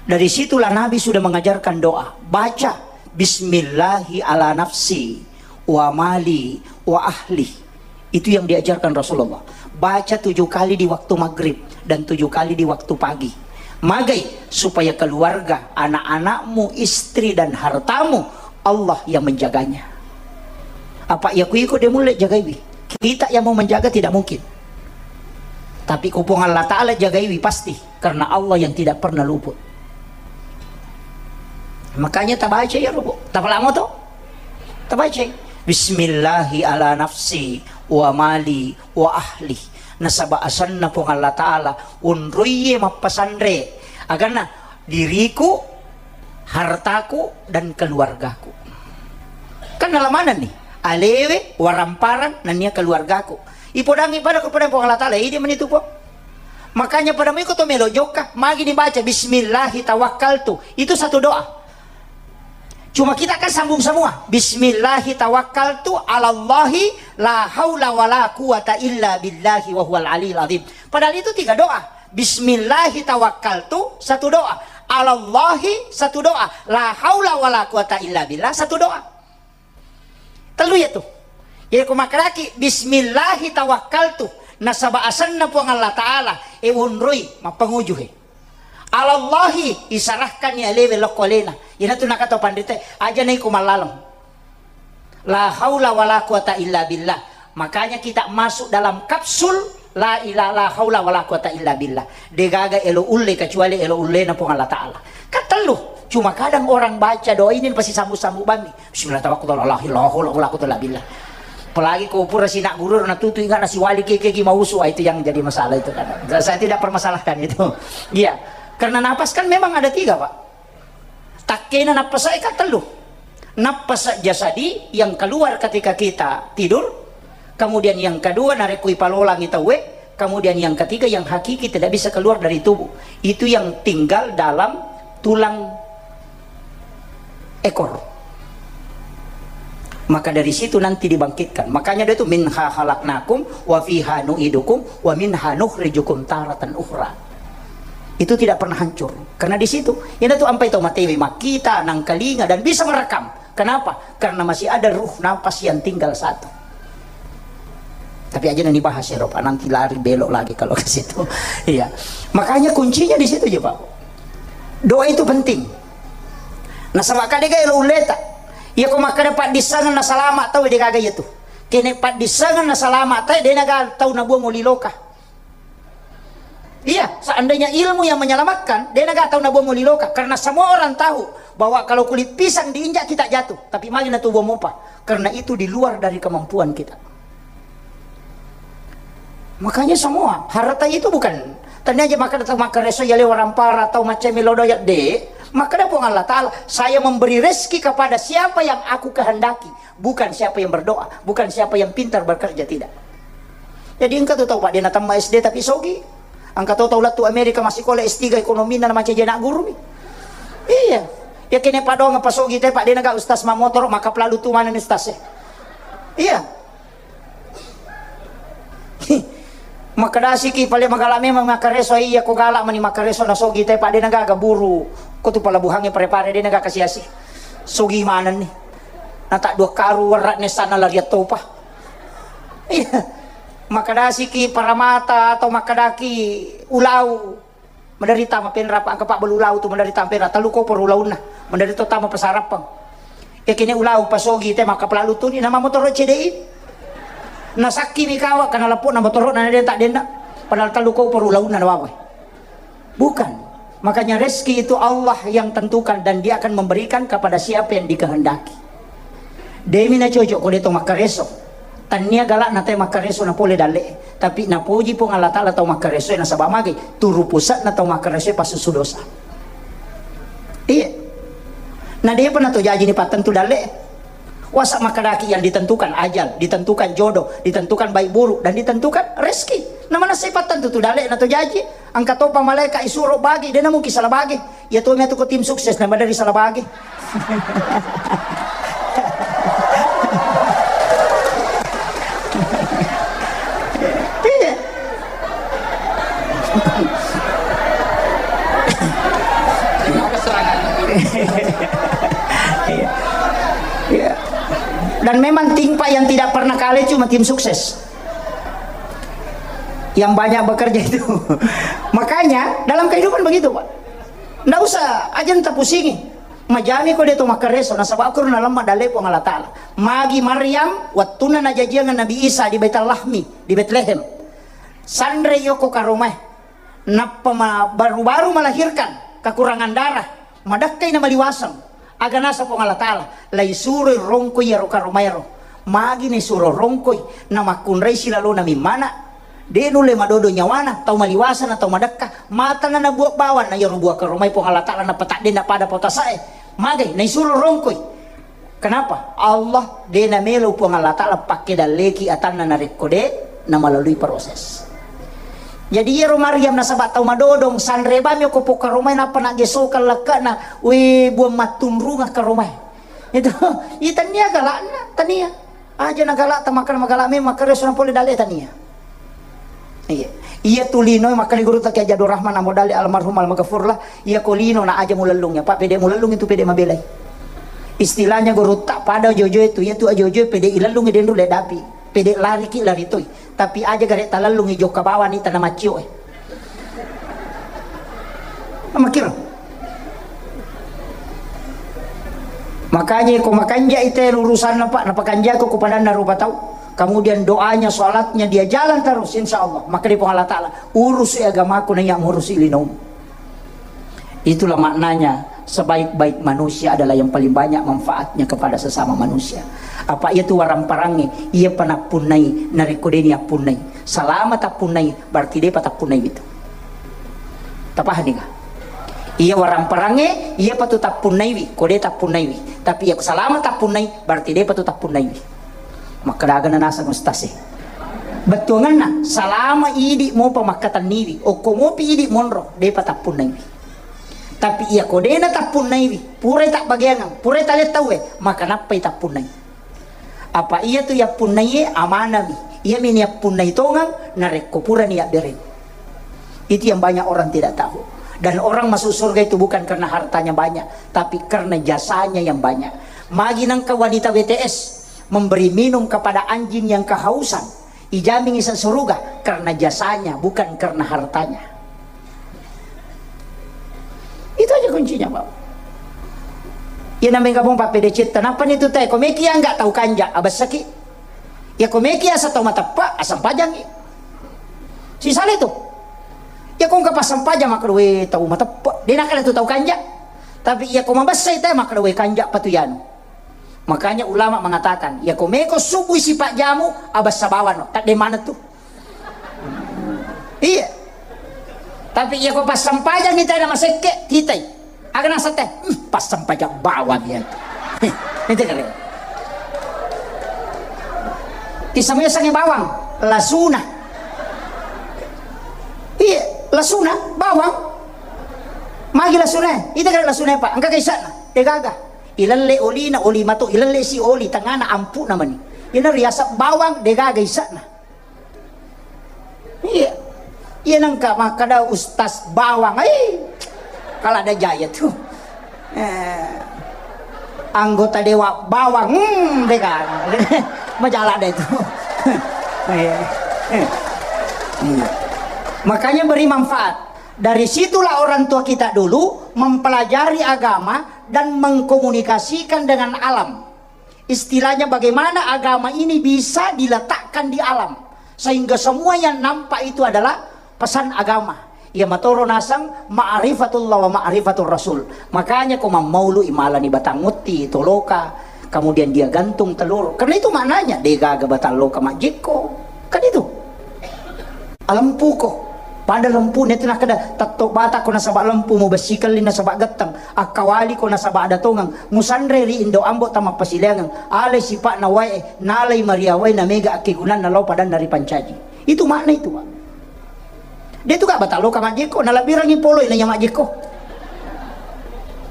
Dari situlah Nabi sudah mengajarkan doa. Baca, "Bismillahi ala nafsi, wa mali, wa ahli." Itu yang diajarkan Rasulullah. Baca tujuh kali di waktu maghrib dan tujuh kali di waktu pagi. Magai? Supaya keluarga, anak-anakmu, istri, dan hartamu, Allah yang menjaganya. Apa iya ku iko de mulle jagaiwi? Kita yang mau menjaga tidak mungkin. Tapi ku Puang Allah Ta'ala jagaiwi pasti, karena Allah yang tidak pernah luput. Makanya tabaca ya, Robo. Tapalamo to? Tabaca. Bismillahi ala nafsi wa mali wa ahli. Nasaba asanna Puang Allah Ta'ala, unruiye mappasanre. Aganna, diriku, hartaku, dan keluargaku. Kan nalamanenni, alewe, waramparang, nennia keluargaku. Ipodangi pada kepada Puang Allah Ta'ala, idi menitu Puang. Makanya pada miko to melo jokka, magi dibaca, "Bismillahi tawakkaltu." Itu satu doa. Cuma kita kan sambung semua. "Bismillahi tawakkaltu alallahi la haula wala quwata illa billahi wa huwal aliyil azim." Padahal itu tiga doa. "Bismillahi tawakkaltu," satu doa. "Alallahi," satu doa. "La haula wala quwata illa billah," satu doa. Tellu ya tu. Jadi ko makkedaki, "Bismillahi tawakkaltu," nasaba asenna Puang Allah Ta'ala, e wonroi mappanguju he. "Alallahi," isarahkan ya lewe lokko alena. Ina tu nakata pandita, aja naiko mallaleng. "La haula wala quwata illa billah." Makanya kita masuk dalam kapsul la ilaha, la haula wala quwata illa billah. Degaga elo ulle kecuali elo ulle na Puang Allah Ta'ala. Katellu, cuma kadang orang baca doa ini pasti sambu-sambu bami. "Bismillah tawakkaltu ala Allah, la haula wala quwata illa billah." Apalagi ko pura sinak guru na tutu ingat nasi wali keke ki mausu, ah, itu yang jadi masalah itu kan. Saya tidak permasalahkan itu. Iya, karena napas kan memang ada tiga, Pak. Takkena nappasa e ka tellu. Nappasa jasadi yang keluar ketika kita tidur, kemudian yang kedua narekko ipalolangi tauwe, kemudian yang ketiga yang hakiki tidak bisa keluar dari tubuh. Itu yang tinggal dalam tulang ekor. Maka dari situ nanti dibangkitkan. Makanya dia itu, "Minha khalaqnakum wa fiha nu'idukum wa minha nukhrijukum taratan ukhra." Itu tidak pernah hancur. Karena di situ, ina tu ampai tau matewe makkita, nangkalinga, dan bisa merekam. Kenapa? Karena masih ada ruh napas yang tinggal satu. Tapi aja nanti bahas ya, Pak. Nanti lari belok lagi kalau ke situ. Iya. Makanya kuncinya di situ ya, Pak. Doa itu penting. Nasaba kadega elo ulleta. Iya ko makkeda paddissengeng na salama tau, degaga iya tu. Kene paddissengeng na salama tau, denaga tau nabuang oli loka. Iya, seandainya ilmu yang menyelamatkan, denaga tau nabuang oli loka. Karena semua orang tahu bahwa kalau kulit pisang diinjak kita jatuh, tapi magi natubuang mopa. Karena itu di luar dari kemampuan kita. Makanya semua harta itu bukan tania aja maka datang maka reso ya lewa rampara atau macam melo doyak de. Maka ada Puang Allah Ta'ala, "Saya memberi rezeki kepada siapa yang aku kehendaki, bukan siapa yang berdoa, bukan siapa yang pintar bekerja, tidak." Jadi engka tu tau, Pak, dia natamma S D tapi sogi. Engka tu tau lettu Amerika massikola S tiga ekonomi na macam je nak guru mi. Iya. Ya kene padong apa sogi te, Pak, dia naga ustaz mamotoro maka pelalu tu mana ni ustaz e. Iya. Makkedasiki pale magala memang makkareso, iya ko gala mani makkareso na sogi te, Pak, de naga gaburu. Ko tu pelabuhange pare-pare de naga kasiasi. Sogi manenni. Na tak dua karu werra ne sana lari topa. Iya. Makkedasiki paramata atau makkedaki ulau. Maderri tama penra pa, engka pabbalu ulau tu maderri tama penra, tellu koporo ulaunna. Maderri to tama pasarappang. Yakini ulau pasogi te maka pelalu tuni nama motoro C D I. Nasakki mi kawa kana lepo na motoro na den tak denna. Padahal tellu koporo ulaunna na wawe. Bukan. Makanya rezeki itu Allah yang tentukan dan Dia akan memberikan kepada siapa yang dikehendaki. Demi na cocok ko de to makkareso. Tania galak na te makkareso na pole dalle. Tapi napoji Puang Allah Ta'ala tau makkareso nasaba magi turu pusat na tau makkareso passusu dosa. Iya. Na depa na to jaji ni pattentu dalle. Wasa makkadaki yang ditentukan ajal, ditentukan jodoh, ditentukan baik buruk, dan ditentukan rezeki. Na mana sai pattentu tu dalle na to jaji. Engka topa malaika isuro bagi, de na mungkin salah bagi. Iya to mi atu ko tim sukses na madari salah bagi. Iya. Iya. Iya. Dan memang tim Pak yang tidak pernah kalah cuma tim sukses. Yang banyak bekerja itu. Makanya dalam kehidupan begitu, Pak. Ndak usah aja nta pusingi. Majami ko de to makkareso, nasaba ko na lemma dalle Puang Allah Taala. Magi Maryam, wattunna najajiang Nabi Isa di Baitul Lahmi, di Betlehem. Sanre yoko karomae. Nappa ma-, baru-baru melahirkan, kekurangan darah, madakkai na maliwaseng. Aga nasa Puang Allah Taala, laisuroi rongkoi iyaro karomaero. Magi naisuro rongkoi, namakkunrai silalona mimmana. De nulle madodo nyawana, tau maliwasa na tau madakka, matana nabuat bawang na iyaro buah karomai Puang Allah Taala napatadde na pada potasae. Magai naisuro rongkoi. Kenapa? Allah de namelo Puang Allah Taala pakke dalleki atanna narekko de na melalui proses. Jadi iyaro Maryam nasaba tau madodong, sanre bami ko pokkaromai nappa naggesokang lekkana, we buang mattunrunga karomai. Itu, iya tania galakna, tania. Aja na galak, ta makkeda magalak memang, makkareso na pole dalle tania. Iya. Iya tu lino makkeda guru ta Kiai Jadul Rahman amo dalle almarhum almaghfurlah, iya ko lino na aja mulellung ya, Pak, pede mulellung itu pede mabelai. Istilahnya guru ta pada jojo itu, iya tu jojo pede ilellung denru le dapi. Pede lari ki lari toi. Tapi aja gare talellung i jokka bawani tana maccio e. Makkiro. Makanya ko makanja ite urusanna, Pak, napakanjako ko padanna rupa tau. Kemudian doanya, sholatnya dia jalan terus, insya Allah. Maka di Puang Allah Taala, urus agamaku na iya murusi linomu. Itulah maknanya, sebaik-baik manusia adalah yang paling banyak manfaatnya kepada sesama manusia. Apa iya tu waramparangnge, iya pa nappunnai, narekko deni appunnai. Salama tappunnai, berarti depa tappunnai itu. Tapahani ga? Iya waramparangnge, iya pa tu tappunnaiwi, ko de tappunnaiwi. Tapi iya salama tappunnai, berarti depa tu tappunnaiwi. Makkeda aga na naseng ustaz e. Bettuanganna, salama idi mopa makkatenniwi, okko mopi idi monro, depa tappunnaiwi. Tapi iya ko dena tappunnaiwi, purai tabbageangang, purai taleng tauwe, maka nappai tappunnai. Apa iya tu yappunnaiye amanami, iyami ni yappunnai tongang, narekko purani yabbereng. Itu yang banyak orang tidak tahu. Dan orang masuk surga itu bukan karena hartanya banyak, tapi karena jasanya yang banyak. Magi nangka wanita W T S memberi minum kepada anjing yang kehausan, ijamin isa suruga karena jasanya, bukan karena hartanya. Itu aja kuncinya, Pak. Iya nameng gabung Pak P D C, kenapa nih tuh teh? Komeki yang nggak tahu kanja, abasaki. Ya komeki asa tau mateppa, asampajangi. Sisale tu. Ya ko engka passampajang makkeda, "We, tau mateppa." De nakkeda tu tau kanja. Tapi iya ko mabessai te makkeda, "We, kanja pa tu yanu." Makanya ulama mengatakan, ya ko meko subui sipajjamu, abessa bawano. Tadde maneng tu. Iya. Tapi iya ko passampajang ita na masekke, titai. Aga naseng te, "Hmm, passampajang bawang iya." Ente kare. Tisamu yasengnge bawang, lasuna. Iya, lasuna, bawang. Magi lasuna, ita kare lasuna, Pak. Engka ga isa'na? Degaga. Ilelle olina, oli mato, ilelle si oli, tengana ampu'na mani. Ina riaseng bawang, degaga isa'na. Iya. Iya nengka makkeda Ustaz Bawang, ai. Kalau ada jaya tu. Eh, anggota dewa bawang, hmm, deh kan. Majalah deh tu. Iya. Iya. Makanya beri manfaat. Dari situlah orang tua kita dulu mempelajari agama dan mengkomunikasikan dengan alam. Istilahnya bagaimana agama ini bisa diletakkan di alam, sehingga semua yang nampak itu adalah pesan agama. Iya matoro naseng ma'rifatullah wa ma'rifatur rasul. Makanya ko mammaulu imalani batang utti, toloka, kemudian dia gantung telur. Karena itu maknanya, degaga batang loka majjekko. Kan itu. Alempuko. Pada lempu, netu nakkeda, "Tetto bata ko nasaba lempu, mubessikelli nasaba getteng, akkawali ko nasaba ada tongeng, musanre ri indo ambo tamappasileangeng, alai sipa'na wae, nalai maria wae, namega akkegunanna lao padanna ripancaji." Itu makna itu, Pak. De tu ka batang loka majjekko, nalabbirangi poloi naiya majjekko.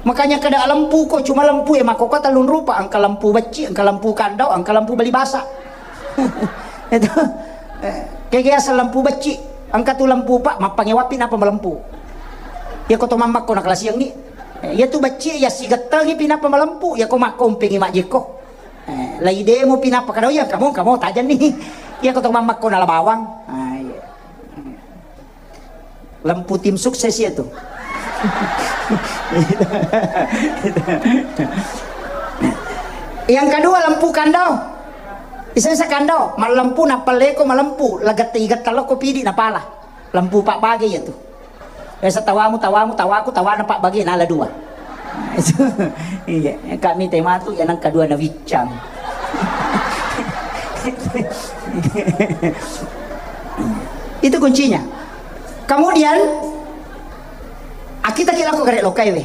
Makanya kada lempuko, cuma lempu e makkokko tellung rupa, engka lempu becci, engka lempu kandau, engka lempu bali basa. Itu. Eh, kege asal lempu becci, engka tu lempu, Pak, mappangewapi napa malempu. Iya ko to mammakko na kalasiangngi. Eh, iya tu becci iya sigettengi pi napa malempu, iya ko makkompengi majjekko. Eh, lai demo pi napa kadau iya kamu, kamu tajenni. Iya ko to mammakko nala bawang. Ah, iya. Lempu tim sukses ya tuh. Yang kedua, lempu kandau. Iseng sa kandau, malempu na pelleko malempu, lagette igetta loko pidi na pala. Lempu pabbage ya tuh. Biasa tawamu, tawamu, tawaku, tawana pabbage nala dua. Iya, kami tematu ya nang kedua na wiccang. Itu kuncinya. Kemudian, akita ki lako gare lokai we.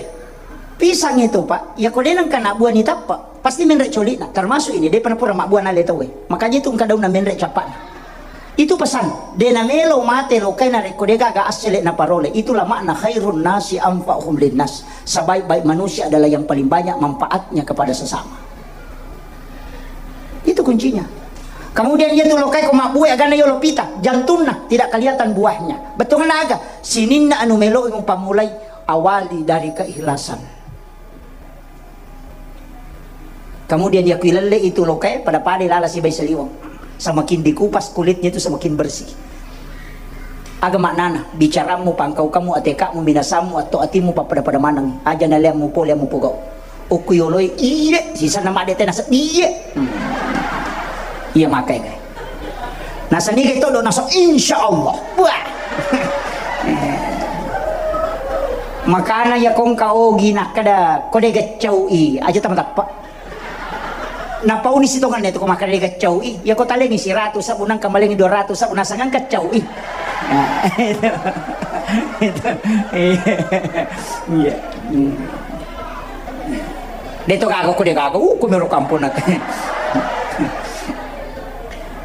Pisang itu, Pak, ya ko de nengka na buah ni tappa, pasti menre coli'na. Termasuk ini, de pernah pura mabbuah nale tau we. Makanya itu engka daunna menre cappa'na. Itu pesan, de na melo mate lokai na rekko de gaga assele na parole. Itulah makna khairun nasi anfa'uhum linnas. Sebaik-baik manusia adalah yang paling banyak manfaatnya kepada sesama. Itu kuncinya. Kemudian iya tu lokai ko mabbue agana yolo pita, jantunna tidak kelihatan buahnya. Bettuanna aga? Sininna anu meloi mupammulai, awali dari keikhlasan. Kemudian iya kuilelle itu lokai pada-pada lala sibai saliweng. Semakin dikupas kulitnya itu semakin bersih. Aga maknana, bicarammu, pangkaukammu, atekamu, minasammu, atau atimu pappada-pada maneng. Aja naleammu pole mupogau. Okko yoloi, iye, sisana madde tena seddie. Hmm. Iya makai kai. Nasaniga itu do naso, insya Allah. Wah. Makana ya kongka ogi nakkada kode geccau i, aja tama tappa. Napauni sitongan itu ko makkada de gaccau i, ya ko talengi siratu sabu nangka malengi dua ratu sabu nasangangka cau i. Nah, itu. Itu. Iya. Iya. Hmm. De to gaga ko de gaga, uh, ko mero kampung nate.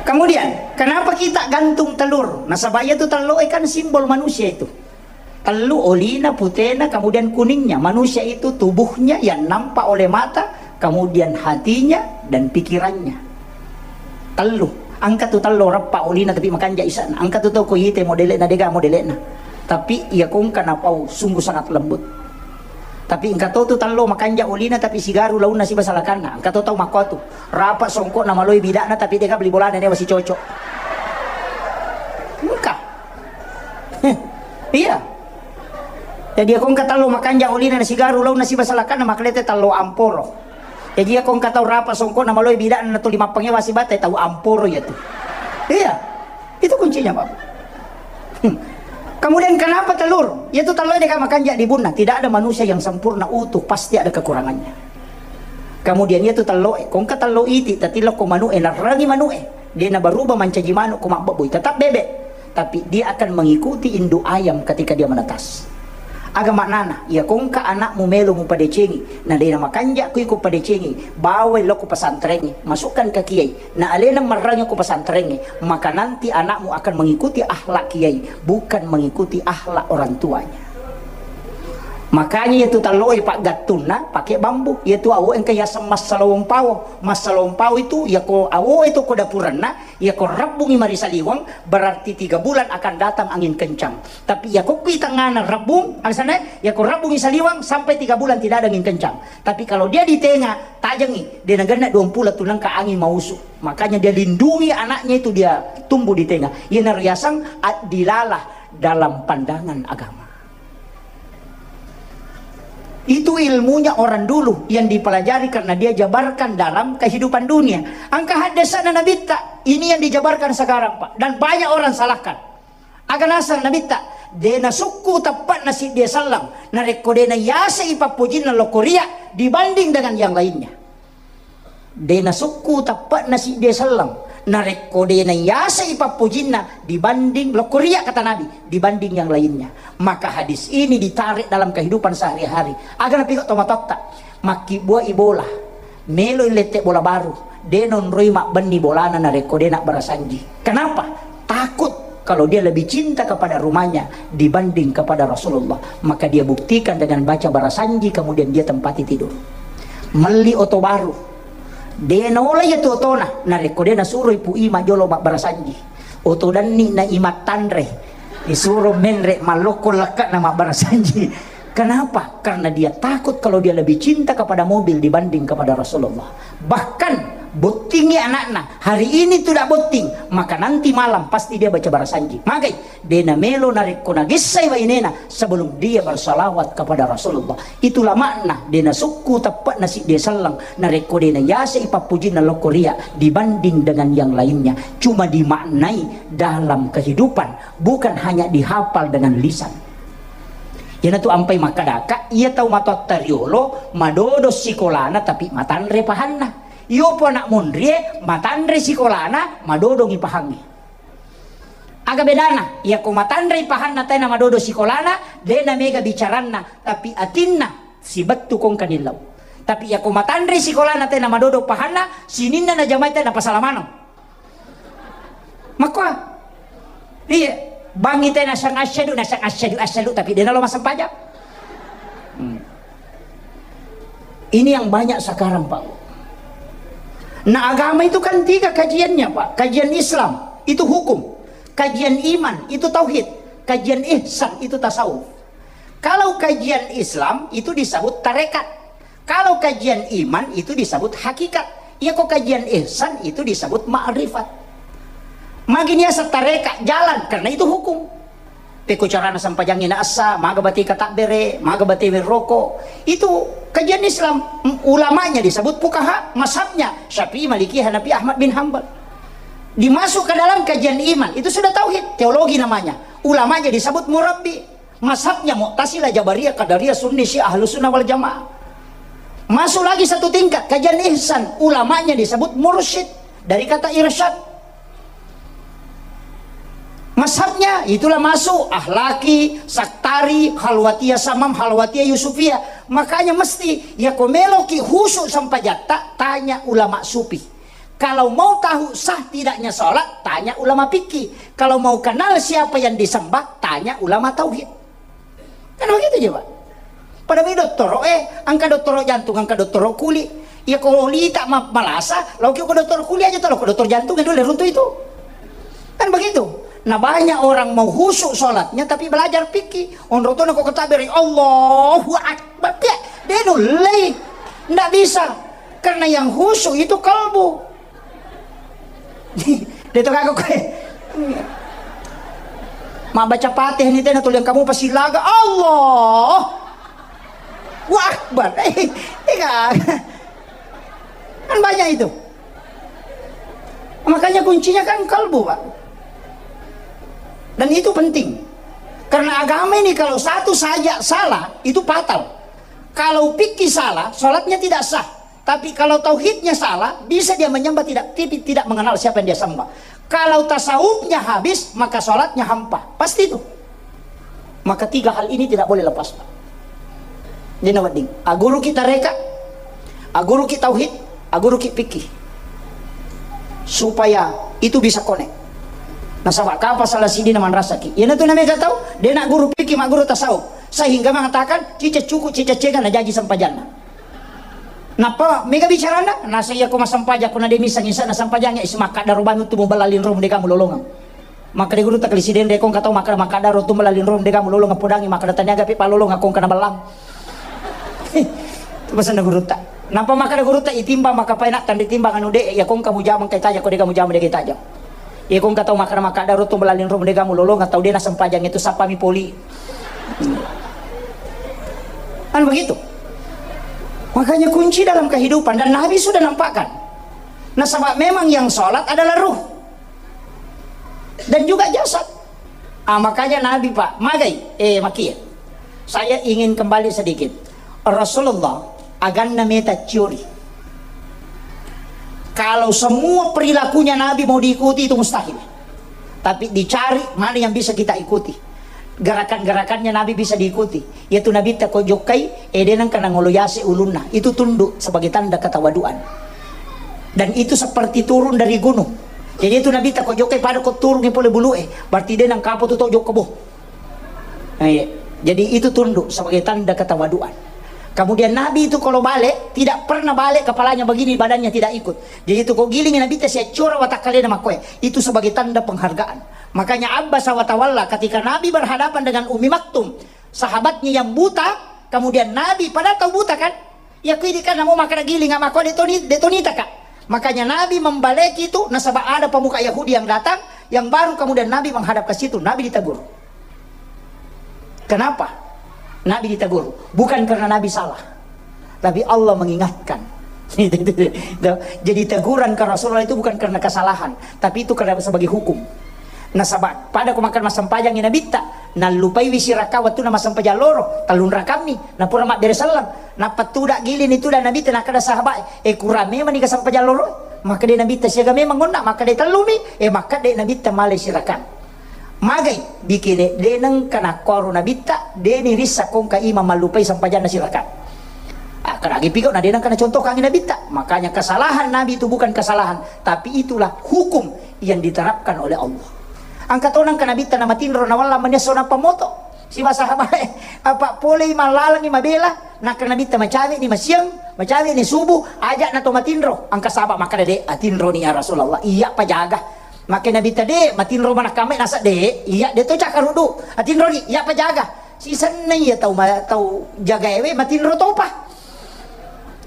Kemudian, kenapa kita gantung telur? Nasaba iya tu telur kan simbol manusia itu. Tellu, olina, putena, kemudian kuningnya. Manusia itu tubuhnya yang nampak oleh mata, kemudian hatinya dan pikirannya. Tellu. Engka tu tello rappa olina tapi makanja isana. Engka tu tau ko ite modele'na, dega modele'na. Tapi iya kongka napau sungguh sangat lembut. Tapi engka to tu tello makanja olina tapi sigaru launna siba salakanna. Engka to tau makko tu. Rapa songkokna maloi bidakna tapi dega beli bolana newa sicocok. Engka. Iya. Jadi iya kongka tello makanja olina na sigaru launna siba salakanna maklete tello amporo. Jadi iya kongka tau rapa songkokna maloi bidakna na tuli mappangewa sibatai tau amporo iya tu. Iya. Itu kuncinya, Bapak. Hmm. Kemudian kenapa telur? Iya tu tello deka makanja di bunna. Tidak ada manusia yang sempurna utuh, pasti ada kekurangannya. Kemudian iya tu tello e, kongka tello iti, tati lokko manu e, narrangi manu e. Dia na berubah mancaji manu ko mabbebbui, tetap bebek. Tapi dia akan mengikuti induk ayam ketika dia menetas. Aga maknana, iya kongka anakmu melo mupadecengi, na dena makanja ku iko padecengi, bawai lokko pesantrengi, masukkan ke kiai, na alena marrangi ko pesantrengi, maka nanti anakmu akan mengikuti akhlak kiai, bukan mengikuti akhlak orang tuanya. Makanya iya tu tello e paggattunna pake bambu, iya tu awo engka yaseng massalawong pawo. Massalawong pawo itu iya ko awo itu ko dapurenna, iya ko rabbungi marisaliweng, berarti tiga bulan akan datang angin kencang. Tapi iya ko kui tengana rabbung, alasannya iya ko rabbungi saliweng sampai tiga bulan tidak ada angin kencang. Tapi kalau dia di tengah, tajengi, dia nagenna dua puluh tu nengka angin mausu. Makanya dia lindungi anaknya itu dia tumbuh di tengah. Iya nariasang addilalah dalam pandangan agama. Itu ilmunya orang dulu yang dipelajari karena dia jabarkan dalam kehidupan dunia. Engka haddesana Nabitta, ini yang dijabarkan sekarang, Pak. Dan banyak orang salahkan. Aga naseng Nabitta, de nasukku teppe'na siddi selleng, narekko de nayasei pappojinna lokko riya dibanding dengan yang lainnya. De nasukku teppe'na siddi selleng, narekko de nayasei pappojinna dibanding lokko riya, kata Nabi, dibanding yang lainnya. Maka hadis ini ditarik dalam kehidupan sehari-hari. Aga napigau tomatoatta, makkibbuai bola, meloi lette bola baru, de nonroi mabbenni bolana narekko de nabbarasanji. Kenapa? Takut kalau dia lebih cinta kepada rumahnya dibanding kepada Rasulullah, maka dia buktikan dengan baca barasanji, kemudian dia tempati tidur. Melli oto baru, de naola iya tu otona, narekko de nasuroi pu ima jolo mabbarasanji. Oto danni na imattanre, isuro menre mallokko lekka na mabbarasanji. Kenapa? Karena dia takut kalau dia lebih cinta kepada mobil dibanding kepada Rasulullah. Bahkan Bottingi anakna, hari ini tidak botting, maka nanti malam pasti dia baca barasanji. Magai, de namelo narekko nagessai bainena sebelum dia bersalawat kepada Rasulullah. Itulah makna de nasukku teppa'na sidde selleng, narekko de nayasei pappujinna lokko ria dibanding dengan yang lainnya. Cuma dimaknai dalam kehidupan, bukan hanya dihafal dengan lisan. Iyanatu ampai makkadaka, iya tau matoatta riolo madodo sikolana tapi matanre pahanna. Iyopo anak monrie matanre sikolana, madodongi pahangnge. Aga bedana? Iyako matanre pahanna tae na madodo sikolana, de na mega bicaranna, tapi atinna sibettu kongka nillau. Tapi iyako matanre sikolana tae na madodo pahanna, sininna najamai tae na pasala maneng. Makkoa. Iya, bangi te nasang asyhadu, nasang asyhadu, asyhadu, tapi de nalo massempajang. Hmm. Ini yang banyak sekarang, Pak. Nah, agama itu kan tiga kajiannya, Pak. Kajian Islam itu hukum, kajian iman itu tauhid, kajian ihsan itu tasawuf. Kalau kajian Islam itu disebut tarekat. Kalau kajian iman itu disebut hakikat. Iya, ko kajian ihsan itu disebut ma'rifat. Magi niaseng tarekat jalan, karena itu hukum. Pekko carana sempajangnge na essa, maga bate katabbere, maga bate werroko. Itu kajian Islam. Ulamanya disebut fukaha, mazhabnya Syafi'i, Maliki, Hanafi, Ahmad bin Hambal. Dimasuk ke dalam kajian iman, itu sudah tauhid, teologi namanya. Ulamanya disebut murabbi. Mazhabnya Mu'tazilah, Jabariyah, Qadariyah, Sunni, Syiah, Ahlus Sunnah wal Jamaah. Masuk lagi satu tingkat, kajian ihsan, ulamanya disebut mursyid, dari kata irsyad. Mazhabnya itulah masuk Ahlaki, Saktari, Khalwatiyah Samam, Khalwatiyah Yusufiyah. Makanya mesti, ya ko meloki khusyuk sempajatta, tanya ulama sufi. Kalau mau tahu sah tidaknya sholat, tanya ulama fikih. Kalau mau kenal siapa yang disembah, tanya ulama tauhid. Kan begitu juga. Pada mi dottoro, eh, engka dottoro jantung, engka dottoro kuli. Ya ko lita ma-, malasa, lo ki ko dottoro kuli aja, lo ko dottoro jantung dulu runtuh itu. Kan begitu. Nah, banyak orang mau khusyuk sholatnya tapi belajar fikih. Onro tu ko kata beri Allahu Akbar, dia, dia nulai. Ndak bisa. Karena yang khusyuk itu kalbu. De to gaga koe. Mabbaca Fatihah ni tena tuliang kamu pasti laga. Allah. Wa Akbar. Eh, eh, kan. Kan banyak itu. Makanya kuncinya kan kalbu, Pak. Dan itu penting. Karena agama ini kalau satu saja salah, itu fatal. Kalau fikih salah, sholatnya tidak sah. Tapi kalau tauhidnya salah, bisa dia menyembah tidak, tidak mengenal siapa yang dia sembah. Kalau tasawufnya habis, maka sholatnya hampa. Pasti itu. Maka tiga hal ini tidak boleh lepas, Pak. Jadi, wedding. Aguru kita reka, aguru kita tauhid, aguru kita fikih. Supaya itu bisa connect. Nasaba kapang salah sidi na manrasaki. Iyana tu namega tau, de na guru fikih, ma guru tasawuf. Sehingga mengatakan, cica cukup, cica cega na jaji sempajanna. Nappa mega bicarana, nasa iya ko massempajang, ko na de misseng isa na sempajangnge, is makkadaro banu tu muballaling ro, de kamu lolongeng. Makkada gurutta kali sidende, ko engka tau makkada, makkadaro tu muballaling ro, de kamu lolongeng, podangi makkada taniaga pe palolongeng, ko engka na ballang. Itu pesanna gurutta. Nappa makkada gurutta, itimbang maka paena tandi timbang anu de, ya ko engka mujama engka tajang, ko de kamu jama de tajang. Iya ko engka tau makkada-makkada ro tu muballaling ro, de kamu lolongeng, tau de na sempajang itu sappami poli. Kan begitu. Makanya kunci dalam kehidupan, dan Nabi sudah nampakkan. Nasaba memang yang sholat adalah ruh dan juga jasad. Ah, makanya Nabi, Pak, magai, eh, makia. Saya ingin kembali sedikit. Rasulullah, aganna meta ciori. Kalau semua perilakunya Nabi mau diikuti, itu mustahil. Tapi dicari mana yang bisa kita ikuti. Gerakan-gerakannya Nabi bisa diikuti. Yaitu Nabi tako jokkai, eh, de nengka nangolo yase ulunna. Itu tunduk sebagai tanda ketawaduan. Dan itu seperti turun dari gunung. Jadi itu Nabi tako jokkai pada ko turun pole bulu, eh. Berarti de nengka apa tu tau jokka boh. Nah, iya. Jadi itu tunduk sebagai tanda ketawaduan. Kemudian Nabi itu kalau balik, tidak pernah balik kepalanya begini, badannya tidak ikut. Jadi itu ko giling Nabi teh siaccora watakkalena makkoe. Itu sebagai tanda penghargaan. Makanya Abbas wa tawalla ketika Nabi berhadapan dengan Ummi Maktum, sahabatnya yang buta, kemudian Nabi pada tau buta kan? Ya kui di kan mau makan giling, makkoe de toni, de tonita kak. Makanya Nabi membaleki itu, nasaba ada pemuka Yahudi yang datang, yang baru kemudian Nabi menghadap ke situ, Nabi ditegur. Kenapa Nabi ditegur? Bukan karena Nabi salah, tapi Allah mengingatkan. Jadi teguran ke Rasulullah itu bukan karena kesalahan, tapi itu karena sebagai hukum. Nasaba pada ko makkeda massempajang i Nabitta, nallupai wi siraka wettunna massempajang loro, tellung rakammi, napura mabbere selleng, nappa tuda gilini tuda Nabitta, nakkeda sahabat, e kurang memang ni sempajang loro, makkeda Nabitta siaga memang onna, makkeda tellumi, e makkeda Nabitta male sirakang. Magai bikine de nengka nakkoro Nabitta, de ni rissa kongka imang mallupai sempajanna sirakang. Akkaragi piko na de nengka nacontohkangi Nabitta. Makanya kesalahan Nabi itu bukan kesalahan, tapi itulah hukum yang diterapkan oleh Allah. Engka to nengka Nabitta namatinro nawalla manesso nappa moto. Siba sahabae apa polei mallalengi mabela, nakka Nabitta macawe ni masiang, macawe ni subuh, aja na to matinro. Engka sahabat makkeda de, atinro ni ya Rasulullah, iya pajaga. Makke Nabitta de, matinro manakkamai nasa de, iya de to cakkarudu. Atinroni, iya pajaga. Sisenna iya tau ma-, tau jagaewe matinro topa.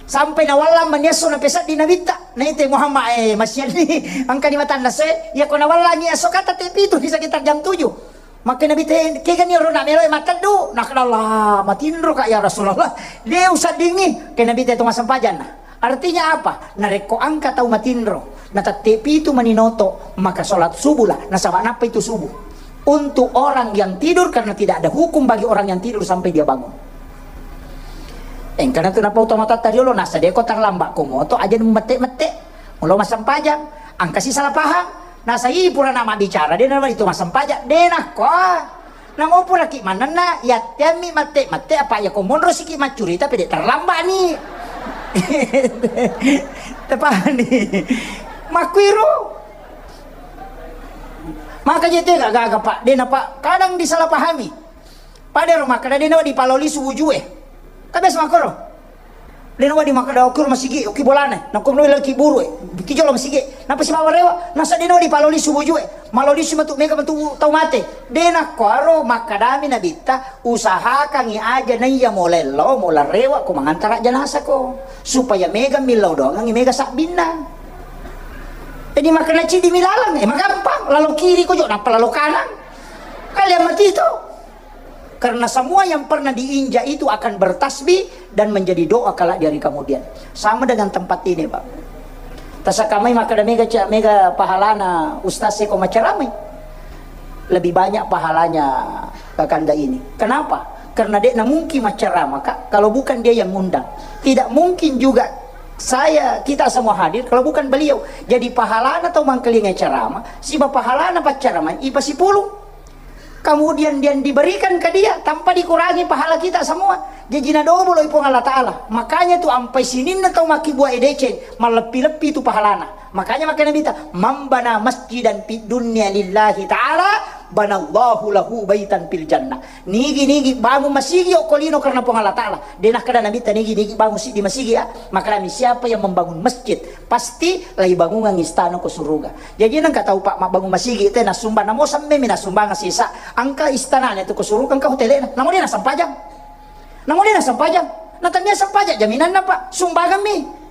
Sampai nawallang maniesso napeseddi Nabitta. Naite Muhammad, eh, masianni engka ni matanna se, iya ko nawallangi esso kata te pitu di sekitar jam tujuh. Makke Nabitta, kegani ro na melo mateddu, nakkeda Allah, matinro ka ya Rasulullah. De usaddingi, ke Nabitta itu massempajang. Artinya apa? Narekko engka tau matinro, natette pitu maninoto, maka sholat subuhlah, nasaba nappa itu subuh. Untuk orang yang tidur, karena tidak ada hukum bagi orang yang tidur sampai dia bangun. Engkana tu napau tomatoatta riolo, nasa deko terlambat ko moto, aja mette-mette. Mulo massempajang, engka si salah paham. Nasa i pura nama bicara, de na itu massempajang, de nakko. Namo puraki manenna, yatteammi mette-mette, apa iya ko monro siki maccurita, pede terlambat ni. Tepahani. Makkuiro. Maka je tega gaga, Pak. De na, Pak. Kadang disalahpahami. Pada ro makkeda de na dipaloli suwujue. Kan biasa makkoro. De na wedding makkeda, "Okkoro masigi, okki bolana." Nakko noi lagi buru e. Bukti jolo masigi. Napa sibawa rewa? Nasa de na wedding paloli subuh jue. Maloli si matu mega matu tau mate. De nakko aro makkedami Nabitta, "Usahakangi aja naiya molello, mola rewa ko mangantara janasa ko. Supaya mega millau doangangi mega sabbinna." Jadi makkeda cidi milalang, eh, magampang. Lalo kiri ko jo, nappa lalo kanan. Kalian mati to. Karena semua yang pernah diinjak itu akan bertasbih dan menjadi doa kelak di hari kemudian. Sama dengan tempat ini, Pak. Tasakamai makkeda mega ca-, mega pahalana ustaz seko maceramai. Lebih banyak pahalanya kakanda ini. Kenapa? Karena dia mungkin maceramah, Kak, kalau bukan dia yang ngundang. Tidak mungkin juga saya, kita semua hadir kalau bukan beliau. Jadi pahalana tau mangkelingai ceramah, siba pahalana pacceramai, ipa sipulung. Kemudian dia diberikan ke dia tanpa dikurangi pahala kita semua. Jajina dobolo i Puang Allah Ta'ala. Makanya tu ampai sininna tau makkibua e deceng, malleppi-leppi tu pahalana. Makanya makkeda Nabitta, "Man bana masjidan fid dunya lillahi ta'ala, banallahu lahu baitan fil jannah." Nigi-nigi bangun masigi okko lino karena Puang Allah Ta'ala. De nakkeda Nabitta nigi-nigi bangun siddi masigi ya. Makkedami siapa yang membangun masjid, pasti laibangungang istana ko suruga. Jaji nengka tau, Pak, mabbangun masigi te nasumbang, namo semmemi nasumbang sisa. Engka istanana tu ko suruga, engka hotelena. Namo de nasampajang. Namo de nasampajang. Na tania sampajang jaminanna, Pak. Sumbangan mi.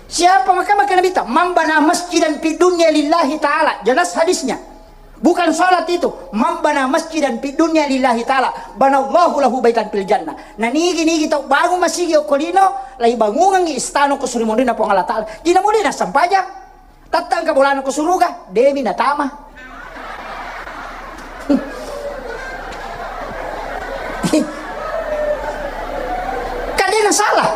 Siapa maka maka Nabitta, "Man bana masjidan fid dunya lillahi ta'ala." Jelas hadisnya. Bukan salat itu. "Man bana masjidan fid dunya lillahi ta'ala, banallahu lahu baitan fil jannah." Na nigi-nigi tau bangun masigi okko lino, laibangungangi istana ko suri monrinna Puang Allah Ta'ala. Dina mode nasampajang. Tattangka bolana ko suruga, demi natama. Kan de nasalah.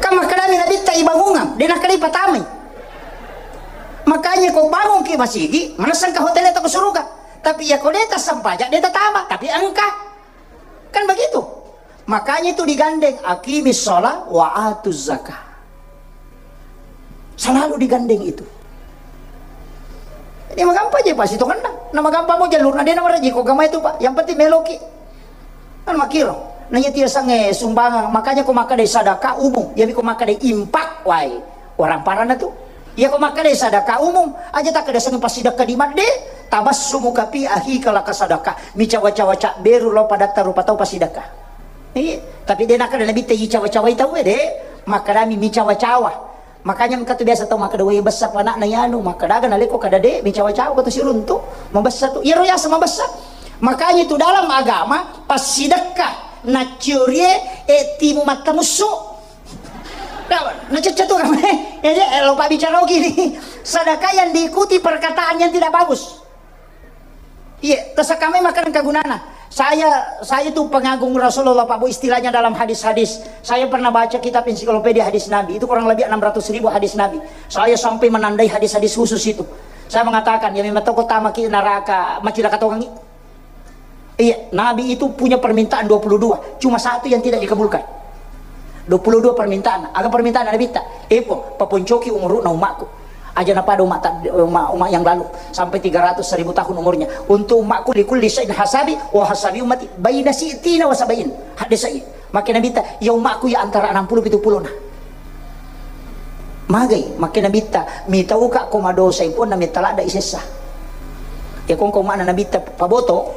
Kan makkedami Nabitta ibangungang, de nakkeda ipatamai. Makanya ko bangunki masigi, manessengka hoteleta ko suruga. Tapi iya ko de tassempajang, de tatama, tapi engka. Kan begitu. Makanya itu digandeng, "Aqimis shalah wa atuz zakah." Selalu digandeng itu. Jadi magampang je, Pak, sitongenna. Na magampang mo jalurna, de na maraji ko agama itu, Pak. Yang penting meloki. Kan makiro. Nanya tiga sange sumbangan, makanya ko makkeda sedekah umum, ya ko makkeda infak, wai. Orang parana tu. Iya ko makkeda sedekah umum, aja takkeda sengi passidekka di madde, tabassumuka fi akhika laka sadaqah. Micawa-cawa cabberu lao padatta rupa tau passidekka. Iya, tapi de nakkeda Nabitta icawa-cawai tau e, de. Makkedami micawa-cawa. Makanya engka tu biasa tau makkeda, "Wé, bessa pa ana'na ianu." Makkeda aga nalekko kada de', micawa-cawa ko tu siruntu', mabessa tu. Iyaro yaseng mabessa. Makanya itu dalam agama, passidekka, naciorie, e, timu mattamussu. Nah, nacecce tu kami. Ya, ya, lo pabbicara gini. Sedekah yang diikuti perkataan yang tidak bagus. Iya, terus kami makan kegunana. Saya, saya itu pengagum Rasulullah, Pak Bu, istilahnya dalam hadis-hadis. Saya pernah baca kitab ensiklopedia hadis Nabi, itu kurang lebih enam ratus ribu hadis Nabi. Saya sampai menandai hadis-hadis khusus itu. Saya mengatakan, ya memang toko tama ki neraka, macilaka tongangi. Iya, Nabi itu punya permintaan dua puluh dua, cuma satu yang tidak dikabulkan. Dua puluh dua permintaan. Aga permintaan Nabitta? Epo, paponcoki umuru'na umma'ku. Aja napada umma'ta, umma', umma' yang lalu sampai tiga ratus seribu tahun umurnya. Untuk umma'ku, likulli syai'in hasabi, wa hasabi ummati baina si'tina wa sab'in. Hadis sahih. Makkeda Nabitta, ya umma'ku ya antara enam puluh pitu puluh na. Magai, makkeda Nabitta, mitauka ko madosa i Puang na metta ladda i sessa. Ya ko engka umma'na Nabitta paboto,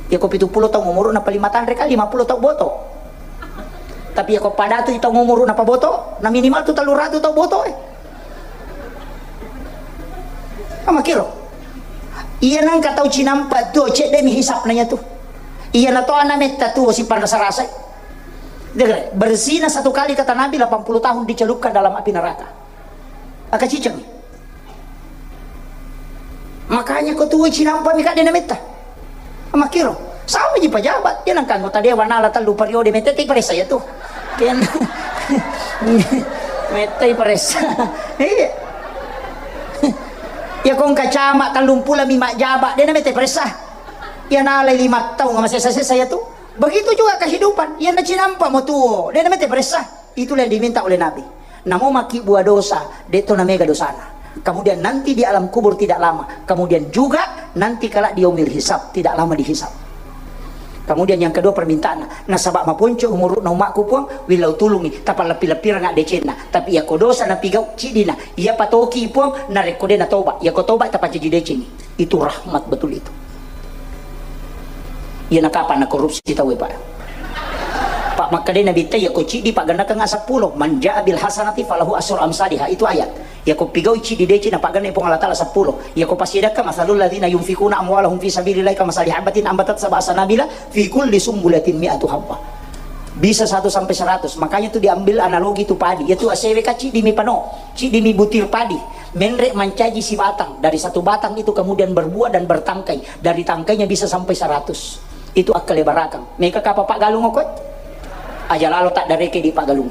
ya ko pitu puluh taung umuru'na paling matanre ka lima puluh taung boto. Tapi ya ko padatu i taung umuru'na paboto, na minimal tu tellu ratu taung boto, eh. Makkiro. Iya nengka tau cinampa tuo, cedde mi hisapna iya tu. Iya na to ana metta tuo sipanrasa-rasai. Dengar, berzina satu kali kata Nabi delapan puluh tahun dicelupkan dalam api neraka. Aka ciceng. Makanya ko tuo cinampa mi kadde na metta. Makkiro, sama ji pejabat. Iya nengka anggota dewan nala tellu periode, metta i paressa iya tu. Ken-, metta i paressa. Iya. Ya ko engka camat tellung pulo mi majjaba, de' na metta i paressa. Ya nalai lima taung masessa-sessa iya tu. Begitu juga kehidupan. Ya na cinampa mo tuo, de' na metta i paressa. Itulah yang diminta oleh Nabi. Namo makkibua dosa, de' to na mega dosana. Kemudian nanti di alam kubur tidak lama. Kemudian juga nanti kala di yaumil hisab, tidak lama dihisab. Kemudian yang kedua permintaanna, nasaba maponco umuru'na umma'ku Puang, willau tulungi, tapalleppi-leppireng addecenna. Tapi iya ko dosa napigau, ciddina, iya patoki Puang, narekko de' natoba, iya ko toba tapancaji decengi. Itu rahmat betul itu. Iya na kapang na korupsi tau e, Pak. Pak, makkedai Nabitta, iya ko ciddi paggannakengnga seppulo, man jaa bil hasanati falahu asyru amsaliha. Itu ayat. Iya ko pigaui ciddi deceng napagganna Puang Allah Taala seppulo. Iya ko passidekka, masalul ladzina yunfikuna amwalahum fi sabilillahi kamasali habbatin ambatat sab'a sanabila fi kulli sumbulatin mi'atu habba. Bisa satu sampai seratus. Makanya tu diambil analogi tu padi. Iya tu asewe ka ciddi mi pano, ciddi mi butir padi. Menre mancaji sibatang. Dari satu batang itu kemudian berbuah dan bertangkai. Dari tangkainya bisa sampai seratus. Itu akkalebarakang. Meka kapa paggalung okko? Aja lalo taddareke di paggalung.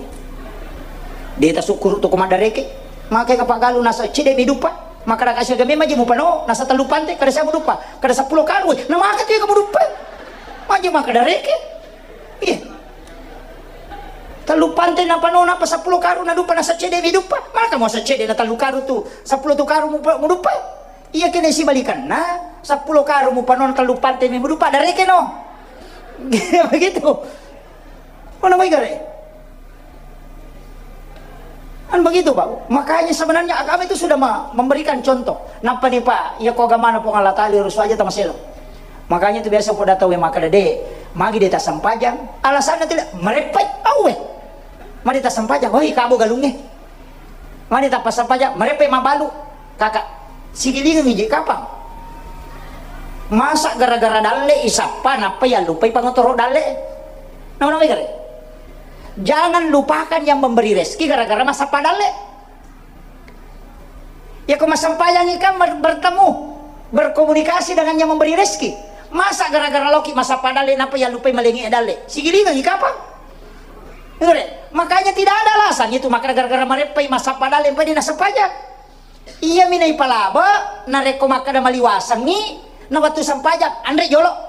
De' tasukkuru tu ko maddareke. Maka ka paggalung nasa cedde mi duppa. Maka da kasi aga memang je mupano, nasa tellu pante, kada sia muduppa. Kada seppulo karung. Na maka tu ka muduppa. Maje maka dareke. Iya. Tellu pante napano, napa seppulo karung naduppa, nasa cedde mi duppa. Maka mau sa cedde na tellu karung tu, seppulo tu karung mupa-, muduppa. Iya kene sibalikanna, seppulo karung mupano, tellu pante mi muduppa, dareke no. Begitu. Mana mai gare? Kan begitu, Pak. Makanya sebenarnya agama itu sudah ma-, memberikan contoh. Nappa nih, Pak, iya ko agamana Puang Allah Taala, rusu aja tamaselo. Makanya itu biasa poda tau yang makkeda, "De', magi de' tassempajang?" Alasanna tidak, "Mereppai, awe. Magi de' tassempajang, oi, kabo galungnge. Magi de' tappassempajang, mereppai mabalu." Kakak, sigilingengngi je kapang. Masa gara-gara dalle isappa, nappa yallupai pangotoro dalle? Nama-nama gare? Jangan lupakan yang memberi rezeki gara-gara massappa dalle. Ya, ko massempajangi kan ber-, bertemu, berkomunikasi dengan yang memberi rezeki. Masa gara-gara loki massappa dalle, nappa yallupai malengi dalle? Sigilingengngi kapang. Dengar ya? Makanya tidak ada alasan itu, maka gara-gara mareppai massappa dalle, pai di nassempajang. Iyami naipalaba, narekko makkeda maliwasengngi, na wettu sempajang, anre jolo.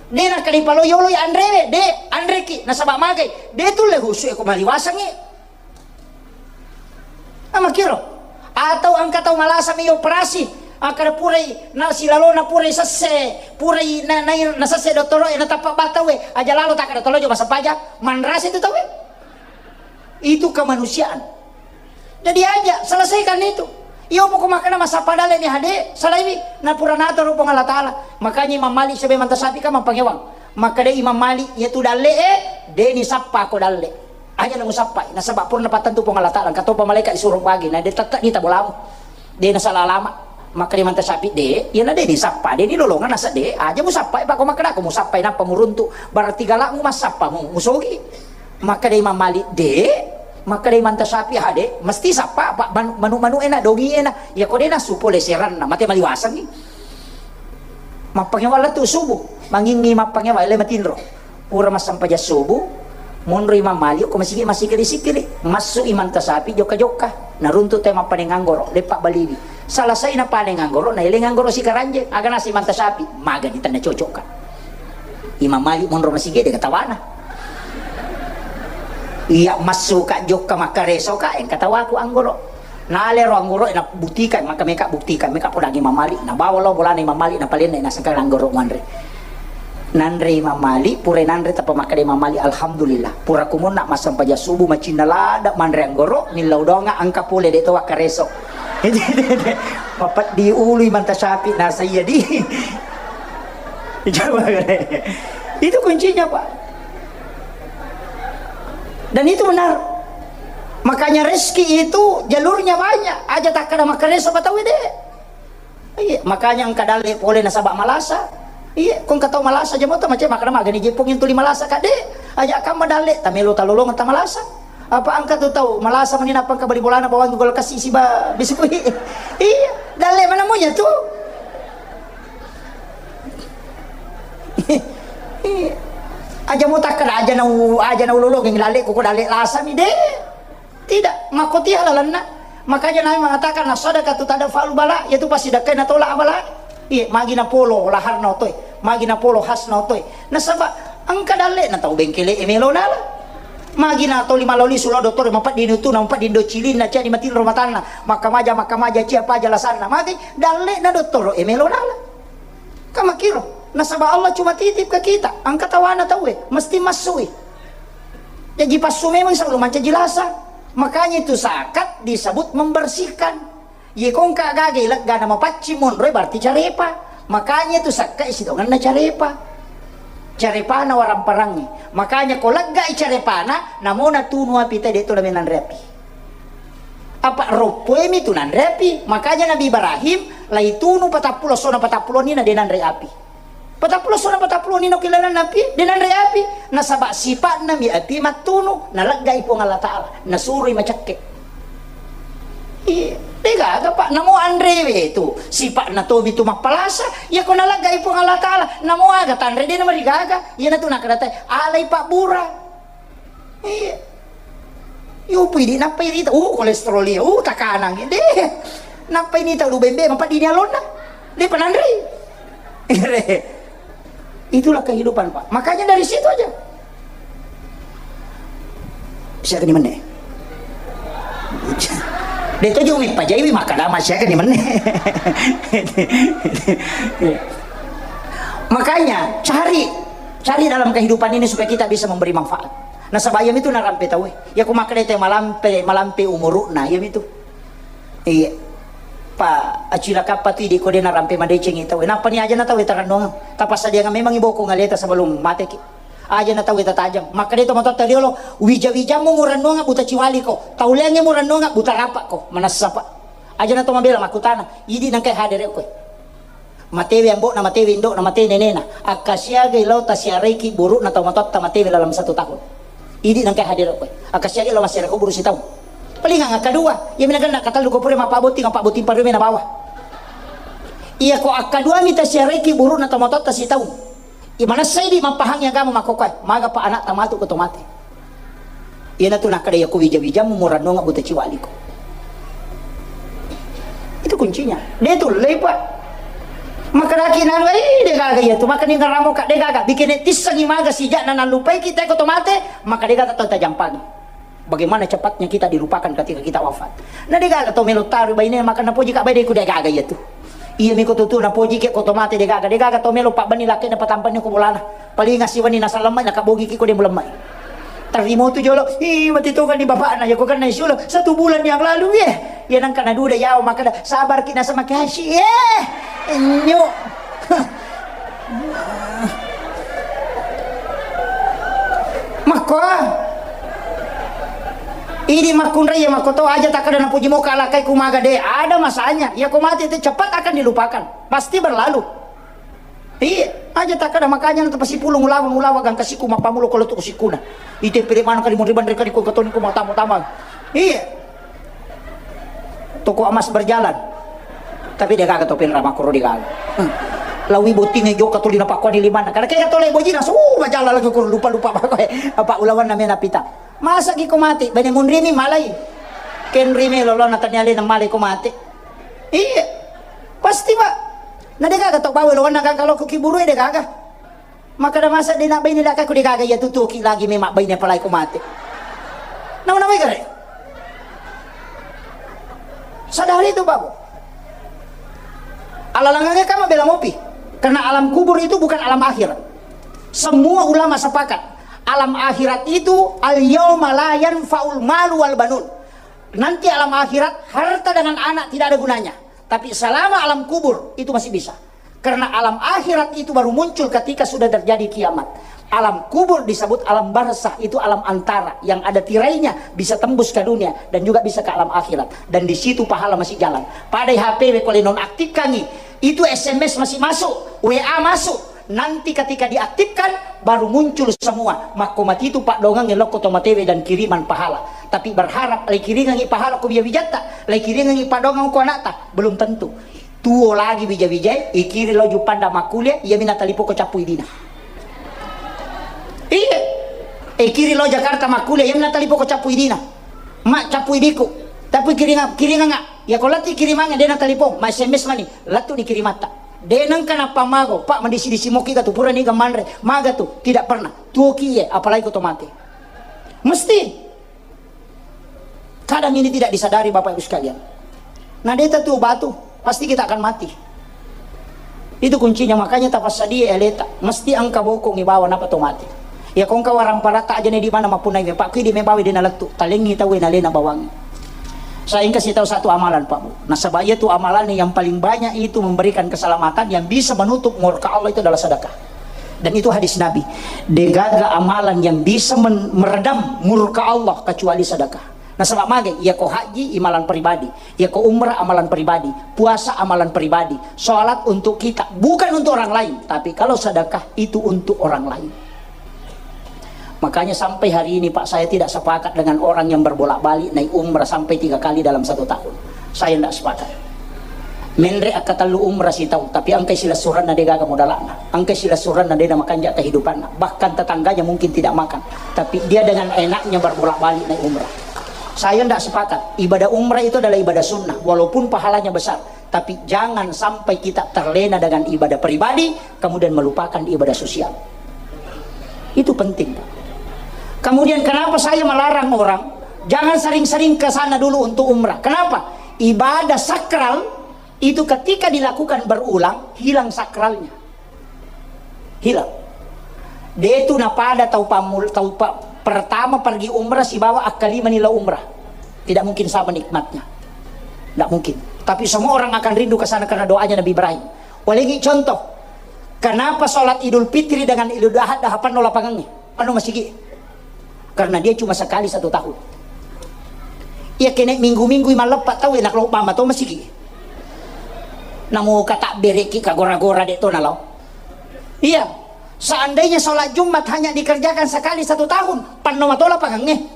De' nakkeda ipalo yolo ya anrewe, de', anreki, nasaba magai, de' tulle husu e ko maliwasengngi. Amakkiro. Atau engka tau malasa mi operasi, akkeda purai na silalona purai sesse, purai na, na, nasesse dottoro e, natappa battau e, aja lalo takkeda tolo jo massempajang, manrasa itu tau e. Itu kemanusiaan. Jadi aja, selesaikan itu. Iyo, poko makkeda massappa dalle ni hade, salaiwi, na pura natoro Puang Allah Taala. Makanya Imam Malik sebagai mantan sapi kan mampangewang. Makkeda Imam Malik, iya tu dalle e, de' ni sappa ko dalle. Aja na musappai, nasaba purna pattentu Puang Allah Taala, engka topa malaika isuro bagi, na de tette ni tabolamu. De nasala alama. Makkeda Imam Tasyafi de, iyana de disappa, de dilolongeng naseng de, aja musappai, pa ko makkeda ko musappai nappa muruntu, berarti galakmu massappa mu, musogi. Makkeda Imam Malik de, makkeda Imam Tasyafi ha de, mesti sappa, pa manu-, manu-, manu ena, dongi ena, ya ko de nasu pole seranna, mate maliwasengi. Mappangewa lettu subuh, mangingi mappangewa ele matinro. Pura massempajang subuh, monro Imam Malik ko masigi massikili-sikili. Massu Imam Tasyafi jokka-jokka. Naruntu te mappaneng anggoro, leppa baliwi. Salasai napaneng anggoro, naeleng anggoro sikaranjeng. Aga nasi Imam Tasyafi, magani tenna cocokka. Imam Malik monro masigi de katawana. Iya massuka jokka makkaresoka, engka tawaku anggoro. Nalero anggoro'e, nabuktikan, maka meka buktikan, meka podangi Imam Malik, nabawa lao bolana Imam Malik, napalenna, nasengka anggoro manre. Nanre Imam Malik, pura nanre tappa makkeda Imam Malik, "Alhamdulillah, pura kumonna massempajang subuh, macinna ladde manre anggoro, millau doanga engka pole de to wakkareso." Mapeddi ulu Imam Tasyafi, nasaiya di. Coba. Itu kuncinya, Pak. Dan itu benar. Makanya rezeki itu jalurnya banyak. Aja takkeda makkareso ka tau de. Iya, makanya engka dalle pole nasaba malasa. Iya, ko engka tau malasa aja moto mace makkeda magani jepung yang tuli malasa ka de. Aja kamma dalle tamelo talolong ta malasa. Apa engka tu tau malasa mani nappa engka bali bolana bawang gula kasi siba biskuit. Iya, dalle mana munya tu. Aja mo takkeda aja nau, aja nau lolongeng lalle ko, ko dalle lasami de. Tidak, makkotiha lalenna. Makanya Nabi mengatakan, "As-sadaqatu tadfa'ul bala," yaitu passidekkai natolak bala. Iya, magi napolo laharna otoe, magi napolo hasna otoe. Nasaba engka dalle na tau bengkele e melo nala. Magi na toli maloli sulo dottoro mapeddini utuna, mapeddini do cilinna, ciani matinro matanna, makkamaja, makkamaja, cia paja lasanna. Magi dalle na dottoro e melo nala. Ka makkiro, nasaba Allah cuma titip ke kita, engka tawana tauwe, mesti massui. Jaji passu memang selalu mancaji lasa. Makanya itu zakat disebut membersihkan. Ye ko engka gaga legga na mapaccing monroe berarti carepa. Makanya itu sakka isitonganna carepa. Carepana waramparangngi. Makanya ko leggai carepana, namona tunu api tadi itu namanya nanre api. Apa roppoemi tu nanre api. Makanya Nabi Ibrahim laitunu patappulo sona patappulo ni na de nanre api. Patappulo sona patappulo ni no kilanan api, de nanre api. Nasaba sipatna mi api mattunu, naleggai Puang Allah Taala, nasurui macakke. Iya, de gaga, Pak, namo anre we tu. Sipatna tomi tu mappalasa. Iya ko naleggai Puang Allah Taala, namo aga tanre de namarigaga. Iya natu nakadatai alai pabbura. Iya. Yupu idi nappa irita, uh, kolesterol iya, uh, takanang. De. Nappa ini tau lu bembe, mappa dini alonna. De pananri. Itulah kehidupan, Pak. Makanya dari situ aja. Siaga ni menne. De tojo mi pajaiwi makkadama siaga ni menne. Makanya cari, cari dalam kehidupan ini supaya kita bisa memberi manfaat. Nasaba iyami tu narampe tauwe. Iya ko makkeda te malampe, malampe umuru'na, iyami tu. Iya. Pa acilakappa tu idi ko de narampe madecengi tauwe. Nappa ni aja na tauwe tarannuang. Tapassadiangan memang iboko ngaleta sebelum mateki. Aja na tauwe tatajang. Makkeda to matotta riolo, wija-wijammu murannuang buta ciwali ko. Tauleangnge murannuang buta rapa ko. Manassa pa. Aja na to mabela makkutana. Idi nangkai hadere koe. Matewe ambo'na, matewe indo'na, mate nenena. Akkasiagai lao tasiaraiki buru'na tau matoatta matewe dalam satu tahun. Idi nangkai hadere koe. Akkasiagai lao massiara kuburu sitaung. Palingang akkadua, iyami naganna katellu ko pura mappabotting, mappabotting parume nabawa. Iya ko akkaduami tasiaraiki buru'na tau matoatta sitaung. Imanessai di mappahangi agama makkokkoe, magapa ana'ta matu ko to mate. Iyanatu nakkeda, "Iyako wija-wijammu murannonga buta ciwaliko." Itu kuncinya. De tullei, Pak. Makkedaki nanu, "Eh, degaga iyatu." Makkeda ngaramo ka degaga. Bikene tissengi maga sija'na nallupaiki teko to mate, maka degaga tau tajampangi. Bagaimana cepatnya kita dilupakan ketika kita wafat. Na degaga to melo taru baine, maka napoji ka baine ku degaga iyatu. Iya miko tutu napoji ke ko to mate degaga, degaga to melo pabbenni lakkena patampanni ko bolana. Palinga siwenni nasalemmai, nakabogi ki ko de mulemmai. Tarimo tu jolo, ih, mati toga ni bapakna, ya ko kenna isulo satu bulan yang lalu, ye. Ya nangka naduda yawa, makada sabar ki nasa makasi, ye. Nyo. Makko. Idi makkunrai ya makkoto aja takkeda napuji moka alakai kumaga de, ada masanya. Ya ko mati itu cepat akan dilupakan. Pasti berlalu. Iya, aja takkeda makanya natu pasipulung ulawa ulawa gangka siku mappamulo ko lotu sikuna. Ite pede manu kali muriban rekali ko katoni ko matama-tama. Iya. Toko emas berjalan. Tapi de gaga to penra makuro de gaga. Hmm. Lawi botting e jokka tuli napakkua di limanna. Karena kega tole bojina su majalan lagi kuro lupa-lupa apa ulawan namena pita. Masa ki ko mati, bene munrimi malai. Kenrimi lolona tania lena malai ko mati. Iya. Pasti, Pak. Na de gaga to bawa lolona gaga lo ko kiburu de gaga. Makkeda masa de nabbaine laka ko de gaga iya tutuki lagi memang baine palai ko mate. Nawa-nawa gare. Sadari itu, Bapak. Alalangannya kamu bela mopi. Karena alam kubur itu bukan alam akhirat. Semua ulama sepakat. Alam akhirat itu al yauma la yanfa'ul malu wal banun. Nanti alam akhirat harta dengan anak tidak ada gunanya. Tapi selama alam kubur itu masih bisa. Karena alam akhirat itu baru muncul ketika sudah terjadi kiamat. Alam kubur disebut alam barzah, itu alam antara yang ada tirainya, bisa tembus ke dunia dan juga bisa ke alam akhirat. Dan di situ pahala masih jalan. Pada H P we kole nonaktifkangi, itu S M S masih masuk, W A masuk. Nanti ketika diaktifkan, baru muncul semua. Makko matitu paddongangi lokko to matewe dan kiriman pahala. Tapi berharap lai kiringangi pahala ko bija-bijatta, lai kiringangi paddongang ko anakta, belum tentu. Tuo lagi wija-wijae, ikiri lo Juppanda makkuliah, iyami natalipoko cappu idina. Iya. Ikiri lo Jakarta makkuliah, iyami natalipoko cappu idina. Mak, cappu idiku. Tapi kiringa-, kiringanga. Ya ko lati kirimangnge, de natalipong, ma S M S mani, latu ni kirimatta. De nengka nappa mago, Pak, madisi-disi moki ga tu, pura niga manre, maga tu, tidak pernah. Tuoki ye, apalagi ko to mate. Mesti. Kadang ini tidak disadari, Bapak Ibu sekalian. Nah, deta tu batu, pasti kita akan mati. Itu kuncinya, makanya tapassadia aleta. Mesti engka bokong ibawa napa to mati. Ya kongka warang parata aja ne di mana mapunai me, Pak, kidi me bawa dena lettu. Talengi tawe nalena bawangi. Saya ingka sitau satu amalan, Pak Bu. Nasaba iya tu amalan yang paling banyak itu memberikan keselamatan, yang bisa menutup murka Allah itu adalah sedekah. Dan itu hadis Nabi. Degaga amalan yang bisa men-, meredam murka Allah kecuali sedekah. Nasaba mage, iya ko haji, imalan pribadi. Iya ko umrah, amalan pribadi. Puasa, amalan pribadi. Sholat untuk kita, bukan untuk orang lain. Tapi kalau sedekah, itu untuk orang lain. Makanya sampai hari ini, Pak, saya tidak sepakat dengan orang yang berbolak-balik naik umrah sampai tiga kali dalam satu tahun. Saya tidak sepakat. Menre akkatellu umrah sitaung, tapi engkai silessurenna degaga modalakna, engkai silessurenna de namakanja kehidupanna, bahkan tetangganya mungkin tidak makan, tapi dia dengan enaknya berbolak-balik naik umrah. Saya tidak sepakat. Ibadah umrah itu adalah ibadah sunnah, walaupun pahalanya besar, tapi jangan sampai kita terlena dengan ibadah pribadi, kemudian melupakan ibadah sosial. Itu penting, Pak. Kemudian kenapa saya melarang orang, jangan sering-sering ke sana dulu untuk umrah. Kenapa? Ibadah sakral itu ketika dilakukan berulang, hilang sakralnya. Hilang. De tu napada tau pamul-, tau pa-, pertama pergi umrah sibawa akkalimani lao umrah. Tidak mungkin sama nikmatnya. Tidak mungkin. Tapi semua orang akan rindu ke sana karena doanya Nabi Ibrahim. Walengi contoh. Kenapa sholat Idul Fitri dengan Idul Adha hapanno lapangannya? Penuh masigi. Karena dia cuma sekali satu tahun. Iya kene minggu-minggu imalleppa tau enak lo mama to masigi. Namo kata bereki kagora-gora de to nalo. Iya. Seandainya sholat Jumat hanya dikerjakan sekali satu tahun, panno matola pangangnge.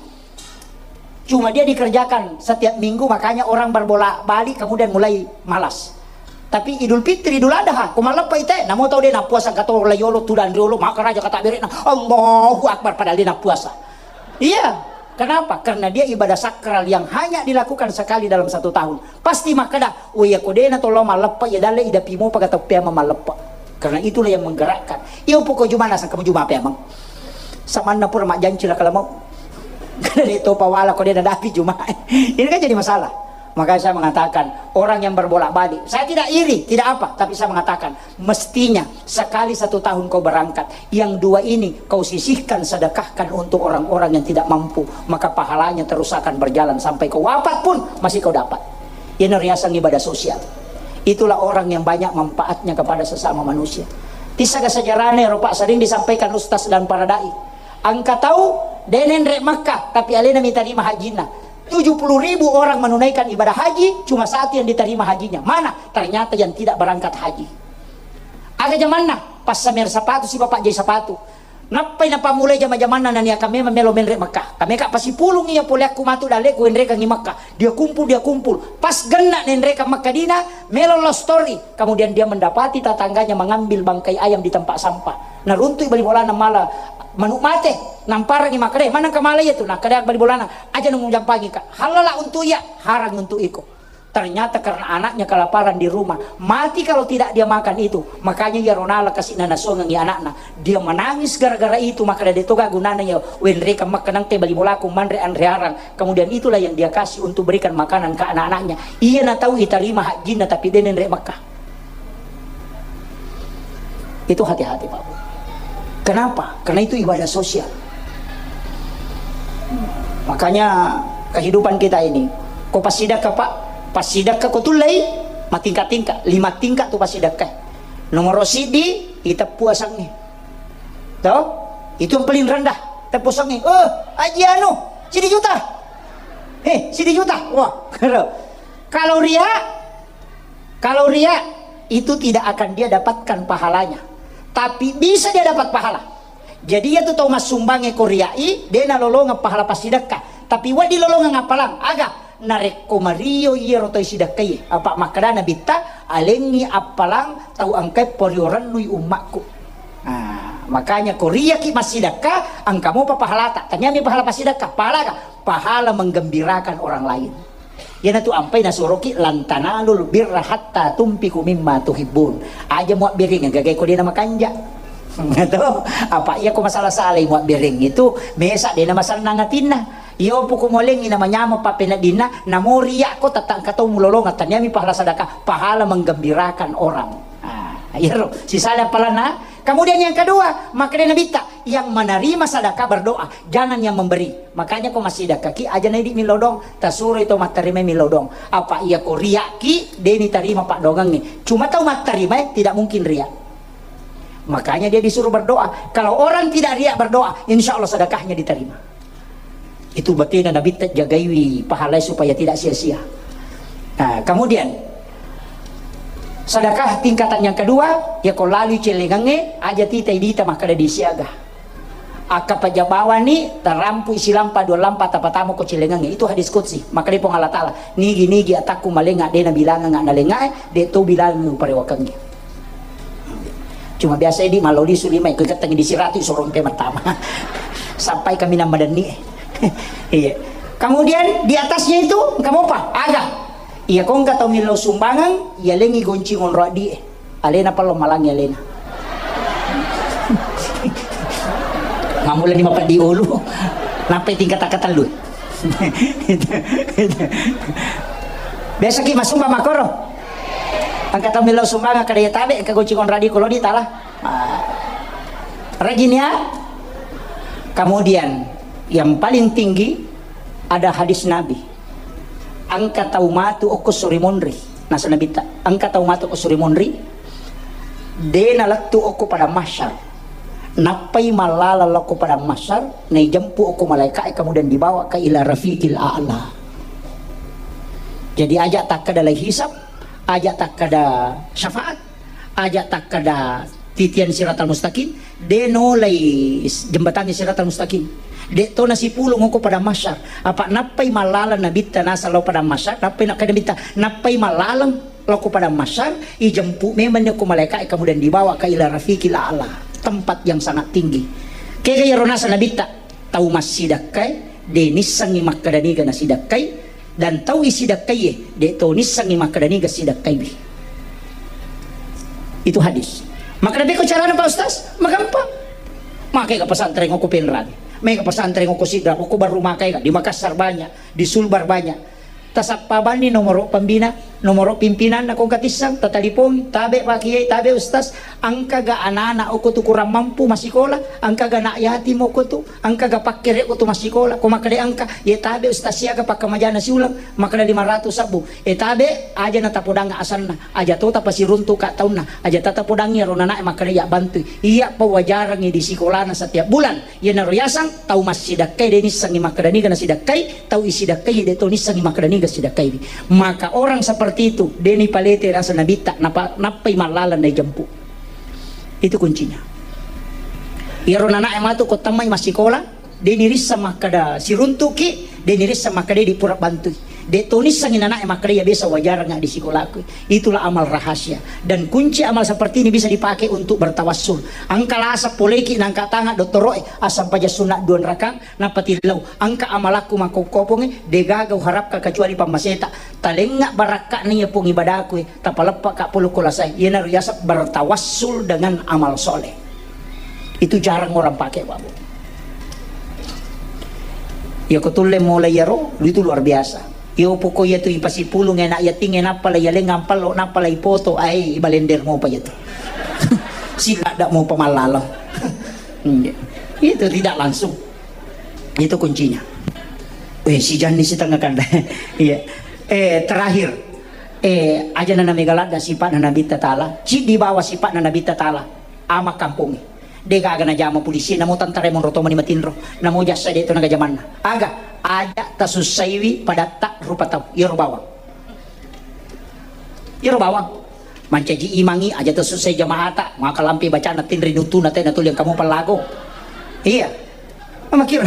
Cuma dia dikerjakan setiap minggu, makanya orang berbolak-balik kemudian mulai malas. Tapi Idul Fitri, Idul Adha, ko malleppa ite, namo tau de nappuasa kato layolo, tudang riolo, makaraja kata berekna, Allahu Akbar, padahal dia nappuasa. Iya, kenapa? Karena dia ibadah sakral yang hanya dilakukan sekali dalam satu tahun. Pasti makkeda, "Oh iya, ko dena tollo malleppa, iya dalle ida pimo paga tau peamang malleppa." Karena itulah yang menggerakkan. Iya, pokok jumana sangka juma peamang. Samanna pura majjanci la kalamau. Karena dia topa wala ko dena dapi juma. Ini kan jadi masalah. Makanya saya mengatakan, orang yang berbolak-balik, saya tidak iri, tidak apa, tapi saya mengatakan, mestinya sekali satu tahun kau berangkat, yang dua ini kau sisihkan, sedekahkan untuk orang-orang yang tidak mampu, maka pahalanya terus akan berjalan sampai kau wafat pun masih kau dapat. Ini riasang ibadah sosial. Itulah orang yang banyak manfaatnya kepada sesama manusia. Tisaga sejarahnya, Pak, sering disampaikan ustaz dan para dai. Engka tau de nenre Makkah, tapi alena mitarima hajinna. tujuh puluh ribu orang menunaikan ibadah haji, cuma satu yang diterima hajinya. Mana? Ternyata yang tidak berangkat haji. Aga jamanna, passamer sapatu si bapak jai sapatu. Nappai napammulai jama-jamanna naniaka memang melo menre Mekkah. Kameka pasipulung iya poleakku matu dalleku wenrekangngi Mekkah. Dia kumpul, dia kumpul. Pas genna nenrekang Mekkah dina, melo love story. Kemudian dia mendapati tetangganya mengambil bangkai ayam di tempat sampah. Naruntui bali bolana mala manuk mate. Namparangi makkeda, "Manengka mala iya tu?" Nakkeda bali bolana, "Aja nujampangi ka. Halala untuk iya, harang untuk iko." Ternyata karena anaknya kelaparan di rumah, mati kalau tidak dia makan itu. Makanya iyaro nala kasi'na nasuangengngi anakna. Dia menangis gara-gara itu, maka dia toga gunana ya wenrekang Mekkah nangke bali bolaku manre anre harang. Kemudian itulah yang dia kasih untuk berikan makanan ke anak-anaknya. Iya natau itarima hajjinna tapi de nenre Mekkah. Itu hati-hati, Pak. Kenapa? Karena itu ibadah sosial. Makanya kehidupan kita ini, ko passidekka, Pak, passidekka ko tullei, matingka-tingka, lima tingka tu passidekka. Nomor sidi, iteppu asengnge. Toh? Itu yang paling rendah, teppu asengnge. Oh, aji anu, sidi juta. Eh, sidi juta. Wah, kalau ria, kalau ria, itu tidak akan dia dapatkan pahalanya. Tapi bisa dia dapat pahala. Jadi, iya tu tau massumbangnge ko riai, de nalolongeng pahala passidekka. Tapi wedding lolongeng appalang, aga? Narekko mario iyaro tau sidekkaie, apa makkedana Nabitta, "Alengngi appalang tau engkae porio rennui ummakku." Nah, makanya ko riaki massidekka, engka mopa pahalata. Taniami pahala passidekka, pahala aga? Pahala menggembirakan orang lain. Iyanatu ampai nasuroki, "Lan tanalul birra hatta tumpiku mimma tuhibbun." Aja muabbereng gagai ko dena makanja. Gitu. Apa iya ko masalah salai muabbereng itu, mesa dena masannang atinna. Iyo puku molengi na manyameng pappeneddinna, namo riakko tatangka tau mulolongeng, taniami pahala sadaka, pahala menggembirakan orang. Ah, iyaro sisala appalanna. Kemudian yang kedua, makkeda Nabitta, yang menerima sadaka berdoa, jangan yang memberi. Makanya ko massidekkaki, aja naidi millau doang, tasuroi to mattarima millau doang. Apa iya ko riakki, deni tarima paddoangengnge. Cuma tau mattarimae tidak mungkin riak. Makanya dia disuruh berdoa. Kalau orang tidak riak berdoa, insya Allah sedekahnya diterima. Itu batena Nabitta jagaiwi pahalai supaya tidak sia-sia. Nah, kemudian sedekah tingkatan yang kedua, ya ko lalui celengangnge, aja tita idita makkeda disiaga. Akka pajabawani, tarampu isilampa dua lampa tapatama ko celengangnge. Itu hadis qudsi. Makkeda Puang Allah Ta'ala, "Nigi-nigi atakku malenga, de nabilanganga nalengae, de to bilangang uparewakengngi." Cuma biasa di maloli sulima ikut keteng di siratu sorong pe matama. Sampai kami nama deni. Iya. Kemudian di atasnya itu, engka mopa? Aga. Iya, ko engka tau millau sumbangan, iya lengi gonci ngonro addi. Alena pallo malangi alena. Mamula ni mapeddi ulu. Nampai tingkat katellu. Biasa ki masumba makoro. Engka tau millau sumbangan kada iya tabe, engka gonci ngonro addi ko lodi tala. Ah. Rajin ya. Kemudian yang paling tinggi ada hadis Nabi. Engka tau matu okko suri monri. Nasa Nabitta, engka tau matu okko suri monri. De nalettu okko padang mahsyar. Nappai mallaleng lao ko padang mahsyar, naijempu okko malaika'e, kemudian dibawa ke ila rafiqil a'la. Jadi aja takkeda lai hisab, aja takkeda syafaat, aja takkeda titian siratal mustaqim, de nolai jembatangnge siratal mustaqim. De to nasipulung okko padang mahsyar. Apa nappai mallaleng Nabitta nasa lao padang mahsyar, nappai nakkeda Nabitta, nappai mallaleng lao ko padang mahsyar, ijempu memang ni okko malaika'e, kemudian dibawa ke ila rafiqil a'la, tempat yang sangat tinggi. Kega iyaro nasa Nabitta, tau massidekkae, de nissengngi makkeda niga nasidekkai, dan tau isidekkaie, de to nissengngi makkeda niga sidekkaiwi. Itu hadis. Makkeda beko carana Pak Ustaz? Magampang. Makai ke pesantren okko Penrang. Mai ke pesantren okko Sidrap, okko Barru Makai, di Makassar banyak, di Sulbar banyak. Tasappa banni nomoro pembina, nomoro pimpinanna ko engka tisseng, tatalipongi, tabe Pak Kiai, tabe Ustaz, engkaga anak-anak okko tu kurang mampu massikola, engkaga anak yatim okko tu, engkaga pakkere okko tu massikola, ko makkeda engka, ye tabe Ustaz siaga pakkamajana siuleng, makkeda lima ratus sabbu, e tabe aja na tapodang asanna, aja to tapasiruntu ka taunna, aja tatapodangi aro nanae makkeda iya bantui, iya pawajarangi di sikolana setiap bulan, Iyanaro yaseng tau massidakkai, de nissengngi makkeda niga nasidakkai, tau isidakkai de to nissengngi makkeda niga sidakkaiwi. Maka orang seperti itu de nipalete rasa nabitta, napa, nappai mallaleng naijempu. Itu kuncinya. Iyaro nanae matu ko tammai massikola, de nirisseng makkeda siruntuki, de nirisseng makkeda di pura bantui. De to nissengngi nanae makkeda iya biasa wajarang di sikolaku. Itulah amal rahasia. Dan kunci amal seperti ini bisa dipakai untuk bertawassul. Engka lasa poleki nangka tangan dottoroe, asam paja sunat dua rakang, nappa tillau. Engka amalakku makkokkoponge, degaga uharapka kecuali pammaseta. Talengnga barakka'na iya pong ibadaku, tapaleppa ka polo ko lasai. Iyanaro yaseng bertawassul dengan amal soleh. Itu jarang orang pakai, Pak Bu. Iya ko tulle mulai iyaro, itu luar biasa. Iyo poko iya tu ipasipulung enak yating, nappa la iyaleng ampallo, nappa la ipoto, ai ibalender mopa iya tu. Siladda mopa mallalo. Iya. Itu tidak langsung. Itu kuncinya. Eh, si Jandi si tengah kanda. Iya. Eh, terakhir. Eh, aja nana megaladda sifat nana bitta tala. Cidi bawa sifat nana bitta tala. Ama kampung. Degaga najama polisi, namo tentara monro tomani matinro, namo jasa de to naga jamanna. Aga, aja tasussaiwi padatta rupa tau. Iyaro bawang. Iyaro bawang. Mancaji imangi aja tasussai jamaata, maka lampe bacana tinri nutuna tena tuli engka mo pallago. Iya. Makiro.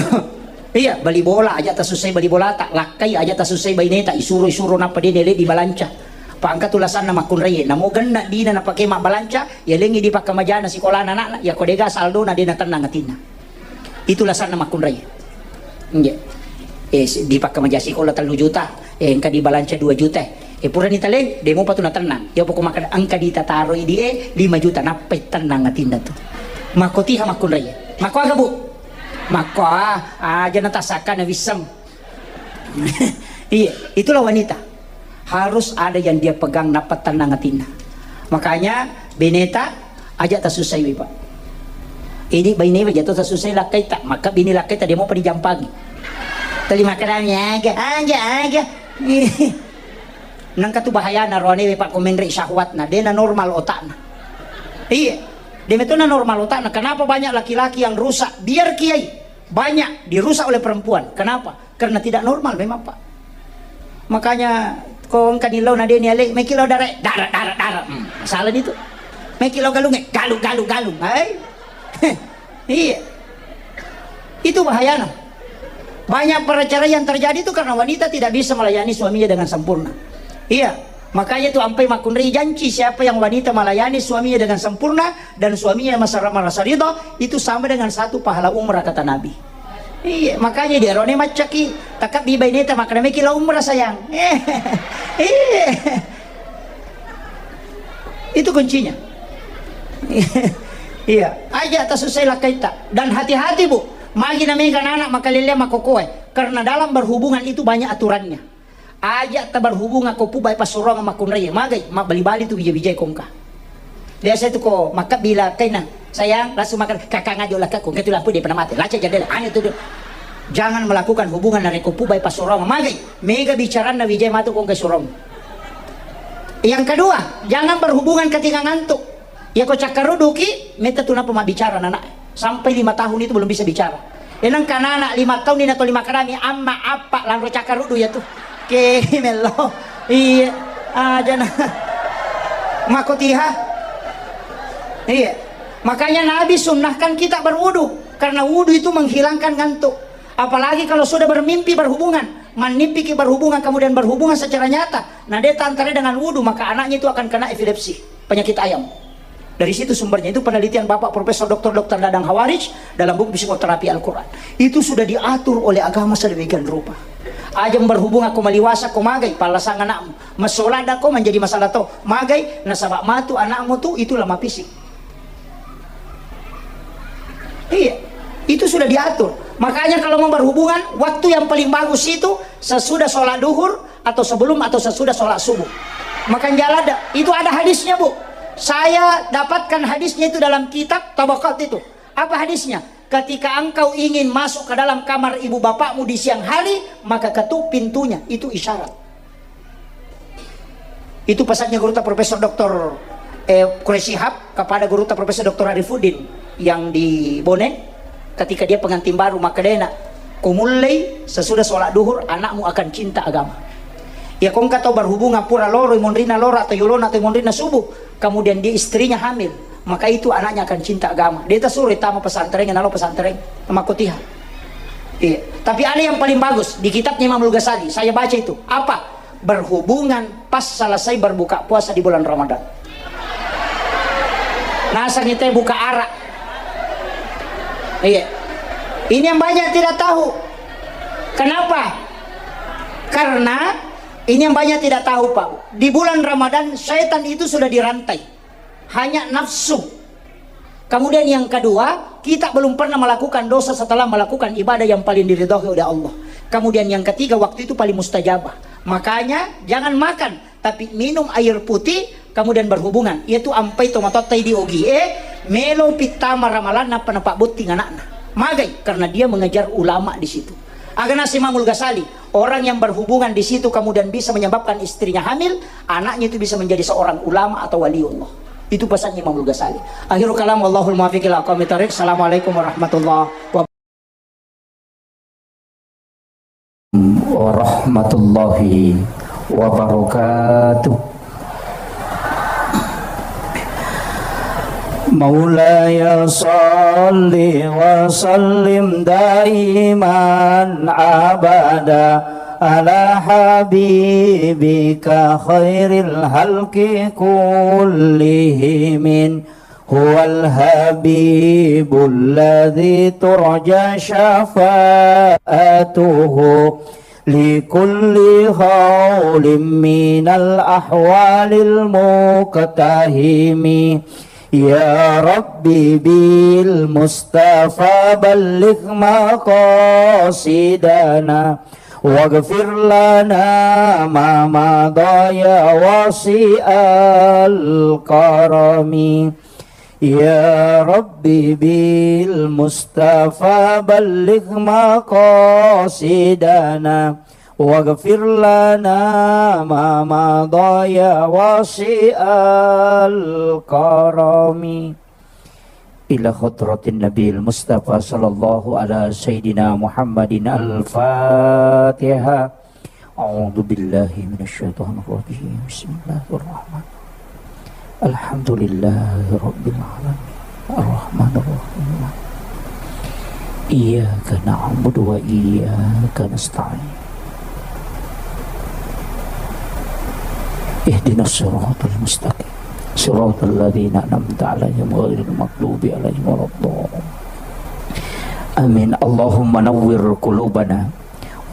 Iya, bali bola aja tasussai bali bolata, lakkai aja tasussai baineta, isuro-isuro nappa de nele di balanca. Pangka tu lasanna makkunraie, namo genna dina napake mabbalanca, yalengi di pakkamajana sikolana anakna, yako dega saldona de natennang atinna. Itu lasanna makkunrai. Nggih. Eh, si-, di pakkamaja sikola tellu juta, eh, engka di balanca dua juta. Eh, purani taleng, de mopa tu natennang. Ya pokok makkeda engka ditataroi di, eh, lima juta, nappai tennang atinna tu. Makko tiha makkunrai. Makko aga, Bu? Makko, ah, aja natasakka na wisseng. Iya, itulah wanita. Harus ada yang dia pegang, nappa tennang atinna. Makanya, beneta, aja tasussaiwi, Pak. Ini baine aja to tasussai lakkaita, maka bini lakkaita de mopa dijampangi. Terima kasih, aga, aga, aga. Nangka tu bahayana roanewe, Pak, ko menre syahwatna, dena normal otakna. Iya, de metona normal otakna. Kenapa banyak laki-laki yang rusak? Biar kiai, banyak dirusak oleh perempuan. Kenapa? Karena tidak normal memang, Pak. Makanya, ko engka ni lao na de ni ale, meki lao dare, dare, dare, dare. Hmm, salah itu. Meki lao galunge, galu, galu, galu. Hai. Iya. Itu bahayana. Banyak perceraian terjadi itu karena wanita tidak bisa melayani suaminya dengan sempurna. Iya. Makanya itu ampai makkunrai janci, siapa yang wanita melayani suaminya dengan sempurna dan suaminya masa-, merasa ridho, itu sama dengan satu pahala umrah, kata Nabi. Iya, makanya dia rone maccaki, takabbi baineta, makkeda meki la umrah sayang. Iya. Itu kuncinya. Iya, aja tasussai lakkaita. Dan hati-hati, Bu, magi na mega anak makalelea makokoe. Karena dalam berhubungan itu banyak aturannya. Aja taberhubungan ko pubai passurong makkunrai. Magai, mabbali-bali tu wija-wijai kongka. Biasa itu ko makkabbi lakkaina, "Sayang, langsung makan." "Kakang aja lah, Kak, kongka tu lampu dia pernah mati. Laca jendela." Anu tu dia. Jangan melakukan hubungan narekko pubai passurong. Magai, mega bicaranna wijai matu kongka surong. Yang kedua, jangan berhubungan ketika ngantuk. Iya ko cakkaruduki, metta tu nappa mabbicara anak. Sampai lima tahun itu belum bisa bicara. Enang kanana lima tahun ini atau lima kadami, amma, appa, lanro cakkarudu ya tu. Ke mello. Iya. Aja na. Mako tiha. Iya. Makanya Nabi sunnahkan kita berwudu karena wudu itu menghilangkan ngantuk. Apalagi kalau sudah bermimpi berhubungan, manipiki berhubungan kemudian berhubungan secara nyata, nah dia tantare dengan wudu, maka anaknya itu akan kena epilepsi, penyakit ayam. Dari situ sumbernya, itu penelitian Bapak Profesor Doktor Doktor Dadang Hawarij dalam buku Psikoterapi Al-Quran. Itu sudah diatur oleh agama sedemikian rupa. Ajang berhubung ako maliwasa ko magai, palasang anakmu. Masola dako menjadi masalah to. Magai, nasaba matu anakmu tu, itulah mapisi. Iya, itu sudah diatur. Makanya kalau mau berhubungan, waktu yang paling bagus itu sesudah sholat duhur, atau sebelum atau sesudah sholat subuh. Makan jalan ada. Itu ada hadisnya, Bu. Saya dapatkan hadisnya itu dalam kitab Tabaqat itu. Apa hadisnya? Ketika engkau ingin masuk ke dalam kamar ibu bapakmu di siang hari, maka ketuk pintunya. Itu isyarat. Itu pesannya Gurutta Profesor Doktor, eh, Quraish Shihab kepada Gurutta Profesor Doktor Arifuddin yang di Bone, ketika dia pengantin baru, maka dia nak, "Kumullei sesudah sholat duhur, anakmu akan cinta agama." Ya, kongka tau berhubungan pura loro monrina loro atau yolona atau monrina subuh, kemudian dia istrinya hamil, maka itu anaknya akan cinta agama. Dia tak suruh tama pesantren, nalo pesantren, makotiha. Iya. Tapi ada yang paling bagus di kitabnya Imamul Ghazali. Saya baca itu. Apa? Berhubungan pas selesai berbuka puasa di bulan Ramadan. Nasang itu buka arak. Iya. Ini yang banyak tidak tahu. Kenapa? Karena ini yang banyak tidak tahu, Pak. Di bulan Ramadan, setan itu sudah dirantai. Hanya nafsu. Kemudian yang kedua, kita belum pernah melakukan dosa setelah melakukan ibadah yang paling diridhoi oleh Allah. Kemudian yang ketiga, waktu itu paling mustajabah. Makanya jangan makan, tapi minum air putih, kemudian berhubungan. Yaitu ampai tomatotta di ogi e, melo pittama ramalanna penapa botting anakna. Magai, karena dia mengejar ulama di situ. Agana si Imamul Ghazali, orang yang berhubungan di situ kemudian bisa menyebabkan istrinya hamil, anaknya itu bisa menjadi seorang ulama atau waliullah. Itu pesannya Imamul Ghazali. Akhirul kalam, wallahul muwaffiq ila aqwamit thariq. Assalamualaikum warahmatullahi wabarakatuh. Warahmatullahi wabarakatuh. مولاي صل وسلم دائما أبدا على حبيبك خير الخلق كلهم. هو الحبيب الذي ترجى شفاعته لكل هول من الأهوال مقتحم. يا رب بالمصطفى بلغ مقاصدنا واغفر لنا ما مضى يا واسع الكرم. يا رب بالمصطفى بلغ مقاصدنا واغفر لنا ما مضى يا واسع الكرم. إلى حضرة النبي المصطفى صلى الله على سيدنا محمد الفاتحة. أعوذ بالله من الشيطان الرجيم. بسم الله الرحمن الرحيم. الحمد لله رب العالمين. الرحمن الرحيم. إياك نعبد وإياك نستعين. اهدنا الصراط المستقيم. صراط الذين أنعمت عليهم غير المغضوب عليهم ولا الضالين. آمين. اللهم نور قلوبنا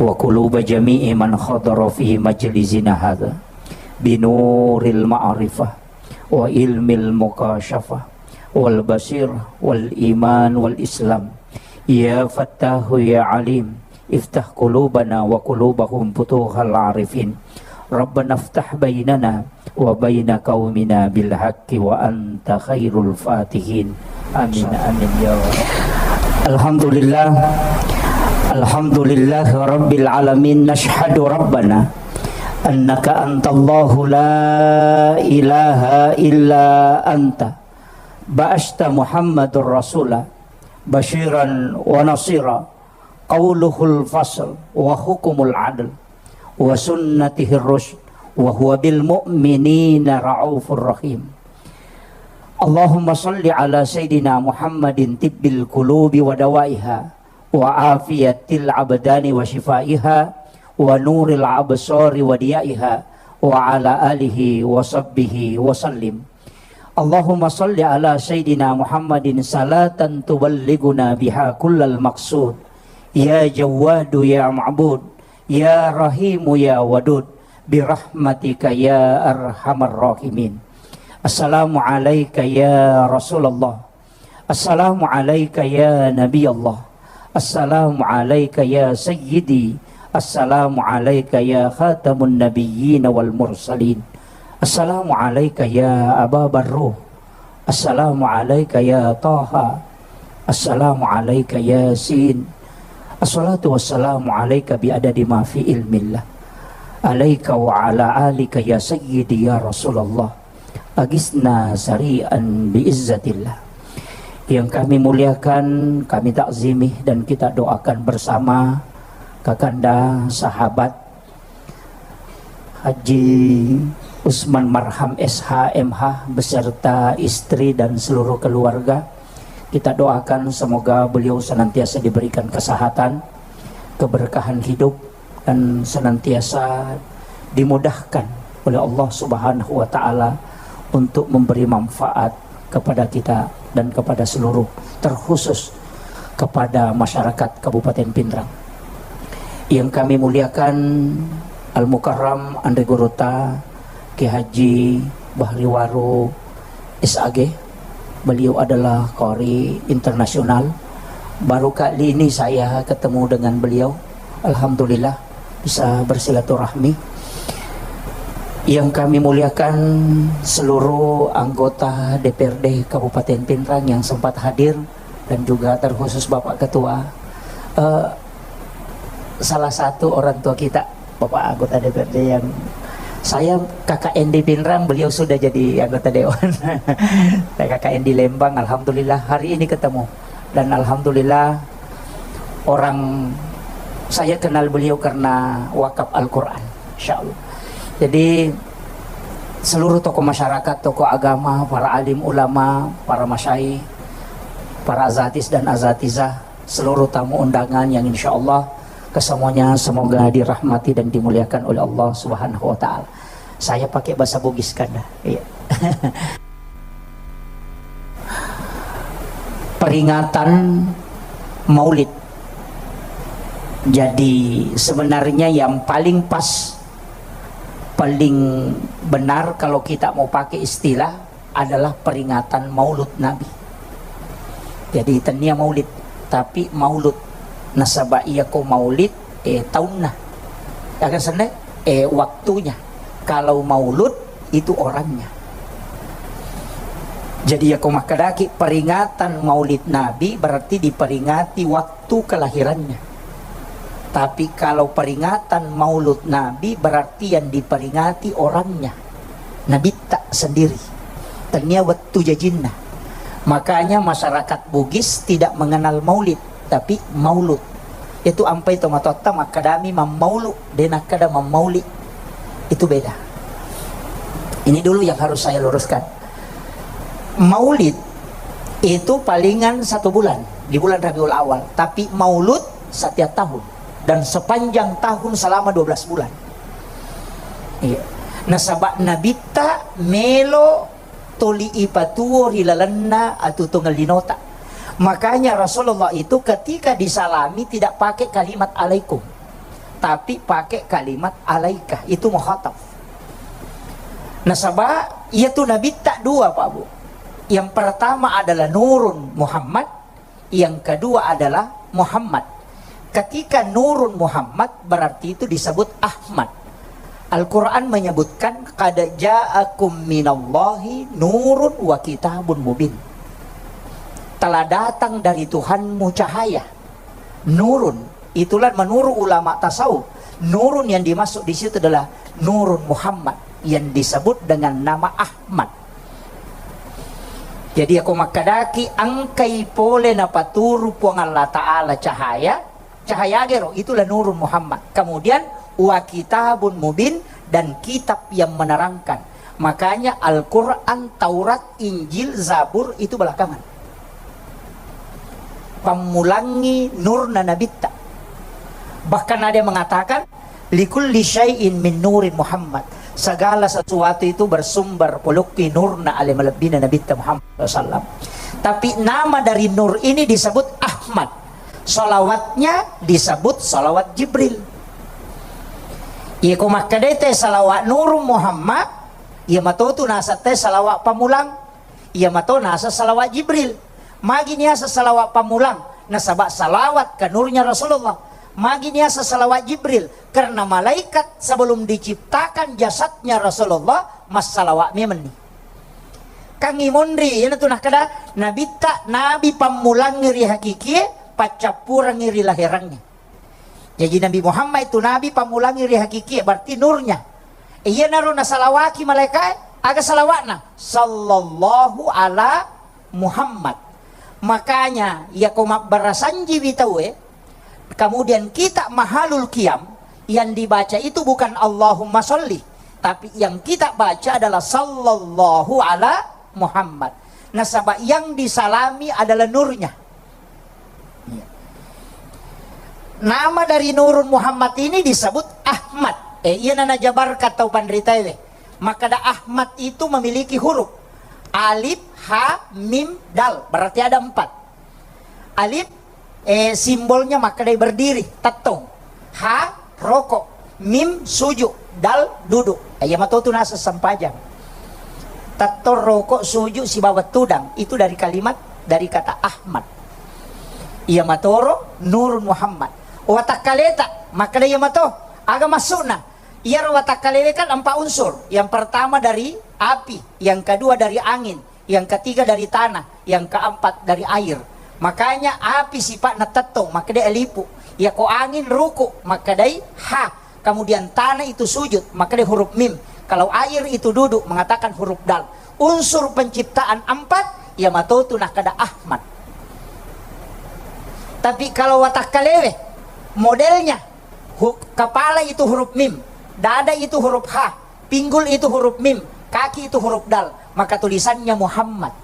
وقلوب جميع من حضر في مجلسنا هذا بنور المعرفة وعلم المكاشفة والبصيرة والإيمان والإسلام. يا فتاح يا عليم، افتح قلوبنا وقلوبهم فتوح العارفين. ربنا افتح بيننا وبين قومنا بالحق وأنت خير الفاتحين. آمين، آمين يا رب. الحمد لله. الحمد لله رب العالمين. نشهد ربنا أنك أنت الله لا إله إلا أنت. بعثت محمد رسولا بشيرا ونصيرا. قوله الفصل وحكمه العدل وسنته الرشد وهو بالمؤمنين رءوف رحيم. اللهم صل على سيدنا محمد طب القلوب ودوائها وعافية الأبدان وشفائها ونور الأبصار وضيائها وعلى آله وصحبه وسلم. اللهم صل على سيدنا محمد صلاة تبلغنا بها كل المقصود. يا جواد يا معبود، يا رحيم يا ودود، برحمتك يا أرحم الراحمين. السلام عليك يا رسول الله. السلام عليك يا نبي الله. السلام عليك يا سيدي Assalamu alaika ya khatamun nabiyyin wal mursalin. Assalamu alaika ya Aba Barruh. Assalamu alaika ya Taha. Assalamu alaika Yasin. Assalatu wassalamu alaika bi adadi ma fi ilmillah. Alaika wa ala alika ya sayyidi ya Rasulullah. Agisna sari'an bi izzatillah. Yang kami muliakan, kami takzimi, dan kita doakan bersama Kakanda, sahabat Haji Usman Marham S H M H beserta istri dan seluruh keluarga. Kita doakan semoga beliau senantiasa diberikan kesehatan, keberkahan hidup, dan senantiasa dimudahkan oleh Allah Subhanahu wa Ta'ala untuk memberi manfaat kepada kita dan kepada seluruh, terkhusus kepada masyarakat Kabupaten Pinrang. Yang kami muliakan, Al Mukarram Andre Guruta, Kiai Haji Bahri Waru, S A G. Beliau adalah qari internasional. Baru kali ini saya ketemu dengan beliau. Alhamdulillah, bisa bersilaturahmi. Yang kami muliakan, seluruh anggota D P R D Kabupaten Pinrang yang sempat hadir, dan juga terkhusus Bapak Ketua, eh, salah satu orang tua kita, Bapak anggota D P R D yang saya K K N di Pinrang, beliau sudah jadi anggota dewan. Saya K K N di Lembang, alhamdulillah hari ini ketemu. Dan alhamdulillah orang saya kenal beliau karena wakaf Al-Quran, insya Allah. Jadi seluruh tokoh masyarakat, tokoh agama, para alim ulama, para masyayikh, para azatis dan azatizah, seluruh tamu undangan yang insya Allah kesemuanya semoga dirahmati dan dimuliakan oleh Allah Subhanahu wa Ta'ala. Saya pakai bahasa Bugis, Kanda. Iya. Peringatan Maulid. Jadi sebenarnya yang paling pas, paling benar kalau kita mau pakai istilah adalah peringatan Maulud Nabi. Jadi tennia Maulid, tapi Maulud. Nasaba iya ko Maulid, eh, taunna. Aga senna, eh, waktunya. Kalau Maulud itu orangnya. Jadi iya ko makkedaki peringatan Maulid Nabi berarti diperingati waktu kelahirannya. Tapi kalau peringatan Maulud Nabi berarti yang diperingati orangnya. Nabitta sendiri. Tennia wettu jajinna. Makanya masyarakat Bugis tidak mengenal Maulid, tapi Maulud. Itu ampai tomatoatta makkadami mammaulu, de nakkada mammauli. Itu beda. Ini dulu yang harus saya luruskan. Maulid itu palingan satu bulan, di bulan Rabiul Awal. Tapi Maulud setiap tahun. Dan sepanjang tahun selama dua belas bulan. Iya. Nasaba Nabitta melo toli ipatuo ri lalenna atuo tongeng linota. Makanya Rasulullah itu ketika disalami tidak pakai kalimat alaikum, tapi pakai kalimat alaika, itu mukhatab. Nasaba iya tu Nabitta dua, Pak Bu. Yang pertama adalah Nurun Muhammad, yang kedua adalah Muhammad. Ketika Nurun Muhammad berarti itu disebut Ahmad. Al-Quran menyebutkan, "Qad ja'akum minallahi nurun wa kitabun mubin." Telah datang dari Tuhanmu cahaya. Nurun, itulah menurut ulama tasawuf. Nurun yang dimaksud di situ adalah Nurun Muhammad yang disebut dengan nama Ahmad. Jadi, ako makkedaki engkai pole napaturu Puang Allah Ta'ala cahaya, cahaya gero, itulah Nurun Muhammad. Kemudian, wa kitabun mubin, dan kitab yang menerangkan. Makanya Al-Quran, Taurat, Injil, Zabur itu belakangan. Pammulangi nurna nabitta. Bahkan ada yang mengatakan, "Likulli syai'in min nurin Muhammad." Segala sesuatu itu bersumber polokki nurna ale malebbina Nabitta Muhammad sallallahu alaihi wasallam. Tapi nama dari nur ini disebut Ahmad. Salawatnya disebut salawat Jibril. Iya ko makkedai te salawat Nurun Muhammad, iya matotu naseng te salawat pamulang. Iya mato naseng salawat Jibril. Magi niaseng salawat pamulang? Nasaba salawat ka nurnya Rasulullah. Magi niaseng salawat Jibril? Karena malaikat sebelum diciptakan jasadnya Rasulullah, massalawat memenni. Kangi monri, iyanatu nakkeda Nabitta, nabi pammulangngi ri hakikie, paccappurengngi ri laherangnge. Jaji Nabi Muhammad itu nabi pammulangngi ri hakikie, berarti nurnya. Iyanaro nasalawaki malaikae, aga salawatna? Sallallahu ala Muhammad. Makanya, yako mabbarasanjiwi tauwe, kemudian kita mahalul qiyam, yang dibaca itu bukan Allahumma sholli, tapi yang kita baca adalah sallallahu ala Muhammad. Nasaba yang disalami adalah nurnya. Iya. Nama dari Nurun Muhammad ini disebut Ahmad. Eh, iyana najabarkan tau panritaewe. Makkeda Ahmad itu memiliki huruf alif, ha, mim, dal. Berarti ada empat. Alif, eh, simbolnya makkedai berdiri, tettong. Ha, rokok. Mim, suju. Dal, duduk. Eh, iya matotu naseng sempajang. Tettong, rokok, suju, sibawa tudang. Itu dari kalimat, dari kata Ahmad. Iya matoro Nurun Muhammad. Watakkaleta, makkeda iya mato. Aga maksudna? Iyaro watakkalewe kan empat unsur. Yang pertama dari api, yang kedua dari angin, yang ketiga dari tanah, yang keempat dari air. Makanya api sifatna tettong, makkeda lipu. Yako angin ruku, makkedai ha. Kemudian tanah itu sujud, makkedai huruf mim. Kalau air itu duduk, mengatakan huruf dal. Unsur penciptaan empat, iya matotu nakkeda Ahmad. Tapi kalau watakkalewe, modelnya, hu-, kepala itu huruf mim, dada itu huruf ha, pinggul itu huruf mim, kaki itu huruf dal, maka tulisannya Muhammad.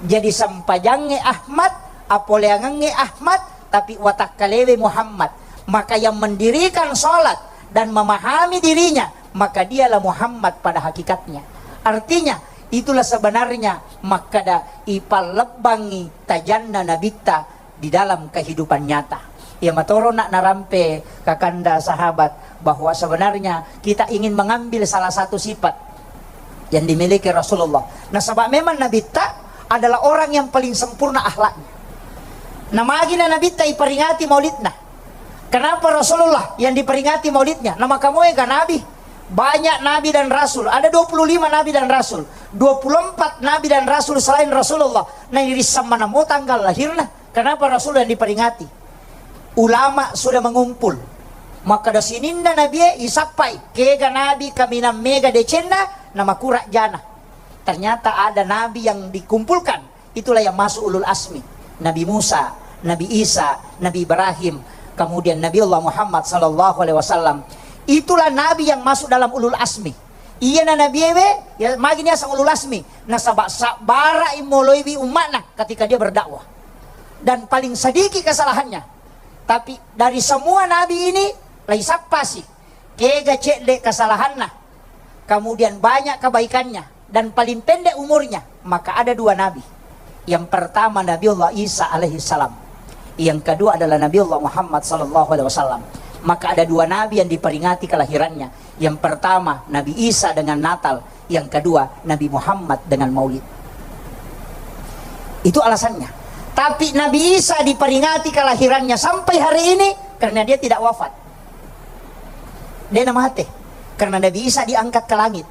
Jadi sempajangnge Ahmad, apoleangengnge Ahmad, tapi watakkalewe Muhammad. Maka yang mendirikan sholat dan memahami dirinya, maka dialah Muhammad pada hakikatnya. Artinya, itulah sebenarnya makkeda ipallebbangi tajanna nabitta di dalam kehidupan nyata. Iya matoro nak narampe kakanda sahabat bahwa sebenarnya kita ingin mengambil salah satu sifat yang dimiliki Rasulullah. Nasaba memang nabitta adalah orang yang paling sempurna akhlaknya. Namagina nabitta iperingati maulidna. Kenapa Rasulullah yang diperingati maulidnya? Namakamoega nabi. Banyak nabi dan rasul. Ada dua puluh lima nabi dan rasul. Dua puluh empat nabi dan rasul selain Rasulullah. Nah, iri sama namo tanggal lahirna. Kenapa Rasul yang diperingati? Ulama sudah mengumpul. Makkeda sininna nabie isappai, kega nabi kaminang mega decenna, namakura jana. Ternyata ada nabi yang dikumpulkan, itulah yang masuk ulul asmi. Nabi Musa, Nabi Isa, Nabi Ibrahim, kemudian Nabi Allah Muhammad sallallahu alaihi wasallam. Itulah nabi yang masuk dalam ulul asmi. Iyana nabiewe, ya, magi niaseng ulul asmi. Nasaba sabbara imoloiwi umma'na ketika dia berdakwah. Dan paling sedikit kesalahannya. Tapi dari semua nabi ini, laisappasi. Kega cedde kesalahanna, kemudian banyak kebaikannya, dan paling pendek umurnya, maka ada dua nabi. Yang pertama Nabi Allah Isa alaihi salam. Yang kedua adalah Nabi Allah Muhammad sallallahu alaihi wasallam. Maka ada dua nabi yang diperingati kelahirannya. Yang pertama Nabi Isa dengan Natal, yang kedua Nabi Muhammad dengan Maulid. Itu alasannya. Tapi Nabi Isa diperingati kelahirannya sampai hari ini karena dia tidak wafat. Dia mate. Karena Nabi Isa diangkat ke langit.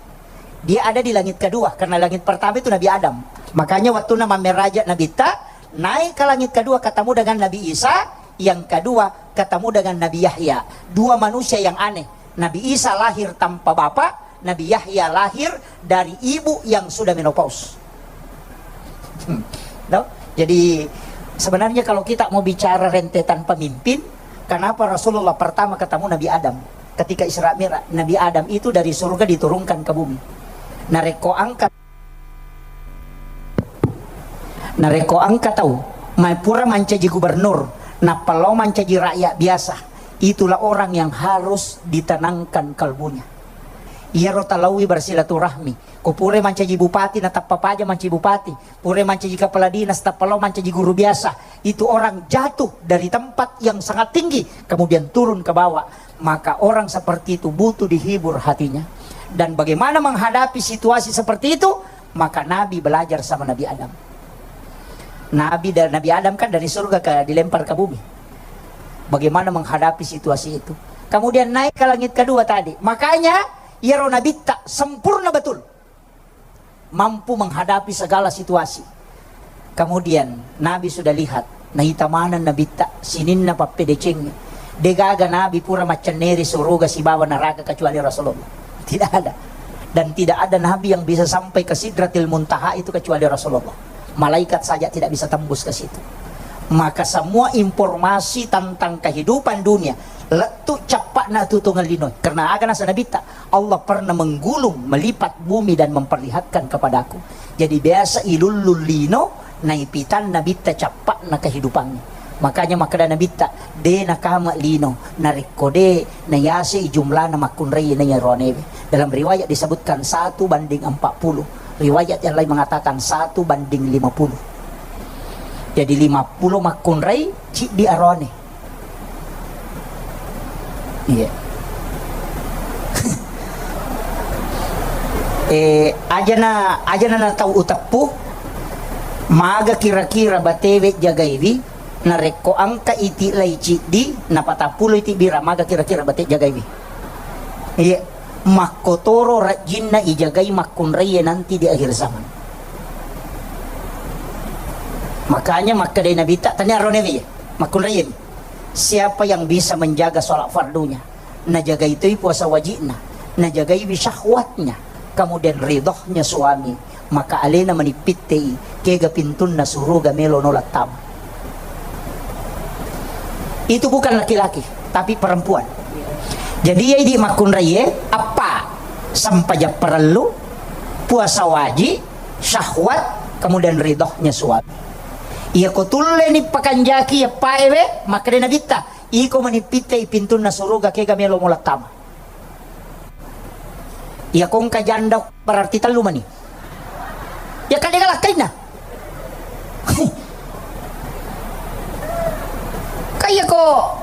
Dia ada di langit kedua, karena langit pertama itu Nabi Adam. Makanya waktu nama meraja Nabi ta, naik ke langit kedua ketemu dengan Nabi Isa, yang kedua ketemu dengan Nabi Yahya. Dua manusia yang aneh. Nabi Isa lahir tanpa bapak, Nabi Yahya lahir dari ibu yang sudah menopause. Hmm. No? Jadi sebenarnya kalau kita mau bicara rentetan pemimpin, kenapa Rasulullah pertama ketemu Nabi Adam? Ketika Isra Mi'raj, Nabi Adam itu dari surga diturunkan ke bumi. Narekko angka, narekko angka tau, mai pura mancaji gubernur, nappa lao mancaji rakyat biasa, itulah orang yang harus ditenangkan kalbunya. Iyaro talaui bersilaturahmi, ko pura mancaji bupati, natappa paja mancaji bupati, pura mancaji kepala dinas, tappa lao mancaji guru biasa, itu orang jatuh dari tempat yang sangat tinggi, kemudian turun ke bawah. Maka orang seperti itu butuh dihibur hatinya. Dan bagaimana menghadapi situasi seperti itu? Maka Nabi belajar sama Nabi Adam. Nabi dan Nabi Adam kan dari surga ke, dilempar ke bumi. Bagaimana menghadapi situasi itu? Kemudian naik ke langit kedua tadi. Makanya, iyaro Nabitta sempurna betul. Mampu menghadapi segala situasi. Kemudian, Nabi sudah lihat, naita maneng Nabitta, sininna pappedecengnge. Degaga Nabi pura maccenneri suruga sibawa neraka kecuali Rasulullah. Tidak ada. Dan tidak ada Nabi yang bisa sampai ke Sidratil Muntaha itu kecuali Rasulullah. Malaikat saja tidak bisa tembus ke situ. Maka semua informasi tentang kehidupan dunia, lettu cappa'na tutungeng lino. Karena aga nasa Nabitta, Allah pernah menggulung, melipat bumi dan memperlihatkan kepadaku. Jadi biasa ilullung lino, naipitan Nabitta cappa'na kehidupannya. Makanya makkeda Nabitta, de nakama lino, narekko de nayase jumlana makkunrai na yaronewe. Dalam riwayat disebutkan satu banding empat puluh. Riwayat yang lain mengatakan satu banding lima puluh. Jadi lima puluh makkunrai, ciddi arone. Iya. Eh, ajana, ajana na tau uteppu, maga kira-kira batewe jagaiwi, narekko engka iti lai ciddi, napatappulo iti bira, maga kira-kira bate jagaiwi. Iya, makkotoro rajinna ijagai makkunraiye nanti di akhir zaman. Makanya makkedai Nabitta, tania ronewi, makkunraiye. Siapa yang bisa menjaga sholat fardunya, najagai toi puasa wajibna, najagaiwi syahwatnya, kemudian ridhohnya suami, maka alena manippittei kega pintunna suruga melo nola tama. Itu bukan laki-laki, tapi perempuan. Jadi, iya idi makkunraiye, appa, sempajang parellu, puasa wajib, syahwat, kemudian ridhohnya suami. Iya ko tulle ni pakanjaki ya paewe, makkeda Nabitta, iko manippittei pintunna suruga kega melo mola tama. Iya ko engka janda berarti tellu mani. Ya kan dega lakkainna. Kan iya ko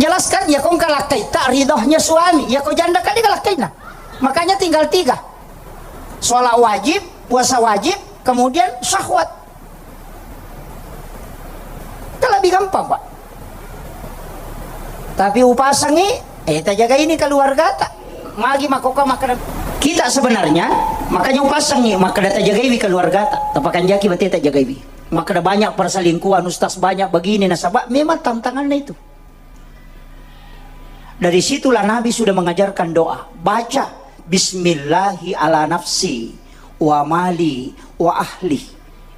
jelaskan, iya ko engka lakkaitta ridhohnya suami, iya ko janda kan dega lakkainna. Makanya tinggal tiga. Sholat wajib, puasa wajib, kemudian syahwat. Kan lebih gampang, Pak. Tapi upasangi, eh, tajaga ini keluargata. Magi makkokko makkeda. Kita sebenarnya, makanya upasangi, makkeda tajagaiwi keluargata. Tapakanjaki bate tajagaiwi. Makkeda banyak perselingkuhan, ustaz, banyak begini, nasaba memang tantangannya itu. Dari situlah Nabi sudah mengajarkan doa. Baca, "Bismillahi ala nafsi, wa mali, wa ahli."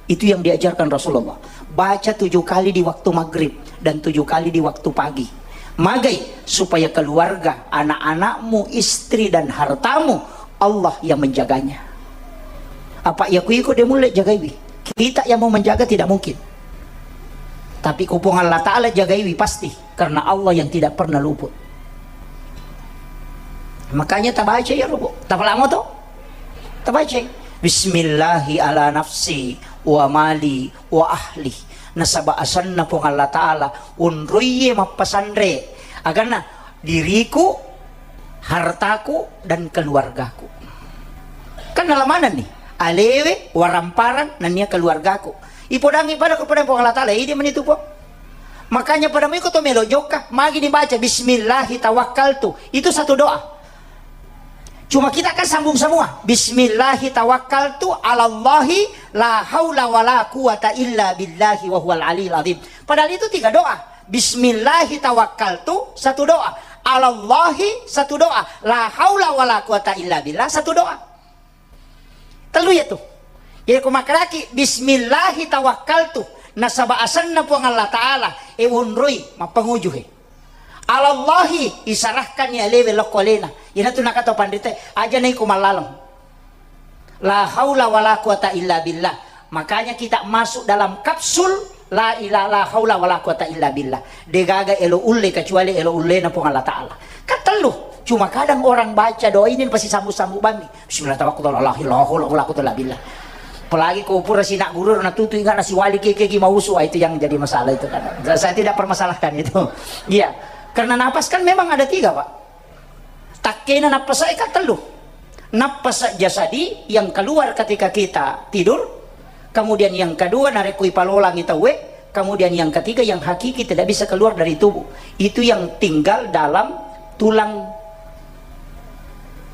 Itu yang diajarkan Rasulullah. Baca tujuh kali di waktu maghrib dan tujuh kali di waktu pagi. Magai, supaya keluarga, anak-anakmu, istri, dan hartamu, Allah yang menjaganya. Apa iya ku iko de mulle jagaiwi. Kita yang mau menjaga tidak mungkin. Tapi ku Puang Allah Ta'ala jagaiwi pasti. Karena Allah yang tidak pernah luput. Makanya tabaca ya, Robo. Tapalamo to? Tabaca. "Bismillahi ala nafsi wa mali wa ahli." Nasaba asanna Puang Allah Ta'ala, unruiye mappasanre. Aganna diriku, hartaku, dan keluargaku. Kan nalamanenni. Alewe, waramparang, nennia keluargaku. Ipodangi pada kepada Puang Allah Ta'ala, idi menitu Puang. Makanya pada mui ko to melo jokka, magi dibaca, "Bismillahi tawakkaltu." Itu satu doa. Cuma kita kan sambung semua. "Bismillahi tawakkaltu alallahi la haula wala quwata illa billahi wa huwal aliyil azim." Padahal itu tiga doa. "Bismillahi tawakkaltu," satu doa. "Alallahi," satu doa. "La haula wala quwata illa billah," satu doa. Tellu ya tu. Jadi ko makkedaki, "Bismillahi tawakkaltu," nasaba asenna Puang Allah Ta'ala, e, wonroi, mappanguju he. "Alallahi," isarahkanni alewe lokko alena. Iyanatu nakata panrita, aja naiko mallaleng. La haula wala quwata illa billah. Makanya kita masuk dalam kapsul la ila-, la haula wala quwata illa billah. Degaga elo ulle kecuali elo ullena Puang Allah Ta'ala. Kan tellu. Cuma kadang orang baca doa ini pasti sambut-sambut bammi. "Bismillah tawakkaltu ala Allah, la haula wala quwata illa billah." Apalagi ko pura sinak guru na tutu ingat nasi wali keke ki mausu, ah, itu yang jadi masalah itu kan. Saya tidak permasalahkan itu. Iya. Karena napas kan memang ada tiga, Pak. Takkena nappasa e kan tellu. Nappasa jasadi yang keluar ketika kita tidur, kemudian yang kedua narekko ipalolangi tauwe, Kemudian yang ketiga, yang hakiki tidak bisa keluar dari tubuh. Itu yang tinggal dalam tulang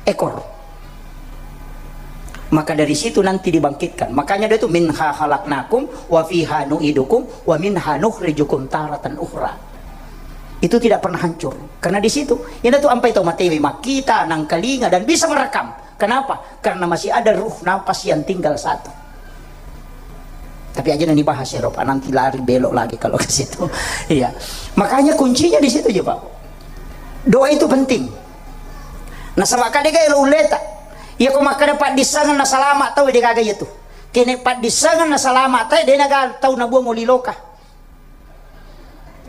ekor. Maka dari situ nanti dibangkitkan. Makanya dia itu, "Minha khalaqnakum wa fiha nu'idukum wa minha nukhrijukum taratan ukhra." Itu tidak pernah hancur. Karena di situ, ini tuh ampai tau matewi makkita, nangkalinga, dan bisa merekam. Kenapa? Karena masih ada ruh napas yang tinggal satu. Tapi aja nanti bahas ya, Rob. Nanti lari belok lagi kalau ke situ. Iya. Makanya kuncinya di situ aja, Pak. Doa itu penting. Nasaba kadega elo uleta. Iya ko makkada paddissengeng nasalama tau, de gaga iya tu. Kene paddissengeng nasalama tau, de naga tau nabuang oli loka.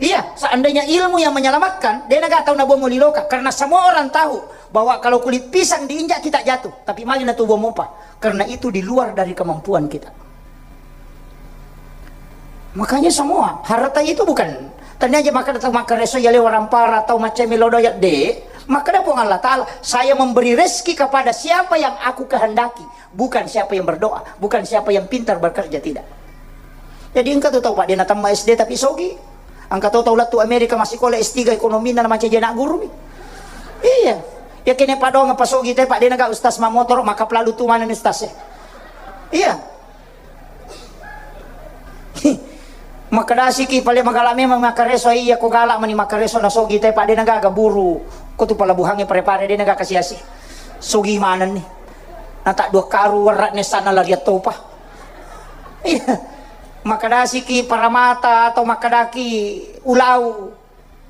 Iya, seandainya ilmu yang menyelamatkan, de naga tau nabuang oli loka. Karena semua orang tahu bahwa kalau kulit pisang diinjak kita jatuh, tapi magi natubuang mopa. Karena itu di luar dari kemampuan kita. Makanya semua harta itu bukan tanya aja maka datang maka reso ya lewa rampara atau macam melodo ya de. Maka ada Puang Allah Ta'ala, "Saya memberi rezeki kepada siapa yang aku kehendaki, bukan siapa yang berdoa, bukan siapa yang pintar bekerja, tidak." Jadi engka tu tau, Pak, de natamma S D tapi sogi. Engka tu tau lettu Amerika massikola S tiga ekonomi na macam je nak guru mi. Iya. Ya kene padong apa sogi te, Pak, de naga ustaz mamotoro maka pelalu tu mana ni ustaz ya. Iya. Makkedasiki pale magala memang makkareso, iya ko gala mani makkareso na sogi te, Pak, de naga gaburu. Ko tu pelabuhangnge pare-pare de naga kasiasi. Sogi manenni. Na tak dua karu werra ne sana lari topa. Iya. Makkedasiki paramata atau makkedaki ulau.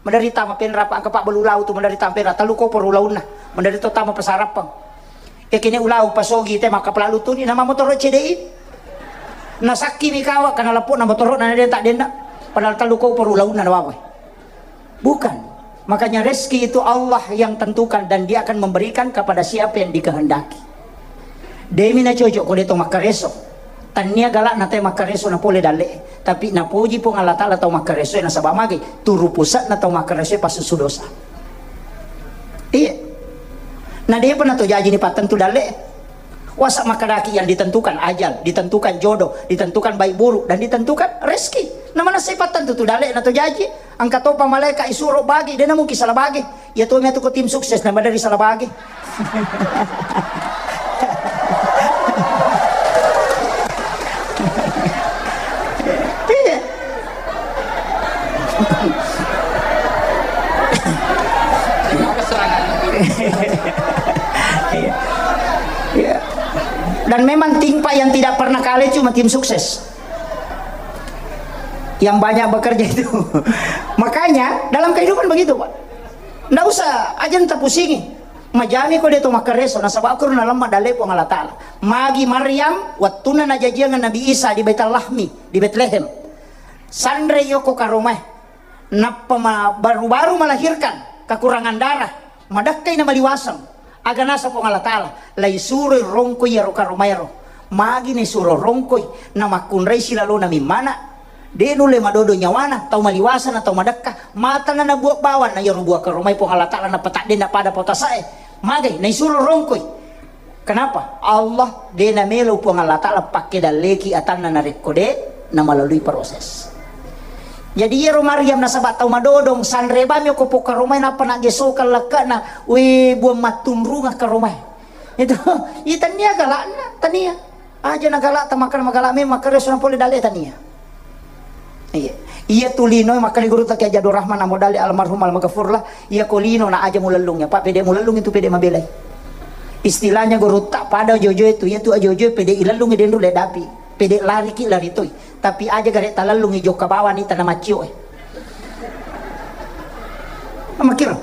Menderita mapenra pa engka pabbalu lau tu menderita mapenra tellu koporo ulaunna. Menderita tama pasarappang. Yakini ulau pasogi te maka pelalu tuni nama motoro C D I. Nasakki mi kawa kana lepo na motoro na den tak denna. Padahal tellu koporo ulaunna na wawe. Bukan. Makanya rezeki itu Allah yang tentukan dan Dia akan memberikan kepada siapa yang dikehendaki. Demi na cocok ko de to makkareso. Tania galak na te makkareso na pole dalle. Tapi napoji Puang Allah Ta'ala tau makkareso nasaba magi turu pusat na tau makkareso passusu dosa. Iya. Na depa na to jaji ni pattentu dalle. Wasa makkadaki yang ditentukan ajal, ditentukan jodoh, ditentukan baik buruk, dan ditentukan rezeki. Na mana sai pattentu tu dalle na to jaji. Engka topa malaika isuro bagi, de na mungkin salah bagi. Iya to, matu ko tim sukses na madari salah bagi. Iya. Iya. Iya. Dan memang tim, Pak, yang tidak pernah kalah cuma tim sukses. Yang banyak bekerja itu. Makanya dalam kehidupan begitu, Pak. Ndak usah, aja nta pusingi. Majami ko de to makkareso, nasaba ko na lemma dalle Puang Allah Ta'ala. Magi Maryam, wattunna najajiang Nabi Isa di Baitul Lahmi, di Betlehem. Sanre yoko karomae. Nappa ma-, baru-baru melahirkan, kekurangan darah, madakkai na maliwaseng. Aga nasa Puang Allah Ta'ala, laisuroi rongkoi iyaro karomaero. Magi naisuro rongkoi, namakkunrai silalona mimmana. De nulle madodo nyawana, tau maliwasa na tau madakka. Matana nabuat bawang na iyaro buah karomai Puang Allah Ta'ala napatadde na pada potasae. Magai, naisuro rongkoi. Kenapa? Allah de namelo Puang Allah Ta'ala pakke dalleki atanna narekko de na melalui proses. Jadi iyaro Maryam nasaba tau madodong, sanre bami ko pokkaromai nappa naggesokang lekkana, we buang mattunrunga karomai. Itu, iya tania galakna, tania. Aja na galak ta makkada magala memang makkareso na pole dalle tania. Iya. Iya tu lino makkali guru ta Kiai Abdul Rahman Ahmad Ali almarhum almaghfurlah, iya ko lino na aja mulellung ya, Pak, pede mulellung itu pede mabelai. Istilahnya guru ta pada jojo itu, iya tu ajojo pede ilellung denru le dapi. Pede lari ki lari toi. Tapi aja gare talellung i jokka bawang ni tana maccio e. Makkiro.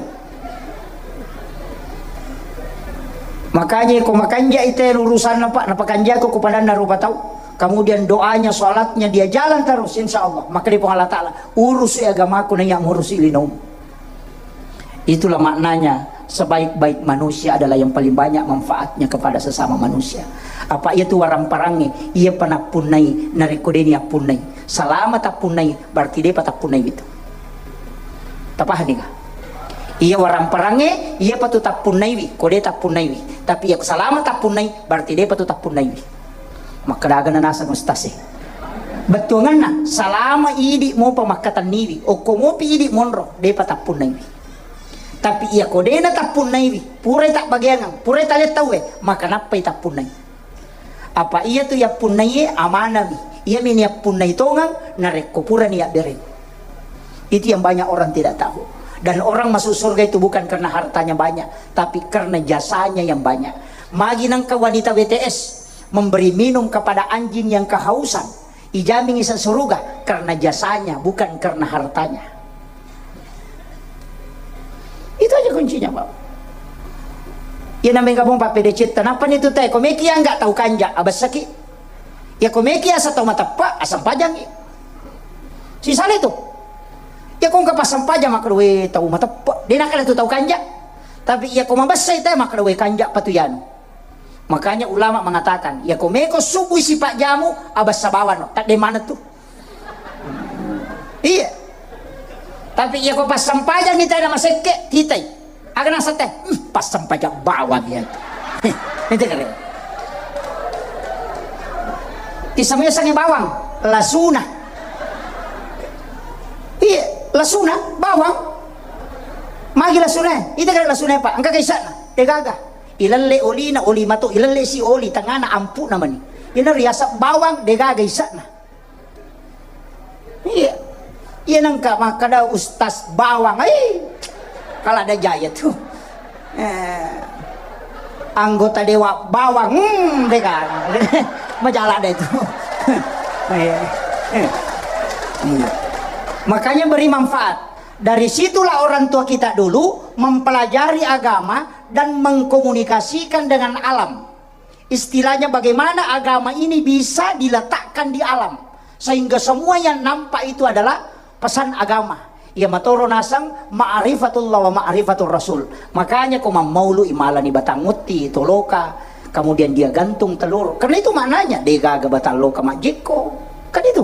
Makanya ko makanja ite urusanna, Pak, napakanjako ko padanna rupa tau. Kemudian doanya, salatnya dia jalan terus, insya Allah. Maka di Puang Allah Ta'ala, urusi agamaku na iya ngurusi linomu. Itulah maknanya, sebaik-baik manusia adalah yang paling banyak manfaatnya kepada sesama manusia. Apa iya tu warang parangnge, iya pa nappunnai, narekko deni appunnai. Salama tappunnai, berarti depa tappunnai itu. Tapahani ga? Iya warang parangnge, iya pa tu tappunnaiwi, ko de tappunnaiwi. Tapi iya salama tappunnai, berarti depa tu tappunnaiwi. Makkadaga na naseng ustaz e. Bettuangenna, salama idi mopa makkatenniwi, okko mopi idi monro, depa tappunnaiwi. Tapi iyako dena tappunnaiwi, purai tabbageangang, purai taleng tauwe, maka nappai tappunnai. Apa iyatu yappunnaiye amanami, iyami niyappunnai tongang, narekko purani yabbereng. Itu yang banyak orang tidak tahu. Dan orang masuk surga itu bukan karena hartanya banyak, tapi karena jasanya yang banyak. Magi nangka wanita W T S memberi minum kepada anjing yang kehausan, ijamin isa suruga karena jasanya, bukan karena hartanya. Itu aja kuncinya, Pak. Iya, namanya gabung Pak P D C, kenapa nih tuh teh? Komeki yang nggak tahu kanja, abessaki. Ya komeki asa tau mateppa, asempajangi. Sisale tu. Ya ko engka passempajang makkeda, "We, tau mateppa." De nakkeda tu tau kanja. Tapi iya ko mabessai te makkeda, "We, kanja patu yanu." Makanya ulama mengatakan, ya ko meko subuh sipak jamu, abessa bawang no. Tadde maneng tu. Iya. Tapi iya ko passempajang ni te na masekke, titai. Aga naseng te, "Hmm, passempajang bawang iya tu." Itu kare. Iseng-iseng bawang, lasuna. Iya, lasuna, bawang. Magi lasuna, itu kare lasuna, Pak. Engka gaga isana, degaga. Ilalle olina, oli mato, ilalle si oli, tengana ampu namani. Ina riaseng bawang, degaga isana. Iya. Iya nengka makkeda Ustaz Bawang, ai. Kalau ada jaya tu. Eh, anggota dewa bawang, hmm, deh kan. Majalah deh itu. Iya. Iya. Makanya beri manfaat. Dari situlah orang tua kita dulu mempelajari agama dan mengkomunikasikan dengan alam. Istilahnya bagaimana agama ini bisa diletakkan di alam, sehingga semua yang nampak itu adalah pesan agama. Iya matoro naseng ma'rifatullah wa ma'rifatur rasul. Makanya ko mammaulu imalani batang utti, toloka, kemudian dia gantung telur. Karena itu maknanya, degaga batang loka majjekko. Kan itu.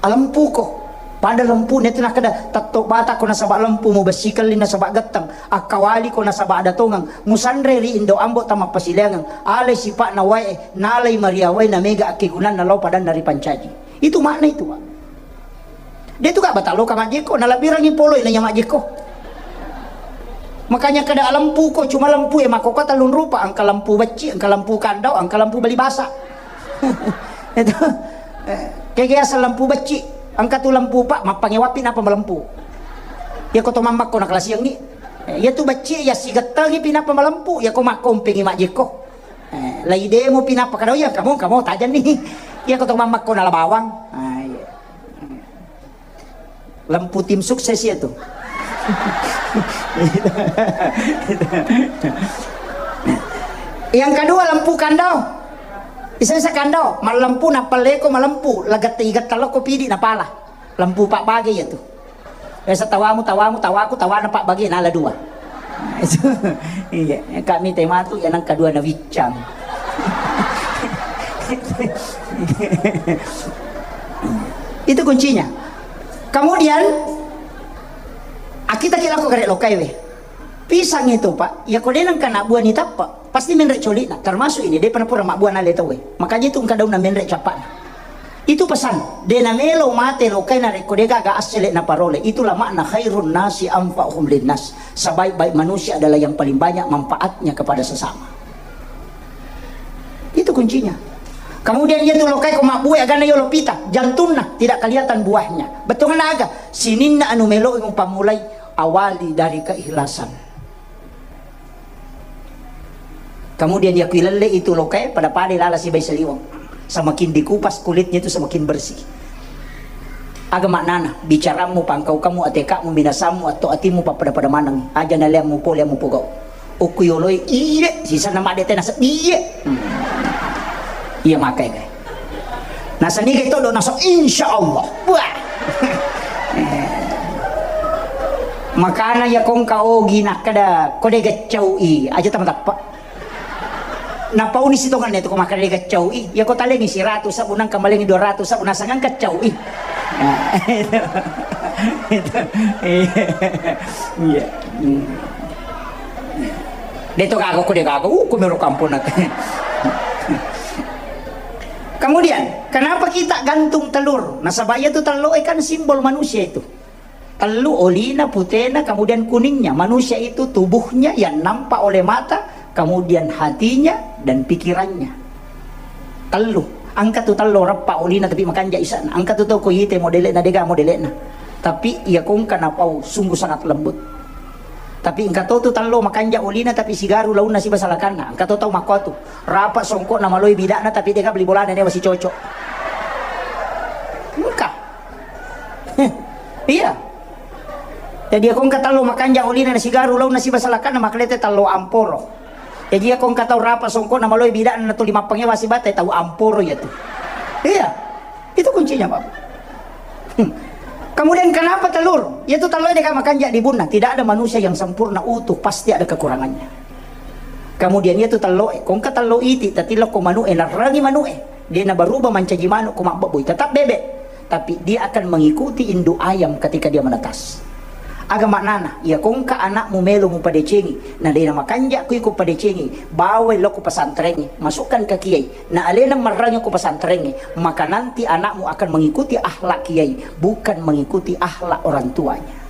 Alempuko. Pada lempu, netu nakkeda, "Tetto batako nasaba lempu, mubessikelli nasaba getteng, akkawaliko nasaba ada tongeng, musanre ri indo ambo tamappasileangeng, alai sipa'na wae, nalai maria wae, namega akkegunanna lao padanna ripancaji." Itu makna itu, Pak. De tu ka batang loka majjekko, nalabbirangi poloi nanya majjekko. Makanya kada alempuko, cuma lempu e makkokko tellung rupa, engka lempu becci, engka lempu kandau, engka lempu bali basa. Itu. Eh, kege asal lempu becci, engka tu lempu pak, mappangewapi napa malempu. Iya ko to mammakko na kalasiangngi. Eh, iya tu becci, iya sigettengi pi napa malempu, iya ko makkompengi majjekko. Eh, lai demo pi napa kadau iya kamu, kamu tajan nih. Iya ko to mammakko na la bawang. Ah, iya. Lempu tim sukses ya tuh. Yang kedua lempu kandau. Isa-isa kandau, malempu napaleko malempu, lagette igetta lokko pidi napala. Lempu pak bage ya tuh. Biasa tawamu, tawamu, tawaku, tawana pak bage nala dua. Iya, kami tematu ya nang kedua na wiccang. Itu kuncinya. Kemudian, akita ki lako gare lokai we. Pisang itu, Pak, ya ko denang kana buah ni tappa, pasti menre colina, termasuk ini, de pernah pura mabbuah nale tau we. Makanya itu engka daunna menre capana. Itu pesan, de namelo mate lokai narekko de gaga assele naparole. Itulah makna khairun nasi anfa'uhum linnas. Sebaik-baik manusia adalah yang paling banyak manfaatnya kepada sesama. Itu kuncinya. Kemudian iya tu lokai ko mabbue agana yolo pita, jantunna tidak kelihatan buahnya. Bettuanna aga? Sininna anu meloi mupammulai, awali dari keikhlasan. Kemudian iya kuilelle itu lokai pada-pada lala sibai saliweng. Semakin dikupas kulitnya itu semakin bersih. Aga maknana? Bicaramu, pangkaukamu, atekamu, minasamu, atau atimu pappada-pada maneng. Aja naleammu pole ammu pogau. Okku yoloi, iye, sisana madde tena se-, iye. Hmm. Iya makai kai. Nasani kai todo nasa, insya Allah. Wah. Makana ya kongka ogi nakkeda, ko de geccau i, aja tama tappa. Napauni sitongenna itu ko makkeda de geccau i, ya ko talengi siratu sabu nangka malengi dua ratu sabu nasangeng keccau i. Nah, itu. Itu. Iya. Iya. Hmm. De to gaga ko de gaga, uh, ko mero kampung nate. Kemudian, Kenapa kita gantung telur? Nasaba iyatu tello'e kan simbol manusia itu. Tellu, olina, putena, kemudian kuningnya. Manusia itu tubuhnya yang nampak oleh mata, kemudian hatinya dan pikirannya. Tellu. Engka tu tello reppa olina tapi makanja isana. Engka tu tau ko ite modele'na, dega modele'na. Tapi iya ko engka napau sungguh sangat lembut. Tapi engka to tu tello makanja olina tapi sigaru launna siba salakanna. Engka to tau makko tu. Rapa songkokna maloi bidakna tapi dega beli bolana newa sicocok. Engka. Iya. Jadi iya ko engka tello makanja olina na sigaru launna siba salakanna, maklete tello amporo. Jadi iya ko engka tau rapa songkokna maloi bidakna na tuli mappangewa sibatai tau amporo iya tu. Iya. Itu kuncinya, Pak. Hmm. Kemudian kenapa telur? Iya tu tello'e dega makanja dibunna. Tidak ada manusia yang sempurna utuh, pasti ada kekurangannya. Kemudian iya tu tello'e, ko engka tello iti, tatilokko manu'e, narrangi manu'e. De na berubah mancaji manu ko mabbebbui, tetap bebek. Tapi dia akan mengikuti induk ayam ketika dia menetas. Aga maknana, iya ko engka anakmu melo mupadecengi, na de na makanja ko iko padecengi, bawai lo ko pesantrengnge, masukkan ke kiai, na alena marrangi ko pesantrengnge, maka nanti anakmu akan mengikuti akhlak kiai, bukan mengikuti akhlak orang tuanya.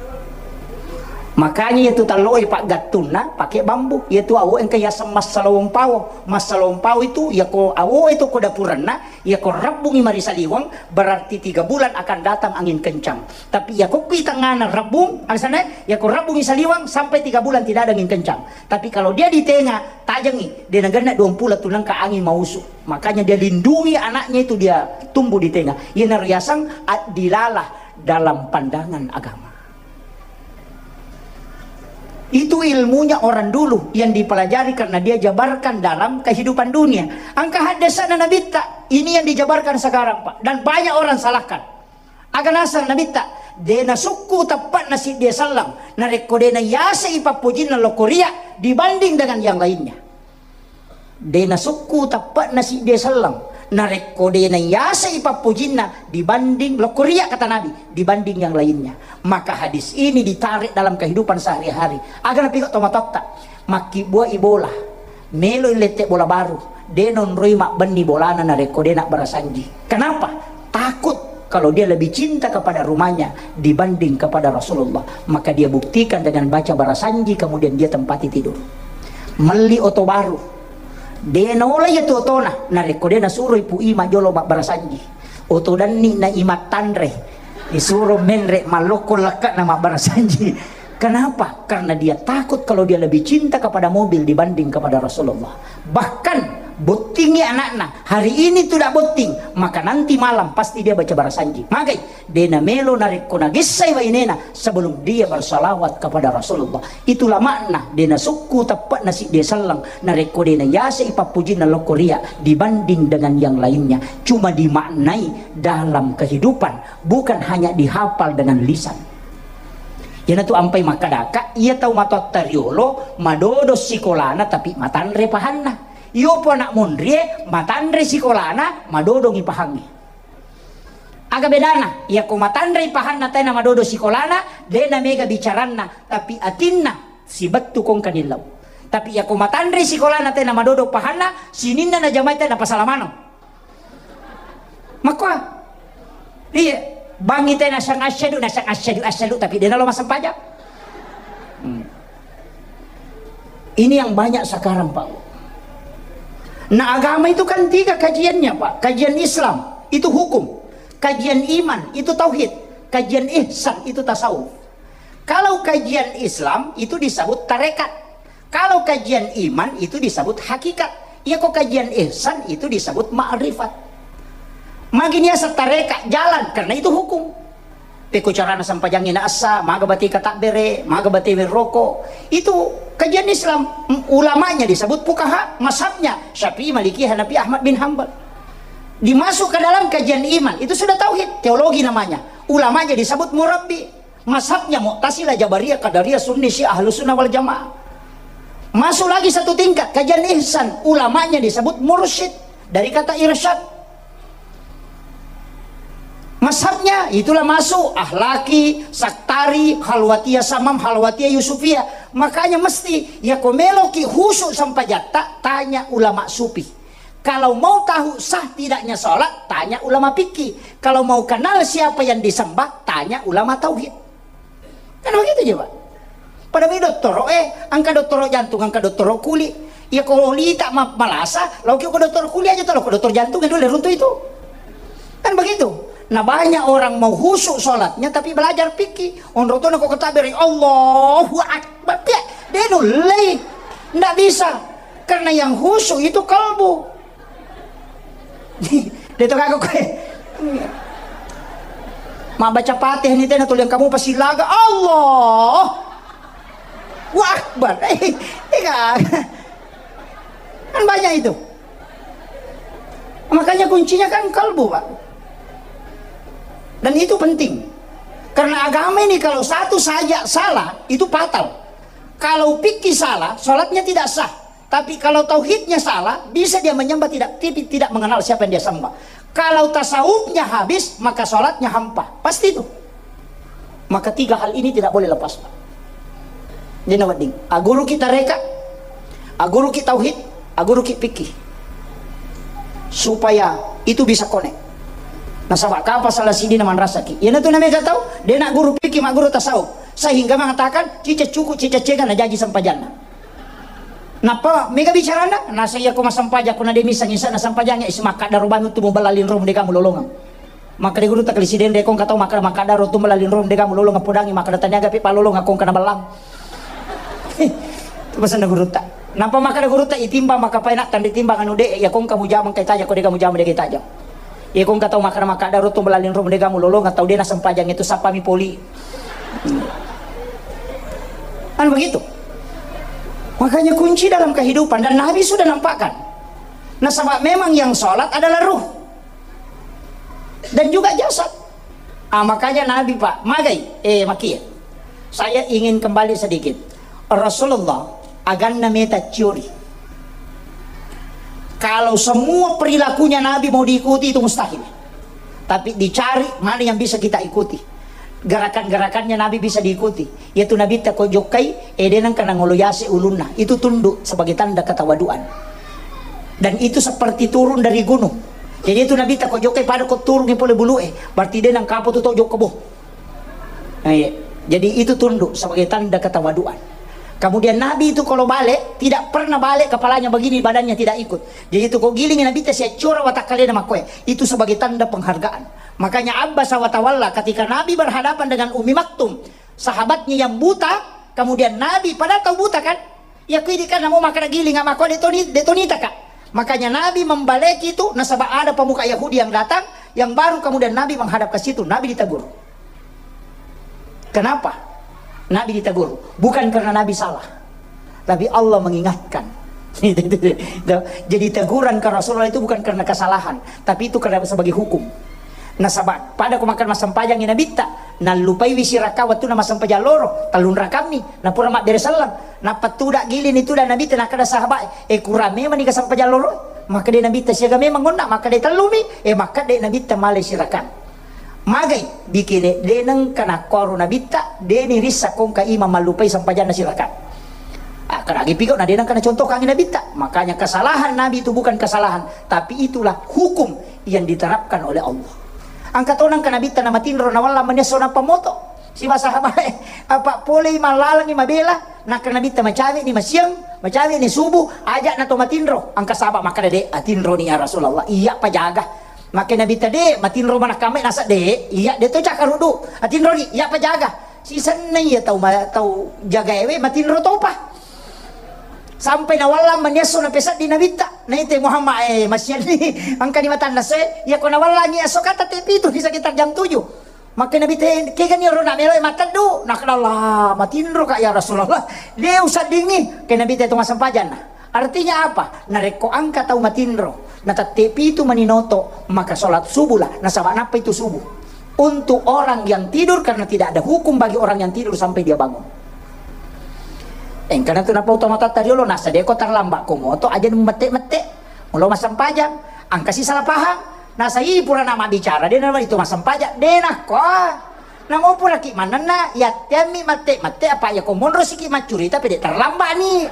Makanya iya tu tello'e paggattunna pake bambu, iya tu awo engka yaseng massalawong pawo. Massalawong pawo itu iya ko awo itu ko dapurenna, iya ko rebbungi marisaliweng, berarti tiga bulan akan datang angin kencang. Tapi iya ko kui tengahna rebbung, alasannya iya ko rebbungi saliweng sampai tiga bulan tidak ada angin kencang. Tapi kalau dia di tengah, tajengi, dia nagenna dua puluh tu nengka angin mausu. Makanya dia lindungi anaknya itu, dia tumbuh di tengah. Iya naro yaseng addilalah dalam pandangan agama. Itu ilmunya orang dulu yang dipelajari karena dia jabarkan dalam kehidupan dunia. Engka haddesana Nabitta, ini yang dijabarkan sekarang, Pak. Dan banyak orang salahkan. Aga naseng Nabitta, de nasukku teppa'na siddi selleng, narekko de nayasei pappojinna lokko riya dibanding dengan yang lainnya. De nasukku teppa'na siddi selleng, narekko de nayasei pappojinna dibanding lokko riya, kata Nabi, dibanding yang lainnya. Maka hadis ini ditarik dalam kehidupan sehari-hari. Aga napigau tomatoatta, makkibbuai bola, meloi lette bola baru, de nonroi mabbenni bolana narekko de nabbarasanji. Kenapa? Takut kalau dia lebih cinta kepada rumahnya dibanding kepada Rasulullah, maka dia buktikan dengan baca barasanji, kemudian dia tempati tidur. Melli oto baru, de naola iya tu otona, narekko de nasuroi Pu Ima jolo mabbarasanji. Oto danni na Ima tanre, isuro menre mallokko lekka na mabbarasanji. Kenapa? Karena dia takut kalau dia lebih cinta kepada mobil dibanding kepada Rasulullah. Bahkan bottingi anakna, hari ini tidak botting, maka nanti malam pasti dia baca barasanji. Magai, de namelo narekko nagessai wainena sebelum dia bersalawat kepada Rasulullah. Itulah makna de nasukku teppa'na siddi selleng, narekko de nayasei pappojinna lokko riya dibanding dengan yang lainnya. Cuma dimaknai dalam kehidupan, bukan hanya dihafal dengan lisan. Iyanatu ampai makkadaka, iya tau matoatta riolo madodo sikolana tapi matanre pahanna. Iyopo anak monrie matanre sikolana, madodongi pahangnge. Aga bedana? Iyako matanre pahanna tae na madodo sikolana, de na mega bicaranna, tapi atinna sibettu kongka nillau. Tapi iyako matanre sikolana tae na madodo pahanna, sininna najamai tae na pasala maneng. Makkoa. Iya. Bangi te nasang asyhadu, nasang asyhadu, asyhadu, tapi de nalo massempajang. Hmm. Ini yang banyak sekarang, Pak. Nah, agama itu kan tiga kajiannya, Pak. Kajian Islam itu hukum, kajian iman itu tauhid, kajian ihsan itu tasawuf. Kalau kajian Islam itu disebut tarekat. Kalau kajian iman itu disebut hakikat. Iya ko kajian ihsan itu disebut ma'rifat. Magi niaseng tareka jalan, karena itu hukum. Pekko carana sampajangnge na essa, maga bate katabbere, maga bate werroko. Itu kajian Islam. M-, ulamanya disebut fukaha, mazhabnya Syafi'i, Maliki, Hanafi, Ahmad bin Hambal. Dimasuk ke dalam kajian iman, itu sudah tauhid, teologi namanya. Ulamanya disebut murabbi. Mazhabnya Mu'tazilah, Jabariyah, Qadariyah, Sunni, Syiah, Ahlus Sunnah wal Jamaah. Masuk lagi satu tingkat, kajian ihsan, ulamanya disebut mursyid, dari kata irsyad. Mazhabnya itulah masuk Ahlaki, Saktari, Khalwatiyah Samam, Khalwatiyah Yusufiyah. Makanya mesti, ya ko meloki khusyuk sampajatta, tanya ulama sufi. Kalau mau tahu sah tidaknya sholat, tanya ulama fikih. Kalau mau kenal siapa yang disembah, tanya ulama tauhid. Kan begitu je, Pak. Pada mi dottoro, eh, angka dottoro jantung, angka dottoro kuli. Ya, kalau lita ma-, malasa, lo ki ko dottoro kuli aja tuh, lo ko dottoro jantung dulu runtuh itu. Kan begitu. Nah, banyak orang mau khusyuk sholatnya, tapi belajar fikih. Onro tuh ko ketabiri, Allahu Akbar. Dia, dia nullei. Ndak bisa. Karena yang khusyuk itu kalbu. Dia tuh kagak kue. Mabbaca Fatihah ni tena tuliang kamu pasti laga. Allah. Wa Akbar. Eh, eh, kagak. Kan banyak itu. Makanya kuncinya kan kalbu, Pak. Dan itu penting. Karena agama ini kalau satu saja salah, itu fatal. Kalau fikih salah, sholatnya tidak sah. Tapi kalau tauhidnya salah, bisa dia menyembah tidak, tidak, tidak mengenal siapa yang dia sembah. Kalau tasawufnya habis, maka sholatnya hampa. Pasti itu. Maka tiga hal ini tidak boleh lepas, Pak. Dina wedding. Aguru kita reka, aguru kita tauhid, aguru kita fikih. Supaya itu bisa connect. Nasaba kapang salah siji na manrasaki. Iyana tu namega tau, de na guru fikih, ma guru tasawuf. Sehingga mengatakan, cica cuku, cica cega na jaji sempajanna. Nappa mega bicarana, nasa iya ko massempajang ko na de misseng isa na sempajangnge, is makkadaro bami tu mubella linro mudega mulolongeng. Makkeda gurutta kali sidende ko engka tau makkeda makkadaro tu mubella linro mudega mulolongeng podangi makkeda taniaga pi palolongeng ko engka na bellang. Tu pesanna gurutta. Nappa makkeda gurutta itimbang makkapaina tanri timbang anu de, iya ko engka mujama engka itajang ko dega mujama dega itajang. Iya ko engka tau makkeda makkadaro tu mubella linro mudega mulolongeng tau de na sempajang itu sappami poli. Kan begitu. Makanya kunci dalam kehidupan, dan Nabi sudah nampakkan. Nasaba memang yang sholat adalah ruh dan juga jasad. Ah, makanya Nabi, Pak, magai, eh, makia. Saya ingin kembali sedikit. Rasulullah, aganna meta ciori. Kalau semua perilakunya Nabi mau diikuti, itu mustahil. Tapi dicari mana yang bisa kita ikuti. Gerakan-gerakannya Nabi bisa diikuti. Yaitu Nabi tako jokkai, eh, de nengka nangolo yase ulunna. Itu tunduk sebagai tanda ketawaduan. Dan itu seperti turun dari gunung. Jadi itu Nabi tako jokkai pada ko turungi pole bulu, eh. Berarti de nengka apa tu tau jokka boh. Nah, iya. Jadi itu tunduk sebagai tanda ketawaduan. Kemudian Nabi itu kalau balik, tidak pernah balik kepalanya begini, badannya tidak ikut. Jadi itu kau giling Nabi teh siaccora watakkalena makkoe. Itu sebagai tanda penghargaan. Makanya Abbasa wa tawalla ketika Nabi berhadapan dengan Ummi Maktum, sahabatnya yang buta, kemudian Nabi, padahal tau buta kan? Ya kui di kan mau makan giling sama kau detoni, detonita kak. Makanya Nabi membaleki itu, nasaba ada pemuka Yahudi yang datang, yang baru kemudian Nabi menghadap ke situ, Nabi ditegur. Kenapa? Nabi ditegur. Bukan karena Nabi salah. Tapi Allah mengingatkan. Jadi teguran ke Rasulullah itu bukan karena kesalahan, tapi itu karena sebagai hukum. Nasaba pada ko makkeda massempajangngi Nabitta, nallupaiwi sirakka wettunna massempajang loro, tellung rakammi, napura mabbere selleng, nappa tuda gilini tuda Nabitta, nakkeda sahabat, eh, kurang memang ni kasempajang loro? Makkeda Nabitta siaga memang onna, makkeda tellumi, eh, makkeda Nabitta male sirakang. Magai bikini de nengka nakkoro Nabitta, de ni rissa kongka imang mallupai sempajanna sirakang. Ah, karagi piko na de nengka nacontohkangi Nabitta. Makanya kesalahan Nabi itu bukan kesalahan, tapi itulah hukum yang diterapkan oleh Allah. Angka to nengka Nabitta namatinro nawalla manesso nappa moto. Siba sahabae, apa polei mallalangi mabela, nakka Nabitta macawe ni masiang, macawe ni subuh, aja na to matinro. Angka sahabat makkeda de, atinro ni ya Rasulullah, iya pajaga. Makkeda Nabitta de, matinro manakkamai nasa de, iya de to cakarudu. Atinro ni, iya pajaga. Sisenna iya tau ma-, tau jagaewe matinro topa. Sampai nawallang maniesso napeseddi Nabitta. Naite Muhammad, eh, masianni engka ni matanna se, iya ko nawallangi esso kata te pitu di sekitar jam tujuh. Makkeda Nabitta, kegani ro na melo mateddu? Nakkeda Allah, matinro ka ya Rasulullah. De usaddingi, ke Nabitta itu masempajanna. Artinya apa? Narekko engka tau matinro, natette pitu maninoto, maka sholat subuh lah, nasaba nappa itu subuh. Untuk orang yang tidur, karena tidak ada hukum bagi orang yang tidur sampai dia bangun. Engkana tu napau tomatoatta riolo, nasa deko terlambat ko moto aja mette-mette. Mulo massempajang, angkasi salah paham. Nasa i pura nama bicara, de nama itu massempajang, de nakko. Namo pura ki manenna, yatteammi mette-mette apa ya ko monro siki maccurita pede terlambat ni.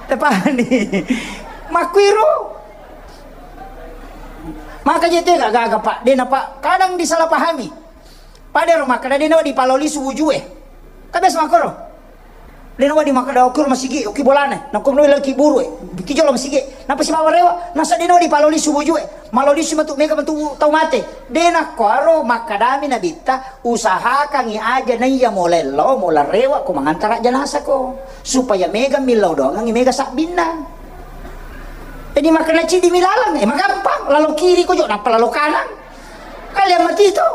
Tepani. Makkuiro. Maka je tega gaga, Pak. Dena, Pak. Kadang disalahpahami. Pada ro makkeda dena dipaloli subuju e. Ka biasa makkoro. Dena wadi makkeda okiro masigi, oki bolana. Nako noi lagi buru e. Kijo lo masigi. Napa si mawarewa? Nasa dena dipaloli subuju e. Maloli si matu mega matu tau mate. Dena kuaro makkedami Nabitta, usahakangi aja naiya molello, mola rewa ko mangantara janasa ko. Supaya mega millau doangangi mega sabbinna. Jadi makkeda cidi milalang, eh, magampang, lalo kiri ko jo, nappa lalo kanan. Kalian mati itu.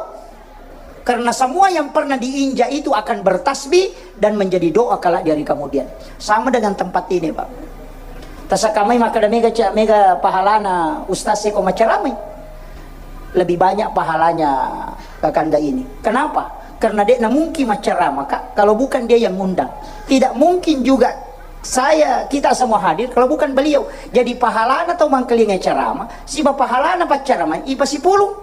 Karena semua yang pernah diinjak itu akan bertasbih dan menjadi doa kelak di hari kemudian. Sama dengan tempat ini, Pak. Tasakamai makkeda mega ca-, mega pahalana ustaz seko maceramai. Lebih banyak pahalanya kakanda ini. Kenapa? Karena dia mungkin maceramah, Kak, kalau bukan dia yang ngundang. Tidak mungkin juga saya, kita semua hadir kalau bukan beliau. Jadi pahalana tau mangkalinga ceramah, siba pahalana pacceramai, ipa sipulung.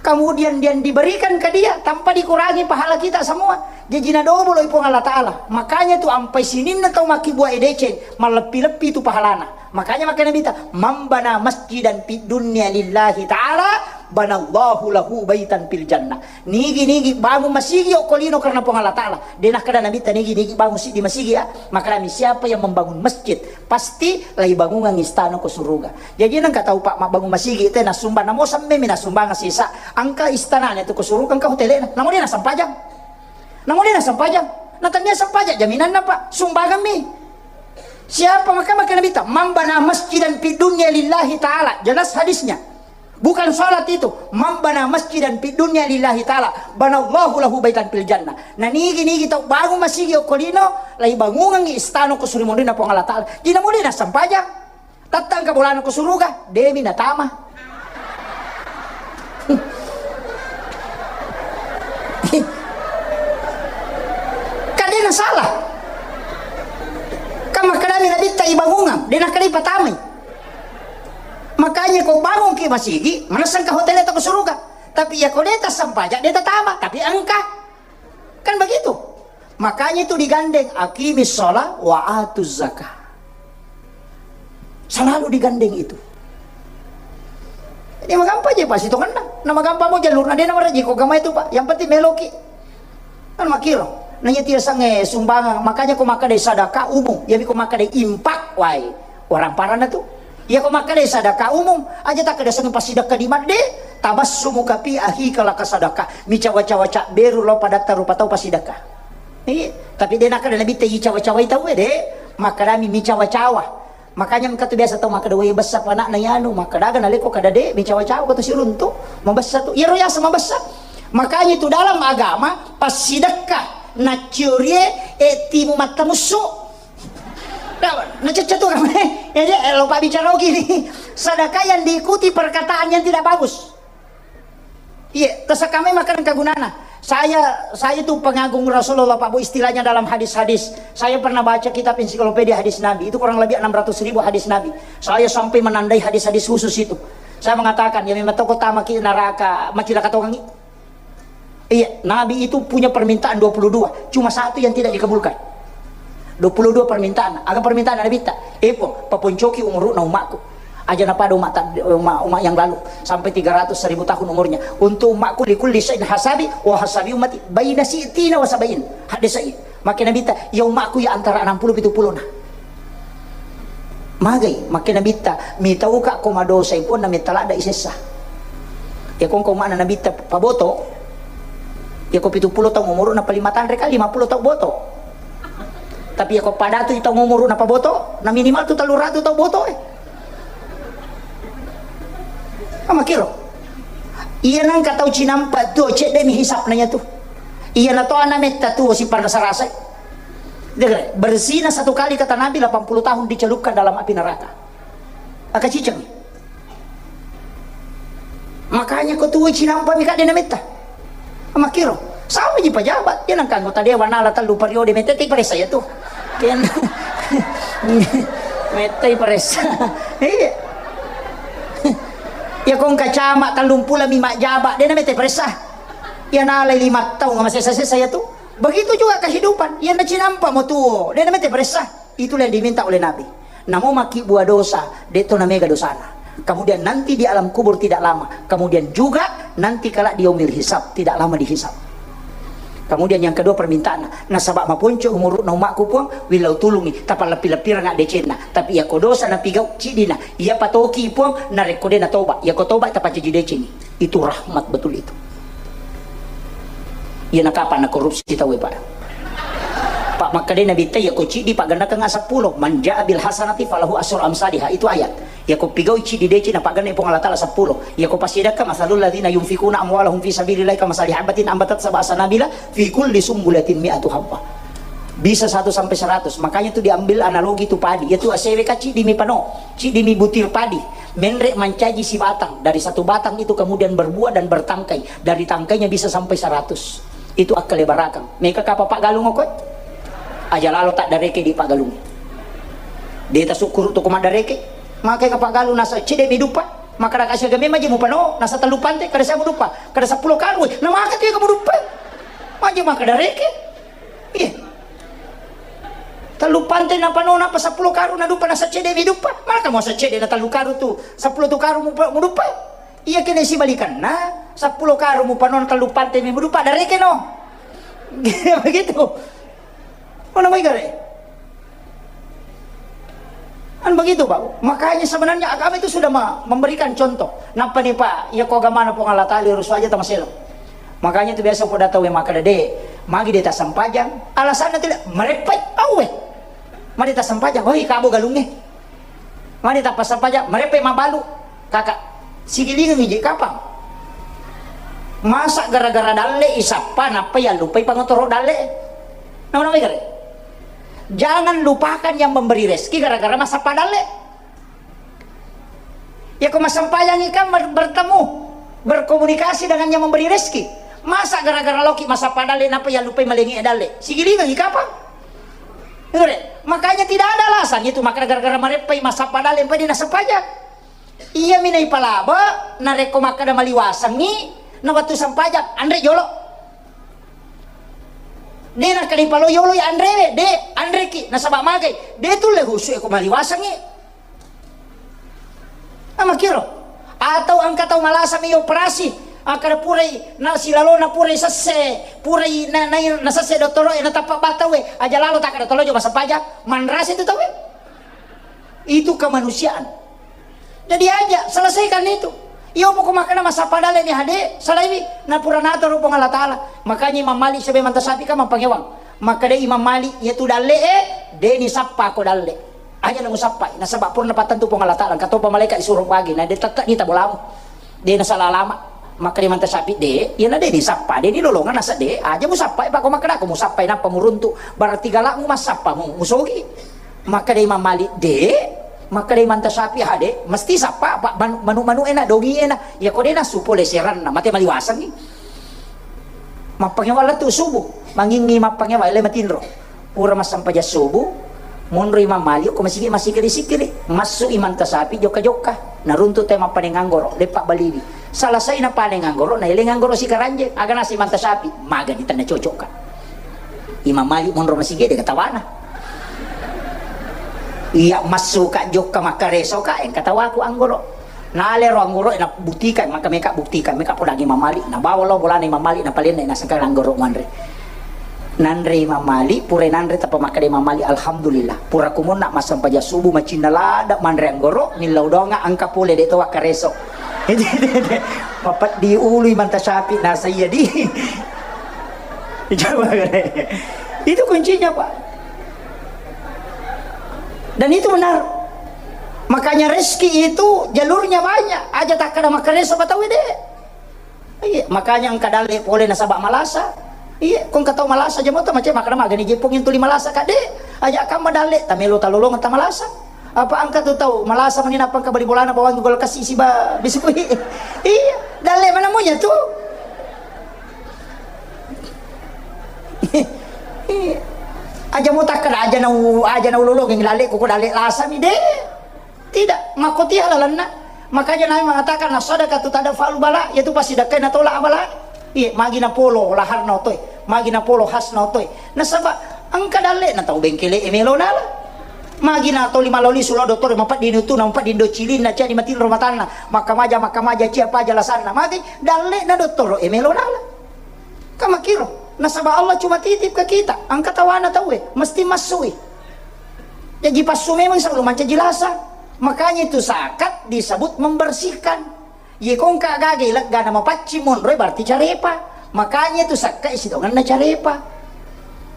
Kemudian dia diberikan ke dia tanpa dikurangi pahala kita semua. Jadi na dobolo i Puang Allah Ta'ala. Makanya tu ampai sininna tau makkibua e deceng, malleppi-leppi tu pahalana. Makanya makkeda Nabitta, "Man bana masjidan fid dunya lillahi ta'ala, banallahu lahu baitan fil jannah." Nigi-nigi bangun masigi okko lino karena Puang Allah Ta'ala. De nakkeda Nabitta nigi-nigi bangun siddi masigi ya. Makkedami siapa yang membangun masjid, pasti lai bangungang istana ko suruga. Jaji nengka tau, Pak, mabbangun masigi te nasumbang, namo semme mi nasumbang sisa. Engka istanana tu ko suruga, engka hotelena. Namo de nasampajang. Namo de nasampajang. Na tania sampajang jaminanna, Pak. Sumbangan mi. Siapa maka maka Nabitta, "Man bana masjidan fid dunya lillahi ta'ala." Jelas hadisnya. Bukan salat itu. "Man bana masjidan fid dunya lillahi ta'ala, banallahu lahu baitan fil jannah." Na nigi-nigi tau bangun masigi okko lino, lai bangungangi istana ko suri monrinna Puang Allah Ta'ala. Dina muli nasampajang. Tattangka bolana ko suruga, demi natama. Kan de nasalah. Kan makkedami Nabitta ibangungang, de nakkedai patamai. Makanya ko bangunki masigi, manessangka hotel to ko suruga. Tapi ya ko de tasampaja, de tatama, tapi engka. Kan begitu. Makanya itu digandeng, "Aqimis shalah wa atuz zakah." Selalu digandeng itu. Jadi magampang je pasti to kena. Na magampang mo jalurna de na maraji ko gama itu, Pak. Yang penting meloki. Kan makiro. Nanya tiga sange sumbangan, makanya ko makkeda sedekah umum, ya ko makkeda infak, wai. Orang parana tu. Ya ko makkeda sedekah umum, aja tak ada sange pasti sedekah di madde, tabassumuka fi akhika laka sadaqah. Micawa-cawa cak beru lo pada tarupa tau pasti sedekah. Iya, tapi de nakkeda Nabitta icawa-cawai tau de, makkedami micawa-cawa. Makanya engka tu biasa tau makkeda, "Wai bessa panakna yanu," makkedaga naleko kada de, micawa-cawa ko tu siruntu, mabessa tu. Iyaro yasa mabessa. Makanya itu dalam agama, passidekka, naciorie, e timu mattamussu. Nah, nacecce tu kan. Ya, ya, lo pabbicara gini. Sedekah yang diikuti perkataan yang tidak bagus. Iya, tersekamai makanan kagunana. Saya, saya itu pengagum Rasulullah, Pak Bu, istilahnya dalam hadis-hadis. Saya pernah baca kitab ensiklopedia hadis Nabi, itu kurang lebih enam ratus ribu hadis Nabi. Saya sampai menandai hadis-hadis khusus itu. Saya mengatakan, ya memang toko tamaki neraka, macilaka tongangi. Iya, Nabi itu punya permintaan dua puluh dua, cuma satu yang tidak dikabulkan. Dua puluh dua permintaan. Aga permintaan Nabitta? Epo, paponcoki umuruna umakku. Aja napada umat, umat, umat yang lalu sampai tiga ratus seribu tahun umurnya. Untuk umatku, likulli syai'in hasabi, wa hasabi ummati baina sitina wa sabain. Hadis sahih. Makkeda Nabitta, ya umatku ya antara enam puluh pitu puluh na. Magai, makkeda Nabitta, mitauka ko madosai ponna metta ladda isessa. Ya kongko mana Nabitta paboto. Ya ko pitu puluh tahun umuruna paling matanre kali, lima puluh tahun boto. Tapi yako padatu tau umuru napaboto, na minimal tu tellu ratu tau boto e. Amakiro. Iya nangka tau cinampa tuo, cedde mi hisapna iya tu. Iya na to ana metta tuo siparasa-rasa. Dengar, berzina satu kali kata Nabi delapan puluh tahun dicelupkan dalam api neraka. Aka ciceng. Makanya ko tuo cinampa mi kadde na metta. Makiro, sama ji pejabat. Iya nangka anggota dewan nala tellu periode metta te paressa iya tu. Ken. Metta paressa. Iya. Ya kongka cama tellung pula mi majaba, de na metta paressa. Ya nala lima tahun masessa-sessa iya tu. Begitu juga kehidupan. Ya na cinampa mo tuo, de na metta paressa. Itulah yang diminta oleh Nabi. Namo makkibua dosa, de' to namega dosana. Kemudian nanti di alam kubur tidak lama. Kemudian juga nanti kala di yaumil hisab, tidak lama dihisab. Kemudian yang kedua permintaanna, nasaba maponco umuru'na ummakku Puang, willau tulungi, tapalleppi-leppireng addecenna. Tapi iyako dosa napigau, cidina, iya patoki Puang, narekko de' natoba, iyako toba tapacaji decengi. Itu rahmat betul itu. Iya nakapa nakorupsi tau e, Pak? Pak, makkedai Nabitta, iyako ciddi paggannakengnga seppulo, man jaa bil hasanati falahu asyru amsaliha. Itu ayat. Iyako pigaui ciddi deceng napaggannai Puang Allah Taala seppulo. Iyako passidakkang, masalul ladzina yunfikuna amwalahum fi sabilillahi kamasali habbatin ambatat sab'a sanabila fi kulli sumbulatin mi'atu habbah. Bisa satu sampai seratus. Makanya tu diambil analogi tu padi. Iya tu asewe ka ciddi mi pano, ciddi mi butir padi. Menre mancaji sibatang. Dari satu batang itu kemudian berbuah dan bertangkai. Dari tangkainya bisa sampai seratus. Itu akkale barakang. Meka kapa paggalung okko? Aja lalo taddareke di paggalung. De' tasukkuru tu ko maddareke. Makai ka paggalung nasa cedde mi duppa. Makkada ka siaga memang je mupano, nasa tellu pante, kada sia muduppa. Kada seppulo karung. Na maka tu iya ka muduppa. Maje makkadareke. Iya. Tellu pante napano, napa seppulo karung naduppa, nasa cedde mi duppa. Maka mau sa cedde na tellu karung tu, seppulo tu karung mupa-, muduppa. Iya kene sibalikanna, seppulo karung mupano, tellu pante mi muduppa, dareke no. Begitu. Mana mai gare? Kan begitu, Pak. Makanya sebenarnya agama itu sudah ma-, memberikan contoh. Napa nih, Pak? Ya, ko agamana Puang Allah Taala, urus aja tamaselo. Makanya itu biasa poda tau yang makkeda, "De', magi de' tasempajang?" Alasanna tidak, "Mereppai, awe. Magi de' tasempajang?" "Oi, kabo galungnge." Magi de' tapasempajang? "Mereppai mabalu." Kakak, sigilingengngi je kapang. Masa gara-gara dalle isappa, nappa yallupai pangotoro dalle? Nama-nama gare? Jangan lupakan yang memberi rezeki gara-gara masappa dalle. Ya, ko masempajangi kan ber-, bertemu, berkomunikasi dengan yang memberi rezeki. Masa gara-gara loki masappa dalle, nappa yallupai malengi dalle? Sigilingengngi kapang. Dengar ya? Makanya tidak ada alasan itu, maka gara-gara mareppai masappa dalle, pai di nasempajang. Iya mi naipalaba, narekko makkeda maliwasengngi, na wettu sempajang, anre jolo. De' nakkeda ipalo yolo ya anrewe, de', anreki, nasaba magai, de' tulle husu e ko maliwasengngi. Amakkiro. Atau engka tau malasa mi operasi, akkeda purai, na silalona purai sesse, purai na, na, na sesse dottoro e, na tappa batau e, aja lalo takkeda tolo jo masempajang, manrasa itu tau e. Itu kemanusiaan. Jadi aja, selesaikan itu. Iyo, pokok makkeda masappa dalle ni hade, salaiwi, na pura natoro Puang Allah Taala. Makanya Imam Malik siaga Imam Tasyafi kan mappangewang. Makkeda Imam Malik, iya tu dalle e, de' ni sappa ko dalle. Aja na musappai, nasaba pura napattentu Puang Allah Taala, engka topa malaikat disuruh pagi, na de' tette ni tabolamu. De' nasala alama. Makkeda Imam Tasyafi, de', iya na de' ni sappa, de' ni lolongang nasa de', aja musappai, Pak, ko makkeda ko musappai, nappa muruntu, berarti galakmu massappa mu, musogi. Makkeda Imam Malik, de'. Makkeda Imam Tasyafi, ha, de', mesti sappa, Pak, manu-, manu-, manu ena, dongi ena. Ya, ko de' nasu pole seranna, mate maliwasengngi. Mappangewang lettu subuh, mangingngi mappangewang, ele matinro. Pura massempajang subuh, monro Imam Malik, ko masigi, masigi, sikiri. Massu Imam Tasyafi, jokka-jokka. Naruntu te mappaneng anggoro, leppa baliwi. Salasai napaneng anggoro, naeleng anggoro sikaranjeng. Aga nasi Imam Tasyafi, magani tenna cocokka. Imam Malik monro masigi, de' katawana. Iya, massuka jokka makkaresoka, engka tawaku anggoro. Nalero anggoro, nabuktikan, maka meka buktikan, meka podangi Imam Malik, nabawa lo bolana Imam Malik, napalenna, nasengka anggoro manre. Nanre Imam Malik, pura nanre, tappa makkeda Imam Malik, "Alhamdulillah, pura kumonna massempajang subuh, macinna lada manre anggoro, millau donga engka pole de' to wakkareso." Mapeddi ulu Imam Tasyafi, nasa iya di. Coba. Itu kuncinya, Pak. Dan itu benar. Makanya rezeki itu jalurnya banyak. Aja takkeda makkareso patau de'. Iya, makanya engka dalle pole nasaba malasa. Iya, ko engka tau malasa jamo ta mace makkeda magani jepung yang tuli malasa ka de'. Aja kamma dalle, tamelo talolong ta malasa. Apa engka tu tau malasa mani nappa engka bali bolana bawang gol kasi siba biskuit. Iya, dalle mana munya tu. Iya. Aja mo takkeda aja nau, aja nau lolongeng dalle, ko dalle lasa mi de'. Tidak, makkotiha lalenna. Makanya Nabi mengatakan, "As-sadaqatu tadfa'ul bala," yaitu passidakkai natolak bala. Iya, magi napolo laharna otoe, magi napolo hasna otoe. Nasaba engka dalle na tau bengkele e melo nala. Magi na toli maloli sulo dottoro, mapeddini utuna, mapeddini do cilinna, cia di matinro matanna, makkamaja, makkamaja, cia paja lasanna. Magi dalle'na dottoro e melo nala. Kan makkiro. Nasaba Allah cuma titip ke kita, engka tawana tauwe, mesti massui. Jaji passu memang selalu mancaji lasa. Makanya itu zakat disebut membersihkan. Ye ko engka gaga legga na mapaccing monroe, berarti carepa. Makanya tu sakkai sitongenna carepa.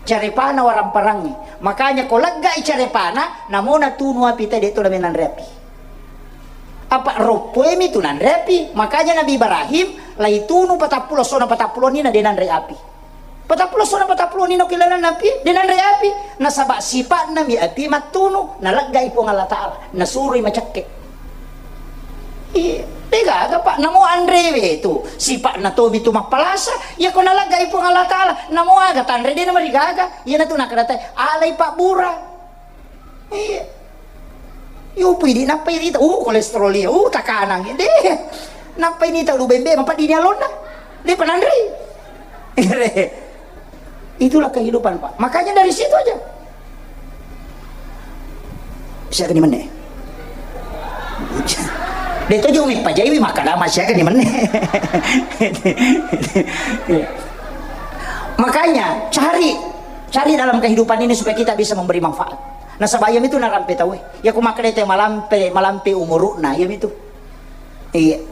Carepana waramparangngi. Makanya ko leggai carepana, namona tunu api tadi tu lame nanre api. Apa roppoemi tu nanre api. Makanya Nabi Ibrahim lai tunu patappulo sona patappulo ni na de nanre api. Patappulo sona patappulo ni no kilanan api, de nanre api. Nasaba sipa'na mi api mattunu, naleggai Puang Allah Ta'ala, nasuroi macakke. Iya, degaga, Pak, namo anrewe tu, sipa'na tomi tu mappalasa, iya ko naleggai Puang Allah Ta'ala, namo aga tanre de namarigaga, iya natu nakadatai, alai pabbura. Iya. Yupu idi nappai rita, uh, kolesterol iya, uh, takanang, deh. Nappai nita ulu bembe, mapaddini alonna. Deh, pananrei. Itulah kehidupan, Pak. Makanya dari situ aja. Siaga ni menne. Deh, itu juga mipajaiwi, maka dama siaga ni menne. Makanya, cari, cari dalam kehidupan ini supaya kita bisa memberi manfaat. Nasaba iyamitu narampe tauwe. Iya ko makkeda te malampe, malampe umuru'na, iyamitu. Iya.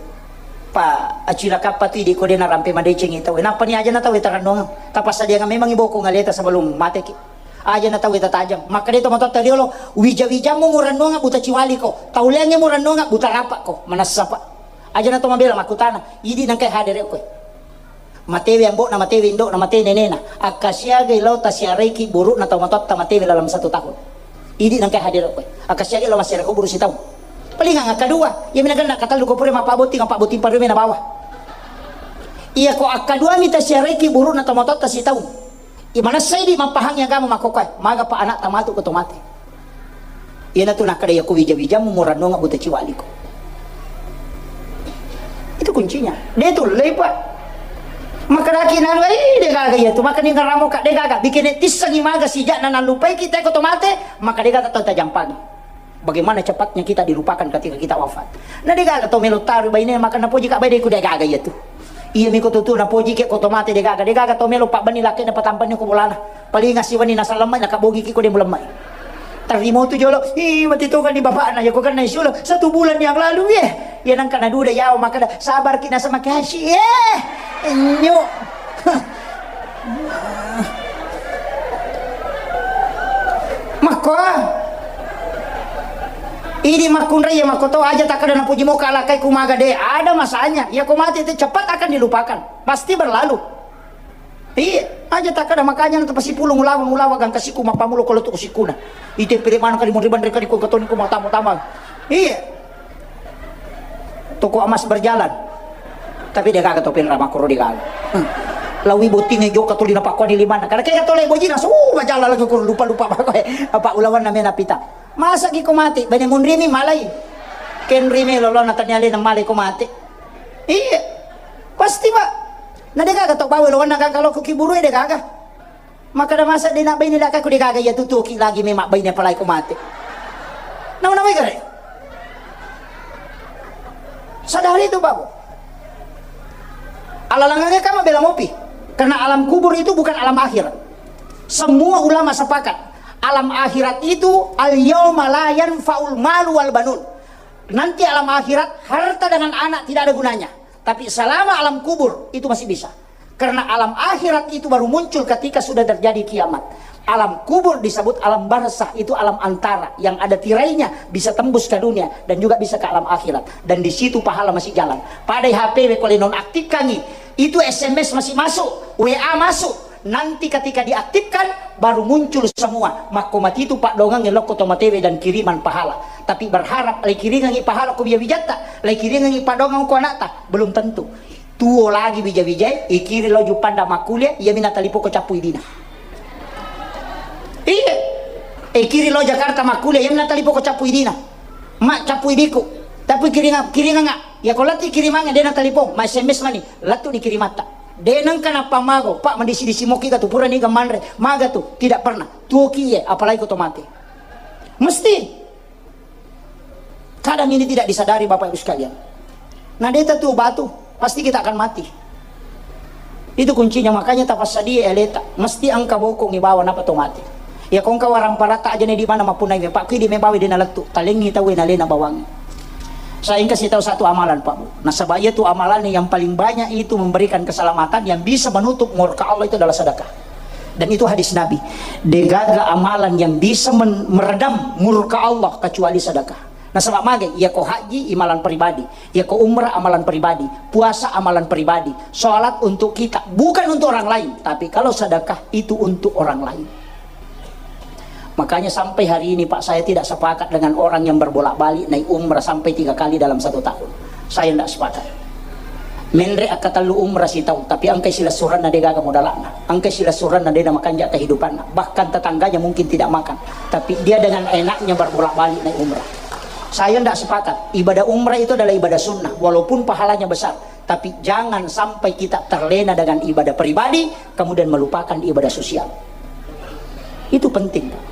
Pa, acilakappa tu idi ko de narampe madecengi tauwe. Nappa ni aja na tauwe tarannuang. Tapassadiang memang iboko ngaleta sebelum mateki. Aja na tauwe tatajang. Makkeda to matotta riolo, wija-wijammu murannuang buta ciwali ko. Tauleangnge murannuang buta rapa ko. Manassa, Pak. Aja na to mabela makkutana. Idi nangkai hadere koe. Matewe ambo'na, matewe indo'na, mate nenena. Akkasiagai lao tasiaraiki buru'na tau matotta matewe dalam satu tahun. Idi nangka hadere koe. Akkasiagai lao massiara kuburu sitaung. Palingang akkadua, iya mina genna katellu ko pura mappabotting, mappabotting parume na bawa. Iya ko akkadua mi tasiaraiki buru'na tau matotta sitaung. Iya manessa idi mappahangi agama makkokkoe, maga pa ana'ta matu ko to mate. Iyanatu nakkeda, iya ko wija-wijammu murannuang buta ciwaliko. Itu kuncinya. De tullei, Pak. Makkedaki nanu, "Ih, degaga iya tu." Makkeda ngaramo ka degaga. Bikene tissengi maga sija'na nallupaiki te ko to mate, maka degaga tau tajampangi. Bagaimana cepatnya kita dilupakan ketika kita wafat. Na degaga to melo taru baine, maka napoji ka baine ku degaga iya tu. Iya miko tutu napoji ke ko to mate degaga, degaga to melo pabbani lakkena patampani ko bolana. Paling asi wani nasallamai, nakabogi ki ko de mulamai. Tarimo tu jolo, ih, mati toga ni bapakna, ya ko kenna isulo satu bulan yang lalu ye. Ya nangka naduda yawa makada sabar ki nasa makasi ye. Nyo. Makko. Ini makkunrai ya makko to aja takada napuji moka alakai kumaga de ada masanya. Ya ko mati itu cepat akan dilupakan. Pasti berlalu. Iya, aja takkada makanya natu pasipulung ulawa, ulawa gangka siku mappamulo ko lotu sikuna. Ite pire manu kali muriban rekadi ko katoni ko matamu tama. Iya. Toko emas berjalan. Tapi de gaga to penra makoro de gaga. Hmm. Lawi botting e joka tuli napakkoni limana. Karena kega tole bojina su majalan lagi ko lupa-lupa apa ulawan namena pita. Masa ki ko mati, bene munrimi malai. Kenrimi lolona tania lena malai ko mati. Iya. Pasti, Pak. Na degaga tau bawa lawanna gaga loko kiburu e degaga. Makada masa de na baine laka ku degaga iya tutuki lagi memang baine palai ko mate. Nawa nawa gare. Sadari itu, Pak. Alalangannya kamu bela mopi. Karena alam kubur itu bukan alam akhirat. Semua ulama sepakat. Alam akhirat itu al yauma la yanfa'ul malu wal banun. Nanti alam akhirat harta dengan anak tidak ada gunanya. Tapi selama alam kubur itu masih bisa. Karena alam akhirat itu baru muncul ketika sudah terjadi kiamat. Alam kubur disebut alam barzah, itu alam antara yang ada tirainya, bisa tembus ke dunia dan juga bisa ke alam akhirat. Dan di situ pahala masih jalan. Pada H P we kole nonaktifkangi, itu S M S masih masuk, W A masuk. Nanti ketika diaktifkan, baru muncul semua. Makko matitu paddongang lokko to matewe dan kiriman pahala. Tapi berharap lai kiringangi pahala ko bija-bijatta, lai kiringangi paddongang ko anakta, belum tentu. Tuo lagi bija-bijai, ikiri lo jupanda makkulia, iya mina talipo ko cappu idina. Iya. Ikiri lo Jakarta makkulia, iya mina talipo ko cappu idina. Mak, cappu idiku. Tapi kiringa, kiringa nga. Ya ko lati kirimangnge, dena talipo, ma S M S mani. Lettu dikirimatta. De nengka nappamago, Pak, madisi-disi moki ga tu pura niga manre, maga tu, tidak pernah. Tuoki ye, apalagi ko to mate. Mesti. Kadang ini tidak disadari, Bapak Ibu sekalian. Nah, deta tu batu, pasti kita akan mati. Itu kuncinya, makanya tapassadia aleta. Mesti engka bokong ibawa napa to mati. Ya, ko engka warang parata aja ne di mana mapunai me, Pak, kidi me bawa de nalettu. Talengi tau e nalena bawangi. Saya engka sitau satu amalan, Pak Bu. Nasaba iya tu amalan yang paling banyak itu memberikan keselamatan, yang bisa menutup murka Allah itu adalah sedekah. Dan itu hadis Nabi. Degaga amalan yang bisa men-, meredam murka Allah kecuali sedekah. Nasaba magai, iya ko haji, imalan pribadi. Iya ko umrah, amalan pribadi. Puasa, amalan pribadi. Sholat untuk kita, bukan untuk orang lain. Tapi kalau sedekah, itu untuk orang lain. Makanya sampai hari ini, Pak, saya tidak sepakat dengan orang yang berbolak-balik naik umrah sampai tiga kali dalam satu tahun. Saya tidak sepakat. Menre akkatellu umrah sitaung, tapi engkai silessurenna degaga modalakna, engkai silessurenna de namakanja kehidupanna, bahkan tetangganya mungkin tidak makan, tapi dia dengan enaknya berbolak-balik naik umrah. Saya tidak sepakat. Ibadah umrah itu adalah ibadah sunnah, walaupun pahalanya besar, tapi jangan sampai kita terlena dengan ibadah pribadi kemudian melupakan ibadah sosial. Itu penting, Pak.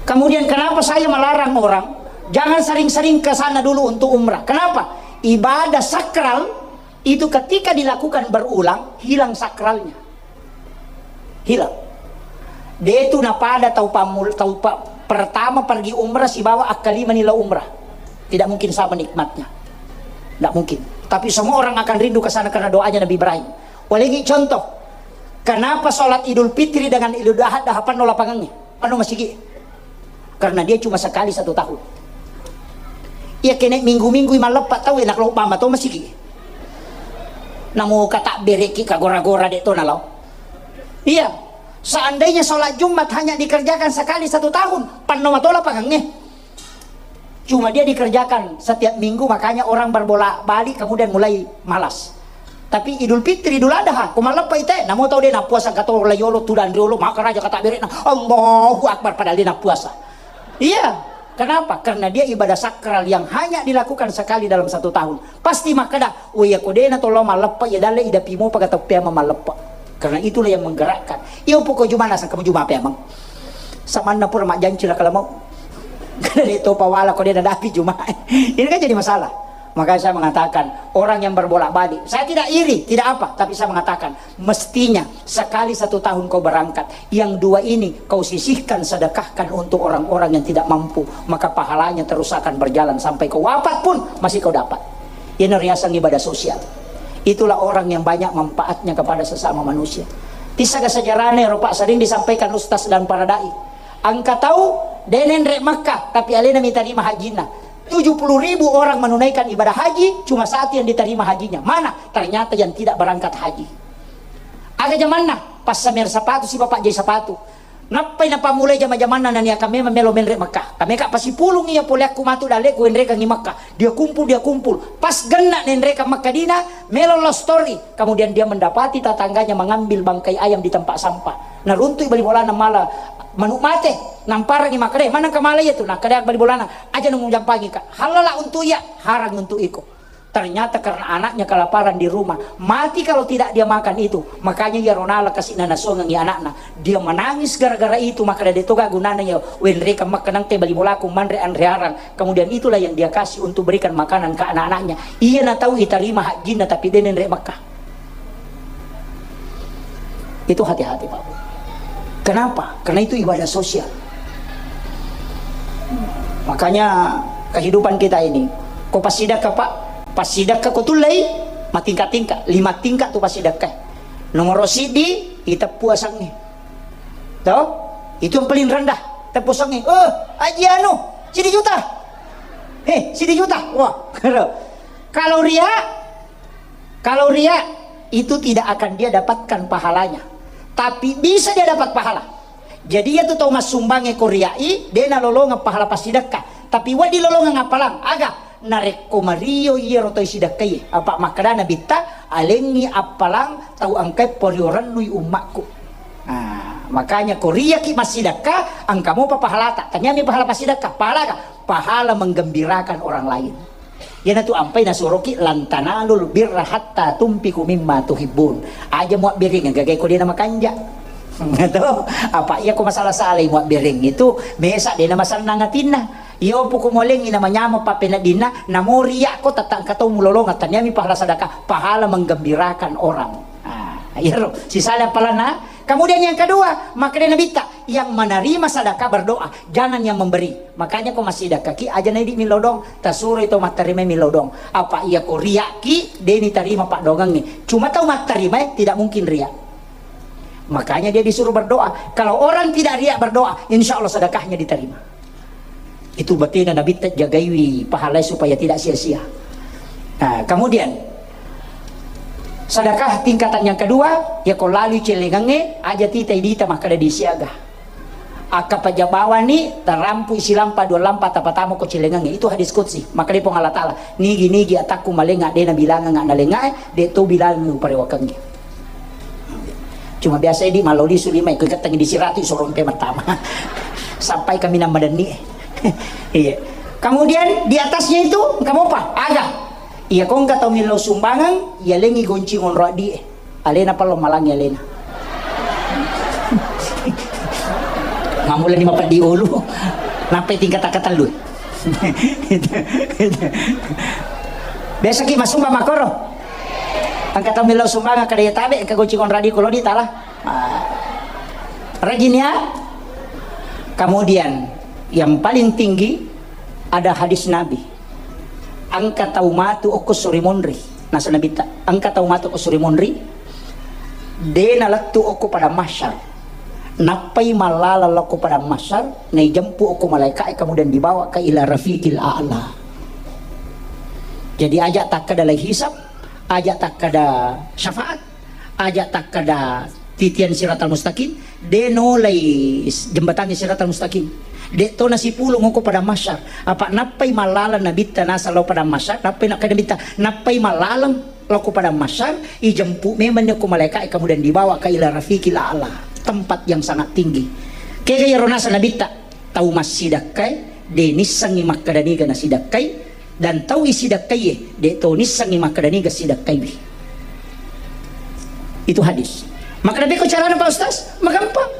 Kemudian, kenapa saya melarang orang jangan sering-sering ke sana dulu untuk umrah? Kenapa? Ibadah sakral itu ketika dilakukan berulang, hilang sakralnya. Hilang. De tu napada tau pamul-, tau pa-, pertama pergi umrah sibawa akkalimani lao umrah. Tidak mungkin sama nikmatnya. Tidak mungkin. Tapi semua orang akan rindu ke sana karena doanya Nabi Ibrahim. Walengi contoh. Kenapa sholat Idul Fitri dengan Idul Adha, Adha panno lapangannya? Panno masigi. Karena dia cuma sekali satu tahun. Iya, kene minggu-minggu i malleppa tau, enak lo mama to masigi. Namo kata bereki ka gora-gora de to nalo. Iya. Seandainya sholat Jumat hanya dikerjakan sekali satu tahun, panno mato lapangannya. Cuma dia dikerjakan setiap minggu, makanya orang berbolak-balik kemudian mulai malas. Tapi Idul Fitri, Idul Adha, ko malleppa ite, namo tau de nappuasa engka to layolo, tudang riolo, maka raja kata berekna, Allahu Akbar, padahal de nappuasa. Iya, kenapa? Karena dia ibadah sakral yang hanya dilakukan sekali dalam satu tahun. Pasti makkeda, "Oh iya, ko de na to lao malleppa, iya dalle idapi mopa ga tau peameng malleppa." Karena itulah yang menggerakkan. Iya, pokok Juma nasang kamu Juma peameng. Samanna pura majjanci lah kalau mau. Karena de to pawala ko de nadapi Juma. Ini kan jadi masalah. Makanya saya mengatakan, orang yang berbolak-balik, saya tidak iri, tidak apa, tapi saya mengatakan, mestinya sekali satu tahun kau berangkat, yang dua ini kau sisihkan, sedekahkan untuk orang-orang yang tidak mampu, maka pahalanya terus akan berjalan sampai kau wafat pun masih kau dapat. Ini riaseng ibadah sosial. Itulah orang yang banyak manfaatnya kepada sesama manusia. Tisaga sejarahnya, Pak, sering disampaikan ustaz dan para dai. Engka tau de nenre Makkah, tapi alena mitarima hajinna. Tujuh puluh ribu orang menunaikan ibadah haji, cuma satu yang diterima hajinya. Mana? Ternyata yang tidak berangkat haji. Aga jamanna, passamer sapatu si bapak jai sapatu. Nappai napammulai jama-jamanna nania kamema melo menre Makkah. Kameka pasipulung iya poleakku matu dalleku wenrekangi Makkah. Dia kumpul, dia kumpul. Pas genna nenrekang Makkah dina, melo love story. Kemudian dia mendapati tetangganya mengambil bangkai ayam di tempat sampah. Naruntui bali bolana mala manuk mate. Namparangi makkeda, "Maneng kamala iya tu?" Nakkeda bali bolana, "Aja nung jampangi ka. Halala untuk iya, harang untuk iko." Ternyata karena anaknya kelaparan di rumah, mati kalau tidak dia makan itu. Makanya iya ronala kasih nana songengi anakna. Dia menangis gara-gara itu, maka dari toga gunana ya wenreka makanang te bali bolaku manre anre arang. Kemudian itulah yang dia kasih untuk berikan makanan ke anak-anaknya. Iya na tahu itarima hajinna tapi de nenre Makkah. Itu hati-hati, Pak. Kenapa? Karena itu ibadah sosial. Makanya kehidupan kita ini, ko pasidakka, Pak, pasidakka ko tullei, matingka-tingka, lima tingka tu pasidakka. Nomor sidi, iteppu asangnge. Toh? Itu yang paling rendah, teppu asangnge. Oh, aji anu, sidi juta. Eh, sidi juta. Wah, kalau ria, kalau ria, itu tidak akan dia dapatkan pahalanya. Tapi bisa dia dapat pahala. Jadi, iya tu tau massumbangnge ko riai, de nalolongeng pahala passidekka. Tapi wedding lolongeng appalang. Aga? Narekko mario iyaro tau sidekkaie. Apa makkeda Nabitta, "Alengngi appalang tau engkae porio rennui ummakku." Nah, makanya ko riaki massidekka, engka mopa pahalata. Taniami pahala passidekka. Pahala aga? Pahala menggembirakan orang lain. Iyanatu ampai nasuroki, "Lan tanalul birra hatta tunfiqu mimma tuhibbun." Aja muabbiring gagai ko dena makanja. To, apa iya ko masalah salai muabbereng itu, mesa de na masennang atinna. Iyo puku molengi na manyameng pappeneddinna, namo riya ko tattangka tau mulolongeng, taniami pahala sedekah, pahala menggembirakan orang. Ah, iyaro sisala palanna. Kemudian yang kedua, makkeda Nabitta, yang menerima sedekah berdoa, jangan yang memberi. Makanya ko massidekkaki, aja na idi millau doang, tasuroi tau matterimai millau doang. Apa iya ko riakki, de nitarima paddoangengnge. Cuma tau matterimai tidak mungkin riak. Makanya dia disuruh berdoa. Kalau orang tidak riak berdoa, insya Allah sedekahnya diterima. Itu batena Nabitta jagaiwi pahalai supaya tidak sia-sia. Nah, kemudian sedekah tingkatan yang kedua, ya ko lalui celengangnge, aja titai dita makkeda disiaga. Akka paja bawani, tarampui silampa dua lampa tapatama ko celengangnge. Itu hadis qudsi. Makkeda Puang Allah Ta'ala, nigi-nigi atakku malenga de nabilangang nalengae, de to bilangang uparewakengnge. Cuma biasa idi mallo lisu lima ikut keteng di siratu sorong pe matama. Sampai kami nang madenni. Iya. Kemudian di atasnya itu engka mopa, aga. Iya, ko engka tau millau sumbangan, iya lengi gonci ngonro addi. Alena pallo malangi alena. Mamula ni mapeddi ulu. Nampai tingkat ketellu. Biasa ki masumba makoro. Engka tau millau sumbangan kada iya tabe, engka gonci ngonro addi ko lodi tala. Ah. Rajin ya. Kemudian yang paling tinggi ada hadis Nabi. Engka tau matu okko suri monri. Nasa Nabitta, engka tau matu okko suri monri. De nalettu okko padang mahsyar. Nappai mallaleng lokko padang mahsyar, naijempu okko malaika'e kemudian dibawa ke ila rafiqil a'la. Jadi aja takkeda lai hisab, aja takkeda syafaat, aja takkeda titian siratal mustaqim, de nolai s-, jembatangnge siratal mustaqim. De to nasipulung okko padang mahsyar. Apa nappai mallaleng Nabitta nasa lao padang mahsyar, nappai nakkeda Nabitta, nappai mallaleng lokko padang mahsyar, ijempu memang ni okko malaika'e kemudian dibawa ke ila rafiqil a'la, tempat yang sangat tinggi. Kega iyaro nasa Nabitta, tau massidakkai, de nissengngi makkeda niga nasidakkai, dan tau isidakkaie, de to nissengngi makkeda niga sidakkaiwi. Itu hadis. Makkeda beko carana Pak Ustaz? Magampang.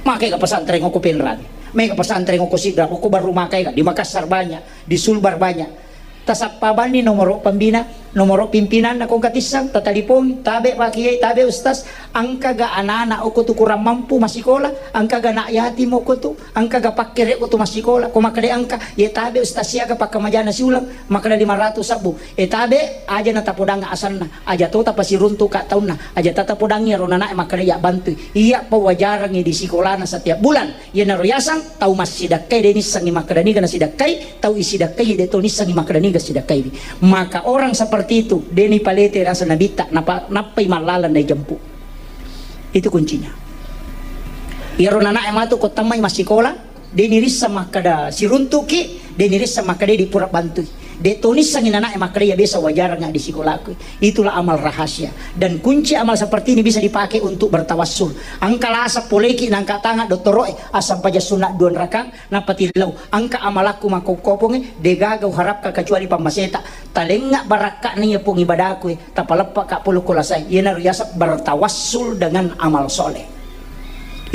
Makai ke pesantren okko Penrang. Mai ke pesantren okko Sidrap, okko Barru Makai ka. Di Makassar banyak, di Sulbar banyak. Tasappa banni nomoro pembina, nomoro pimpinanna ko engka tisseng, tatalipong, tabe Pak Kiai, tabe Ustaz, engkaga anak-anak okko tu kurang mampu massikola, engkaga anak yatim okko tu, engkaga pakkere okko tu massikola, ko makkeda engka, ye tabe Ustaz siaga pakkamajana siuleng, makkeda lima ratus sabbu, e tabe aja na tapodang asanna, aja to tapasiruntu ka taunna, aja tatapodangi ro nanae makkeda iya bantui, iya pawajarangi di sikolana setiap bulan. Iyanaro yaseng tau massidakkai, de nissengngi makkeda niga nasidakkai, tau isidakkai de to nissengngi makkeda niga sidakkaiwi. Maka orang seperti itu de nipalete rasa Nabitta, napa-, nappai mallaleng naijempu. Itu kuncinya. Iyaro nanae matu ko tammai massikola, de nirisseng makkeda siruntuki, de nirisseng makkeda di pura bantui. De to nissengngi nanae makkeda iya biasa wajarang di sikolaku. Itulah amal rahasia. Dan kunci amal seperti ini bisa dipakai untuk bertawassul. Engka lasa poleki nangka tangan dottoroe, assampajang sunna dua rakang, nappa tillau. Engka amalakku makkokkopongnge, degaga uharapka kecuali pammaseta. Talengnga barakka'na iya pong ibadahku, tapaleppaka polo ko lasai. Iyanaro yaseng bertawassul dengan amal soleh.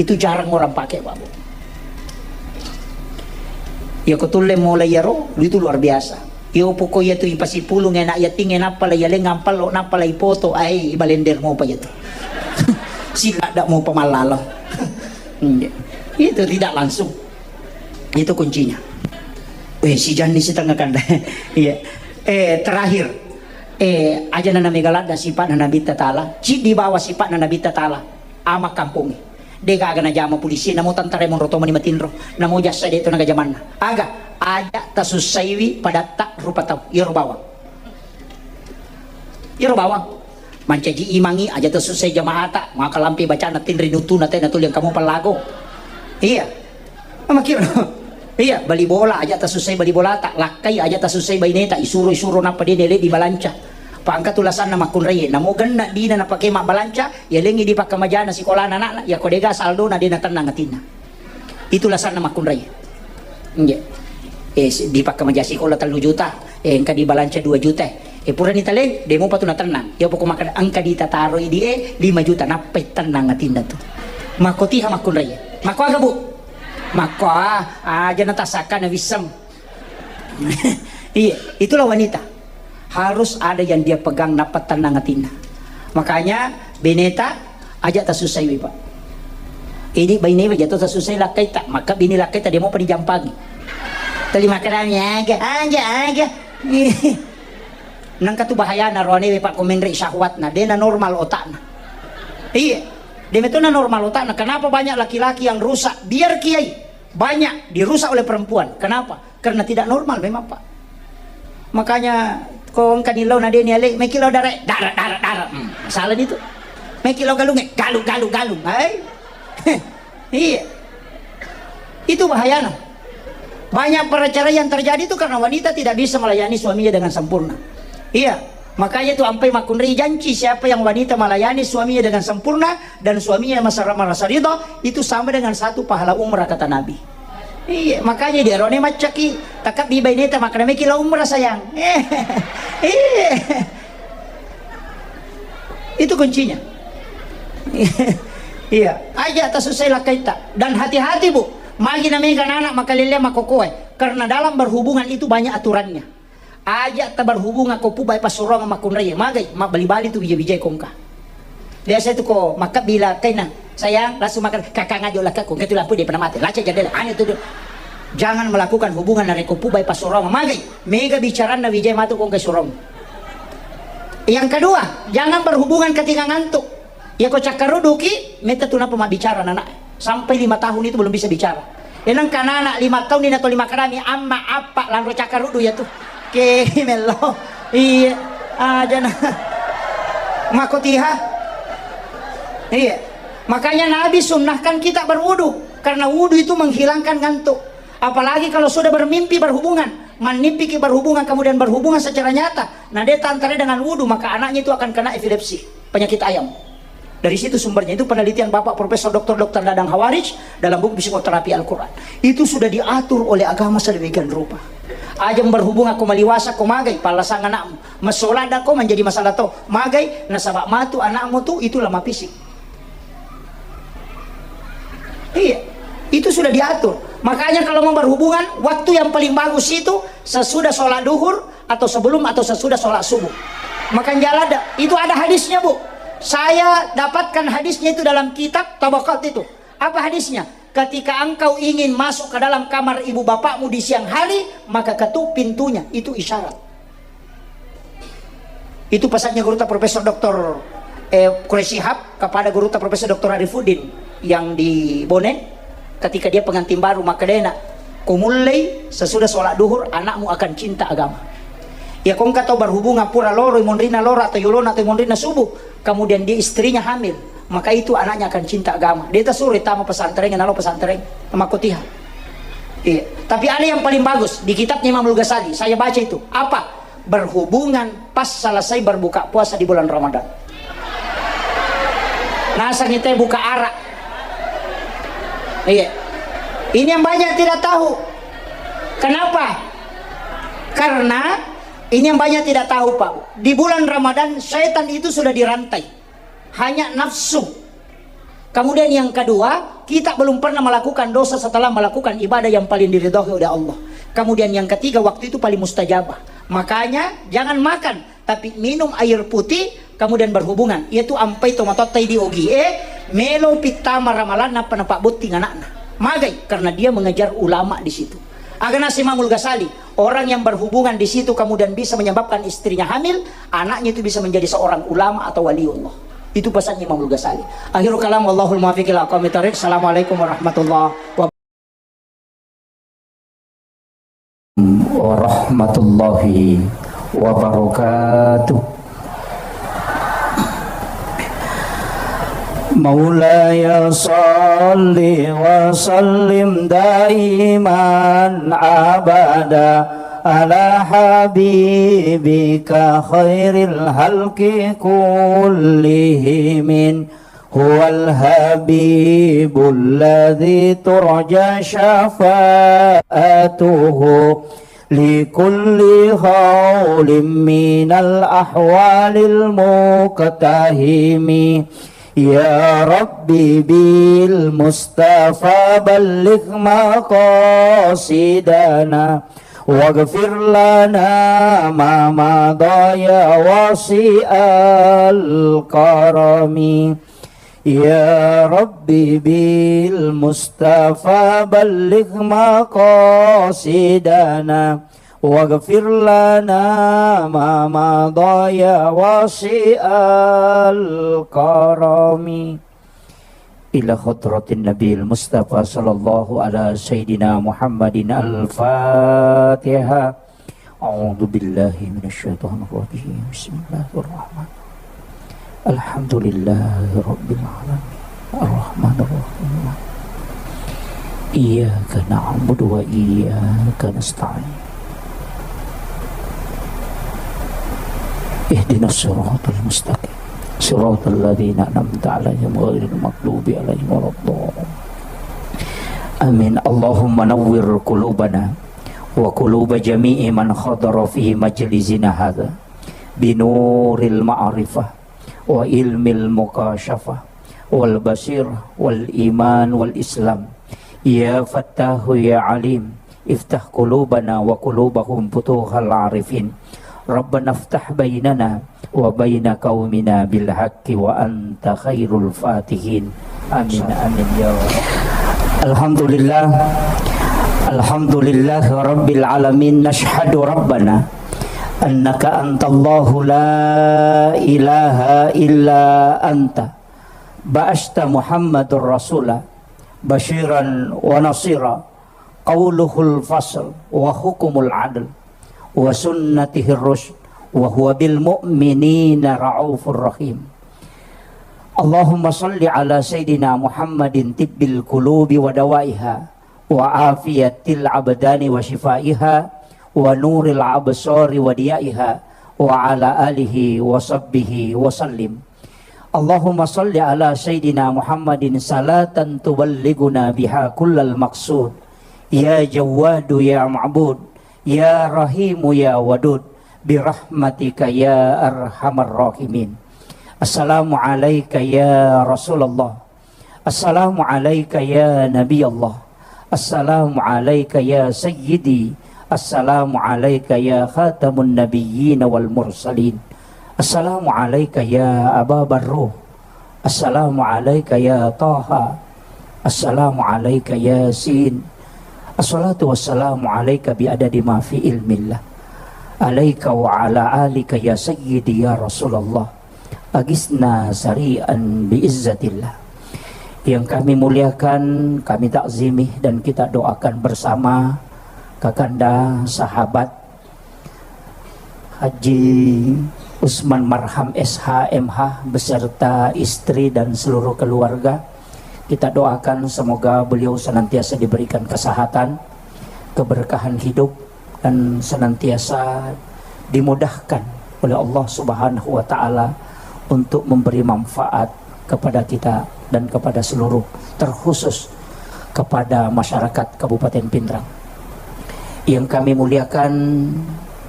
Itu jarang orang pakai, Pak Bu. Iya ko tulle mulai iyaro, itu luar biasa. Iyo poko iya tu ipasipulung anak yatingnge, nappa la iyaleng ampallo, nappa la ipoto, ai ibalender mopa iya tu. Siladda mopa mallalo. Iya. Itu tidak langsung. Itu kuncinya. Eh, si Jandi si tengah kanda. Iya. Eh, terakhir. Eh, aja na namega ladda sipatna Nabitta Ta'ala. Ciddi bawa sipatna Nabitta Ta'ala. Ama kampongnge. Degaga najama polisi, namo tentara monro to mani matinro. Namo jasa de to naga jamanna. Aga, aja tasussaiwi padatta rupa tau. Iyaro bawang. Iyaro bawang. Mancaji imangi aja tasussai jamaata, maka lampe bacana tinri nutuna tena tuli engka mopa lago. Iya. Mamakiro. Iya, bali bola aja tasussai bali bolata, lakkai aja tasussai baineta, isuro-isuro nappa de nele di balanca. Pa engka tu lasanna makkunraie, namo genna dina napake mabbalanca, yalengi di pakkamajana sikolana anakna, yako dega saldona de natennang atinna. Itu lasanna makkunrai. Nggih. Eh, si-, dipakkamaja sikola tellu juta, eh, engka dibalanca dua juta. Eh, purani taleng, de mopa tu natennang. Iya poko makkeda engka ditataroi di e lima juta, nappai tennang atinna tu. Makkotiha makkunrai. Makko aga, Bu? Makko, ah, aja natasakka na wisseng. Iya, itulah wanita. Harus ada yang dia pegang, nappa tenang hatinya. Makanya, beneta, aja tasusaiwi, Pak. Ini baine jatuh tasusai lakkaita, maka bini lakkaita dia mau pada jampangi. Terima kasih, aga, aga, aga. Nengka tu bahayana roane we, Pak, ko menre syahwatna, dena normal otakna. Iya, dena metona normal otakna. Kenapa banyak laki-laki yang rusak? Biar kiai banyak dirusak oleh perempuan. Kenapa? Karena tidak normal memang, Pak. Makanya ko engka ni lao na deni ale, meki lao dare, dare, dare, dare. Hmm, salah itu. Meki lao galunge, galu, galu, galu. Hai. Iya. Itu bahayana. Banyak perceraian terjadi itu karena wanita tidak bisa melayani suaminya dengan sempurna. Iya. Makanya itu ampai makkunrai janci, siapa yang wanita melayani suaminya dengan sempurna dan suaminya merasa, merasa ridho, itu sama dengan satu pahala umrah kata Nabi. Iya, makanya dia rone maccaki, takabbi baineta makna meki la umrah sayang. Iya. Itu kuncinya. Iya, aja tasusai lakkaita. Dan hati-hati, Bu. Magi na mega anak makalelea makokoe. Karena dalam berhubungan itu banyak aturannya. Aja taberhubungan ko pubai passorongeng makkunrai. Magai, mabbali-bali tu bija-bijai kongka. Biasa itu ko makkabbi lakkaina, sayang, langsung makan, kakang aja lakka kongka tu lampu dia pernah mati. Lace jendela, ane tu. Jangan melakukan hubungan narekko pubai passorongeng. Magai, mega bicaranna wijai matu kongka sorong. Yang kedua, jangan berhubungan ketika ngantuk. Iya ko cakkaruduki, metta tu nappa mabbicara anak. Sampai lima tahun itu belum bisa bicara. Enang kanana lima tahun ini atau lima kadami, amma, appa, lanro cakkarudu ya tu. Ke mello. Iya. Aja na. Makotiha. Iya. Makanya Nabi sunnahkan kita berwudu karena wudu itu menghilangkan ngantuk. Apalagi kalau sudah bermimpi berhubungan, mannipiki berhubungan kemudian berhubungan secara nyata, nah dia tantare dengan wudu, maka anaknya itu akan kena epilepsi, penyakit ayam. Dari situ sumbernya, itu penelitian Bapak Profesor Doktor Doktor Dadang Hawarij dalam buku Psikoterapi Al-Quran. Itu sudah diatur oleh agama sedemikian rupa. Aja berhubung aku maliwasa ko magai, palasangan anakmu. Masola dako menjadi masalah to. Magai, nasaba matu anakmu tu itulah mapisi. Iya, itu sudah diatur. Makanya kalau mau berhubungan, waktu yang paling bagus itu sesudah sholat duhur atau sebelum atau sesudah sholat subuh. Makan jalada, itu ada hadisnya, Bu. Saya dapatkan hadisnya itu dalam kitab Tabaqat itu. Apa hadisnya? Ketika engkau ingin masuk ke dalam kamar ibu bapakmu di siang hari, maka ketuk pintunya. Itu isyarat. Itu pesannya Gurutta Profesor Doktor, eh, Quraish Shihab kepada Gurutta Profesor Doktor Arifuddin yang di Bone, ketika dia pengantin baru, maka dia nak, kumullei sesudah sholat duhur, anakmu akan cinta agama. Ya, kongka tau berhubungan pura loro, monrina loro atau yolona atau monrina subuh, kemudian dia istrinya hamil, maka itu anaknya akan cinta agama. Dia tak suruh tama pesantren, nalo pesantren, makotiha. Iya. Tapi ada yang paling bagus di kitabnya Imamul Ghazali. Saya baca itu. Apa? Berhubungan pas selesai berbuka puasa di bulan Ramadan. Nasang itu buka arak. Iya. Ini yang banyak tidak tahu. Kenapa? Karena ini yang banyak tidak tahu, Pak. Di bulan Ramadan, setan itu sudah dirantai. Hanya nafsu. Kemudian yang kedua, kita belum pernah melakukan dosa setelah melakukan ibadah yang paling diridhoi oleh Allah. Kemudian yang ketiga, waktu itu paling mustajabah. Makanya jangan makan, tapi minum air putih, kemudian berhubungan. Yaitu ampai tomatotta di ogi. Eh, melo pittama ramalan apa nampak botting anakna. Magai, karena dia mengejar ulama di situ. Agana si Imamul Ghazali, orang yang berhubungan di situ kemudian bisa menyebabkan istrinya hamil, anaknya itu bisa menjadi seorang ulama atau waliullah. Itu pesannya Imamul Ghazali. Akhirul kalam, wallahul muwaffiq ila aqwamit thariq. Assalamualaikum warahmatullahi wabarakatuh. Warahmatullahi wabarakatuh. مولاي صل وسلم دائما أبدا على حبيبك خير الخلق كلهم. هو الحبيب الذي ترجى شفاعته لكل هول من الأهوال المقتحم. يا رب بالمصطفى بلغ مقاصدنا، واغفر لنا ما مضى يا واسع الكرم. يا رب بالمصطفى بلغ مقاصدنا، واغفر لنا ما مضى يا واسع الكرم. إلى حضرة النبي المصطفى صلى الله على سيدنا محمد الفاتحة. أعوذ بالله من الشيطان الرجيم. بسم الله الرحمن الرحيم. الحمد لله رب العالمين. الرحمن الرحيم. إياك نعبد وإياك نستعين. اهدنا الصراط المستقيم. صراط الذين أنعمت عليهم غير المغضوب عليهم ولا الضالين. آمين. اللهم نور قلوبنا وقلوب جميع من حضر في مجلسنا هذا بنور المعرفة وعلم المكاشفة والبصيرة والإيمان والإسلام. يا فتاح يا عليم، افتح قلوبنا وقلوبهم فتوح العارفين. ربنا افتح بيننا وبين قومنا بالحق وأنت خير الفاتحين. آمين، آمين يا رب. الحمد لله. الحمد لله رب العالمين. نشهد ربنا أنك أنت الله لا إله إلا أنت. بعثت محمد رسولا بشيرا ونصيرا، قوله الفصل وحكمه العدل وسنته الرشد وهو بالمؤمنين رءوف رحيم. اللهم صل على سيدنا محمد طب القلوب ودوائها وعافية الأبدان وشفائها ونور الأبصار وضيائها وعلى آله وصحبه وسلم. اللهم صل على سيدنا محمد صلاة تبلغنا بها كل المقصود. يا جواد يا معبود، يا رحيم يا ودود، برحمتك يا أرحم الراحمين. السلام عليك يا رسول الله. السلام عليك يا نبي الله. السلام عليك يا سيدي. السلام عليك يا خاتم النبيين والمرسلين. السلام عليك يا أبا برو. السلام عليك يا طه. السلام عليك يا سين. الصلاة والسلام عليك بعدد ما في علم الله. عليك وعلى آلك يا سيدي يا رسول الله. Agisna sari'an biizzatillah. Yang kami muliakan, kami takzimi, dan kita doakan bersama Kakanda sahabat Haji Usman Marham S H M H beserta istri dan seluruh keluarga. Kita doakan semoga beliau senantiasa diberikan kesehatan, keberkahan hidup, dan senantiasa dimudahkan oleh Allah Subhanahu wa Ta'ala untuk memberi manfaat kepada kita dan kepada seluruh, terkhusus kepada masyarakat Kabupaten Pinrang. Yang kami muliakan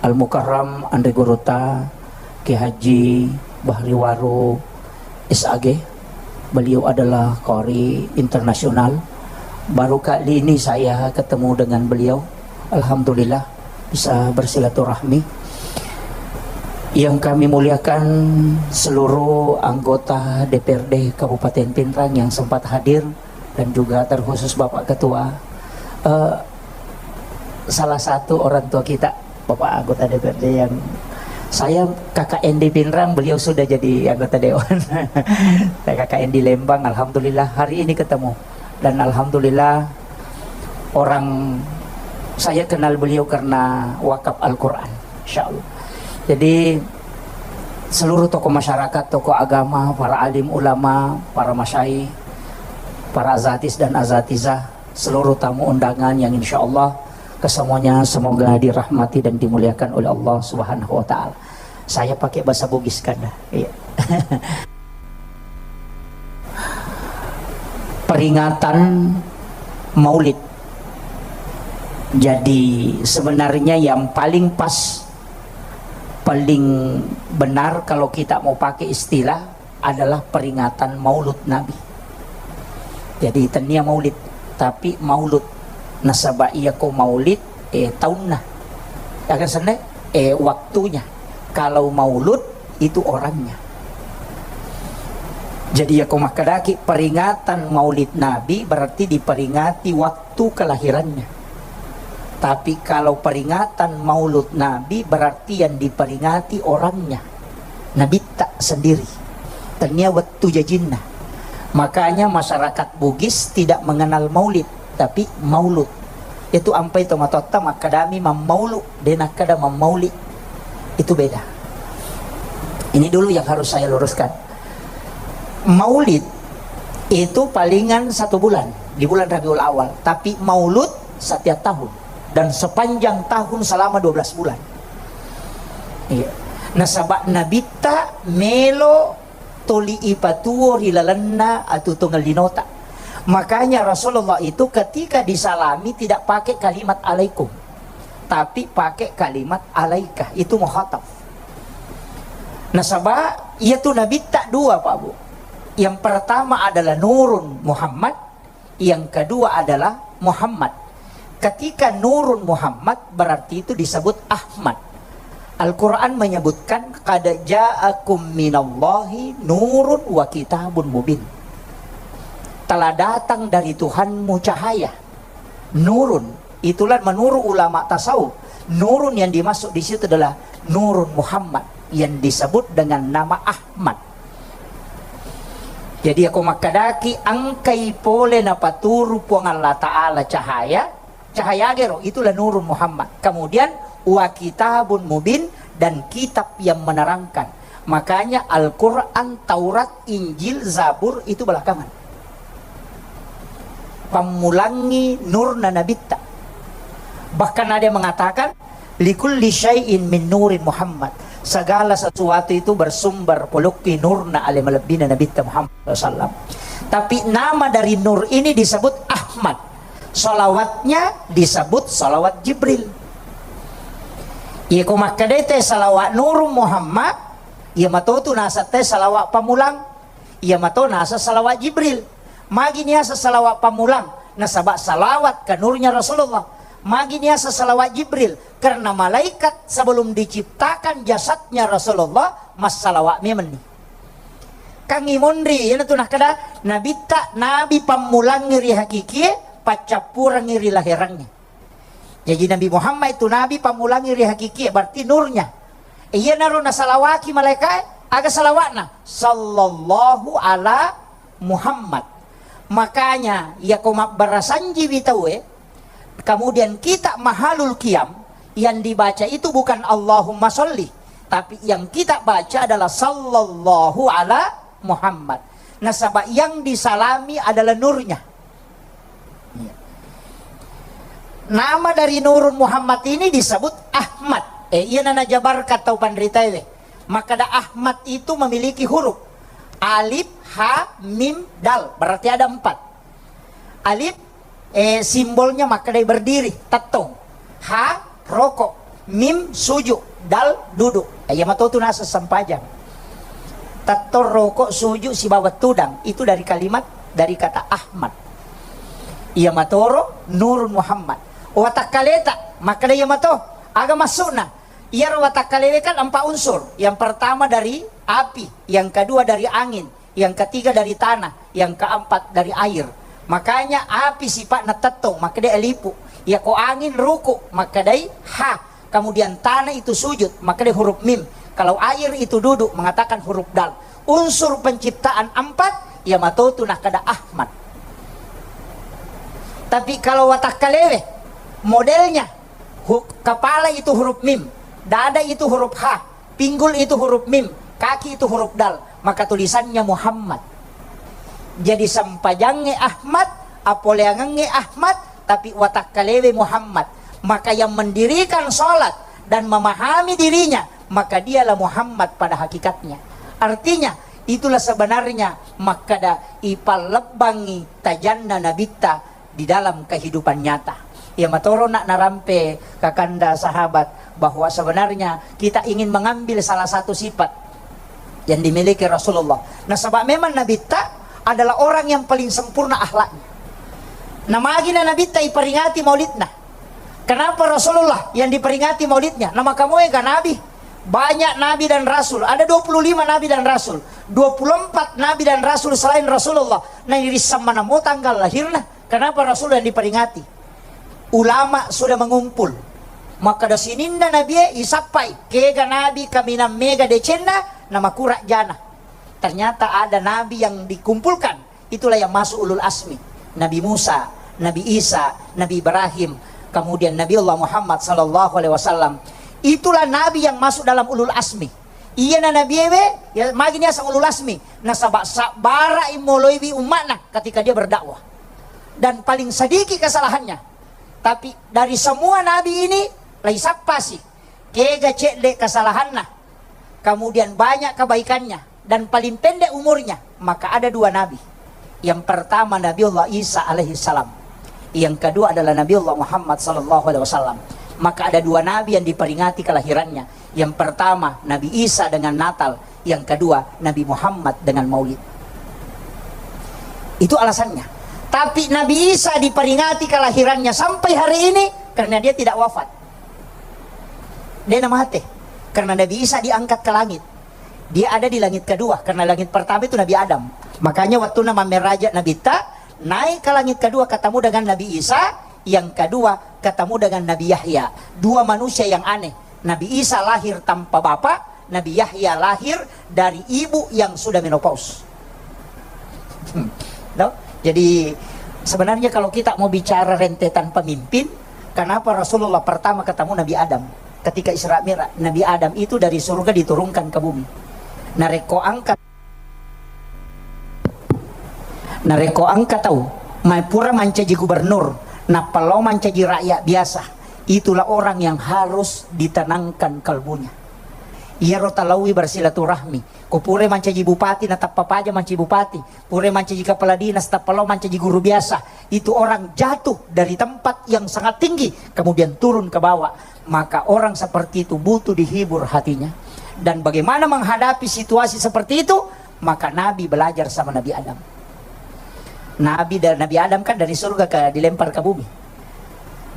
Al-Mukarram Andre Gurutta, Kiai Haji Bahri Waru, S A G. Beliau adalah qari internasional. Baru kali ini saya ketemu dengan beliau. Alhamdulillah, bisa bersilaturahmi. Yang kami muliakan seluruh anggota D P R D Kabupaten Pinrang yang sempat hadir dan juga terkhusus Bapak Ketua. Eh, salah satu orang tua kita, Bapak anggota D P R D yang saya K K N di Pinrang, beliau sudah jadi anggota dewan. Saya K K N di Lembang, alhamdulillah hari ini ketemu. Dan alhamdulillah orang saya kenal beliau karena wakaf Al-Quran, insya Allah. Jadi seluruh tokoh masyarakat, tokoh agama, para alim ulama, para masyayikh, para azatis dan azatizah, seluruh tamu undangan yang insya Allah kesemuanya semoga dirahmati dan dimuliakan oleh Allah Subhanahu wa Ta'ala. Saya pakai bahasa Bugis, Kanda. Iya. Peringatan Maulid. Jadi sebenarnya yang paling pas, paling benar kalau kita mau pakai istilah, adalah peringatan maulud Nabi. Jadi, tennia maulid, tapi maulud. Nasaba iyako maulid, eh, taunna. Agar senna, eh, waktunya. Kalau maulud, itu orangnya. Jadi, iyako makkedaki peringatan maulid Nabi, berarti diperingati waktu kelahirannya. Tapi kalau peringatan maulud Nabi, berarti yang diperingati orangnya. Nabitta sendiri. Tennia wettu jajinna. Makanya masyarakat Bugis tidak mengenal maulid, tapi maulud. Itu ampai tomatoatta makkadami mammaulu, de nakkada mammauli. Itu beda. Ini dulu yang harus saya luruskan. Maulid itu palingan satu bulan, di bulan Rabiul Awal. Tapi maulud setiap tahun. Dan sepanjang tahun selama dua belas bulan. Iya. Nasaba Nabitta melo toli ipatuo ri lalenna atuo tongeng linota. Makanya Rasulullah itu ketika disalami tidak pakai kalimat alaikum, tapi pakai kalimat alaika, itu mukhatab. Nasaba iyatu Nabitta dua, Pak Bu. Yang pertama adalah Nurun Muhammad, yang kedua adalah Muhammad. Ketika Nurun Muhammad, berarti itu disebut Ahmad. Al-Quran menyebutkan, "Qad ja'akum minallahi nurun wa kitabun mubin." Telah datang dari Tuhanmu cahaya. Nurun, itulah menurut ulama tasawuf, nurun yang dimaksud di situ adalah Nurun Muhammad yang disebut dengan nama Ahmad. Jadi, ako makkedaki engkai pole napaturu Puang Allah Ta'ala cahaya, cahaya gero, itulah Nurun Muhammad. Kemudian, wa kitabun mubin, dan kitab yang menerangkan. Makanya Al-Quran, Taurat, Injil, Zabur itu belakangan. Pammulangi nurna Nabitta. Bahkan ada yang mengatakan, "Likulli syai'in min nuri Muhammad." Segala sesuatu itu bersumber polokki nurna ale malebbina Nabitta Muhammad sallallahu alaihi wasallam. Tapi nama dari nur ini disebut Ahmad. Salawatnya disebut salawat Jibril. Iya ko makkedai te salawat Nurun Muhammad, iya matotu naseng te salawat pammulang. Iya mato naseng salawat Jibril. Magi niaseng salawat pammulang? Nasaba salawat ka nurnya Rasulullah. Magi niaseng salawat Jibril? Karena malaikat sebelum diciptakan jasadnya Rasulullah, massalawat memenni. Kangi monri, iyanatu nakkeda, Nabitta, Nabi pammulangi ri hakikie, paccappurengi ri laherangnge. Jaji Nabi Muhammad itu Nabi pammulangi ri hakikie, berarti nurnya. Iyanaro nasalawaki malaikae, aga salawatna? Sallallahu ala Muhammad. Makanya, yako mabbarasanjiwi tauwe, kemudian kita mahalul qiyam, yang dibaca itu bukan Allahumma sholli, tapi yang kita baca adalah sallallahu ala Muhammad. Nasaba yang disalami adalah nurnya. Iya. Nama dari Nurun Muhammad ini disebut Ahmad. Eh, iya nana jabarkan tau panritaewe. Makkeda Ahmad itu memiliki huruf. Alif, ha, mim, dal. Berarti ada empat. Alif, eh, simbolnya makkedai berdiri, tettong. Ha, rokok. Mim, sujud. Dal, duduk. Iya matotu naseng sempajang. Tettong, rokok, sujud, sibawa tudang. Itu dari kalimat, dari kata Ahmad. Iya matoro Nurun Muhammad. Watakkaleta, makkeda iya mato. Aga maksudna? Iyaro watakkalewe kan empat unsur. Yang pertama dari api, yang kedua dari angin, yang ketiga dari tanah, yang keempat dari air. Makanya api sifatna tettong, makkedai alifu. Yako angin ruku, makkedai ha. Kemudian tanah itu sujud, makkedai huruf mim. Kalau air itu duduk, mengatakan huruf dal. Unsur penciptaan empat, iya matotu nakkeda Ahmad. Tapi kalau watakkalewe, modelnya, hu-, kepala itu huruf mim, dada itu huruf ha, pinggul itu huruf mim, kaki itu huruf dal, maka tulisannya Muhammad. Jadi sempajangnge Ahmad, apoleangengnge Ahmad, tapi watakkalewe Muhammad. Maka yang mendirikan sholat dan memahami dirinya, maka dialah Muhammad pada hakikatnya. Artinya, itulah sebenarnya makkeda ipallebbangi tajanna nabitta di dalam kehidupan nyata. Iya matoro nak narampe kakanda sahabat bahwa sebenarnya kita ingin mengambil salah satu sifat. yang dimiliki Rasulullah. Nasaba memang Nabitta adalah orang yang paling sempurna akhlaknya. Namagina Nabitta iperingati maulidna? Kenapa Rasulullah yang diperingati maulidnya? Namakamoega nabi? Banyak nabi dan rasul. Ada dua puluh lima nabi dan rasul. Dua puluh empat nabi dan rasul selain Rasulullah. Nairissamma namo tanggal lahirna. Kenapa Rasul yang diperingati? Ulama sudah mengumpul. Makkeda sininna nabie isappai, kega nabi kaminang mega decenna, namakura jana. Ternyata ada nabi yang dikumpulkan, itulah yang masuk ulul asmi. Nabi Musa, Nabi Isa, Nabi Ibrahim, kemudian Nabi Allah Muhammad sallallahu alaihi wasallam. Itulah nabi yang masuk dalam ulul asmi. Iyana nabiewe, ya, magini asal ulul asmi. Nasaba sabbara imoloiwi umma'na ketika dia berdakwah. Dan paling sedikit kesalahannya. Tapi dari semua nabi ini, laisappasi. Kega cedde kesalahanna. Kemudian banyak kebaikannya. Dan paling pendek umurnya. Maka ada dua nabi. Yang pertama Nabi Allah Isa alaihi salam. Yang kedua adalah Nabi Allah Muhammad sallallahu alaihi wasallam. Maka ada dua nabi yang diperingati kelahirannya. Yang pertama Nabi Isa dengan Natal, yang kedua Nabi Muhammad dengan Maulid. Itu alasannya. Tapi Nabi Isa diperingati kelahirannya sampai hari ini karena dia tidak wafat. Dia namate. Karena Nabi Isa diangkat ke langit. Dia ada di langit kedua, karena langit pertama itu Nabi Adam. Makanya waktu nama meraja Nabi Ta, naik ke langit kedua ketemu dengan Nabi Isa, yang kedua ketemu dengan Nabi Yahya. Dua manusia yang aneh. Nabi Isa lahir tanpa bapak, Nabi Yahya lahir dari ibu yang sudah menopause. Hmm. No? Jadi sebenarnya kalau kita mau bicara rentetan pemimpin, kenapa Rasulullah pertama ketemu Nabi Adam? Ketika Isra Mi'raj, Nabi Adam itu dari surga diturunkan ke bumi. Narekko angkat Narekko engka tau mai pura mancaji gubernur, nappa lao mancaji rakyat biasa, itulah orang yang harus ditenangkan kalbunya. Iyaro talaui bersilaturahmi. Ko pura mancaji bupati, natappa paja mancaji bupati. Pura mancaji kepala dinas, tappa lao mancaji guru biasa. Itu orang jatuh dari tempat yang sangat tinggi, kemudian turun ke bawah. Maka orang seperti itu butuh dihibur hatinya. Dan bagaimana menghadapi situasi seperti itu? Maka Nabi belajar sama Nabi Adam. Nabi dan Nabi Adam kan dari surga ke dilempar ke bumi.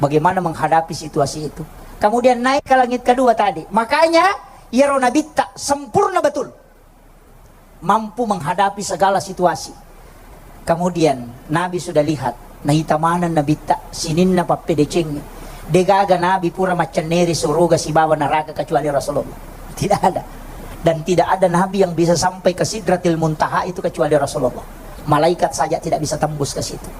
Bagaimana menghadapi situasi itu? Kemudian naik ke langit kedua tadi. Makanya iyaro Nabitta sempurna betul. Mampu menghadapi segala situasi. Kemudian Nabi sudah lihat, naita maneng Nabitta, sininna pappedecengnge. Degaga Nabi pura maccenneri suruga sibawa neraka kecuali Rasulullah. Tidak ada. Dan tidak ada Nabi yang bisa sampai ke Sidratil Muntaha itu kecuali Rasulullah. Malaikat saja tidak bisa tembus ke situ.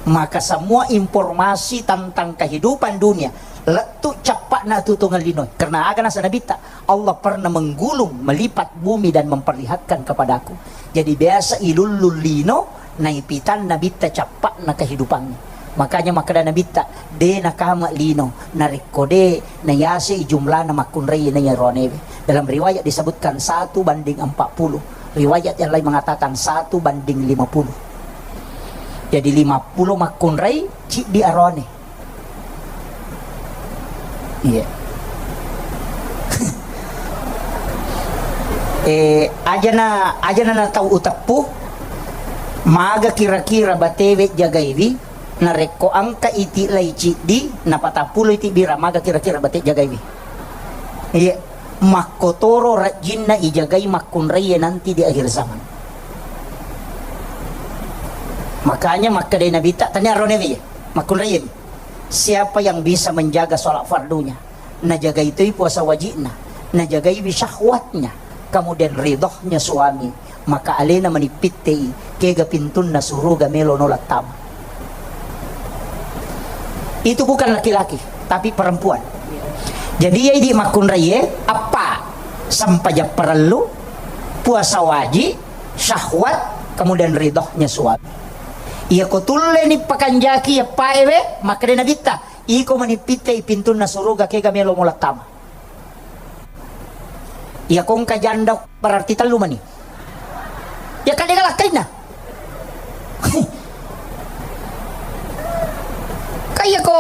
Maka semua informasi tentang kehidupan dunia, lettu cappa'na tutungeng lino. Karena aga nasa Nabitta, Allah pernah menggulung, melipat bumi dan memperlihatkan kepadaku. Jadi biasa ilullung lino, naipitan Nabitta cappa'na kehidupannya. Makanya makkeda Nabitta, de nakama lino, narekko de nayase jumlahna makkunrai naiya ronewe. Dalam riwayat disebutkan satu banding empat puluh. Riwayat yang lain mengatakan satu banding lima puluh. Jadi lima puluh makkunrai, ciddi arone. Iya. Eh, ajana, ajana na tau uteppu, maga kira-kira batewe jagaiwi, narekko engka iti lai ciddi, napatappulo iti bira, maga kira-kira bate jagaiwi. Iya, makkotoro rajinna ijagai makkunraiye nanti di akhir zaman. Makanya makkedai Nabitta, tania ronewi, makkunraiye. Siapa yang bisa menjaga sholat fardunya, najagai toi puasa wajibna, najagaiwi syahwatnya, kemudian ridhohnya suami, maka alena manippittei kega pintunna suruga melo nolattama. Itu bukan laki-laki, tapi perempuan. Jadi ya idi makkunraiye, apa? Sempajang parellu, puasa wajib, syahwat, kemudian ridhohnya suami. Iya ko tulle ni pakanjaki ya paewe, makkeda Nabitta, iko manippittei pintunna suruga kega melo molattama. Iya ko engka janda berarti tellu mani. Ya kan dia lakkainna. Kan iya ko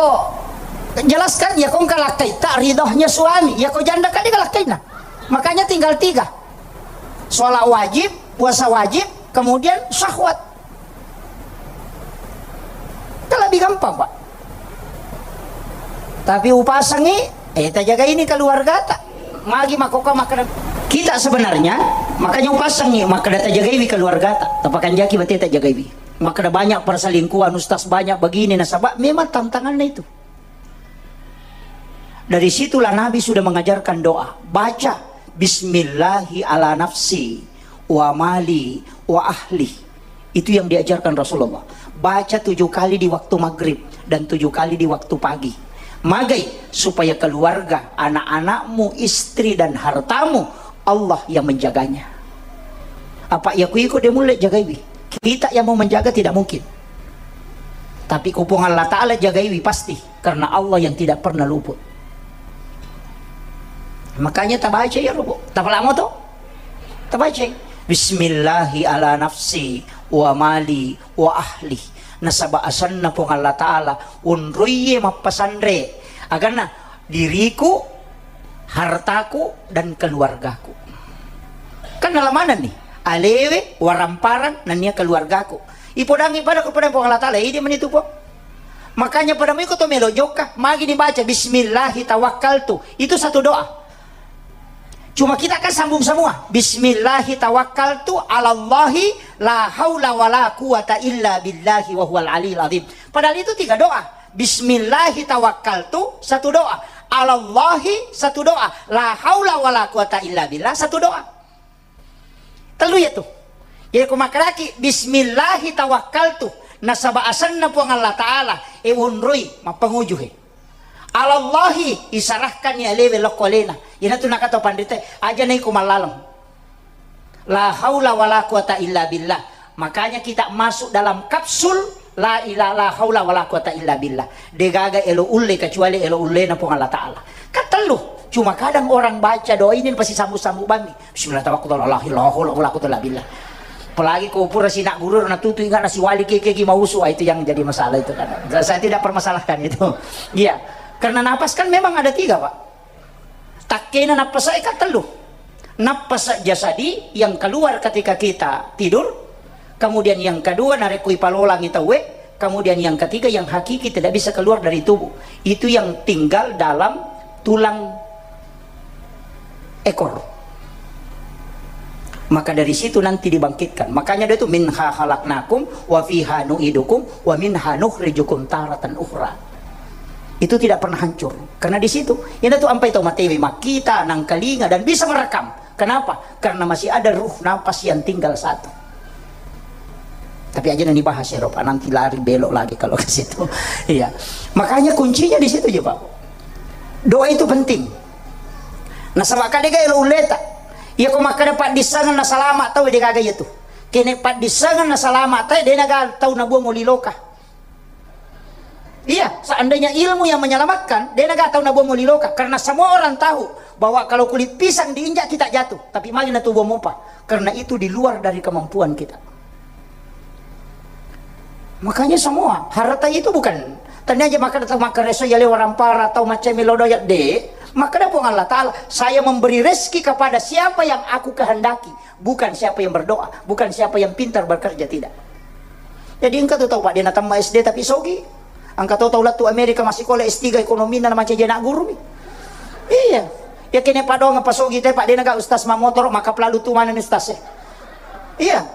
jelaskan, iya ko engka lakkai tak ridhohnya suami, iya ko janda kan dia lakkainna. Makanya tinggal tiga. Sholat wajib, puasa wajib, kemudian syahwat. Kan lebih gampang, Pak. Tapi upasangi, eh, tajaga ini keluargata. Magi makkokko makkeda, kita sebenarnya, makanya upasangi, makkeda tajagaiwi keluargata. Tapakanjaki berarti tajagaiwi. Makkeda banyak perselingkuhan, ustaz, banyak begini, nasaba memang tantangannya itu. Dari situlah Nabi sudah mengajarkan doa. Baca, "Bismillahi ala nafsi, wa mali, wa ahli." Itu yang diajarkan Rasulullah. Baca tujuh kali di waktu maghrib dan tujuh kali di waktu pagi. Magai? Supaya keluarga, anak-anakmu, istri, dan hartamu, Allah yang menjaganya. Apa ya kuiko dia mulai jagaiwi. Kita yang mau menjaga tidak mungkin. Tapi ko Puang Allah Ta'ala jagaiwi pasti. Karena Allah yang tidak pernah luput. Makanya tabaca ya, Robo. Tapalamo to? Tabaca. "Bismillahi ala nafsi, wa mali, wa ahli." Nasaba asanna Puang Allah Ta'ala, unruiye mappasanre. Aganna, diriku, hartaku, dan keluargaku. Kan nalamanenni, alewe, waramparang, nennia keluargaku. Ipodangi pada kepada Puang Allah Ta'ala, idi menitu po. Makanya pada miko to melo jokka, magi dibaca, "Bismillahi tawakkaltu." Itu satu doa. Cuma kita kan sambung semua. "Bismillahi tawakkaltu alallahi la haula wala quwata illa billahi wa huwal aliyil azim." Padahal itu tiga doa. "Bismillahi tawakkaltu," satu doa. "Alallahi," satu doa. "La haula wala quwata illa billah," satu doa. Tellu ya tu. Jadi ko makkedaki, "Bismillahi tawakkaltu," nasaba asenna Puang Allah Ta'ala, e wonroi, mappanguju he. "Alallahi," isarahkan ya lewe lokko alena. Ina tu nakata pandita, aja naiko mallaleng. La haula wala quwata illa billah. Makanya kita masuk dalam kapsul la ilaha, la haula wala quwata illa billah. Degaga elo ulle kecuali elo ullena Puang Allah Ta'ala. Kan tellu. Cuma kadang orang baca doa ini pasti sambu-sambu bami. "Bismillah tawakkaltu ala Allah, la haula wala quwata illa billah." Apalagi ko pura sina guru na tutu ingat nasiwali keke ki mausu, ah, itu yang jadi masalah itu kan. Saya tidak permasalahkan itu. Iya. Karena napas kan memang ada tiga, Pak. Takkena nappasa e kan tellu. Nappasa jasadi yang keluar ketika kita tidur, kemudian yang kedua narekko ipalolangi tauwe, kemudian yang ketiga yang hakiki tidak bisa keluar dari tubuh. Itu yang tinggal dalam tulang ekor. Maka dari situ nanti dibangkitkan. Makanya dia itu, "Minha khalaqnakum wa fiha nu'idukum wa minha nukhrijukum taratan ukhra." Itu tidak pernah hancur. Karena di situ, ina tu ampai tau matewe makkita, nangkalinga, dan bisa merekam. Kenapa? Karena masih ada ruh napas yang tinggal satu. Tapi aja nanti bahas ya, Pak. Nanti lari belok lagi kalau ke situ. Iya. Makanya kuncinya di situ ya, Pak. Doa itu penting. Nasaba kadega elo ulleta. Iya ko makkada paddissengen na salama tau, degaga iya tu. Kene paddissengen na salama tau, denaga tau nabuang oli loka. Iya, seandainya ilmu yang menyelamatkan, denaga tau nabuang oli loka. Karena semua orang tahu bahwa kalau kulit pisang diinjak kita jatuh, tapi magi natubuang mopa. Karena itu di luar dari kemampuan kita. Makanya semua harta itu bukan tanya aja makan atau makan reso ya lewa rampara atau macam melodoya de. Maka ada Puang Allah Ta'ala, "Saya memberi rezeki kepada siapa yang aku kehendaki, bukan siapa yang berdoa, bukan siapa yang pintar bekerja," tidak. Jadi engka tu tau Pak, de natamma S D tapi sogi. Engka tau tau lettu Amerika massikola S tiga ekonomina na macam je nak guru mi. Iya. Ya kene padong apa sogi te Pak, de naga ustaz mamotoro maka pelalu tu mana ni ustaz e. Iya.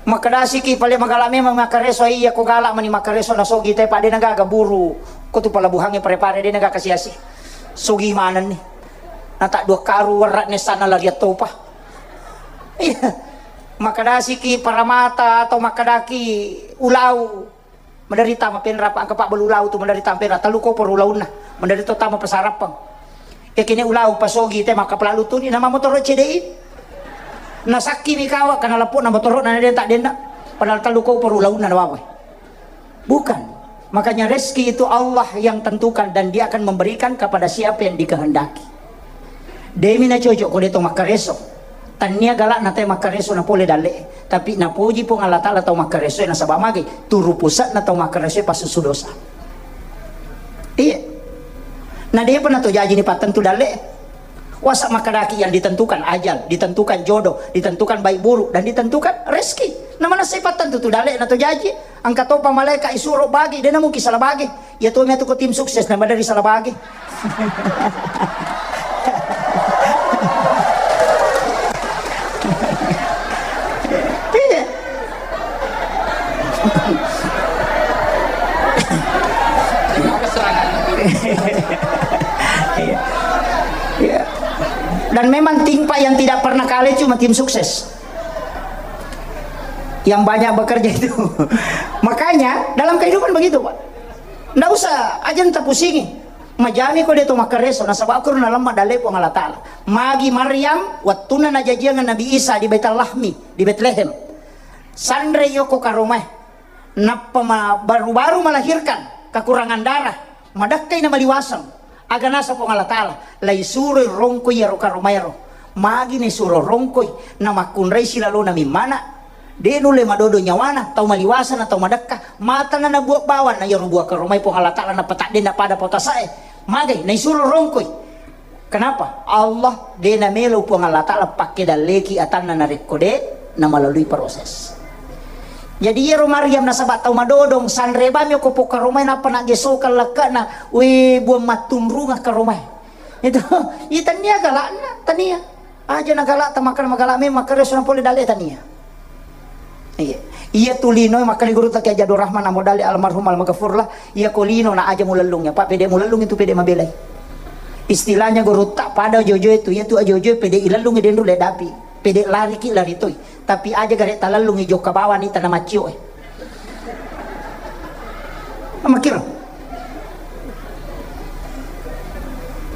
Makkedasiki pale magala memang makkareso, iya ko gala mani makkareso na sogi te Pak, de nagaga buru. Ko tu pelabuhangnge pare-pare de nagaga siasi. Sogi manenni. Nata dua karu werra nessana lariat topa. Iya. Makkedasiki paramata atau makkedaki ulau. Menderita mapenra pa engka pabbalu ulau tu menderita mapenra tellu koporo ulaunna. Menderita tama pasarappang. Yakini ulau pasogi te maka pelalu tuni nama motoro C D I. Nasakki mi kawa kana leppo na motoro na den tak denna. Padahal tellu koporo ulaunna na wawe. Bukan. Makanya rezeki itu Allah yang tentukan dan Dia akan memberikan kepada siapa yang dikehendaki. Demi na cocok ko de to makkareso. Tannia galakna te makkareso na pole dalle. Tapi napoji Puang Allah Ta'ala tau makkareso nasaba magi turu pusatna tau makkareso passusu dosa. Iya. Na depa na to jaji ni pattentu dalle. Kuasa makkedaki yang ditentukan ajal, ditentukan jodoh, ditentukan baik buruk, dan ditentukan rezeki. Namanessai pattentu tu dalle'na to jaji, engka topa malaeka isuro bagi, de' namungkin salah bagi. Iya to matu ko tim sukses, namaderi salah bagi. Iya. Iya. Iya. Dan memang tim, Pak, yang tidak pernah kalah cuma tim sukses. Yang banyak bekerja itu. Makanya dalam kehidupan begitu, Pak. Ndak usah, aja' nta pusingi. Majami ko de' to makkareso, nasaba' ko nalemma dalle' Puang Allah Ta'ala. Magi Maryam, wettunna najajiang Nabi Isa di Baitul Lahmi, di Betlehem. Sanre yoko karomae. Nappa ma-, baru-baru melahirkan, kekurangan darah, madakkai na maliwaseng. Aga nasa Puang Allah Ta'ala, laisuroi rongkoi iyaro karomaero. Magi naisuro rongkoi, namakkunrai silalona mimmana. De' nulle madodo nyawana, tau maliwasa na tau madakka, matana nabuat bawang na iyaro buah karomai Puang Allah Ta'ala napatadde na pada pau tasae. Magai, naisuro rongkoi. Kenapa? Allah de' namelo Puang Allah Ta'ala pakke dalleki atanna narekko de' namalalui proses. Jadi iyaro Maryam nasaba' tau madodong, sanre bami ko pokka romai nappa naggesokang lakka'na, we buang mattunrungeng karomai. Itu, iya tania gala'na, tania. Aja' na gala' ta makkeda magala' memang, makkeda sudah pole dalle' tania. Iya. Iya tu lino makkeda guru ta Kiai Jadul Rahman Amodali almarhum almaghfurlah, iya ko lino na aja' mulellung ya, Pak, pede' mulellung itu pede' mabelai. Istilahnya guru ta pada jojo itu, iya tu ajojo pede' ilellung denru le dapi, pede' lari ki lari toi. Tapi aja' gare' talellung i jokka bawang ni tana maccio e. Makkiro.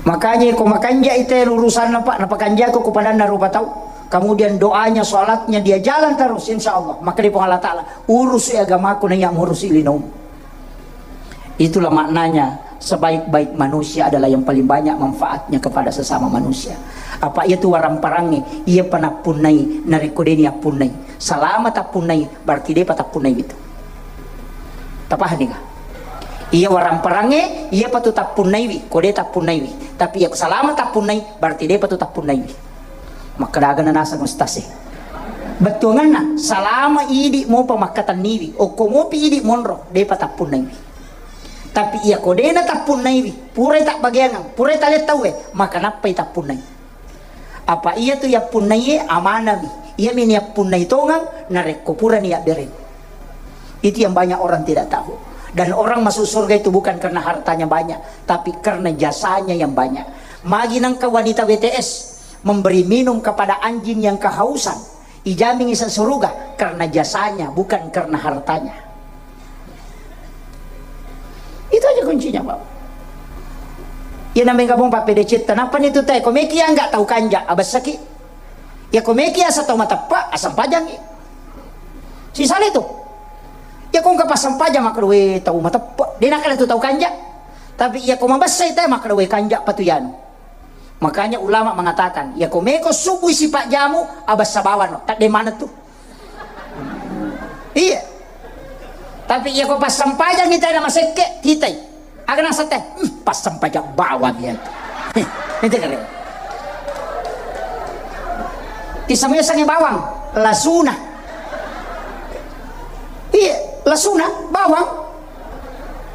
Makanya ko makanja' ite urusanna, Pak, napakanjako ko padanna rupa tau. Kemudian doanya, salatnya dia jalan terus, insya Allah. Maka di Puang Allah Ta'ala, urusi agamaku na iya murusi linomu. Itulah maknanya, sebaik-baik manusia adalah yang paling banyak manfaatnya kepada sesama manusia. Apa iya tu waramparangnge, iya pa nappunnai, narekko deni appunnai. Salama tappunnai, berarti depa tappunnai itu. Tapahani ka? Iya waramparangnge, iya pa tu tappunnaiwi, ko de tappunnaiwi. Tapi iya ko salama tappunnai, berarti depa tu tappunnaiwi. Makkeda aga na naseng ustaz e. Bettuanganna, salama idi mopa makkatenniwi, okko mopi idi monro, depa tappunnaiwi. Tapi iya ko dena tappunnaiwi, purai tabbageangang, purai taleng tauwe, maka nappai tappunnai. Apa iya tu yappunnaiye amanami, iyami niyappunnai tongang narekko purani yabbereng. Itu yang banyak orang tidak tahu. Dan orang masuk surga itu bukan karena hartanya banyak, tapi karena jasanya yang banyak. Magi nengka wanita W T S memberi minum kepada anjing yang kehausan, ijamingi sa suruga karena jasanya, bukan karena hartanya. Itu aja kuncinya, Pak. Iya nameng gabung Pak P D C, kenapa nih itu teh? Komeki ya nggak tahu kanja, abessaki. Ya komeki asa tahu mateppe, asam pajangi. Sisale tu. Ya kong ke pasam pajang makkeda we tahu mateppe. Dia nak ada tu tahu kanja. Tapi ya kong mabessai teh makkeda we kanja patu yanu. Makanya ulama mengatakan, ya ko meko subui sipak jamu, abassa bawano, tak de mana tu. Iya. Tapi ya ko passampajang kita ada masekke, kita. Aga nasa teh, hmm, passampajang bawang ya. Itu kare. Tisamesang bawang, lasuna. Iya, lasuna, bawang.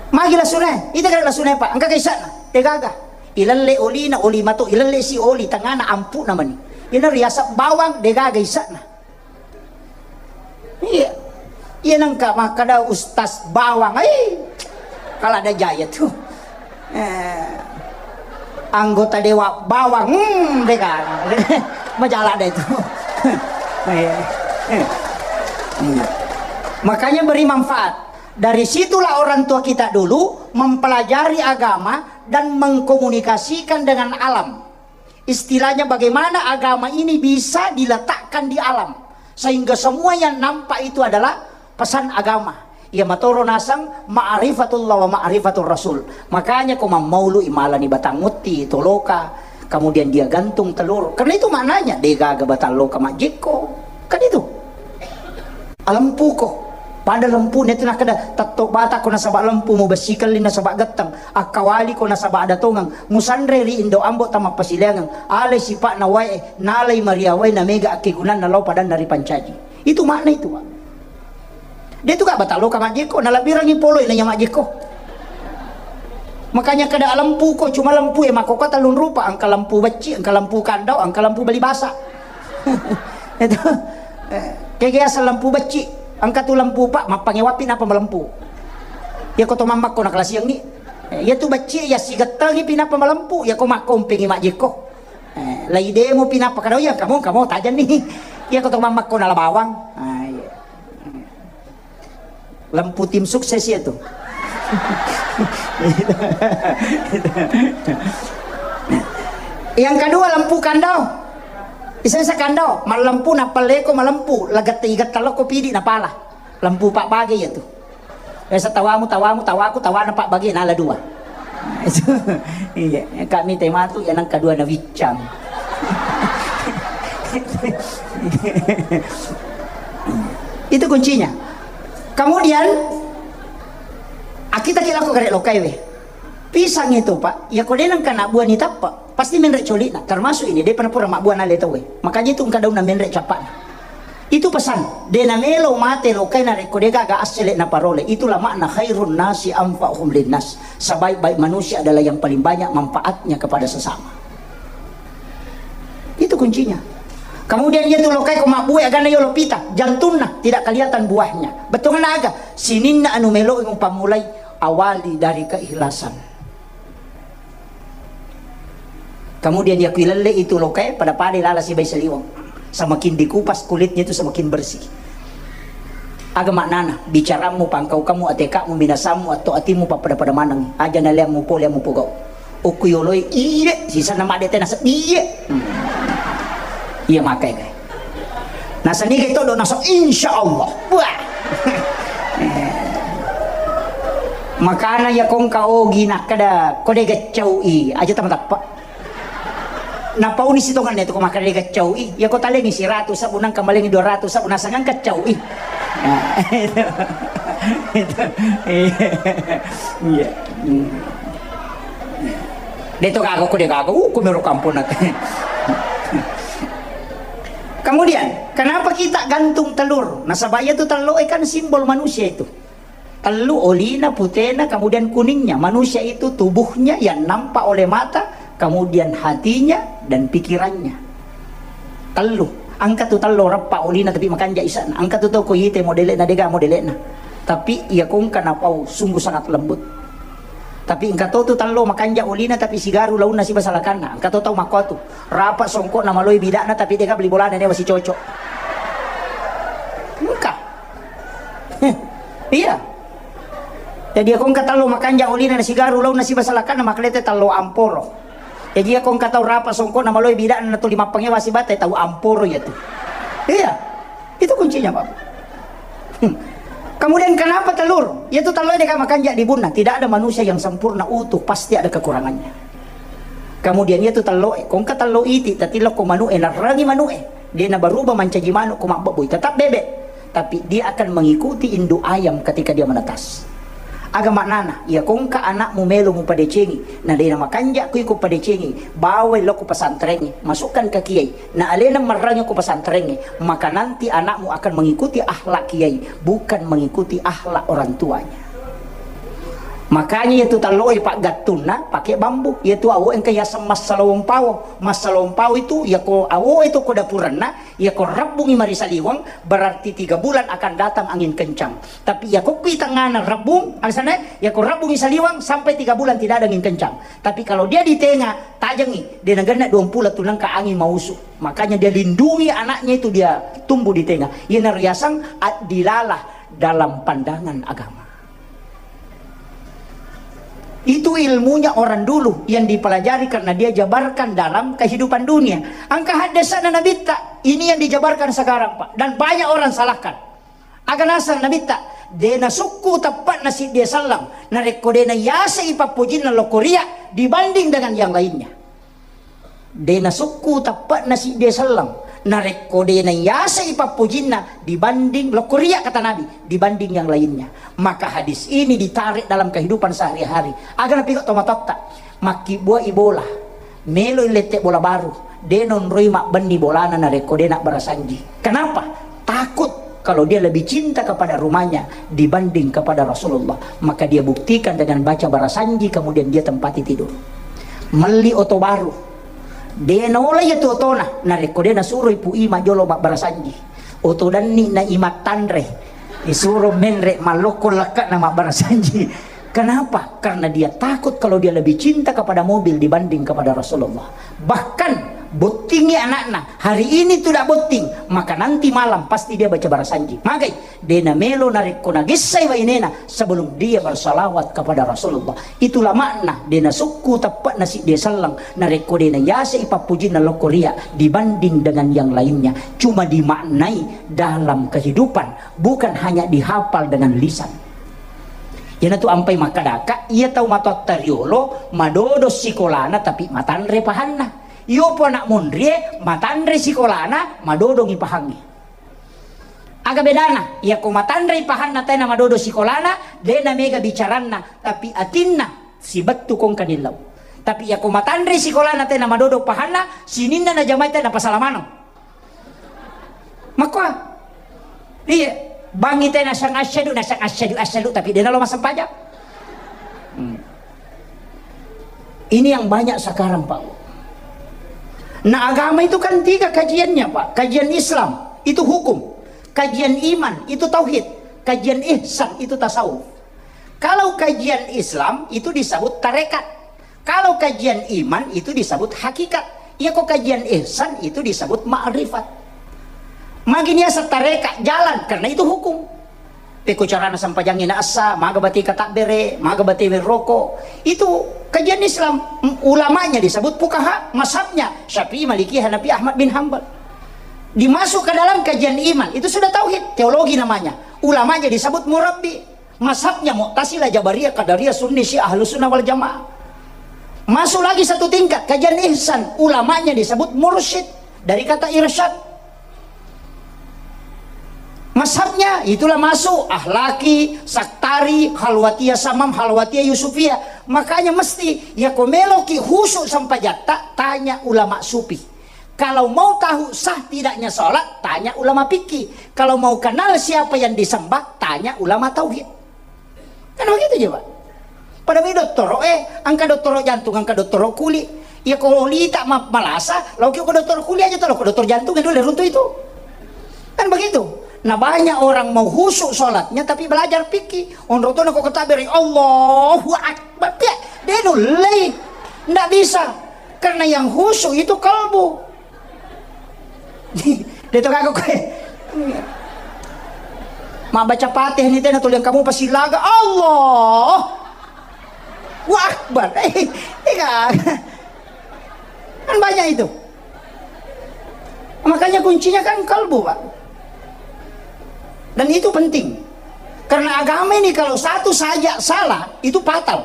Magi lasuna, itu kare lasuna, Pak. Engka kaisana, tegaga. Ilelle olina, oli mato, ilelle si oli tengana ampu'na mani. Ina riaseng bawang, degaga isa'na. Iya. Iya nengka makkada Ustaz Bawang, ai. Kala ada jaya tu. Eh, anggota dewa bawang, hmm, degaga. Majalah deh tu. Iya. Iya. Makanya beri manfaat. Dari situlah orang tua kita dulu mempelajari agama dan mengkomunikasikan dengan alam. Istilahnya bagaimana agama ini bisa diletakkan di alam, sehingga semua yang nampak itu adalah pesan agama. Iya matoro nasang ma'rifatullah wa ma'rifatur rasul. Makanya ko mammaulu imalani batang mutti, toloka, kemudian dia gantung telur. Karena itu maknanya, degaga batang loka majjekko. Kan itu. Alempuko. Pada lempuna itu nakkeda, "Tetto bata ko nasaba lempu, mubessi kelli nasaba getteng, akkawali ko nasaba ada tongeng, musanre ri indo ambo tamappasileangeng, alai sipa'na wae, nalai maria wae, namega akkegunanna lao padanna ripancaji." Itu makna itu, Pak. De tu ka batalo ka majjekko, nalabbirangi poloi nanya majjekko. Makanya kada lempu ko, cuma lempu e makkokko tellung rupa, engka lempu becci, engka lempu kandau, engka lempu bali basa. Itu. Eh, kege asal lempu becci, engka tu lempu pak, mappangewapi napa malempu. Iya ko to mammakko nakalasiangngi. Eh, iya tu becci iya sigettangi pi napa malempu, iya ko makkompengi majjekko. Eh, lai demo pi napa kada, iya kamu, kamu tajenni. Iya ko to mammakko nala bawang. Ah, iya. Lempu tim sukses ya tuh. Yang kedua, lempu kandau. Iseng sa kandau, malempu nappa leko malempu, lagette igetta lokko pidi napala. Lempu pabbage ya tuh. Biasa tawamu, tawamu, tawaku, tawana pabbage nala dua. Iya, kami tematu ya nang kedua na wiccang. Itu kuncinya. Kemudian, ah, kita ki lako gare lokai we. Pisang itu, Pak, ya ko denang kana buah ni tappa, pasti menre coli'na. Termasuk ini, de pernah pura mabbuah nale tau we. Makanya itu engka daunna menre cappa'na. Itu pesan, de namelo mate lokai narekko de gaga assele naparole. Itulah makna khairun nasi anfa'uhum linnas. Sebaik-baik manusia adalah yang paling banyak manfaatnya kepada sesama. Itu kuncinya. Kemudian iya tu lokai ko mabbue agana yolo pita, jantunna tidak kelihatan buahnya. Bettuanna aga? Sininna anu melo mupammulai, awali dari keikhlasan. Kemudian iya kuilelle itu lokai pada-pada lala sibai saliweng. Semakin dikupas kulitnya itu semakin bersih. Aga maknana? Bicaramu, pangkaukamu, atekamu, minasammu, atau atimu pappada-pada maneng. Aja naleammu pole ammu pogau. Okku yoloi, iye, sisana madde tena seddi, iye. Hmm. Iya makai, kai. Nasaniga todo naso, insya Allah. Wah. Makana ya kongka ogi nakkeda kode geccau i, aja tama tappa. Napauni sitonganna itu ko makkeda geccau i, ya ko talengi siratu sabu nangka malengi dua ratu sabu nasangangka cau i. Nah, itu. Itu. Iya. Iya. Hmm. Deto gaga ko de gaga, uh, kumero kampung nate. Kemudian, kenapa kita gantung telur? Nasaba iya tu telur kan simbol manusia itu. Tellu, olina, putena, kemudian kuningnya. Manusia itu tubuhnya yang nampak oleh mata, kemudian hatinya dan pikirannya. Tellu. Engka tu tello reppa olina tapi makanja isana. Engka tu tau ko ite modele'na, dega modele'na. Tapi iya kongka napau sungguh sangat lembut. Tapi engka to tu tello makanja olina tapi sigaru launna siba salakanna. Engka to tau makko tu. Rapa songko'na maloi bida'na tapi dega beli bolana newa sicocok. Engka. Iya. Jadi iya kongka tello makanja olina na sigaru launna siba salakanna maklete tello amporo. Jadi iya kongka tau rapa songko'na maloi bida'na na tuli mappangewa sibata tau amporo iya tu. Iya. Itu kuncinya, Pak. Hmm. Kemudian kenapa telur? Iya tu tello deka makanja di bunna. Tidak ada manusia yang sempurna utuh, pasti ada kekurangannya. Kemudian iya tu tello, kongka tello iti, tati lokko manu e, narrangi manu e. Dia na berubah mancaji manu ko mabbebbui, tetap bebek. Tapi dia akan mengikuti induk ayam ketika dia menetas. Aga maknana, iya kongka anakmu melo mupadecengi, na dena makanja kui ko padecengi, bawai lokko pesantrengi, masukkan ke kiai, na alena marrangi ko pesantrengi, maka nanti anakmu akan mengikuti akhlak kiai, bukan mengikuti akhlak orang tuanya. Makanya iya tu tello e paggattunna pakai bambu, iya tu awo engka yaseng massalawong pawo, massalawong pawo itu iya ko awo itu ko dapuranna, iya ko rabbungi mari saliweng, berarti tiga bulan akan datang angin kencang. Tapi iya ko kui tengana rabbung, alasannya, iya ko rabbungi saliweng sampai tiga bulan tidak ada angin kencang. Tapi kalau dia di tengah, tajengi, dia nagenna dua puluh tu nangka angin mausu. Makanya dia lindungi anaknya itu dia tumbuh di tengah. Iya nariasang addilalah dalam pandangan agama. Itu ilmunya orang dulu yang dipelajari karena dia jabarkan dalam kehidupan dunia. Engka haddesana Nabitta, ini yang dijabarkan sekarang, Pak. Dan banyak orang salahkan. Aga naseng Nabitta, de nasukku teppa'na siddi selleng, narekko de nayasei pappojinna lokko ria dibanding dengan yang lainnya. De nasukku teppa'na siddi selleng, Narekko de' naiyasai pappojinna dibanding lokko ria, kata Nabi, dibanding yang lainnya. Maka hadis ini ditarik dalam kehidupan sehari-hari. Aga napigau' tomatoatta, makkibbuai bola, meloi lette bola baru, de' naonroi mabbenni bolana narekko de' nabbarasanji. Kenapa? Takut kalau dia lebih cinta kepada rumahnya dibanding kepada Rasulullah. Maka dia buktikan dengan baca barasanji, kemudian dia tempati tidur. Melli oto baru, de' naola iyatu otona narekko de' nasuroi Pu Ima jolo mabbarasanji. Oto danni na Ima tanre, isuro menre mallokko lekke'na mabbarasanji. Kenapa? Karena dia takut kalau dia lebih cinta kepada mobil dibanding kepada Rasulullah. Bahkan bottingi anakna, hari ini tidak botting, maka nanti malam pasti dia baca barasanji. Magai? De' namelo narekko nagessai bainena sebelum dia bersalawat kepada Rasulullah. Itulah makna de' nasukku teppe'na siddi selleng narekko de' naiyasai pappojinna lokko ria dibanding dengan yang lainnya. Cuma dimaknai dalam kehidupan, bukan hanya dihafal dengan lisan. Iyanatu ampai makkadaka, iya tau matoatta riolo madodo sikolana tapi matanre pahanna. Iyopo anak monrie matanre sikolana, madodongi pahangnge. Aga bedana? Iyako matanrei pahanna, tena madodo sikolana, de' namega bicaranna, tapi atinna sibettu kongka nillau. Tapi iyako matanrei sikolana, tena madodo pahanna, sininna najamai tena pasala maneng. Makkoa? Iya, bangi tena sang asyhadu, na sang asyhadu, asyhadu, tapi de' nalo massempajang. Hmm. Ini yang banyak sekarang, Pak. Nah, agama itu kan tiga kajiannya, Pak. Kajian Islam itu hukum, kajian iman itu tauhid, kajian ihsan itu tasawuf. Kalau kajian Islam itu disebut tarekat. Kalau kajian iman itu disebut hakikat. Iyako kajian ihsan itu disebut ma'rifat. Magi niaseng tarekat, jalan, karena itu hukum. Pekko carana sempajangnge naessa, maga bate katabbere, maga bate werroko. Itu kajian Islam. M-, ulamanya disebut fukaha, mazhabnya Syafi'i, Maliki, Hanafi, Ahmad bin Hambal. Dimasuk ke dalam kajian iman, itu sudah tauhid, teologi namanya. Ulamanya disebut murabbi. Mazhabnya Mu'tazilah, Jabariyah, Qadariyah, Sunni, Syiah, Ahlus Sunnah wal Jamaah. Masuk lagi satu tingkat, kajian ihsan, ulamanya disebut mursyid, dari kata irsyad. Mazhabnya itulah masuk Ahlaki, Saktari, Khalwatiyah Samam, Khalwatiyah Yusufiyah. Makanya mesti, iyako meloki khusyuk sempajatta, tanya ulama sufi. Kalau mau tahu sah tidaknya sholat, tanya ulama fikih. Kalau mau kenal siapa yang disembah, tanya ulama tauhid. Kan begitu je, Pak. Pada mi dottoro, eh, engka dottoro jantung, engka dottoro kuli. Iyako lita ma-, malasa, laoki ko dottoro kuli aja, toloko dottoro jantung dulu runtuh itu. Kan begitu. Nah, banyak orang mau khusyuk sholatnya tapi belajar fikih. Onro tu nako ketabbere, Allahu Akbar. Dia, dia nulai. Ndak bisa. Karena yang khusyuk itu kalbu. Dia tu kagak kue. Mabbaca Fatihah ni tena tuliang kamu pasti laga. Allah. Wa Akbar. Eh, eh, kan. Kan banyak itu. Makanya kuncinya kan kalbu, Pak. Dan itu penting. Karena agama ini kalau satu saja salah, itu fatal.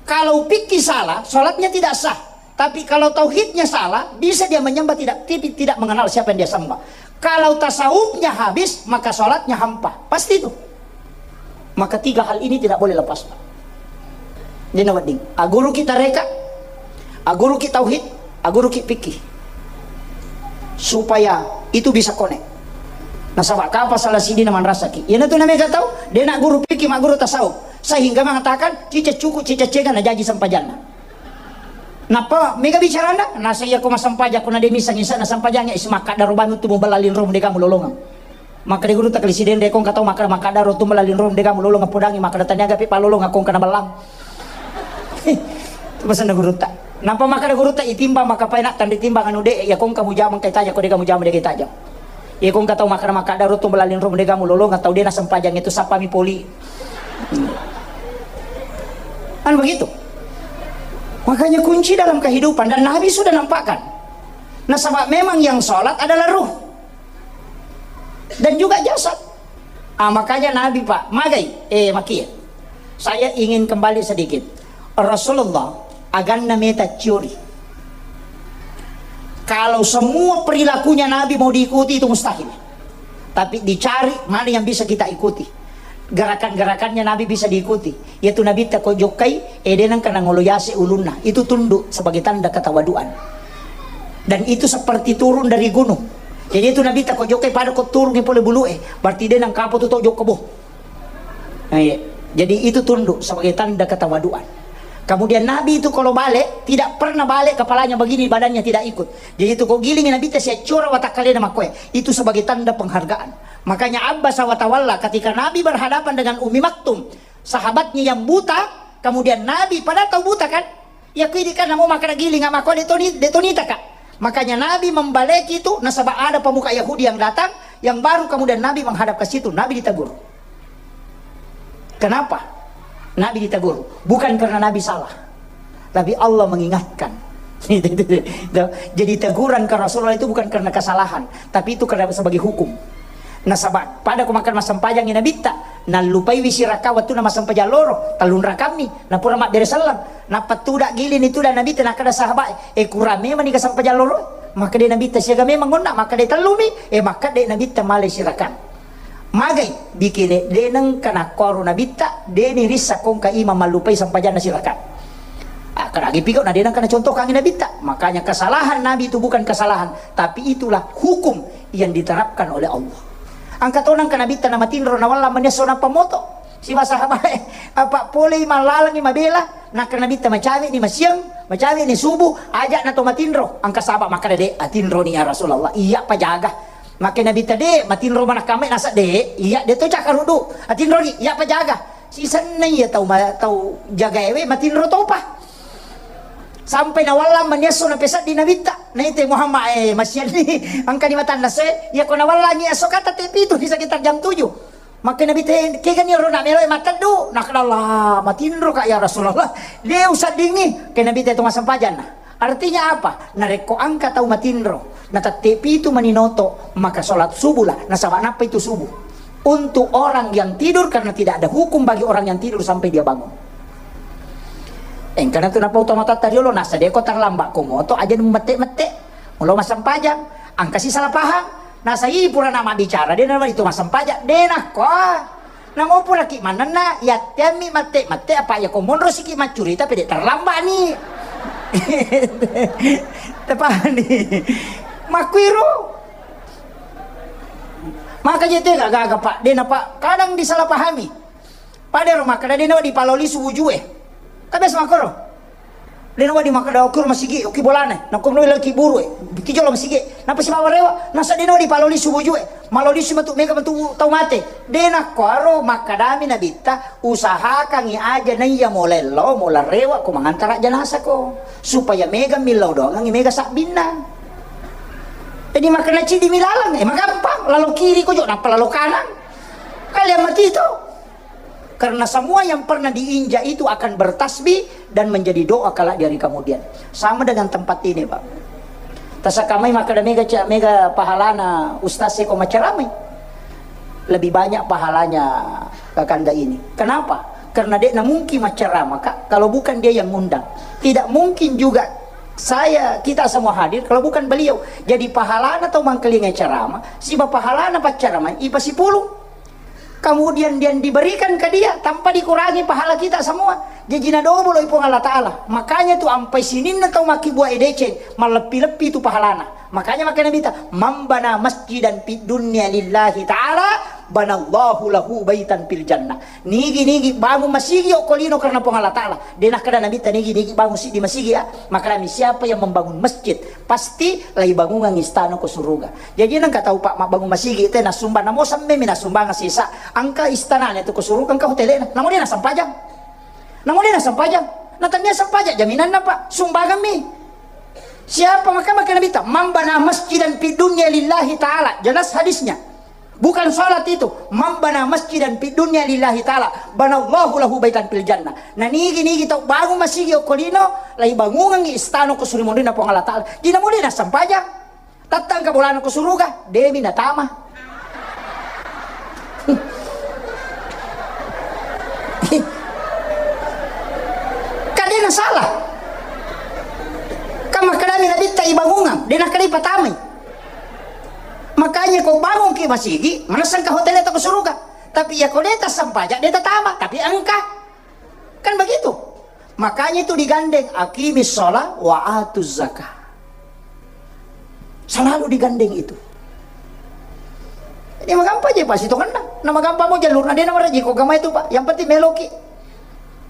Kalau fikih salah, sholatnya tidak sah. Tapi kalau tauhidnya salah, bisa dia menyembah tidak, tapi tidak mengenal siapa yang dia sembah. Kalau tasawufnya habis, maka sholatnya hampa. Pasti itu. Maka tiga hal ini tidak boleh lepas, Pak. Dena wedding. Aguruki tareka, aguruki tauhid, aguruki fikih. Supaya itu bisa connect. Nasaba kapa salah sidina manrasaki. Iyanatu namega tau, dena guru fikih, ma guru tasawuf. Sehingga mengatakan, cica cuku, cica cega najaji sempajanna. Nappa mega bicarana, nasa iyako massempajang ko na de misseng isa na sempajangnge, is makkadaro bantu tu mubella linromu dega mulolongeng. Makkeda gurutta kali sidende ko engka tau makkada, makkadaro tu mubella linromu dega mulolongeng, podangi makkada taniaga pi palolongeng ko engka na bellang. Itu pesanna gurutta. Nappa makkada gurutta, itimbang makkapae nak tandi timbang anu de, iya ko engka mujama engka itaja ko dega mujama dega itaja. Iya ko engka tau makkada, makkadaro tu mubella linromu dega mulolongeng, tau de na sempajang itu sappami poli. Kan begitu. Makanya kunci dalam kehidupan, dan Nabi sudah nampakkan. Nasaba memang yang sholat adalah ruh dan juga jasad. Ah, makanya Nabi, Pak, magai, eh, makia. Saya ingin kembali sedikit. Rasulullah, aganna meta ciori. Kalau semua perilakunya Nabi mau diikuti, itu mustahil. Tapi dicari mana yang bisa kita ikuti. Gerakan-gerakannya Nabi bisa diikuti. Yaitu Nabitta ko jokkai, eh, de nengka nangolo yase ulunna. Itu tunduk sebagai tanda ketawaduan. Dan itu seperti turun dari gunung. Jadi itu Nabitta ko jokkai pada ko turungi pole bulu e. Berarti de nengka apa tu to jokka boh. Nah, iya. Jadi itu tunduk sebagai tanda ketawaduan. Kemudian Nabi itu kalau balik, tidak pernah balik kepalanya begini, badannya tidak ikut. Jadi itu kau giling Nabitta siaccora watakkalena makkoe. Itu sebagai tanda penghargaan. Makanya Abbasa wa tawalla ketika Nabi berhadapan dengan Ummi Maktum, sahabatnya yang buta, kemudian Nabi padahal tahu buta kan? Ya, kui di kan mau makan giling, mako de toni, de tonita, Kak. Makanya Nabi membaleki itu, nasaba ada pemuka Yahudi yang datang, yang baru kemudian Nabi menghadap ke situ, Nabi ditegur. Kenapa? Nabi ditegur. Bukan karena Nabi salah. Tapi Allah mengingatkan. Jadi teguran ke Rasulullah itu bukan karena kesalahan, tapi itu karena sebagai hukum. Nasaba, pada ko makan massempajang Nabitta, nallupai wi sirakka wattunna massempajang loro, tellung rakammi, napura mabbere selleng. Nappa tuda giling itu dan Nabitta, nakkeda sahabat, eh, kurang memang ni kasempajang loro? Makkeda Nabitta, siaga memang onna? Makkeda tellumi, eh, makkeda Nabitta malai sirakang. Magai, bikini, de nengka nakkoro Nabitta, de ni rissa kongka imam mallupai sempajanna sirakang. Ah, karagi piko na de nengka nacontohkangi Nabitta. Makanya kesalahan Nabi itu bukan kesalahan, tapi itulah hukum yang diterapkan oleh Allah. Engka to nengka Nabitta namatinro nawalla manesso nappa moto. Siba sahabat, apa polei mallalengi mabela, naka Nabitta macawe ni masiang, macawe ni subuh, ajak na to matinro. Engka sahabat makkeda, de, atinro ni ya Rasulullah. Iya pajaga. Makkeda Nabitta, de, matinro manakkamme nasa, de, iya de to cakarudu. Atinro ni, iya pajaga. Sisenna iya tau ma-, tau jagaewe matinro topa. Sampai nawallang maniesso napeseddi Nabitta, naite Muhammad, eh, masianni, engkani matanna se, iya ko nawallangi esso kata te pitu di sekitar jam tujuh. Makkeda Nabitta, kegani ro na melo mateddu, nakkeda Allah, matinro ka ya Rasulullah, de usaddingi, ke Nabitta itu masempajanna. Artinya apa? Narekko engka tau matinro, natette pitu maninoto, maka sholat subuh lah, nasaba nappa itu subuh. Untuk orang yang tidur, karena tidak ada hukum bagi orang yang tidur sampai dia bangun. Engkana tu napau tomatoatta riolo, nasa deko terlambat ko moto aja mette-mette. Mulo massempajang, engka si salah paham. Nasa i pura nama bicara, de nama itu massempajang, de nakko. Namo pura ki manenna, yatteammi mette-mette apa ya ko monro siki maccurita pede terlambat ni. Tepahani. Makkuiru. Maka je tega gaga, Pak. De napa kadang disalahpahami. Pada ro makkeda de nawa dipaloli subuh jue. Kan biasa makkoro. De nawa di makkeda okkur masigi, oki bolana. Nakko no lagi buru e. Biki jolo masigi. Napa si bawa rewa? Nasa de nawa dipaloli subuh jue. Maloli si matu mega matu tau mate. De nakko aro makkedami Nabitta, usahakangi aja naiya molello, mola rewa ko mangantara janasa ko. Supaya mega millau doangangi mega sabbinna. Jadi makkeda cidi milalang, eh, magampang. Lalo kiri ko jo, nappa lalo kanan. Kalian mati itu. Karena semua yang pernah diinjak itu akan bertasbih dan menjadi doa kelak di hari kemudian. Sama dengan tempat ini, Pak. Tasakamai makkeda mega ca-, mega pahalana ustaz seko maceramai. Lebih banyak pahalanya kakanda ini. Kenapa? Karena dekna mungkin maceramah, Kak, kalau bukan dia yang ngundang. Tidak mungkin juga saya, kita semua hadir kalau bukan beliau. Jadi pahalana tau mangkalinga ceramah, siba pahalana pacceramai, ipasipulung. Kemudian yang diberikan ke dia tanpa dikurangi pahala kita semua. Jadi nadobolo i Puang Allah Ta'ala. Makanya tu ampai sininna tau makkibua deceng, malleppi-leppi tu pahalana. Makanya makkeda Nabitta, "Man bana masjidan fid dunya lillahi ta'ala, banallahu lahu baitan fil jannah." Nigi-nigi bangun masigi okko lino karena Puang Allah Ta'ala. De nakkeda Nabitta nigi-nigi bangun siddi masigi ya. Makkedami siapa yang membangun masjid, pasti laibangungang istana ko suruga. Jaji nengka tau, Pak, mabbangun masigi te nasumbang, namo semmemi nasumbang sisa. Engka istanana tu ko suruga, engka hotelena. Namo de nasempajang. Namo de nasempajang. Na tania sempajang jaminanna, Pak. Sumbangan mi. Siapa maka maka Nabitta, "Man bana masjidan fid dunya lillahi ta'ala." Jelas hadisnya. Bukan salat itu. "Man bana masjidan fid dunya lillahi ta'ala, banallahu lahu baitan fil jannah." Na nigi-nigi tau bangun masigi okko lino, laibangungangi istana ko suri monrinna Puang Allah Ta'ala. Jadi namo de nasempajang. Tattangka bolana ko suruga, demi natama. Kadena salah. Kan makkedami Nabitta, ibangungang, de' nakkeda ipatamai. Makanya ko bangungki masigi, manessang ka hotel atau ke surga. Tapi ya ko de' tassempajang, de' tatama, tapi engka. Kan begitu. Makanya itu digandeng, "Aqimis shalah wa atuz zakah." Selalu digandeng itu. Jadi magampang aja, Pak, sitongenna. Nah, magampang mau jalurna, de' namarajiko agama itu, Pak. Yang penting meloki.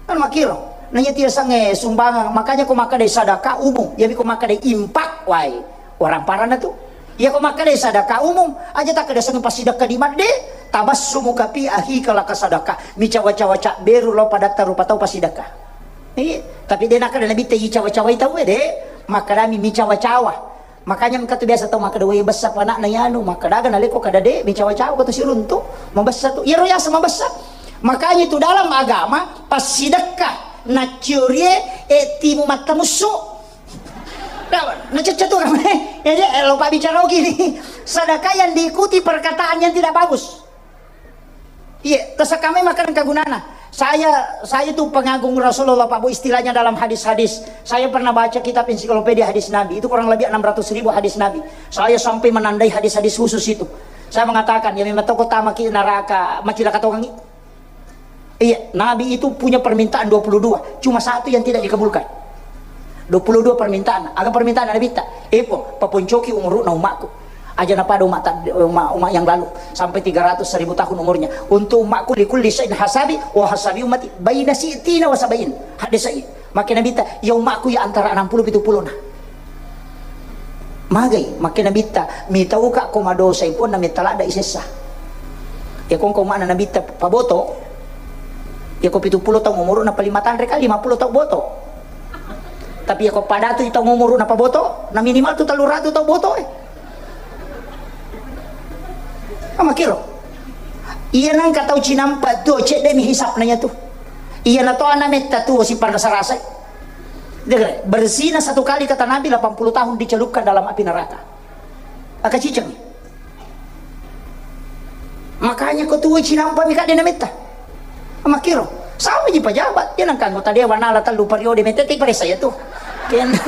Kan makkiro. Nanya tiga sange sumbangan, makanya ko makkeda sedekah umum, jadi ko makkeda infak, wai, orang parana tu. Iya ko makkeda sedekah umum, aja takkeda sange passidekka di madde, tabassumuka fi akhika laka sadaqah. Micawa-cawa cabberu lao padatta rupa tau passidekka. Iya, tapi de' nakkeda Nabitta icawa-cawai tau, de'. Makkedami micawa-cawa. Makanya engka tu biasa tau makkeda, "Wai, bessa pa anakna ianu." Makkedaga naleko kada de', micawa-cawa ko tu siruntu. Mabessa tu. Iyaro yaseng mabessa. Makanya itu dalam agama, passidekka naciorie, e, timu mattamussu. Nah, nacecce tu kan. Ya, ya, lo pabbicara gini. Sedekah yang diikuti perkataan yang tidak bagus. Iya, terus kami makan kegunana. Saya, saya itu pengagum Rasulullah, Pak Bu, istilahnya dalam hadis-hadis. Saya pernah baca kitab ensiklopedia hadis Nabi. Itu kurang lebih enam ratus ribu hadis Nabi. Saya sampai menandai hadis-hadis khusus itu. Saya mengatakan, ya memang toko tamaki neraka, macilaka tongangi. Iya, Nabi itu punya permintaan dua puluh dua. Cuma satu yang tidak dikabulkan. Dua puluh dua permintaan. Aga permintaan Nabitta? Epo, paponcoki umuruna umakku. Aja napada umat, umat, umat yang lalu sampai tiga ratus seribu tahun umurnya. Untuk umatku, likulli syai'in hasabi, wa hasabi ummati baina si'tina wa sab'in. Hadis sahih. Makkeda Nabitta, ya umakku ya antara enam puluh pitu puluh na. Magai, makkeda Nabitta, mitauka ko madosai Puang na metta ladda isessa. Ya kongko makna Nabitta paboto, ya ko pitu puluh taung umuruna paling matanre kali, lima puluh taung boto. Tapi ya ko padatu taung umuruna paboto, na minimal tu tellu ratu taung boto, eh. Amakiro. Iya nangka tau cinampa tu, cedde mi hisapna ya tu. Iya na to ana metta tu si parasa-rasai. Dengar, berzina satu kali kata Nabi delapan puluh tahun dicelupkan dalam api neraka. Aka ciceng. Makanya ko tuo cinampa mi kadde na metta. Makkiro, sama ji pejabat, ya nangka anggota dewan nala tellu periode metta te paressa ya tu. Ken-,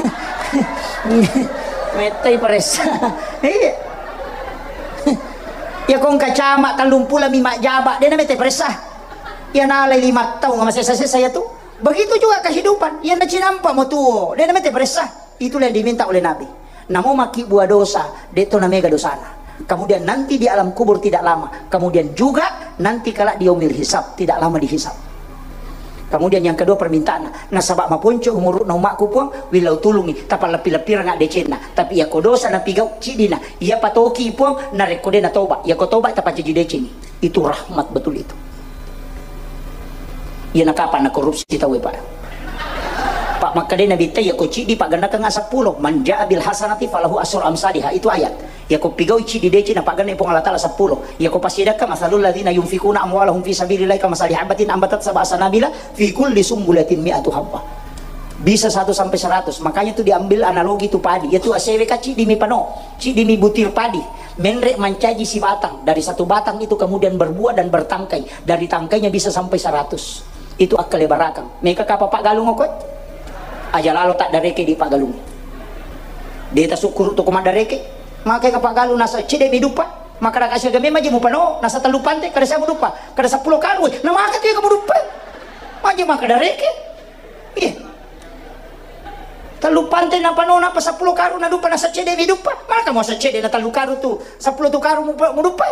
metta paressa. Iya. Ya kongka cama tellung pula mi majaba, de na metta paressa. Ya nala lima taung masessa-sessa ya tu. Begitu juga kehidupan, ya na cinampa mo tuo, de na metta paressa. Itulah yang diminta oleh Nabi. Namo makkibua dosa, de to na mega dosana. Kemudian nanti di alam kubur tidak lama. Kemudian juga nanti kala di yaumil hisab, tidak lama dihisab. Kemudian yang kedua permintaan, nasaba maponco umuruna umakku Puang, willau tulungi, tapalleppi-leppireng addecenna. Tapi iya ko dosa napigau, cidina, iya patoki Puang, narekko de natoba, iya ko toba tapancaji decengi. Itu rahmat betul itu. Iya na kapang na korupsi tau e, Pak. Pak, makkeda Nabitta, iya ko ciddi paggannakeng seppulo, man jaa bil hasanati falahu asru amsaliha. Itu ayat. Iya ko pigaui ciddi deceng na pagganna Puang Allah Taala seppulo. Iya ko passidekka, masalul ladzina yunfikuna amwalahum fi sabilillahi kamasali habbatin ambatat sab'a sanabila fi kulli sumbulatin mi'atu habbah. Bisa satu sampai seratus. Makanya tu diambil analogi tu padi. Iya tu asewe ka ciddi mi pano, ciddi mi butir padi. Menre mancaji sibatang. Dari satu batang itu kemudian berbuah dan bertangkai. Dari tangkainya bisa sampai seratus. Itu akkale barakang. Meka kapa paggalung koe? Aja lalo taddareke di paggalung. De tasukkuru tu ko maddareke. Maka ka paggalung nasa cedde mi duppa. Maka raka siaga memang je mupano, nasa tellu pante, kada sia muduppa, kada seppulo karung, na maka tu iya ka muduppa. Maje maka dareke. Iya. Tellu pante napano, napa seppulo karung naduppa, nasa cedde mi duppa. Maka mo sa cedde na tellu karung tu, seppulo tu karung mupa-, muduppa.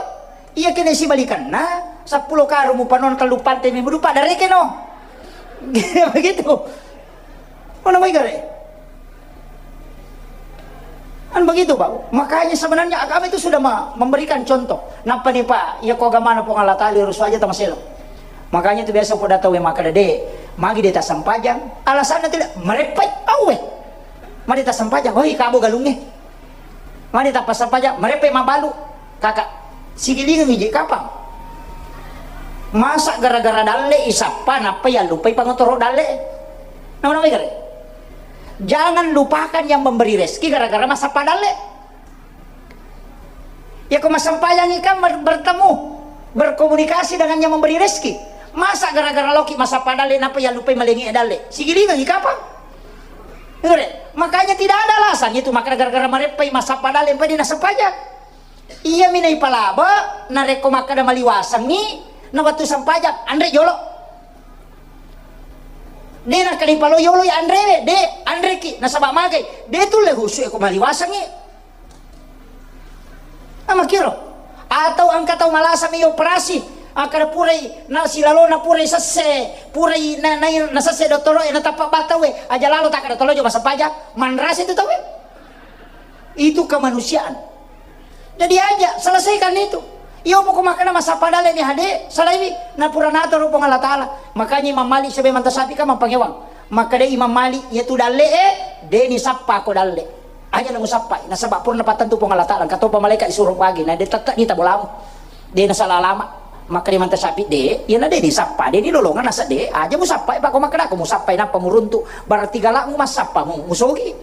Iya kene sibalikanna, seppulo karung mupano, tellu pante mi muduppa, dareke no. Begitu. Mana mai gare? Kan begitu, Pak. Makanya sebenarnya agama itu sudah ma-, memberikan contoh. Nappa nih, Pak, iya ko agamana Puang Allah Taala, urus aja tamaselo. Makanya itu biasa pada tahu yang makan dede, magi dia tak sempajang. Alasannya tidak, merepet, awe. Mari tak sempajang, oi, kabo galunge. Mani tappa sappa ja, mareppe mabalu. Kaka, sigilingengi je kapang. Masa gara-gara dalle isappa, nappa yallupai pangotoro dalle? Nama-nama gare? Jangan lupakan yang memberi rezeki gara-gara massappa dalle. Ya, ko massempajangi kan ber-, bertemu, berkomunikasi dengan yang memberi rezeki. Masa gara-gara loki massappa dalle, nappa yallupai malengi dalle? Sigilingengi kapang. Gare? Makanya tidak ada alasan itu makkeda gara-gara mareppai massappa dalle, pai de' nassempajang. Iyami naipalaba, narekko makkeda maliwasengngi, na wettu sempajang, anre jolo. De' nakkeda ipalo yoloi anrewe, de', anreki, nasaba magai, de' tulle husu e ko maliwasengngi. Amakkiro. Atau engka tau malasa mi operasi, akkeda purai na silalona purai sesse, purai na, na, nasesse dottoro e, natappa battau e, aja lalo takkeda tolo jo massempajang, manrasa itu tau e. Itu kemanusiaan. Jadi aja selesaikan itu. Iyo poko makkeda massappa dalle ni hade, salaiwi, na pura natoro Puang Allah Taala. Makanya Imam Malik sibawa Imam Tasyafi kan mappangewang. Makkeda Imam Malik, iyatu dalle e, de' nisappa ko dalle. Aja na musappai, nasaba pura napattentu Puang Allah Taala, engka topa malaika isuro pagi, na de' tette' ni tabolamu. De' nasala alama. Makkeda Imam Tasyafi, de', iyana de' nisappa, de' nilolongeng naseng de', aja musappai, pa ko makkeda ko musappai nappa muruntu, berarti galakmu massappa mu, musogi.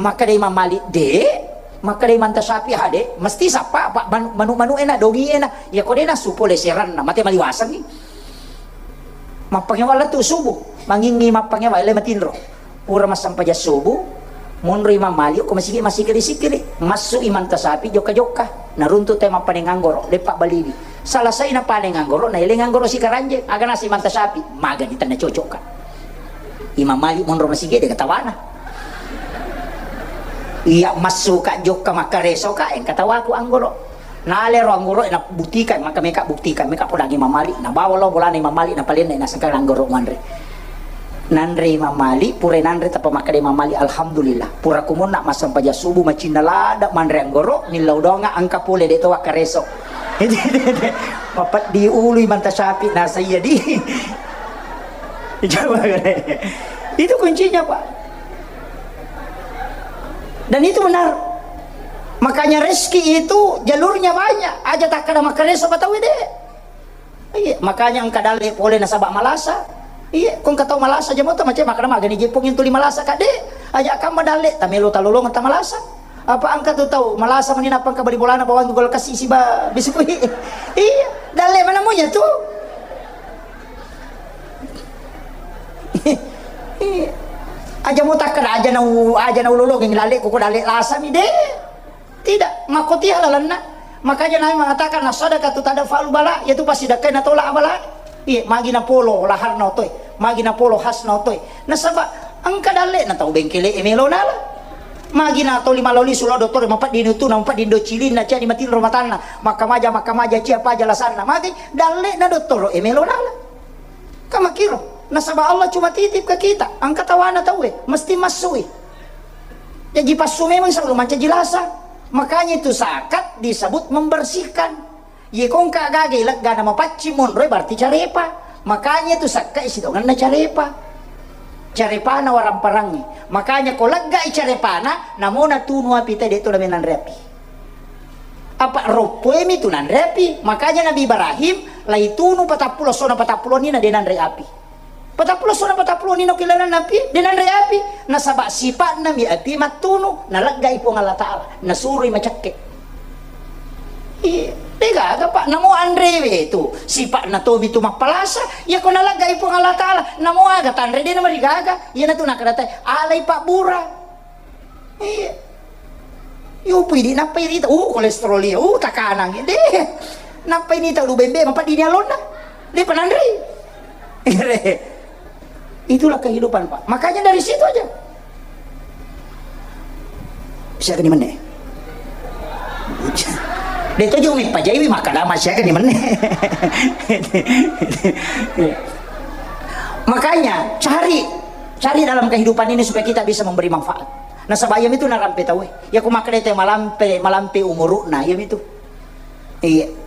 Makkeda Imam Malik, de', makkeda Imam Tasyafi, ha de', mesti sappa, pa manu-, manu-, manu ena, dongi ena, iya ko de' nassu pole seranna, mate maliwasengngi. Mappangewang lettu subuh, mangingngi mappangewang, ele matinro. Pura massempajang subuh, monro Imam Malik ko masigi, massikkiri-sikkiri. Massu Imam Tasyafi jokka-jokka. Naruntu te mappaneng anggoro, leppa baliwi. Salasai napaneng anggoro, naeleng anggoro sikaranjeng. Aga nasi Imam Tasyafi, magani tenna cocokka. Imam Malik monro masigi de' katawana. Iya massuka jokka makkaresoka, engka tawaku anggoro. Nalero anggoro, nabuktikan, maka meka buktikan, meka podangi Imam Malik. Nabawa lo bolana Imam Malik, napalenna, nasengka anggoro manre. Nanre Imam Malik, pura nanre tappa makkeda Imam Malik, alhamdulillah. Pura kumonna massempajang subuh, macinna ladde manre anggoro, nillau doanga engka pole de' to wakkareso. Mapeddi ulu Imam Tasyafi, nasaiya di. Coba. Itu kuncinya, Pak. Dan itu benar. Makanya rezeki itu jalurnya banyak. Aja takkeda makkareso patau de'. Iya, makanya engka dalle pole nasaba malasa. Iya, ko engka tau malasa jamo to mace makkeda magani jeppong yang tuli malasa kade. Aja kamma dalle, tamelo talolong ta malasa. Apa engka tu tau malasa mani nappa engka bali bolana bawang gol kasi siba biskuit. Iya, dalle mana monya tu. Iya. Aja mo takkeda aja nau, aja nau lolongeng dalle ko, ko dalle lasa mi de'. Tidak, makkotiha lalenna. Makanya Nabi mengatakan, "As-sadaqatu tadfa'ul bala," yaitu passidekkai natolak abala. Iya, magi napolo laharna otoe, magi napolo khasna otoe. Nasaba engka dalle na tau bengkele e melo nala. Magi na toli maloli sulo dottore, mapeddini utuna, mapeddini do cilinna, cani matinro matanna, makkamaja, makkamaja, cia paja lasanna. Magi dalle na dottoro e melo nala. Kamakiro, nasaba Allah cuma titip ke kita, engka tawana tauwe, mesti massui. Jaji passu memang selalu mancaji lasa. Makanya itu zakat disebut membersihkan. Ye ko engka gaga legga na mapaccing monroe berarti carepa. Makanya itu sakka isitonganna carepa. Carepana waramparangngi. Makanya ko leggai carepana, namona tunu api tadi itu namanya nanre api. Apa roppoemi tu nanre api. Makanya Nabi Ibrahim laitunu patappulo sona patappulo ni na de nanre api. Patappulo sona patappulo ni na kilanan api, de nanre api. Nasaba sipatna mi api mattunu, naleggai Puang Allah Taala, nasuroi macakke. Iya, de gaga, Pak, namo anrewe tu sipatna tomi tu mappalasa. Iya ko naleggai Puang Allah Taala, namo aga tanre de namarigaga. Iya natu nakadatai alai pabbura. Iya. Yo pui di nappai rita, uh, kolesterol iya, uh, takanang. De. Nappai ni tau lu bembe, mappa di alonna. De pananri. Itulah kehidupan, Pak. Makanya dari situ aja. Siaga ni menne. De to jumi pajaiwi makkadama siaga ni menne. Makanya cari, cari dalam kehidupan ini supaya kita bisa memberi manfaat. Nasaba iyamitu narampe tauwe. Iya ko makkeda te malampe, malampe umuru'na, iyamitu. Iya.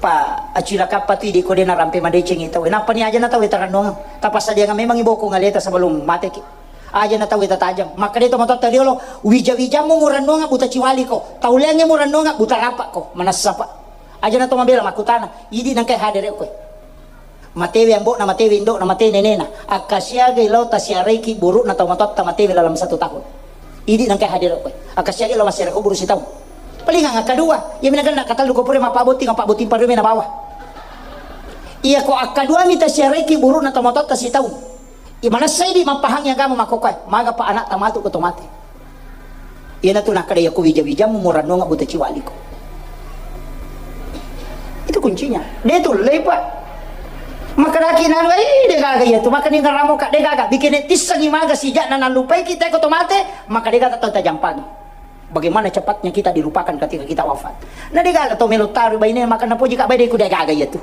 Pa acilakappa tu idi ko de narampe madecengi tauwe. Nappa ni aja na tauwe tarannuang. Tapassadiang memang iboko ngaleta sebelum mateki. Aja na tauwe tatajang. Makkeda to matotta riolo, wija-wijamu murannuang buta ciwali ko. Tauleangnge murannuang buta rapa ko. Manassa pa. Aja na to mabela makkutana. Idi nangkai hadere koe. Matewe ambo'na, matewe indo'na, mate nenena. Akkasiagai lao tasiaraiki buru'na tau matoatta matewe dalam satu tahun. Idi nangka hadere koe. Akkasiagai lao massiara kuburu sitaung. Palingang akkadua, iya mina genna katellu ko pura mappabotting, mappabotting parume na bawa. Iya ko akkadua mi tasiaraiki buru'na tau matoatta sitaung. Manessai di mappahangi agama makkokkoe, magapa anakta matu ko to mate. Iyanatu nakkeda, iya ko wija-wijamu murannonga buta ciwaliko. Itu kuncinya. De tullei, Pak. Makkedaki nanu, "Eh, de gaga iyatu." Makkedaki ngaramo ka, "De gaga." Bikene tissengi maga sija'na nallupaiki te ko to mate, maka de gaga tau tajampangi. Bagaimana cepatnya kita dilupakan ketika kita wafat. Na de gaga to melo taru baine, maka napoji ka baine ku de gaga iyatu.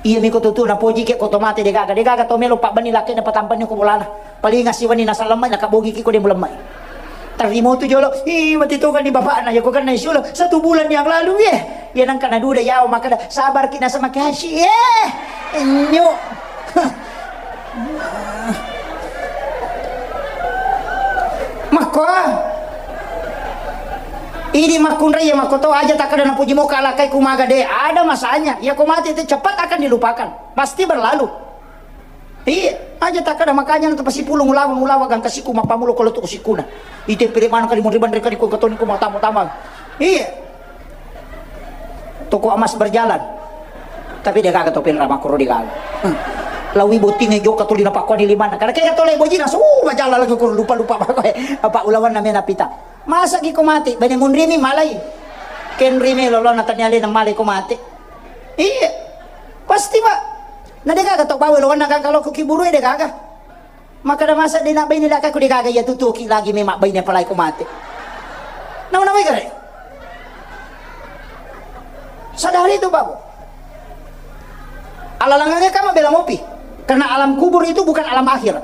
Iya miko tutu napoji ke ko to mate de gaga, de gaga to melo pabbenni lakkena patampenni ko bolana. Paling asi wenni nasallemma, nakabogi ki ko de mulemma. Tarimo tu jolo, ih, mati to kan di bapakna, ya ko kan naisolo satu bulan yang lalu, ye. Ya nangka naduda yawa, maka da, sabar ki nasa makasih, ye. Nyo. Makko. Ini makkunrai ya makko to aja tak ada napuji moka alakai kumaga de. Ada masanya. Ya ko mati itu cepat akan dilupakan. Pasti berlalu. Iya, aja takkada makanya natu pasipulung ulawa, ulawa gangka siku mappamulo ko lotu sikuna. Ite pire maneng kali muriban rekadi ko katoni ko matama-tama. Iya. Toko emas berjalan. Tapi de gaga to pil rama koro de gaga. Hmm. Lawi botting e joka tuli napakuani limana. Karena kega tole boji langsung uh, majalan lagi koro lupa-lupa apa ulawan namena pita. Masa ki ko mati, bene munrimi malai. Kenrimi lolo na tania lena malai ko mati. Iya. Pasti, Pak. Na de gaga to bawe lawanna gaga lo ko kiburu de gaga. Maka da masa de na baine da ka ko de gaga ya tutu ki lagi memang baine palai ko mati. Nawa-nawa gare. Sadari itu, Pak. Alalangangnya kamu bela mopi. Karena alam kubur itu bukan alam akhirat.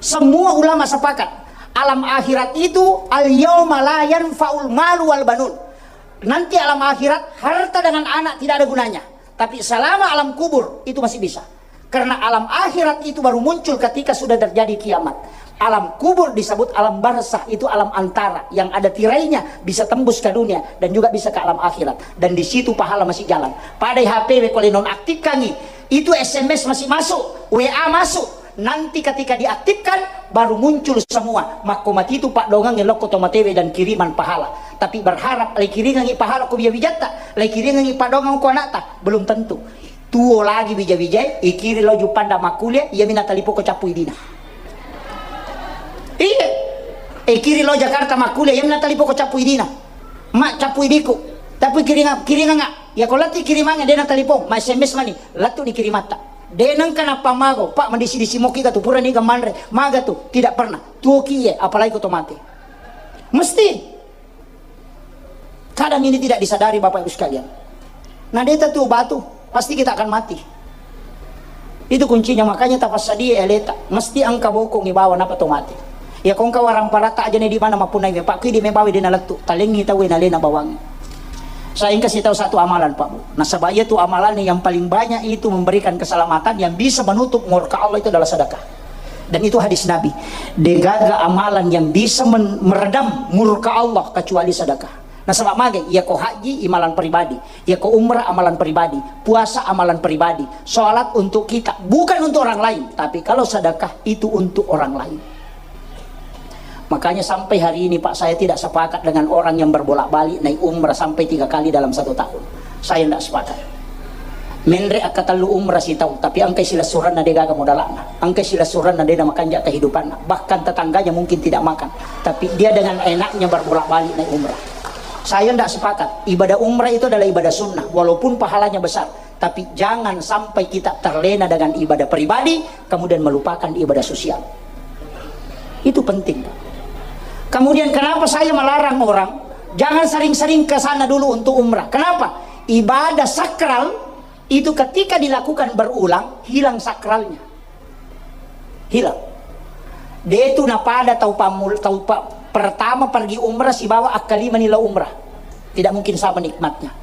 Semua ulama sepakat, alam akhirat itu al yauma la yanfa'ul malu wal banun. Nanti alam akhirat harta dengan anak tidak ada gunanya. Tapi selama alam kubur itu masih bisa. Karena alam akhirat itu baru muncul ketika sudah terjadi kiamat. Alam kubur disebut alam barzah, itu alam antara yang ada tirainya, bisa tembus ke dunia dan juga bisa ke alam akhirat. Dan di situ pahala masih jalan. Pada H P we ko le nonaktifkangi, itu S M S masih masuk, W A masuk. Nanti ketika diaktifkan, baru muncul semua. Makko matitu paddoangengnge lokko to matewe dan kiriman pahala. Tapi berharap lai kiringangi pahala ko wija-wijatta, lai kiringangi paddoangeng ko anakta, belum tentu. Tuo lagi wija-wijae, ikiri lo juppanda makkulia, iyami natalipoko cappu idina. Iya. Ikiri lo Jakarta makkulia, iyami natalipoko cappu idina. Ma, cappu idiku. Tapi kiringa-, kiringanga. Ya ko lati kirimangnge de natalipong, ma S M S mani, latu ni kirimatta. De nengka nappa mago, Pak, madisi-disi moki ga tu pura niga manre. Maga tu, tidak pernah. Tuoki ye, apalagi ko to mate. Mesti. Kadang ini tidak disadari Bapak Ibu sekalian. Nah, de tatu batu, pasti kita akan mati. Itu kuncinya, makanya tafassadia aleta. Mesti engka bokong ibawa napa to mati. Ya kongka warang parata aja ne di mana mapunai me Pak, kui di me bawa de nalettu. Talengi tau nalena bawang. Saya engka sitau satu amalan Pak Bu. Nasaba iya tu amalan yang paling banyak itu memberikan keselamatan, yang bisa menutup murka Allah itu adalah sedekah. Dan itu hadis Nabi. Degaga amalan yang bisa men-, meredam murka Allah kecuali sedekah. Nasaba mage, iya ko haji, imalan pribadi. Iya ko umrah, amalan pribadi. Puasa, amalan pribadi. Sholat untuk kita, bukan untuk orang lain. Tapi kalau sedekah, itu untuk orang lain. Makanya sampai hari ini, Pak, saya tidak sepakat dengan orang yang berbolak-balik naik umrah sampai tiga kali dalam satu tahun. Saya tidak sepakat. Menre akkatellu umrah sitau, tapi engkai silessurenna degaga modalakna, engkai silessurenna de namakanja kehidupanna, bahkan tetangganya mungkin tidak makan, tapi dia dengan enaknya berbolak-balik naik umrah. Saya tidak sepakat. Ibadah umrah itu adalah ibadah sunnah, walaupun pahalanya besar, tapi jangan sampai kita terlena dengan ibadah pribadi, kemudian melupakan ibadah sosial. Itu penting, Pak. Kemudian kenapa saya melarang orang jangan sering-sering ke sana dulu untuk umrah? Kenapa? Ibadah sakral itu ketika dilakukan berulang, hilang sakralnya. Hilang. De tu napada tau pamul-, tau pa-, pertama pergi umrah sibawa akkalimani lao umrah. Tidak mungkin sama nikmatnya.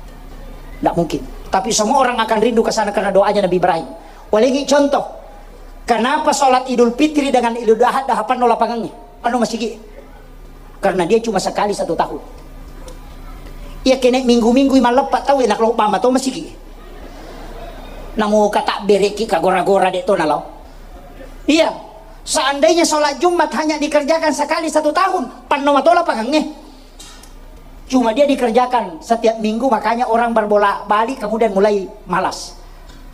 Tidak mungkin. Tapi semua orang akan rindu ke sana karena doanya Nabi Ibrahim. Walengi contoh, kenapa sholat Idul Fitri dengan Idul Adha dahapanno lapangangnge? Anu masigi. Karena dia cuma sekali satu tahun. Iya kene minggu-minggu malleppa tau enak lo mama to masigi. Namo kata bereki ka gora-gora de to nalo. Iya, seandainya sholat Jumat hanya dikerjakan sekali satu tahun, panno mato lapangangnge. Cuma dia dikerjakan setiap minggu, makanya orang berbolak-balik kemudian mulai malas.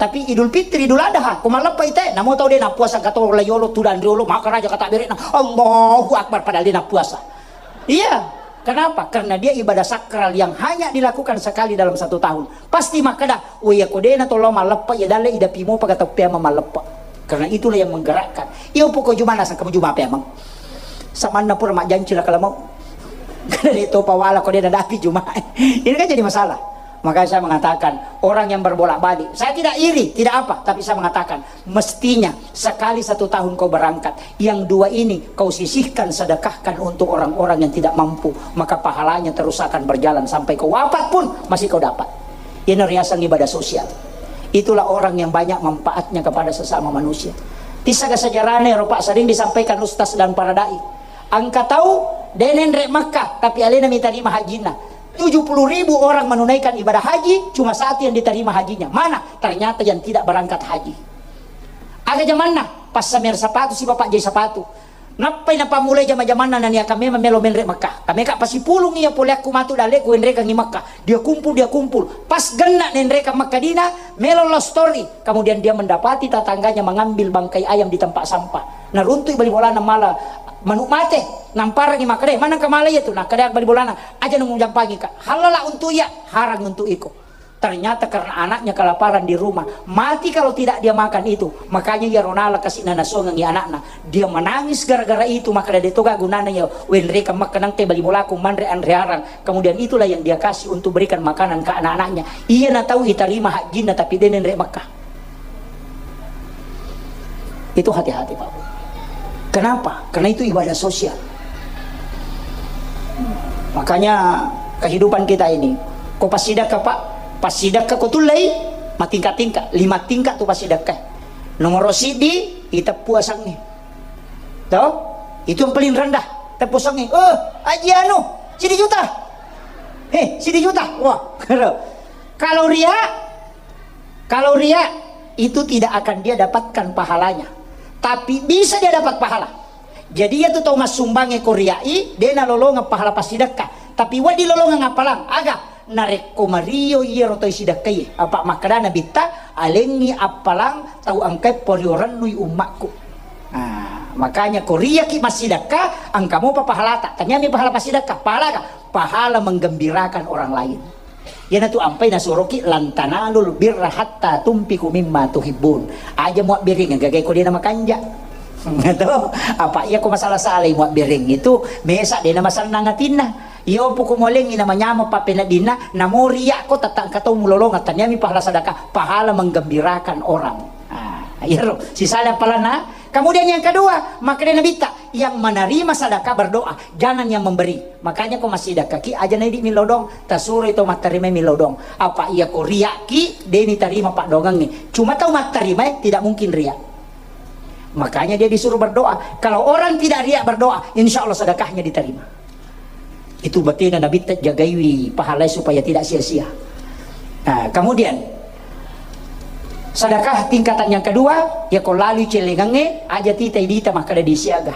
Tapi Idul Fitri, Idul Adha, ko malleppa ite, namo tau de' nappuasa, kato la yolo tudang riolo, maka raja kata bere'na, Allahu Akbar, padahal de' nappuasa. Iya, kenapa? Karena dia ibadah sakral yang hanya dilakukan sekali dalam satu tahun. Pasti makkeda, "Oh iya, ko de' na tolo malleppa, iya dalle idapi mopa kata peama malleppa." Karena itulah yang menggerakkan. Iyo poko juma nasang kamu juma peamang. Samanna pura majjanci la kalamau. Karena de' topa wala ko de' nadapi juma. Ini kan jadi masalah. Makanya saya mengatakan, orang yang berbolak-balik, saya tidak iri, tidak apa, tapi saya mengatakan, mestinya sekali satu tahun kau berangkat, yang dua ini kau sisihkan, sedekahkan untuk orang-orang yang tidak mampu, maka pahalanya terus akan berjalan sampai kau wafat pun masih kau dapat. Ini riaseng ibadah sosial. Itulah orang yang banyak manfaatnya kepada sesama manusia. Tisaga sejarahnya, Pak, sering disampaikan ustaz dan para dai. Engka tau de' nenre' Makkah, tapi alena mitarima hajinna. Tujuh puluh ribu orang menunaikan ibadah haji, cuma satu yang diterima hajinya. Mana? Ternyata yang tidak berangkat haji. Aga jamanna, passamer sapatu si bapak jai sapatu. Nappai napammulai jama-jamanna nania kame memelo menre' Makkah. Kame ka pasipulung iya poleakku matu dale ku enrekangi Makkah. Dia kumpul, dia kumpul. Pas genna nenrekang Makkah dina, melo love story. Kemudian dia mendapati tetangganya mengambil bangkai ayam di tempat sampah. Naruntui bali bolana mala manuk mate. Namparangi makkeda, "Maneng ka mala iya tu?" Nakkeda bali bolana, "Aja nung jampangi ka. Halala untuk iya, harang untuk iko." Ternyata karena anaknya kelaparan di rumah, mati kalau tidak dia makan itu. Makanya iya ronala kasih nana songengi anakna. Dia menangis gara-gara itu, maka dia toga gunana ya wenreka makanang te bali bolaku manre anre arang. Kemudian itulah yang dia kasih untuk berikan makanan ke anak-anaknya. Iya na tahu itarima hajinna tapi denen rek Makkah. Itu hati-hati, Pak. Kenapa? Karena itu ibadah sosial. Makanya kehidupan kita ini, ko passidakka, Pak, passidakka ko tullei, matingkat-tingkat, lima tingkat tu passidakka. Nomor sidi, iteppu asangnge. Toh? Itu yang paling rendah, teppu asangnge. Oh, aji anu, sidi juta. Heh, sidi juta. Wah, kalau ria, kalau ria itu tidak akan dia dapatkan pahalanya, tapi bisa dia dapat pahala. Jadi iya tu tau massumbangnge ko riai, de nalolongeng pahala passidekka, tapi wedding lolongeng appalang. Aga? Narekko mario iyaro tau sidekkaie, apa makkedana Nabitta, alengngi appalang tau engkae porio rennui ummakku. Nah, makanya ko riaki massidekka, engka mopa pahalata. Taniami pahala passidekka, pahala aga? Pahala menggembirakan orang lain. Iyanatu ampai nasuroki, "Lan tanalul birra hatta tumpiku mimma tuhibbun." Aja muabbiring gagai ko dena makanja. Gitu. Apa iya ko masalah salai muabbiring itu, mesa dena masennang atinna. Iyo puku molengi na manyama pappeneddinna, namo riakko tattangka tau mulolonga, taniami pahala sadaka, pahala menggembirakan orang. Ah, iyaro sisala appalanna. Kemudian yang kedua, makkedai Nabitta, yang menerima sadaka berdoa, jangan yang memberi. Makanya ko massidakkaki, aja naidi millau doang, tasuroi tau mattarimai millau doang. Apa iya ko riakki, deni tarima paddoangengnge. Cuma tau mattarimae tidak mungkin riak. Makanya dia disuruh berdoa. Kalau orang tidak riak berdoa, insya Allah sedekahnya diterima. Itu batena Nabitta jagaiwi pahalai supaya tidak sia-sia. Nah, kemudian sedekah tingkatan yang kedua, ya ko lalui celengangnge, aja tita idita makkeda disiaga.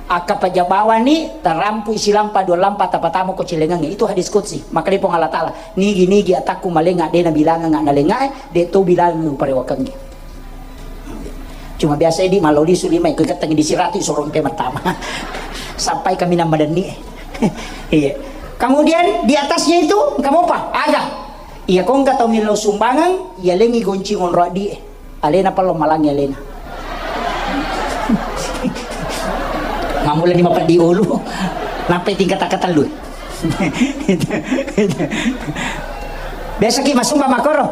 Akka paja bawani, tarampu isilampa dua lampa tapatama ko celengangnge. Itu hadis qudsi. Makkeda Puang Allah Ta'ala, "Nigi-nigi atakku malenga, de nabilanganga nalengae, de to bilangang uparewakengnge." Cuma biasa di mallo lisu lima, ikut keteng di siratu, sorong pe matama. Sampai kami nama denni. Iya. Kemudian di atasnya itu, kamu apa? Aga. Iya, kong kata millau sumbangan, iya lengi gonci ngonro di. Alena pallo malangi alena. Mamula ni mapeddi ulu. Nampai tingkat katellu. Biasa ki masumba makoro.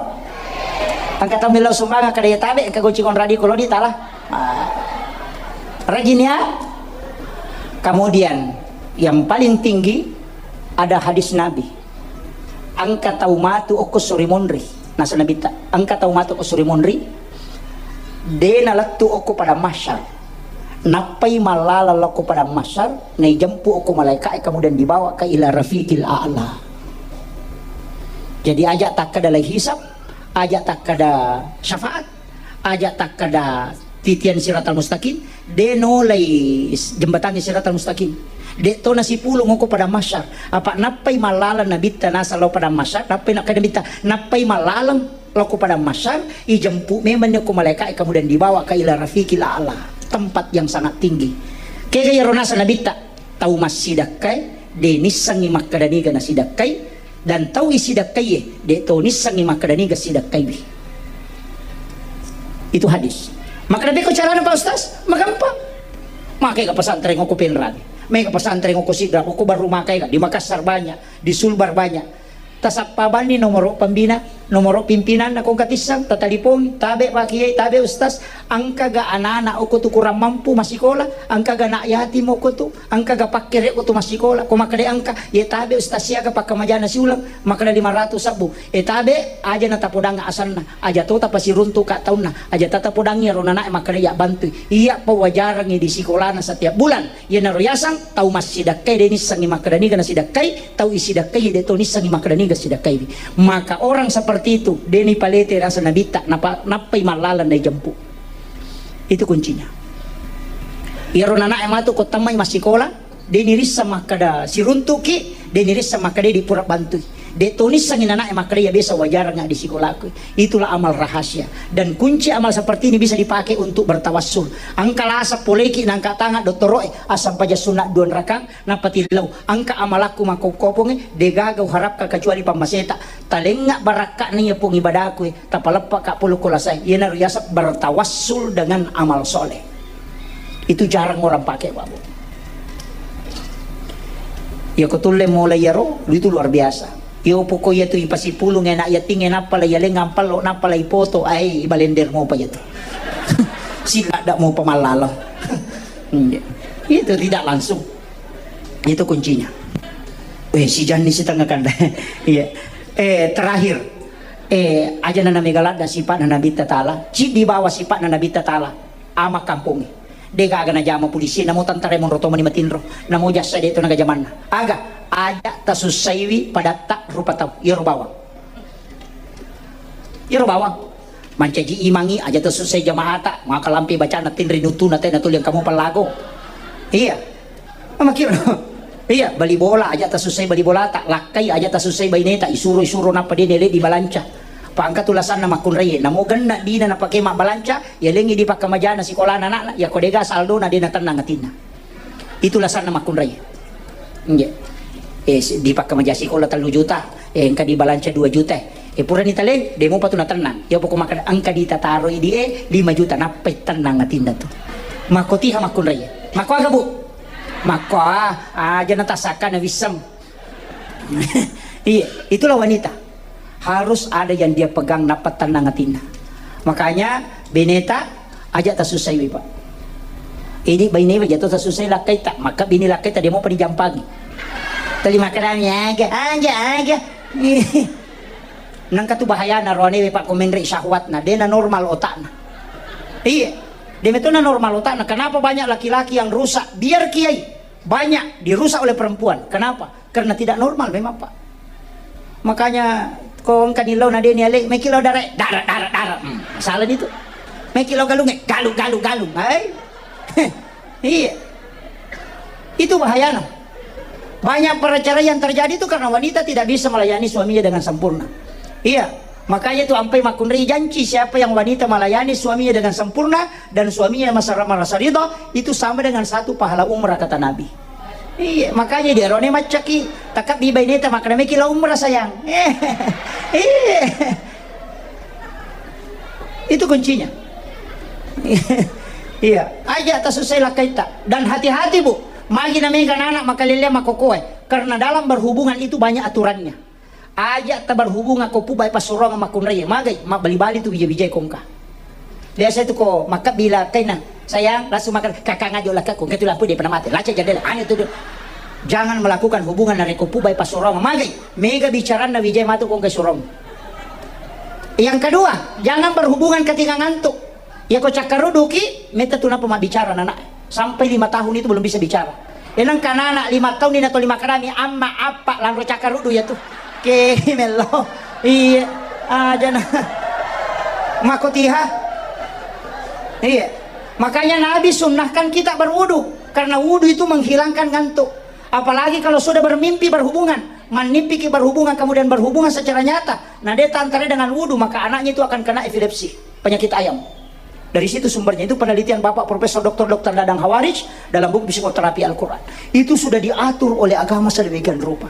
Angka tau millau sumbangan kada ya tabe, angka gonci ngonro di kolo di tala. Ah. Rajin ya. Kemudian yang paling tinggi ada hadis Nabi. Engka tau matu okko suri monri. Nasa Nabitta, engka tau matu okko suri monri, de nalettu okko padang mahsyar. Nappai mallalang lokko padang mahsyar, naijempu okko malaika'e, kemudian dibawa ke ila rafiqil a'la. Jadi aja takkeda lai hisab, aja takkeda syafaat, aja takkeda titian siratal mustaqim, de nolai jembatangnge siratal mustaqim. De to nasipulung okko padang mahsyar. Apa nappai mallalang Nabitta nasa lao padang mahsyar, nappai nakkeda Nabitta, nappai mallalang Lao ko padang mahsyar, ijempu memang ni ko malaika e, kemudian dibawa ke ila rafiqil a'la, tempat yang sangat tinggi. Kega iyaro naseng Nabitta, tau massidakkae de nissengngi makkeda niga nasidakkai, dan tau isidakkaie de to nissengngi makkeda niga sidakkaiwi. Itu hadis. Makkeda, "Pekko carana, Pak Ustaz?" Magampang. Makkega pesantren ko Penrang, makkega pesantren ko Sidrap, ko Baru Maka, di Makassar banyak, di Sulbar banyak. Tasappa banni nomoro pembina, nomoro pimpinanna ko engka tisseng, tatalipong, tabe Pak Kiai, tabe Ustaz, engkaga anak-anak okko tu kurang mampu massikola, engkaga anak yatim okko tu, engkaga pakkere okko tu massikola, ko makkeda engka, ye tabe Ustaz, siaga pakkamajana siuleng, makkeda lima ratus sebbu, e tabe aja na tapodang asanna, aja to tapasiruntu ka taunna, aja tatapodangi ro nanae makkeda iya bantui, iya pawajarangi di sikolana setiap bulan. Iyanaro yaseng tau massidakkai, de nissengngi makkeda niga nasidakkai, tau isidakkai de to nissengngi makkeda niga sidakkaiwi. Maka orang seperti itu de nipalete rasa Nabitta, napa, nappai mallaleng naijempu. Itu kuncinya. Iyaro nanae matu ko tammai massikola, de nirisseng makkeda siruntuki, de nirisseng makkeda di pura bantui. De to nissengngi nanae makkeda iya biasa wajarang di sikolaku. Itulah amal rahasia. Dan kunci amal seperti ini bisa dipakai untuk bertawassul. Engka lasa poleki nangka tangan dottoroe, asam paja sunat dua rakang, nappa tillau. Engka amalakku makkokkoponge, de gaga uharapka kecuali pammaseta. Talengnga barakka'na iya pong ibadaku e, tapaleppa ka polo ko lasai. Iyanaro yaseng bertawassul dengan amal soleh. Itu jarang orang pakai, Pak Bu. Iya ko tulle mulai iyaro, itu luar biasa. Iyo poko iya tu ipasipulung anak yating, nappa la iyaleng ampallo, nappa la ipoto, ai ibalender mopa iya tu. Siladda mopa mallalo. Iya. Itu tidak langsung. Itu kuncinya. Eh, si Janni si tengah kanda. Iya. Eh, terakhir. Eh, aja na mega ladda sipa'na Nabitta Ta'ala. Ciddi bawa sipa'na Nabitta Ta'ala. Ama kampongnge. De gaga najama polisi, namo tentara monro to mani matinro, namo jassa de to naga jamanna. Aga, aja tasussaiwi padatta rupa tau. Iyaro bawang. Iyaro bawang. Mancaji imangi aja tasussai jamaata, maka lampe bacana tinri nutuna tena tuli engka mo pellago. Iya. Makkiro. Iya, bali bola aja tasussai bali bolata, lakkai aja tasussai baineta, isuro-isuro nappa de nele di balanca. Pangka tu lasanna makkunraie, namo genna dina napake mabbalanca, yalengi di pakkamajana sikolana anakna, yako dega saldona de natennang atinna. Itu lasanna makkunraie. Nggih. Eh, si-, di pakkamaja sikola tellu juta, eh, engka di balanca dua juta. Eh, purani taleng, de mopa tu natennang. Ya pokok makkeda engka di tataroi di e lima juta, nappai tennang atinna tu. Makkotiha makkunraie. Makko aga, Bu? Makko, ah, aja na tasakka na wisseng. Iya, itulah wanita. Harus ada yang dia pegang, nappa tennang atinna. Makanya, beneta, aja tasussaiwi, Pak. Ini baine aja to tasussai lakkaita, maka bini lakkaita de mopa dijampangi. Terima kasih, aga, aga, aga. Nengka tu bahayana roanewe, Pak, ko menre syahwatna, de na normal otakna. Iya, de metona normal otakna. Kenapa banyak laki-laki yang rusak? Biar kiai banyak dirusak oleh perempuan. Kenapa? Karena tidak normal memang, Pak. Makanya ko engka ni launa de ni ale, meki lao dare, dare, dare, dare. Hmm, salah itu. Meki lao galunge, galu, galu, galu. Hai. Iya. Itu bahayana. Banyak perceraian terjadi itu karena wanita tidak bisa melayani suaminya dengan sempurna. Iya. Makanya itu ampai makkunrai janci, siapa yang wanita melayani suaminya dengan sempurna dan suaminya masa-, merasa ridha, itu sama dengan satu pahala umrah, kata Nabi. Iya, makanya dia rone maccaki, takabbi baineta makkeda meki lao umrah sayang. Iya. Itu kuncinya. Iya, aja tasussai lakkaita. Dan hati-hati, Bu, magi na mega anak makalelea makokoe. Karena dalam berhubungan itu banyak aturannya. Aja taberhubungan ko pubai passuroang makkunrai. Magai, mabbali-bali tu bija-bijai kongka. Biasa itu ko makkabbi lakkaina, sayang, langsung makan, kakang aja lakka kongka tu lampu dia pernah mati. Laca jendela, ane tu. Jangan melakukan hubungan narekko pubai passuroang. Magai, mega bicaranna wijai matu kongka surong. Yang kedua, jangan berhubungan ketika ngantuk. Iya ko cakkaruduki, metta tu nappa mabbicara anak. Sampai lima tahun itu belum bisa bicara. Enang kanana lima tahun ini atau lima kadami, amma, appa, lanro cakkarudu ya tu. Ke mello. Iya. Aja na. Makotiha. Iya. Makanya Nabi sunnahkan kita berwudu karena wudu itu menghilangkan ngantuk. Apalagi kalau sudah bermimpi berhubungan. Mannippiki berhubungan, kemudian berhubungan secara nyata, nah, dia tantarai dengan wudu, maka anaknya itu akan kena epilepsi, penyakit ayam. Dari situ sumbernya. Itu penelitian Bapak Profesor Doktor Doktor Dadang Hawarij dalam buku Psikoterapi Al-Quran. Itu sudah diatur oleh agama sedemikian rupa.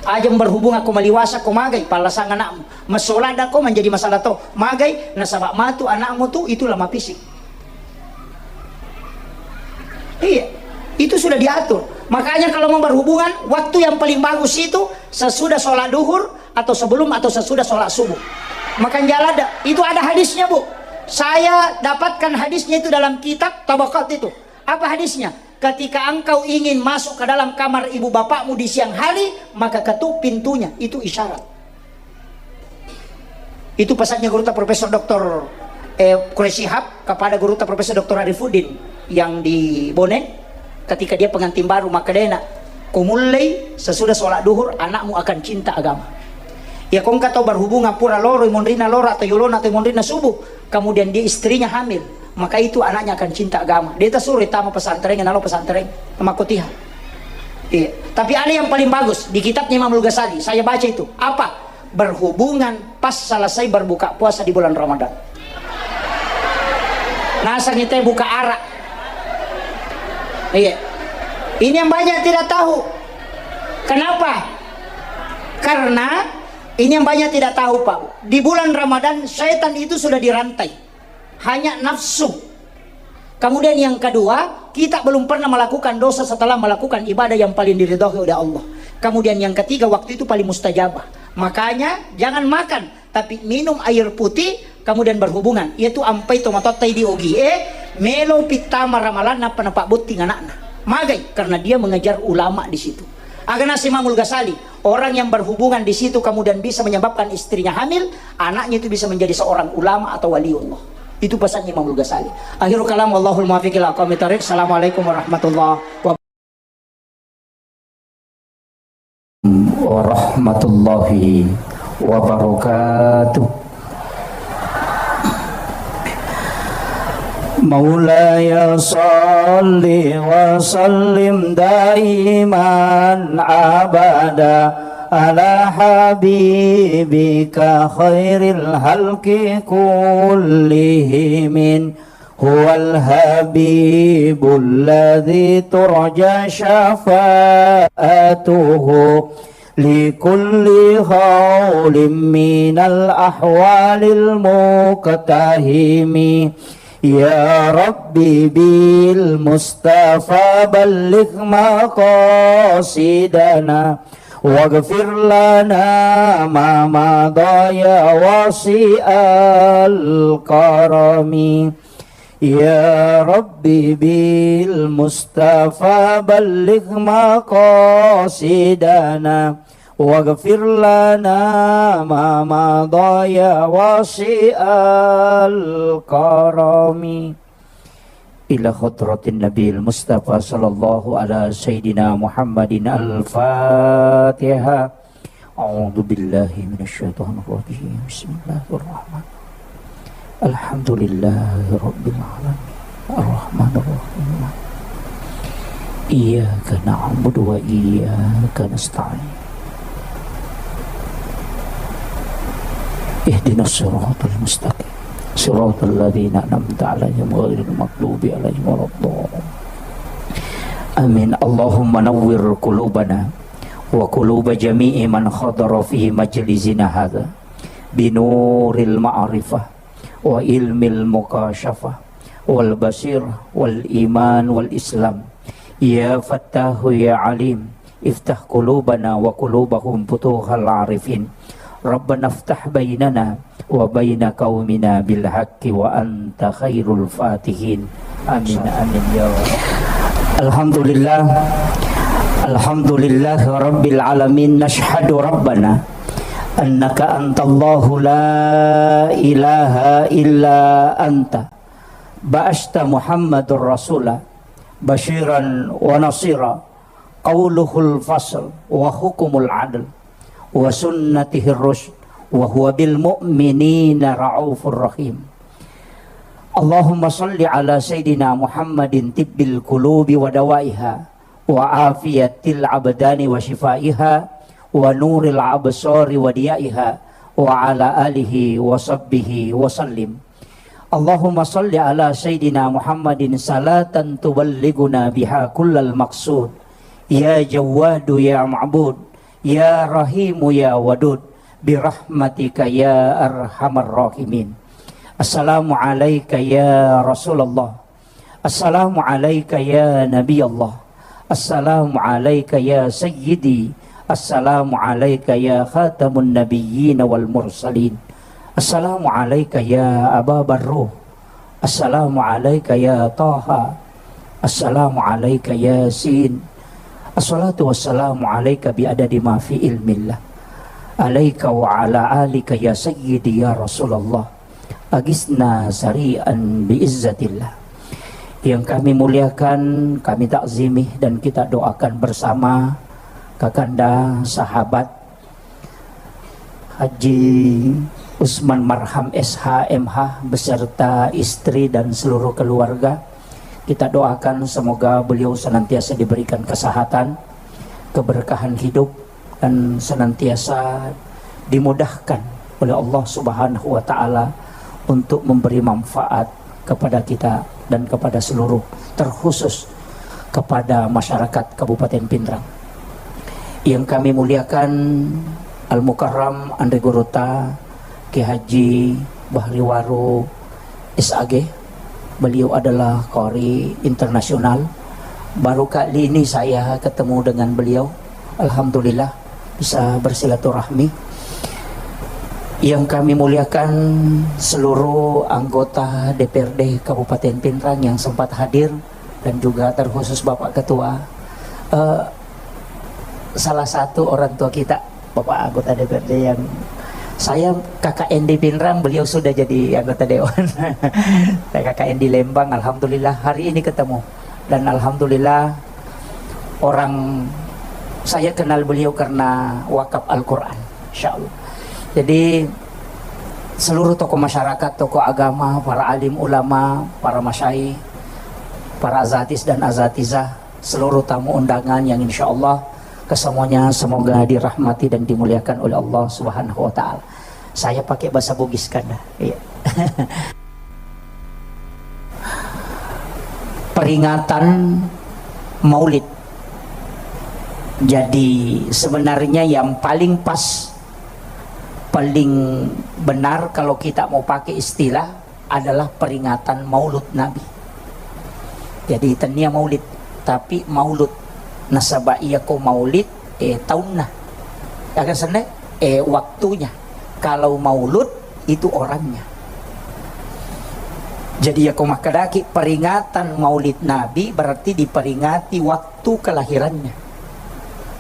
Ajang berhubungan ko maliwasa ko magai, palasang anakmu. Masola da ko menjadi masalah to. Magai, nasaba matu anakmu tu, itulah mafisik. Iya, itu sudah diatur. Makanya kalau mau berhubungan, waktu yang paling bagus itu sesudah sholat duhur atau sebelum atau sesudah sholat subuh. Makan jalan dah. Itu ada hadisnya, Bu. Saya dapatkan hadisnya itu dalam kitab Tabaqat itu. Apa hadisnya? Ketika engkau ingin masuk ke dalam kamar ibu bapakmu di siang hari, maka ketuk pintunya. Itu isyarat. Itu pesannya Gurutta Profesor Doktor, eh, Quraish Shihab kepada Gurutta Profesor Doktor Arifuddin yang di Bone, ketika dia pengantin baru, maka dia nak, "Kumullei sesudah sholat duhur, anakmu akan cinta agama." Ya, kongka tau berhubungan pura loro imonrina loro atau yolona atau imonrina subuh, kemudian dia istrinya hamil, maka itu anaknya akan cinta agama. Dia tak suruh tama pesantren, nalo pesantren, sama kutiha. Iya. Tapi ada yang paling bagus di kitabnya Imamul Ghazali. Saya baca itu. Apa? Berhubungan pas selesai berbuka puasa di bulan Ramadan. Nasang itu buka arak. Iya. Ini yang banyak tidak tahu. Kenapa? Karena ini yang banyak tidak tahu, Pak. Di bulan Ramadan, setan itu sudah dirantai. Hanya nafsu. Kemudian yang kedua, kita belum pernah melakukan dosa setelah melakukan ibadah yang paling diridhoi oleh Allah. Kemudian yang ketiga, waktu itu paling mustajabah. Makanya jangan makan, tapi minum air putih, kemudian berhubungan. Yaitu ampai tomatoattai di ogi e, melo pittama ramalan nappa napabbotting anakna. Magai, karena dia mengejar ulama di situ. Aga naseng Imamul Ghazali, orang yang berhubungan di situ kemudian bisa menyebabkan istrinya hamil, anaknya itu bisa menjadi seorang ulama atau waliullah. Itu pesannya Imamul Ghazali. Akhirul kalam, wallahul muwaffiq ila aqwamit thariq. Assalamualaikum warahmatullahi wabarakatuh. Warahmatullahi wabarakatuh. مولاي صل وسلم دائما أبدا على حبيبك خير الخلق كلهم. هو الحبيب الذي ترجى شفاعته لكل هول من الأهوال المقتحم. يا رب بالمصطفى بلغ مقاصدنا واغفر لنا ما مضى يا واسع الكرم. يا رب بالمصطفى بلغ مقاصدنا واغفر لنا ما مضى يا واسع الكرم. إلى حضرة النبي المصطفى صلى الله على سيدنا محمد. الفاتحة. أعوذ بالله من الشيطان الرجيم. بسم الله الرحمن الرحيم. الحمد لله رب العالمين. الرحمن الرحيم. إياك نعبد وإياك نستعين. اهدنا الصراط المستقيم. صراط الذين أنعمت عليهم غير المغضوب عليهم ولا الضالين. آمين. اللهم نور قلوبنا وقلوب جميع من حضر في مجلسنا هذا بنور المعرفة وعلم المكاشفة والبصيرة والإيمان والإسلام. يا فتاح يا عليم، افتح قلوبنا وقلوبهم فتوح العارفين. ربنا افتح بيننا وبين قومنا بالحق وأنت خير الفاتحين. آمين، آمين يا رب. الحمد لله. الحمد لله رب العالمين. نشهد ربنا أنك أنت الله لا إله إلا أنت. بعثت محمد رسولا بشيرا ونصيرا. قوله الفصل وحكمه العدل وسنته الرشد وهو بالمؤمنين رءوف رحيم. اللهم صل على سيدنا محمد طب القلوب ودوائها وعافية الأبدان وشفائها ونور الأبصار وضيائها وعلى آله وصحبه وسلم. اللهم صل على سيدنا محمد صلاة تبلغنا بها كل المقصود. يا جواد يا معبود، يا رحيم يا ودود، برحمتك يا أرحم الراحمين. السلام عليك يا رسول الله. السلام عليك يا نبي الله. السلام عليك يا سيدي. السلام عليك يا خاتم النبيين والمرسلين. السلام عليك يا أبا برو. السلام عليك يا طه. السلام عليك يا سين. الصلاة والسلام عليك بعدد ما في علم الله. عليك وعلى آلك يا سيدي يا رسول الله. Agisna sari'an biizzatillah. Yang kami muliakan, kami takzimi, dan kita doakan bersama Kakanda sahabat Haji Usman Marham S H M H beserta istri dan seluruh keluarga. Kita doakan semoga beliau senantiasa diberikan kesehatan, keberkahan hidup, dan senantiasa dimudahkan oleh Allah Subhanahu wa Ta'ala untuk memberi manfaat kepada kita dan kepada seluruh, terkhusus kepada masyarakat Kabupaten Pinrang. Yang kami muliakan, Al Mukarram Andre Guruta, Kiai Haji Bahri Waru, S A G. Beliau adalah qari internasional. Baru kali ini saya ketemu dengan beliau. Alhamdulillah, bisa bersilaturahmi. Yang kami muliakan, seluruh anggota D P R D Kabupaten Pinrang yang sempat hadir, dan juga terkhusus Bapak Ketua, eh, salah satu orang tua kita, Bapak anggota D P R D yang saya K K N di Pinrang, beliau sudah jadi anggota dewan. Saya K K N di Lembang, alhamdulillah hari ini ketemu. Dan alhamdulillah orang saya kenal beliau karena wakaf Al-Quran, insya Allah. Jadi seluruh tokoh masyarakat, tokoh agama, para alim ulama, para masyayikh, para azatis dan azatizah, seluruh tamu undangan yang insya Allah kesemuanya semoga dirahmati dan dimuliakan oleh Allah Subhanahu wa Ta'ala. Saya pakai bahasa Bugis, Kanda. Iya. Peringatan Maulid. Jadi sebenarnya yang paling pas, paling benar kalau kita mau pakai istilah adalah peringatan Maulud Nabi. Jadi tennia Maulid, tapi Maulud. Nasaba iya ko Maulid, eh, taunna. Aga senna, eh, waktunya. Kalau Maulud itu orangnya. Jadi iya ko makkedaki peringatan Maulid Nabi berarti diperingati waktu kelahirannya.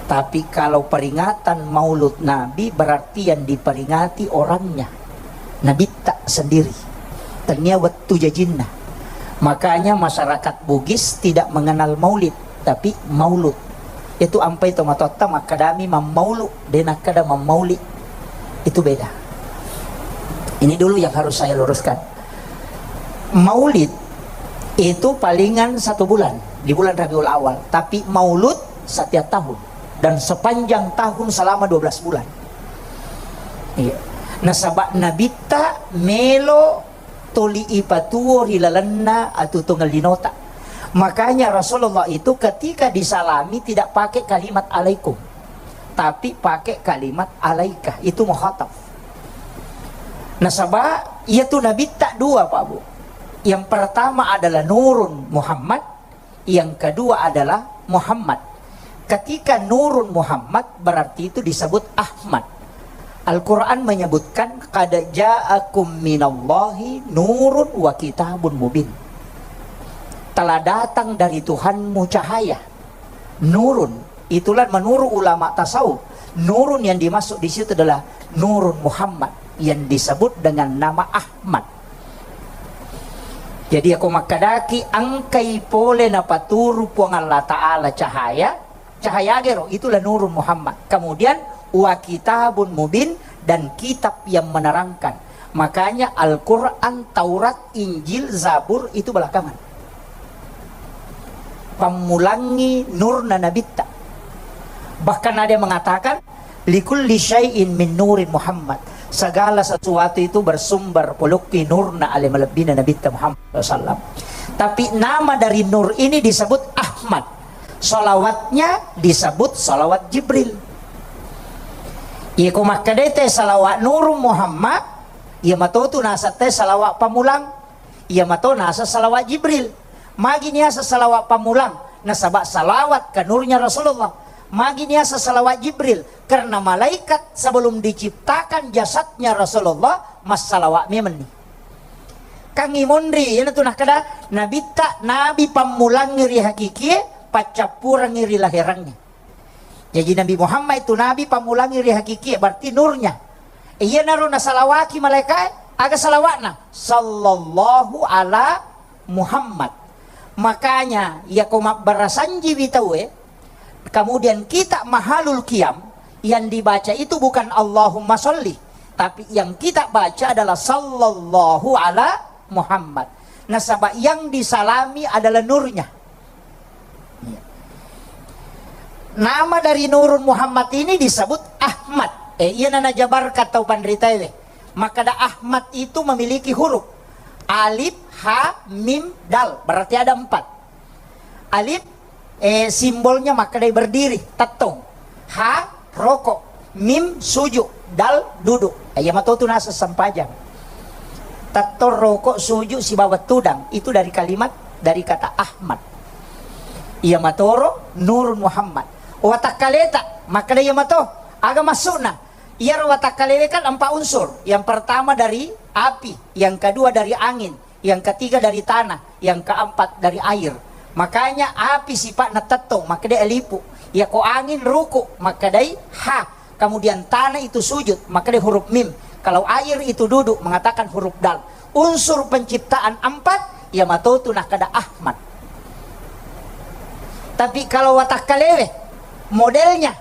Tapi kalau peringatan Maulud Nabi berarti yang diperingati orangnya. Nabitta sendiri. Tennia wettu jajinna. Makanya masyarakat Bugis tidak mengenal Maulid, tapi Maulud. Itu ampai tomatoatta makkadami mammaulu, de nakkada mammauli. Itu beda. Ini dulu yang harus saya luruskan. Maulid itu palingan satu bulan, di bulan Rabiul Awal. Tapi Maulud setiap tahun. Dan sepanjang tahun selama dua belas bulan. Iya. Nasaba Nabitta melo toli ipatuo ri lalenna atutungeng linota. Makanya Rasulullah itu ketika disalami tidak pakai kalimat alaikum, tapi pakai kalimat alaika, itu mukhatab. Nasaba iya tu Nabitta dua, Pak Bu. Yang pertama adalah Nurun Muhammad, yang kedua adalah Muhammad. Ketika Nurun Muhammad berarti itu disebut Ahmad. Al-Quran menyebutkan, "Qad ja'akum minallahi nurun wa kitabun mubin." Telah datang dari Tuhanmu cahaya. Nurun, itulah menurut ulama tasawuf, nurun yang dimaksud di situ adalah Nurun Muhammad yang disebut dengan nama Ahmad. Jadi, ako makkadaki engkai pole napaturu Puang Allah Ta'ala cahaya, cahaya gero, itulah Nurun Muhammad. Kemudian, wa kitabun mubin, dan kitab yang menerangkan. Makanya Al-Quran, Taurat, Injil, Zabur itu belakangan. Pammulangi nurna nabitta. Bahkan ada yang mengatakan, Likulli syai'in min nurin Muhammad. Segala sesuatu itu bersumber polokki nurna ale malebbina Nabitta Muhammad sallallahu alaihi wasallam. Tapi nama dari nur ini disebut Ahmad. Salawatnya disebut salawat Jibril. Iya ko makkeda te salawat nurun Muhammad, iya matotu naseng te salawat pamulang. Iya mato naseng salawat Jibril. Magi niaseng salawat pamulang? Nasaba salawat ka nurnya Rasulullah. Magi niaseng salawat Jibril? Karena malaikat sebelum diciptakan jasadnya Rasulullah, massalawat memenni. Kangi monri, iyanatu nakkeda, Nabitta, Nabi pammulangi ri hakikie, paccappurengi ri laherangnge. Jaji Nabi Muhammad itu Nabi pammulangi ri hakikie, berarti nurnya. Iyanaro nasalawaki malaikae, aga salawatna? Sallallahu ala Muhammad. Makanya, yako mabbarasanjiwi tauwe, kemudian kita mahalul qiyam, yang dibaca itu bukan Allahumma sholli, tapi yang kita baca adalah sallallahu ala Muhammad. Nasaba yang disalami adalah nurnya. Iya. Nama dari nurun Muhammad ini disebut Ahmad. Eh, iya nana jabarkan tau panritaewe. Makkeda Ahmad itu memiliki huruf. Alif, ha, mim, dal. Berarti ada empat. Alif, eh, simbolnya makkedai berdiri, tettong. Ha, rokok. Mim, sujud. Dal, duduk. Eh, iya matotu naseng sempajang. Tettong, rokok, sujud, sibawa tudang. Itu dari kalimat, dari kata Ahmad. Iya matoro Nurun Muhammad. Watakkaleta, makkeda iya mato. Aga maksudna? Iyaro watakkalewe kan empat unsur. Yang pertama dari api, yang kedua dari angin, yang ketiga dari tanah, yang keempat dari air. Makanya api sifatna tettong, makkedai alifu. Yako angin ruku, makkedai ha. Kemudian tanah itu sujud, makkedai huruf mim. Kalau air itu duduk, mengatakan huruf dal. Unsur penciptaan empat, iya matotu nakkeda Ahmad. Tapi kalau watakkalewe, modelnya,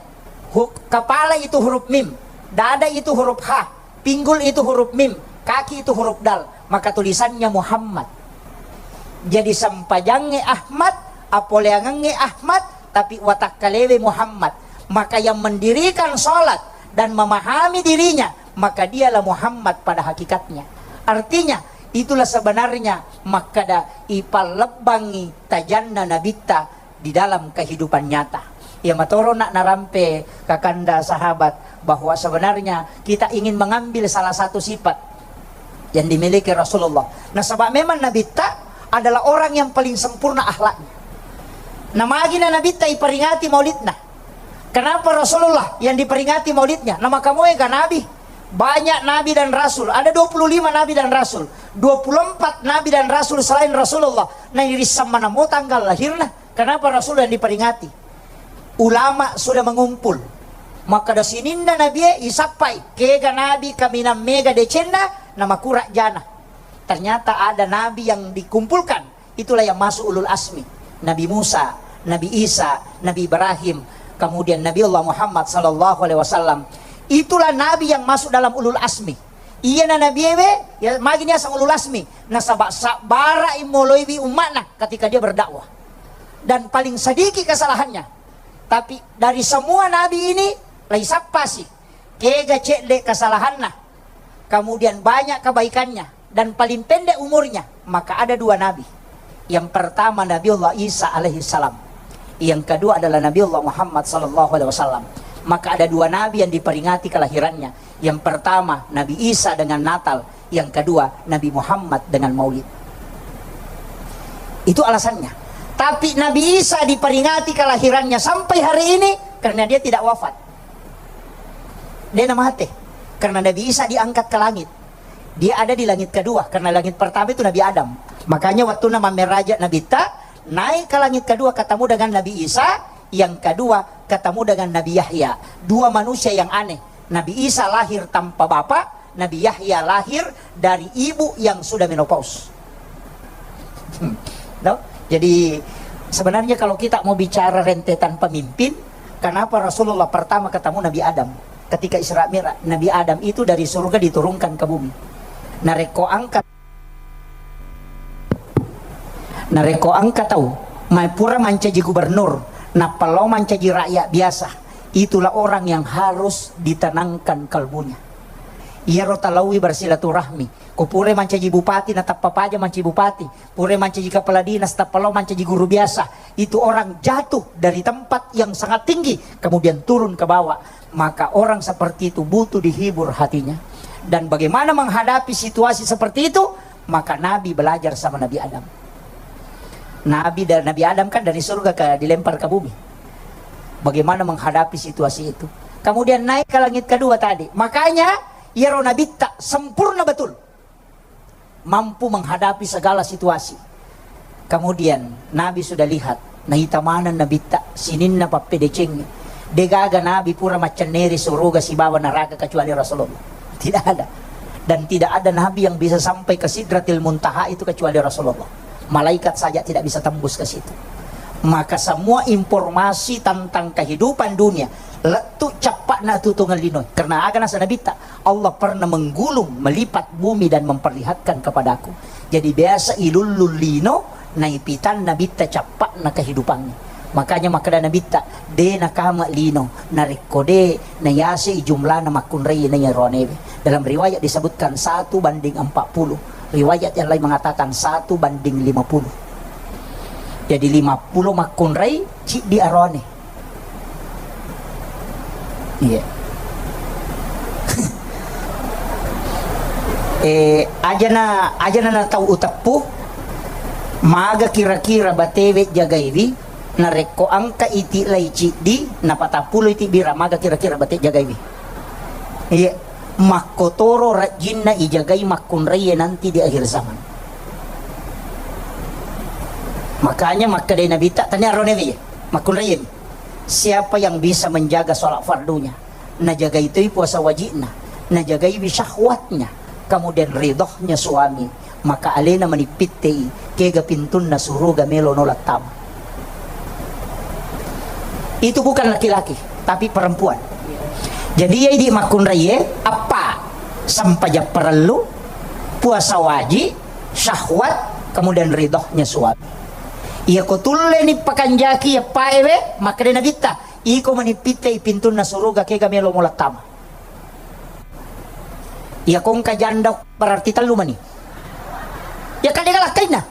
hu-, kepala itu huruf mim, dada itu huruf ha, pinggul itu huruf mim, kaki itu huruf dal, maka tulisannya Muhammad. Jadi sempajangnge Ahmad, apoleangengnge Ahmad, tapi watakkalewe Muhammad. Maka yang mendirikan sholat dan memahami dirinya, maka dialah Muhammad pada hakikatnya. Artinya, itulah sebenarnya makkeda ipallebbangi tajanna nabitta di dalam kehidupan nyata. Iya matoro nak narampe kakanda sahabat bahwa sebenarnya kita ingin mengambil salah satu sifat yang dimiliki Rasulullah. Nasaba memang nabitta adalah orang yang paling sempurna akhlaknya. Namagina nabitta iperingati maulidna. Kenapa Rasulullah yang diperingati maulidnya? Namakamoega nabi? Banyak nabi dan rasul. Ada dua puluh lima nabi dan rasul. Dua puluh empat nabi dan rasul selain Rasulullah. Nairissammanamo tanggal lahirna. Kenapa Rasul yang diperingati? Ulama sudah mengumpul. Makkeda sininna nabie isappai, kega nabi kaminang mega decenna, namakura jana. Ternyata ada nabi yang dikumpulkan, itulah yang masuk ulul asmi. Nabi Musa, Nabi Isa, Nabi Ibrahim, kemudian Nabi Allah Muhammad sallallahu alaihi wasallam. Itulah nabi yang masuk dalam ulul asmi. Iyana nabiewe, ya, magi niaseng ulul asmi. Nasaba sabbara imoloiwi umma'na ketika dia berdakwah. Dan paling sedikit kesalahannya. Tapi dari semua nabi ini, laisappasi. Kega cedde kesalahanna. Kemudian banyak kebaikannya. Dan paling pendek umurnya. Maka ada dua nabi. Yang pertama Nabiullah Isa alaihi salam. Yang kedua adalah Nabiullah Muhammad sallallahu alaihi wasallam. Maka ada dua nabi yang diperingati kelahirannya. Yang pertama Nabi Isa dengan Natal, yang kedua Nabi Muhammad dengan Maulid. Itu alasannya. Tapi Nabi Isa diperingati kelahirannya sampai hari ini karena dia tidak wafat. Dia namate. Karena Nabi Isa diangkat ke langit. Dia ada di langit kedua, karena langit pertama itu Nabi Adam. Makanya waktu nama meraja Nabi Ta, naik ke langit kedua ketemu dengan Nabi Isa, yang kedua ketemu dengan Nabi Yahya. Dua manusia yang aneh. Nabi Isa lahir tanpa bapak, Nabi Yahya lahir dari ibu yang sudah menopause. Hmm. No? Jadi sebenarnya kalau kita mau bicara rentetan pemimpin, kenapa Rasulullah pertama ketemu Nabi Adam? Ketika Isra Mi'raj, Nabi Adam itu dari surga diturunkan ke bumi. Narekko engka, narekko engka tau, mai pura mancaji gubernur, nappa lao mancaji rakyat biasa, Itulah orang yang harus ditenangkan kalbunya. Iyaro talaui bersilaturahmi. Ko pura mancaji bupati, natappa paja mancaji bupati. Pura mancaji kepala dinas, tappa lao mancaji guru biasa. Itu orang jatuh dari tempat yang sangat tinggi, kemudian turun ke bawah. Maka orang seperti itu butuh dihibur hatinya. Dan bagaimana menghadapi situasi seperti itu? Maka Nabi belajar sama Nabi Adam. Nabi da-, Nabi Adam kan dari surga ke, dilempar ke bumi. Bagaimana menghadapi situasi itu? Kemudian naik ke langit kedua tadi. Makanya, iyaro Nabitta sempurna betul. Mampu menghadapi segala situasi. Kemudian, Nabi sudah lihat, naita maneng Nabitta, sininna pappedecengnge. Degaga Nabi pura maccenneri suruga sibawa neraka kecuali Rasulullah. Tidak ada. Dan tidak ada Nabi yang bisa sampai ke Sidratil Muntaha itu kecuali Rasulullah. Malaikat saja tidak bisa tembus ke situ. Maka semua informasi tentang kehidupan dunia, lettu cappa'na tutungeng lino. Karena aga nasa Nabitta, Allah pernah menggulung, melipat bumi dan memperlihatkan kepadaku. Jadi biasa ilullung lino, naipitan Nabitta cappa'na kehidupannya. Makanya makkeda Nabitta, de nakama lino, narekko de nayase jumlana makkunrai naiya roanewe. Dalam riwayat disebutkan satu banding empat puluh. Riwayat yang lain mengatakan satu banding lima puluh. Jadi lima puluh makkunrai, ciddi aroane. Iya. Eh, ajana, ajana na tau uteppu, maga kira-kira batewe jagaiwi, narekko engka iti lai ciddi, napatappulo iti bira, maga kira-kira bate jagaiwi. Iya, makkotoro rajinna ijagai makkunraiye nanti di akhir zaman. Makanya makkedai Nabitta, tania ronewi, makkunraiye. Siapa yang bisa menjaga sholat fardunya, najagai toi puasa wajibna, najagaiwi syahwatnya, kemudian ridhohnya suami, maka alena manippittei kega pintunna suruga melo nola tama. Itu bukan laki-laki, tapi perempuan. Jadi, iya idi makkunraiye, appa, sempajang parellu, puasa wajib, syahwat, kemudian ridhohnya suami. Iya ko tulle ni pakanjaki ya paewe, makkeda Nabitta, iko manippittei pintunna suruga kega melo mola tama. Iya ko engka janda berarti tellu mani. Ya kan dia lakkainna.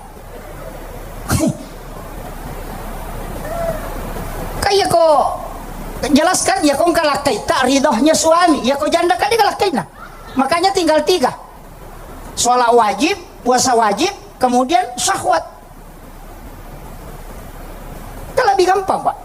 Kan iya ko jelaskan, iya ko engka lakkaitta ridhohnya suami, iya ko janda kan dia lakkainna. Makanya tinggal tiga. Sholat wajib, puasa wajib, kemudian syahwat. Kan lebih gampang, Pak.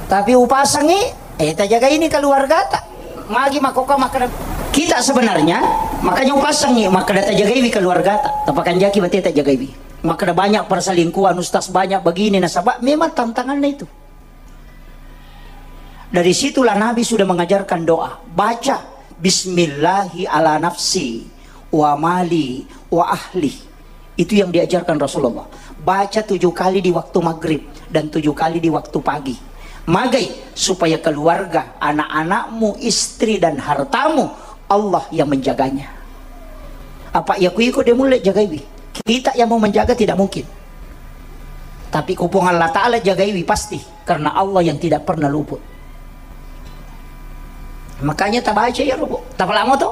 Tapi upasangi, eh, tajagai ni keluargata. Magi makkokka makkeda, kita sebenarnya, makanya upasangi, makkeda tajagaiwi keluargata. Tapakanjaki bate tajagaiwi. Makkeda banyak perselingkuhan, ustaz, banyak begini, nasaba memang tantangannya itu. Dari situlah Nabi sudah mengajarkan doa. Baca, "Bismillahi ala nafsi, wa mali, wa ahli." Itu yang diajarkan Rasulullah. Baca tujuh kali di waktu maghrib dan tujuh kali di waktu pagi. Magai supaya keluarga, anak-anakmu, istri, dan hartamu, Allah yang menjaganya. Apa iya ku iko dia mulai jagaiwi? Kita yang mau menjaga tidak mungkin. Tapi ku Puang Allah Ta'ala jagaiwi pasti. Karena Allah yang tidak pernah luput. Makanya tabaca ya, Robo. Tapalamo to?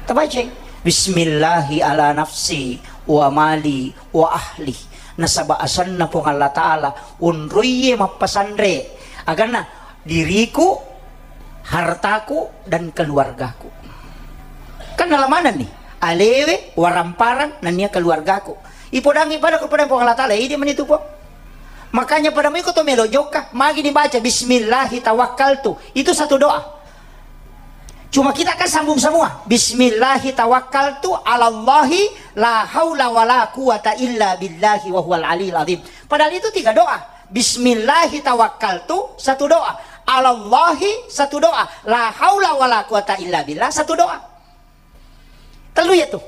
Tabaca. "Bismillahi ala nafsi, wa mali, wa ahli." Nasaba asanna Puang Allah Ta'ala, unruiye mappasanre. Aganna, diriku, hartaku, dan keluargaku. Kan nalamanenni, alewe, waramparang, nennia keluargaku. Ipodangi pada kepada Puang Allah Ta'ala, idi menitu Puang. Makanya pada miko to melo jokka, magi dibaca, "Bismillahi tawakkaltu." Itu satu doa. Cuma kita kan sambung semua. "Bismillahi tawakkaltu alallahi la haula wala quwata illa billahi wa huwal aliyil azim." Padahal itu tiga doa. "Bismillahi tawakkaltu," satu doa. "Alallahi," satu doa. "La haula wala quwata illa billah," satu doa. Tellu ya tu.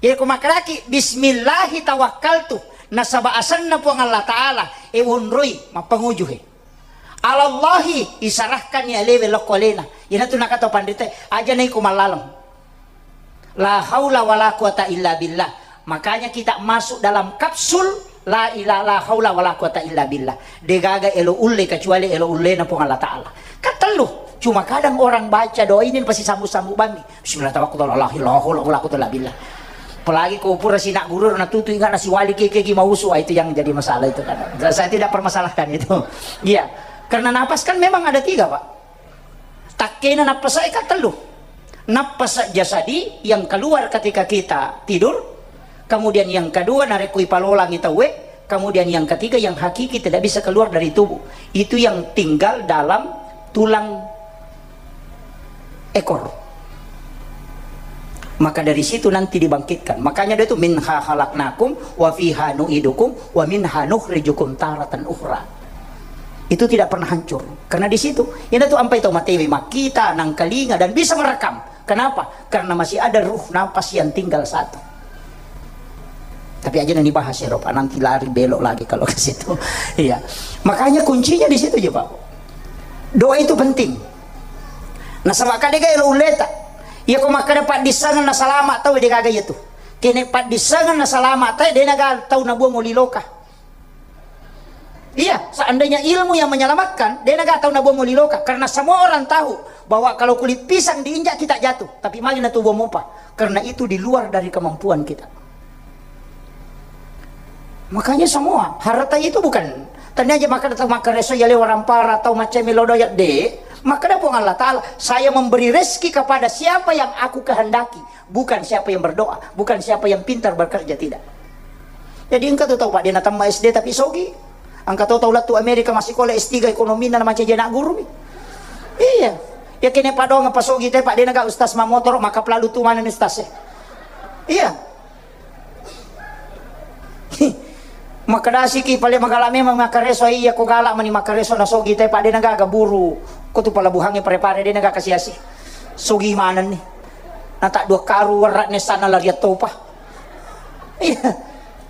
Jadi ko makkedaki, "Bismillahi tawakkaltu," nasaba asenna Puang Allah Ta'ala, e, wonroi, mappanguju he. "Alallahi," isarahkanni alewe lokko alena. Iyanatu nakata pandita, aja naiko mallaleng. La haula wala quwata illa billah. Makanya kita masuk dalam kapsul La ila-, la haula wala quwata illa billah. Degaga elo ulle kecuali elo ullena Puang Allah Ta'ala. Katellu. Cuma kadang orang baca doa ini pasti sambung-sambung bammi. Bismillah tawakkaltu ala Allah, la haula wala quwata illa billah. Apalagi ko pura sinak guru na tutu ingat nasi wali keke ki mausu, ah, itu yang jadi masalah itu kan. Saya tidak permasalahkan itu. Iya. Karena napas kan memang ada tiga, Pak. Takkena nappasa e kan tellu. Nappasa jasadi yang keluar ketika kita tidur, kemudian yang kedua narekko ipalolangi tauwe, kemudian yang ketiga yang hakiki tidak bisa keluar dari tubuh. Itu yang tinggal dalam tulang ekor. Maka dari situ nanti dibangkitkan. Makanya dia itu, "Minha khalaqnakum wa fiha nu'idukum wa minha nukhrijukum taratan ukhra." Itu tidak pernah hancur. Karena di situ, ini tuh ampai tau matewe makkita, nangkalinga, dan bisa merekam. Kenapa? Karena masih ada ruh napas yang tinggal satu. Tapi aja nanti bahas ya, Pak. Nanti lari belok lagi kalau ke situ. Iya. Makanya kuncinya di situ aja, Pak. Doa itu penting. Nasaba kadega elo ulleta. Iya ko makkeda paddissengeng na salama tau, degaga iya tu. Kene paddissengeng na salama tau, denaga tau nabuang oli loka. Iya, seandainya ilmu yang menyelamatkan, denaga tau nabuang oli loka. Karena semua orang tahu bahwa kalau kulit pisang diinjak kita jatuh, tapi magi natubuang mopa. Karena itu di luar dari kemampuan kita. Makanya semua harta itu bukan tanya aja maka datang maka reso ya lewa rampara atau macam melodo ya de. Maka ada Puang Allah Ta'ala, "Saya memberi rezeki kepada siapa yang aku kehendaki, bukan siapa yang berdoa, bukan siapa yang pintar bekerja, tidak." Jadi engka tu tau, Pak, dia natamma S D tapi sogi. Engka tu tau lettu Amerika masikola S tiga ekonomi na macam je nak guru mi. Iya. Ya kene padong apa sogi te, Pak, dia naga ustaz mamotoro maka pelalu tu mana ni ustaz e. Iya. Makkedasiki pale magala memang makkareso, iya ko gala mani makkareso na sogi te, Pak, de naga gaburu. Ko tu pelabuhangnge pare-pare de naga kasiasi. Sogi manenni. Nata dua karu werra nessana lariat topa. Iya.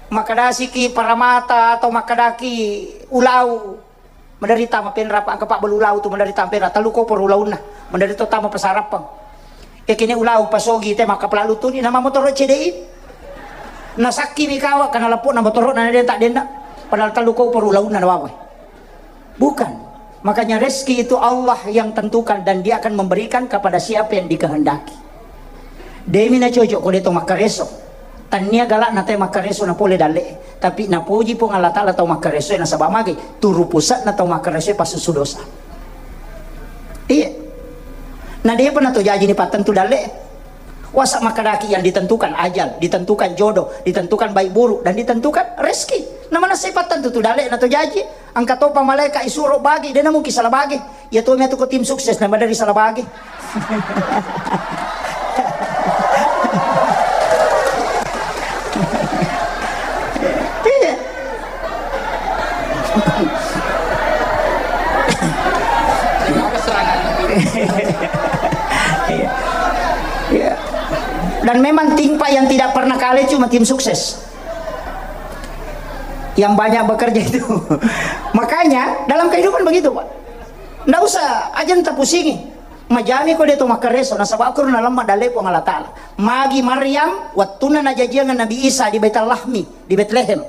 Makkedasiki paramata atau makkedaki ulau. Maderri tama penrapa engka pabbalu ulau tu, maderri tama penra tellu koporo ulaunna. Maderri to tama pasarappang. Yakini ulau pasogi te maka pelalu tuni nama motoro C D I. Nasakki mi kawa kana leppo na motoro na den tak denna. Padahal tellu koporo ulaunna na wawe. Bukan. Makanya rezeki itu Allah yang tentukan dan Dia akan memberikan kepada siapa yang dikehendaki. Demi na cocok ko de to makkareso. Tania galak na te makkareso na pole dalle. Tapi napoji Puang Allah Ta'ala tau makkareso nasaba mage turu pusat na tau makkareso passusu dosa. Iya. Na depa na to jaji ni pattentu dalle. Wasa makkadaki yang ditentukan ajal, ditentukan jodoh, ditentukan baik buruk, dan ditentukan rezeki. Na mana sai pattentu tu dalle na to jaji. Engka topa malaika isuro bagi, de na mungkin salah bagi. Iya to mi atu ko tim sukses na maderi salah bagi. Iya. Iya. Iya. Dan memang tim, Pak, yang tidak pernah kalah cuma tim sukses. Yang banyak bekerja itu. Makanya dalam kehidupan begitu, Pak. Ndak usah, aja nta pusingi. Majami ko de to makkareso, nasaba ko na lemma dalle Puang Allah Ta'ala. Magi Maryam, wattunna najajiang Nabi Isa di Baitul Lahmi, di Betlehem.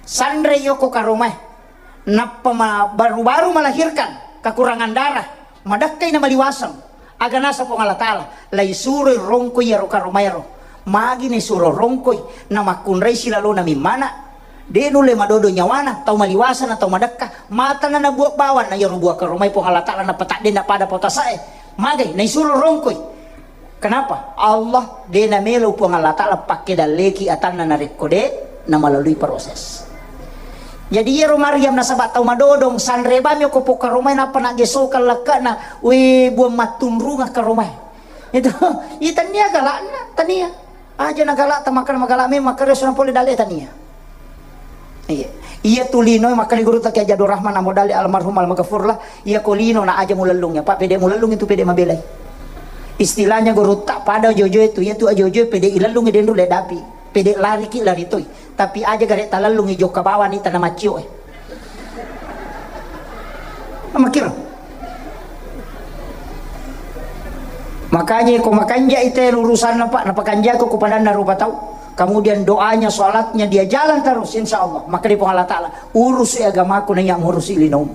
Sanre yoko karomae. Nappa ma-, baru-baru melahirkan, kekurangan darah, madakkai na maliwaseng. Aga nasa Puang Allah Ta'ala, laisuroi rongkoi iyaro karomaero. Magi naisuro rongkoi, namakkunrai silalona mimmana. De nulle madodo nyawana, tau maliwasa na tau madekka, matana nabuat bawang na iyaro buah karomai Puang Allah Ta'ala napatadde na pada potasae. Magai naisuro rongkoi. Kenapa? Allah de namelo Puang Allah Ta'ala pakke dalleki atanna narekko de na melalui proses. Jadi iyaro Maryam nasaba tau madodong sanre bami ko pokkaromai nappa naggesokang lekkana, we buang mattunrunga karomai. Itu, itannia galakna, tania. Aja na galak ta makkada magalak memang makkareso na pole dalle tania. Iya. Iya tu lino makkada guru ta Kiai Abdul Rahman Ahmad Ali almarhum almaghfurlah, iya ko lino na aja mulellung ya, Pak, pede mulellung itu pede mabelai. Istilahnya guru ta pada jojo itu, iya tu ajojo pede ilellung denru le dapi. Pede lari ki lari toi. Tapi aja gare talellung i jokka bawani tana maccio e. Makkiro. Makanya ko makanja ite urusanna, Pak, napakanjako ko padanna rupa tau. Kemudian doanya, sholatnya dia jalan terus, insya Allah. Maka di Puang Allah Ta'ala, urusi agamaku, naiya ngurusi linomu.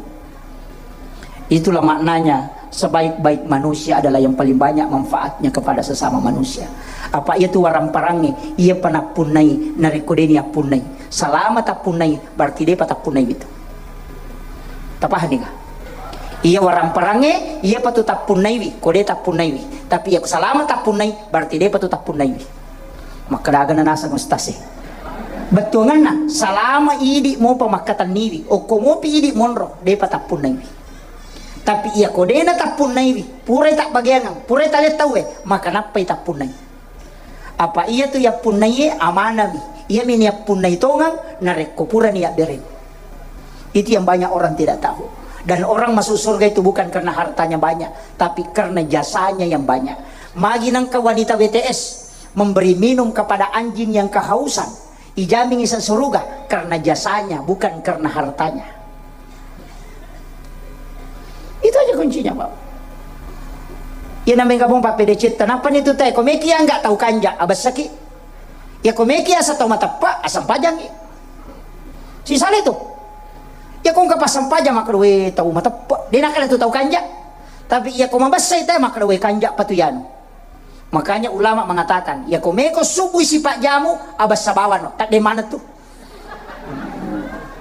Itulah maknanya, sebaik-baik manusia adalah yang paling banyak manfaatnya kepada sesama manusia. Apa iya tu waramparangnge, iya pa nappunnai, narekko deni appunnai. Salama tappunnai, berarti depa tappunnai itu. Tapahani ga? Iya waramparangnge, iya pa tu tappunnaiwi, ko de tappunnaiwi. Tapi iya ko salama tappunnai, berarti depa tu tappunnaiwi. Makkadagana naseng ustaz e. Bettuanganna, salama idi mopa makkatenniwi, okko mopi idi monro, depa tappunnaiwi. Tapi iya ko dena tappunnaiwi, purai tabbageangang, purai tale tauwe, maka nappai tappunnai. Apa iya tu yappunnaiye amanami, iya mini yappunnai tongang, narekko purani yabbereng. Itu yang banyak orang tidak tahu. Dan orang masuk surga itu bukan karena hartanya banyak, tapi karena jasanya yang banyak. Magi nangka wanita W T S memberi minum kepada anjing yang kehausan, ijamin isa suruga karena jasanya, bukan karena hartanya. Itu aja kuncinya, Pak. Iya namanya kamu Pak P D C, kenapa nih tuh teh? Komeki ya nggak tahu kanja, abessaki. Ya komeki asa tau mateppa, asam pajangi. Sisale tu. Ya ko engka passampajang makkeda we tau mateppa. De nakala tu tau kanja. Tapi ya ko mabessai teh makkeda we kanja patu yanu. Makanya ulama mengatakan, ya ko meko subuh isi pak jamu, abessa bawano, tak de mana tu.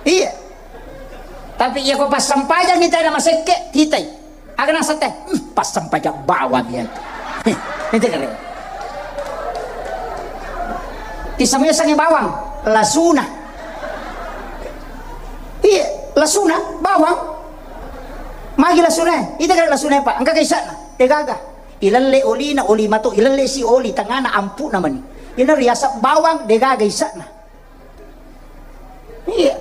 Iya. Tapi ya ko passampajang kita ada masekke, titai. Aga naseng teh, "Hmm, passampajang bawang ya." Itu kare. Tisamesa sange bawang, lasuna. Iya, lasuna, bawang. Magi lasuna, itu kare lasuna, Pak. Engka kaisana, degaga. Ilelle olina, oli mato, ilelle si oli, tengana ampu namani. Ina riaseng bawang, degaga isana. Iya.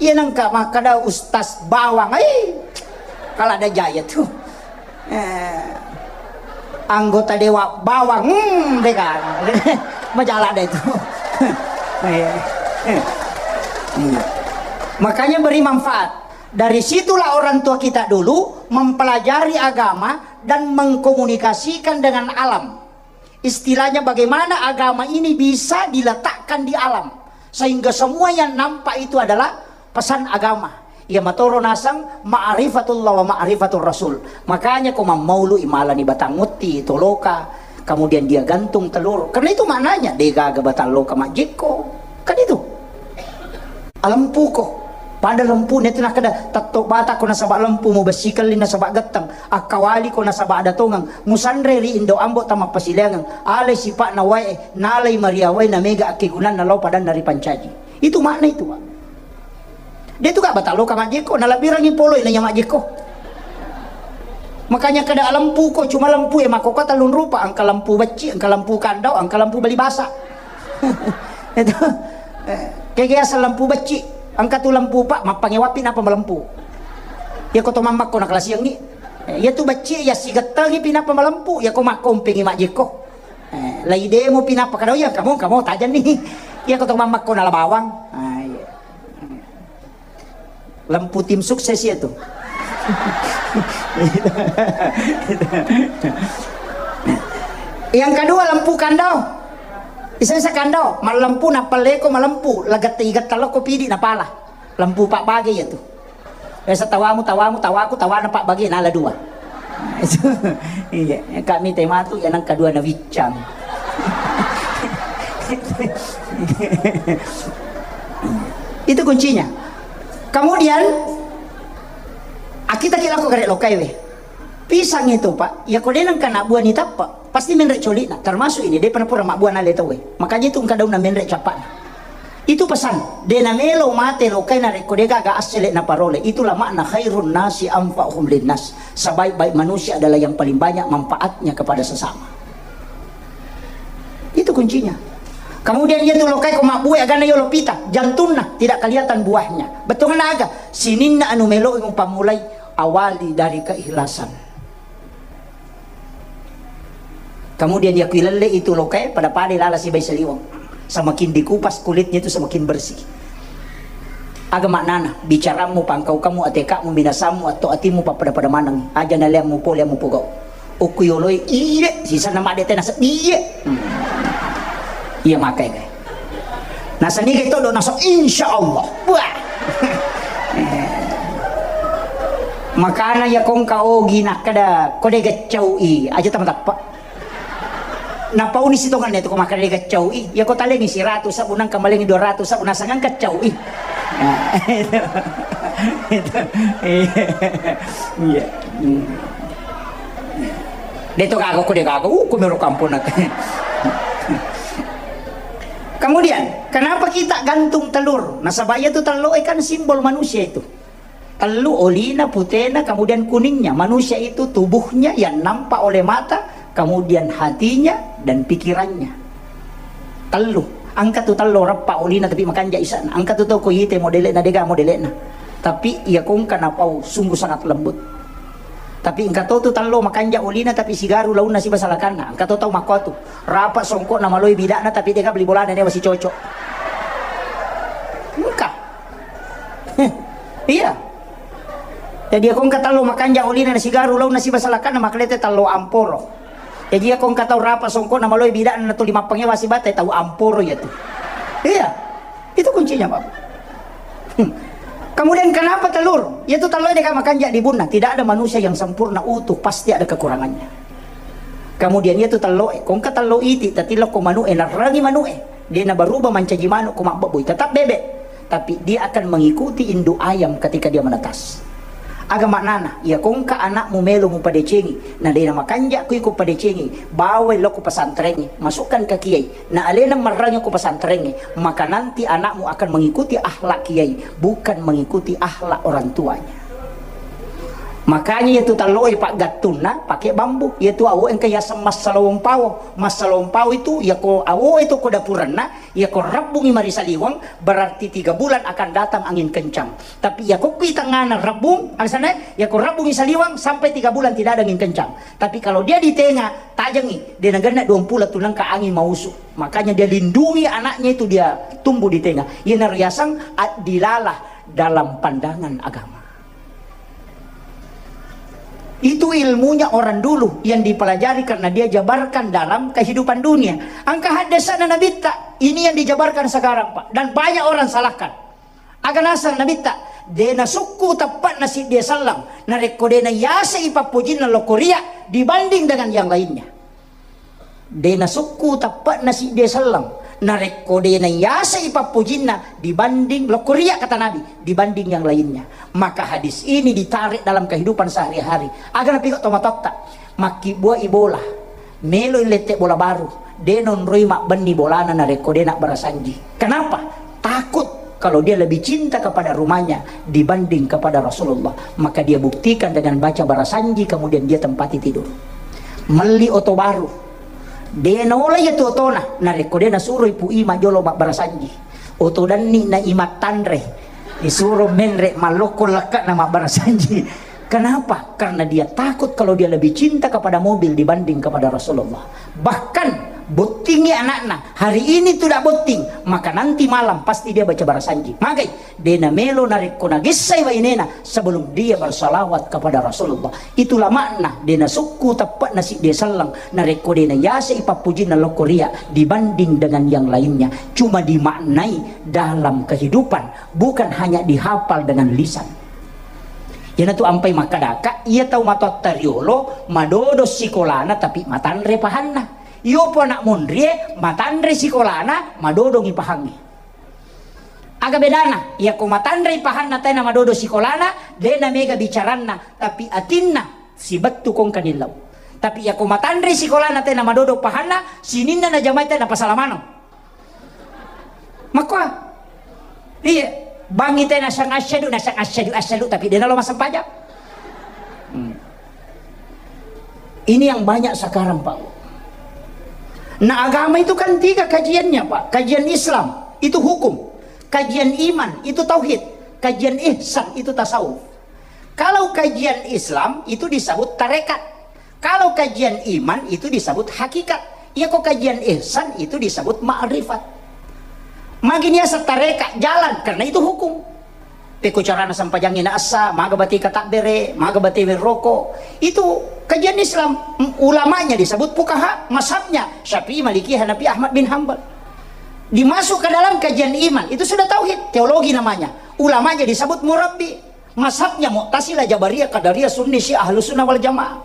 Iya nengka makkada Ustaz Bawang, ai. Kalau ada jaya tu. Eh, anggota dewa bawang, hmm, deh kan. Majalah deh itu. Iya. Iya. Makanya beri manfaat. Dari situlah orang tua kita dulu mempelajari agama dan mengkomunikasikan dengan alam. Istilahnya bagaimana agama ini bisa diletakkan di alam, sehingga semua yang nampak itu adalah pesan agama. Iya matoro naseng ma'rifatullah wa ma'rifatur rasul. Makanya ko mammaulu imalani batang mutti, toloka, kemudian dia gantung telur. Karena itu maknanya, degaga batang loka majjekko. Kan itu. Alempuko. Pada lempu netu nakkeda, tetto bata ko nasaba lempu, mubessi kelli nasaba getteng, akkawali ko nasaba ada tongeng, musanre ri indo ambo tamappasileangeng, alai sipa'na wae, nalai maria wae, namega akkegunanna lao padanna ripancaji. Itu makna itu, Pak. De tu ka batang loka majjekko, nalabbirangi poloi naiya majjekko. Makanya kada lempuko, cuma lempu e makkokko tellung rupa, engka lempu becci, engka lempu kandau, engka lempu bali basa. Itu. Eh, kege asal lempu becci, engka tu lempu pak, mappangewapi napa malempu. Iya ko to mammakko nakalasiangngi. Eh, iya tu becci, iya sigettengi pi napa malempu, iya ko makkompengi majjekko. Eh, lai demo pi napa kadau iya, kamu, kamu tajenni. Iya ko to mammakko nala bawang. Ah, iya. Lempu tim sukses ya tuh. Yang kedua lempu kandau. Isa-isa kandau, malempu napaleko malempu, lagette igetta lokko pidi napala. Lempu pak bage ya tuh. Biasa tawamu, tawamu, tawaku, tawana pak bage nala dua. Iya, kami tematu ya nang kedua na wiccang. Itu kuncinya. Kemudian, akita ki lako gare lokai we. Pisang itu, Pak. Ya ko de nengka nabuani tappa, pasti menre colina. Termasuk ini, de pernah pura mabuana le tau we. Makanya itu engka daunna menre capana. Itu pesan, de namelo mate lokai narekko de gaga assele naparole. Itulah makna khairun nasi anfa'uhum linnas. Sebaik-baik manusia adalah yang paling banyak manfaatnya kepada sesama. Itu kuncinya. Kemudian iya tu lokai ko mabbue agana yolo pita, jantunna tidak kelihatan buahnya. Bettuanna aga? Sininna anu meloi mupammulai, awali dari keikhlasan. Kemudian iya kuilelle itu lokai pada-pada lala sibai saliweng. Semakin dikupas kulitnya itu semakin bersih. Aga maknana, bicarammu, pangkaukammu, atekamu, minasammu, atau atimmu pappada-pada maneng. Aja naleammu pole ammu pogau. Okku yoloi, iye, sisana madde tena se-, iye. Hmm. Iya makai, kai. Nasaniga itu do naso, insya Allah. Wah. Makana ya kongka ogi nakkeda ko de gaccau i, aja tama-tappa. Napauni sitonganna itu ko makkeda de gaccau i, ya ko talengi siratu sabbu nangka malengi dua ratu sabbu nasangeng gaccau i. Nah, itu. Itu. Iya. Hmm. De to gaga ko de gaga, uh, ko mero kampung nak. Kemudian, kenapa kita gantung telur? Nasaba iya tu tello e kan simbol manusia itu. Tellu, olina, putena, kemudian kuningnya. Manusia itu tubuhnya yang nampak oleh mata, kemudian hatinya dan pikirannya. Tellu. Engka tu tello reppa olina tapi makanja isana. Engka tu tau ko ite modele'na, dega modele'na. Tapi iya kongka napau sungguh sangat lembut. Tapi engka to tu tello makanja olina tapi sigaru launna siba salakanna. Engka to tau makko tu. Rapa songkokna maloi bidakna tapi dega beli bolana newa sicocok. Engka. Iya. Jadi iya kongka tello makanja olina na sigaru launna siba salakanna, makkalete tello amporo. Jadi iya kongka tau rapa songkokna maloi bidakna na tuli mappangewa sibata tau amporo iya tu. Iya. Itu kuncinya, Pak. Hmm. Kemudian kenapa telur? Iya tu tello e deka makanja dibunna. Tidak ada manusia yang sempurna utuh, pasti ada kekurangannya. Kemudian iya tu tello e, kongka tello iti, tati lokko manu e, narrangi manu e. De na berubah mancaji manu ko mabbebbui, tetap bebek. Tapi dia akan mengikuti induk ayam ketika dia menetas. Aga maknana, iya kongka anakmu melo mupadecengi, na de na makanja ko iko padecengi, bawa lokko pesantren e, masukkan ke kiai, na alena marrangi ko pesantren e, maka nanti anakmu akan mengikuti akhlak kiai, bukan mengikuti akhlak orang tuanya. Makanya iya tu tello e paggattunna pakai bambu, iya tu awo engka yaseng massalawong pawo. Massalawong pawo itu iya ko awo itu ko dapuranna, iya ko rabbungi marisaliwang, berarti tiga bulan akan datang angin kencang. Tapi iya ko kui tengana rabbung, alasannya iya ko rabbungi saliwang sampai tiga bulan tidak ada angin kencang. Tapi kalau dia di tengah, tajengi, dia nagenna dua puluh tu nangka angin mausu. Makanya dia lindungi anaknya itu, dia tumbuh di tengah. Iya naro yaseng addilalah dalam pandangan agama. Itu ilmunya orang dulu yang dipelajari karena dia jabarkan dalam kehidupan dunia. Engka haddesana Nabitta, ini yang dijabarkan sekarang, Pak. Dan banyak orang salahkan. Aga naseng Nabitta, de nasukku teppa'na siddi selleng, narekko de nayasei pappojinna lokko riya dibanding dengan yang lainnya. De nasukku teppa'na siddi selleng, narekko de nayasei pappojinna dibanding lokko riya, kata Nabi, dibanding yang lainnya. Maka hadis ini ditarik dalam kehidupan sehari-hari. Aga napigau tomatoatta, makkibbuai bola, meloi lette bola baru, de nonroi mabbenni bolana narekko de nabbarasanji. Kenapa? Takut kalau dia lebih cinta kepada rumahnya dibanding kepada Rasulullah, maka dia buktikan dengan baca barasanji, kemudian dia tempati tidur. Melli oto baru, de naola iya tu otona, narekko de nasuroi Pu Ima jolo mabbarasanji. Oto danni na Ima tanre, isuro menre mallokko lekke'na mabbarasanji. Kenapa? Karena dia takut kalau dia lebih cinta kepada mobil dibanding kepada Rasulullah. Bahkan bottingi anakna, hari ini tidak botting, maka nanti malam pasti dia baca barasanji. Magai, de namelo narekko nagessai wainena sebelum dia bersalawat kepada Rasulullah. Itulah makna de nasukku teppa'na siddi selleng, narekko de nayasei pappujinna lokko riya dibanding dengan yang lainnya. Cuma dimaknai dalam kehidupan, bukan hanya dihafal dengan lisan. Iyanatu ampai makkadaka, iya tau matoatta riolo madodo sikolana tapi matanre pahanna. Iyopo anak monrie matanre sikolana, madodongi pahangnge. Aga bedana? Iyako matanre pahanna tae namadodo sikolana, de namega bicaranna, tapi atinna sibettu kongka nillau. Tapi iyako matanre sikolana tae namadodo pahanna, sininna najamai tae napasala maneng. Makkoa. Iya. Bangi te nasang asyhadu, nasang asyhadu, asyhadu, tapi de nalo massempajang. Hmm. Ini yang banyak sekarang, Pak. Nah, agama itu kan tiga kajiannya, Pak. Kajian Islam itu hukum, kajian iman itu tauhid, kajian ihsan itu tasawuf. Kalau kajian Islam itu disebut tarekat. Kalau kajian iman itu disebut hakikat. Iyako kajian ihsan itu disebut ma'rifat. Magi niaseng tareka jalan, karena itu hukum. Pekko carana sampajangnge naessa, maga bate katabbere, maga bate werroko. Itu kajian Islam. M-, ulamanya disebut fukaha, mazhabnya Syafi'i, Maliki, Hanafi, Ahmad bin Hambal. Dimasuk ke dalam kajian iman, itu sudah tauhid, teologi namanya. Ulamanya disebut murabbi. Mazhabnya Mu'tazilah, Jabariyah, Qadariyah, Sunni, Syiah, Ahlus Sunnah wal Jamaah.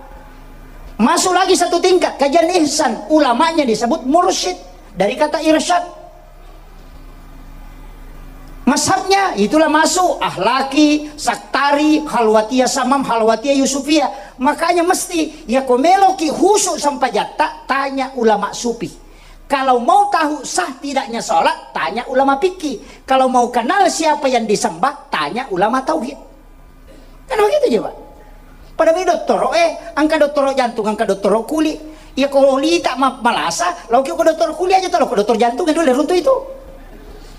Masuk lagi satu tingkat, kajian ihsan, ulamanya disebut mursyid, dari kata irsyad. Mazhabnya itulah masuk Ahlaki, Saktari, Khalwatiyah Samam, Khalwatiyah Yusufiyah. Makanya mesti, ya, ko meloki khusyuk sempajatta, tanya ulama sufi. Kalau mau tahu sah tidaknya sholat, tanya ulama fikih. Kalau mau kenal siapa yang disembah, tanya ulama tauhid. Kan begitu juga. Pada mi dottoro, eh, engka dottoro jantung, engka dottoro kuli. Ya, ko lita ma-, malasa, lo ki ko dottoro kuli aja, tolo ko dottoro jantung, dulu runtuh itu.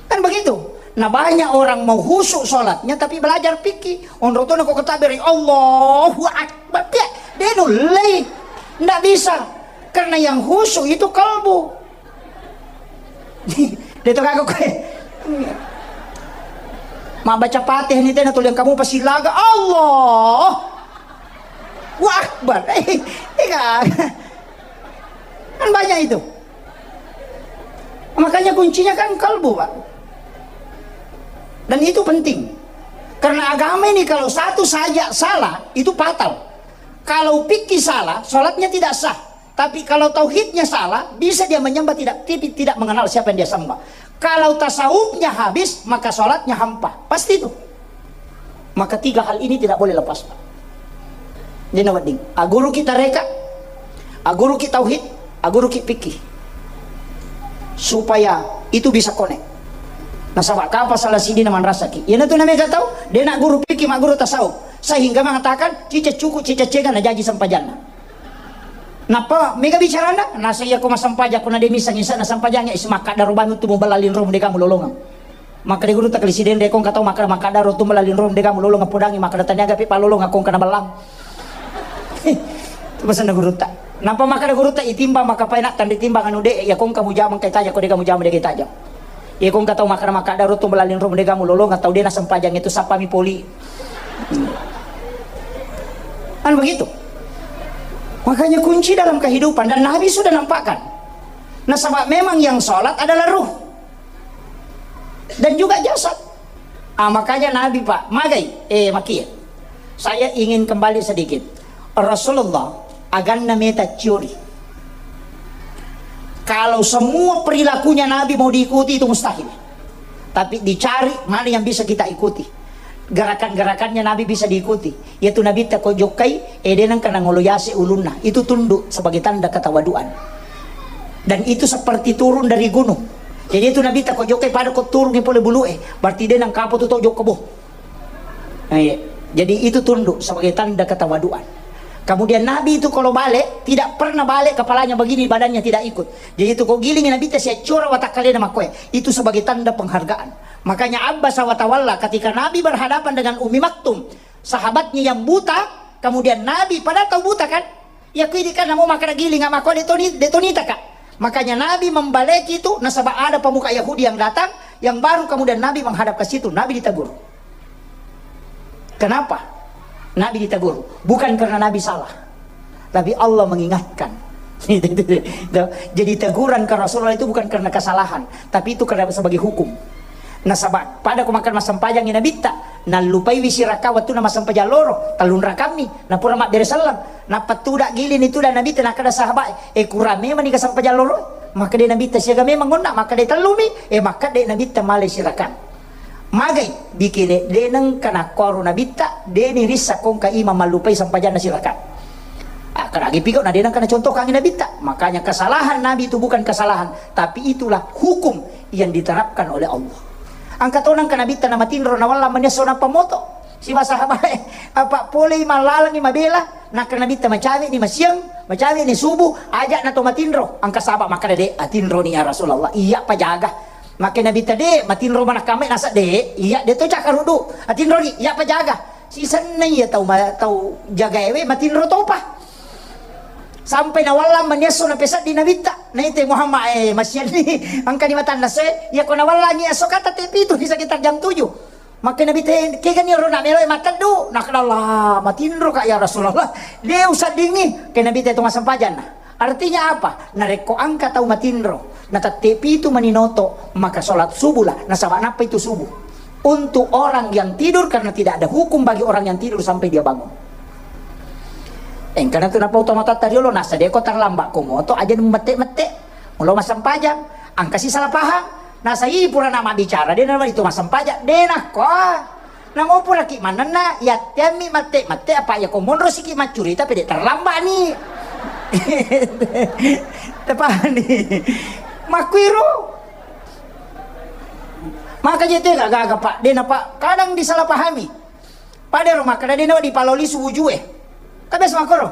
Kan begitu. Nah, banyak orang mau khusyuk sholatnya, tapi belajar fikih. Onro tu nako ketaberi, Allahu Akbar. Dia, dia nulai. Ndak bisa. Karena yang khusyuk itu kalbu. Dia tu kagak kue. Mabbaca Fatihah ni tena tuliang kamu pasti laga. Allah. Wa Akbar. Eh, eh, kan. Kan banyak itu. Makanya kuncinya kan kalbu, Pak. Dan itu penting. Karena agama ini kalau satu saja salah, itu fatal. Kalau fikih salah, sholatnya tidak sah. Tapi kalau tauhidnya salah, bisa dia menyembah tidak, tapi tidak mengenal siapa yang dia sembah. Kalau tasawufnya habis, maka sholatnya hampa. Pasti itu. Maka tiga hal ini tidak boleh lepas, Pak. Jadi, nawedding, aguru kita reka, aguru ki tauhid, aguru ki fikih. Supaya itu bisa connect. Nasaba kapang salah sidi na manrasaki. Iyana tu namega tau, de na guru fikih, ma guru tasawuf. Sehingga mengatakan, cica cukup, cica cega na jaji sempajanna. Nappa mega bicarana, nasa iya ko massempajang, ko na de misseng isa na sempajang, is makkaddaro bami tu mubella linro mu dega mulolongeng. Makkeda gurutta kali sidende ko engka tau makkeda, makkaddaro tu mubella linro mu dega mulolongeng, podangi makkeda taniaga pi palolongeng ko engka na bellang. Itu pesanna gurutta. Nappa makkeda gurutta, itimbang makkapaina tanri timbang anu de, iya ko engka mujama engka itajang, ko dega mujama dega itajang. Iya ko engka tau makkeda, makkaddaro tu mubella linro mu dega mulolongeng, tau de na sempajang itu sappami poli. Kan begitu. Makanya kunci dalam kehidupan, dan Nabi sudah nampakkan. Nasaba memang yang sholat adalah ruh dan juga jasad. Ah, makanya Nabi, Pak, magai, eh, makia. Saya ingin kembali sedikit. Rasulullah, aganna meta ciori. Kalau semua perilakunya Nabi mau diikuti, itu mustahil. Tapi dicari mana yang bisa kita ikuti. Gerakan-gerakannya Nabi bisa diikuti. Yaitu Nabi tako jokkai, eh, de nengka nangolo yase ulunna. Itu tunduk sebagai tanda ketawaduan. Dan itu seperti turun dari gunung. Jadi itu Nabi tako jokkai pada ko turungi pole bulu, eh. Berarti de nengka apa tu tau jokka boh. Nah, iya. Jadi itu tunduk sebagai tanda ketawaduan. Kemudian Nabi itu kalau balik, tidak pernah balik kepalanya begini, badannya tidak ikut. Jadi itu ko giling Nabi ta siaccora watakkalena makkoe. Itu sebagai tanda penghargaan. Makanya abbasa wa tawalla ketika Nabi berhadapan dengan Ummi Maktum, sahabatnya yang buta, kemudian Nabi, padahal tau buta kan? Iya, kui di kan namo makkeda giling, mako de toni, de tonita ka. Makanya Nabi membaleki itu, nasaba ada pemuka Yahudi yang datang, yang baru kemudian Nabi menghadap ke situ, Nabi ditegur. Kenapa Nabi ditegur? Bukan karena Nabi salah, tapi Allah mengingatkan. Jadi teguran ke Rasulullah itu bukan karena kesalahan, tapi itu karena sebagai hukum. Nasaba pada ko makkeda massempajang i Nabitta, nallupaiwi siraka wettunna massempajang loro, tellung rakammi, napura mabbere selleng, nappa tuda giling itu dan Nabitta, nakkeda sahabat, eh, kurang memang ni ka sempajang loro? Makkeda Nabitta, siaga memang onna? Makkeda tellumi, eh, makkeda Nabitta, male sirakang. Magai, bikine de nengka nakkoro Nabitta, de ni rissa kongka imang mallupai sempajanna sirakang. Ah, karagi piko na de nengka nacontohkangi Nabitta. Makanya kesalahan Nabi itu bukan kesalahan, tapi itulah hukum yang diterapkan oleh Allah. Engka to nengka Nabitta namatinro, nawalla mani esso nappa moto. Siba sahabae, apa polei mallalengi mabela, nakkeda Nabitta, macawe ni masiang, macawe ni subuh, aja na to matinro. Engka sahabat makkeda, de, atinro ni ya Rasulullah. Iya pajaga. Makkeda Nabitta, de, matinro manakkamai nasa, de, iya de to cakkarudu. Atinro ni, iya pajaga. Sisenna iya tau ma-, tau jagaewe matinro topa. Sampai nawallang mani esso napeseddi Nabitta. Naite Muhammad, eh, masianni engkani matanna se, iya ko nawallangi esso kata te pitu di sekitar jam tujuh. Makkeda Nabitta, kegani ro na melo matteddu? Nakkeda, Allah, matinro ka ya Rasulullah. De useddingi, ke Nabitta to massempajang na. Artinya apa? Narekko engka tau matinro, Natette pitu maninoto, maka sholat subuh lah, nasaba nappa itu subuh. Untuk orang yang tidur, karena tidak ada hukum bagi orang yang tidur sampai dia bangun. Engkana tu napau tomatoatta riolo, nasa deko terlambat ko moto, aja mette-mette. Mulo massempajang, angkasi salah paham. Nasa i pura nama bicara, de nama itu massempajang, de nakko. Namo puraki manenna, yatteammi mette-mette, apa ya ko monro siki maccurita, pede terlambat ni. Tepani. Makkuiro. Maka je tega gaga, Pak. De na, Pak, kadang disalahpahami. Pada ro makkeda de na dipaloli subuh jue. Kan biasa makkoro.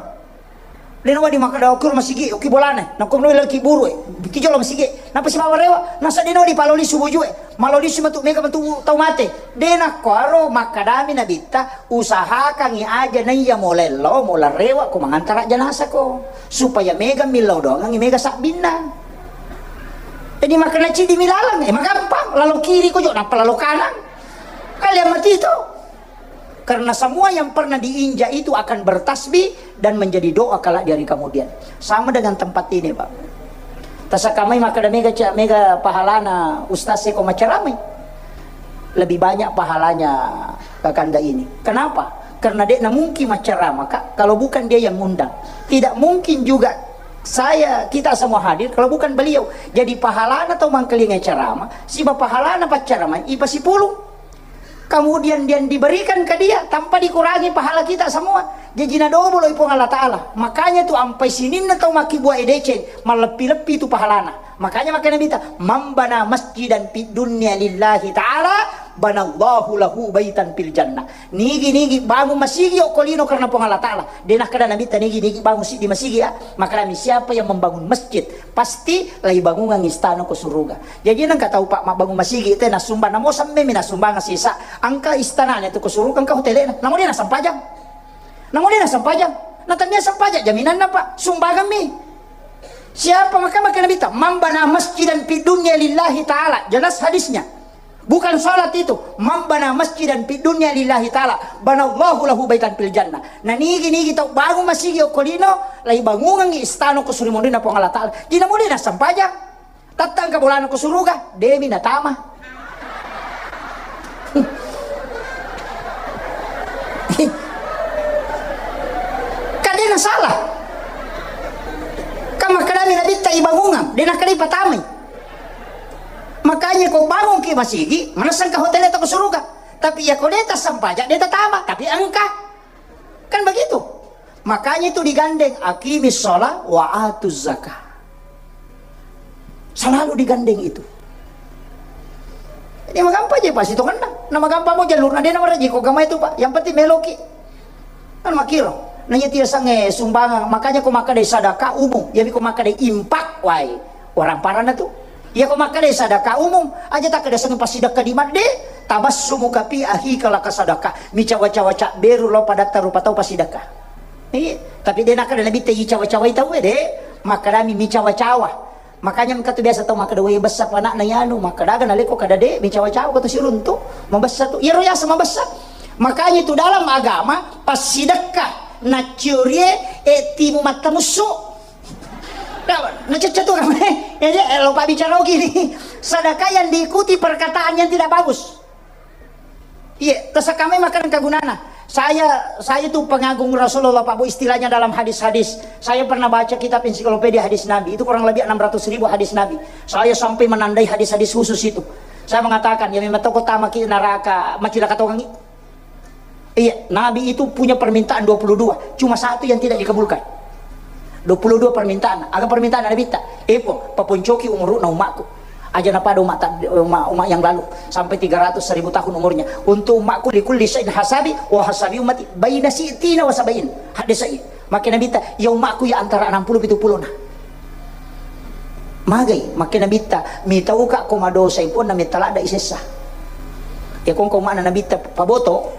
De na wadi makkeda, "Okiro masigi, oki bolana." Nako no lagi buru e. Ki jolo masigi. Napa si mawarewa? Nasa de na dipaloli subuh jue. Maloli si matu mega matu tau mate. De na kuaro makkedami nabitta, "Usahakangi aja naiya molello, mola rewa ko mangantara janasa ko. Supaya mega millau doangangi mega sabbinna." Jadi makkeda cidi milalang, eh, magampang, lalo kiri ko jo, napa lalo kanan. Kalian mati itu. Karena semua yang pernah diinjak itu akan bertasbih dan menjadi doa kelak di hari kemudian. Sama dengan tempat ini, Pak. Tasakamai makkeda mega ca-, mega pahalana ustaz seko maceramai. Lebih banyak pahalanya kakanda ini. Kenapa? Karena dia mungkin maceramah, Kak, kalau bukan dia yang ngundang. Tidak mungkin juga saya, kita semua hadir kalau bukan beliau. Jadi pahalana tau mangkelinga ceramah, siba pahalana pacceramai, ipa sipulung. Kemudian dia diberikan ke dia tanpa dikurangi pahala kita semua. Jaji nadobolo i Puang Allah Ta'ala. Makanya tu ampai sininna tau makkibua deceng, malleppi-leppi tu pahalana. Makanya makkeda Nabitta, "Man bana masjidan fid dunya lillahi ta'ala, banallahu lahu baitan fil jannah." Nigi-nigi bangun masigi okko lino karena Puang Allah Ta'ala. De nakkeda Nabitta, "Nigi-nigi bangun siddi masigi, ya." Makkedami, "Siapa yang membangun masjid, pasti laibangungang istana ko suruga." Jaji nengka tau, Pak, mabbangun masigi te nasumbang, namo semme mi nasumbang sisa. Engka istanana tu ko suruga, engka hotelena. Namo de nasempajang. Namo de nasempajang. Natannia sempajang jaminanna, Pak. Sumbangan mi. Siapa maka maka Nabitta, "Man bana masjidan fid dunya lillahi ta'ala." Jelas hadisnya. Bukan salat itu. "Man bana masjidan fid dunya lillahi ta'ala, banallahu lahu baitan fil jannah." Nanigi-nigi tau bangun masigi okko lino, laibangungangi istana ko surimunrinna Puang Allah Ta'ala. Dina muli nasempajang. Tattangka bolana ko suruga, demi natama. Kan de nasalah. Kan makkedami Nabitta ibangungang, de nakkeda ipatamai. Makanya ko bangunki masigi, manessangka hotel to ko suruga. Tapi ya ko de tassempajang, de tatama, tapi engka. Kan begitu. Makanya itu digandeng, "Aqimis shalah wa atuz zakah." Selalu digandeng itu. Jadi magampang je pasti to kena. Nah, magampang mau jalurna de na maraji ko agama itu, Pak. Yang penting meloki. Kan makiro. Nanya tiga sange sumbangan, makanya ko makkeda sedekah umum, jadi ko makkeda infak, wai. Orang parana tu. Iya ko makkeda sedekah umum, aja takkeda sange passidekka di madde, tabassumuka fi akhika laka sadaqah. Micawa-cawa cabberu lo padatta rupa tau passidekka. Iya, tapi de nakkeda Nabitta icawa-cawai tau e, de. Makkedami micawa-cawa. Makanya engka tu biasa tau makkeda, "Wei, bessa panakna ianu." Makkedaga naleko kada de, micawa-cawa ko tu siruntu. Mabessa tu. Iyaro yaseng mabessa. Makanya itu dalam agama, passidekka naciorie, e, timu mattamussu. Nah, nacecce tu kan. Jadi, eh, lupa bicara gini. Sedekah yang diikuti perkataan yang tidak bagus. Iya, terus kami makan kegunana. Saya, saya itu pengagum Rasulullah, Pak Bu, istilahnya dalam hadis-hadis. Saya pernah baca kitab ensiklopedia hadis Nabi. Itu kurang lebih enam ratus ribu hadis Nabi. Saya sampai menandai hadis-hadis khusus itu. Saya mengatakan, ya memang toko tamaki neraka, macilaka tongangi. Iya, Nabi itu punya permintaan dua puluh dua, cuma satu yang tidak dikabulkan. Dua puluh dua permintaan. Aga permintaan Nabitta? Epo, paponcoki umuruna umakku. Aja napada umat, umat, umat yang lalu, sampai tiga ratus seribu tahun umurnya. Untuk umakku, likulli syai'in hasabi, wa hasabi ummati baina sitina wa sabain. Hadis sahih. Makkeda Nabitta, ya umakku ya antara enam puluh pitu puluh na. Magai, makkeda Nabitta, mitauka ko madosai ponna metta ladda isessa. Ya ko engka ummana Nabitta paboto,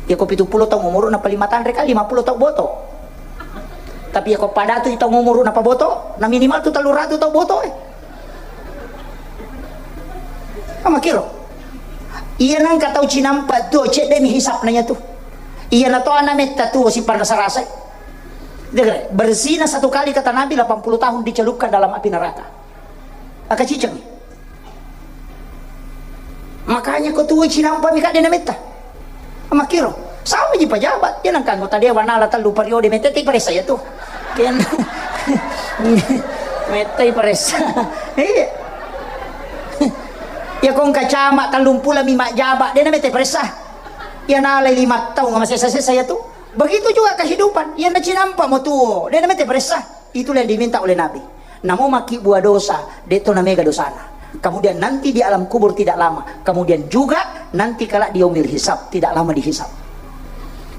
ya ko pitu puluh taung umuruna paling matanre kali, lima puluh taung boto. Tapi ya ko padatu taung umuruna paboto, na minimal tu tellu ratu taung boto, eh. Amakiro. Iya nangka tau cinampa tuo, cedde mi hisapna iya tu. Iya na to ana metta tuo siparasa-rasai. Dengar, berzina satu kali kata Nabi delapan puluh tahun dicelupkan dalam api neraka. Akaciceng. Makanya ko tuo cinampa mi kadde na metta. Makkiro. Sama ji pejabat. Ya nangka anggota dewan ala tellu periode metta te paressa ya tu. Ken. Metta paressa. Iya. Ya kong kacama tellung pula mi majaba de na metta paressa. Ya nalai lima tahun masih sesa ya tu. Begitu juga kehidupan. Ya na cinampa mo tuo. De na metta paressa. Itulah yang diminta oleh Nabi. Namo makkibua dosa, de to na mega dosana. Kemudian nanti di alam kubur tidak lama. Kemudian juga nanti kala di yaumil hisab, tidak lama dihisab.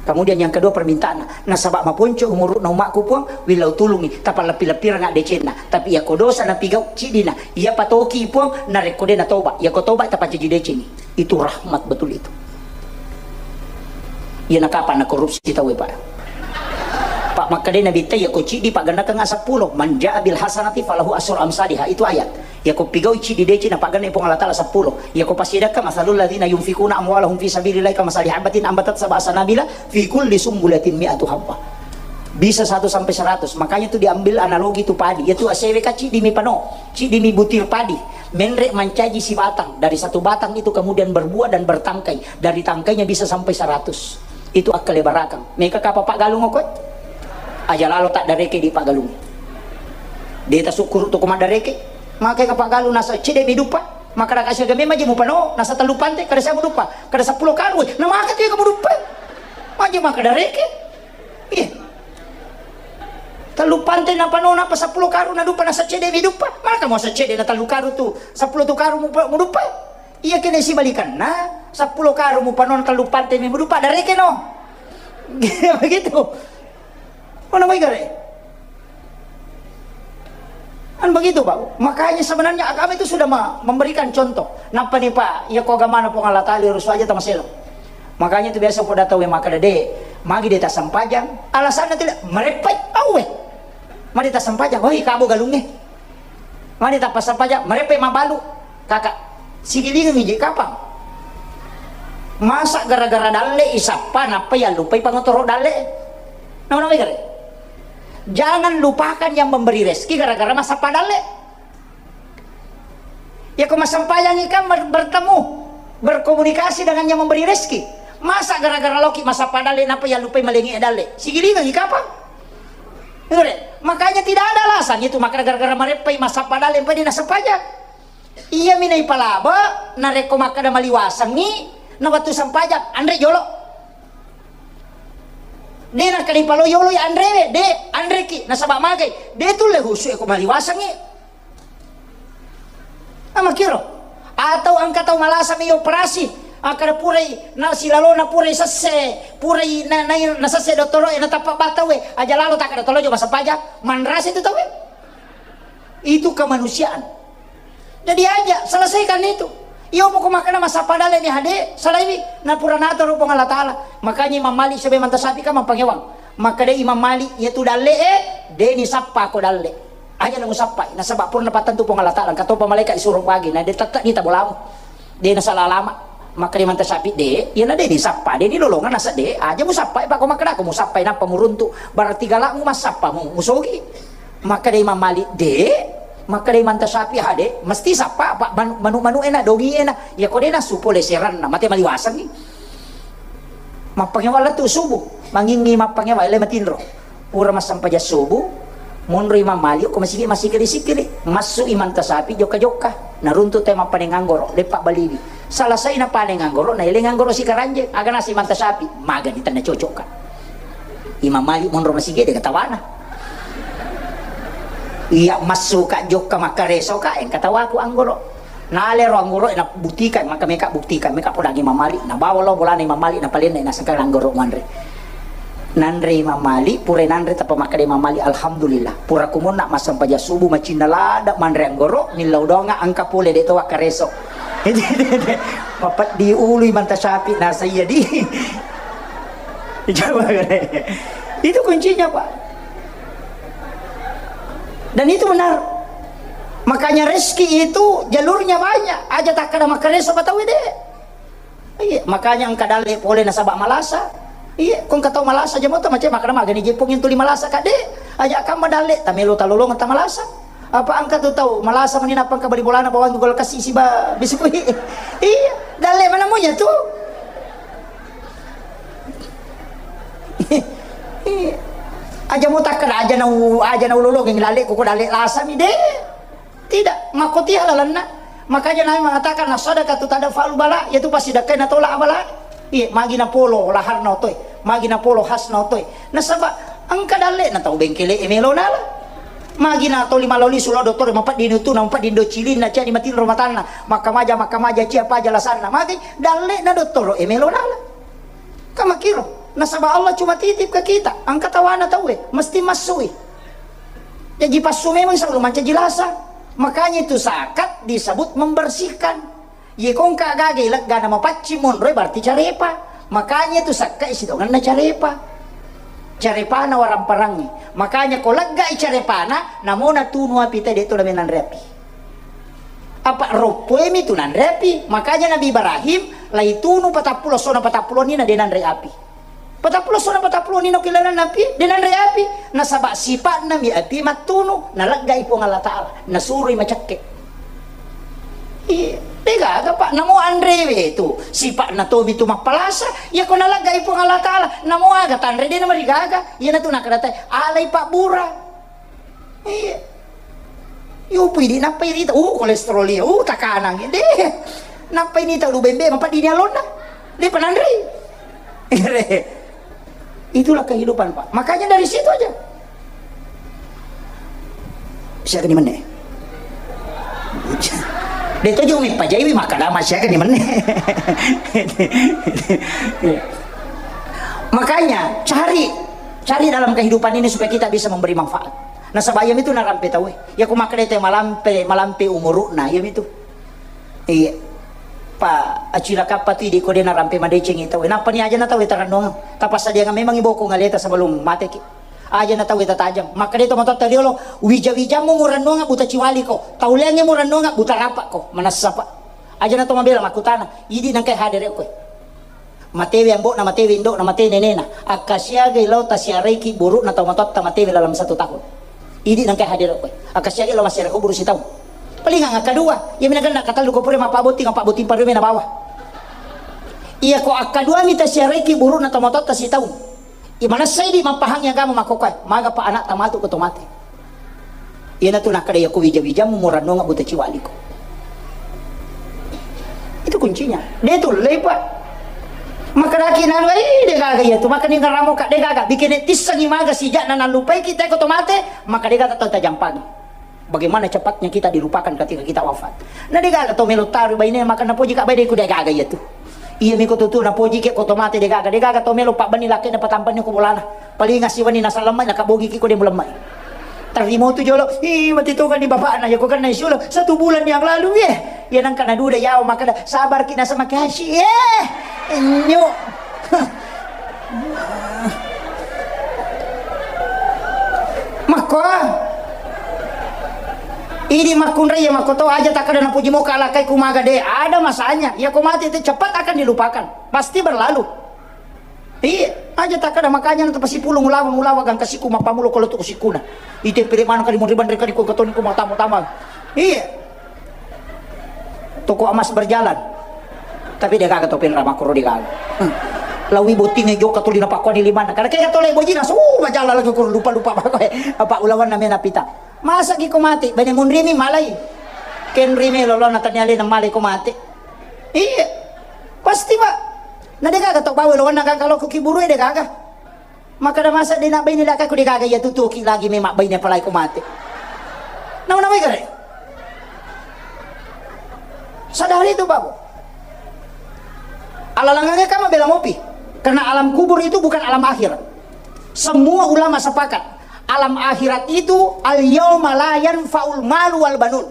Kemudian yang kedua permintaanna, nasaba maponco umuruna umakku Puang, willau tulungi, tapalleppi-leppireng addecenna. Tapi yako dosa napigau cidina, iya patoki Puang, narekko de natoba, yako toba tapacaji decengi. Itu rahmat betul itu. Iya nakapa na korupsi tau e, Pak? Pak, makkeda Nabi te, iya ko ciddi paggannakeng seppulo, man jaa bil hasanati falahu asru amsaliha. Itu ayat. Iya ko pigau ciddi deci na pagganna Puang Allah Taala seppulo. Iya ko pasidakka masalul ladzina yunfikuna amwalahum fi sabilillahi kamasali habbatin ambatat sab'a sanabila fi kulli sumbulatin mi'atu habba. Bisa satu sampai seratus. Makanya tu diambil analogi tu padi. Iya tu asewe ka ciddi mi pano, ciddi mi butir padi. Menre mancaji sibatang. Dari satu batang itu kemudian berbuah dan bertangkai. Dari tangkainya bisa sampai seratus. Itu akkalebarakang. Meka kapa paggalung okoi? Aja lalo tak dareke di paggalung. Deta syukur tu koma dareke. Maka ka paggalung nasa cede mi dupa. Maka da kasih game maji mupano nasa telu pante kada saya mudupa. Kada sepuluh karung. Na maka tu kamu dupa. Maji maka dareke. Iya. Tellu pante napano napa seppulo karung nadupa nasa cede mi dupa. Maka mau sa cede na tellu karung tu seppulo tu karung mupa- mudupa. Iya kene sibalikanna seppulo karung mupano na tellu pante mi mudupa dareke no. Begitu. Mana mai gare? Kan begitu, Pak. Makanya sebenarnya agama itu sudah ma- memberikan contoh. Napa nih, Pak? Ya ko agamana Puang Allah Taala rusu aja tamaselo. Makanya itu biasa poda tau yang makkeda de, magi de tassempajang, alasanna tu mareppai awe. Magi de tassempajang, oi kabo galungnge. Magi de tappassempajang, mareppai mabalu. Kakak, sigilingengi je kapang. Masa gara-gara dalle isappa nappa yallupai pangotoro dalle. Nama-nama gare? Jangan lupakan yang memberi rezeki gara-gara massappa dalle. Yako massempajangi kan ber- bertemu, berkomunikasi dengan yang memberi rezeki. Masa gara-gara loki massappa dalle napa yallupai malengi dalle? Sigilingengi kapang? Dengar ya? Makanya tidak ada alasan itu maka gara-gara mareppai massappa dalle pai nasempajang. Iya mi naipalaba narekko makkeda maliwasengi na wettu sempajang anre jolo. De nakkeda ipalo yolo ya anrewe, de anreki nasaba magai. De tulle husu eko maliwasengi. Amakkiro. Atau engka tau malasa mi operasi, akkeda purai na silalona purai sesse, purai na, na, na sesse dottoro e na tappa batau e, aja lalo takkeda tolo jo massempajang, manrasa itu tau e. Itu kemanusiaan. Jadi aja selesaikan itu. Iyo poko makkeda massappa dalle ni hade, salaiwi na pura natoro Puang Allah Taala. Makanya Imam Malik sebagai mantasapi kan mampangewang. Makkeda Imam Malik, iya tu dalle e, de ni sappa ko dalle. Aja na musappai, nasaba purna pattentu Puang Allah Taala, engka topa malaika isuro bagi, na de tette ni tabolamu. De nasala alama. Makkeda Imam Tasyafi de, iya na de ni sappa, de ni lolongan nasa de, aja musappai, pako makkeda ko musappai nappa muruntu, berarti galakmu massappa mu, musogi. Makkeda Imam Malik de, makkeda Imam Tasyafi ha de, mesti sappa, pa manu- manu-manu ena, dongi ena, ya ko de nasu pole seranna, mate maliwasengi. Mappangewang lettu subuh, mangingngi mappangewang ele matinro. Pura massempajang subuh, monro Imam Malik ko masigi massikili-sikili. Massu Imam Tasyafi jokka-jokka. Naruntu te mappaneng anggoro, leppa baliwi. Salasai napaneng anggoro, naeleng anggoro sikaranjeng. Aga nasi Imam Tasyafi, magani tenna cocokka. Imam Malik monro masigi de katawana. Iya massu ka jokka makkareso ka engka tawaku anggoro. Nalero anggoro'e, nabuktikan, maka meka buktikan, meka podangi Imam Malik, nabawa lao bolana Imam Malik, napalenna, nasengka anggoro manre. Nanre Imam Malik, pura nanre, tappa makkeda Imam Malik, "Alhamdulillah, pura kumonna massempajang subuh, macinna ladde manre anggoro, millau doanga engka pole de to wakkareso." Mapeddi ulu Imam Tasyafi, nasa iya di. Coba kare. Itu kuncinya, Pak. Dan itu benar. Makanya rezeki itu jalurnya banyak. Aja takkeda makkareso ka tau de. Iya, makanya engka dalle pole nasaba malasa. Iya, ko engka tau malasa jamo to mace makkeda magani jepung yang tuli malasa ka de. Aja kamma dalle, tamelo talolong ta malasa. Apa engka tu tau malasa mani nappa engka bali bolana bawang gula kasi siba biskuit. Iya, dalle mana munya tu. Iya. Aja mo takkada aja nau, aja nau lolo geng dalle ko dalle lasa mi de. Tidak, makotiha lalenna. Makanya Nabi mengatakan, "As-sadaqatu tadfa'ul bala," yaitu passidekkai natolak abala. Iya, magi napolo laharna otoe, magi napolo hasna otoe. Nasaba engka dalle'na tau bengkele e melo nala. Magi natoli maloli sulo dottoro mapedding utuna, mapedding do cilinna, cani matinro matanna, makkamaja, makkamaja, cia paja lasanna. Magi dalle'na dottoro e melo nala. Kan makkiro, nasaba Allah cuma titip ke kita, engka tawana tauwe, mesti massui. Jaji passu memang selalu mancaji lasa. Makanya itu zakat disebut membersihkan. Ye ko engka gaga legga na mapaccing monroe berarti carepa. Makanya itu sakka isi donganna carepa. Carepana waramparangngi. Makanya ko legga i carepana, namona tunu api tadi itu lamenanre api. Apa roppoemi tu nanre api. Makanya Nabi Ibrahim laitunu patappulo sona patappulo ni na de nanre api. Patappulo sona patappulo ni na kilanan api, de nanre api. Nasaba sipatna mi api mattunu, naleggai Puang Allah Ta'ala, nasuroi macakke. Iya, degaga Pak, namo anrewe tu, sipatna tomi tu mappalasa, iya ko naleggai Puang Allah Ta'ala, namo aga tanre de namarigaga, iya natu nakadatai, alai Pak Bura. Iya. Yupu idi nappa irita, uh, kolesterol iya, uh, takanang. Deh. Nappa ini tau bembe, mapa dini alonna. Deh, penanri. Itulah kehidupan, Pak. Makanya dari situ aja. Siaga ni menne. Deh, itu juga mi pajai mi makan lama siaga ni menne. Makanya cari, cari dalam kehidupan ini supaya kita bisa memberi manfaat. Nasaba iyami tu narampe tauwe. Iya ko makkeda te malampe, malampe umuru'na, iyami tu. Iya. Pa acilakappa tu idi ko de narampe madecengi tauwe. Nappa ni aja na tauwe tarannuang. Tapassadiang memang iboko ngaleta sebelum mateki. Aja na tauwe tatajang. Makkeda to matotta riolo, wija-wijammu murannuang buta ciwali ko. Tauleangnge murannuang buta rapa ko. Manassa pa. Aja na to mabela makkutana. Idi nangkai hadere koe. Matewe ambo'na, matewe indo'na, mate nenena. Akkasiagai lao tasiaraiki buru'na tau matoatta matewe dalam satu tahun. Idi nangkai hadere koe. Akkasiagai lao massiara kuburu sitaung. Palingang akkadua, iya mina genna katallu ko pura mappabotting, mappabotting parume na bawa. Iya ko akkaduami tasiaraiki buru'na tau matoatta sitaung. Iya manessa idi mappahangi agama makkokkoe, maga pa anakta matu ko to mate. Iyanatu nakkeda, "Iyako wija-wijamu murannuang buta ciwaliko." Itu kuncinya. De tullei, Pak. Makkedaki nanu, "Eh, degaga iyatu." Makkeda ngaramo ka degaga. Bikene tissengi maga sijakna nallupaiki teko to mate, maka degaga tau tajampangi. Bagaimana cepatnya kita dilupakan ketika kita wafat. Na degaga to melo taru baine, maka napoji ka baine ku degaga iyatu. Iya miko tutu napoji ke ko to mate degaga, degaga to melo pabbenni lakkena patampenni ko bolana. Paling asi wani nasalemmai, nakabogi ki ko de mulemmai. Tarimo tu jolo, ih, mati toga ni bapakna, ya ko kenna isi ulo, satu bulan yang lalu, ye. Ya nangka naduda yawa, makkeda, sabar ki nasa make asi, ye. Nyo. Makko. Ini makkunrai ya makko to aja takkeda napuji moka alakai kumaga de, ada masanya. Ya ko mati itu cepat akan dilupakan. Pasti berlalu. Iya, aja takkeda makanya natu pasipulung ulawa, ulawa gangka siku mappamulo ko lotu sikuna. Ite pire manu kali muriban rekali ko katoni ko matamu tama. Iya. Toko emas berjalan. Tapi degaga to penra makoro degaga. Hmm. Lawi botting e joka tuli napakkoni limanna. Karena kega tole boji langsung uh, majalan lagi ko lupa-lupa apa ulawan namena pita. Masa ki ko mate, bene munrimi malai. Kenrimi lolona tania lena malai ko mate. Iya. Pasti, Pak. Na degaga to bawa lawanna gaga loko kiburu e degaga. Makkeda masa de nabbaine laka ko degaga iya tutuki lagi memang baine palai ko mate. Nawa-nawa gare. Sadari itu, Pak. Alalangannya kamu bela mopi. Karena alam kubur itu bukan alam akhirat. Semua ulama sepakat. Alam akhirat itu al yauma la yanfa'ul malu wal banun.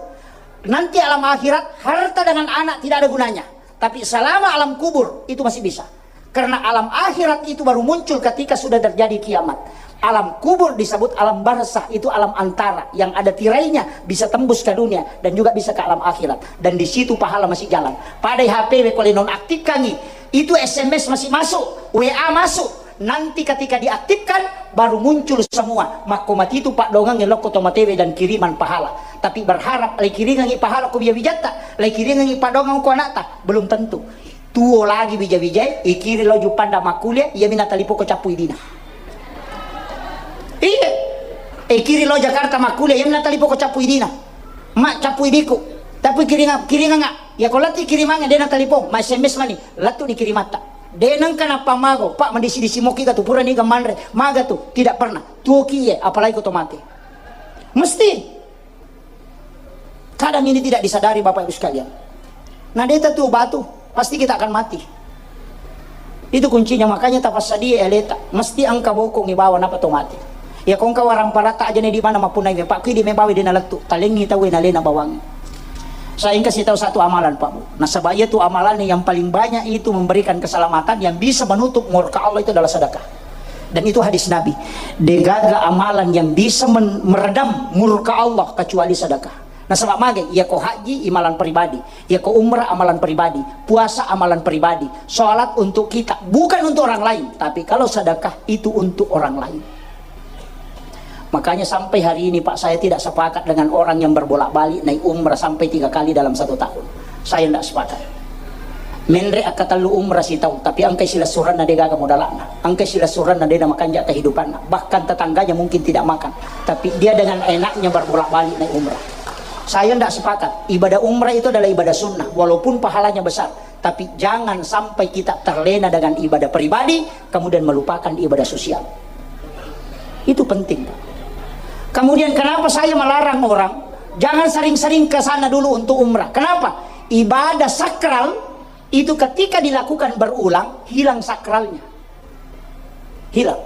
Nanti alam akhirat harta dengan anak tidak ada gunanya. Tapi selama alam kubur itu masih bisa. Karena alam akhirat itu baru muncul ketika sudah terjadi kiamat. Alam kubur disebut alam barzah, itu alam antara yang ada tirainya, bisa tembus ke dunia dan juga bisa ke alam akhirat. Dan di situ pahala masih jalan. Pada H P we kole nonaktifkangi, itu S M S masih masuk, W A masuk. Nanti ketika diaktifkan, baru muncul semua. Makko matitu pak dongang lokko to matewe dan kiriman pahala. Tapi berharap laikiringengngi pahala ko bija-bijatta, laikiringengngi padongang ko anakta, belum tentu. Tuo lagi bija-bijae, ikiring lao Juppandang makkuliah, iyami natalipong ko cappu idina. Iya. Ikiring lao Jakarta makkuliah, iyami natalipong ko cappu idina. Mak, cappu idiku. Tapi kiringa-, kiringangnga. Iya ko lettu kirimangnge, de natalipong, ma S M S mani, lettu ni kirimatta. De nengka nappamago, Pak, madisi-disi moki ga tu, pura niga manre, maga tu, tidak pernah. Tuoki iye, apalagi ko to mate. Mesti. Kadang ini tidak disadari, Bapak Ibu sekalian. Nah, deta tu batu, pasti kita akan mati. Itu kuncinya, makanya tapassadia aleta. Mesti engka bokong ibawa napa to mati. Ya, ko engka warang parata aja ne di mana mapunai me, Pak, kidi me bawa de nalettu. Talengi tau na lena bawang. Saya engka sitau satu amalan, Pak Bu. Nasaba iya tu amalan yang paling banyak itu memberikan keselamatan, yang bisa menutup murka Allah itu adalah sedekah. Dan itu hadis Nabi. Degaga amalan yang bisa men-, meredam murka Allah kecuali sedekah. Nasaba magai, iya ko haji, imalan pribadi. Iya ko umrah, amalan pribadi. Puasa, amalan pribadi. Sholat untuk kita, bukan untuk orang lain. Tapi kalau sedekah, itu untuk orang lain. Makanya sampai hari ini, Pak, saya tidak sepakat dengan orang yang berbolak-balik naik umrah sampai tiga kali dalam satu tahun. Saya tidak sepakat. Menre akkatellu umrah sitaung, tapi engkai silessurenna degaga modalakna, engkai silessurenna de namakanja kehidupanna, bahkan tetangganya mungkin tidak makan, tapi dia dengan enaknya berbolak-balik naik umrah. Saya tidak sepakat. Ibadah umrah itu adalah ibadah sunnah, walaupun pahalanya besar, tapi jangan sampai kita terlena dengan ibadah pribadi, kemudian melupakan ibadah sosial. Itu penting, Pak. Kemudian, kenapa saya melarang orang jangan sering-sering ke sana dulu untuk umrah? Kenapa? Ibadah sakral itu ketika dilakukan berulang, hilang sakralnya. Hilang.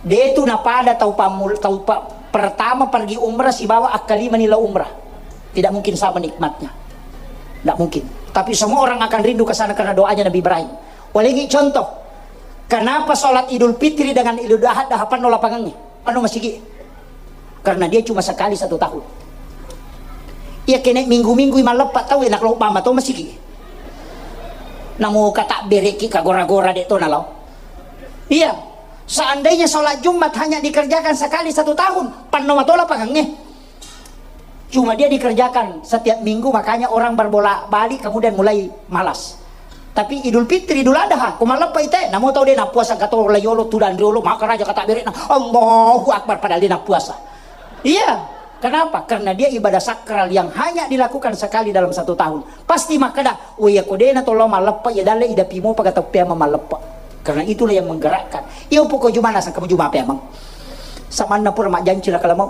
De tu napada tau pamul-, tau pa-, pertama pergi umrah sibawa akkalimani lao umrah. Tidak mungkin sama nikmatnya. Tidak mungkin. Tapi semua orang akan rindu ke sana karena doanya Nabi Ibrahim. Walengi contoh. Kenapa sholat Idul Fitri dengan Idul Adha hapanno lapangannya? Anu masigi. Karena dia cuma sekali satu tahun. Iya, kene minggu-minggu malleppa tau, enak lo mama to masigi. Namo kata bereki kagora-gora de to nalo. Iya. Seandainya sholat Jumat hanya dikerjakan sekali satu tahun, panno matola pangangnge. Cuma dia dikerjakan setiap minggu, makanya orang berbolak-balik kemudian mulai malas. Tapi Idul Fitri, Idul Adha, ko malleppa ite, namo tau de nappuasa kato layolo, tudang riolo, maka raja kata berekna, Allahu Akbar, padahal dia nappuasa. Iya, kenapa? Karena dia ibadah sakral yang hanya dilakukan sekali dalam satu tahun. Pasti makkeda, "Oh iya, ko dena to lao malleppa, iya dalle ida pimo paga tau peamang malleppa." Karena itulah yang menggerakkan. Iya, pokok Juma nasang kamu Juma peamang. Samanna pura majjanci lah kalau mau.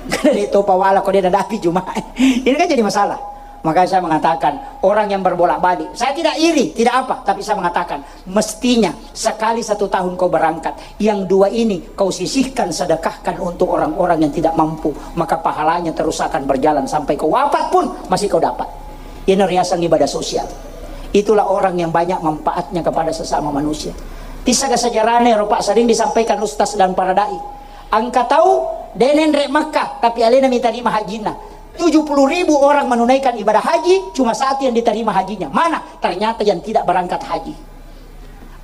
Karena dia to pawala ko dena dapi Juma. Ini kan jadi masalah. Makanya saya mengatakan, orang yang berbolak-balik, saya tidak iri, tidak apa, tapi saya mengatakan, mestinya sekali satu tahun kau berangkat, yang dua ini kau sisihkan, sedekahkan untuk orang-orang yang tidak mampu, maka pahalanya terus akan berjalan sampai kau wafat pun masih kau dapat. Ini riasang ibadah sosial. Itulah orang yang banyak manfaatnya kepada sesama manusia. Tisaga sejarahnya, Pak, sering disampaikan ustaz dan para dai. Engka tau de nenre Makkah, tapi alena mitarima hajinna. Tujuh puluh ribu orang menunaikan ibadah haji, cuma satu yang diterima hajinya. Mana? Ternyata yang tidak berangkat haji.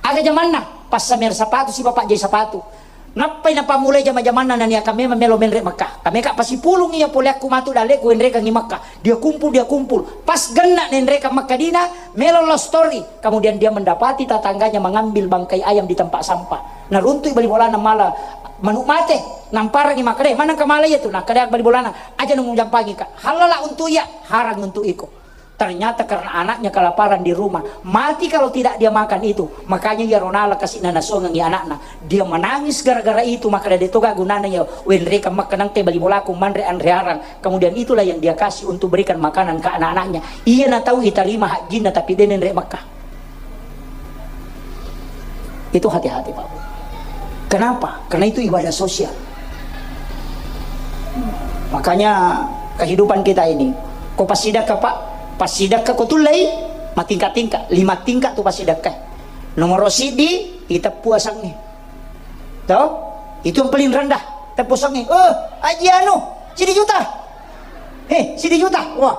Aga jamanna, passamer sapatu si bapak jai sapatu. Nappai napammulai jama-jamanna naniaka memang melo menre Makkah. Kameka pasipulung iya poleakku matu dalleku enrekangi Makkah. Dia kumpul, dia kumpul. Pas genna nenrekang Makkah dina, melo love story. Kemudian dia mendapati tetangganya mengambil bangkai ayam di tempat sampah. Naruntui bali bolana mala manuk mate. Namparangi makkeda, "Manengka mala iya tu?" Nakkeda bali bolana, "Aja nung jampangi ka. Halala untuk iya, harang untuk iko." Ternyata karena anaknya kelaparan di rumah, mati kalau tidak dia makan itu. Makanya iya ronala kasih nana songengi anakna. Dia menangis gara-gara itu, maka dia toga gunana ya wenreka makanang te bali bolaku manre anre arang. Kemudian itulah yang dia kasih untuk berikan makanan ke anak-anaknya. Iya na tahu itarima hajinna tapi denen rek Makkah. Itu hati-hati, Pak. Kenapa? Karena itu ibadah sosial. Makanya kehidupan kita ini, ko pasidakka, Pak, pasidakka ko tullei, matingka-tingka, lima tingka tu pasidakka. Nomor sidi, iteppu asengnge. Toh? Itu yang paling rendah, teppu asengnge. Oh, aji anu, sidi juta. Eh, sidi juta. Wah,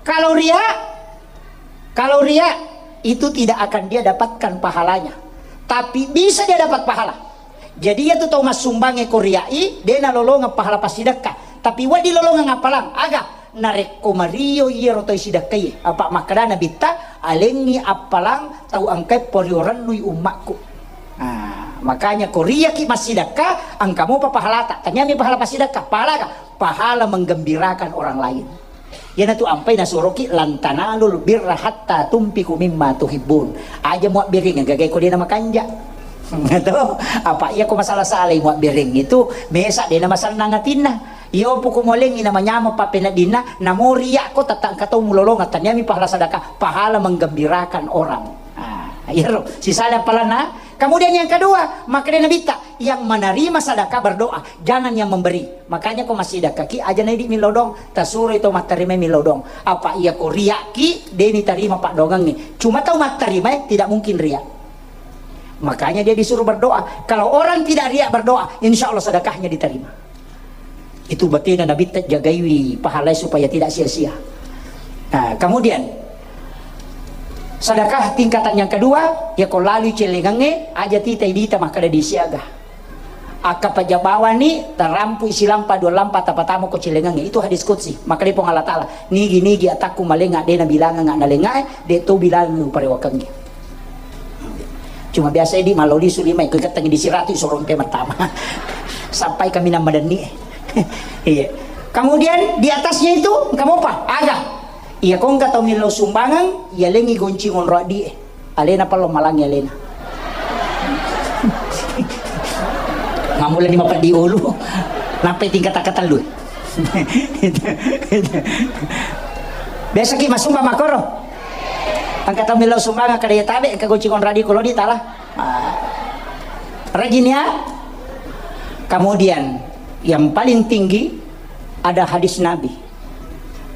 kalau ria, kalau ria, itu tidak akan dia dapatkan pahalanya. Tapi bisa dia dapat pahala. Jadi, iya tu tau massumbangnge ko riai, de nalolongeng pahala passidekka. Tapi wedding lolongeng appalang, aga? Narekko mario iyaro tau sidakkaie, apa makkedana Nabitta, alengngi appalang tau engkae porio rennui ummakku. Ah, makanya ko riaki massidakka, engka mopa pahalata. Taniami pahala passidakka, pahala aga? Pahala menggembirakan orang lain. Iyanatu ampai nasuroki, "Lan tanalul birra hatta tunfiqu mimma tuhibbun." Aja muabbereng gagai ko dena makanja. Atau apa iya ko masalah salai muabbereng itu, mesa dena masannang atinna. Iyo puku molengi na manyameng pappeneddinna, namo riya ko tatangka tau mulolonga, taniami pahala sadaka, pahala menggembirakan orang. Ah, iyaro sisala appalanna. Kemudian yang kedua, makkeda Nabitta, yang menerima sadaka berdoa, jangan yang memberi. Makanya ko massidakkaki, aja naidi millau doang, tasuroi to mattarima millau doang. Apa iya ko riaki, deni tarima paddoangengnge. Cuma tau mattarimae tidak mungkin riak. Makanya dia disuruh berdoa. Kalau orang tidak riak berdoa, insya Allah sedekahnya diterima. Itu batena Nabitta jagaiwi pahalai supaya tidak sia-sia. Nah, kemudian sedekah tingkatan yang kedua, ya ko lalui celengangnge, aja titai dita makkeda disiaga. Akka pajabawani tarampu isilampa dua lampa tapatama ko celengangnge. Itu hadis qudsi. Makkeda Puang Allah Ta'ala, "Nigi-nigi atakku malenga dena bilanganga nalengae, de to bilangi uparewakengnge." Cuma biasa di maloli sulima ikut keteng di siratu sorong pe matama. Sampai kami nang madenni. Iya. Kemudian di atasnya itu engka mopa? Aga. Iya, ko engka tau millau sumbangan, iya lengi gonci ngonro addi. Alena pallo malangi alena. Mamula ni mapeddi ulu. Nampai tingkat katellu. Biasa ki masumba makoro. Engka tau millau sumbangan kada iya tabe, engka gonci ngonro addi ko lodi tala. Ah. Rajin ya. Kemudian yang paling tinggi ada hadis Nabi.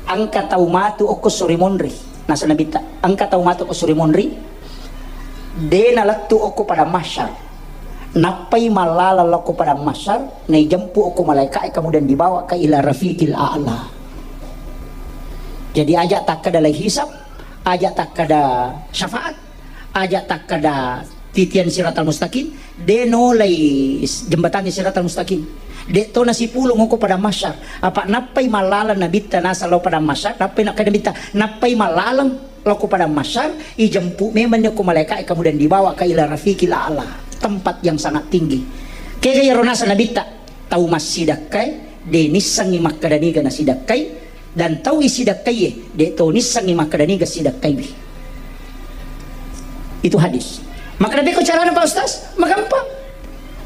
Engka tau matu okko suri monri. Nasa Nabitta, engka tau matu okko suri monri. De nalettu okko padang mahsyar. Nappai mallaleng lokko padang mahsyar, naijempu okko malaikae, kemudian dibawa ke ila rafiqil a'la. Jadi aja takkeda lai hisab, aja takkeda syafaat, aja takkeda titian siratal mustaqim, de nolai jembatangnge siratal mustaqim. De to nasipulung okko padang mahsyar. Apa nappai mallaleng Nabitta nasa lao padang mahsyar, nappai nakkeda Nabitta, nappai mallaleng lokko padang mahsyar, ijempu memang ni okko malaikae, kemudian dibawa ke ila rafiqil a'la, tempat yang sangat tinggi. Kega iyaro nasa Nabitta, tau massidakkae, de nissengngi makkeda niga nasidakkai, dan tau isidakkaie, de to nissengngi makkeda niga sidakkaiwi. Itu hadis. Makkeda beko carana Pak Ustaz? Magampang.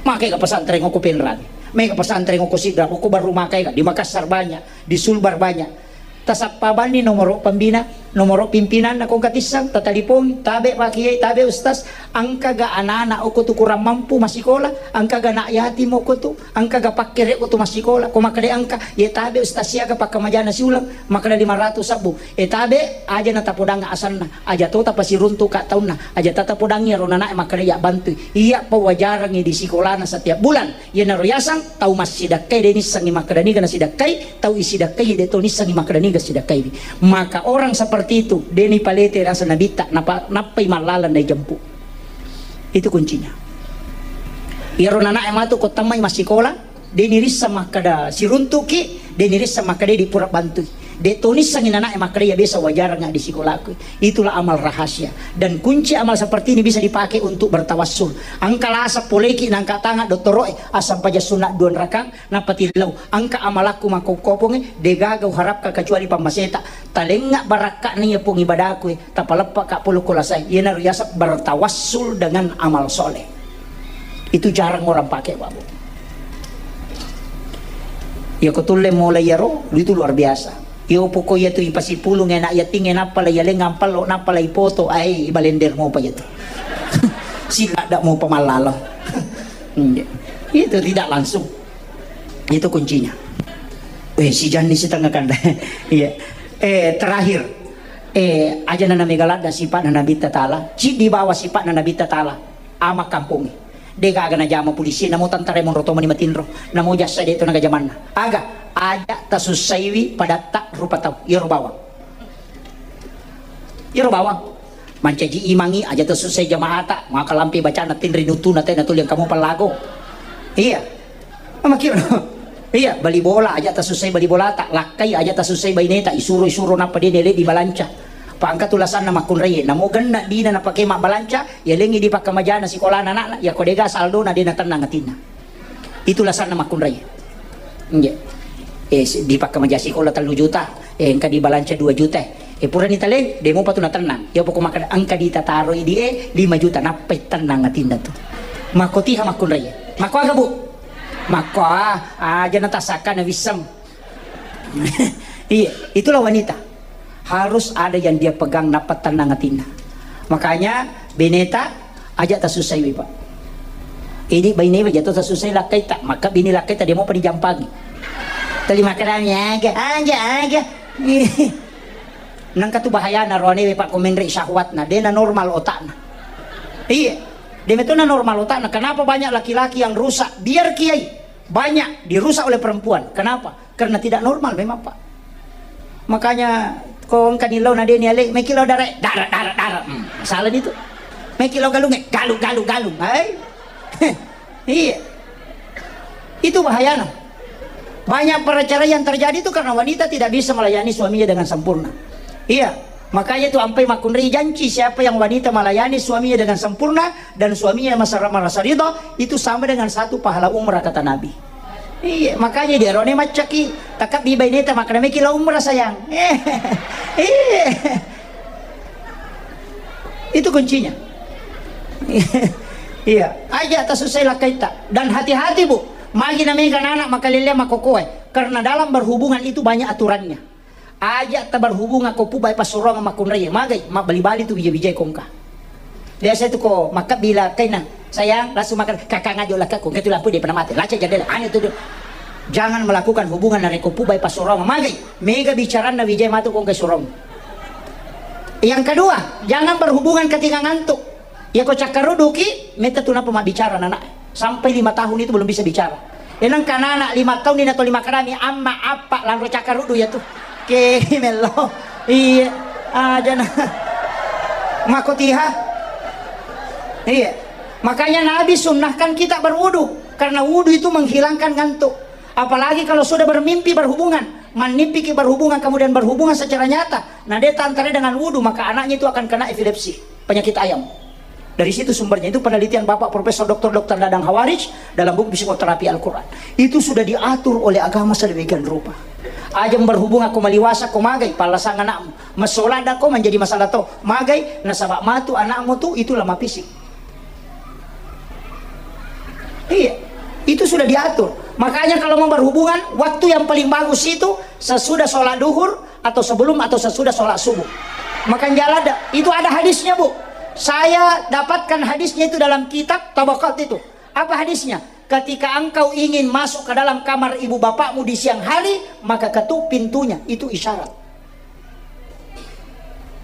Maega pesantren okko Penrang, maega pesantren okko Sidrap, okko Barru Makaega, di Makassar banyak, di Sulbar banyak. Tasappa banni nomoro pembina, nomoro pimpinanna ko engka tisseng, tatalipongi, tabe Pak Kiai, tabe Ustaz, engkaga anak-anak okko tu kurang mampu massikola, engkaga anak yatim okko tu, engkaga pakkere okko tu massikola, ko makkeda engka, ye tabe Ustaz siaga pakkamajana siuleng, makkeda lima ratus sabbu, e tabe aja natapodang asanna, aja to tapasiruntu ka taunna, aja tatapodangi aro nana'e makkeda iya bantui, iya pawajarangi di sikolana setiap bulan. Iyanaro yaseng tau massidakkai, de nissengngi makkeda niga nasidakkai, tau isidakkai de to nissengngi makkeda niga sidakkaiwi. Maka orang seperti itu de nipalete rasa Nabitta, napa, nappai mallaleng naijempu. Itu kuncinya. Iyaro nana'e matu ko tammai massikola, de nirisseng makkeda siruntuki, de nirisseng makkeda di pura bantui. De to nissengngi nana'e makkeda iya biasa wajarang di sikolaku. Itulah amal rahasia. Dan kunci amal seperti ini bisa dipakai untuk bertawassul. Engka lasa poleki nangka tangan dottoro'e, asam paja sunat dua rakang, nappa tillau. Engka amalakku makkokkoponge, de gaga uharapka kecuali pammaseta. Talengnga barakka'na iya pong ibadaku, tapaleppa ka polo ko lasai. Iyanaro yaseng bertawassul dengan amal soleh. Itu jarang orang pakai, Pak Bu. Iya ko tulle mulai iyaro, itu luar biasa. Iyo poko iya tu ipasipulung enak yating, nappa la iyaleng ampallo, nappa la ipoto, ai ibalender mopa iya tu. Sinadda mopa mallaleng. Iya. Itu tidak langsung. Itu kuncinya. Eh, si Janni setengah kanda. Iya. Eh, terakhir. Eh, aja na mega ladda sipatna Nabitta Ta'ala. Ciddi bawa sipatna Nabitta Ta'ala. Ama kampongnge. De gaga najama polisi, namo tentara monro to mani matinro, namo jasa de to naga jamanna. Aga, aja tasussaiwi padatta rupa tau. Iyaro bawang. Iyaro bawang. Mancaji imangi aja tasussai jamaata, maka lampe bacana tinri nutuna tena tuli engka mopa lago. Iya. Makiro. Iya, bali bola aja tasussai bali bolata, lakkai aja tasussai baineta, isuro-isuro nappa de nele di balanca. Pa engka tu lasanna makkunraie, namo genna dina napake mabbalanca, yalengi di pakkamajana sikolana anakna, ya ko dega saldona de natennang atinna. Itu lasanna makkunraie. Nje. Eh, si- di pakkamaja sikola tellu juta, eh, engka di balanca dua juta. Eh, purani tale, de mopa tu natennang. Ya pokok makkeda engka di tataroi di e lima juta, nappa tennang atinna tu. Makkotiha makkunraie. Makko aga, Bu? Makko, ah, aja natasakka na wisseng. Iya, itulah wanita. Harus ada yang dia pegang, nappa tennang atinna. Makanya, beneta, aja tasussaiwi, Pak. Ini baine jatuh tasussai lakkaita, maka bini lakkaita dia mau pada jampangi. Terima kasih, aga, aga, aga. Nangka tu bahayana roanewe, Pak, ko menre syahwatna, dena normal otakna. Iya, dia metona normal otakna. Kenapa banyak laki-laki yang rusak? Biar kiai banyak dirusak oleh perempuan. Kenapa? Karena tidak normal memang, Pak. Makanya ko engka ni lao na de ni ale, meki lao dare, dare, dare, dare. Hmm, salah itu. Meki lao galunge, galu, galu, galung. Hai. Iya. Itu bahayana. Banyak perceraian terjadi itu karena wanita tidak bisa melayani suaminya dengan sempurna. Iya. Makanya itu ampai makkunrai janci, siapa yang wanita melayani suaminya dengan sempurna dan suaminya masa- merasa ridho, itu sama dengan satu pahala umrah, kata Nabi. Iya, makanya dia rone maccaki, takabbi baineta, makna meki la umrah, sayang. Iya. Itu kuncinya. Iya, aja tasussai lakkaita. Dan hati-hati, Bu, magi na mega anak makalelea makokoe. Karena dalam berhubungan itu banyak aturannya. Aja taberhubungan ko pubai passuroang makkunrai, magai, mabbali-bali tu bija-bijai kongka. Biasa itu ko makkabbi lakkaina, sayang, langsung makan, kakang aja lakkaku, engka tu lampu dia pernah mati, laca jendela, anu tu dia. Jangan melakukan hubungan narekko pubai passuroang, magai, mega bicaranna wijai matu kongka surong. Yang kedua, jangan berhubungan ketika ngantuk. Iya ko cakkaruduki, metta tu nappa mabbicara anak. Sampai lima tahun itu belum bisa bicara. Enang kanana lima tahun ini atau lima kadami, amma, appa, lanro cakkarudu ya tu. Ke mello. Iya. Aja na. Makotiha. Iya. Makanya Nabi sunnahkan kita berwudu karena wudu itu menghilangkan ngantuk. Apalagi kalau sudah bermimpi berhubungan, mannippiki berhubungan kemudian berhubungan secara nyata, nah dia tantare dengan wudu, maka anaknya itu akan kena epilepsi, penyakit ayam. Dari situ sumbernya, itu penelitian Bapak Profesor Doktor Doktor Dadang Hawarij dalam buku Psikoterapi Al-Quran. Itu sudah diatur oleh agama sedemikian rupa. Aja berhubung aku maliwasa, ko magai, palasang anakmu. Masola dako menjadi masalah to. Magai, nasaba matu anakmu tu, itulah mapisi. Iya, itu sudah diatur. Makanya kalau mau berhubungan, waktu yang paling bagus itu sesudah sholat duhur atau sebelum atau sesudah sholat subuh. Makan jalan ada, itu ada hadisnya, Bu. Saya dapatkan hadisnya itu dalam kitab Tabaqat itu. Apa hadisnya? Ketika engkau ingin masuk ke dalam kamar ibu bapakmu di siang hari, maka ketuk pintunya. Itu isyarat.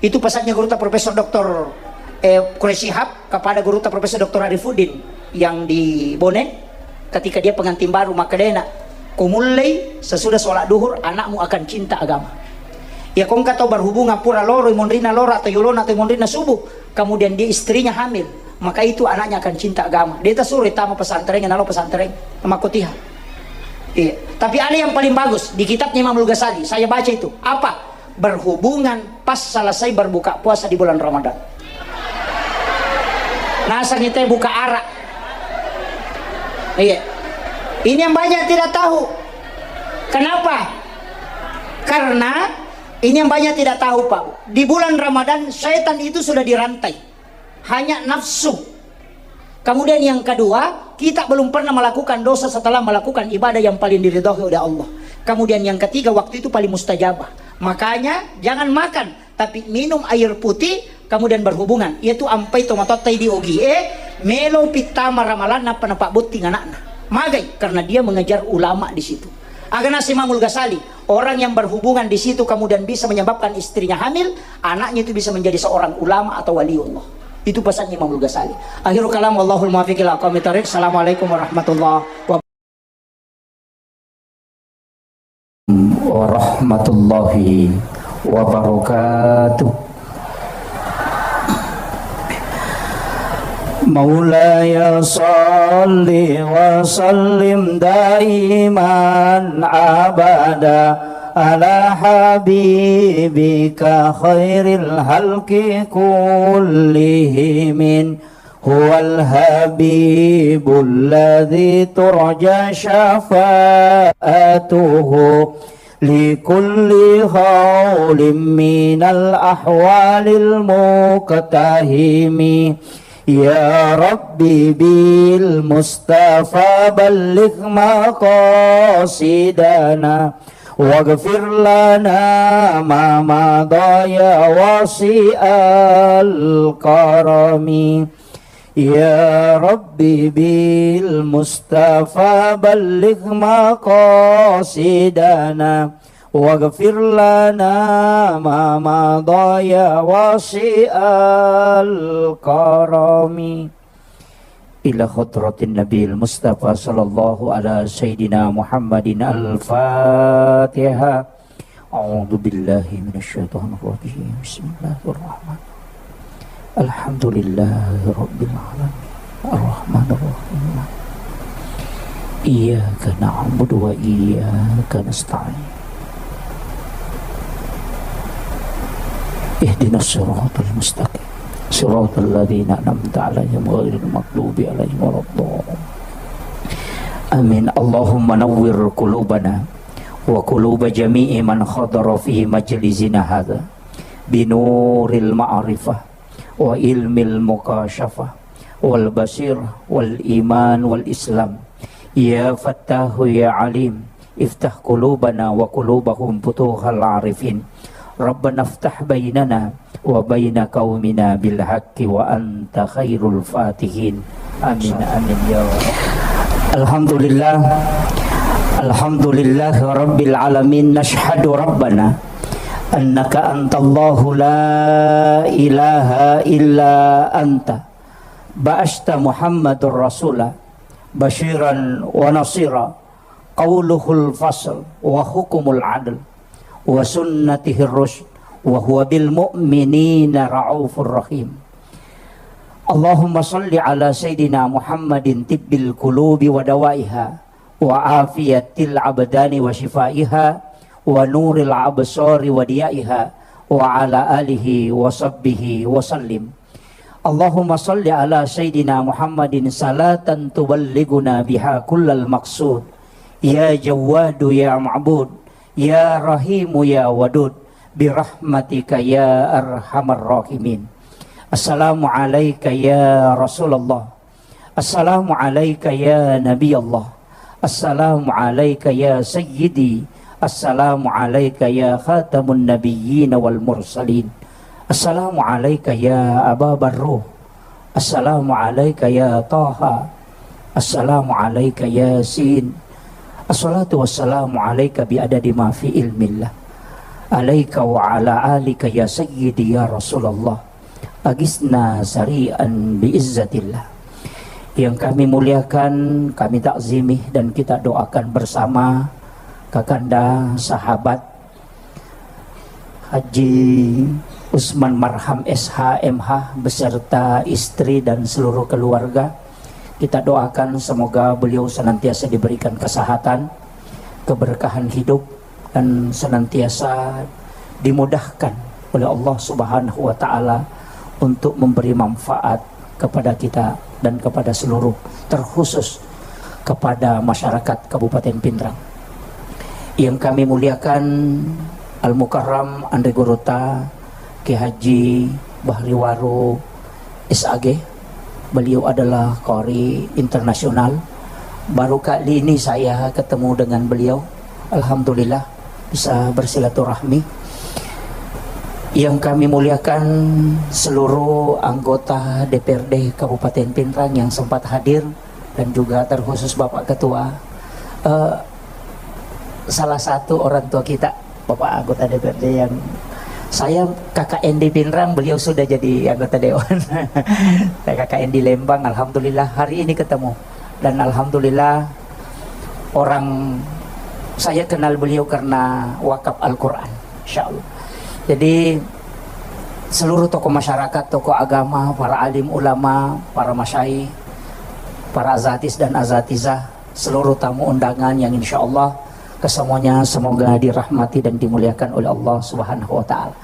Itu pesannya Gurutta Profesor Doktor, eh, Quraish Shihab kepada Gurutta Profesor Doktor Arifuddin yang di Bone, ketika dia pengantin baru, makkedana, ko mullei sesudah sholat duhur, anakmu akan cinta agama. Ya, ko engka tau berhubungan pura loro monrina loro atau yolona atau monrina subuh, kemudian dia istrinya hamil, maka itu anaknya akan cinta agama. Dia tersuruh tama pesantren, nalo pesantren, makotiha. Iya. Tapi ada yang paling bagus di kitabnya Imamul Ghazali, saya baca itu. Apa? Berhubungan pas selesai berbuka puasa di bulan Ramadan. Nasang itu buka arak. Iya. Ini yang banyak tidak tahu. Kenapa? Karena ini yang banyak tidak tahu, Pak. Di bulan Ramadan, setan itu sudah dirantai. Hanya nafsu. Kemudian yang kedua, kita belum pernah melakukan dosa setelah melakukan ibadah yang paling diridhoi oleh Allah. Kemudian yang ketiga, waktu itu paling mustajabah. Makanya jangan makan, tapi minum air putih, kemudian berhubungan. Yaitu ampai tomatotta di ogi. Eh, melo pittama ramalan nappa napabotting anakna. Magai, karena dia mengejar ulama di situ. Agana Imamul Ghazali, orang yang berhubungan di situ kemudian bisa menyebabkan istrinya hamil, anaknya itu bisa menjadi seorang ulama atau waliullah. Itu pesannya Imamul Ghazali. Akhirul kalam, wallahul muwaffiq ila aqwamit thariq. Assalamualaikum warahmatullahi wabarakatuh. Warahmatullahi wabarakatuh. مولاي صل وسلم دائما أبدا على حبيبك خير الخلق كلهم. هو الحبيب الذي ترجى شفاعته لكل هول من الأهوال المقتحم. يا رب بالمصطفى بلغ مقاصدنا واغفر لنا ما مضى يا واسع الكرم. يا رب بالمصطفى بلغ مقاصدنا واغفر لنا ما مضى يا واسع الكرم. إلى حضرة النبي المصطفى صلى الله على سيدنا محمد الفاتحة. أعوذ بالله من الشيطان الرجيم. بسم الله الرحمن الرحيم. الحمد لله رب العالمين. الرحمن الرحيم. إياك نعبد وإياك نستعين. اهدنا الصراط المستقيم. صراط الذين أنعمت عليهم غير المغضوب عليهم ولا الضالين. آمين. اللهم نور قلوبنا وقلوب جميع من حضر في مجلسنا هذا بنور المعرفة وعلم المكاشفة والبصيرة والإيمان والإسلام. يا فتاح يا عليم، افتح قلوبنا وقلوبهم فتوح العارفين. ربنا افتح بيننا وبين قومنا بالحق وأنت خير الفاتحين. آمين، آمين يا رب. الحمد لله. الحمد لله رب العالمين. نشهد ربنا أنك أنت الله لا إله إلا أنت. بعثت محمد رسولا بشيرا ونصيرا. قوله الفصل وحكمه العدل وسنته الرشد وهو بالمؤمنين رءوف رحيم. اللهم صل على سيدنا محمد طب القلوب ودوائها وعافية الأبدان وشفائها ونور الأبصار وضيائها وعلى آله وصحبه وسلم. اللهم صل على سيدنا محمد صلاة تبلغنا بها كل المقصود. يا جواد يا معبود، يا رحيم يا ودود، برحمتك يا أرحم الراحمين. السلام عليك يا رسول الله. السلام عليك يا نبي الله. السلام عليك يا سيدي. السلام عليك يا خاتم النبيين والمرسلين. السلام عليك يا أبا برو. السلام عليك يا طه. السلام عليك يا سين. الصلاة والسلام عليك بعدد ما في علم الله. عليك وعلى آلك يا سيدي يا رسول الله. Agisna sari'an biizzatillah. Yang kami muliakan, kami takzimi, dan kita doakan bersama Kakanda, sahabat Haji Usman Marham S H M H beserta istri dan seluruh keluarga. Kita doakan semoga beliau senantiasa diberikan kesehatan, keberkahan hidup, dan senantiasa dimudahkan oleh Allah Subhanahu wa Ta'ala untuk memberi manfaat kepada kita dan kepada seluruh, terkhusus kepada masyarakat Kabupaten Pinrang. Yang kami muliakan Al-Mukarram Anre Guruta, Kiai Haji Bahri Waru, S A G. Beliau adalah qari internasional. Baru kali ini saya ketemu dengan beliau. Alhamdulillah, bisa bersilaturahmi. Yang kami muliakan seluruh anggota D P R D Kabupaten Pinrang yang sempat hadir, dan juga terkhusus Bapak Ketua. Eh, salah satu orang tua kita, Bapak anggota D P R D yang saya K K N di Pinrang, beliau sudah jadi anggota dewan. Saya K K N di Lembang, alhamdulillah hari ini ketemu. Dan alhamdulillah orang saya kenal beliau karena wakaf Al-Quran, insya Allah. Jadi seluruh tokoh masyarakat, tokoh agama, para alim ulama, para masyayikh, para azatis dan azatizah, seluruh tamu undangan yang insya Allah kesemuanya semoga dirahmati dan dimuliakan oleh Allah Subhanahu wa Ta'ala.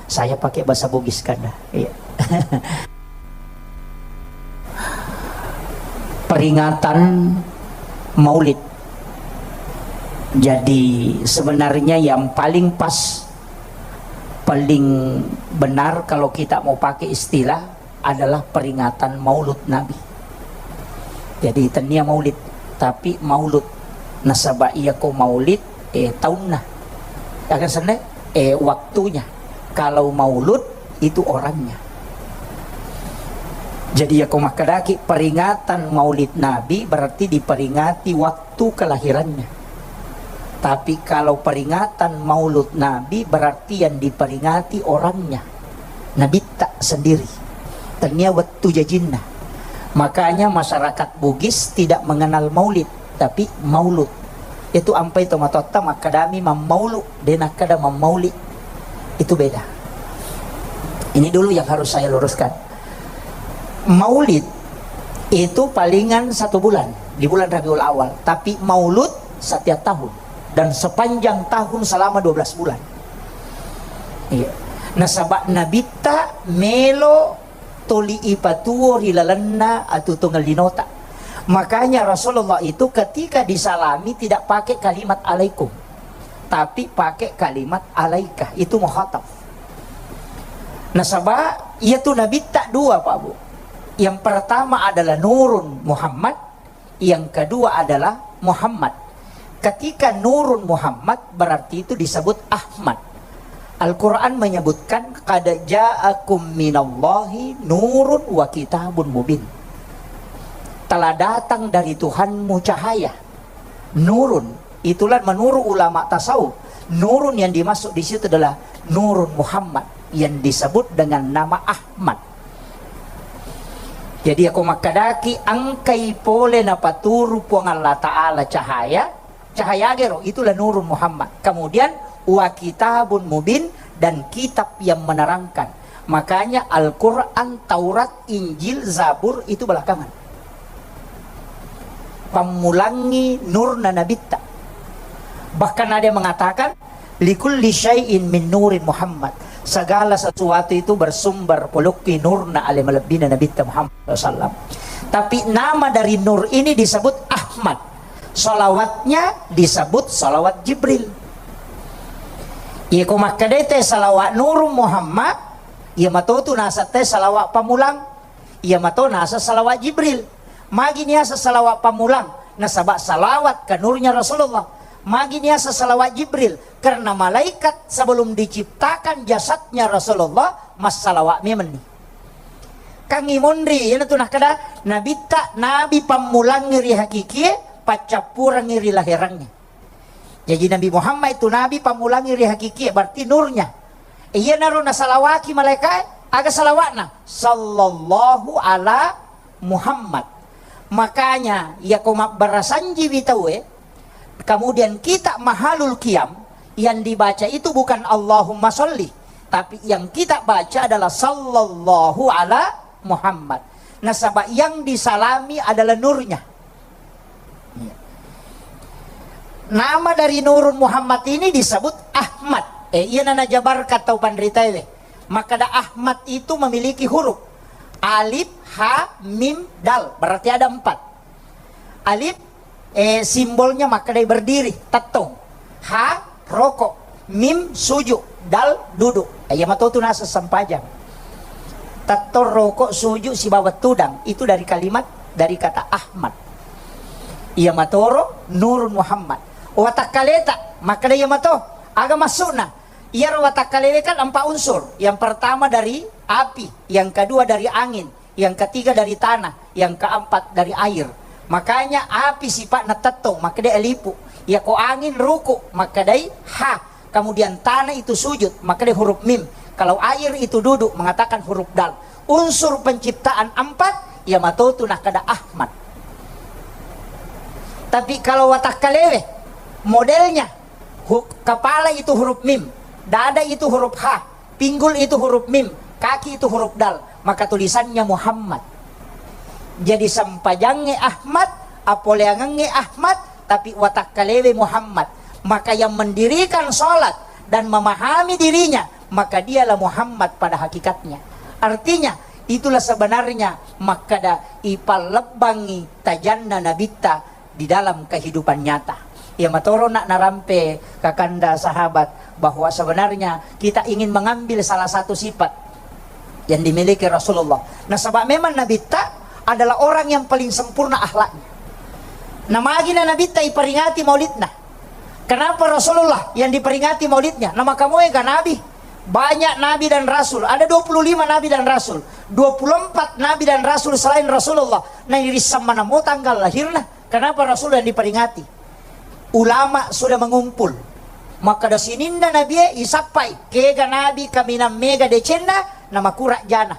Saya pakai bahasa Bugis, Kanda. Iya. Peringatan Maulid. Jadi, sebenarnya yang paling pas, paling benar kalau kita mau pakai istilah adalah peringatan Maulud Nabi. Jadi, tennia Maulid, tapi Maulud. Nasaba iya ko Maulid, eh, taunna. Akan senna, eh, waktunya. Kalau Maulud, itu orangnya. Jadi, iya ko makkedaki peringatan Maulid Nabi, berarti diperingati waktu kelahirannya. Tapi kalau peringatan Maulud Nabi, berarti yang diperingati orangnya, Nabitta sendiri. Tennia wettu jajinna. Makanya masyarakat Bugis tidak mengenal Maulid, tapi Maulud. Itu ampai tomatoatta makkadami mammaulu, de nakkada mammauli. Itu beda. Ini dulu yang harus saya luruskan. Maulid itu palingan satu bulan, di bulan Rabiul Awal. Tapi Maulud setiap tahun. Dan sepanjang tahun selama dua belas bulan. Iya. Nasaba Nabitta melo toli ipatuo ri lalenna atuo tongeng linota. Makanya Rasulullah itu ketika disalami tidak pakai kalimat alaikum, tapi pakai kalimat alaika, itu mukhatab. Nasaba iya tu Nabitta dua, Pak Bu. Yang pertama adalah Nurun Muhammad, yang kedua adalah Muhammad. Ketika Nurun Muhammad, berarti itu disebut Ahmad. Al-Quran menyebutkan, "Qad ja'akum minallahi nurun wa kitabun mubin." Telah datang dari Tuhanmu cahaya. Nurun, itulah menurut ulama tasawuf. Nurun yang dimaksud di situ adalah Nurun Muhammad yang disebut dengan nama Ahmad. Jadi, ako makkadaki engkai pole napaturu Puang Allah Ta'ala cahaya, cahaya gero, itulah Nurun Muhammad. Kemudian, wa kitabun mubin, dan kitab yang menerangkan. Makanya Al-Quran, Taurat, Injil, Zabur itu belakangan. Pammulangi nurna nabitta. Bahkan ada yang mengatakan, "Likulli syai'in min nurin Muhammad." Segala sesuatu itu bersumber polokki nurna ale malebbina Nabitta Muhammad sallallahu alaihi wasallam. Tapi nama dari nur ini disebut Ahmad. Salawatnya disebut salawat Jibril. Iya ko makkadai te salawat Nurun Muhammad, iya matotu naseng te salawat pamulang. Iya mato naseng salawat Jibril. Magi niaseng salawat pamulang, nasaba salawat ka nurnya Rasulullah. Magi niaseng salawat Jibril, karena malaikat sebelum diciptakan jasadnya Rasulullah, massalawat memenni. Kangi monri, iyanatu nakkeda, nabitta, nabi pammulangi ri hakikie, paccappurengi ri laherangnge. Jaji Nabi Muhammad itu nabi pammulangi ri hakikie, berarti nurnya. Iyanaro nasalawaki malaikae, aga salawatna? Sallallahu ala Muhammad. Makanya, yako mabbarasanjiwi tauwe, kemudian kita mahalul qiyam, yang dibaca itu bukan Allahumma sholli, tapi yang kita baca adalah sallallahu ala Muhammad. Nasaba yang disalami adalah nurnya. Iya. Nama dari Nurun Muhammad ini disebut Ahmad. Eh, iya nana jabarkan tau panritaewe. Makkada Ahmad itu memiliki huruf. Alif, ha, mim, dal. Berarti ada empat. Alif, eh, simbolnya makkedai berdiri, tettong. Ha, rokok. Mim, suju. Dal, duduk. Iya matotu naseng sempajang. Tettong, rokok, suju, sibawa tudang. Itu dari kalimat, dari kata Ahmad. Iya matoro Nurun Muhammad. Watakkaleta, makkeda iya mato. Aga maksudna? Iyaro watakkalewe kan empat unsur. Yang pertama dari api, yang kedua dari angin, yang ketiga dari tanah, yang keempat dari air. Makanya api sifatna tettong, makkedai alipu. Yako angin ruku, makkedai ha. Kemudian tanah itu sujud, makkedai huruf mim. Kalau air itu duduk, mengatakan huruf dal. Unsur penciptaan empat, iya matotu nakkeda Ahmad. Tapi kalau watakkalewe, modelnya, hu-, kepala itu huruf mim, dada itu huruf ha, pinggul itu huruf mim, Kaki itu huruf dal, maka tulisannya Muhammad. Jadi sempajangnge Ahmad, apoleangengnge Ahmad, tapi watakkalewe Muhammad. Maka yang mendirikan salat dan memahami dirinya, maka dialah Muhammad pada hakikatnya. Artinya, itulah sebenarnya makkeda ipallebbangngi tajanna nabitta di dalam kehidupan nyata. Iya matoro nak narampe kakanda sahabat bahwa sebenarnya kita ingin mengambil salah satu sifat yang dimiliki Rasulullah. Nasaba memang nabitta adalah orang yang paling sempurna akhlaknya. Namagina nabitta iperingati maulidna. Kenapa Rasulullah yang diperingati maulidnya? Namakamoega nabi? Banyak nabi dan rasul. Ada dua puluh lima nabi dan rasul. Dua puluh empat nabi dan rasul selain Rasulullah. Nah, irissammanamo tanggal lahirna. Kenapa Rasul yang diperingati? Ulama sudah mengumpul. Makkeda sininna nabie isappai, kega nabi kaminang mega decenna, namakura jana.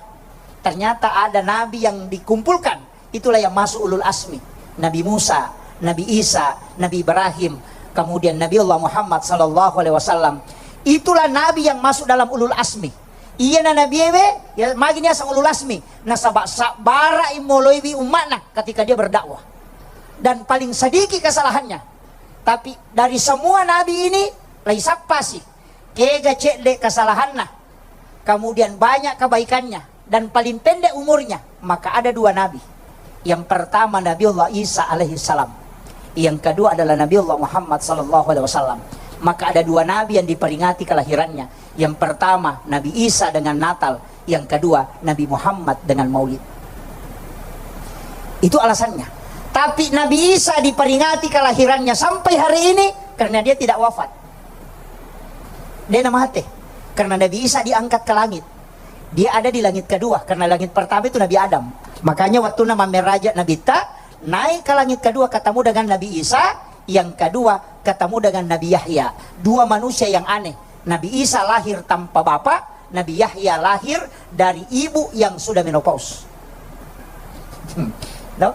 Ternyata ada nabi yang dikumpulkan, itulah yang masuk ulul asmi. Nabi Musa, Nabi Isa, Nabi Ibrahim, kemudian Nabi Allah Muhammad sallallahu alaihi wasallam. Itulah nabi yang masuk dalam ulul asmi. Iyana nabiewe, ya, magi niaseng ulul asmi. Nasaba sabbara imoloiwi umma'na ketika dia berdakwah. Dan paling sedikit kesalahannya. Tapi dari semua nabi ini, laisappasi. Kega cedde kesalahanna. Kemudian banyak kebaikannya. Dan paling pendek umurnya. Maka ada dua nabi. Yang pertama Nabi Allah Isa alaihi salam. Yang kedua adalah Nabi Allah Muhammad sallallahu alaihi wasallam. Maka ada dua nabi yang diperingati kelahirannya. Yang pertama Nabi Isa dengan Natal, yang kedua Nabi Muhammad dengan Maulid. Itu alasannya. Tapi Nabi Isa diperingati kelahirannya sampai hari ini karena dia tidak wafat. Dia namate. Karena Nabi Isa diangkat ke langit. Dia ada di langit kedua, karena langit pertama itu Nabi Adam. Makanya waktu nama meraja Nabi ta, naik ke langit kedua ketemu dengan Nabi Isa, yang kedua ketemu dengan Nabi Yahya. Dua manusia yang aneh. Nabi Isa lahir tanpa bapak, Nabi Yahya lahir dari ibu yang sudah menopause. No?